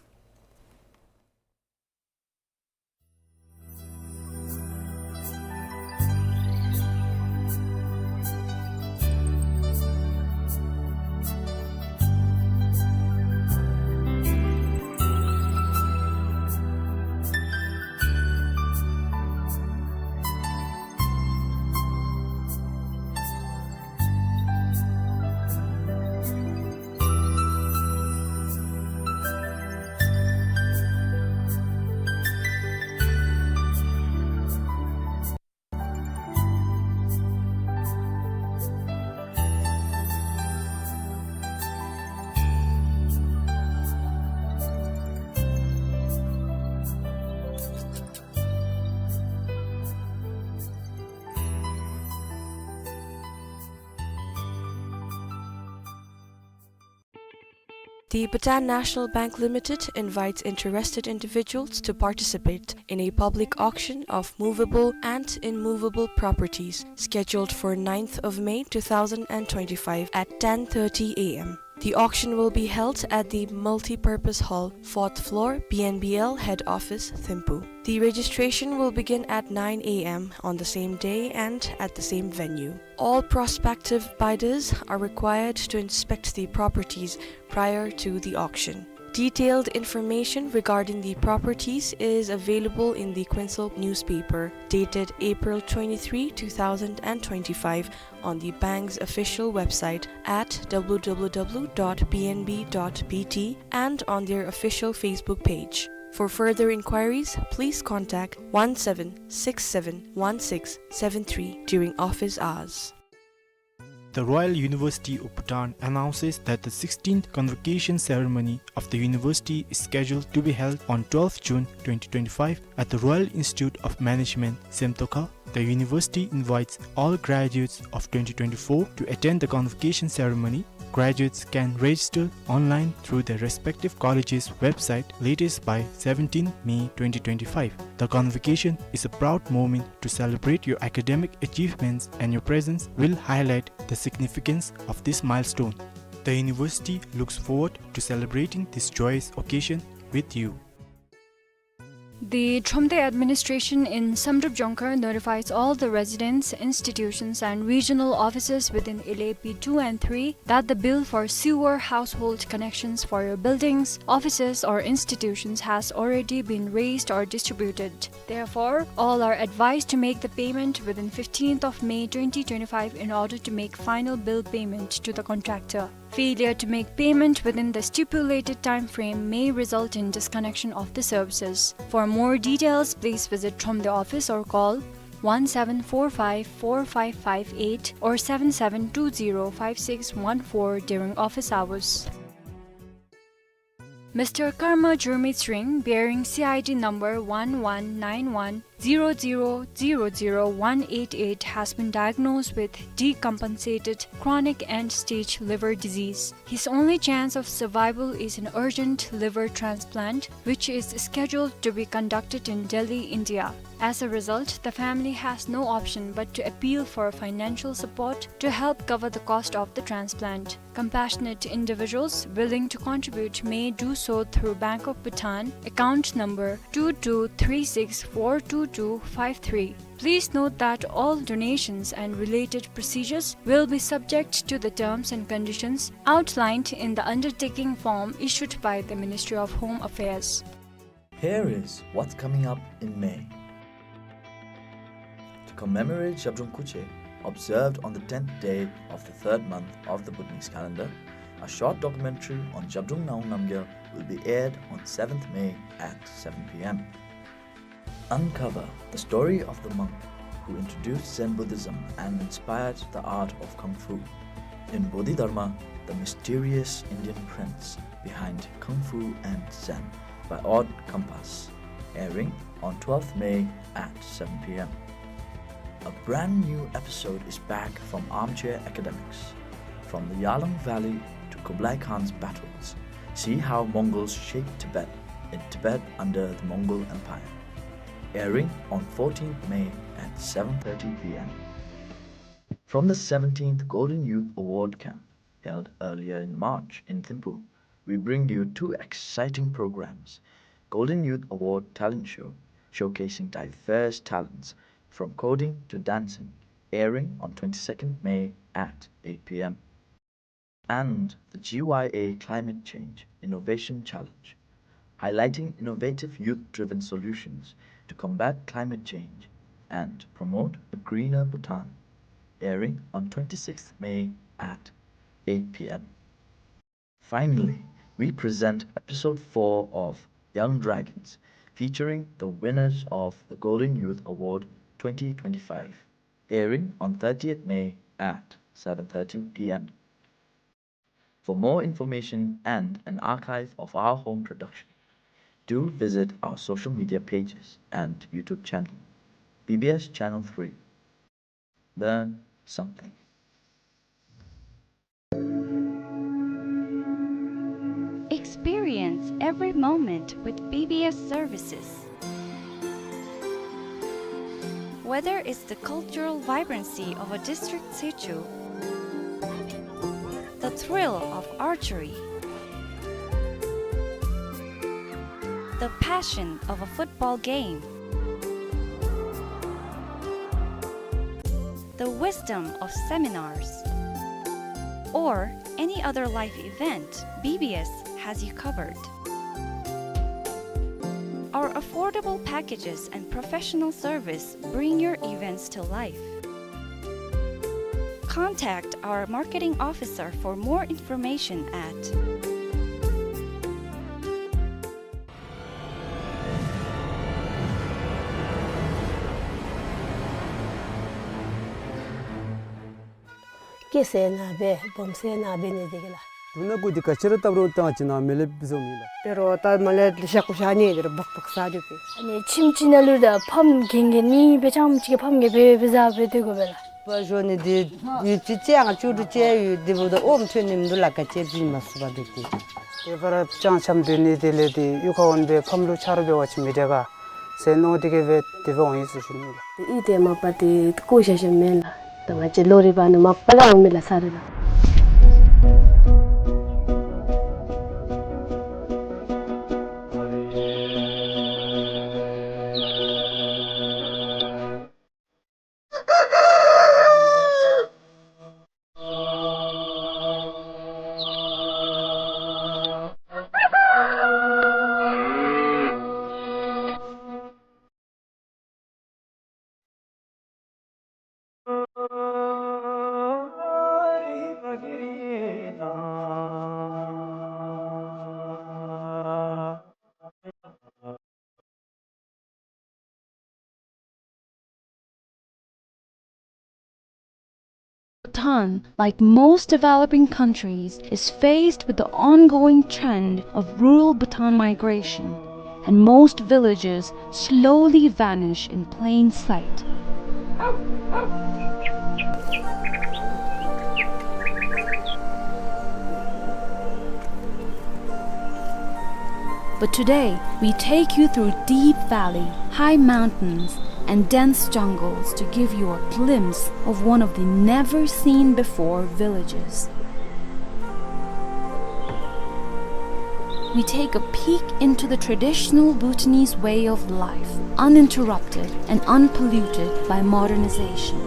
The Bhutan National Bank Limited invites interested individuals to participate in a public auction of movable and immovable properties scheduled for ninth of May two thousand and twenty-five at ten thirty A M. The auction will be held at the Multipurpose Hall, fourth floor, B N B L Head Office, Thimphu. The registration will begin at nine A M on the same day and at the same venue. All prospective bidders are required to inspect the properties prior to the auction. Detailed information regarding the properties is available in the Quinsel newspaper, dated April twenty-three, two thousand and twenty-five, on the bank's official website at W W W dot B N B dot B T and on their official Facebook page. For further inquiries, please contact one seven six seven one six seven three during office hours. The Royal University of Bhutan announces that the sixteenth convocation ceremony of the university is scheduled to be held on twelfth June twenty twenty-five at the Royal Institute of Management, Semtokha. The university invites all graduates of twenty twenty-four to attend the convocation ceremony. Graduates can register online through their respective colleges' website latest by seventeenth May twenty twenty-five. The convocation is a proud moment to celebrate your academic achievements, and your presence will highlight the significance of this milestone. The university looks forward to celebrating this joyous occasion with you. The Thromde administration in Samdrup Jongkhar notifies all the residents, institutions, and regional offices within Ile P two and three that the bill for sewer household connections for your buildings, offices, or institutions has already been raised or distributed. Therefore, all are advised to make the payment within fifteenth of May twenty twenty-five in order to make final bill payment to the contractor. Failure to make payment within the stipulated time frame may result in disconnection of the services. For more details, please visit Thromde office or call one seven four five four five five eight or seven seven two zero five six one four during office hours. Mister Karma Jurmitsring, bearing C I D number one one nine one zero zero zero zero one eight eight, has been diagnosed with decompensated chronic end-stage liver disease. His only chance of survival is an urgent liver transplant, which is scheduled to be conducted in Delhi, India. As a result, the family has no option but to appeal for financial support to help cover the cost of the transplant. Compassionate individuals willing to contribute may do so through Bank of Bhutan, account number two two three six four two two five three. Please note that all donations and related procedures will be subject to the terms and conditions outlined in the undertaking form issued by the Ministry of Home Affairs. Here is what's coming up in May. To commemorate Zhabdrung Kuche, observed on the tenth day of the third month of the Bhutanese calendar, a short documentary on Zhabdrung Ngawang Namgyal will be aired on seventh May at seven p.m. Uncover the story of the monk who introduced Zen Buddhism and inspired the art of Kung Fu. In Bodhidharma, the mysterious Indian prince behind Kung Fu and Zen, by Odd Compass, airing on twelfth May at seven p.m. A brand new episode is back from Armchair Academics. From the Yarlung Valley to Kublai Khan's battles, see how Mongols shaped Tibet in Tibet under the Mongol Empire. Airing on fourteenth May at seven thirty p.m. From the seventeenth Golden Youth Award Camp, held earlier in March in Thimphu, we bring you two exciting programs: Golden Youth Award Talent Show, showcasing diverse talents from coding to dancing, airing on twenty-second May at eight p.m., and the G Y A Climate Change Innovation Challenge, highlighting innovative youth-driven solutions to combat climate change and promote a greener Bhutan, airing on twenty-sixth May at eight p.m. Finally, we present episode four of Young Dragons, featuring the winners of the Golden Youth Award twenty twenty-five, airing on thirtieth May at seven thirty p.m. For more information and an archive of our home production, do visit our social media pages and YouTube channel, B B S Channel three. Learn something. Experience every moment with B B S services. Whether it's the cultural vibrancy of a district Tsechu, the thrill of archery, the passion of a football game, the wisdom of seminars, or any other life event, B B S has you covered. Our affordable packages and professional service bring your events to life. Contact our marketing officer for more information at སྐྱེ་ས་ནཱ་སྦེ་སྦོམ་ས་ནཱ་སྦེ་ནི་འདི་གི་ལགས། དུ་ན་གུ་འདི་ག་ཅི་ར་བཏབ་རུང་བཏང་ཅི་ན་མེ་ལེབ་བཟོ་མི་ལགས། དེ་རུང་ད་མེ་ལེབ་ལེ་ཤ་ཀུ་ཤ་ནི་དེ་རུང་སྦག་སྦག་ཟ་རུང་པས། ཨ་ནི་ཁྱིམ་གཅིག་ནང་ལུ་ད་ཕམ་གན་གན་ནི་སྦེ་ཅང་ཅིག་གི་ཕམ་གན་སྦེ་སྦེ་ཟ་སྦེ་སྡོད་དགོ་པས་ལགས། པ་ཞོ་ནི་འདི་ཡུད་ཅིག་ཅང་ཅུ་རུ་ཅེ་ཡུད་འདི་བུ་ད་ཨོམ་ཐོན་ནི་མི་འདུག་ལགས། ག་ཅི་བྱིན་མ་སུ་བ་འདུག་སྟེ། དེ་བར་ཅང་ཆམ་དུས་ནི་དེ་ལས་དེ་གཡུས་ཁར་འོང་སྦེ་ཕམ་ལུ་ཆ་རོགས་འབད་བ་ཅིན་མི་དྲག་ག་ཟེར་མནོ་སྟེ་གི་སྦེ་དེ་སྦེ་འོང་ཡི་ཟེར་ཞུ་ནི་ལགས། དེ་ཨི་དེ་མ་པ་དེ་བཀོ་བཞག་བཞགཔ་མེན་ལགས། ད་ང་བཅས་ལོ་རེ་བ་ནི་མ་པ་ལས་འོང་མི་ལགས་ས་རེ་ལགས། Bhutan, like most developing countries, is faced with the ongoing trend of rural Bhutan migration, and most villages slowly vanish in plain sight. But today, we take you through deep valley, high mountains, and dense jungles to give you a glimpse of one of the never-seen-before villages. We take a peek into the traditional Bhutanese way of life, uninterrupted and unpolluted by modernization.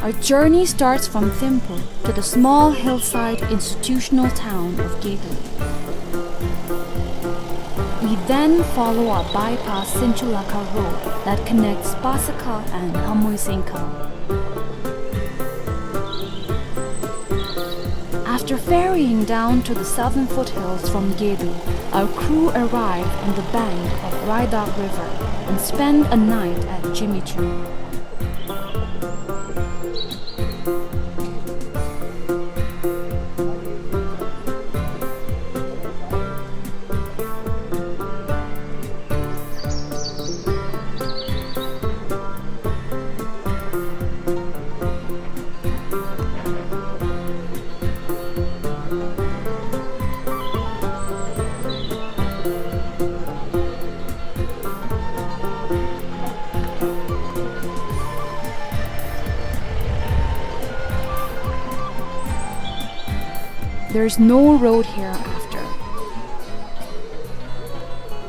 Our journey starts from Thimphu to the small hillside institutional town of Gedo. We then follow a bypass Sinchulakha road that connects Pasakha and Hamoisengkha. After ferrying down to the southern foothills from Gedo, our crew arrive on the bank of Raidak River and spend a night at Jimichung. There's no road hereafter.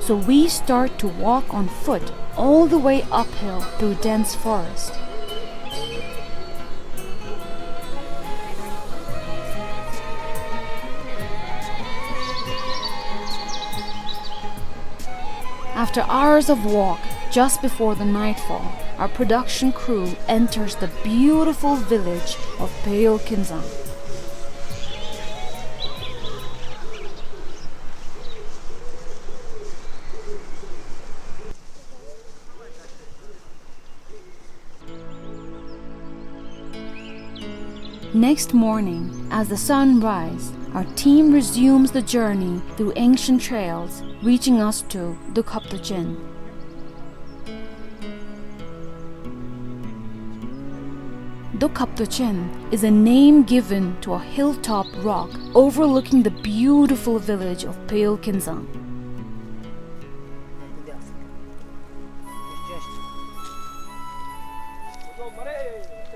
So we start to walk on foot all the way uphill through dense forest. After hours of walk, just before the nightfall, our production crew enters the beautiful village of Peyolkinzang. Next morning, as the sun rises, our team resumes the journey through ancient trails, reaching us to Dokhaptochen. Dokhaptochen is a name given to a hilltop rock overlooking the beautiful village of Peyolkinzang.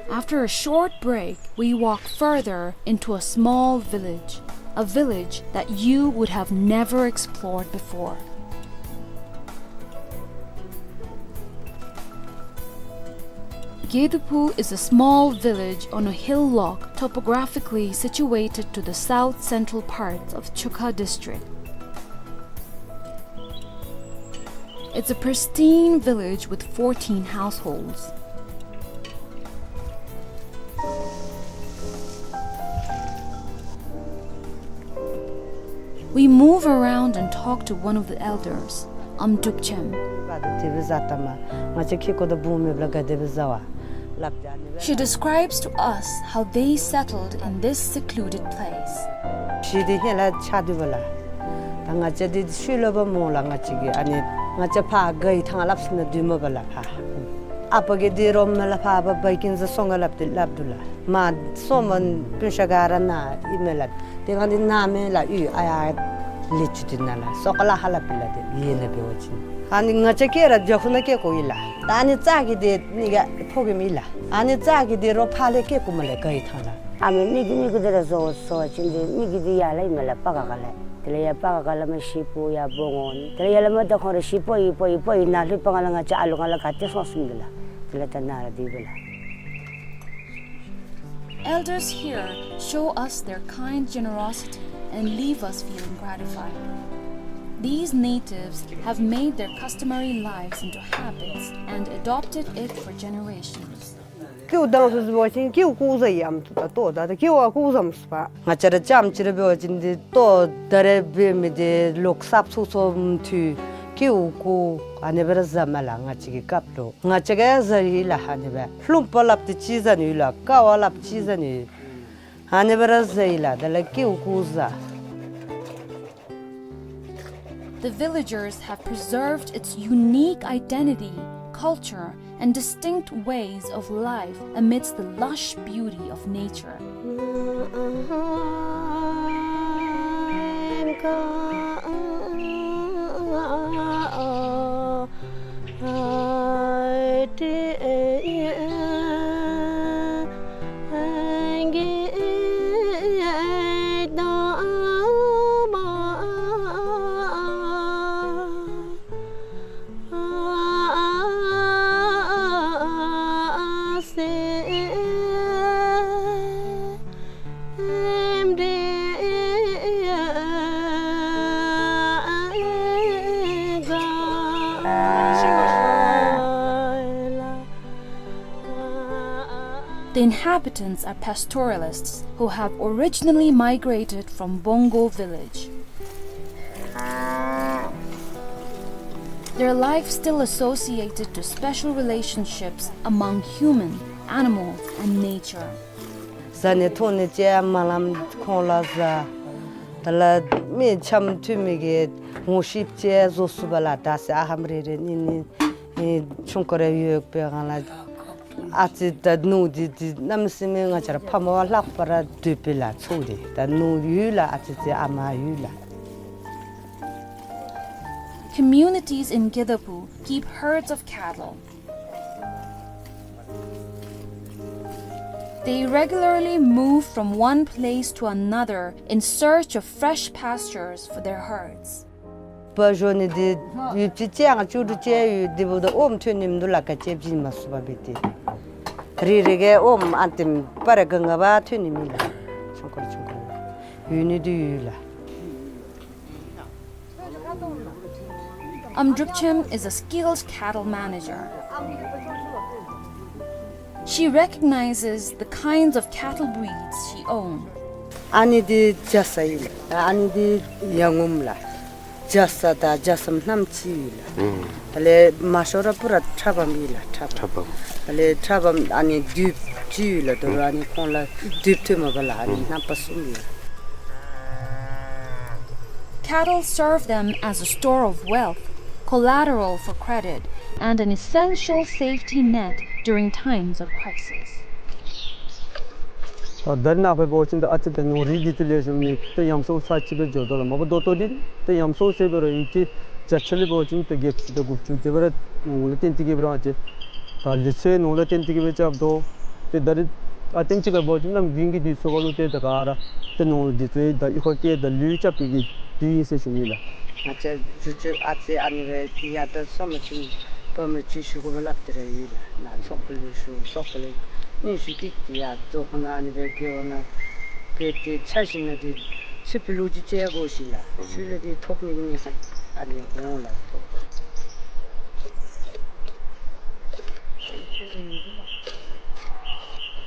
After a short break, we walk further into a small village, a village that you would have never explored before. Geduphu is a small village on a hillock topographically situated to the south-central parts of Chukha district. It's a pristine village with fourteen households. We move around and talk to one of the elders, Amtukchem. She describes to us how they settled in this secluded place. ཤི་དེ་ཧེ་ལ་ཆ་དུ་བ་ལ། ད་ང་བཅས་དེ་ཤུལ་ལོ་བ་མོ་ལ་ང་བཅས་ཀྱི་ཨ་ནི་ང་བཅས་ཕ་གི་ཐང་ལབ་སི་ན་དུ་མོ་བ་ལ་ཕ། ཨ་པ་གི་དེ་རོ་མེ་ལ་ཕ་བ་བ་ཀིན་ཟ་སོང་ག་ལབ་དེ་ལབ་དུ་ལ། མ་སོ་མ་པུན་ཤ་ག་ར་ན་ཨི་མེ་ལ། དེ་གང་དེ་ན་མེ་ལ་ཨུ་ཨ་ཡ་ལི་ཆུ་དེ་ན་ལ་སོ་ག་ལ་ཧ་ལ་པི་ལ་དེ་ཡེ་ན་བེ་བ་ཅིན། ཨ་ནི་ང་བཅས་ཀྱི་ར་ཇ་ཁུ་ན་ཀེ་ཀོ་ཨི་ལ། ད་ཨ་ནི་ཙ་གི་དེ་ནི་ག་ཕོ་གི་མི་ལ། ཨ་ནི་ཙ་གི་དེ་རོ་ཕ་ལེ་ཀེ་ཀུ་མ་ལེ་ག་ཡི་ཐང་ལ། ཨ་མི་མི་གི་མི་གི་དེ་ར་བཟོ་བཟོ་བ་ཅིན་དེ་མི་གི་དེ་ཡ་ལ་ཨི་མེ་ལ་པ་ག་ག་ལ། དེ་ལ་ཡ་པ་ག་ག་ལ་མ་ཤི་པོ་ཡ་བོ་ངོ་ནི། དེ་ལ་ཡ་ལ་མ་ད་ཁོང་ར་ཤི་པོ་ཡི་པོ་ཡི་པོ་ཡི་ན་ལྷུ་པ་ང་ལ་ང་བཅས་ཨ་ལུ་ང་ལ་ག་ཏེ་སོང་སུམ་དེ་ལ། དེ་ལ་ད་ན་ར་དེ་བེ་ལ། Elders here show us their kind generosity and leave us feeling gratified. These natives have made their customary lives into habits and adopted it for generations. ཀེའུ་དང་སུ་སུ་བ་ཅིན་ཀེའུ་ཀུ་ཟ་ཡམ་ཏོ་ད་ཏོ་ད་ད་ཀེའུ་ཨ་ཀུ་ཟམ་སུ་པ། ང་བཅས་ར་ལྕམ་ཅིག་ར་འབད་བ་ཅིན་འདི་ལྟོ་ད་རེས་འབད་མི་འདི་ལོག་སྲབ་ཚུགས་ཚུགས་མཐུ་ཀེའུ་ཀུ་ཨ་ནི་སྦེ་ར་ཟ་མས་ལགས། ང་བཅས་ཀྱི་སྐབས་ལུ་ང་བཅས་ཀྱིས་ཟ་ཡི་ལགས། ཨ་ནི་སྦེ་ལྷུམ་པ་སླབ་སྟེ་ཅིག་ཟ་ནི་ཡོད་ལགས། ཀ་བ་སླབ་ཅིག་ཟ་ནི་ཡོད། ཨ་ནི་སྦེ་ར་ཟ་ཡི་ལགས། དེ་ལས་ཀེའུ་ཀུ་ཟ། The villagers have preserved its unique identity, culture, and distinct ways of life amidst the lush beauty of nature. The inhabitants are pastoralists who have originally migrated from Bongo village. Their life still associated to special relationships among human, animal, and nature. བཟའ་ནི་འཐུང་ནི་ཅིག་མ་ལམ་ཁོང་ལུ་བཟའ། དེ་ལས་མི་འཆམ་མཐུན་མི་གི་ངོ་ཤེས་ཅིག་བཟོ་ཚུགས་པས་ལགས། ད་ཟེར་ཨ་ཧམ་རེ་རེ་གཉིས་གཉིས་ཨེ་ཆུང་ཀུ་རེ་ཡོད་པའི་སྒང་ལས་ཨ་ཙི་ད་ནུ་འདི་འདི་གནམ་མེད་ས་མེད་ང་བཅས་ར་ཕ་མ་བ་ལྷག་པར་སྡོད་པས་ལགས། ཚུ་འདི་ད་ནུ་ཡོད་ལགས། ཨ་ཙི་ཙི་ཨ་མ་ཡོད་ལགས། Communities in Gedabu keep herds of cattle. They regularly move from one place to another in search of fresh pastures for their herds. པ་ཞོ་ནི་འདི་ཡུདཔ་ཅིག་ཅིག་ཡང་བཅུ་དྲུག་ཅིག་ཡོད། འདི་འབདཝ་ད་ཨོམ་ཐོན་ནི་མིན་འདུག་ལགས། ག་ཅི་བྱིན་མ་ཚུགས་པར་སྦེ་ཏེ་རེ་རེ་གིས་ཨོམ་ཨ་ཏེམ་པ་རེ་ག་ང་བ་ཐོན་ནི་མེད་ལགས། ཆུང་ཀུ་རེ་ཆུང་ཀུ་རེ་ཡོད་ནི་འདི་ཡོད་ལགས། Amdrupchem is a skilled cattle manager. She recognizes the kinds of cattle breeds she owns. ཨ་ནི་འདི་རྒྱ་ཚ་ཨིན་ལགས། ཨ་ནི་འདི་ཡ་ངོམ་ལགས། རྒྱ་ཚ་དང་རྒྱ་ཚམ་རྣམ་གཅིག་ཨིན་ལགས། ཨུམ། དེ་ལས་མ་ཤོར་ར་པུ་ར་ཁྲ་བམ་ཨིན་ལགས། ཁྲ་བམ། ཁྲ་བམ། དེ་ལས་ཁྲ་བམ་ཨ་ནི་དུཔ་གཅིག་ཡོད་ལགས། དོ་རུང་ཨ་ནི་ཁོང་ལུ་དུཔ་ཐོན་མ་པ་ལགས། ཨ་ནི་ཨུམ། རྣམ་པ་གསུམ་ཡོད། Cattle serve them as a store of wealth, collateral for credit, and an essential safety net during times of crisis. ད་ད་རེས་ནངས་པ་འབད་བ་ཅིན་ད་ཨ་ཙི་ད་ནོར་རིགས་འདི་ཚུ་ལེགས་ཤོམ་ནི་ད་ཡམ་སྲོ་ཚར་གཅིག་སྦེ་འགྱོ་དོ་ལགས། མ་པ་ད་ལྟོ་འདི་ད་ཡམ་སྲོ་ཟེར་བ་ར་ཡུལ་གྱི་བརྒྱ་ཆ་ལས་འབད་བ་ཅིན་ད་བརྒྱད་ཅུ་དང་དགུ་བཅུ་དེ་སྦེ་ར་ནོར་ལུ་བརྟེན་ཏེ་གིས་སྦེ་ར་ཅིག་ད་ལུག་ཚོད་ནོར་ལུ་བརྟེན་ཏེ་གིས་སྦེ་རྐྱབ་དོ། ཏེ་ད་རེས་ཨ་ཏེན་ཅིག་ཁར་འབད་བ་ཅིན་ནམ་རྒྱུན་གྱི་དུས་ཚོད་ཁར་ལུ་ཏེ་ད་ག་ར་ཏེ་ནོར་ལུ་འདི་ཚུ་ད་གཡུས་ཁར་སྐྱེལ་ད་ལུད་རྐྱབ་པའི་གི་དུས་ཨིན་ཟེར་ཞུ་ནི་ལགས། ང་བཅས་ཇོ་ཇོ་ཨ་ཙི་ཨ་ནི་སྦེ་ཡ་ད་སོ་མ་ཅིག་པ་མ་ཅིག་ཞུ་དགོ་པས་ལགས། ཏེ་ར་ཡོད་ལགས། ན་ཚོགས་པ་ལུ་ཞུ་ཚོགས་པ་ལུ་ནི་ཞུ་ཏེ་ཡ་ཛོ་ཁོ་ན་ཨ་ནི་སྦེ་དགེ་བ་ན་དགེ་ཏེ་ཆ་ཞིན་ན་ཏེ་ཚུ་པི་ལུ་ཅིག་ཅིག་ཡ་དགོ་ཞིན་ལགས། ཚུ་ལས་ཏེ་ཐོབ་ནི་ནི་ཨ་ནི་འོང་ལགས།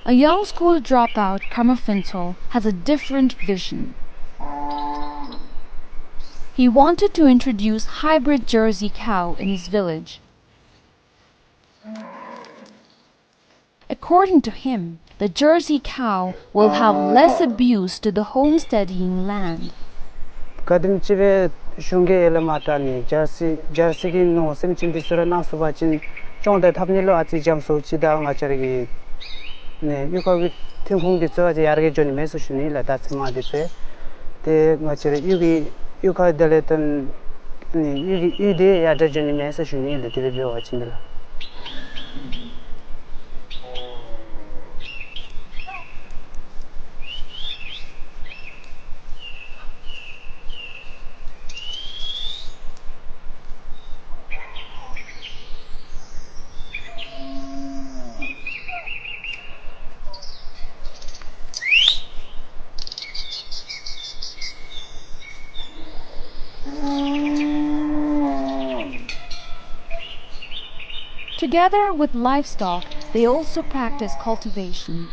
A young school dropout, Karma Phuntsho, has a different vision. He wanted to introduce hybrid Jersey cow in his village. According to him, the Jersey cow will have less abuse to the homesteading land. ག་དེམ་ཅིག་སྦེ་གཞུང་གིས་ཡར་ལས་མར་ད་ནི་ཇར་སི་ཇར་སི་གི་ནོར་སེམས་ཅན་འདི་ཚུ་ར་གནང་ཚུགས་པ་ཅིན་སྐྱོང་དང་འཐབ་ནི་ལུ་ཨ་ཙི་འཇམ་སུ་ཅིག་དང་ང་བཅས་ར་གི་ནི་གཡུས་ཁ་གི་ཐོན་ཁུངས་འདི་ཚུ་ཨ་ཙི་ཡར་རྒྱས་འགྱོ་ནི་མས་ཟེར་ཞུ་ནི་ལགས། ད་ཚེ་མ་འདི་ཚུ་ཏེ་ང་བཅས་ར་གཡུས་ཀྱི་གཡུས་ཁ་དེ་ལས་ཏེ་ནི་གཡུས་ཀྱི་གཡུས་འདི་ཡར་དྲག་འགྱོ་ནི་མས་ཟེར་ཞུ་ནི་ལགས། དེ་སྦེ་འབད་བ་ཅིན་ལགས། Together with livestock, they also practice cultivation.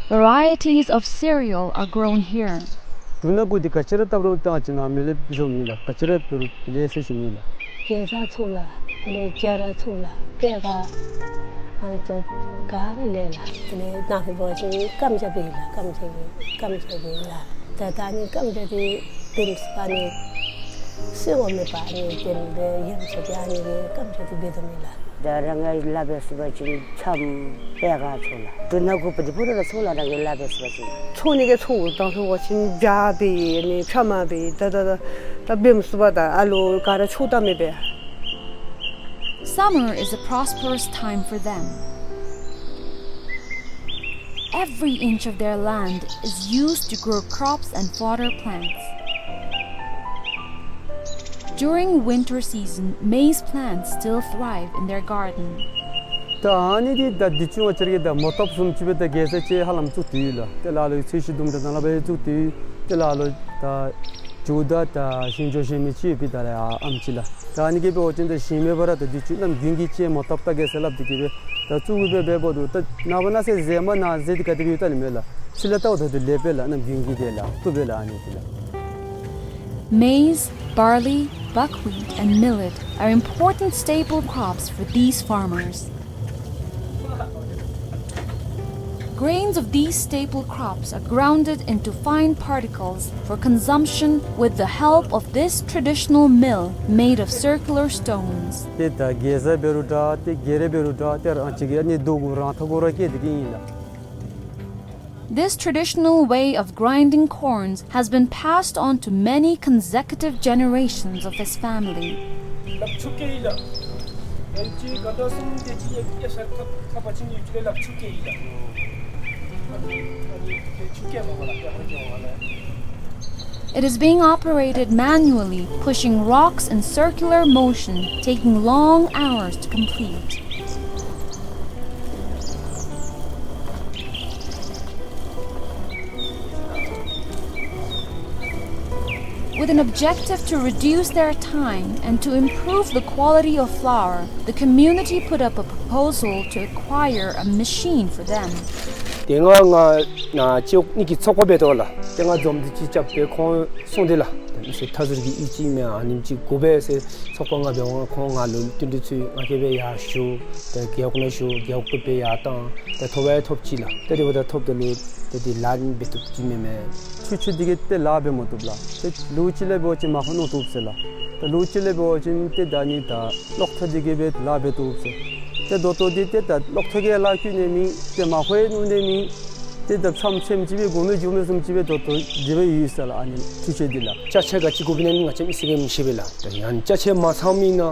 Varieties of cereal are grown here. འབྲུ་སྣ་དགུ་འདི་ག་ཅི་ར་བཏབ་རུང་ད་ཅི་ནང་མི་ལས་བཟོ་མི་ལ་ག་ཅི་ར་བཏབ་རུང་ལས་ཟེར་ཞུ་མི་ལ། གེ་ཛ་ཚུ་ལ་དེ་ལས་ཇ་ར་ཚུ་ལ་པེ་ག་ཨ་ཙོ་ག་ལས་ལ་དེ་ལས་ནཱ་ཧི་བོ་ཅིན་སྐམ་ཇ་འབད་ལ་སྐམ་ཇ་འབད་སྐམ་ཇ་འབད་ལ། ད་ད་ནི་སྐམ་ཇ་འདི་བིམ་སི་པ་ནི་སོ་ངོ་མེད་པ་ནི་དེ་ལས་ཡང་ཆ་ད་ནི་སྐམ་ཇ་འདི་འབད་དོ་མི་ལ། ད་རང་གི་ལཱ་འབད་ས་འབད་བ་ཅིན་ཆམ་པེ་ག་ཚུ་ལ་འབྲུ་སྣ་དགུ་པ་འདི་པུ་ར་ཚུ་ལ་རང་གི་ལཱ་འབད་ས་འབད་བ་ཅིན། ཚོང་ནི་གི་ཚོང་དང་ལྷོ་བ་ཅིན་ཇ་འབད་ནི་ཕྱེ་མར་འབད་ད་ད་ད་ད་བིམ་སི་པ་ད་ཨ་ལུ་ག་ར་ཆོག་ད་མི་འབད། Summer is a prosperous time for them. Every inch of their land is used to grow crops and fodder plants. During winter season, maize plants still thrive in their garden. ད་ཨ་ནི་འདི་ད་འདི་ཚུ་ང་བཅས་ར་གིས་ད་མོ་ཏོབ་བཟུམ་ཅིག་སྦེ་ད་གེ་ཛ་ཅིག་ཧ་ལམ་བཙུགས་ཏེ་ཡོད་ལགས། ཏེ་ལ་ལུ་ཚོས་གཞི་དུམ་གྲ་ནང་ལུ་སྦེ་བཙུགས་ཏེ་ཡོད། ཏེ་ལ་ལུ་ད་ཇོ་བདག་ད་ཞིང་ཇོ་ཞིང་མི་ཅིག་ཡོད་པའི་ད་ལས་ཨ་ཨམ་ཅིག་ལགས། ད་ཨ་ནི་གིས་འབད་བ་ཅིན་ད་ཞིང་མེད་པར་ད་འདི་ཚུ་གནམ་དགུན་གྱི་ཅིག་མོ་ཏོབ་ད་གེ་ཛ་སླབ་སྟེ་གིས་སྦེ་ད་བཙུགས་སྦེ་འབད་འབདཝ་ད་ད་ནངས་པ་གནངས་ཚེ་ཟེར་མ་གནངས་ཟེར་འདི་ག་དེ་སྦེ་ཡོད་ད་ལས་མེད་ལགས། ཕྱི་ལས་ལྟཝ་ད་ད་ལེགས་པས་ལགས། གནམ་དགུན་གྱི་དེ་ལགས་བཏུབ་པས་ལགས། ཨ་ནི་འདི་ལགས། Maize, barley, buckwheat, and millet are important staple crops for these farmers. Grains of these staple crops are grounded into fine particles for consumption with the help of this traditional mill made of circular stones. ཏེ་ད་གེ་ཛ་འབད་རུང་འདྲ་ཏེ་གེ་རེ་འབད་རུང་འདྲ་ཏེ་རང་ཅིག་གི་ཨ་ནི་རྡོ་གུ་རང་ཐག་གུ་ར་སྐྱེས་ཏེ་གི་ཨིན་ལགས། This traditional way of grinding corns has been passed on to many consecutive generations of his family. It is being operated manually, pushing rocks in circular motion, taking long hours to complete. With an objective to reduce their time and to improve the quality of flour, the community put up a proposal to acquire a machine for them. ཏེ་ང་ང་ནཱ་ཅོག་ནི་གི་ཚོགས་པ་འབད་དོ་ལགས། ཏེ་ང་འཛོམས་འདུ་ཅིག་རྐྱབ་སྦེ་ཁོང་སོང་སྟེ་ལགས། ཏེ་མི་སེར་མཐའ་ཟུར་གྱི་ཡིད་ཆེས་མས་ཨ་ནེམ་ཅིག་དགོ་པས་ཟེར་ཚོགས་པ་ང་འབད་འོང་ཁོང་ང་ལུ་བསྟུན་གྲོས་ཚུ་ང་གིས་སྦེ་ཡར་ཞུ། ཏེ་རྒེད་འོག་ནང་ཞུ་རྒེད་འོག་སྦེ་ཡར་བཏང་། ཏེ་ཐོབ་ཡང་ཐོབ་ཅི་ལགས། ཏེ་དེ་འབདཝ་ད་ཐོབ་ད་ལུ་ཏེ་དེ་ལཱ་འབད་བཏུབ་ཅི་མེན་མས། ཆོས་ཆོས་འདི་གིས་ཏེ་ལཱ་འབད་མ་བཏུབ་ལགས། ཏེ་ལོ་གཅིག་ལས་འབད་བ་ཅིན་མར་ཁུ་གནོད་བཏུབ་ཟེར་ལགས། ཏེ་ལོ་གཅིག་ལས་འབད་བ་ཅིན་ཏེ་ད་ནི་ད་གློག་ཐག་འདི་གིས་སྦེ་ལཱ་འབད་བཏུབ་ཟེར། ཏེ་ད་ལྟོ་འདི་ཏེ་ད་གློག་ཐག་གིས་ལཱ་བཀོལ་ནི་མེད། ཏེ་མར་ཁུ་ཡང་གནོད་ནི་མེད། ཏེ་ད་ཕྱམ་ཕྱམ་ཅིག་སྦེ་དགོ་མི་འགྱོ་མི་བཟུམ་ཅིག་སྦེ་ད་ལྟོ་དེ་སྦེ་ཡོད་ཟེར་ལགས། ཨ་ནི་ཆོས་ཆོས་འདི་ལགས། ཅ་ཆས་ག་ཅི་དགོཔ་ཨིན་ན་ང་བཅས་མི་སེར་གྱིས་མི་ཤེས་པས་ལགས། ད་ཡང་ཅ་ཆས་མ་ཚངམ་ཨིན་ན་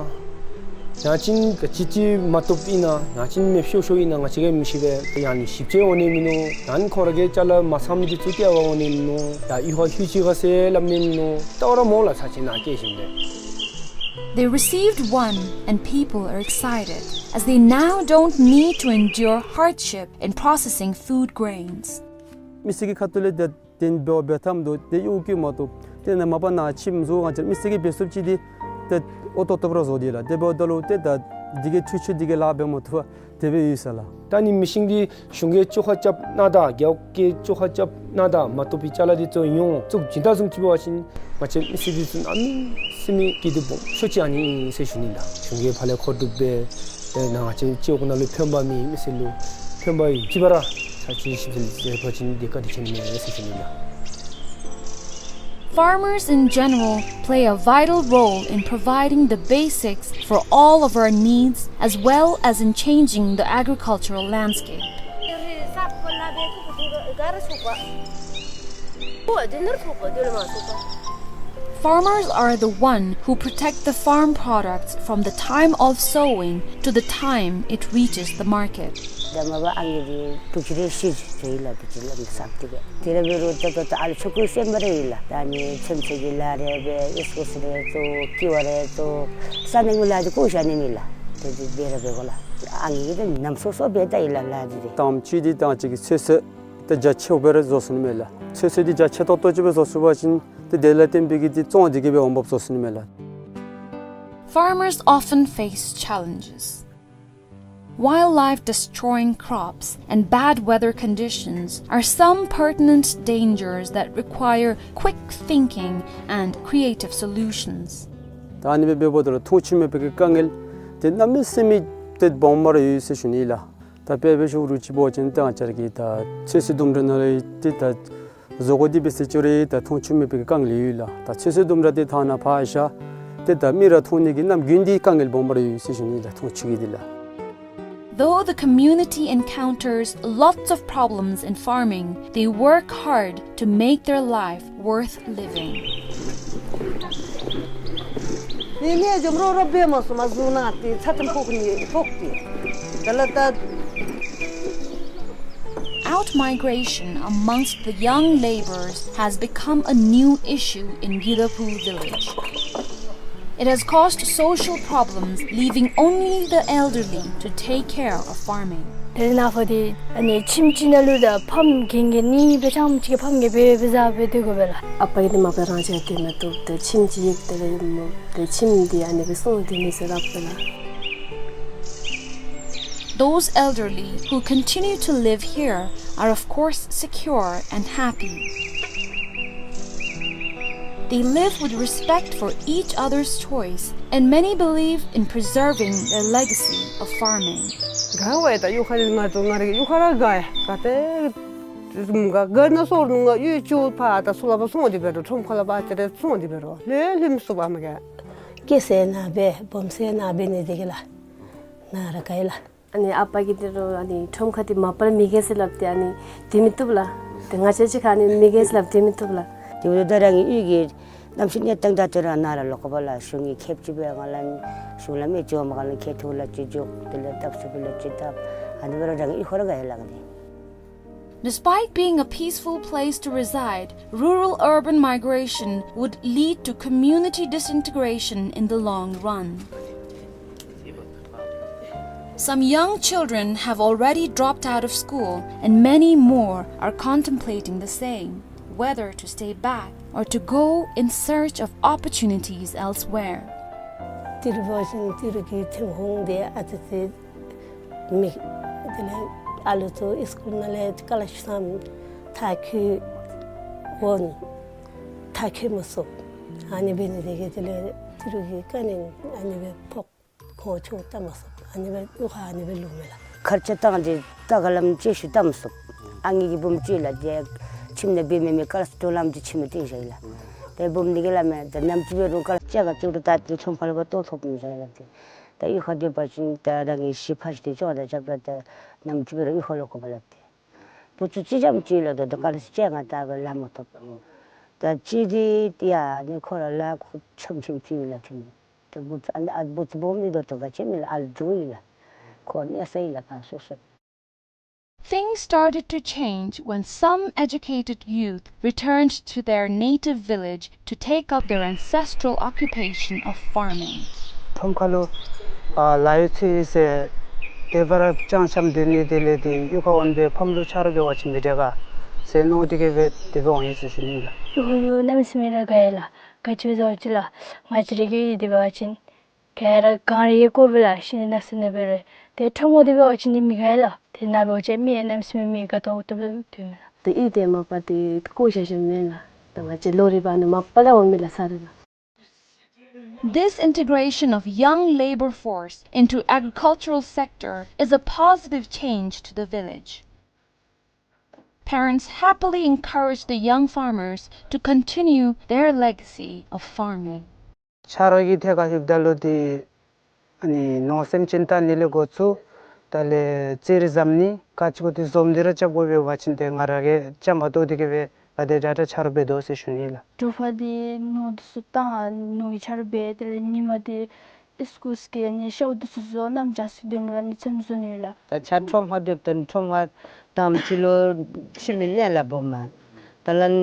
ཡང་ཅིན་ག་ཅི་ཅིག་མ་བཏུབ་ཨིན་ན་ཡང་ཅིན་མེདཔ་ཤོར་ཤོརཝ་ཨིན་ན་ང་བཅས་ཀྱིས་མི་ཤེས་པས། ཡང་ནི་ཞིབ་དཔྱད་འོང་ནི་མིན་ནུག། ཡང་ཁོང་ར་གི་ཅ་ལ་མ་ཚངམ་འདི་ཚུ་སྟེར་བར་འོང་ནི་མིན་ནུག། ཡ་ཡུལ་ཁར་ལྷོད་ཅི་ག་ཟེར་སླབ་ནི་མིན་ནུག། ལྟ་བར་མ་འོང་ལགས། ཚར་ཅིག་ནཱ་སྐྱེལ་ཞིནམ་ལས། They received one and people are excited as they now don't need to endure hardship in processing food grains. མི་སེར་གྱི་ཁ་ཐུག་ལས་ཏེ་དེ་འབདཝ་འབད་ཐངས་འདུག། ཏེ་གཡོག་བཀོལ་མ་བཏུབ། ཏེ་ནཱ་མ་པ་ནཱ་ཁྱིམ་བཟོ་ང་བཅས་མི་སེར་གྱིས་འབད་ཚུགསཔ་ཅིག་འདི་ཏེ་ཨོ་ཏོག་ཏོ་སྦེ་ར་བཟོ་སྟེ་ལགས། དེ་འབདཝ་ད་ལུ་ཏེ་ད་འདི་གིས་ཆོས་ཆོས་འདི་གིས་ལཱ་འབད་མ་བཏུབ་པར་དེ་སྦེ་ཡོད་ཟེར་ལགས། ད་ནི་མི་ཤིང་འདི་གཞུང་གིས་བཅོ་ཁ་རྐྱབ་གནང་ད་རྒེད་འོག་གིས་བཅོ་ཁ་རྐྱབ་གནང་ད་མ་བཏུབ་པའི་ཅ་ལ་འདི་ཚུ་ཡོངས་བཙུགས་བྱིན་ད་བཟུམ་ཅིག་འབད་བ་ཅིན་ང་བཅས་མི་སེར་འདི་ཚུ་གནམ་མེད་ས་མེད་སྐྱིད་སྡུག་སྦོམ་ཤོས་ཅིག་ཨ་ནི་ཨིན་ཟེར་ཞུ་ནི་ལགས། གཞུང་གིས་ཕར་ལས་མཁོ་སྒྲུབ་འབད་ཏེ་ནཱ་ང་བཅས་སྤྱི་འོག་ནང་ལུ་ཕན་པ་མེད། མི་སེར་ལུ་ཕན་པ་ཡོད་ཅི་པ་ར་ཚར་ཅིག་ཞིབ་འཚོལ་མཛད་པ་ཅིན་དེ་བཀའ་དྲིན་ཆེ་ནི་མས་ཟེར་ཞུ་ནི་ལགས། Farmers in general play a vital role in providing the basics for all of our needs as well as in changing the agricultural landscape. Farmers are the one who protect the farm products from the time of sowing to the time it reaches the market. ད་མ་པ་ཨ་ནི་འདི་དུག་ཅི་རེ་ཤི་ཅི་ལགས། དུག་ཅི་ལགས་ནི་སབ་ཏེ་གི་དེ་ར་འབད་རུང་ད་ད་ད་ཨ་ལུ་ཆོ་ག་སེམས་པ་རེ་ཡོད་ལགས། ད་ནི་ཚོད་ཚོད་ཀྱི་ལཱ་རེ་འབད་ཨིས་ཀོ་སི་རེ་བཙུགས་ཀི་བ་རེ་བཙུགས་ས་གནས་ཀྱི་ལཱ་འདི་བཀོ་བཞག་ནི་མེད་ལགས། དེ་འདི་འབད་ར་འབད་དགོ་ལགས། ཨ་ནི་འདི་ནམ་སོ་སོ་འབད་ད་ཡི་ལགས་ལཱ་འདི་དེ། དང་པ་ཅིག་འདི་ད་ཅིག་གི་ཚོད་ཚོད་ད་རྒྱ་ཆེཝ་སྦེ་ར་བཟོ་ཚུགས་ནི་མས་ལགས། ཚོད་ཚོད་འདི་རྒྱ་ཆེ་ཏོག་ཏོ་ཅིག་སྦེ་བཟོ་ཚུགས་པ་ཅིན་ཏེ་དེ་ལས་བརྟེན་པའི་གི་འདི་བཙོང་སྟེ་གི་སྦེ་འོང་འབབ་བཟོ་ཚུགས་ནི་མས་ལགས། Farmers often face challenges. Wildlife destroying crops and bad weather conditions are some pertinent dangers that require quick thinking and creative solutions. ད་ཨ་ནི་སྦེ་འབདཝ་ད་ལུ་མཐོང་ཆོས་མེད་པའི་གི་དཀའ་ངལ་འདི་གནམ་མེད་ས་མེད་ཏེ་སྦོམ་སྦེ་ར་ཡོད་ཟེར་ཞུ་ནི་ལགས། ད་དཔེ་འབད་ཞུ་རུང་ཅིག་འབད་བ་ཅིན་ད་ང་བཅས་ར་གི་ད་ཚོད་བསྲེ་ལྡུམ་ར་ནང་ལུ་ཏེ་ད་བཟོ་བཀོད་འདི་འབད་ཟེར་ཅི་རུང་ད་མཐོང་ཆོས་མེད་པའི་གི་དཀའ་ངལ་ཡོད་ལགས། ད་ཚོད་བསྲེ་ལྡུམ་ར་འདི་ཐ་ན་ཕར་བཞག་ཏེ་ད་མི་ར་མཐོང་ནི་གི་གནམ་དགུན་འདི་དཀའ་ངལ་སྦོམ་སྦེ་ར་ཡོད་ཟེར་ཞུ་ནི་ལགས། མཐོང་ཆོས་ཀྱི་འདི་ལགས། Though the community encounters lots of problems in farming, they work hard to make their life worth living. ནི་ནི་འཇོམས་རོགས་རོགས་འབད་མ་སོང་མ་བཟུང་ན་ཏེ་ཚ་ཙམ་ཕོག་ནི་ཕོག་སྟེ། དེ་ལས་ད། Outmigration amongst the young laborers has become a new issue in Gidaphu village. It has caused social problems, leaving only the elderly to take care of farming. དེ་ནང་ཕར་འདི་ཨ་ནི་ཁྱིམ་གཅིག་ནང་ལུ་ད་ཕམ་རྒན་རྒས་གཉིས་སྦེ་ཆ་མཉམ་གཅིག་ཁར་ཕམ་རྒས་སྦེ་སྦེ་བཟའ་སྦེ་སྡོད་དགོ་པས་ལགས། ཨ་པ་གིས་འདི་མ་པ་རང་བཞག་སྡོད་མི་བཏུབ། ཏེ་ཁྱིམ་གཅིག་ཡོད་དེ་ལས་ཏེ་ཁྱིམ་འདི་ཨ་ནི་སྦེ་བསྲུང་སྡོད་ནི་ཟེར་སླབ་པས་ལགས། Those elderly who continue to live here are of course secure and happy. They live with respect for each other's choice, and many believe in preserving their legacy of farming. དགའ་བས། ད་གཡུས་ཁ་ལས་ང་ཚུ་ང་རའི་གཡུས་ཁར་ར་དགའ་ཡ། ག་ཏེ་དགའ་དགའ་ན་སོར་ནུ་ང་གཡུས་ཅིག་ཕར་ད་ཚུར་ལུ་ཕར་སོང་སྟེ་འབད་རུང་ཁྲོམ་ཁ་ལུ་ཕར་ཅིག་ར་སོང་སྟེ་འབད་རུང་ལྷོད་ལྷོད་མི་ཚུགས་པས་མ་ག། སྐྱེས་ས་ནཱ་སྦེ་སྦོམ་ས་ནཱ་འབད་ནི་དེ་གིས་ལགས། ནཱ་ར་དགའ་ཡི་ལགས། ཨ་ནི་ཨ་པ་གིས་འདི་རུ་ཨ་ནི་ཁྲོམ་ཁ་འདི་མ་པ་ལས་མི་རྒས་ཟེར་སླབ་སྟེ་ཨ་ནི་སྡོད་མི་བཏུབ་ལགས། ཏེ་ང་བཅས་ཅིག་ཁར་ཨ་ནི་མི་རྒས་ཟེར་སླབ་སྟེ་སྡོད་མི་བཏུབ་ལགས། དེ་འབདཝ་ད་རང་གི་གཡུས་ཀྱི་གནམ་གཤིས་གནས་སྟངས་དང་དེ་ར་ནཱ་ར་ལོག་དགོ་པས་ལགས། གཞུང་གིས་ཁེབ་ཅིག་སྦེ་ང་ལུ་གཞུང་ལས་མི་ཅིག་འོངམ་ཁར་ལུ་ཁེ་ཐུག་ལས་ཅིག་འགྱོ། དེ་ལས་བཏབ་ཚུགས་པ་ལས་ཅིག་བཏབ། ཨ་ནི་སྦེ་ར་རང་གི་གཡུས་ཁར་ར་དགའ་ཡི་ལགས་ཏེ། Despite being a peaceful place to reside, rural-urban migration would lead to community disintegration in the long run. Some young children have already dropped out of school, and many more are contemplating the same, whether to stay back or to go in search of opportunities elsewhere. ཏི་རུ་འབད་བ་ཅིན་ཏི་རུ་གི་ཐོན་ཁུངས་འདི་ཨ་ཙི་ཙི་མེད། དེ་ལས་ཨ་ལུ་ཚུ་སི་ཀུལ་ནང་ལས་སི་ཀོ་ལར་ཤིབ་ཙམ་མཐར་འཁྱོལ་འོང་། མཐར་འཁྱོལ་མ་ཚུགས། ཨ་ནི་འབད་ནི་དེ་གིས་དེ་ལས་ཏི་རུ་གི་དཀའ་ངལ་ཨ་ནི་སྦེ་ཕོག། ཁོང་ཆོས་བཏང་མ་ཚུགས། ཨ་ནི་སྦེ་གཡུས་ཁར་ཨ་ནི་སྦེ་ལུས་མས་ལགས། ཁར་ཆ་བཏང་སྟེ་ད་ག་ལམ་ཅིག་ཤུལ་བཏང་མ་ཚུགས། ཨ་ངེ་གི་བུམོ་ཅིག་ལགས་ཏེ་ཁྱིམ་ནང་སྦེ་མེན་མེན་ཀ་ལ་སི་ཏོ་ལམ་ཅིག་ཁྱིམ་ནང་སྟོན་བཞག་ཡི་ལགས། ཏེ་བུམོ་འདི་གིས་སླབ་མས། ད་ནམ་ཅིག་འབད་རུང་ཀ་ལ་སི་ཅིག་ག་བཅུག་རུང་ད་ཏེ་ཁྲོམ་ཁ་ལུ་འབད་བཏོག་ཐོབ་མི་ཟེར་ལགས་ཏེ། ད་གཡུས་ཁར་སྡོད་པ་ཅིན་ད་རང་གི་གཞིས་ཕ་གཞིས་དེ་ཅིག་ད་རྐྱབ་ད་ད་ནམ་ཅིག་འབད་རུང་གཡུས་ཁར་ལུ་དགོ་པས་ལགས་ཏེ། བུ་ཚུ་གཅིག་རྐྱངམ་ཅིག་ལགས། ད་ད་ཀ་ལ་སི་ཅིག་ང་ད་ག་ལ་མ་ཐོབ། ད་གཅིག་འདི་ཡ་ནི་ཁོ་ར་ལཱ་ཁུ་ཆམ་ཆམ་ཅིག་ལགས་ཏེ། ད་བུ་ཚུ་ཨ་ནི་ཨ་བུ་ཚུ་སྦོམ་ནི་དོ་དོ་ག་ཅི་མེད་ལགས། ཨ་ལུ་འགྱོ་ཡི་ལགས། ཁོ་གནས་ས་ཡི་ལགས་ཁ་སོ་སོ། Things started to change when some educated youth returned to their native village to take up their ancestral occupation of farming. ཁྲོམ་ཁ་ལུ་ཨ་ལཱ་གཡོག་འཚོལ་ཟེར་དེ་སྦེ་ར་ཅང་ཅང་སྡོད་ནི་དེ་ལས་ཏེ་གཡུས་ཁར་འོང་སྦེ་ཕམ་ལུ་ཆ་རོགས་འབད་བ་ཅིན་མི་དྲག་ག་ཟེར་མནོ་སྟེ་གིས་སྦེ་དེ་སྦེ་འོང་ཡི་ཟེར་ཞུ་ནི་ལགས། གཡུས་ཁར་ལུ་གནམ་མེད་ས་མེད་ར་དགའ་ཡི་ལགས། ག་ཅི་སྦེ་ཟེར་བ་ཅིན་ལགས་ང་བཅས་ར་གི་དེ་འབད་བ་ཅིན་ག་ར་གངས་རི་ཡང་དགོ་པས་ལགས། ཤིང་ནགས་ཚལ་ནང་འབད་རུང་ཏེ་ཁྲོམ་ཁར་དེ་འབད་བ་ཅིན་ནི་མི་དགའ་ལགས། ཏེ་ནཱ་འབད་བ་ཅིན་མི་གནམ་མེད་ས་མེད་མི་དགའ་ཏོག་ཏོ་སྦེ་སྡོད་མས་ལགས། ཏེ་གཡུས་དེ་མ་པ་ཏེ་བཀོ་བཞག་བཞགཔ་མེན་ལགས། ཏེ་ང་བཅས་ལོ་རེ་བ་ནི་མ་པ་ལས་འོང་མི་ལགས་ས་ར་ལགས། This integration of young labor force into agricultural sector is a positive change to the village. Parents happily encourage the young farmers to continue their legacy of farming. ཆ་རོགས་ཀྱི་ཐད་ཁར་ཞུཝ་ད་ལུ་ཏེ་ཨ་ནི་ནོར་སེམས་ཅན་བལྟ་ནི་ལས་འགོ་བཙུགས། དེ་ལས་རྩིས་རིག་འཛམ་ནི་ག་ཅི་གུ་ཏེ་འཛོམས་ཏེ་ར་རྐྱབ་དགོ་པས་པ་ཅིན་ཏེ་ང་ར་གིས་རྐྱངམ་གཏོགས་ཏེ་གིས་སྦེ་ག་དེ་དྲག་དྲག་ཆ་རོགས་འབད་དོ་ཟེར་ཞུ་ནི་ལགས། དྲོ་པ་འདི་ནོར་འདི་ཚུ་བཏང་ནོར་གྱི་ཆ་རོགས་འབད། དེ་ལས་ཉིནམ་འདི་ཨིས་ཀུལ་གི་ཨ་ནི་ཤཝ་འདི་ཚུ་བཟོ་གནམ་བྱཱར་སུ་སྡོད་མི་ལགས། ཨ་ནི་ཚེམ་བཟོ་ནི་ལགས། ད་ཆ་ཁྲོམ་ཁར་སྡོདཔ་ད་ཁྲོམ་ཁར་དང་པ་ཅིག་ལུ་ཁྱིམ་གྱི་གནས་ལ་སྦོམ་མས། དེ་ལས་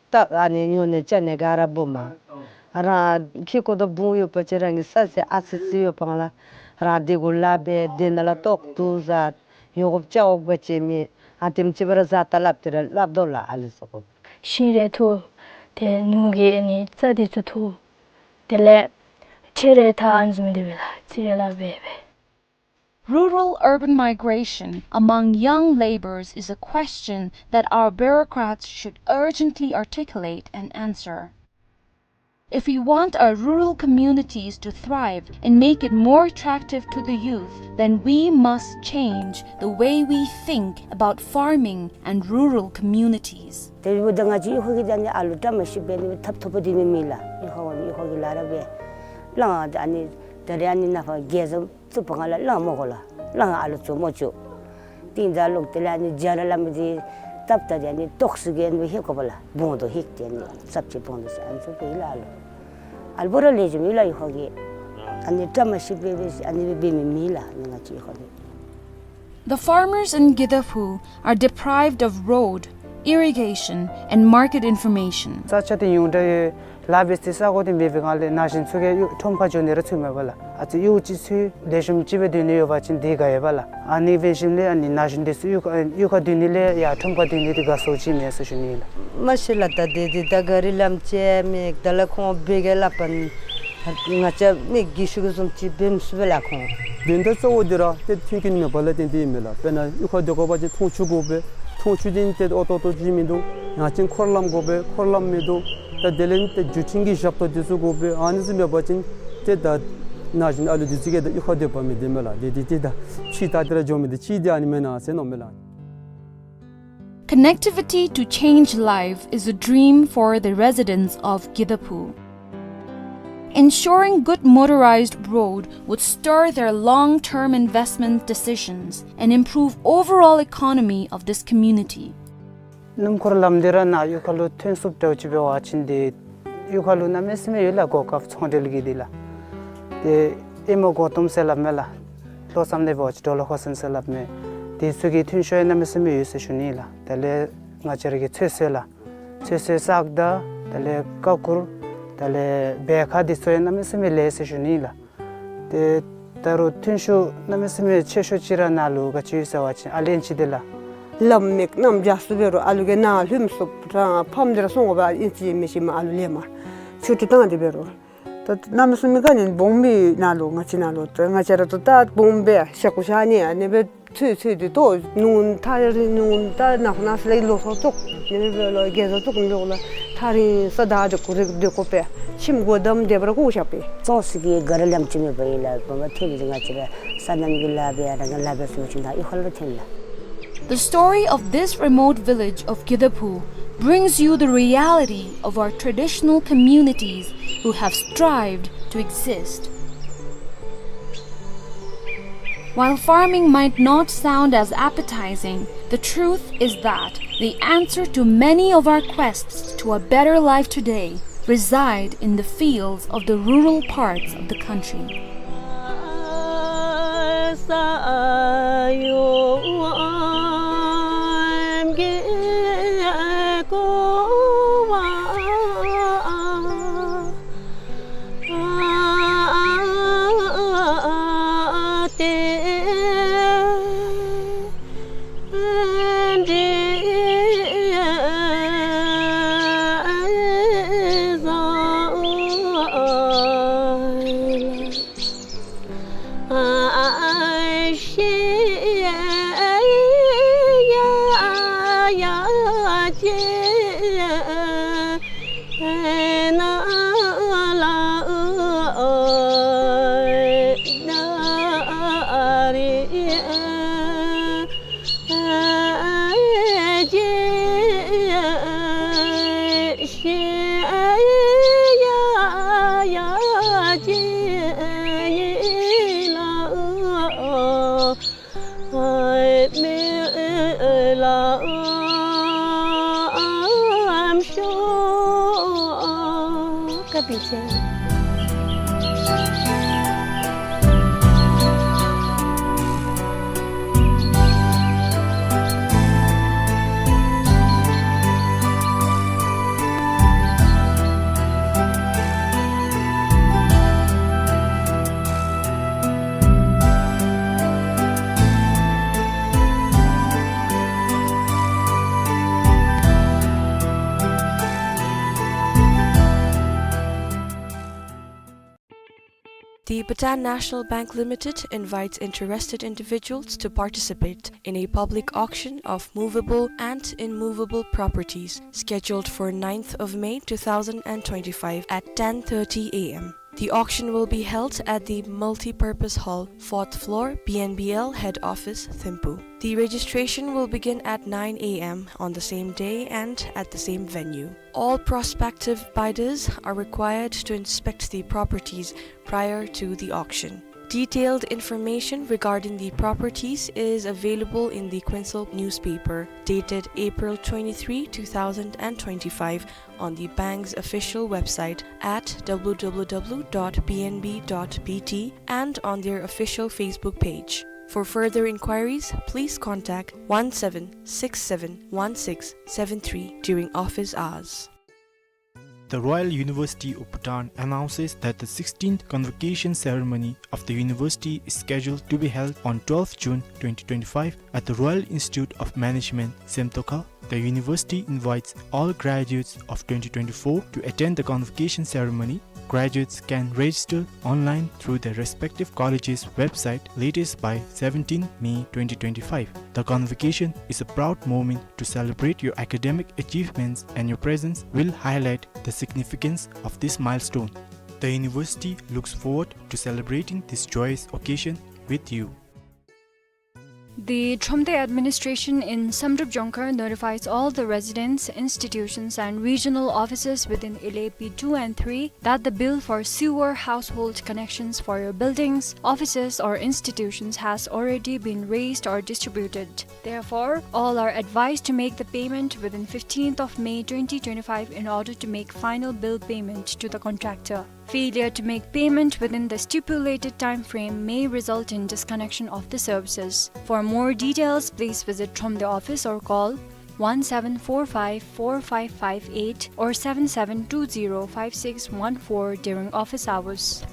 ད་ཨ་ནི་ཉོ་ནི་བཅའ་ནི་ག་ར་སྦོམ་མས། རང་ཁྱིམ་གུ་དང་བུ་ཡོད་པ་ཅིན་རང་གི་ས་ཟེར་ཨ་ཙི་ཙི་ཡོདཔ་ལགས། རང་དེ་གུ་ལཱ་འབད་དེ་ནང་ལུ་ལྟོ་བཀྲུ་བཟའ་ཡོང་དགོཔ་བཅའ་དགོཔ་ཅིག་མེད། ཨ་དེམ་ཅིག་སྦེ་ར་བཟའ་ད་སླབ་སྟེ་ར་སླབ་དོ་ལགས་ཨ་ལུ་ཚུ་གུ། ཤིང་རེ་འཐུ། ཏེ་ནོར་གྱི་ཨ་ནི་རྩྭ་འདི་ཚུ་འཐུ། དེ་ལས་ ཁྱེད་རེ་ཐ་ཨན་ཟུམ་དེ་བེ་ལ་ཚི་རེ་ལ་བེ་བེ། Rural-urban migration among young labourers is a question that our bureaucrats should urgently articulate and answer. If we want our rural communities to thrive and make it more attractive to the youth, then we must change the way we think about farming and rural communities. དེ་འབདཝ་ད་ང་བཅས་གཡུས་ཁ་གི་ད་ནི་ཨ་ལུ་བཀྲ་མ་ཤིས་པའི་ནི་ཐབ་ཐོབ་པོ་དེ་མི་མི་ལ། གཡུས་ཁ་བ་ནི་གཡུས་ཁ་གི་ལ་ར་བེ་ལང་། ད་ནི་ད་རེས་ཨ་ནི་ནཱ་ཕར་རྒྱལ་བཟང་ཚུ་བ་ང་ལ་ལང་མོ་གོ་ལ་ལང་ཨ་ལུ་ཚུ་མོ་ཅུ། ཏིང་ཛ་ལོག་དེ་ལས་ཨ་ནི་ཇ་ར་ལ་མི་དེ་ཐབ་ད་དེ་ཨ་ནི་ཏོག་སི་གེ་ནི་ཧེ་གོ་བ་ལ་བོང་དོ་ཧིག་དེ་ཨ་ནི་ཚབ་ཅིག་བོང་དོ་ཟེར་ཨ་ནི་ཚུ་བེ་ལ་ཨ་ལུ། ཨ་ལུ་བོ་ར་ལེགས་ཤོམ་ཡོད་ལ་གཡུས་ཁ་གི། ཨ་ནི་བཀྲ་མ་ཤིས་པའི་བེ་ཨ་ནི་བེ་བེ་མི་མི་ལ་ནི་ང་བཅས་གཡུས་ཁ་གི། The farmers in Gidaphu are deprived of road, irrigation, and market information. ས་ཆ་དེ་ཉུང་དྲགས་ཡོད། ལཱ་འབད་སའི་ས་གོ་དེ་མེད་པའི་སྒང་ལས་ན་གཞོན་ཚུ་གིས་གཡུས་ཁྲོམ་ཁར་འགྱོ་ནི་ར་ཚུགས་མེད་པ་ལ། ཨ་ཙི་གཡུས་ཅིག་ཚུ་ལེགས་ཤོམ་ཅིག་སྦེ་སྡོད་ནི་ཡོད་པ་ཅིན་དེ་དགའ་ཡོད་པ་ལ། ཨ་ནི་འབད་ཞིནམ་ལས་ཨ་ནི་ན་གཞོན་དེ་ཚུ་གཡུས་ཁ་གཡུས་ཁར་སྡོད་ནི་ལས་ཡར་ཁྲོམ་ཁར་སྡོད་ནི་དེ་དགའ་སོ་ཅིག་མེད་ཟེར་ཞུ་ནི་ལགས། མ་གཞི་ལགས་ད་དེ་དེ་ད་ག་རི་ལམ་ཅིག་མེད། ད་ལགས་ཁོང་བོད་སྐད་སླབ་པ་ང་བཅས་མི་གིས་ཤུགས་བཟུམ་ཅིག་འབད་མི་ཚུགས་པས་ལགས་ཁོང་། དོན་དག་གཙོ་བོ་དེ་ར་ཏེ་མཐུན་རྐྱེན་མེད་པ་ལས་བརྟེན་ཏེ་ཨིན་མས་ལགས། དཔེར་ན་གཡུས་ཁར་སྡོད་དགོ་པ་ཅིན་མཐོང་ཆུ་དགོ་པས། མཐོང་ཆུ་དེ་ཏེ་ཨོ་ཏོ་ཏོ་ཅིག་མིན་འདུག། ཡང་ཅིན་འཁོར་ལམ་དགོ་པས། འཁོར་ལམ་མིན་འདུག། ད་དེ་ལས་ཏེ་བརྒྱུད་འཕྲིན་གྱི་ཞབས་ཏོག་དེ་ཚུ་དགོ་པས། ཨ་ནི་ཚུ་མེད་པ་ཅིན་ཏེ་ད་ན་གཞོན་ཨ་ལུ་དེ་ཚུ་གིས་ད་གཡུས་ཁར་སྡོད་པ་མི་བདེ་མས་ལགས། དེ་དེ་ཏེ་ད་ཕྱི་ད་དེ་ར་འགྱོ་མི་དེ་ཅིག་དེ་ཨ་ནི་མེན་ན་ཟེར་མནོཝ་མས་ལགས། Connectivity to change life is a dream for the residents of Gidaphu. Ensuring good motorized road would stir their long-term investment decisions and improve overall economy of this community. སྣུམ་འཁོར་ལམ་འདི་ར་ནཱ་གཡུས་ཁ་ལུ་ཐོན་ཚུགསཔ་འདྲཝ་ཅིག་འབད་བ་ཅིན་དེ་གཡུས་ཁ་ལུ་གནམ་མེད་ས་མེད་ཡོད་ལགས། གོ་སྐབས་ཚོང་འབྲེལ་གྱི་དེ་ལགས། དེ་ཨེ་མ་གོ་ཏོམ་ཟེར་སླབ་མས་ལགས། ལྷོ་མཚམས་ལས་འབད་བ་ཅིན་ཌོ་ལ་ཧོ་སན་ཟེར་སླབ་མས། དེ་ཚུ་གི་ཐོན་ཤུགས་ཡང་གནམ་མེད་ས་མེད་ཡོད་ཟེར་ཞུ་ནི་ལགས། དེ་ལས་ང་བཅས་ར་གི་ཚོད་བསྲེ་ལགས། ཚོད་བསྲེ་སག་དང་དེ་ལས་ཀ་ཁུར་དེ་ལས་བེ་ཁ་དེ་ཚུ་ཡང་གནམ་མེད་ས་མེད་ལེགས་ཟེར་ཞུ་ནི་ལགས། ཏེ་ད་རུང་ཐོན་ཤུགས་གནམ་མེད་ས་མེད་ཆེ་ཤོས་ཅིག་ར་ནཱ་ལུ་ག་ཅི་ཡོད་ཟེར་བ་ཅིན་ཨ་ལན་ཅིག་དེ་ལགས། ལམ་མེད་གནམ་རྒྱ་སུ་འབད་རུང་ཨ་ལུ་གིས་ནཱ་ལྷོད་མི་ཚུགས། རང་ཕམ་སྟེ་ར་སོང་དགོ་པས། ཨིན་ཅི་མིན་ཅི་མ་ཨ་ལུ་ལེན་པར་ཆུ་ཏི་བཏང་སྟེ་འབད་རུང་། ད་གནམ་མེད་ས་མེད་ག་ནི་སྦོམ་སྦེ་ནཱ་ལུ་ང་བཅས་ནཱ་ལུ་ད་ང་བཅས་ར་ད་ད་སྦོམ་སྦེ་ཤ་ཁུ་ཤ་ནི་ཨ་ནི་སྦེ་ཚོད་ཚོད་དེ་ཏོ་ནུ་ཐ་རི་ནུ་ད་ནག་ནག་སི་ལེ་ལོ་སོ་ཙོག་ནི་སྦེ་ལོ་རྒྱལ་ཚོ་ཙོག་ནི་ལོག་ལ་ཐ་རི་ས་ད་དེ་ཀུ་རེ་དེ་ཀོ་པེ་ཁྱིམ་སྒོ་བསྡམས་ཏེ་འབད་རུང་ཀོ་ཤ་པེ། ཙོང་སི་གི་ག་ར་ལམ་ཅིག་མེད་པ་ཨིན་ལགས། བ་མ་ཐེ་ནི་ང་བཅས་ར་ས་གནམ་གྱི་ལཱ་འབད་ཡ་ར་ང་ལཱ་འབད་སོང་ཅིན་ད་གཡུས་ཁ་ལུ་ཐོན་ལགས། The story of this remote village of Gidaphu brings you the reality of our traditional communities who have strived to exist. While farming might not sound as appetizing, the truth is that the answer to many of our quests to a better life today reside in the fields of the rural parts of the country. The Bhutan National Bank Limited invites interested individuals to participate in a public auction of movable and immovable properties scheduled for ninth of May two thousand and twenty-five at ten thirty a m. The auction will be held at the Multipurpose Hall, fourth floor, B N B L Head Office, Thimphu. The registration will begin at nine a m on the same day and at the same venue. All prospective bidders are required to inspect the properties prior to the auction. Detailed information regarding the properties is available in the Khuensel newspaper, dated April twenty-three, two thousand and twenty-five, on the bank's official website at w w w dot b n b dot b t and on their official Facebook page. For further inquiries, please contact one seven six seven one six seven three during office hours. The Royal University of Bhutan announces that the sixteenth convocation ceremony of the university is scheduled to be held on twelfth June twenty twenty-five at the Royal Institute of Management, Semtoka. The university invites all graduates of twenty twenty-four to attend the convocation ceremony. Graduates can register online through their respective college's website latest by seventeenth May twenty twenty-five. The convocation is a proud moment to celebrate your academic achievements, and your presence will highlight the significance of this milestone. The university looks forward to celebrating this joyous occasion with you. The Thromde administration in Samdrup Jongkhar notifies all the residents, institutions, and regional offices within Ile P two and three that the bill for sewer household connections for your buildings, offices, or institutions has already been raised or distributed. Therefore, all are advised to make the payment within fifteenth of May twenty twenty-five in order to make final bill payment to the contractor. Failure to make payment within the stipulated time frame may result in disconnection of the services. For more details, please visit Thromde office or call one seven four five four five five eight or seven seven two zero five six one four during office hours.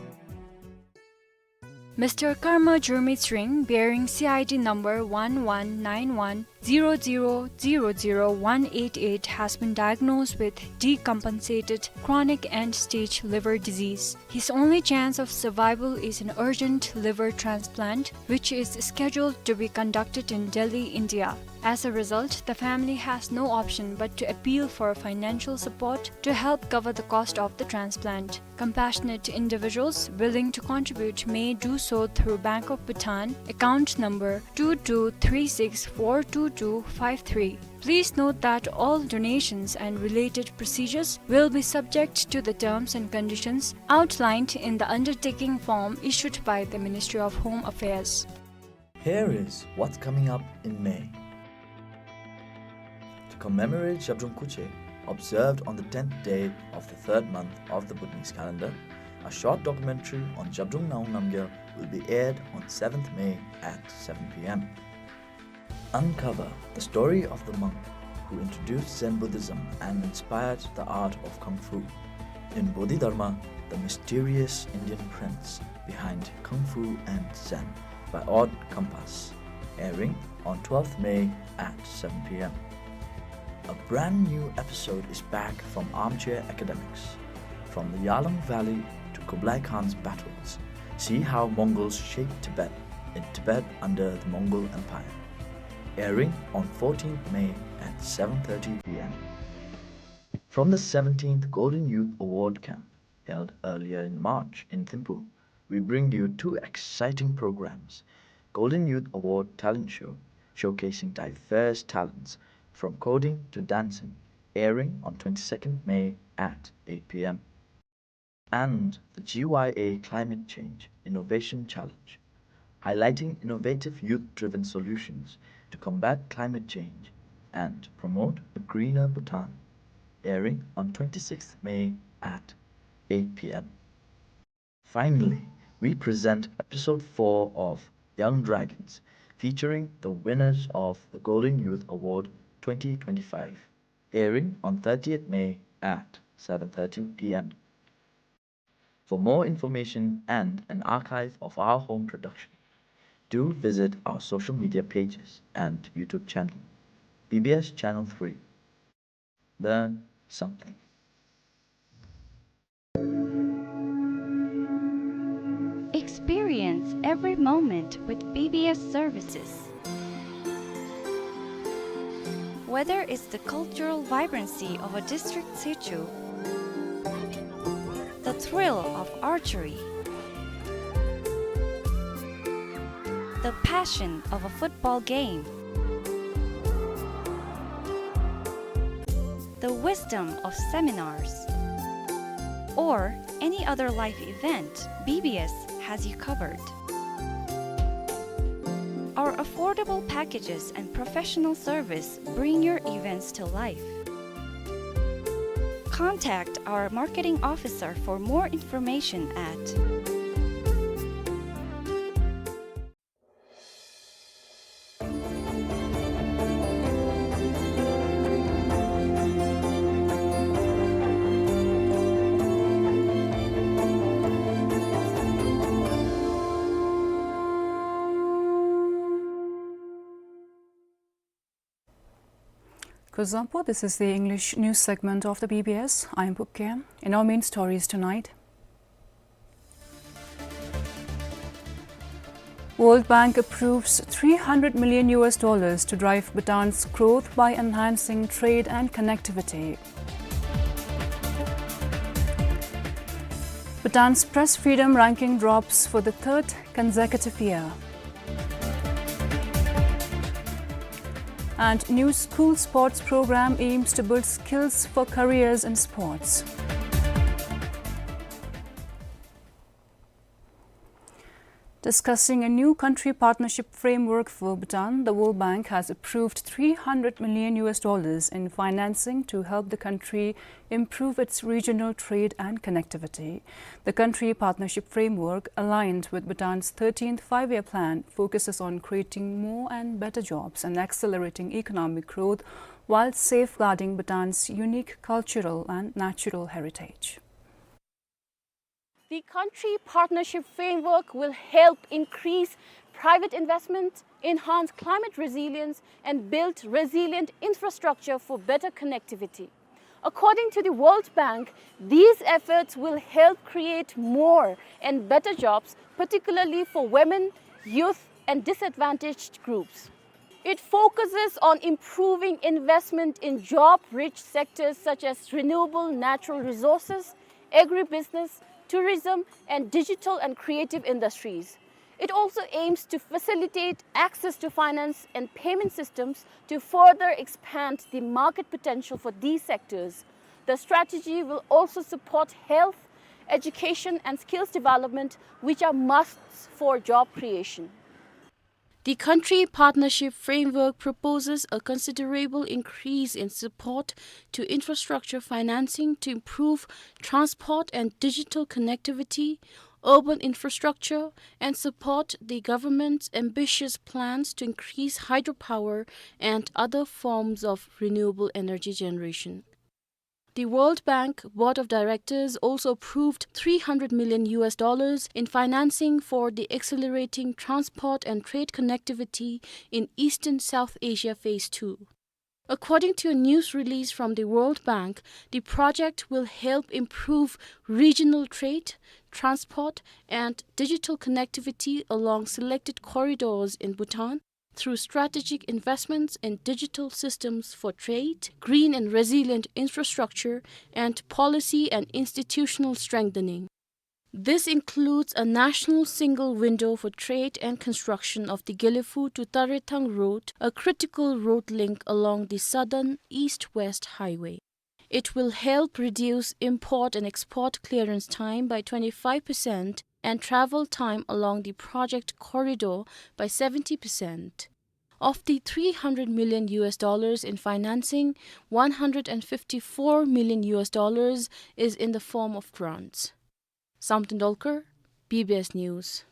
Mister Karma Jurmit Sring, bearing C I D number one one nine one zero zero zero zero one eight eight, has been diagnosed with decompensated chronic end-stage liver disease. His only chance of survival is an urgent liver transplant, which is scheduled to be conducted in Delhi, India. As a result, the family has no option but to appeal for financial support to help cover the cost of the transplant. Compassionate individuals willing to contribute may do so through Bank of Bhutan, account number two two three six four two two five three. Please note that all donations and related procedures will be subject to the terms and conditions outlined in the undertaking form issued by the Ministry of Home Affairs. Here is what's coming up in May. To commemorate Zhabdrung Khuche, observed on the tenth day of the third month of the Bhutanese calendar, a short documentary on Zhabdrung Ngawang Namgyal will be aired on seventh May at seven p m. Uncover the story of the monk who introduced Zen Buddhism and inspired the art of Kung Fu. In Bodhidharma, the mysterious Indian prince behind Kung Fu and Zen by Odd Compass, airing on twelfth May at seven p m. A brand new episode is back from Armchair Academics. From the Yahlum Valley to Kublai Khan's battles, see how Mongols shaped Tibet in Tibet under the Mongol Empire. Airing on fourteenth May at seven thirty p m. From the seventeenth Golden Youth Award Camp, held earlier in March in Thimphu, we bring you two exciting programs: Golden Youth Award Talent Show, showcasing diverse talents from coding to dancing, airing on twenty-second May at eight p m, and the G Y A Climate Change Innovation Challenge, highlighting innovative youth-driven solutions to combat climate change and promote a greener Bhutan, airing on twenty-sixth May at eight p m. Finally, we present episode four of Young Dragons, featuring the winners of the Golden Youth Award twenty twenty-five, airing on thirtieth May at seven thirty p m. For more information and an archive of our home production, do visit our social media pages and YouTube channel, B B S Channel three. Learn something. Every moment with B B S services. Whether it's the cultural vibrancy of a district situ, the thrill of archery, the passion of a football game, the wisdom of seminars, or any other life event, B B S has you covered. Our affordable packages and professional service bring your events to life. Contact our marketing officer for more information at Kuzuzangpo, this is the English news segment of the B B S. I am Pupke. In our main stories tonight, World Bank approves three hundred million U S dollars to drive Bhutan's growth by enhancing trade and connectivity. Bhutan's press freedom ranking drops for the third consecutive year. And new school sports program aims to build skills for careers in sports. Discussing a new country partnership framework for Bhutan, the World Bank has approved three hundred million U S dollars in financing to help the country improve its regional trade and connectivity. The country partnership framework, aligned with Bhutan's thirteenth Five-Year Plan, focuses on creating more and better jobs and accelerating economic growth while safeguarding Bhutan's unique cultural and natural heritage. The country partnership framework will help increase private investment, enhance climate resilience, and build resilient infrastructure for better connectivity. According to the World Bank, these efforts will help create more and better jobs, particularly for women, youth, and disadvantaged groups. It focuses on improving investment in job-rich sectors such as renewable natural resources, agribusiness, tourism, and digital and creative industries. It also aims to facilitate access to finance and payment systems to further expand the market potential for these sectors. The strategy will also support health, education, and skills development, which are musts for job creation. The country partnership framework proposes a considerable increase in support to infrastructure financing to improve transport and digital connectivity, urban infrastructure, and support the government's ambitious plans to increase hydropower and other forms of renewable energy generation. The World Bank Board of Directors also approved three hundred million U S dollars in financing for the Accelerating Transport and Trade Connectivity in Eastern South Asia Phase two. According to a news release from the World Bank, the project will help improve regional trade, transport, and digital connectivity along selected corridors in Bhutan, through strategic investments in digital systems for trade, green and resilient infrastructure, and policy and institutional strengthening. This includes a national single window for trade and construction of the Gelephu to Tarethang Road, a critical road link along the southern east-west highway. It will help reduce import and export clearance time by twenty-five percent and travel time along the project corridor by seventy percent. Of the three hundred million U S dollars in financing, one hundred and fifty-four million U S dollars is in the form of grants. Samten Dolkar, B B S News.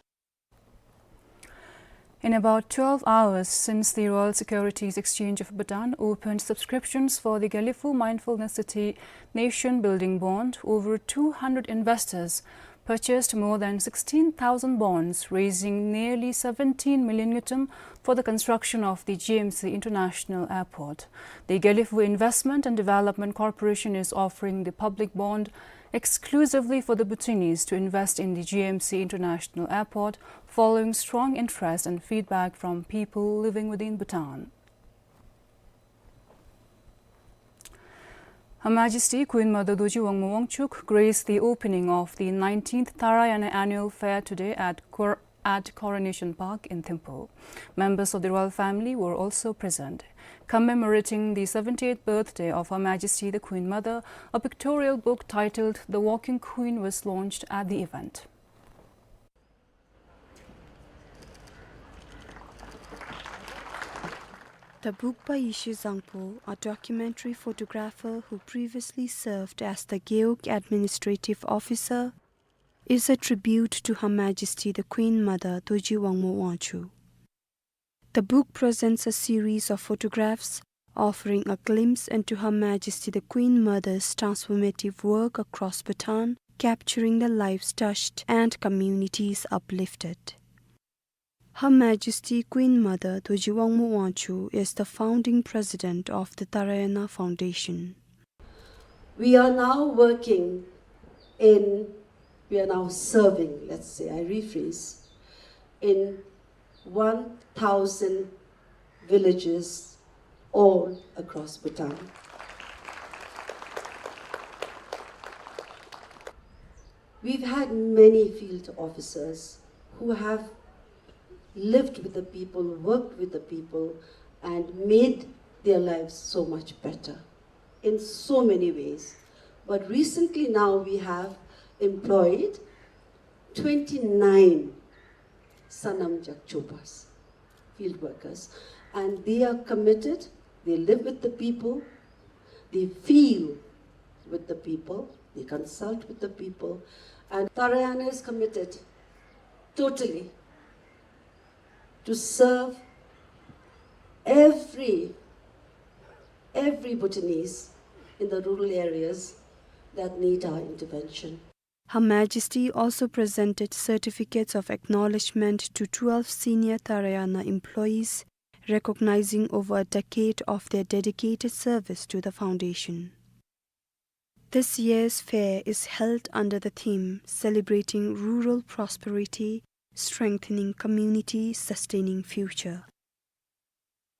In about twelve hours since the Royal Securities Exchange of Bhutan opened subscriptions for the Gelephu Mindfulness City Nation Building Bond, over two hundred investors purchased more than sixteen thousand bonds, raising nearly seventeen million ngultrum for the construction of the G M C International Airport. The Gelephu Investment and Development Corporation is offering the public bond exclusively for the Bhutanese to invest in the G M C International Airport, following strong interest and feedback from people living within Bhutan. Her Majesty Queen Mother Dorji Wangmo Wangchuck graced the opening of the nineteenth Tharayana Annual Fair today at Cor-, at Coronation Park in Thimphu. Members of the royal family were also present. Commemorating the seventieth birthday of Her Majesty the Queen Mother, a pictorial book titled The Walking Queen was launched at the event. The book by Yeshe Zangpo, a documentary photographer who previously served as the Gewog Administrative Officer, is a tribute to Her Majesty the Queen Mother Dorji Wangmo Wangchuck. The book presents a series of photographs offering a glimpse into Her Majesty the Queen Mother's transformative work across Bhutan, capturing the lives touched and communities uplifted. Her Majesty Queen Mother Dorji Wangmo Wangchuck is the founding president of the Tharayana Foundation. We are now working in, we are now serving, let's say, I rephrase, in one thousand villages all across Bhutan. We've had many field officers who have lived with the people, worked with the people, and made their lives so much better in so many ways. But recently now we have employed twenty-nine Sanam Jakchopas, field workers, and they are committed, they live with the people, they feel with the people, they consult with the people, and Tharayana is committed totally to serve every, every Bhutanese in the rural areas that need our intervention. Her Majesty also presented certificates of acknowledgement to twelve senior Tharayana employees, recognizing over a decade of their dedicated service to the foundation. This year's fair is held under the theme Celebrating Rural Prosperity, Strengthening Community, Sustaining Future.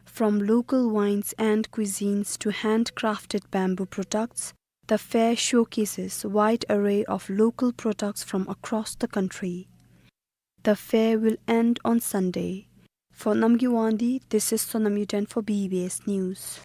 From local wines and cuisines to handcrafted bamboo products, the fair showcases wide array of local products from across the country. The fair will end on Sunday. For Namgay Wangdi, this is Sonam Yuden for B B S News.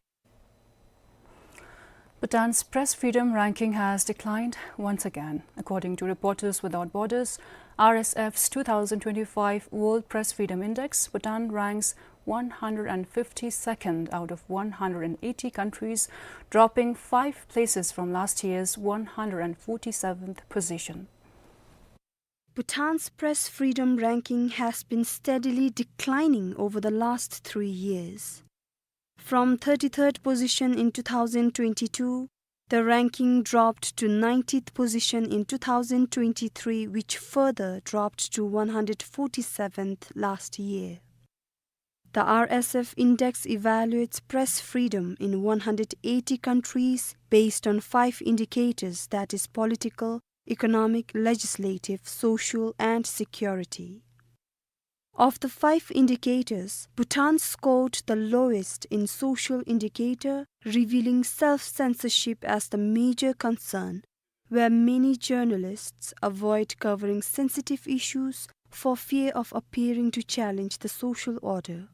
Bhutan's press freedom ranking has declined once again. According to Reporters Without Borders, R S F's two thousand twenty-five World Press Freedom Index, Bhutan ranks one hundred fifty-second out of one hundred eighty countries, dropping five places from last year's one hundred forty-seventh position. Bhutan's press freedom ranking has been steadily declining over the last three years. From thirty-third position in two thousand twenty-two, the ranking dropped to ninetieth position in two thousand twenty-three, which further dropped to one hundred forty-seventh last year. The R S F index evaluates press freedom in one hundred eighty countries based on five indicators, that is political, economic, legislative, social, and security. Of the five indicators, Bhutan scored the lowest in social indicator, revealing self-censorship as the major concern, where many journalists avoid covering sensitive issues for fear of appearing to challenge the social order.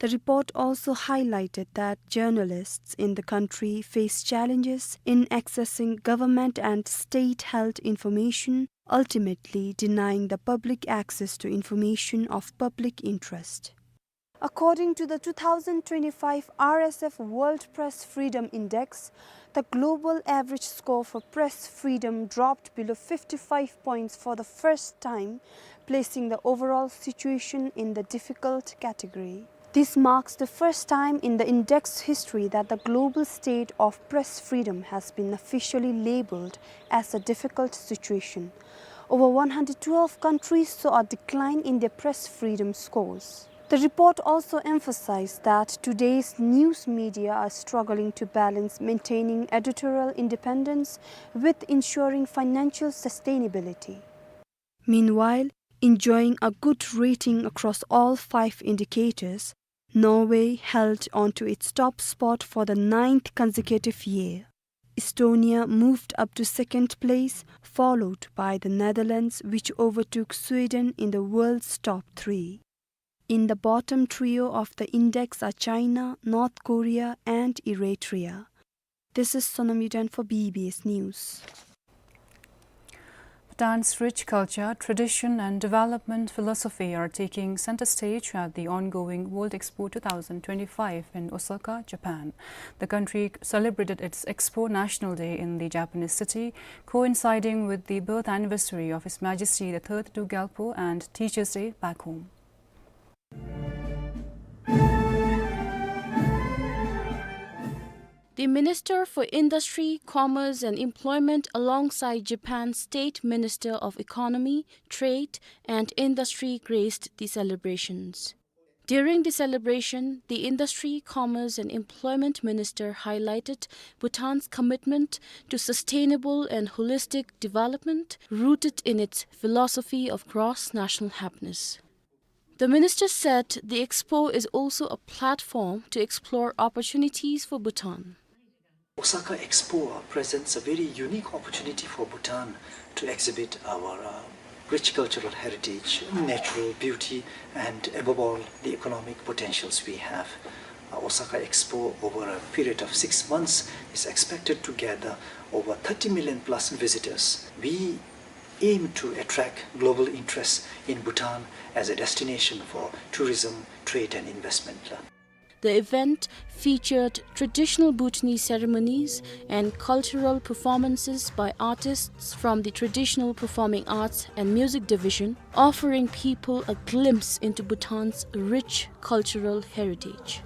The report also highlighted that journalists in the country face challenges in accessing government and state-held information, ultimately denying the public access to information of public interest. According to the two thousand twenty-five R S F World Press Freedom Index, the global average score for press freedom dropped below fifty-five points for the first time, placing the overall situation in the difficult category. This marks the first time in the index's history that the global state of press freedom has been officially labeled as a difficult situation. Over one hundred twelve countries saw a decline in their press freedom scores. The report also emphasized that today's news media are struggling to balance maintaining editorial independence with ensuring financial sustainability. Meanwhile, enjoying a good rating across all five indicators, Norway held onto its top spot for the ninth consecutive year. Estonia moved up to second place, followed by the Netherlands, which overtook Sweden in the world's top three. In the bottom trio of the index are China, North Korea, and Eritrea. This is Sonam Yuden for B B S News. Bhutan's rich culture, tradition, and development philosophy are taking center stage at the ongoing World Expo two thousand twenty-five in Osaka, Japan. The country celebrated its Expo National Day in the Japanese city, coinciding with the birth anniversary of His Majesty the Third Druk Gyalpo and Teachers' Day back home. The Minister for Industry, Commerce and Employment alongside Japan's State Minister of Economy, Trade and Industry graced the celebrations. During the celebration, the Industry, Commerce and Employment Minister highlighted Bhutan's commitment to sustainable and holistic development rooted in its philosophy of cross-national happiness. The minister said the expo is also a platform to explore opportunities for Bhutan. Osaka Expo presents a very unique opportunity for Bhutan to exhibit our, uh, rich cultural heritage, natural beauty, and above all, the economic potentials we have. Uh, Osaka Expo, over a period of six months, is expected to gather over thirty million plus visitors. We aim to attract global interest in Bhutan as a destination for tourism, trade and investment. The event featured traditional Bhutanese ceremonies and cultural performances by artists from the Traditional Performing Arts and Music Division, offering people a glimpse into Bhutan's rich cultural heritage.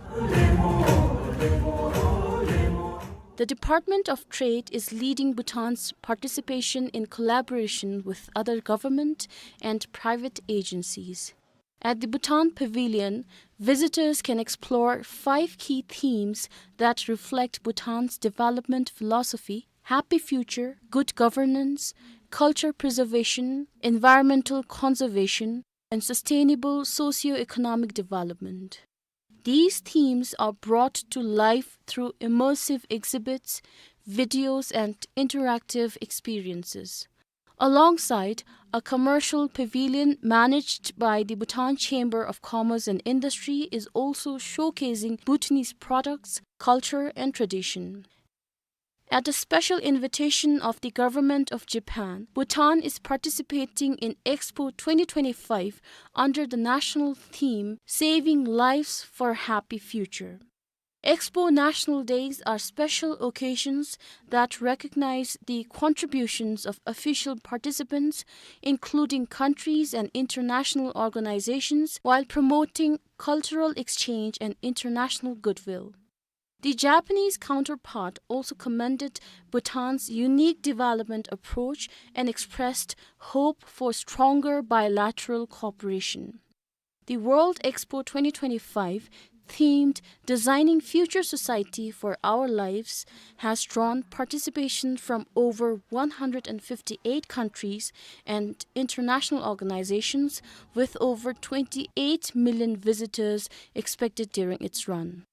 The Department of Trade is leading Bhutan's participation in collaboration with other government and private agencies. At the Bhutan Pavilion, visitors can explore five key themes that reflect Bhutan's development philosophy: happy future, good governance, culture preservation, environmental conservation, and sustainable socio-economic development. These themes are brought to life through immersive exhibits, videos, and interactive experiences. Alongside, a commercial pavilion managed by the Bhutan Chamber of Commerce and Industry is also showcasing Bhutanese products, culture, and tradition. At a special invitation of the Government of Japan, Bhutan is participating in Expo twenty twenty-five under the national theme, Saving Lives for a Happy Future. Expo National Days are special occasions that recognize the contributions of official participants, including countries and international organizations, while promoting cultural exchange and international goodwill. The Japanese counterpart also commended Bhutan's unique development approach and expressed hope for stronger bilateral cooperation. The World Expo twenty twenty-five, themed Designing Future Society for Our Lives, has drawn participation from over one hundred fifty-eight countries and international organizations, with over twenty-eight million visitors expected during its run.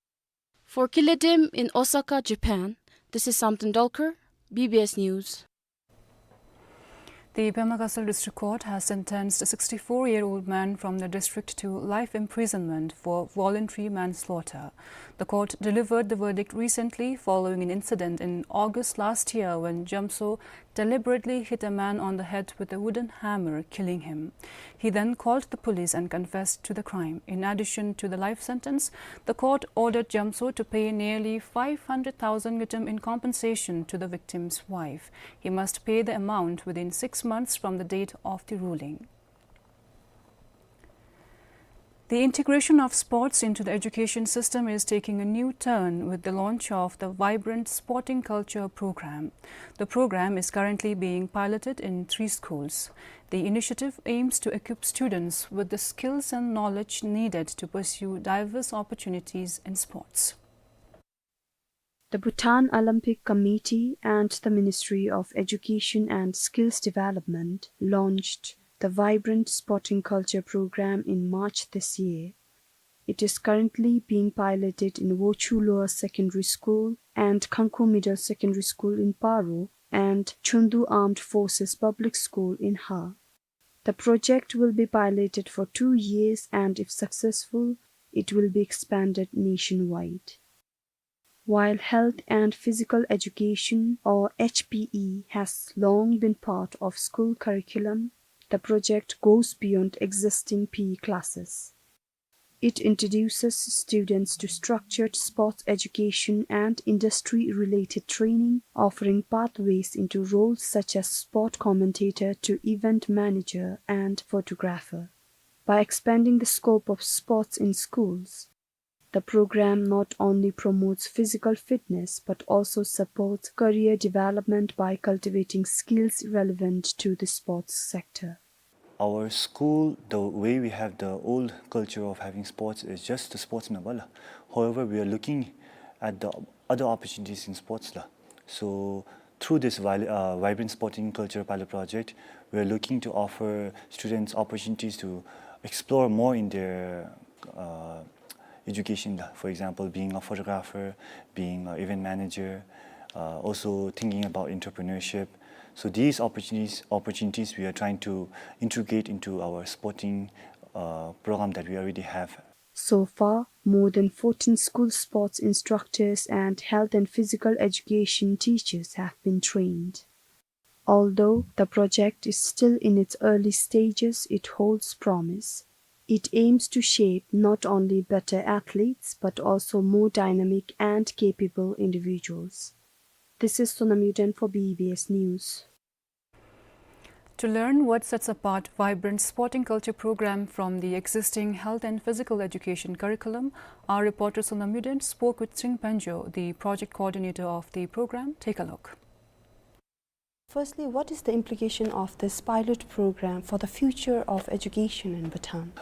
For Kille Dem in Osaka, Japan, this is Samten Dolkar, B B S News. The Pema Gatshel District Court has sentenced a sixty-four-year-old man from the district to life imprisonment for voluntary manslaughter. The court delivered the verdict recently following an incident in August last year when Jamso deliberately hit a man on the head with a wooden hammer, killing him. He then called the police and confessed to the crime. In addition to the life sentence, the court ordered Jamso to pay nearly five hundred thousand ngultrum in compensation to the victim's wife. He must pay the amount within six months from the date of the ruling. The integration of sports into the education system is taking a new turn with the launch of the Vibrant Sporting Culture program. The program is currently being piloted in three schools. The initiative aims to equip students with the skills and knowledge needed to pursue diverse opportunities in sports. The Bhutan Olympic Committee and the Ministry of Education and Skills Development launched the Vibrant Sporting Culture program in March this year. It is currently being piloted in Wochu Lower Secondary School and Khangkhu Middle Secondary School in Paro and Chundu Armed Forces Public School in Ha. The project will be piloted for two years, and if successful, it will be expanded nationwide. While health and physical education, or H P E, has long been part of school curriculum, the project goes beyond existing P E classes. It introduces students to structured sports education and industry-related training, offering pathways into roles such as sport commentator to event manager and photographer. By expanding the scope of sports in schools, the program not only promotes physical fitness but also supports career development by cultivating skills relevant to the sports sector. Our school, the way we have the old culture of having sports is just the sports na bala. However, we are looking at the other opportunities in sports la. So through this vi-, uh, Vibrant Sporting Culture pilot project, we are looking to offer students opportunities to explore more in their, uh, education la. For example, being a photographer, being an event manager, uh, also thinking about entrepreneurship. So these opportunities, opportunities we are trying to integrate into our sporting, uh, program that we already have. So far, more than fourteen school sports instructors and health and physical education teachers have been trained. Although the project is still in its early stages, it holds promise. It aims to shape not only better athletes but also more dynamic and capable individuals. This is Sonam Yuden for B B S News. To learn what sets apart Vibrant Sporting Culture program from the existing health and physical education curriculum, our reporter Sonam Yuden spoke with Tshering Pangyo, the project coordinator of the program. Take a look. Firstly, what is the implication of this pilot program for the future of education in Bhutan?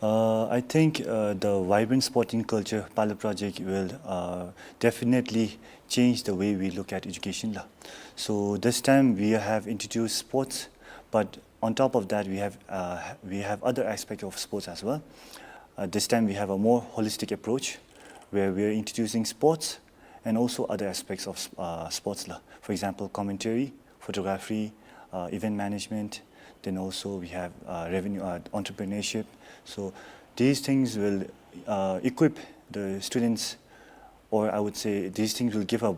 Uh, I think, uh, the Vibrant Sporting Culture pilot project will, uh, definitely change the way we look at education la. So this time we have introduced sports, but on top of that we have, uh, we have other aspects of sports as well. Uh, this time we have a more holistic approach where we are introducing sports and also other aspects of, uh, sports la. For example, commentary, photography, uh, event management. Then also we have, uh, revenue, uh, entrepreneurship. So these things will, uh, equip the students, or I would say these things will give a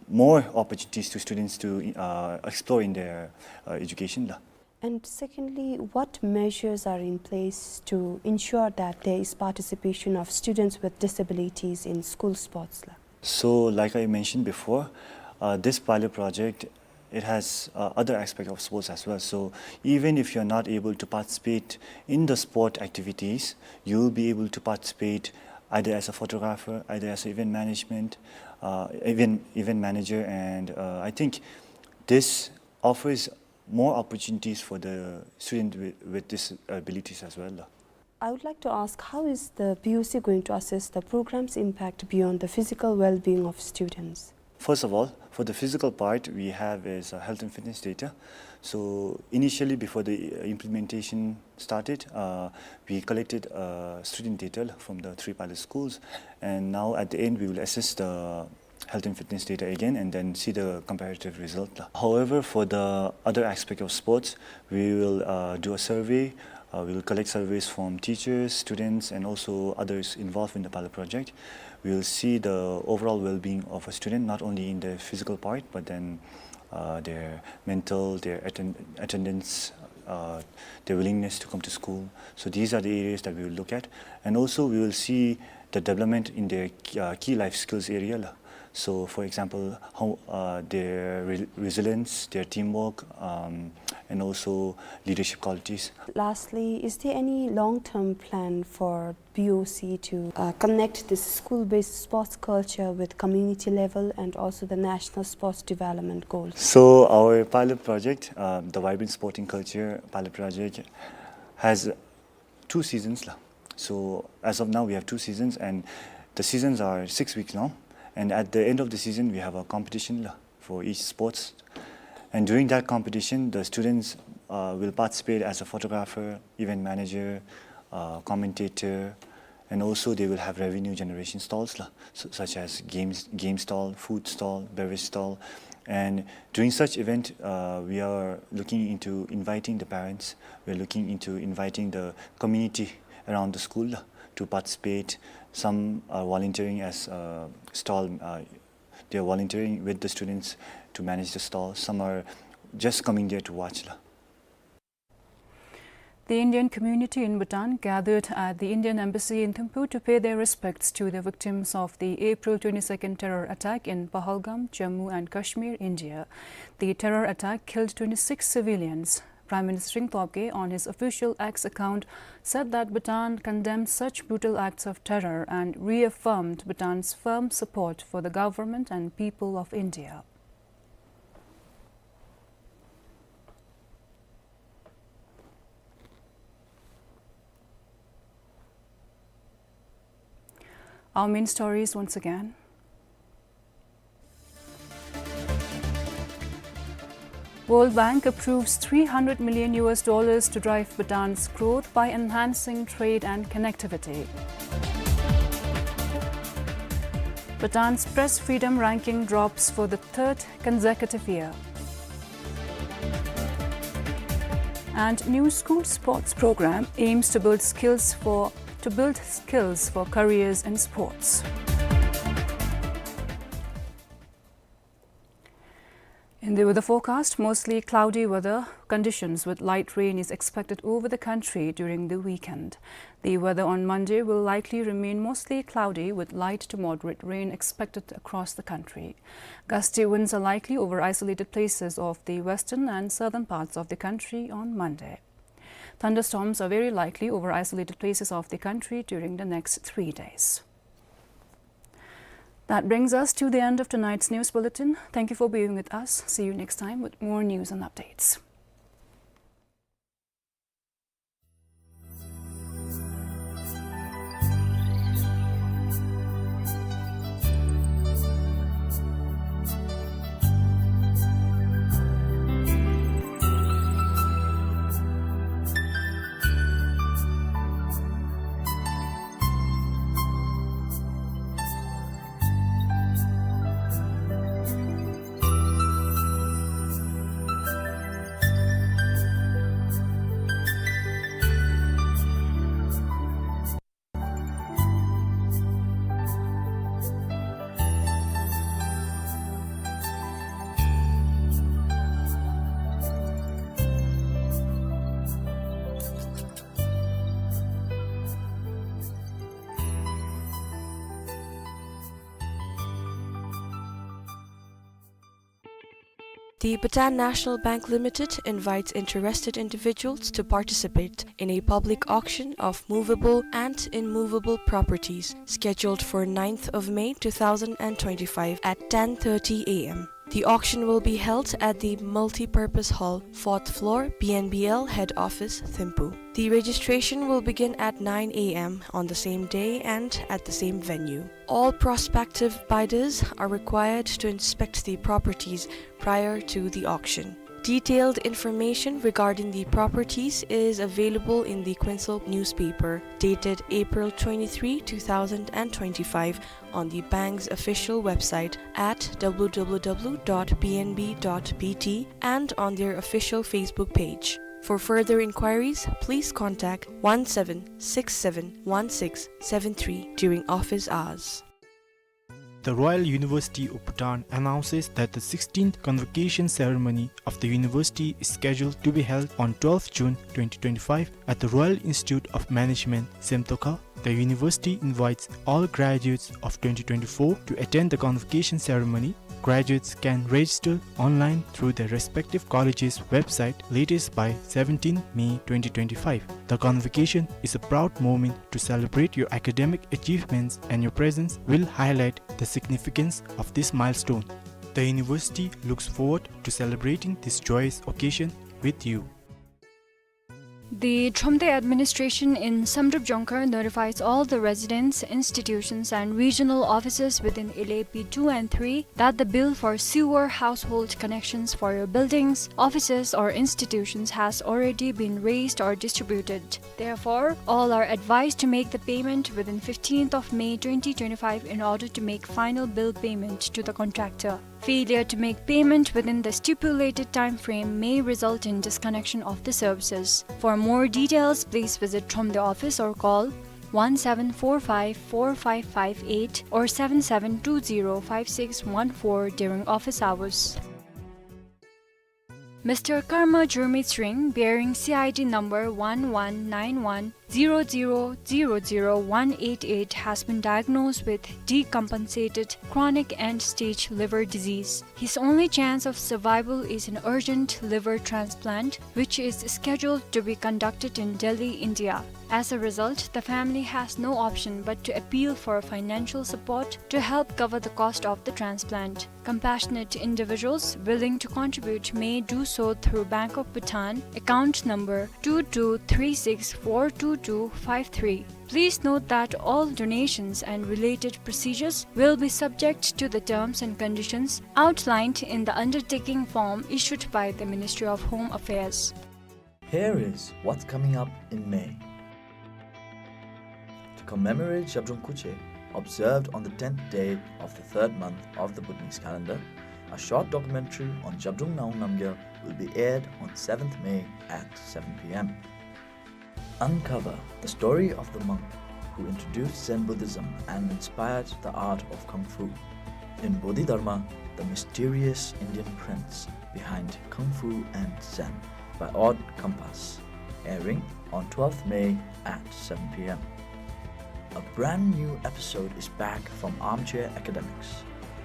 more opportunities to students to, uh, explore in their, uh, education la. And secondly, what measures are in place to ensure that there is participation of students with disabilities in school sports la? So, like I mentioned before, uh, this pilot project, it has, uh, other aspect of sports as well. So even if you're not able to participate in the sport activities, you will be able to participate either as a photographer, either as an event management, uh, event, event manager, and, uh, I think this offers more opportunities for the student with, with disabilities as well. I would like to ask, how is the P U C going to assess the program's impact beyond the physical well-being of students? First of all, for the physical part, we have is, uh, health and fitness data. So initially, before the, uh, implementation started, uh, we collected, uh, student data from the three pilot schools, and now at the end, we will assess the health and fitness data again and then see the comparative result la. However, for the other aspect of sports, we will, uh, do a survey. Uh, we will collect surveys from teachers, students, and also others involved in the pilot project. We will see the overall well-being of a student, not only in the physical part, but then, uh, their mental, their atten-, attendance, uh, their willingness to come to school. So these are the areas that we will look at. And also we will see the development in their, uh, key life skills area la. So, for example, how, uh, their re-, resilience, their teamwork, um, and also leadership qualities. Lastly, is there any long-term plan for P O C to, uh, connect this school-based sports culture with community level and also the national sports development goals? So our pilot project, uh, the Vibrant Sporting Culture pilot project, has two seasons la. So as of now, we have two seasons, and the seasons are six weeks long. And at the end of the season, we have a competition la for each sports. And during that competition, the students, uh, will participate as a photographer, event manager, uh, commentator, and also they will have revenue generation stalls la, su-, such as games, game stall, food stall, beverage stall. And during such event, uh, we are looking into inviting the parents. We are looking into inviting the community around the school la to participate. Some are volunteering as, uh, stall, uh, they are volunteering with the students to manage the stall. Some are just coming there to watch la. The Indian community in Bhutan gathered at the Indian embassy in Thimphu to pay their respects to the victims of the April twenty-second terror attack in Pahalgam, Jammu and Kashmir, India. The terror attack killed twenty-six civilians. Prime Minister Tshering Tobgay, on his official X account, said that Bhutan condemned such brutal acts of terror and reaffirmed Bhutan's firm support for the government and people of India. Our main stories once again. World Bank approves three hundred million U S dollars to drive Bhutan's growth by enhancing trade and connectivity. Bhutan's press freedom ranking drops for the third consecutive year. And new school sports program aims to build skills for, to build skills for careers in sports. In the weather forecast, mostly cloudy weather conditions with light rain is expected over the country during the weekend. The weather on Monday will likely remain mostly cloudy with light to moderate rain expected across the country. Gusty winds are likely over isolated places of the western and southern parts of the country on Monday. Thunderstorms are very likely over isolated places of the country during the next three days. That brings us to the end of tonight's news bulletin. Thank you for being with us. See you next time with more news and updates. The Bhutan National Bank Limited invites interested individuals to participate in a public auction of movable and immovable properties scheduled for ninth of May two thousand and twenty-five at ten thirty A M. The auction will be held at the Multipurpose Hall, fourth floor, B N B L Head Office, Thimphu. The registration will begin at nine A M on the same day and at the same venue. All prospective bidders are required to inspect the properties prior to the auction. Detailed information regarding the properties is available in the Quinsil newspaper dated April twenty-three, two thousand and twenty-five, on the bank's official website at W W W dot B N B dot B T and on their official Facebook page. For further inquiries, please contact one seven six seven one six seven three during office hours. The Royal University of Bhutan announces that the sixteenth convocation ceremony of the university is scheduled to be held on twelfth June twenty twenty-five at the Royal Institute of Management, Semtoka, The university invites all graduates of twenty twenty-four to attend the convocation ceremony. Graduates can register online through their respective college's website latest by seventeenth May twenty twenty-five. The convocation is a proud moment to celebrate your academic achievements, and your presence will highlight the significance of this milestone. The university looks forward to celebrating this joyous occasion with you. The Thromde administration in Samdrup Jongkhar notifies all the residents, institutions, and regional offices within Ile P two and three that the bill for sewer household connections for your buildings, offices, or institutions has already been raised or distributed. Therefore, all are advised to make the payment within fifteenth of May twenty twenty-five in order to make final bill payment to the contractor. Failure to make payment within the stipulated time frame may result in disconnection of the services. For more details, please visit Thromde office or call one seven four five four five five eight or seven seven two zero five six one four during office hours. Mister Karma Jurmitsring, bearing C I D number one one nine one zero zero zero zero one eight eight, has been diagnosed with decompensated chronic end-stage liver disease. His only chance of survival is an urgent liver transplant, which is scheduled to be conducted in Delhi, India. As a result, the family has no option but to appeal for financial support to help cover the cost of the transplant. Compassionate individuals willing to contribute may do so through Bank of Bhutan, account number two two three six four two two five three. Please note that all donations and related procedures will be subject to the terms and conditions outlined in the undertaking form issued by the Ministry of Home Affairs. Here is what's coming up in May. To commemorate Zhabdrung Khutshe, observed on the tenth day of the third month of the Bhutanese calendar, a short documentary on Zhabdrung Ngawang Namgyal will be aired on seventh May at seven p.m. Uncover the story of the monk who introduced Zen Buddhism and inspired the art of Kung Fu. In Bodhidharma, the mysterious Indian prince behind Kung Fu and Zen, by Odd Compass, airing on twelfth May at seven p.m. A brand new episode is back from Armchair Academics.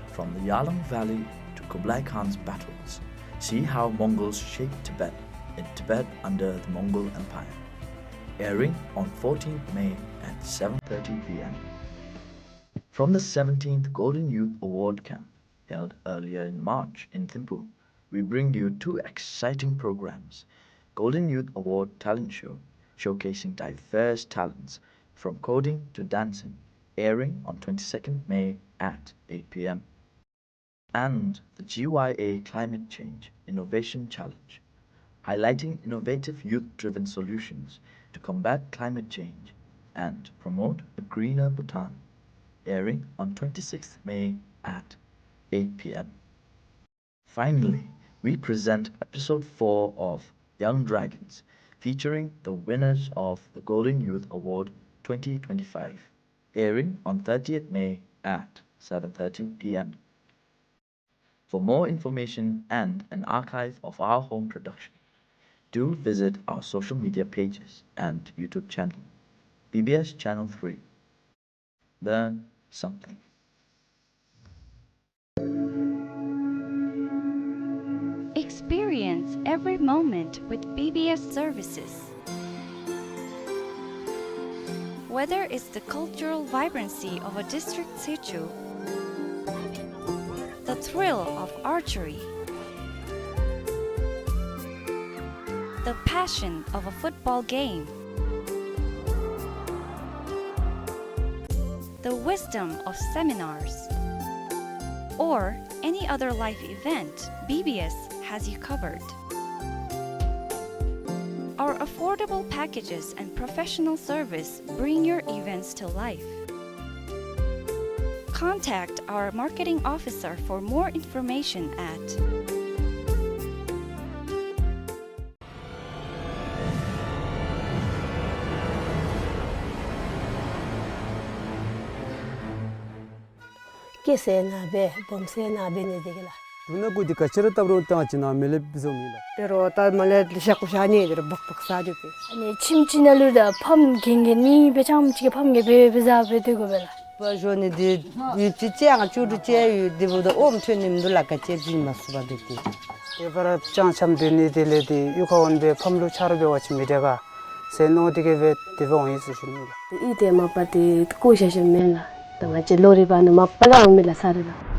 From the Yahlum Valley to Kublai Khan's battles, see how Mongols shaped Tibet in Tibet under the Mongol Empire. Airing on fourteenth May at seven thirty p.m. From the seventeenth Golden Youth Award Camp, held earlier in March in Thimphu, we bring you two exciting programs: Golden Youth Award Talent Show, showcasing diverse talents from coding to dancing, airing on twenty-second May at eight p.m., and the G Y A Climate Change Innovation Challenge, highlighting innovative youth-driven solutions to combat climate change and promote a greener Bhutan, airing on twenty-sixth May at eight p.m. Finally, we present episode four of Young Dragons, featuring the winners of the Golden Youth Award twenty twenty-five, airing on thirtieth May at seven thirty p.m. For more information and an archive of our home production, do visit our social media pages and YouTube channel, B B S Channel three. Learn something. Experience every moment with B B S services. Whether it's the cultural vibrancy of a district situ, the thrill of archery, the passion of a football game, the wisdom of seminars, or any other life event, B B S has you covered. Our affordable packages and professional service bring your events to life. Contact our marketing officer for more information at སྐྱེ་ས་ནང་སྦེ་སྡོམ་ས་ནང་འབད་ནི་དེ་གིས་ལགས། མུན་ནག་གུ་འདི་ག་ཅི་ར་བཏབ་རུང་ད་ང་བཅས་ནཱ་མེ་ལེབ་བཟོ་མི་ལགས། དེ་རུང་ད་མ་ལས་ཞག་ཞག་ནི་དེ་རུང་སྦག་སྦག་ཟ་དོ་པས། ཨ་ནི་ཁྱིམ་ཅིག་ནང་ལུ་ད་ཕམ་གན་གན་ནི་སྦེ་རྐྱངམ་ཅིག་གི་ཕམ་གན་སྦེ་སྦེ་ཟ་སྦེ་སྡོད་དགོ་པས་ལགས། པ་ཞོ་ནི་འདི་ཡོད་ཅི་ཅི་ཡང་ཅུ་རུ་ཅི་ཡོད་འདི་འབདཝ་ད་ཨོམ་ཐོན་ནི་མིན་འདུག་ལགས། ག་ཅི་བྱིན་མ་ཚུགས་པ་འདི་གིས། ཨེ་པ་ར་ཅང་ཆམ་སྡོད་ནི་དེ་ལས་འདི་གཡུས་ཁར་འོང་སྦེ་ཕམ་ལུ་ཆ་རོགས་འབད་བ་ཅིན་མི་དྲག་ག་ཟེར་མནོ་སྟེ་གིས་སྦེ་དེ་སྦེ་འོང་ཡི་ཟེར་ཞུ་ནི་ལགས། ཨི་དེ་མ་པ་དེ་བཀོ་བཞག་བཞགཔ་མེན་ལགས། ད་ང་བཅས་ལོ་རེ་བ་ནི་མ་པ་ལས་འོང་མི་ལགས་ས་རེ་ལགས།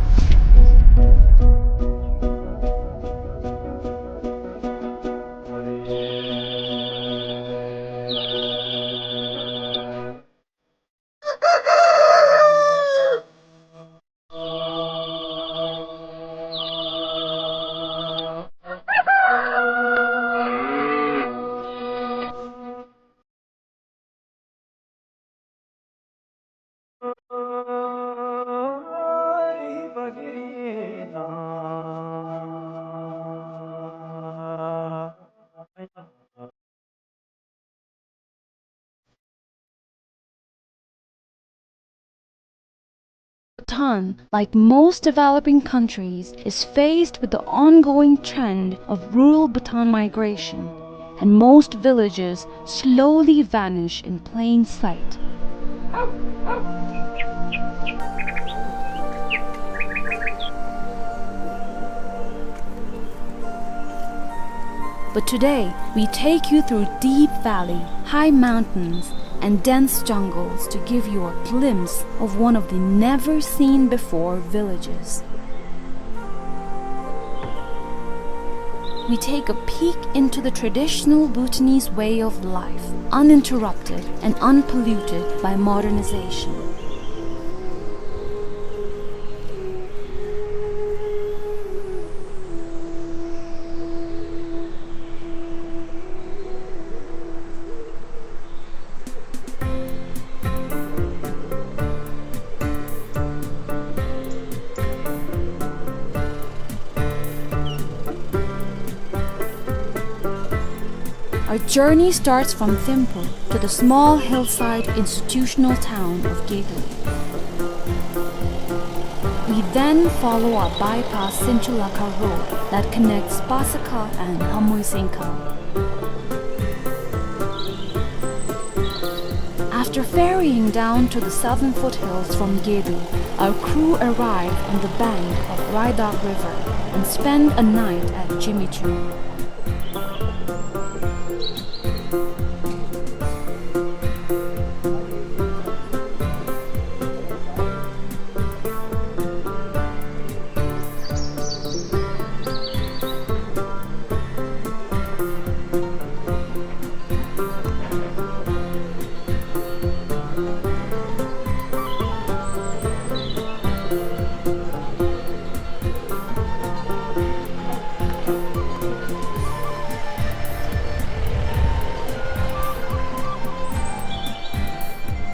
Bhutan, like most developing countries, is faced with the ongoing trend of rural Bhutan migration, and most villages slowly vanish in plain sight. But today, we take you through deep valley, high mountains, and dense jungles to give you a glimpse of one of the never-seen-before villages. We take a peek into the traditional Bhutanese way of life, uninterrupted and unpolluted by modernization. Our journey starts from Thimphu to the small hillside institutional town of Gedo. We then follow a bypass Sinchulakha road that connects Pasakha and Hamoisengkha. After ferrying down to the southern foothills from Gedo, our crew arrive on the bank of Raidak River and spend a night at Jimmy Choo.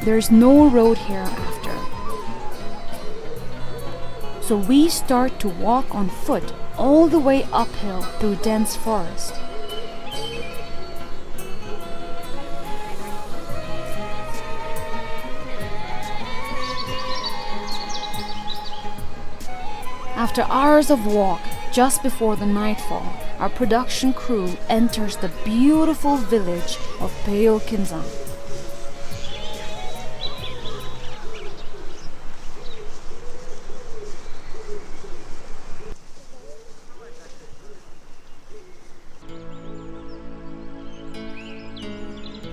There's no road here after. So we start to walk on foot all the way uphill through dense forest. After hours of walk, just before the nightfall, our production crew enters the beautiful village of Peyo Kinzang.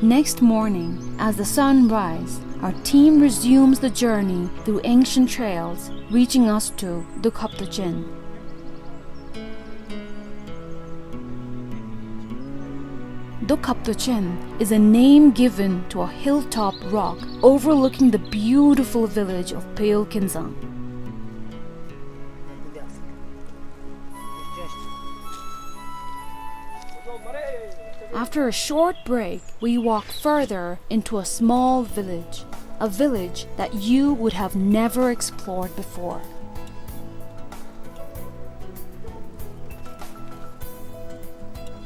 Next morning, as the sun rise, our team resumes the journey through ancient trails, reaching us to Dokhaptochen. Dokhaptochen is a name given to a hilltop rock overlooking the beautiful village of Peyo Kinzang. After a short break, we walk further into a small village, a village that you would have never explored before.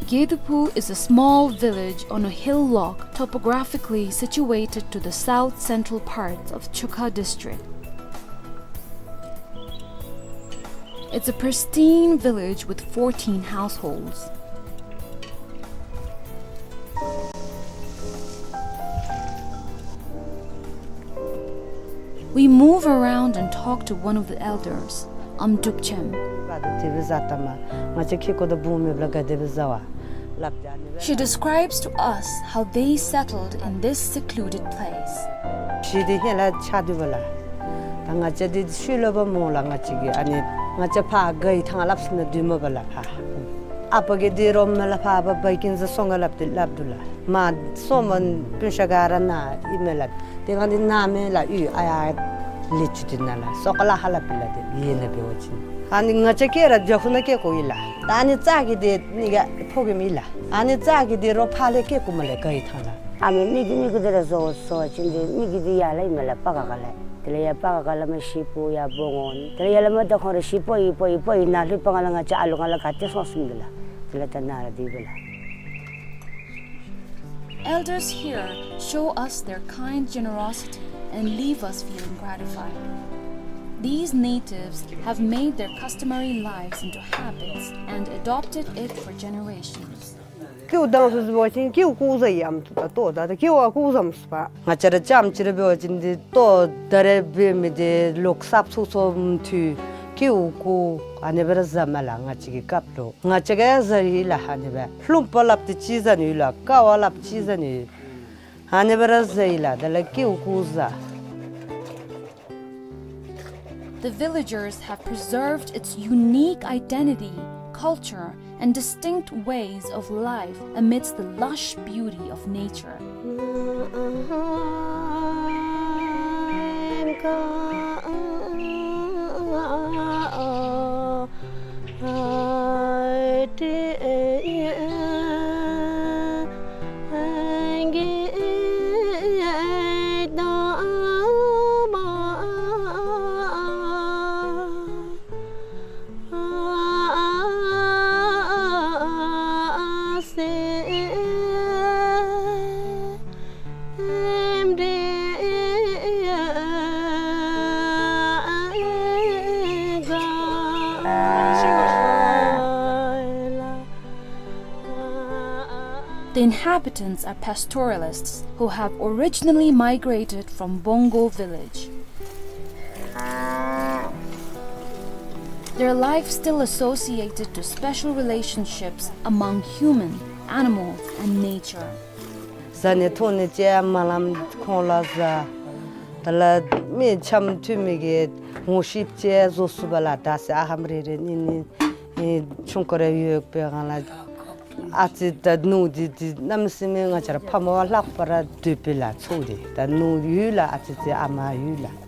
Geduphu is a small village on a hillock topographically situated to the south-central parts of Chukha district. It's a pristine village with fourteen households. We move around and talk to one of the elders, Amdrupchem. She describes to us how they settled in this secluded place. གཞིས་འདི་ཧེ་ལས་ཆགས་དོ་བ་ལགས། ད་ང་བཅས་འདི་ཤུལ་ལུ་འབད་སྨོ་ལགས། ང་བཅས་ཀྱི་ཨ་ནི་ང་བཅས་ཕར་ག་ཡི་ཐང་ལྷབ་སོང་ནི་འདི་སྨོ་བ་ལགས། ཕར་ཨ་པ་གིས་འདི་རོགས་མེན་ལགས། ཕར་ཕར་བའི་ཀིན་ཟ་སོང་ག་སླབ་སྟེ་སླབ་དོ་ལགས། མ་སོང་མ་སྤུན་ཆ་ག་ར་ནཱ་ཨིན་མས་ལགས། དེ་སྒང་འདི་ནཱ་མེན་ལགས། ཡུལ་ཨ་ཡར་ལས་ཚུ་འདི་ནཱ་ལགས། སོ་ཀ་ལ་ཧ་ལ་པི་ལགས། དེ་ཡེ་ནཱ་འབད་བ་ཅིན་ཨ་ནི་ང་བཅས་སྐྱེ་ར་རྒྱ་ཁུ་ནང་སྐྱེ་དགོ་ཡི་ལགས། ད་ཨ་ནི་རྩ་གི་འདི་ནི་ག་ཕོ་རྒནམ་ཨིན་ལགས། ཨ་ནི་རྩ་གི་འདི་རོགས་ཕར་ལས་སྐྱེ་དགོ་མས་ལགས། ག་ཡི་ཐང་ལགས། ཨ་མི་མི་གི་མི་གི་འདི་ར་བཟོ་བཟོ་བ་ཅིན་འདི་མི་གི་འདི་ཡར་ལས་ཨིན་མས་ལགས། སྤ་ག་ག་ལས། དེ་ལས་ཡར་སྤ་ག་ག་ལས་མར་གཞིས་སྤོ་ཡར་སྤོ་འོང་། དེ་ལས་ཡར་ལས་མར་ད་ཁོང་ར་གཞིས་སྤོ་ཡི་སྤོ་ཡི་སྤོ་ཡི་ནཱ་ལྷོད་པའི་སྒང་ལས་ང་བཅས་ཨ་ལུ་ག་ལས་ག་ཏེ་སོང་སོངམ་འདི་ལགས། དེ་ལས་ད་ནཱ་ར་སྡོད་པས་ལགས། Elders here show us their kind generosity and leave us feeling gratified. These natives have made their customary lives into habits and adopted it for generations. ཀེའུ་དང་སུ་སུ་འབད་བ་ཅིན་ཀེའུ་ཀུ་ཟ་ཡི་ཨམ་ཏོ་ད་ལྟོ་ད་ད་ཀེའུ་ཨ་ཀུ་ཟ་མི་ཚུགས་པས། ང་བཅས་ར་རྐྱངམ་ཅིག་ར་འབད་བ་ཅིན་འདི་ལྟོ་ད་རེས་འབད་མི་འདི་ལོག་སྲབ་ཚུགས་ཚུགས་མི་ཐོན། ཀེའུ་ཀུ་ཨ་ནི་སྦེ་ར་ཟ་མས་ལགས། ང་བཅས་ཀྱི་སྐབས་ལུ་ང་བཅས་ཀྱིས་ཟ་ཡི་ལགས། ཨ་ནི་སྦེ་ལྷུམ་པ་སླབ་སྟེ་ཅིག་ཟ་ནི་ཡོད་ལགས། ཀ་བ་སླབ་ཅིག་ཟ་ནི་ཡོད། ཨ་ནི་སྦེ་ར་ཟ་ཡི་ལགས། དེ་ལས་ཀེའུ་ཀུ་ཟ། The villagers have preserved its unique identity, culture, and distinct ways of life amidst the lush beauty of nature. The inhabitants are pastoralists who have originally migrated from Bongo village. Their life still associated to special relationships among human, animals, and nature. ཟ་ནི་འཐུང་ནི་ཅིག་མ་ལངམ་ཁོང་ལུ་ཟ། དེ་ལས་མི་འཆམ་མཐུན་མི་གི་ངོ་ཤེསཔ་ཅིག་བཟོ་ཚུགས་པས་ལགས། ད་ཟེར་ཨ་ཧམ་རེ་རེ་གཉིས་གཉིས་ཨེ་ཆུང་ཀུ་རེ་ཡོད་པའི་སྒང་ལས་ཨ་ཙི་ད་ནུ་འདི་འདི་གནམ་མེད་ས་མེད་ང་བཅས་ར་ཕ་མ་བ་ལྷག་པར་འདོད་པས་ལགས། ཚོར་ཏེ་ད་ནུ་ཡོད་ལགས། ཨ་ཙི་ཙི་ཨ་མ་ཡོད་ལགས།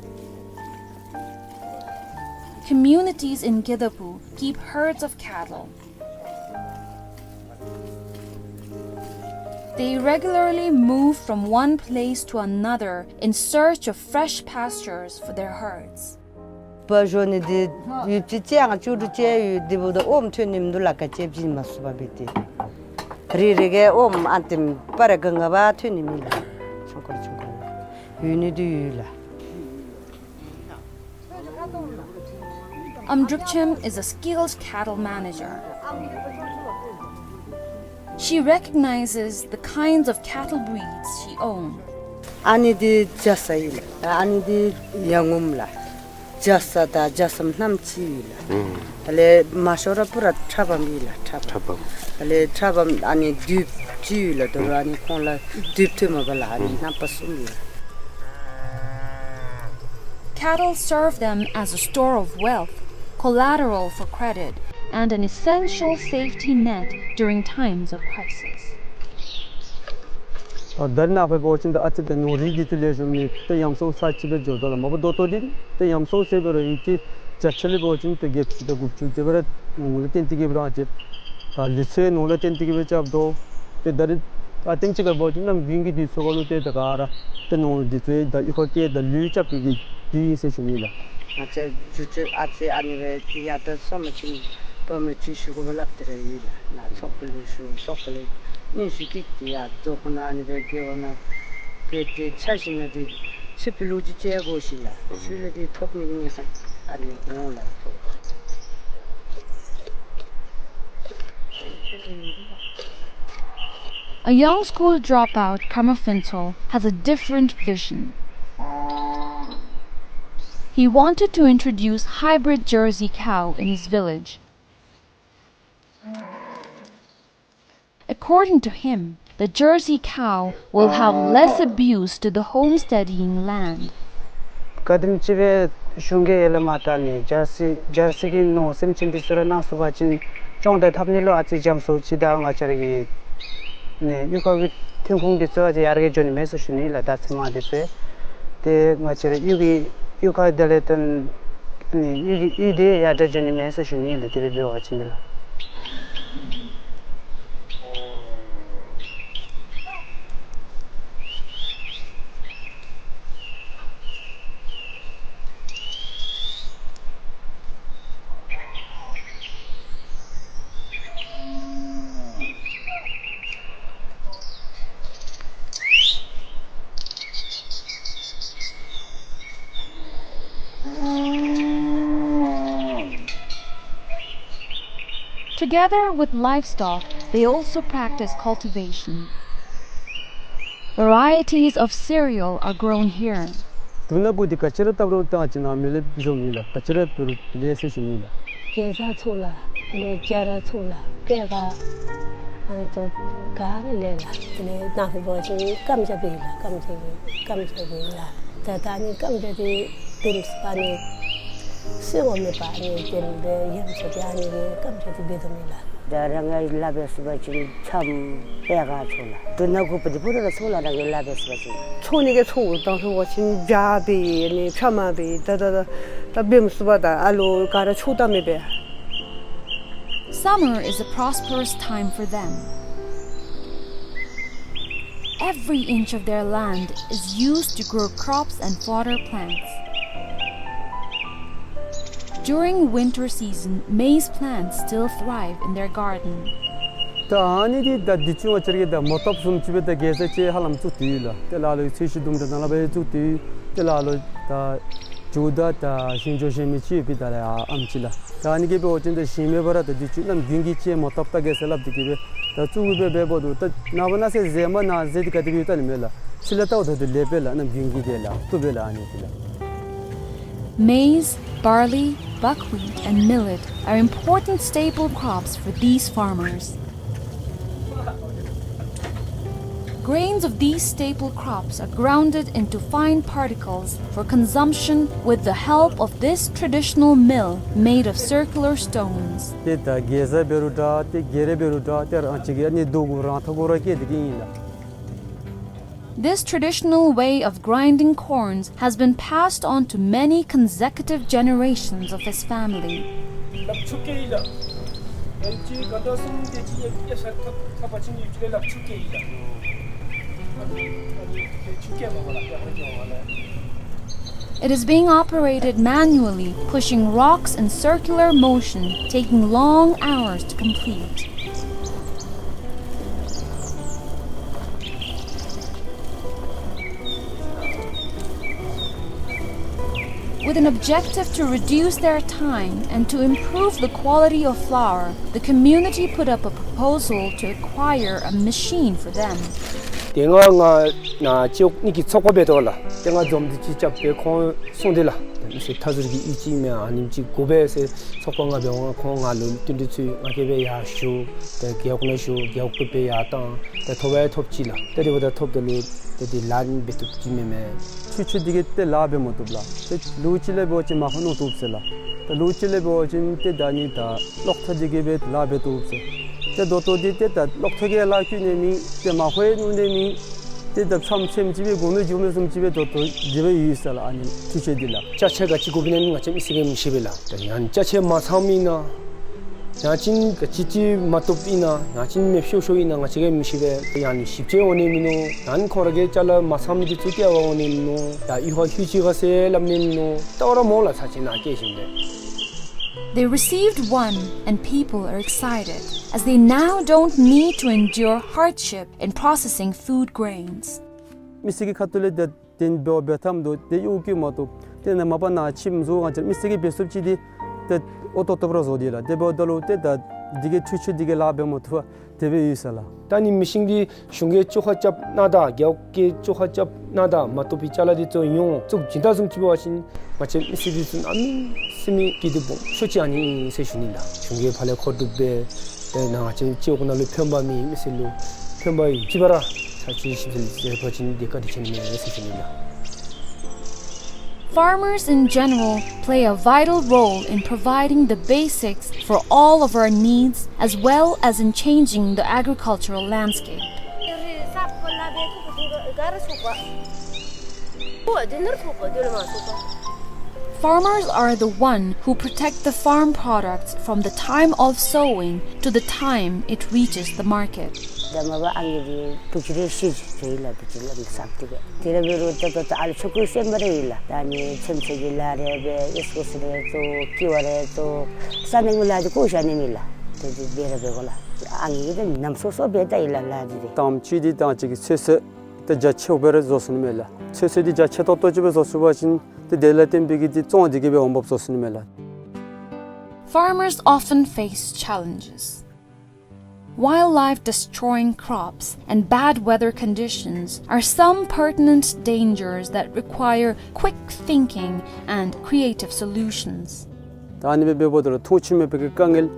Communities in Gedapu keep herds of cattle. They regularly move from one place to another in search of fresh pastures for their herds. བ་ཞོ་ནི་འདི་ཡུདཔ་ཅིག་ཅིག་ཡང་བཅུ་དྲུག་ཅིག་ཡོད། འདི་འབདཝ་ད་ཨོམ་ཐོན་ནི་མིན་འདུག་ལགས། ག་ཅི་འབད་ནི་མ་ཚུགས་པར་འབད་དེ། རེ་རེ་གིས་ཨོམ་ཨ་ཏེམ་སྤར་ར་ག་ང་བ་ཐོན་ནི་མེད་ལགས། ཆུང་ཀུ་ར་ཆུང་ཀུ་ར་ཡོད་ནི་འདི་ཡོད་ལགས། Amdrupchem is a skilled cattle manager. She recognizes the kinds of cattle breeds she owns. ཨ་ནི་འདི་རྒྱ་ཚ་ཨིན་ལགས། ཨ་ནི་འདི་ཡ་ངོམ་ལགས། རྒྱ་ཚ་དང་རྒྱ་ཚམ་རྣམ་གཅིག་ཨིན་ལགས། ཨུམ། དེ་ལས་མ་ཤོར་ར་པུ་ར་ཁྲ་བམ་ཨིན་ལགས། ཁྲ་བམ། ཁྲ་བམ། དེ་ལས་ཁྲ་བམ་ཨ་ནི་དུད་ཅིག་ཡོད་ལགས། དོ་རུང་ཨ་ནི་ཁོང་ལུ་དུད་ཐོན་མ་པ་ལགས། ཨ་ནི་ཨུམ་རྣམ་པ་གསུམ་ཨིན་ལགས། Cattle serve them as a store of wealth, collateral for credit, and an essential safety net during times of crisis. ཨ་ད་རེས་ནངས་པ་འབད་བ་ཅིན་ད་ཨ་ཙི་ད་ནོར་རིགས་འདི་ཚུ་ལེགས་ཤོམ་མེད། ད་ཡམ་སྲོ་ཚར་གཅིག་སྦེ་འགྱོ་དོ་ལགས། མ་པ་ད་ལྟོ་འདི་ད་ཡམ་སྲོ་ཟེར་བ་ར་ཡུལ་གྱི་བརྒྱ་ཆ་ལས་འབད་བ་ཅིན་ད་བརྒྱད་ཅུ་དང་དགུ་བཅུ་དེ་སྦེ་ར་ནོར་ལུ་བརྟེན་ཏེ་གིས་སྦེ་ར་ཅིག་ད་ལུག་འཚོའི་ནོར་ལུ་བརྟེན་ཏེ་གིས་སྦེ་རྐྱབ་དོ། ཏེ་ད་རེས་ཨ་ཐེངས་ཅིག་ཁར་འབད་བ་ཅིན་གནམ་དགུན་གྱི་དུས་ཚོད་ཁར་ལུ་ཏེ་ད་ག་ར་ཏེ་ནོར་ལུ་འདི་ཚུ་ད་གཡུས་ཁར་སྐྱེལ་ད་ལུག་རྐྱབ་པའི་གི་དུས་ཨིན་ཟེར་ཞུ་ནི་ལགས། ང་བཅས་རྒྱུ་ཆ་ཨ་ཙི་ཨ་ནི་སྦེ་ཏེ་ཡར་ད་སོང་པ་ཅིན་དཔའ་མི་ཅིག་ཞུ་དགོ་པས་སླབ་སྟེ་ར་ཡོད་ལགས། ནཱ་ཚོགས་པ་ལུ་ཞུ། ཚོགས་པ་ལས་སྙན་ཞུ་ཅིག་ཏེ་ཡར་རྫོང་ཁོངས་ནང་ཨ་ནི་སྦེ་རྒེད་འོག་ནང་སྦེ་ཏེ་ཆ་བཞག་ན་ཏེ་ཕྱི་པའི་ལུགས་ཅིག་སྤྱོད་དགོ་ཞིནམ་ལས་ཚུར་ལས་ཏེ་ཐོབ་ནི་གི་ཨ་ནི་འོང་ལགས། A young school dropout, Karma Phuntsho, has a different vision. He wanted to introduce hybrid Jersey cow in his village. According to him, the Jersey cow will have less abuse to the homesteading land. ག་དེམ་ཅིག་སྦེ་གཞུང་གིས་ཡར་ལས་མར་ད་ནི་ཇར་སི་ཇར་སི་གི་ནོར་སེམས་ཅན་འདི་ཚུ་ར་གནང་ཚུགས་པ་ཅིན་སྐྱོང་དང་འཐབ་ནི་ལུ་ཨ་ཙི་འཇམ་སུ་ཅིག་དང་ང་བཅས་ར་གི་ནི་གཡུས་ཁ་གི་ཐོན་ཁུངས་འདི་ཚུ་ཨ་ཙི་ཡར་རྒྱས་འགྱོ་ནི་མས་ཟེར་ཞུ་ནི་ལགས། ད་ཚེར་མ་འདི་ཚུ་ཏེ་ང་བཅས་ར་གཡུས་ཀྱི་གཡུས་ཁ་དེ་ལས་ཏེ་ནི་གཡུས་ཀྱི་གཡུས་དེ་ཡར་དྲག་འགྱོ་ནི་མས་ཟེར་ཞུ་ནི་ལགས། དེ་སྦེ་འབད་བ་ཅིན་ལགས། Together with livestock, they also practice cultivation. Varieties of cereal are grown here. དུག་སྣ་བུ་འདི་ག་ཅི་ར་བཏབ་རུང་ད་ཅི་ནང་མི་ལེགས་བཟོ་ནི་ལགས། ག་ཅི་ར་བཏབ་རུང་ལེགས་ཟེར་ཞུ་ནི་ལགས། གེ་ཛ་ཚུ་ལགས། ལས་སྦྱར་ཚུ་ལགས། སྐྱེད་ཀ་ཨ་ནི་ཚུ་ག་ར་ལས་ལགས། ལས་ནང་འབད་བ་ཅིན་སྐམ་ཆ་འབད་ལགས། སྐམ་ཆ་འབད་སྐམ་ཆ་འབད་ལགས། ད་ད་ནི་སྐམ་ཆ་འདི་བེམ་སྦེ་ནི་སོ་ངོ་མེད་པར་ནི་བེམ་སྦེ་ཡོདཔ་ཟེར་ཨ་ནི་གི་སྐམ་ཆ་འདི་འབད་དོ་མས་ལགས། ད་རང་གི་ལཱ་འབད་ཚུགས་པ་ཅིན་ཆམ་པེ་ག་ཚུ་ལགས། དུག་སྣ་གུ་པ་འདི་བུ་ར་ཚུ་ལགས། རང་གི་ལཱ་འབད་ཚུགས་པ་ཅིན། འཚོ་ནི་གི་འཚོ་དང་འཚོ་བ་ཅིན་བྱ་འབད་ནི་ཕྱེ་མར་འབད་ད་ད་ད་ད་བེམ་སྦེ་ད་ཨ་ལོ་ག་ར་ཆུ་ད་མེད་པས། Summer is a prosperous time for them. Every inch of their land is used to grow crops and fodder plants. During winter season, maize plants still thrive in their garden. ད་ཨ་ནི་འདི་ད་འདི་ཚུ་ང་བཅས་ར་གིས་ད་མོ་ཏོག་བཟུམ་ཅིག་སྦེ་ད་གེ་ཛ་ཅིག་ཧ་ལམ་བཙུགས་ཏེ་ཡོད་ལགས། ཏེ་ལ་ལུ་ཚོས་གཞི་དུམ་གྲ་ནང་ལུ་སྦེ་བཙུགས་ཏེ་ཡོད། ཏེ་ལ་ལུ་ད་མཇུག་ད་ད་ཞིང་འབྱོར་ཞིང་མི་ཅིག་ཡོད་པའི་ད་ལས་ཨ་ཨམ་ཅིག་ལགས། ད་ཨ་ནི་གིས་འབད་བ་ཅིན་ད་ཞིང་མེད་པར་ད་འདི་ཚུ་གནམ་དགུན་གྱི་ཅིག་མོ་ཏོག་ད་གེ་ཛ་སླབ་སྟེ་གིས་སྦེ་ད་བཙུགས་སྦེ་འབདཝ་ད་ད་ནངས་པ་གནངས་ཚེ་ཟེ་མ་ནང་ཟེ་འདི་ག་དེ་སྦེ་ཡོད་ད་ནི་མེད་ལགས། ཕྱི་ལས་ལྟཝ་ད་ད་ལེགས་པས་ལགས། གནམ་དགུན་གྱི་དེ་ལགས། བཏུབ་པས་ལགས་ཨ་ནི་འདི་ལགས། Maize, barley, buckwheat, and millet are important staple crops for these farmers. Grains of these staple crops are grounded into fine particles for consumption with the help of this traditional mill made of circular stones. ཏེ་ད་གེ་ཛ་འབད་རུང་འདྲ། ཏེ་གེ་རེ་འབད་རུང་འདྲ། ཏེ་རང་ཅིག་གིས་ཨ་ནི་རྡོ་གུ་རང་ཐག་གུ་ར་བཀལ་ཏེ་གིས་ཨིན་ལགས། This traditional way of grinding corns has been passed on to many consecutive generations of his family. It is being operated manually, pushing rocks in circular motion, taking long hours to complete. With an objective to reduce their time and to improve the quality of flour, the community put up a proposal to acquire a machine for them. དེ་སྔ་ང་ནཱ་ཅིག་ནི་གི་ཚོགས་པ་འབད་དོ་ལགས། ཏེ་ང་འཛོམས་ཏེ་ཅིག་རྐྱབ་སྦེ་ཁོང་གསུངས་ཏེ་ལགས། ཏེ་མི་སེར་མཐའ་ཟུར་གྱི་ཨིན་ཅི་མེན་ཨ་ནེམ་ཅིག་དགོ་པས་ཟེར་ཚོགས་པ་ནང་འབདཝ་ད་ཁོང་ང་ལུ་བསྟུན་གྲོས་ཚུ་ང་གིས་སྦེ་ཡར་ཞུ། ཏེ་རྒེད་འོག་ནང་ཞུ། རྒེད་འོག་གིས་སྦེ་ཡར་བཏང་། ཏེ་ཐོབ་ཡང་ཐོབ་ཅི་ལགས། ཏེ་དེ་འབདཝ་ད་ཐོབ་ད་ལུ་ཏེ་དེ་ལཱ་འབད་བཏུབ་ཅི་མེན་མས། ཆུ་ཆེ་འདི་གིས་ཏེ་ལཱ་འབད་མ་བཏུབ་ལགས། ཏེ་ལོ་གཅིག་ལས་འབད་བ་ཅིན་མར་ཁ་མནོ་བཏུབ་ཟེར་ལགས། ཏེ་ལོ་གཅིག་ལས་འབད་བ་ཅིན་ཏེ་ད་ནི་ད་གློག་ཐག་འདི་གིས་སྦེ་ལཱ་འབད་བཏུབ་ཟེར། ཏེ་ད་ལྟོ་འདི་ཏེ་ད་གློག་ཐག་གིས་ལཱ་བཀོལ་ནི་མེད། ཏེ་མར་ཁ་ཡང་མནོ་ནི་མེད། ཏེ་ད་མཚམས་ཚེམ་ཅིག་སྦེ་དགོ་མི་འགྱོ་མི་བཟུམ་ཅིག་སྦེ་ད་ལྟོ་དེ་སྦེ་ཡོད་ཟེར་ལགས། ཨ་ནི་ཆུ་ཆེ་འདི་ལགས། ཅ་ཆས་ག་ཅི་དགོཔ་ཨིན་ན་ང་བཅས་མི་སེར་གྱིས་མི་ཤེས་པས་ལགས། ད་ཡང་ཅ་ཆས་མ་ཚངམ་ཨིན་ན་ཡང་ཅིན་ག་ཅི་ཅིག་མ་བཏུབ་ཨིན་ན་ཡང་ཅིན་མེདཔ་ཤོར་ཤོརཝ་ཨིན་ན་ང་བཅས་ཀྱིས་མི་ཤེས་པས། ཡང་ནི་ཞིབ་དཔྱད་འོང་ནི་མིན་ནུག། ཡང་ཁོང་ར་གི་ཅ་ལ་མ་ཚངམ་འདི་ཚུ་ལྟ་བར་འོང་ནི་མིན་ནུག། ཡ་གཡུས་ཁར་ལྷོད་ཅི་ག་ཟེར་སླབ་ནི་མིན་ནུག། ལྟ་བར་མ་འོང་ལགས། ཚར་ཅིག་ནཱ་བསྐྱལ་ཞིནམ་ལས། They received one and people are excited as they now don't need to endure hardship in processing food grains. མི་སེར་གྱི་ཁ་ཐུག་ལས་ཏེ་དེ་འབད་འབད་ཐངས་འདུག། ཏེ་གཡོག་བཀོལ་མ་བཏུབ། ཏེ་ནཱ་མ་པ་ནཱ་ཁྱིམ་བཟོ་ང་བཅས་མི་སེར་གྱིས་འབད་ཚུགསཔ་ཅིག་འདི་ཏེ་ཨོ་ཏོག་ཏོ་སྦེ་ར་བཟོ་དེས་ལགས། དེ་འབདཝ་ད་ལུ་ཏེ་ད་ འདི་གི་འཕྲུལ་ཆས་འདི་གིས་ལཱ་འབད་མ་བཏུབ་པར་དེ་སྦེ་ཡོད་ས་ལགས། ད་ནི་མི་ཤིན་འདི་གཞུང་གིས་བཅོ་ཁ་རྐྱབ་གནང་ད་རྒེད་འོག་གིས་བཅོ་ཁ་རྐྱབ་གནང་ད་མ་བཏུབ་པའི་ཅ་ལ་འདི་ཚུ་ཡོངས་བཙུགས་བྱིན་ད་བཟུམ་ཅིག་འབད་བ་ཅིན་ང་བཅས་མི་སེར་འདི་ཚུ་གནམ་མེད་ས་མེད་སྐྱིད་སྡུག་སྦོམ་ཤོས་ཅིག་ཨ་ནི་ཨིན་ཟེར་ཞུ་ནི་ལགས། གཞུང་གིས་ཕར་ལས་མཁོ་སྒྲུབ་འབད་དེ་ནང་ང་བཅས་སྤྱི་འོག་ནང་ལུ་ཕན་པ་མེད་མི་སེར་ལུ་ཕན་པ་ཡོད་ཅི་འབད་ར་ཚར་ཅིག་ཞིབ་འཚོལ་འབད་བ་ཅིན་དེ་བཀའ་དྲིན་ཆེ་ནི་མས་ཟེར་ཞུ་ནི་ལགས། Farmers in general play a vital role in providing the basics for all of our needs, as well as in changing the agricultural landscape. Farmers are the one who protect the farm products from the time of sowing to the time it reaches the market. ད་མ་པ་ཨ་ནི་འདི་དྲུག་ཅུ་རེ་བཞི་ཅིག་ཡོད་ལགས། དྲུག་ཅུ་རེ་གསུམ་དེ་སྦེ། དེ་ར་འབད་རུང་ད་ད་ད་ཨ་ལུ་ཆུང་ཀུ་ཚུ་ཨིན་པ་ར་ཨིན་ལགས། ད་ཨ་ནི་ཚོད་བསྲེ་གི་ལཱ་རེ་འབད་ཨིས་ཀོ་སི་རེ་བཙོ་ཀི་ཝ་རེ་བཙོ་ས་གནས་ཀྱི་ལཱ་འདི་གུ་ཞག་ནི་མེད་ལགས། དེ་འདི་འབད་ར་འབད་དགོ་ལགས། ཨ་ནི་འདི་ནམ་སོ་སོ་འབད་ད་ཨིན་ལགས་ལཱ་འདི་དེ། དང་པ་ཅིག་འདི་ད་ཅིག་གི་ཚོད་བསྲེ་ད་རྒྱ་ཆེཝ་སྦེ་ར་བཟོ་ཚུགས་ནི་མས་ལགས། ཚོད་བསྲེ་འདི་རྒྱ་ཆེ་ཏོག་ཏོ་ཅིག་སྦེ་བཟོ་ཚུགས་པ་ཅིན་ཏེ་དེ་ལས་བརྟེན་པའི་གི་འདི་བཙོང་འདི་གིས་སྦེ་འོང་འབབ་བཟོ་ཚུགས་ནི་མས་ལགས། Farmers often face challenges. Wildlife destroying crops and bad weather conditions are some pertinent dangers that require quick thinking and creative solutions. ད་ཨ་ནི་སྦེ་འབདཝ་ད་ལུ་མཐོང་ཆོས་མེད་པའི་གི་དཀའ་ངལ་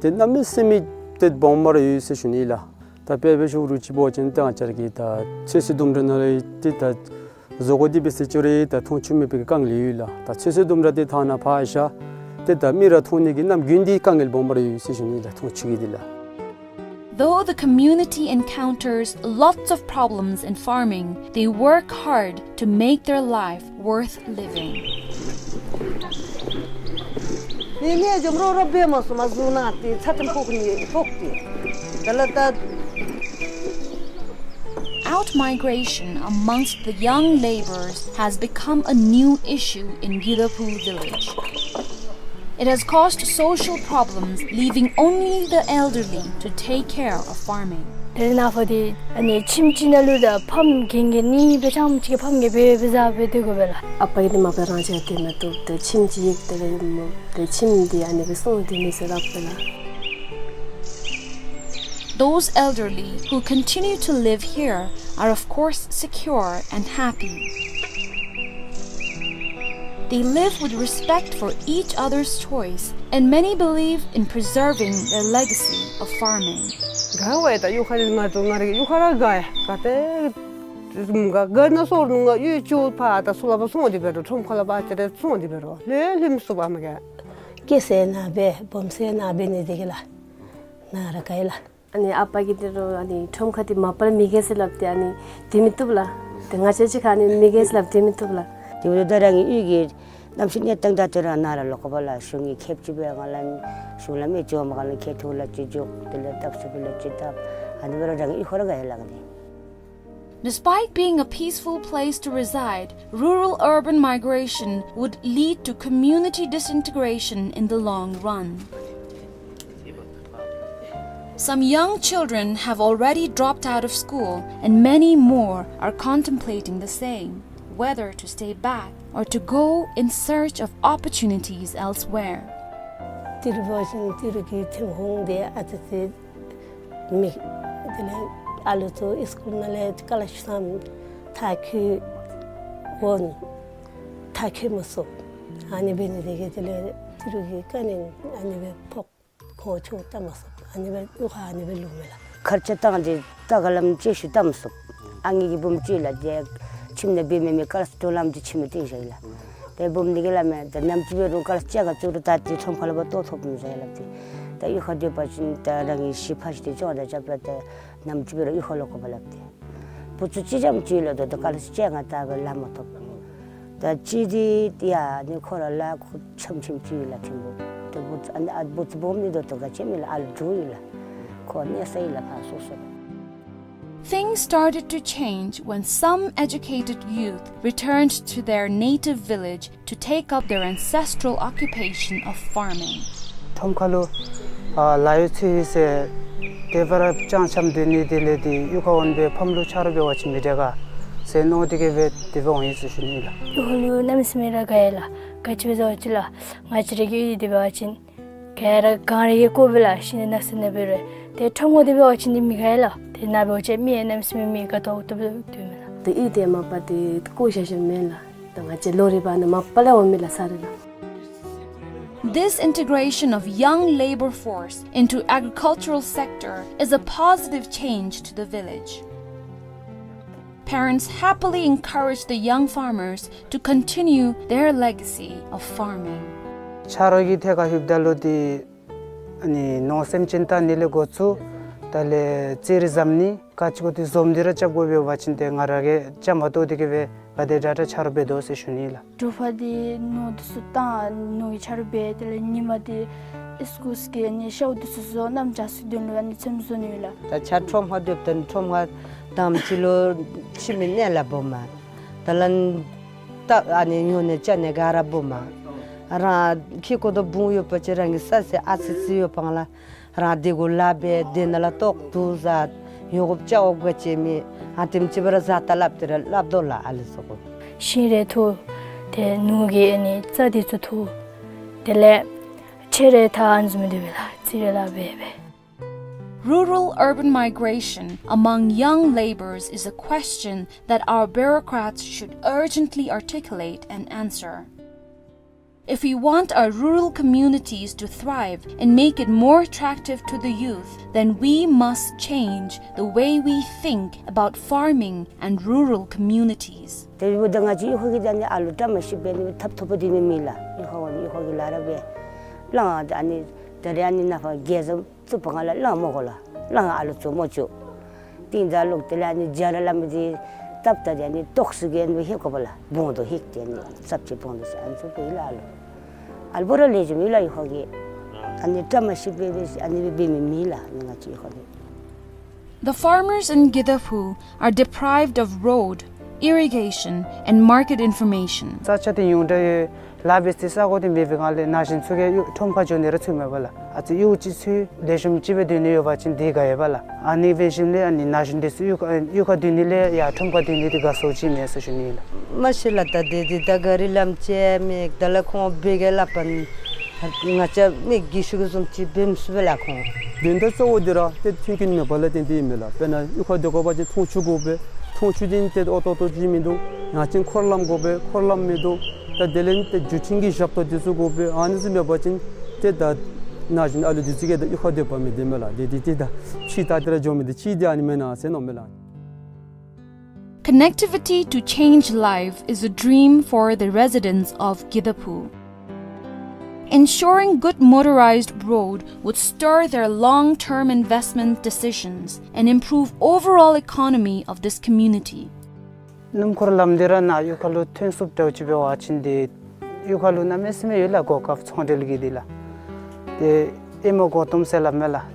དེ་གནམ་མེད་ས་མེད་ཏེ་སྦོམ་སྦེ་ར་ཡོད་ཟེར་ཞུ་ནི་ལགས། ད་དཔེ་འབད་ཞུ་རུང་ཅིག་འབད་བ་ཅིན་ད་ང་བཅས་ར་གི་ད་ཚོད་བསྲེ་ལྡུམ་ར་ནང་ལུ་ཏེ་ད་བཟོ་བཀོད་འདི་འབད་ཟེར་ཅི་རུང་ད་མཐོང་ཆོས་མེད་པའི་གི་དཀའ་ངལ་ཡོད་ལགས། ད་ཚོད་བསྲེ་ལྡུམ་ར་འདི་ཐང་ནང་ཕར་བཞག་ཏེ་ད་མི་ར་མཐོང་ནི་གི་གནམ་དགུན་འདི་དཀའ་ངལ་སྦོམ་སྦེ་ར་ཡོད་ཟེར་ཞུ་ནི་ལགས། མཐོང་ཆོས་ཀྱི་འདི་ལགས། Though the community encounters lots of problems in farming, they work hard to make their life worth living. ནི་ནི་འཇམ་རོ་རོ་འབད་མ་སོང་མ་བཟུང་ན་ཏེ་ཚ་ཏམ་ཕོག་ནི་ཕོག་སྟེ། ད་ལ་ད། Outmigration amongst the young labourers has become a new issue in Gidaphu village. It has caused social problems, leaving only the elderly to take care of farming. དེ་ནང་ཕར་འདི་ཨ་ནི་ཁྱིམ་གཅིག་ནང་ལུ་ད་ཕམ་གྱོན་གྱོན་ནི་སྦེ་ཆམ་ཅིག་ཕམ་གྱོན་སྦེ་སྦེ་བཟའ་སྦེ་སྡོད་དགོ་པས་ལགས། ཨ་པ་གིས་འདི་མ་པ་རང་བྱས་སྡོད་མི་བཏུབ། ཏེ་ཁྱིམ་གཅིག་དེ་ལས་མོ་ཏེ་ཁྱིམ་འདི་ཨ་ནི་སྦེ་སོང་སྡོད་ནི་ཟེར་སླབ་པས་ལགས། Those elderly who continue to live here are, of course, secure and happy. They live with respect for each other's choice, and many believe in preserving their legacy of farming. དགའ་བས། ད་གཡུས་ཁ་ནི་ང་ཚུ་ང་རའི་གཡུས་ཁ་ར་དགའ་ཡ། ག་ཏེ་དགའ་དགའ་ན་སོར་ནུ་ང་གཡུས་ཆུ་ཕར་ད་ཚུར་ལ་བ་སོང་སྟེ་འབད་རུང་ཁྲོམ་ཁ་ལ་བ་ཅིག་རེ་སོང་སྟེ་འབད་རུང་ལྷོད་ལྷོདཔ་མ་ག་སྐྱེས་ས་ནཱ་སྦེ་སྦོམ་ས་ནཱ་འབད་ནི་དེ་གིས་ལགས་ནཱ་ར་དགའ་ཡི་ལགས། ཨ་ནི་ཨ་པ་གིས་འདི་རུང་ཨ་ནི་ཁྲོམ་ཁ་འདི་མ་པ་ལས་མི་རྒས་ཟེར་སླབ་སྟེ་ཨ་ནི་སྡོད་མི་བཏུབ་ལགས། ཏེ་ང་བཅས་ཅིག་ཁར་ཨ་ནི་མི་རྒས་ཟེར་སླབ་སྡོད་མི་བཏུབ་ལགས། དེ་འབདཝ་ད་རང་གི་གཡུས་ཀྱི་གནམ་གཤིས་གནས་སྟངས་དང་དེ་ར་ནཱ་ར་ལོག་དགོ་པས་ལགས། གཞུང་གིས་ཁེབ་ཅིག་སྦེ་ང་ལུ་གཞུང་ལམ་ཅིག་འོང་མ་ག་ལུ་ཁེབ་ཐོག་ལུ་ཅིག་འགྱོ། དེ་ལས་སྟབས་ཚུ་སྦེ་ལུ་ཅིག་བཏབ། ཨ་ནི་སྦེ་ར་རང་གི་གཡུས་ཁར་ར་དགའ་ཡི་ལགས་ནི། Despite being a peaceful place to reside, rural-urban migration would lead to community disintegration in the long run. Some young children have already dropped out of school, and many more are contemplating the same, whether to stay back or to go in search of opportunities elsewhere. ཏི་རུ་བ་ཅིན་ཏི་རུ་གི་ཐོན་ཁུངས་འདི་ཨ་ཙི་ཙི་མེད། དེ་ལས་ཨ་ལུ་ཚུ་སི་ཀུལ་ནང་ལས་ཀ་ལ་ཤུ་སམ་མཐར་འཁྱོལ་འོང་མཐར་འཁྱོལ་མ་ཚུགས། ཨ་ནི་འབད་ནི་དེ་གིས་དེ་ལས་ཏི་རུ་གི་དཀའ་ངལ་ཨ་ནི་སྦེ་ཕོག། ཁོང་ཆུ་བལྟ་མ་ཚུགས། ཨ་ནི་སྦེ་གཡུས་ཁར་ཨ་ནི་སྦེ་ལུས་མས་ལགས། ཁར་ཆ་བཏང་སྟེ་ད་ག་ལམ་ཅིག་ཤུལ་བལྟ་མ་ཚུགས། ཨ་ངེ་གི་བུམོ་ཅིག་ལགས། ཏེ་ཁྱིམ་ནང་འབད་མི་མེད་ཀ་ལ་སྟོད་ལམ་འདི་ཁྱིམ་ནང་བཏིང་བཞག་ཡི་ལགས། ཏེ་བུམོ་འདི་གིས་སླབ་མས། ད་ནམ་ཅིག་འབད་རུང་ཀ་ལ་ཅིག་ག་བཙུགས་རུང་ད་འདི་ཁྲོམ་ཁ་ལུ་བ་ལྟོ་ཐོབ་མི་ཟེར་སླབ་སྟེ། ད་གཡུས་ཁར་སྡོད་པ་ཅིན་ད་རང་གི་གཞི་ཕ་གཞིས་དེ་ཅིག་ད་རྐྱབ་ད་ནམ་ཅིག་འབད་རུང་གཡུས་ཁར་ལོག་དགོ་པས་སླབ་སྟེ། བུ་ཚུ་གཅིག་རྐྱངམ་ཅིག་ལགས། ད་ད་ཀ་ལ་ཅིག་ག་ད་སྦེ་ལཱ་མ་ཐོབ། ད་གཅིག་འདི་ཡ་ནི་ཁོ་ར་ལཱ་ཁུ་ཆམ་ཆིམ་ཅིག་ལགས་ཐིམ་པོ། ད་བུ་ཚུ་ཨ་ནི་ཨ་བུ་ཚུ་སྦོམ་ནི་ད་ད་ག་ཅི་མེད་ལགས། ཨ་ལུ་དྲུག་ཨིན་ལགས། ཁོ་གནས་ས་ཨིན་ལགས་ཕར་སོ་སོ་ལགས། Things started to change when some educated youth returned to their native village to take up their ancestral occupation of farming. ཁྲོམ་ཁ་ལུ་ཨ་ལཱ་ཡོད་ཚུ་ཡོད་ཟེར་དེ་སྦེ་ར་ཅང་ཅང་སྡོད་ནི་དེ་ལས་ཏེ་གཡུས་ཁར་འོང་སྦེ་ཕམ་ལུ་ཆ་རོགས་འབད་བ་ཅིན་མི་དྲག་ག་ཟེར་མནོ་སྟེ་གིས་སྦེ་དེ་སྦེ་འོང་ཡི་ཟེར་ཞུ་ནི་ལགས། གཡུས་ཁ་ལུ་གནམ་མེད་ས་མེད་ར་དགའ་ཡི་ལགས། ག་ཅི་སྦེ་ཟེར་བ་ཅིན་ལགས་ང་བཅས་རའི་གི་གཡུས་འདི་འབད་བ་ཅིན་ག་ ག་ར་གངས་རི་གི་སྐོར་སྦེ་ལགས་ཤིང་ནགས་ས་ནང་འབད་རུང་ཏེ་ཁྲོམ་ཁར་འདི་འབད་བ་ཅིན་འདི་མི་དགའ་ལགས། ཏེ་ནཱ་འབད་བ་ཅིན་མི་གནམ་མེད་ས་མེད་མི་དགའ་ཏོག་ཏོ་སྦེ་སྡོད་མས་ལགས། ཏེ་ཨིན་ཏེ་མ་པ་ཏེ་བཀོ་བཞག་བཞགཔ་མེན་ལགས། ད་ང་བཅས་ལོ་རེ་བ་ནང་མ་པ་ལས་འོང་མི་ལགས་ས་རེ་ལགས། This integration of young labor force into agricultural sector is a positive change to the village. Parents happily encourage the young farmers to continue their legacy of farming. ཆ་རོགས་ཀྱིས་ཐད་ཁར་ལྷོདཔ་ད་ལུ་ཏེ་ཨ་ནི་ནོར་སེམས་ཅན་བཏང་ནི་ལས་འགོ་བཙུགས་ད་ལས་ཙི་རི་བཟོ་ནི་ག་ཅི་གོ་ཏེ་བཟོ་མི་འདི་ར་རྐྱབ་དགོ་པས། འབད་བ་ཅིན་ཏེ་ང་ར་གིས་རྐྱབ་མ་བཏུབ་དེ་གིས་སྦེ་ག་དེ་དྲག་དྲག་ཆ་རོགས་འབད་དོ་ཟེར་ཞུ་ནི་ལགས། དྲོ་པ་འདི་ནོར་འདི་ཚུ་བཏང་ནོར་གྱི་ཆ་རོགས་འབད། དེ་ལས་ཉིན་མ་འདི་ཨིས་ཀུས་ཀྱི་ཨ་ནི་ཤཝ་འདི་ཚུ་བཟོ་གནམ་བྱཱར་ཚུ་དོན་ལུ་ཨ་ནི་ཚོདམ་བཟོ་ནི་ཡོད་ལགས། ད་ཆ་ཁྲོམ་ཁར་སྡོདཔ་ད་ཁྲོམ་ཁར་དང་པ་ཅིག་ལུ་ཁྱིམ་གྱི་གནས་ལ་འབོ་མས། ད་ལན་ད་ཨ་ནི་ཉོ་ནི་བཅའ་ནི་ག་ར་འབོ་མས། རང་ཁྱིམ་གོ་དོ་བུང་ཡོད་པ་ཅིན་རང་གི་ས་ཟེར་ཨ་ཙི་ཙི་ཡོད་པ་ལགས། རང་དེ་གུ་ལཱ་འབད་དེ་ནང་ལས་ལྟོ་བཀྲུ་ཟ་ཡོད་དགོཔ་བཅའ་དགོཔ་ག་ཅི་མེད། ཨ་དེམ་ཅིག་སྦེ་ར་བཟའ་ད་སླབ་སྟེ་ར་སླབ་དོ་ལགས་ཨ་ལུ་ཚུ་གུ། ཤིང་རེ་འཐུ། ཏེ་ནོར་གྱི་ཨ་ནི་རྩྭ་འདི་ཚུ་འཐུ། དེ་ལས་ཕྱེ་རེ་འཐག་ཨ་ནི་བཟུམ་སྡོད་པས་ལགས། ཙི་རི་ལཱ་འབད་འབད། Rural-urban migration among young labourers is a question that our bureaucrats should urgently articulate and answer. If we want our rural communities to thrive and make it more attractive to the youth, then we must change the way we think about farming and rural communities. དེ་འབདཝ་ད་ང་བཅས་གཡུས་ཁ་གི་ད་ཨ་ནི་ཨ་ལུ་བཀྲ་མ་ཤིས་པའི་ནི་ཐབ་ཐོབ་པ་འདི་ནི་མེད་ལགས། གཡུས་ཁ་གི་གཡུས་ཁ་གི་ལཱ་ར་འབད། གླང་ཨ་ནི་ད་རེས་ཨ་ནི་ནཱ་ཕར་རྒྱལ་བཟང་བཙུགས་པའི་སྒང་ལས་གླང་མོ་གོ་ལགས། གླང་ཨ་ལུ་བཙུགས་མོ་བཙུགས། ཏིང་ད་ལོག་དེ་ལས་ཨ་ནི་རྒྱ་ར་ལམ་འདི་སྟབས་ད་དེ་ཨ་ནི་ཏོག་སུ་གི་ཨ་ནི་ཧེ་གོ་བ་ལགས། བོང་དོ་ཧེ་དེ་ཨ་ནི་ཙབ་ཅིག་བོང་དོ་ཟེར་ཨ་ནི་ཚུ་འབད་ཡི་ལགས་ཨ་ལུ། ཨ་ལུ་བུ་ར་ལེགས་ཤོམ་ཡོད་ལགས་གཡུས་ཁ་གི། ཨ་ནི་བཀྲ་མ་ཤིས་པའི་ཨ་ནི་འབད་མི་མེད་ལགས་ཨ་ནི་ང་བཅས་གཡུས་ཁ་གི། The farmers in Gidaphu are deprived of road, irrigation, and market information. ས་ཆ་འདི་ཉུང་དྲགས་ཡོད། ལཱ་འབད་སའི་ས་གོ་འདི་མེད་པའི་སྒང་ལས་ན་གཞོན་ཚུ་གིས་གཡུས་ཁྲོམ་ཁར་འགྱོ་ནི་ར་ཚུགས་མས་པ་ལགས། ཨ་ཙི་གཡུས་སྤྱི་ཚུ་ལེགས་ཤོམ་ཅིག་སྦེ་སྡོད་ནི་ཡོད་པ་ཅིན་འདི་དགའ་ཡོད་པ་ལགས། ཨ་ནི་འབད་ཞིནམ་ལས་ཨ་ནི་ན་གཞོན་འདི་ཚུ་གཡུས་ཁ་གཡུས་ཁར་སྡོད་ནི་ལས་ཡར་ཁྲོམ་ཁར་སྡོད་ནི་འདི་དགའ་སུ་ཅིག་མས་ཟེར་ཞུ་ནི་ལགས། མ་གཞི་ལགས་ད་འདི་འདི་ད་ག་རི་ལམ་ཅིག་མེད། དེ་ལས་ཁོང་འབད་གེ་སླབ་པ་ང་བཅས་མི་རྒས་ཤོས་ཀྱིས་བཟུམ་ཅིག་འབད་མི་ཚུགས་པས་ལགས་ཁོང་། དོན་དག་གཙོ་བོ་འདི་ར་ཏེ་མཐུན་རྐྱེན་མེད་པ་ལས་བརྟེན་ཏེ་ཨིན་མས་ལགས། དཔེར་ན་གཡུས་ཁར་སྡོད་དགོ་པ་ཅིན་འཐུང་ཆུ་དགོ་པས། འཐུང་ཆུ་འདི་ཏེ་ཨོ་ཏོག་ཏོ་ཅིག་མིན་འདུག། ཡང་ཅིན་འཁོར་ལམ་དགོ་པས། འཁོར་ལམ་མིན་འདུག། ད་དེ་ལས་ཏེ་བརྒྱུད་འཕྲིན་གྱི་ཞབས་ཏོག་འདི་ཚུ་དགོ་པས། ཨ་ནི་ཚུ་མེད་པ་ཅིན་ཏེ་ད་ན་གཞོན་ཨ་ལུ་འདི་ཚུ་གིས་ད་གཡུས་ཁར་སྡོད་པ་མི་བདེ་མས་ལགས། དེ་འདི་ཏེ་ད་ཕྱི་ད་དེ་ར་འགྱོ་མི་འདི་ཅིག་འདི་ཨ་ནི་མེན་ན་ཟེར་མནོཝ་མས་ལགས། Connectivity to change life is a dream for the residents of Gidaphu. Ensuring good motorized road would stir their long-term investment decisions and improve overall economy of this community. སྣུམ་འཁོར་ལམ་འདི་ར་ནཱ་གཡུས་ཁ་ལུ་ཐོན་ཚུགསཔ་འདྲཝ་ཅིག་འབད་བ་ཅིན་འདི་གཡུས་ཁ་ལུ་གནམ་མེད་ས་མེད་ཡོད་ལགས། གོ་སྐབས་ཚོང་འབྲེལ་གྱི་འདི་ལགས། ཏེ་ཨེ་མ་གོ་ཏོམ་ཟེར་སླབ་མས་ལགས།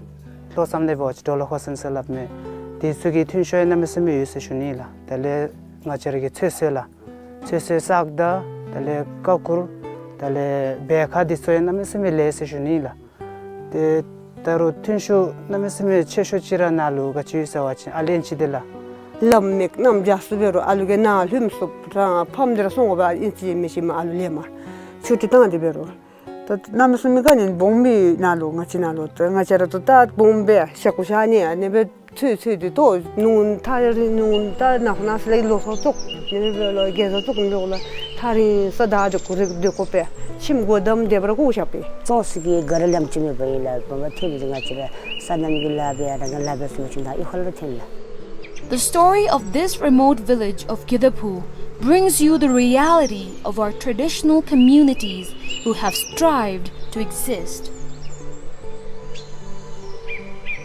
ལྷོ་མཚམས་ལས་འབད་བ་ཅིན་ཌོ་ལར་ཧོ་སན་ཟེར་སླབ་མས། དེ་ཚུ་གི་ཐོན་ཤུགས་ཡང་གནམ་མེད་ས་མེད་ཡོད་ཟེར་ཞུ་ནི་ལགས། དེ་ལས་ང་བཅས་ར་གི་ཚོད་བསྲེ་ལགས། ཚོད་བསྲེ་སག་དང་དེ་ལས་ཀ་ཁུ་དེ་ལས་བལ་ཁ་འདི་ཚུ་ཡང་གནམ་མེད་ས་མེད་ལེགས་ཟེར་ཞུ་ནི་ལགས། ཏེ་ད་རུང་ཐོན་ཤུགས་གནམ་མེད་ས་མེད་ཆེ་ཤོས་ཅིག་ར་ནཱ་ལུ་ག་ཅི་ཡོད་ཟེར་བ་ཅིན་ཨ་ལན་ཅིག་འདི་ལགས། ལམ་མེད་གནམ་རྒྱ་སུ་འབད་རུང་ཨ་ལུ་གིས་ནཱ་ལྷོདཔ་ཚུགས་རང་ཕམ་འདི་ར་སོང་དགོ་པས། ཨིན་ཅི་མིན་ཅི་མ་ཨ་ལུ་ལེན་མ་ཆུ་ཏི་བཏང་སྟེ་འབད་རུང་། ད་གནམ་མེད་ས་མེད་ག་ནི་སྦོམ་སྦེ་ནཱ་ལུ་ང་བཅས་ནཱ་ལུ་ད་ང་བཅས་ར་ད་ད་སྦོམ་སྦེ་ཤ་ཁུ་ཤ་ནི་ཨ་ནི་སྦེ་ཚོད་ཚོད་དེ་ཏོ་ནུ་ཐག་རིང་ནུ་ད་ནཱ་ཁོ་ན་ས་ལས་ལོ་ཐོག་བཙུགས་ནི་སྦེ་ལོ་རྒས་སོ་བཙུགས་ནི་ལོ་ལ་ཐག་རིང་ས་ད་འདི་ཁུ་རེ་འདི་ཁུ་པས་ཁྱིམ་སྒོ་བསྡམས་དེ་སྦེ་ར་བཀོ་བཞག་པས། ཙོགས་ཤིག་གི་ག་ར་ལམ་ཅིག་མེད་པ་ཨིན་ལགས། བུམོ་ཐོན་ཏེ་ང་བཅས་ར་སོ་ནམ་གྱི་ལཱ་འབད་ཡང་རང་གི་ལཱ་འབད་ཚུགས་མི་ཅིག་ད་གཡུས་ཁ་ལུ་ཐོན་ལགས། The story of this remote village of Gidapu brings you the reality of our traditional communities who have strived to exist.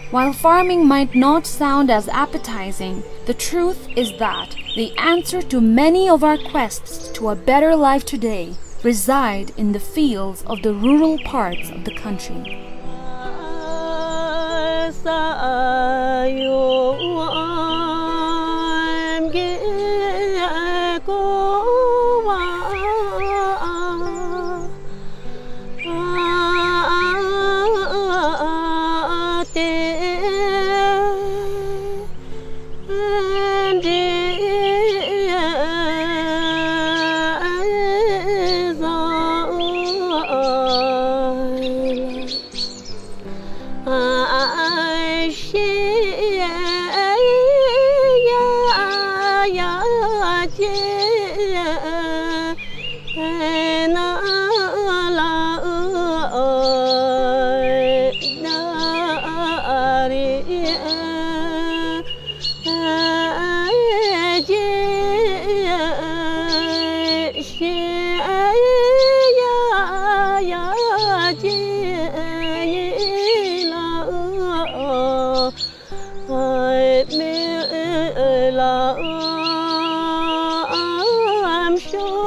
While farming might not sound as appetizing, the truth is that the answer to many of our quests to a better life today reside in the fields of the rural parts of the country. I may love, I'm sure.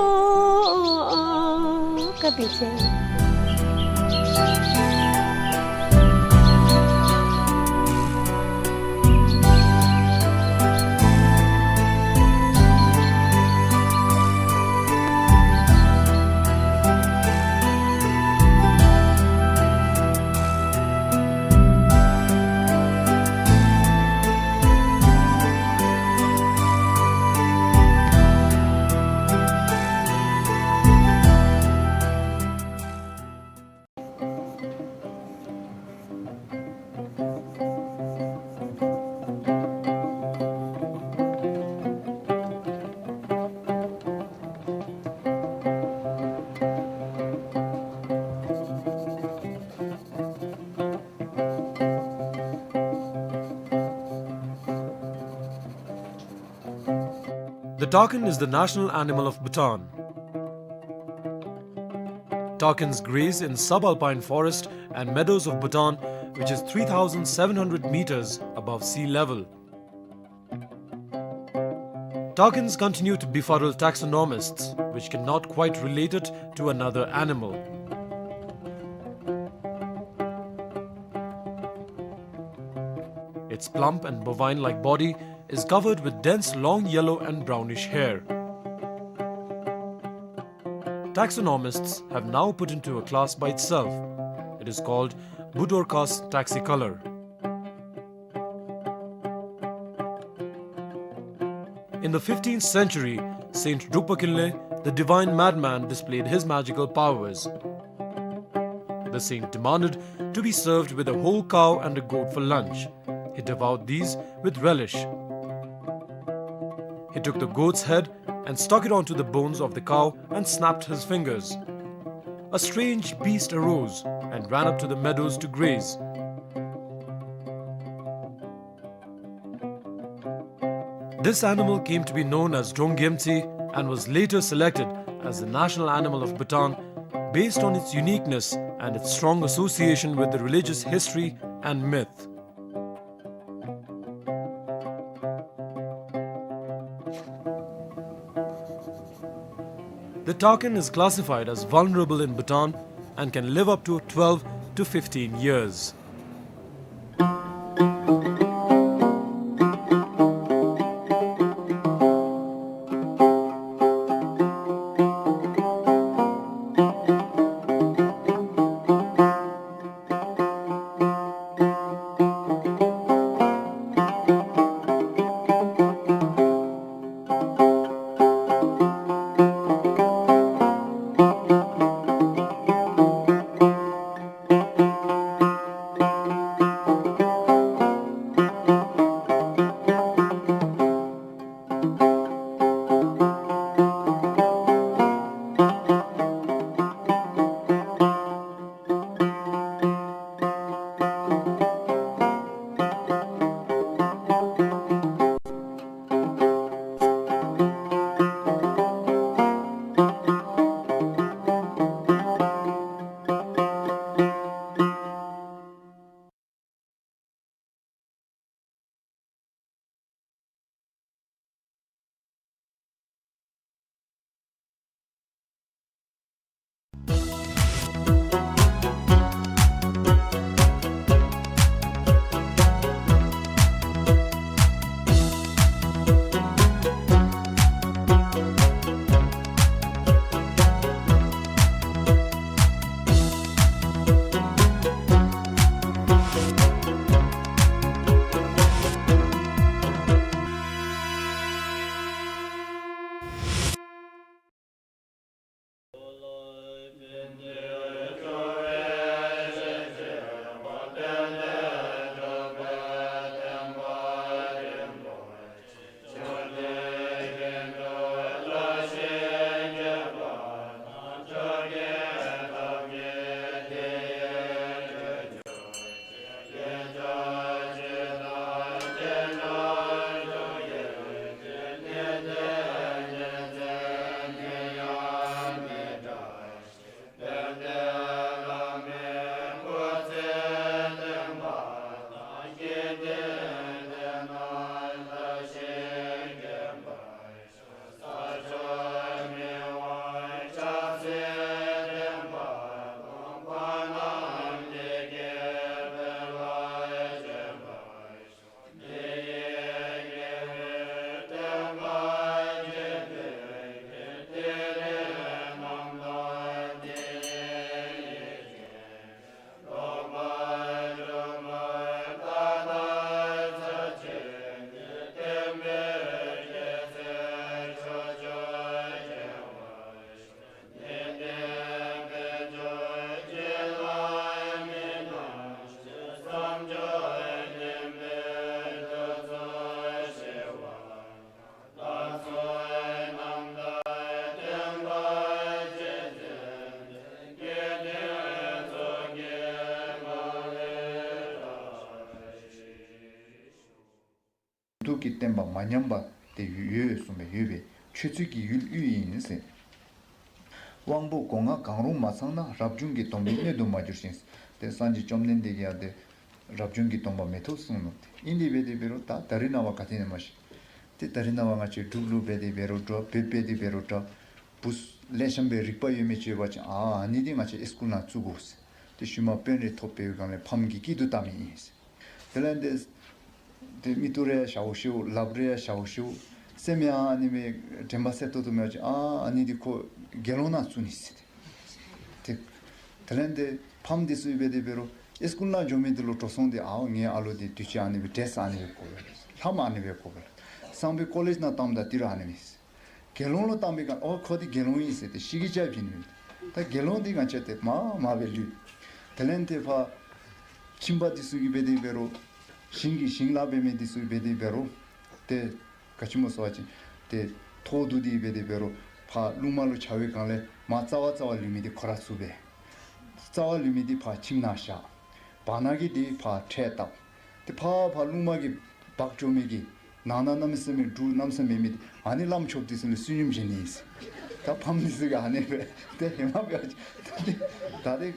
The takin is the national animal of Bhutan. Takins graze in subalpine forest and meadows of Bhutan, which is three thousand seven hundred meters above sea level. Takins continue to befuddle taxonomists, which cannot quite relate it to another animal. Its plump and bovine-like body is covered with dense long yellow and brownish hair. Taxonomists have now put into a class by itself. It is called Budorcas taxicolor. In the fifteenth century, Saint Drukpa Kinley, the divine madman, displayed his magical powers. The saint demanded to be served with a whole cow and a goat for lunch. He devoured these with relish. He took the goat's head and stuck it onto the bones of the cow and snapped his fingers. A strange beast arose and ran up to the meadows to graze. This animal came to be known as Drong Gyemtse and was later selected as the national animal of Bhutan based on its uniqueness and its strong association with the religious history and myth. The takin is classified as vulnerable in Bhutan and can live up to twelve to fifteen years. ཐུགས་ཀྱི་བསྟན་པ་མ་ཉམས་པ་དེ་ཡོད་གསུངས་པས། ཡོད་པའི་ཆོས་ཚུལ་གྱི་ཡུལ་དབུས་ཡིན་ཟེར། དབང་པོ་སྒོ་ལྔ་གང་རུང་མ་ཚང་ན། རབ་བྱུང་གི་སྡོམ་པའི་སྣོད་དུ་མ་གྱུར་ཞིང་། དེ་སངས་རྒྱས་བཅོམ་ལྡན་འདས་ཀྱིས་ཡང་དེ་རབ་བྱུང་གི་སྡོམ་པ་མི་ཐོབ་གསུངས་ནུག། ཨིན་དེ་འབད་དེ་འབད་རུང་ད་ད་རིས་ནངས་པ་ག་ཏེ་ནི་མ་ཤེས། དེ་ད་རིས་ནངས་པ་ང་བཅས་འབྲུག་ལུ་འབད་དེ་འབད་རུང་འདྲ། བོད་འབད་དེ་འབད་རུང་འདྲ། བུ་ལེགས་ཤོམ་སྦེ་རིག་པ་ཡོད་མི་ཅིག་ཡོད་པ་ཅིན་ཨ་ཨ་ནི་འདི་ང་བཅས་ཨིས་ཀུལ་ནང་བཙུགས་དགོ་ཟེར། དེ་ཤུལ་མ་དཔོན་རེ་ཐོབ་པའི་སྒང་ལས་ཕམ་གྱི་སྐྱིད་སྡུག་བལྟ་མི་ཨིན་ཟེར། དེ་ལས་དེ་དེ་མིག་ཏོ་རེ་ཡང་ཞཝ་ཞུ། ལགཔ་རེ་ཡང་ཞཝ་ཞུ། སེམས་ཡང་ཨ་ནི་མི་དྲན་པ་གསལ་ཏོག་ཏོ་མེད་པ་ཅིན་ཨ་ཨ་ནི་འདི་ཁོ་དགེ་སློང་ནང་བཙུགས་ནི་ཟེར། དེ་དེ་ལས་དེ་ཕམ་འདི་ཚུ་འབད་དེ་འབད་རུང་ཨིས་ཀུལ་ནང་འགྱོ་མི་འདི་ལུ་འགྲོ་སོང་འདི་ཨའོ་ངེའི་ཨ་ལོ་འདི་དུས་ཅི་ཨ་ནི་སྦེ་ཌེ་རེསི་ཨ་ནི་སྦེ་དགོ་པས། ལྷམ་ཨ་ནི་སྦེ་དགོ་པས། སང་ཕོད་ཀོ་ལེཇ་ནང་བཏངམ་ད་འདི་ར་ཨ་ནི་མས། དགེ་སློང་ལུ་བཏང་པའི་སྒང་ཨོ་ཁོ་འདི་དགེ་སློང་ཨིན་ཟེར་ཏེ་ཤི་གི་ཅ་བྱིན་ནི། ད་དགེ་སློང་འདི་ང་བཅས་ཏེ་མ་མ་སྦེ་ལུས། དེ་ལས་དེ་ཕར་ཁྱིམ་པ་འདི་ཚུ་གིས་འབད་དེ་འབད་རུང་ཞིང་གི་ཞིང་ལཱ་འབད་མི་འདི་ཚུ་འབད་དེ་འབད་རུང་དེ་ག་ཅི་སྨོ་ཟེར་བ་ཅིན་དེ་ཐོག་རྡུལ་འདི་འབད་དེ་འབད་རུང་ཕར་རླུང་མ་ལུ་འཕྱར་བའི་སྒང་ལས་མར་རྩ་བ་རྩ་བ་ལུས་མི་འདི་ཁོ་ར་ཚུ་སྦེ། རྩ་བ་ལུས་མི་འདི་ཕར་ཁྱིམ་ནང་བཞག། བར་ན་གི་འདི་ཕར་ཁྲལ་བཏབ། དེ་ཕར་ཕར་རླུང་མ་གིས་འབག་འགྱོ་མི་གི་ནང་ན་གནམ་མེད་ས་མེད་འབྲུ་གནམ་མེད་ས་མེད་མི་འདི་ཨ་ནི་བླམ་ཆོསཔ་འདི་ཚུ་ལུ་བསོད་སྙོམས་བྱིན་ནི་ཨིན་ཟེར། ད་ཕམ་འདི་ཚུ་གིས་ཨ་ནི་སྦེ་དེ་ཧེ་མ་འབད་བ་ཅིན་ད་དེ་ད་དེ་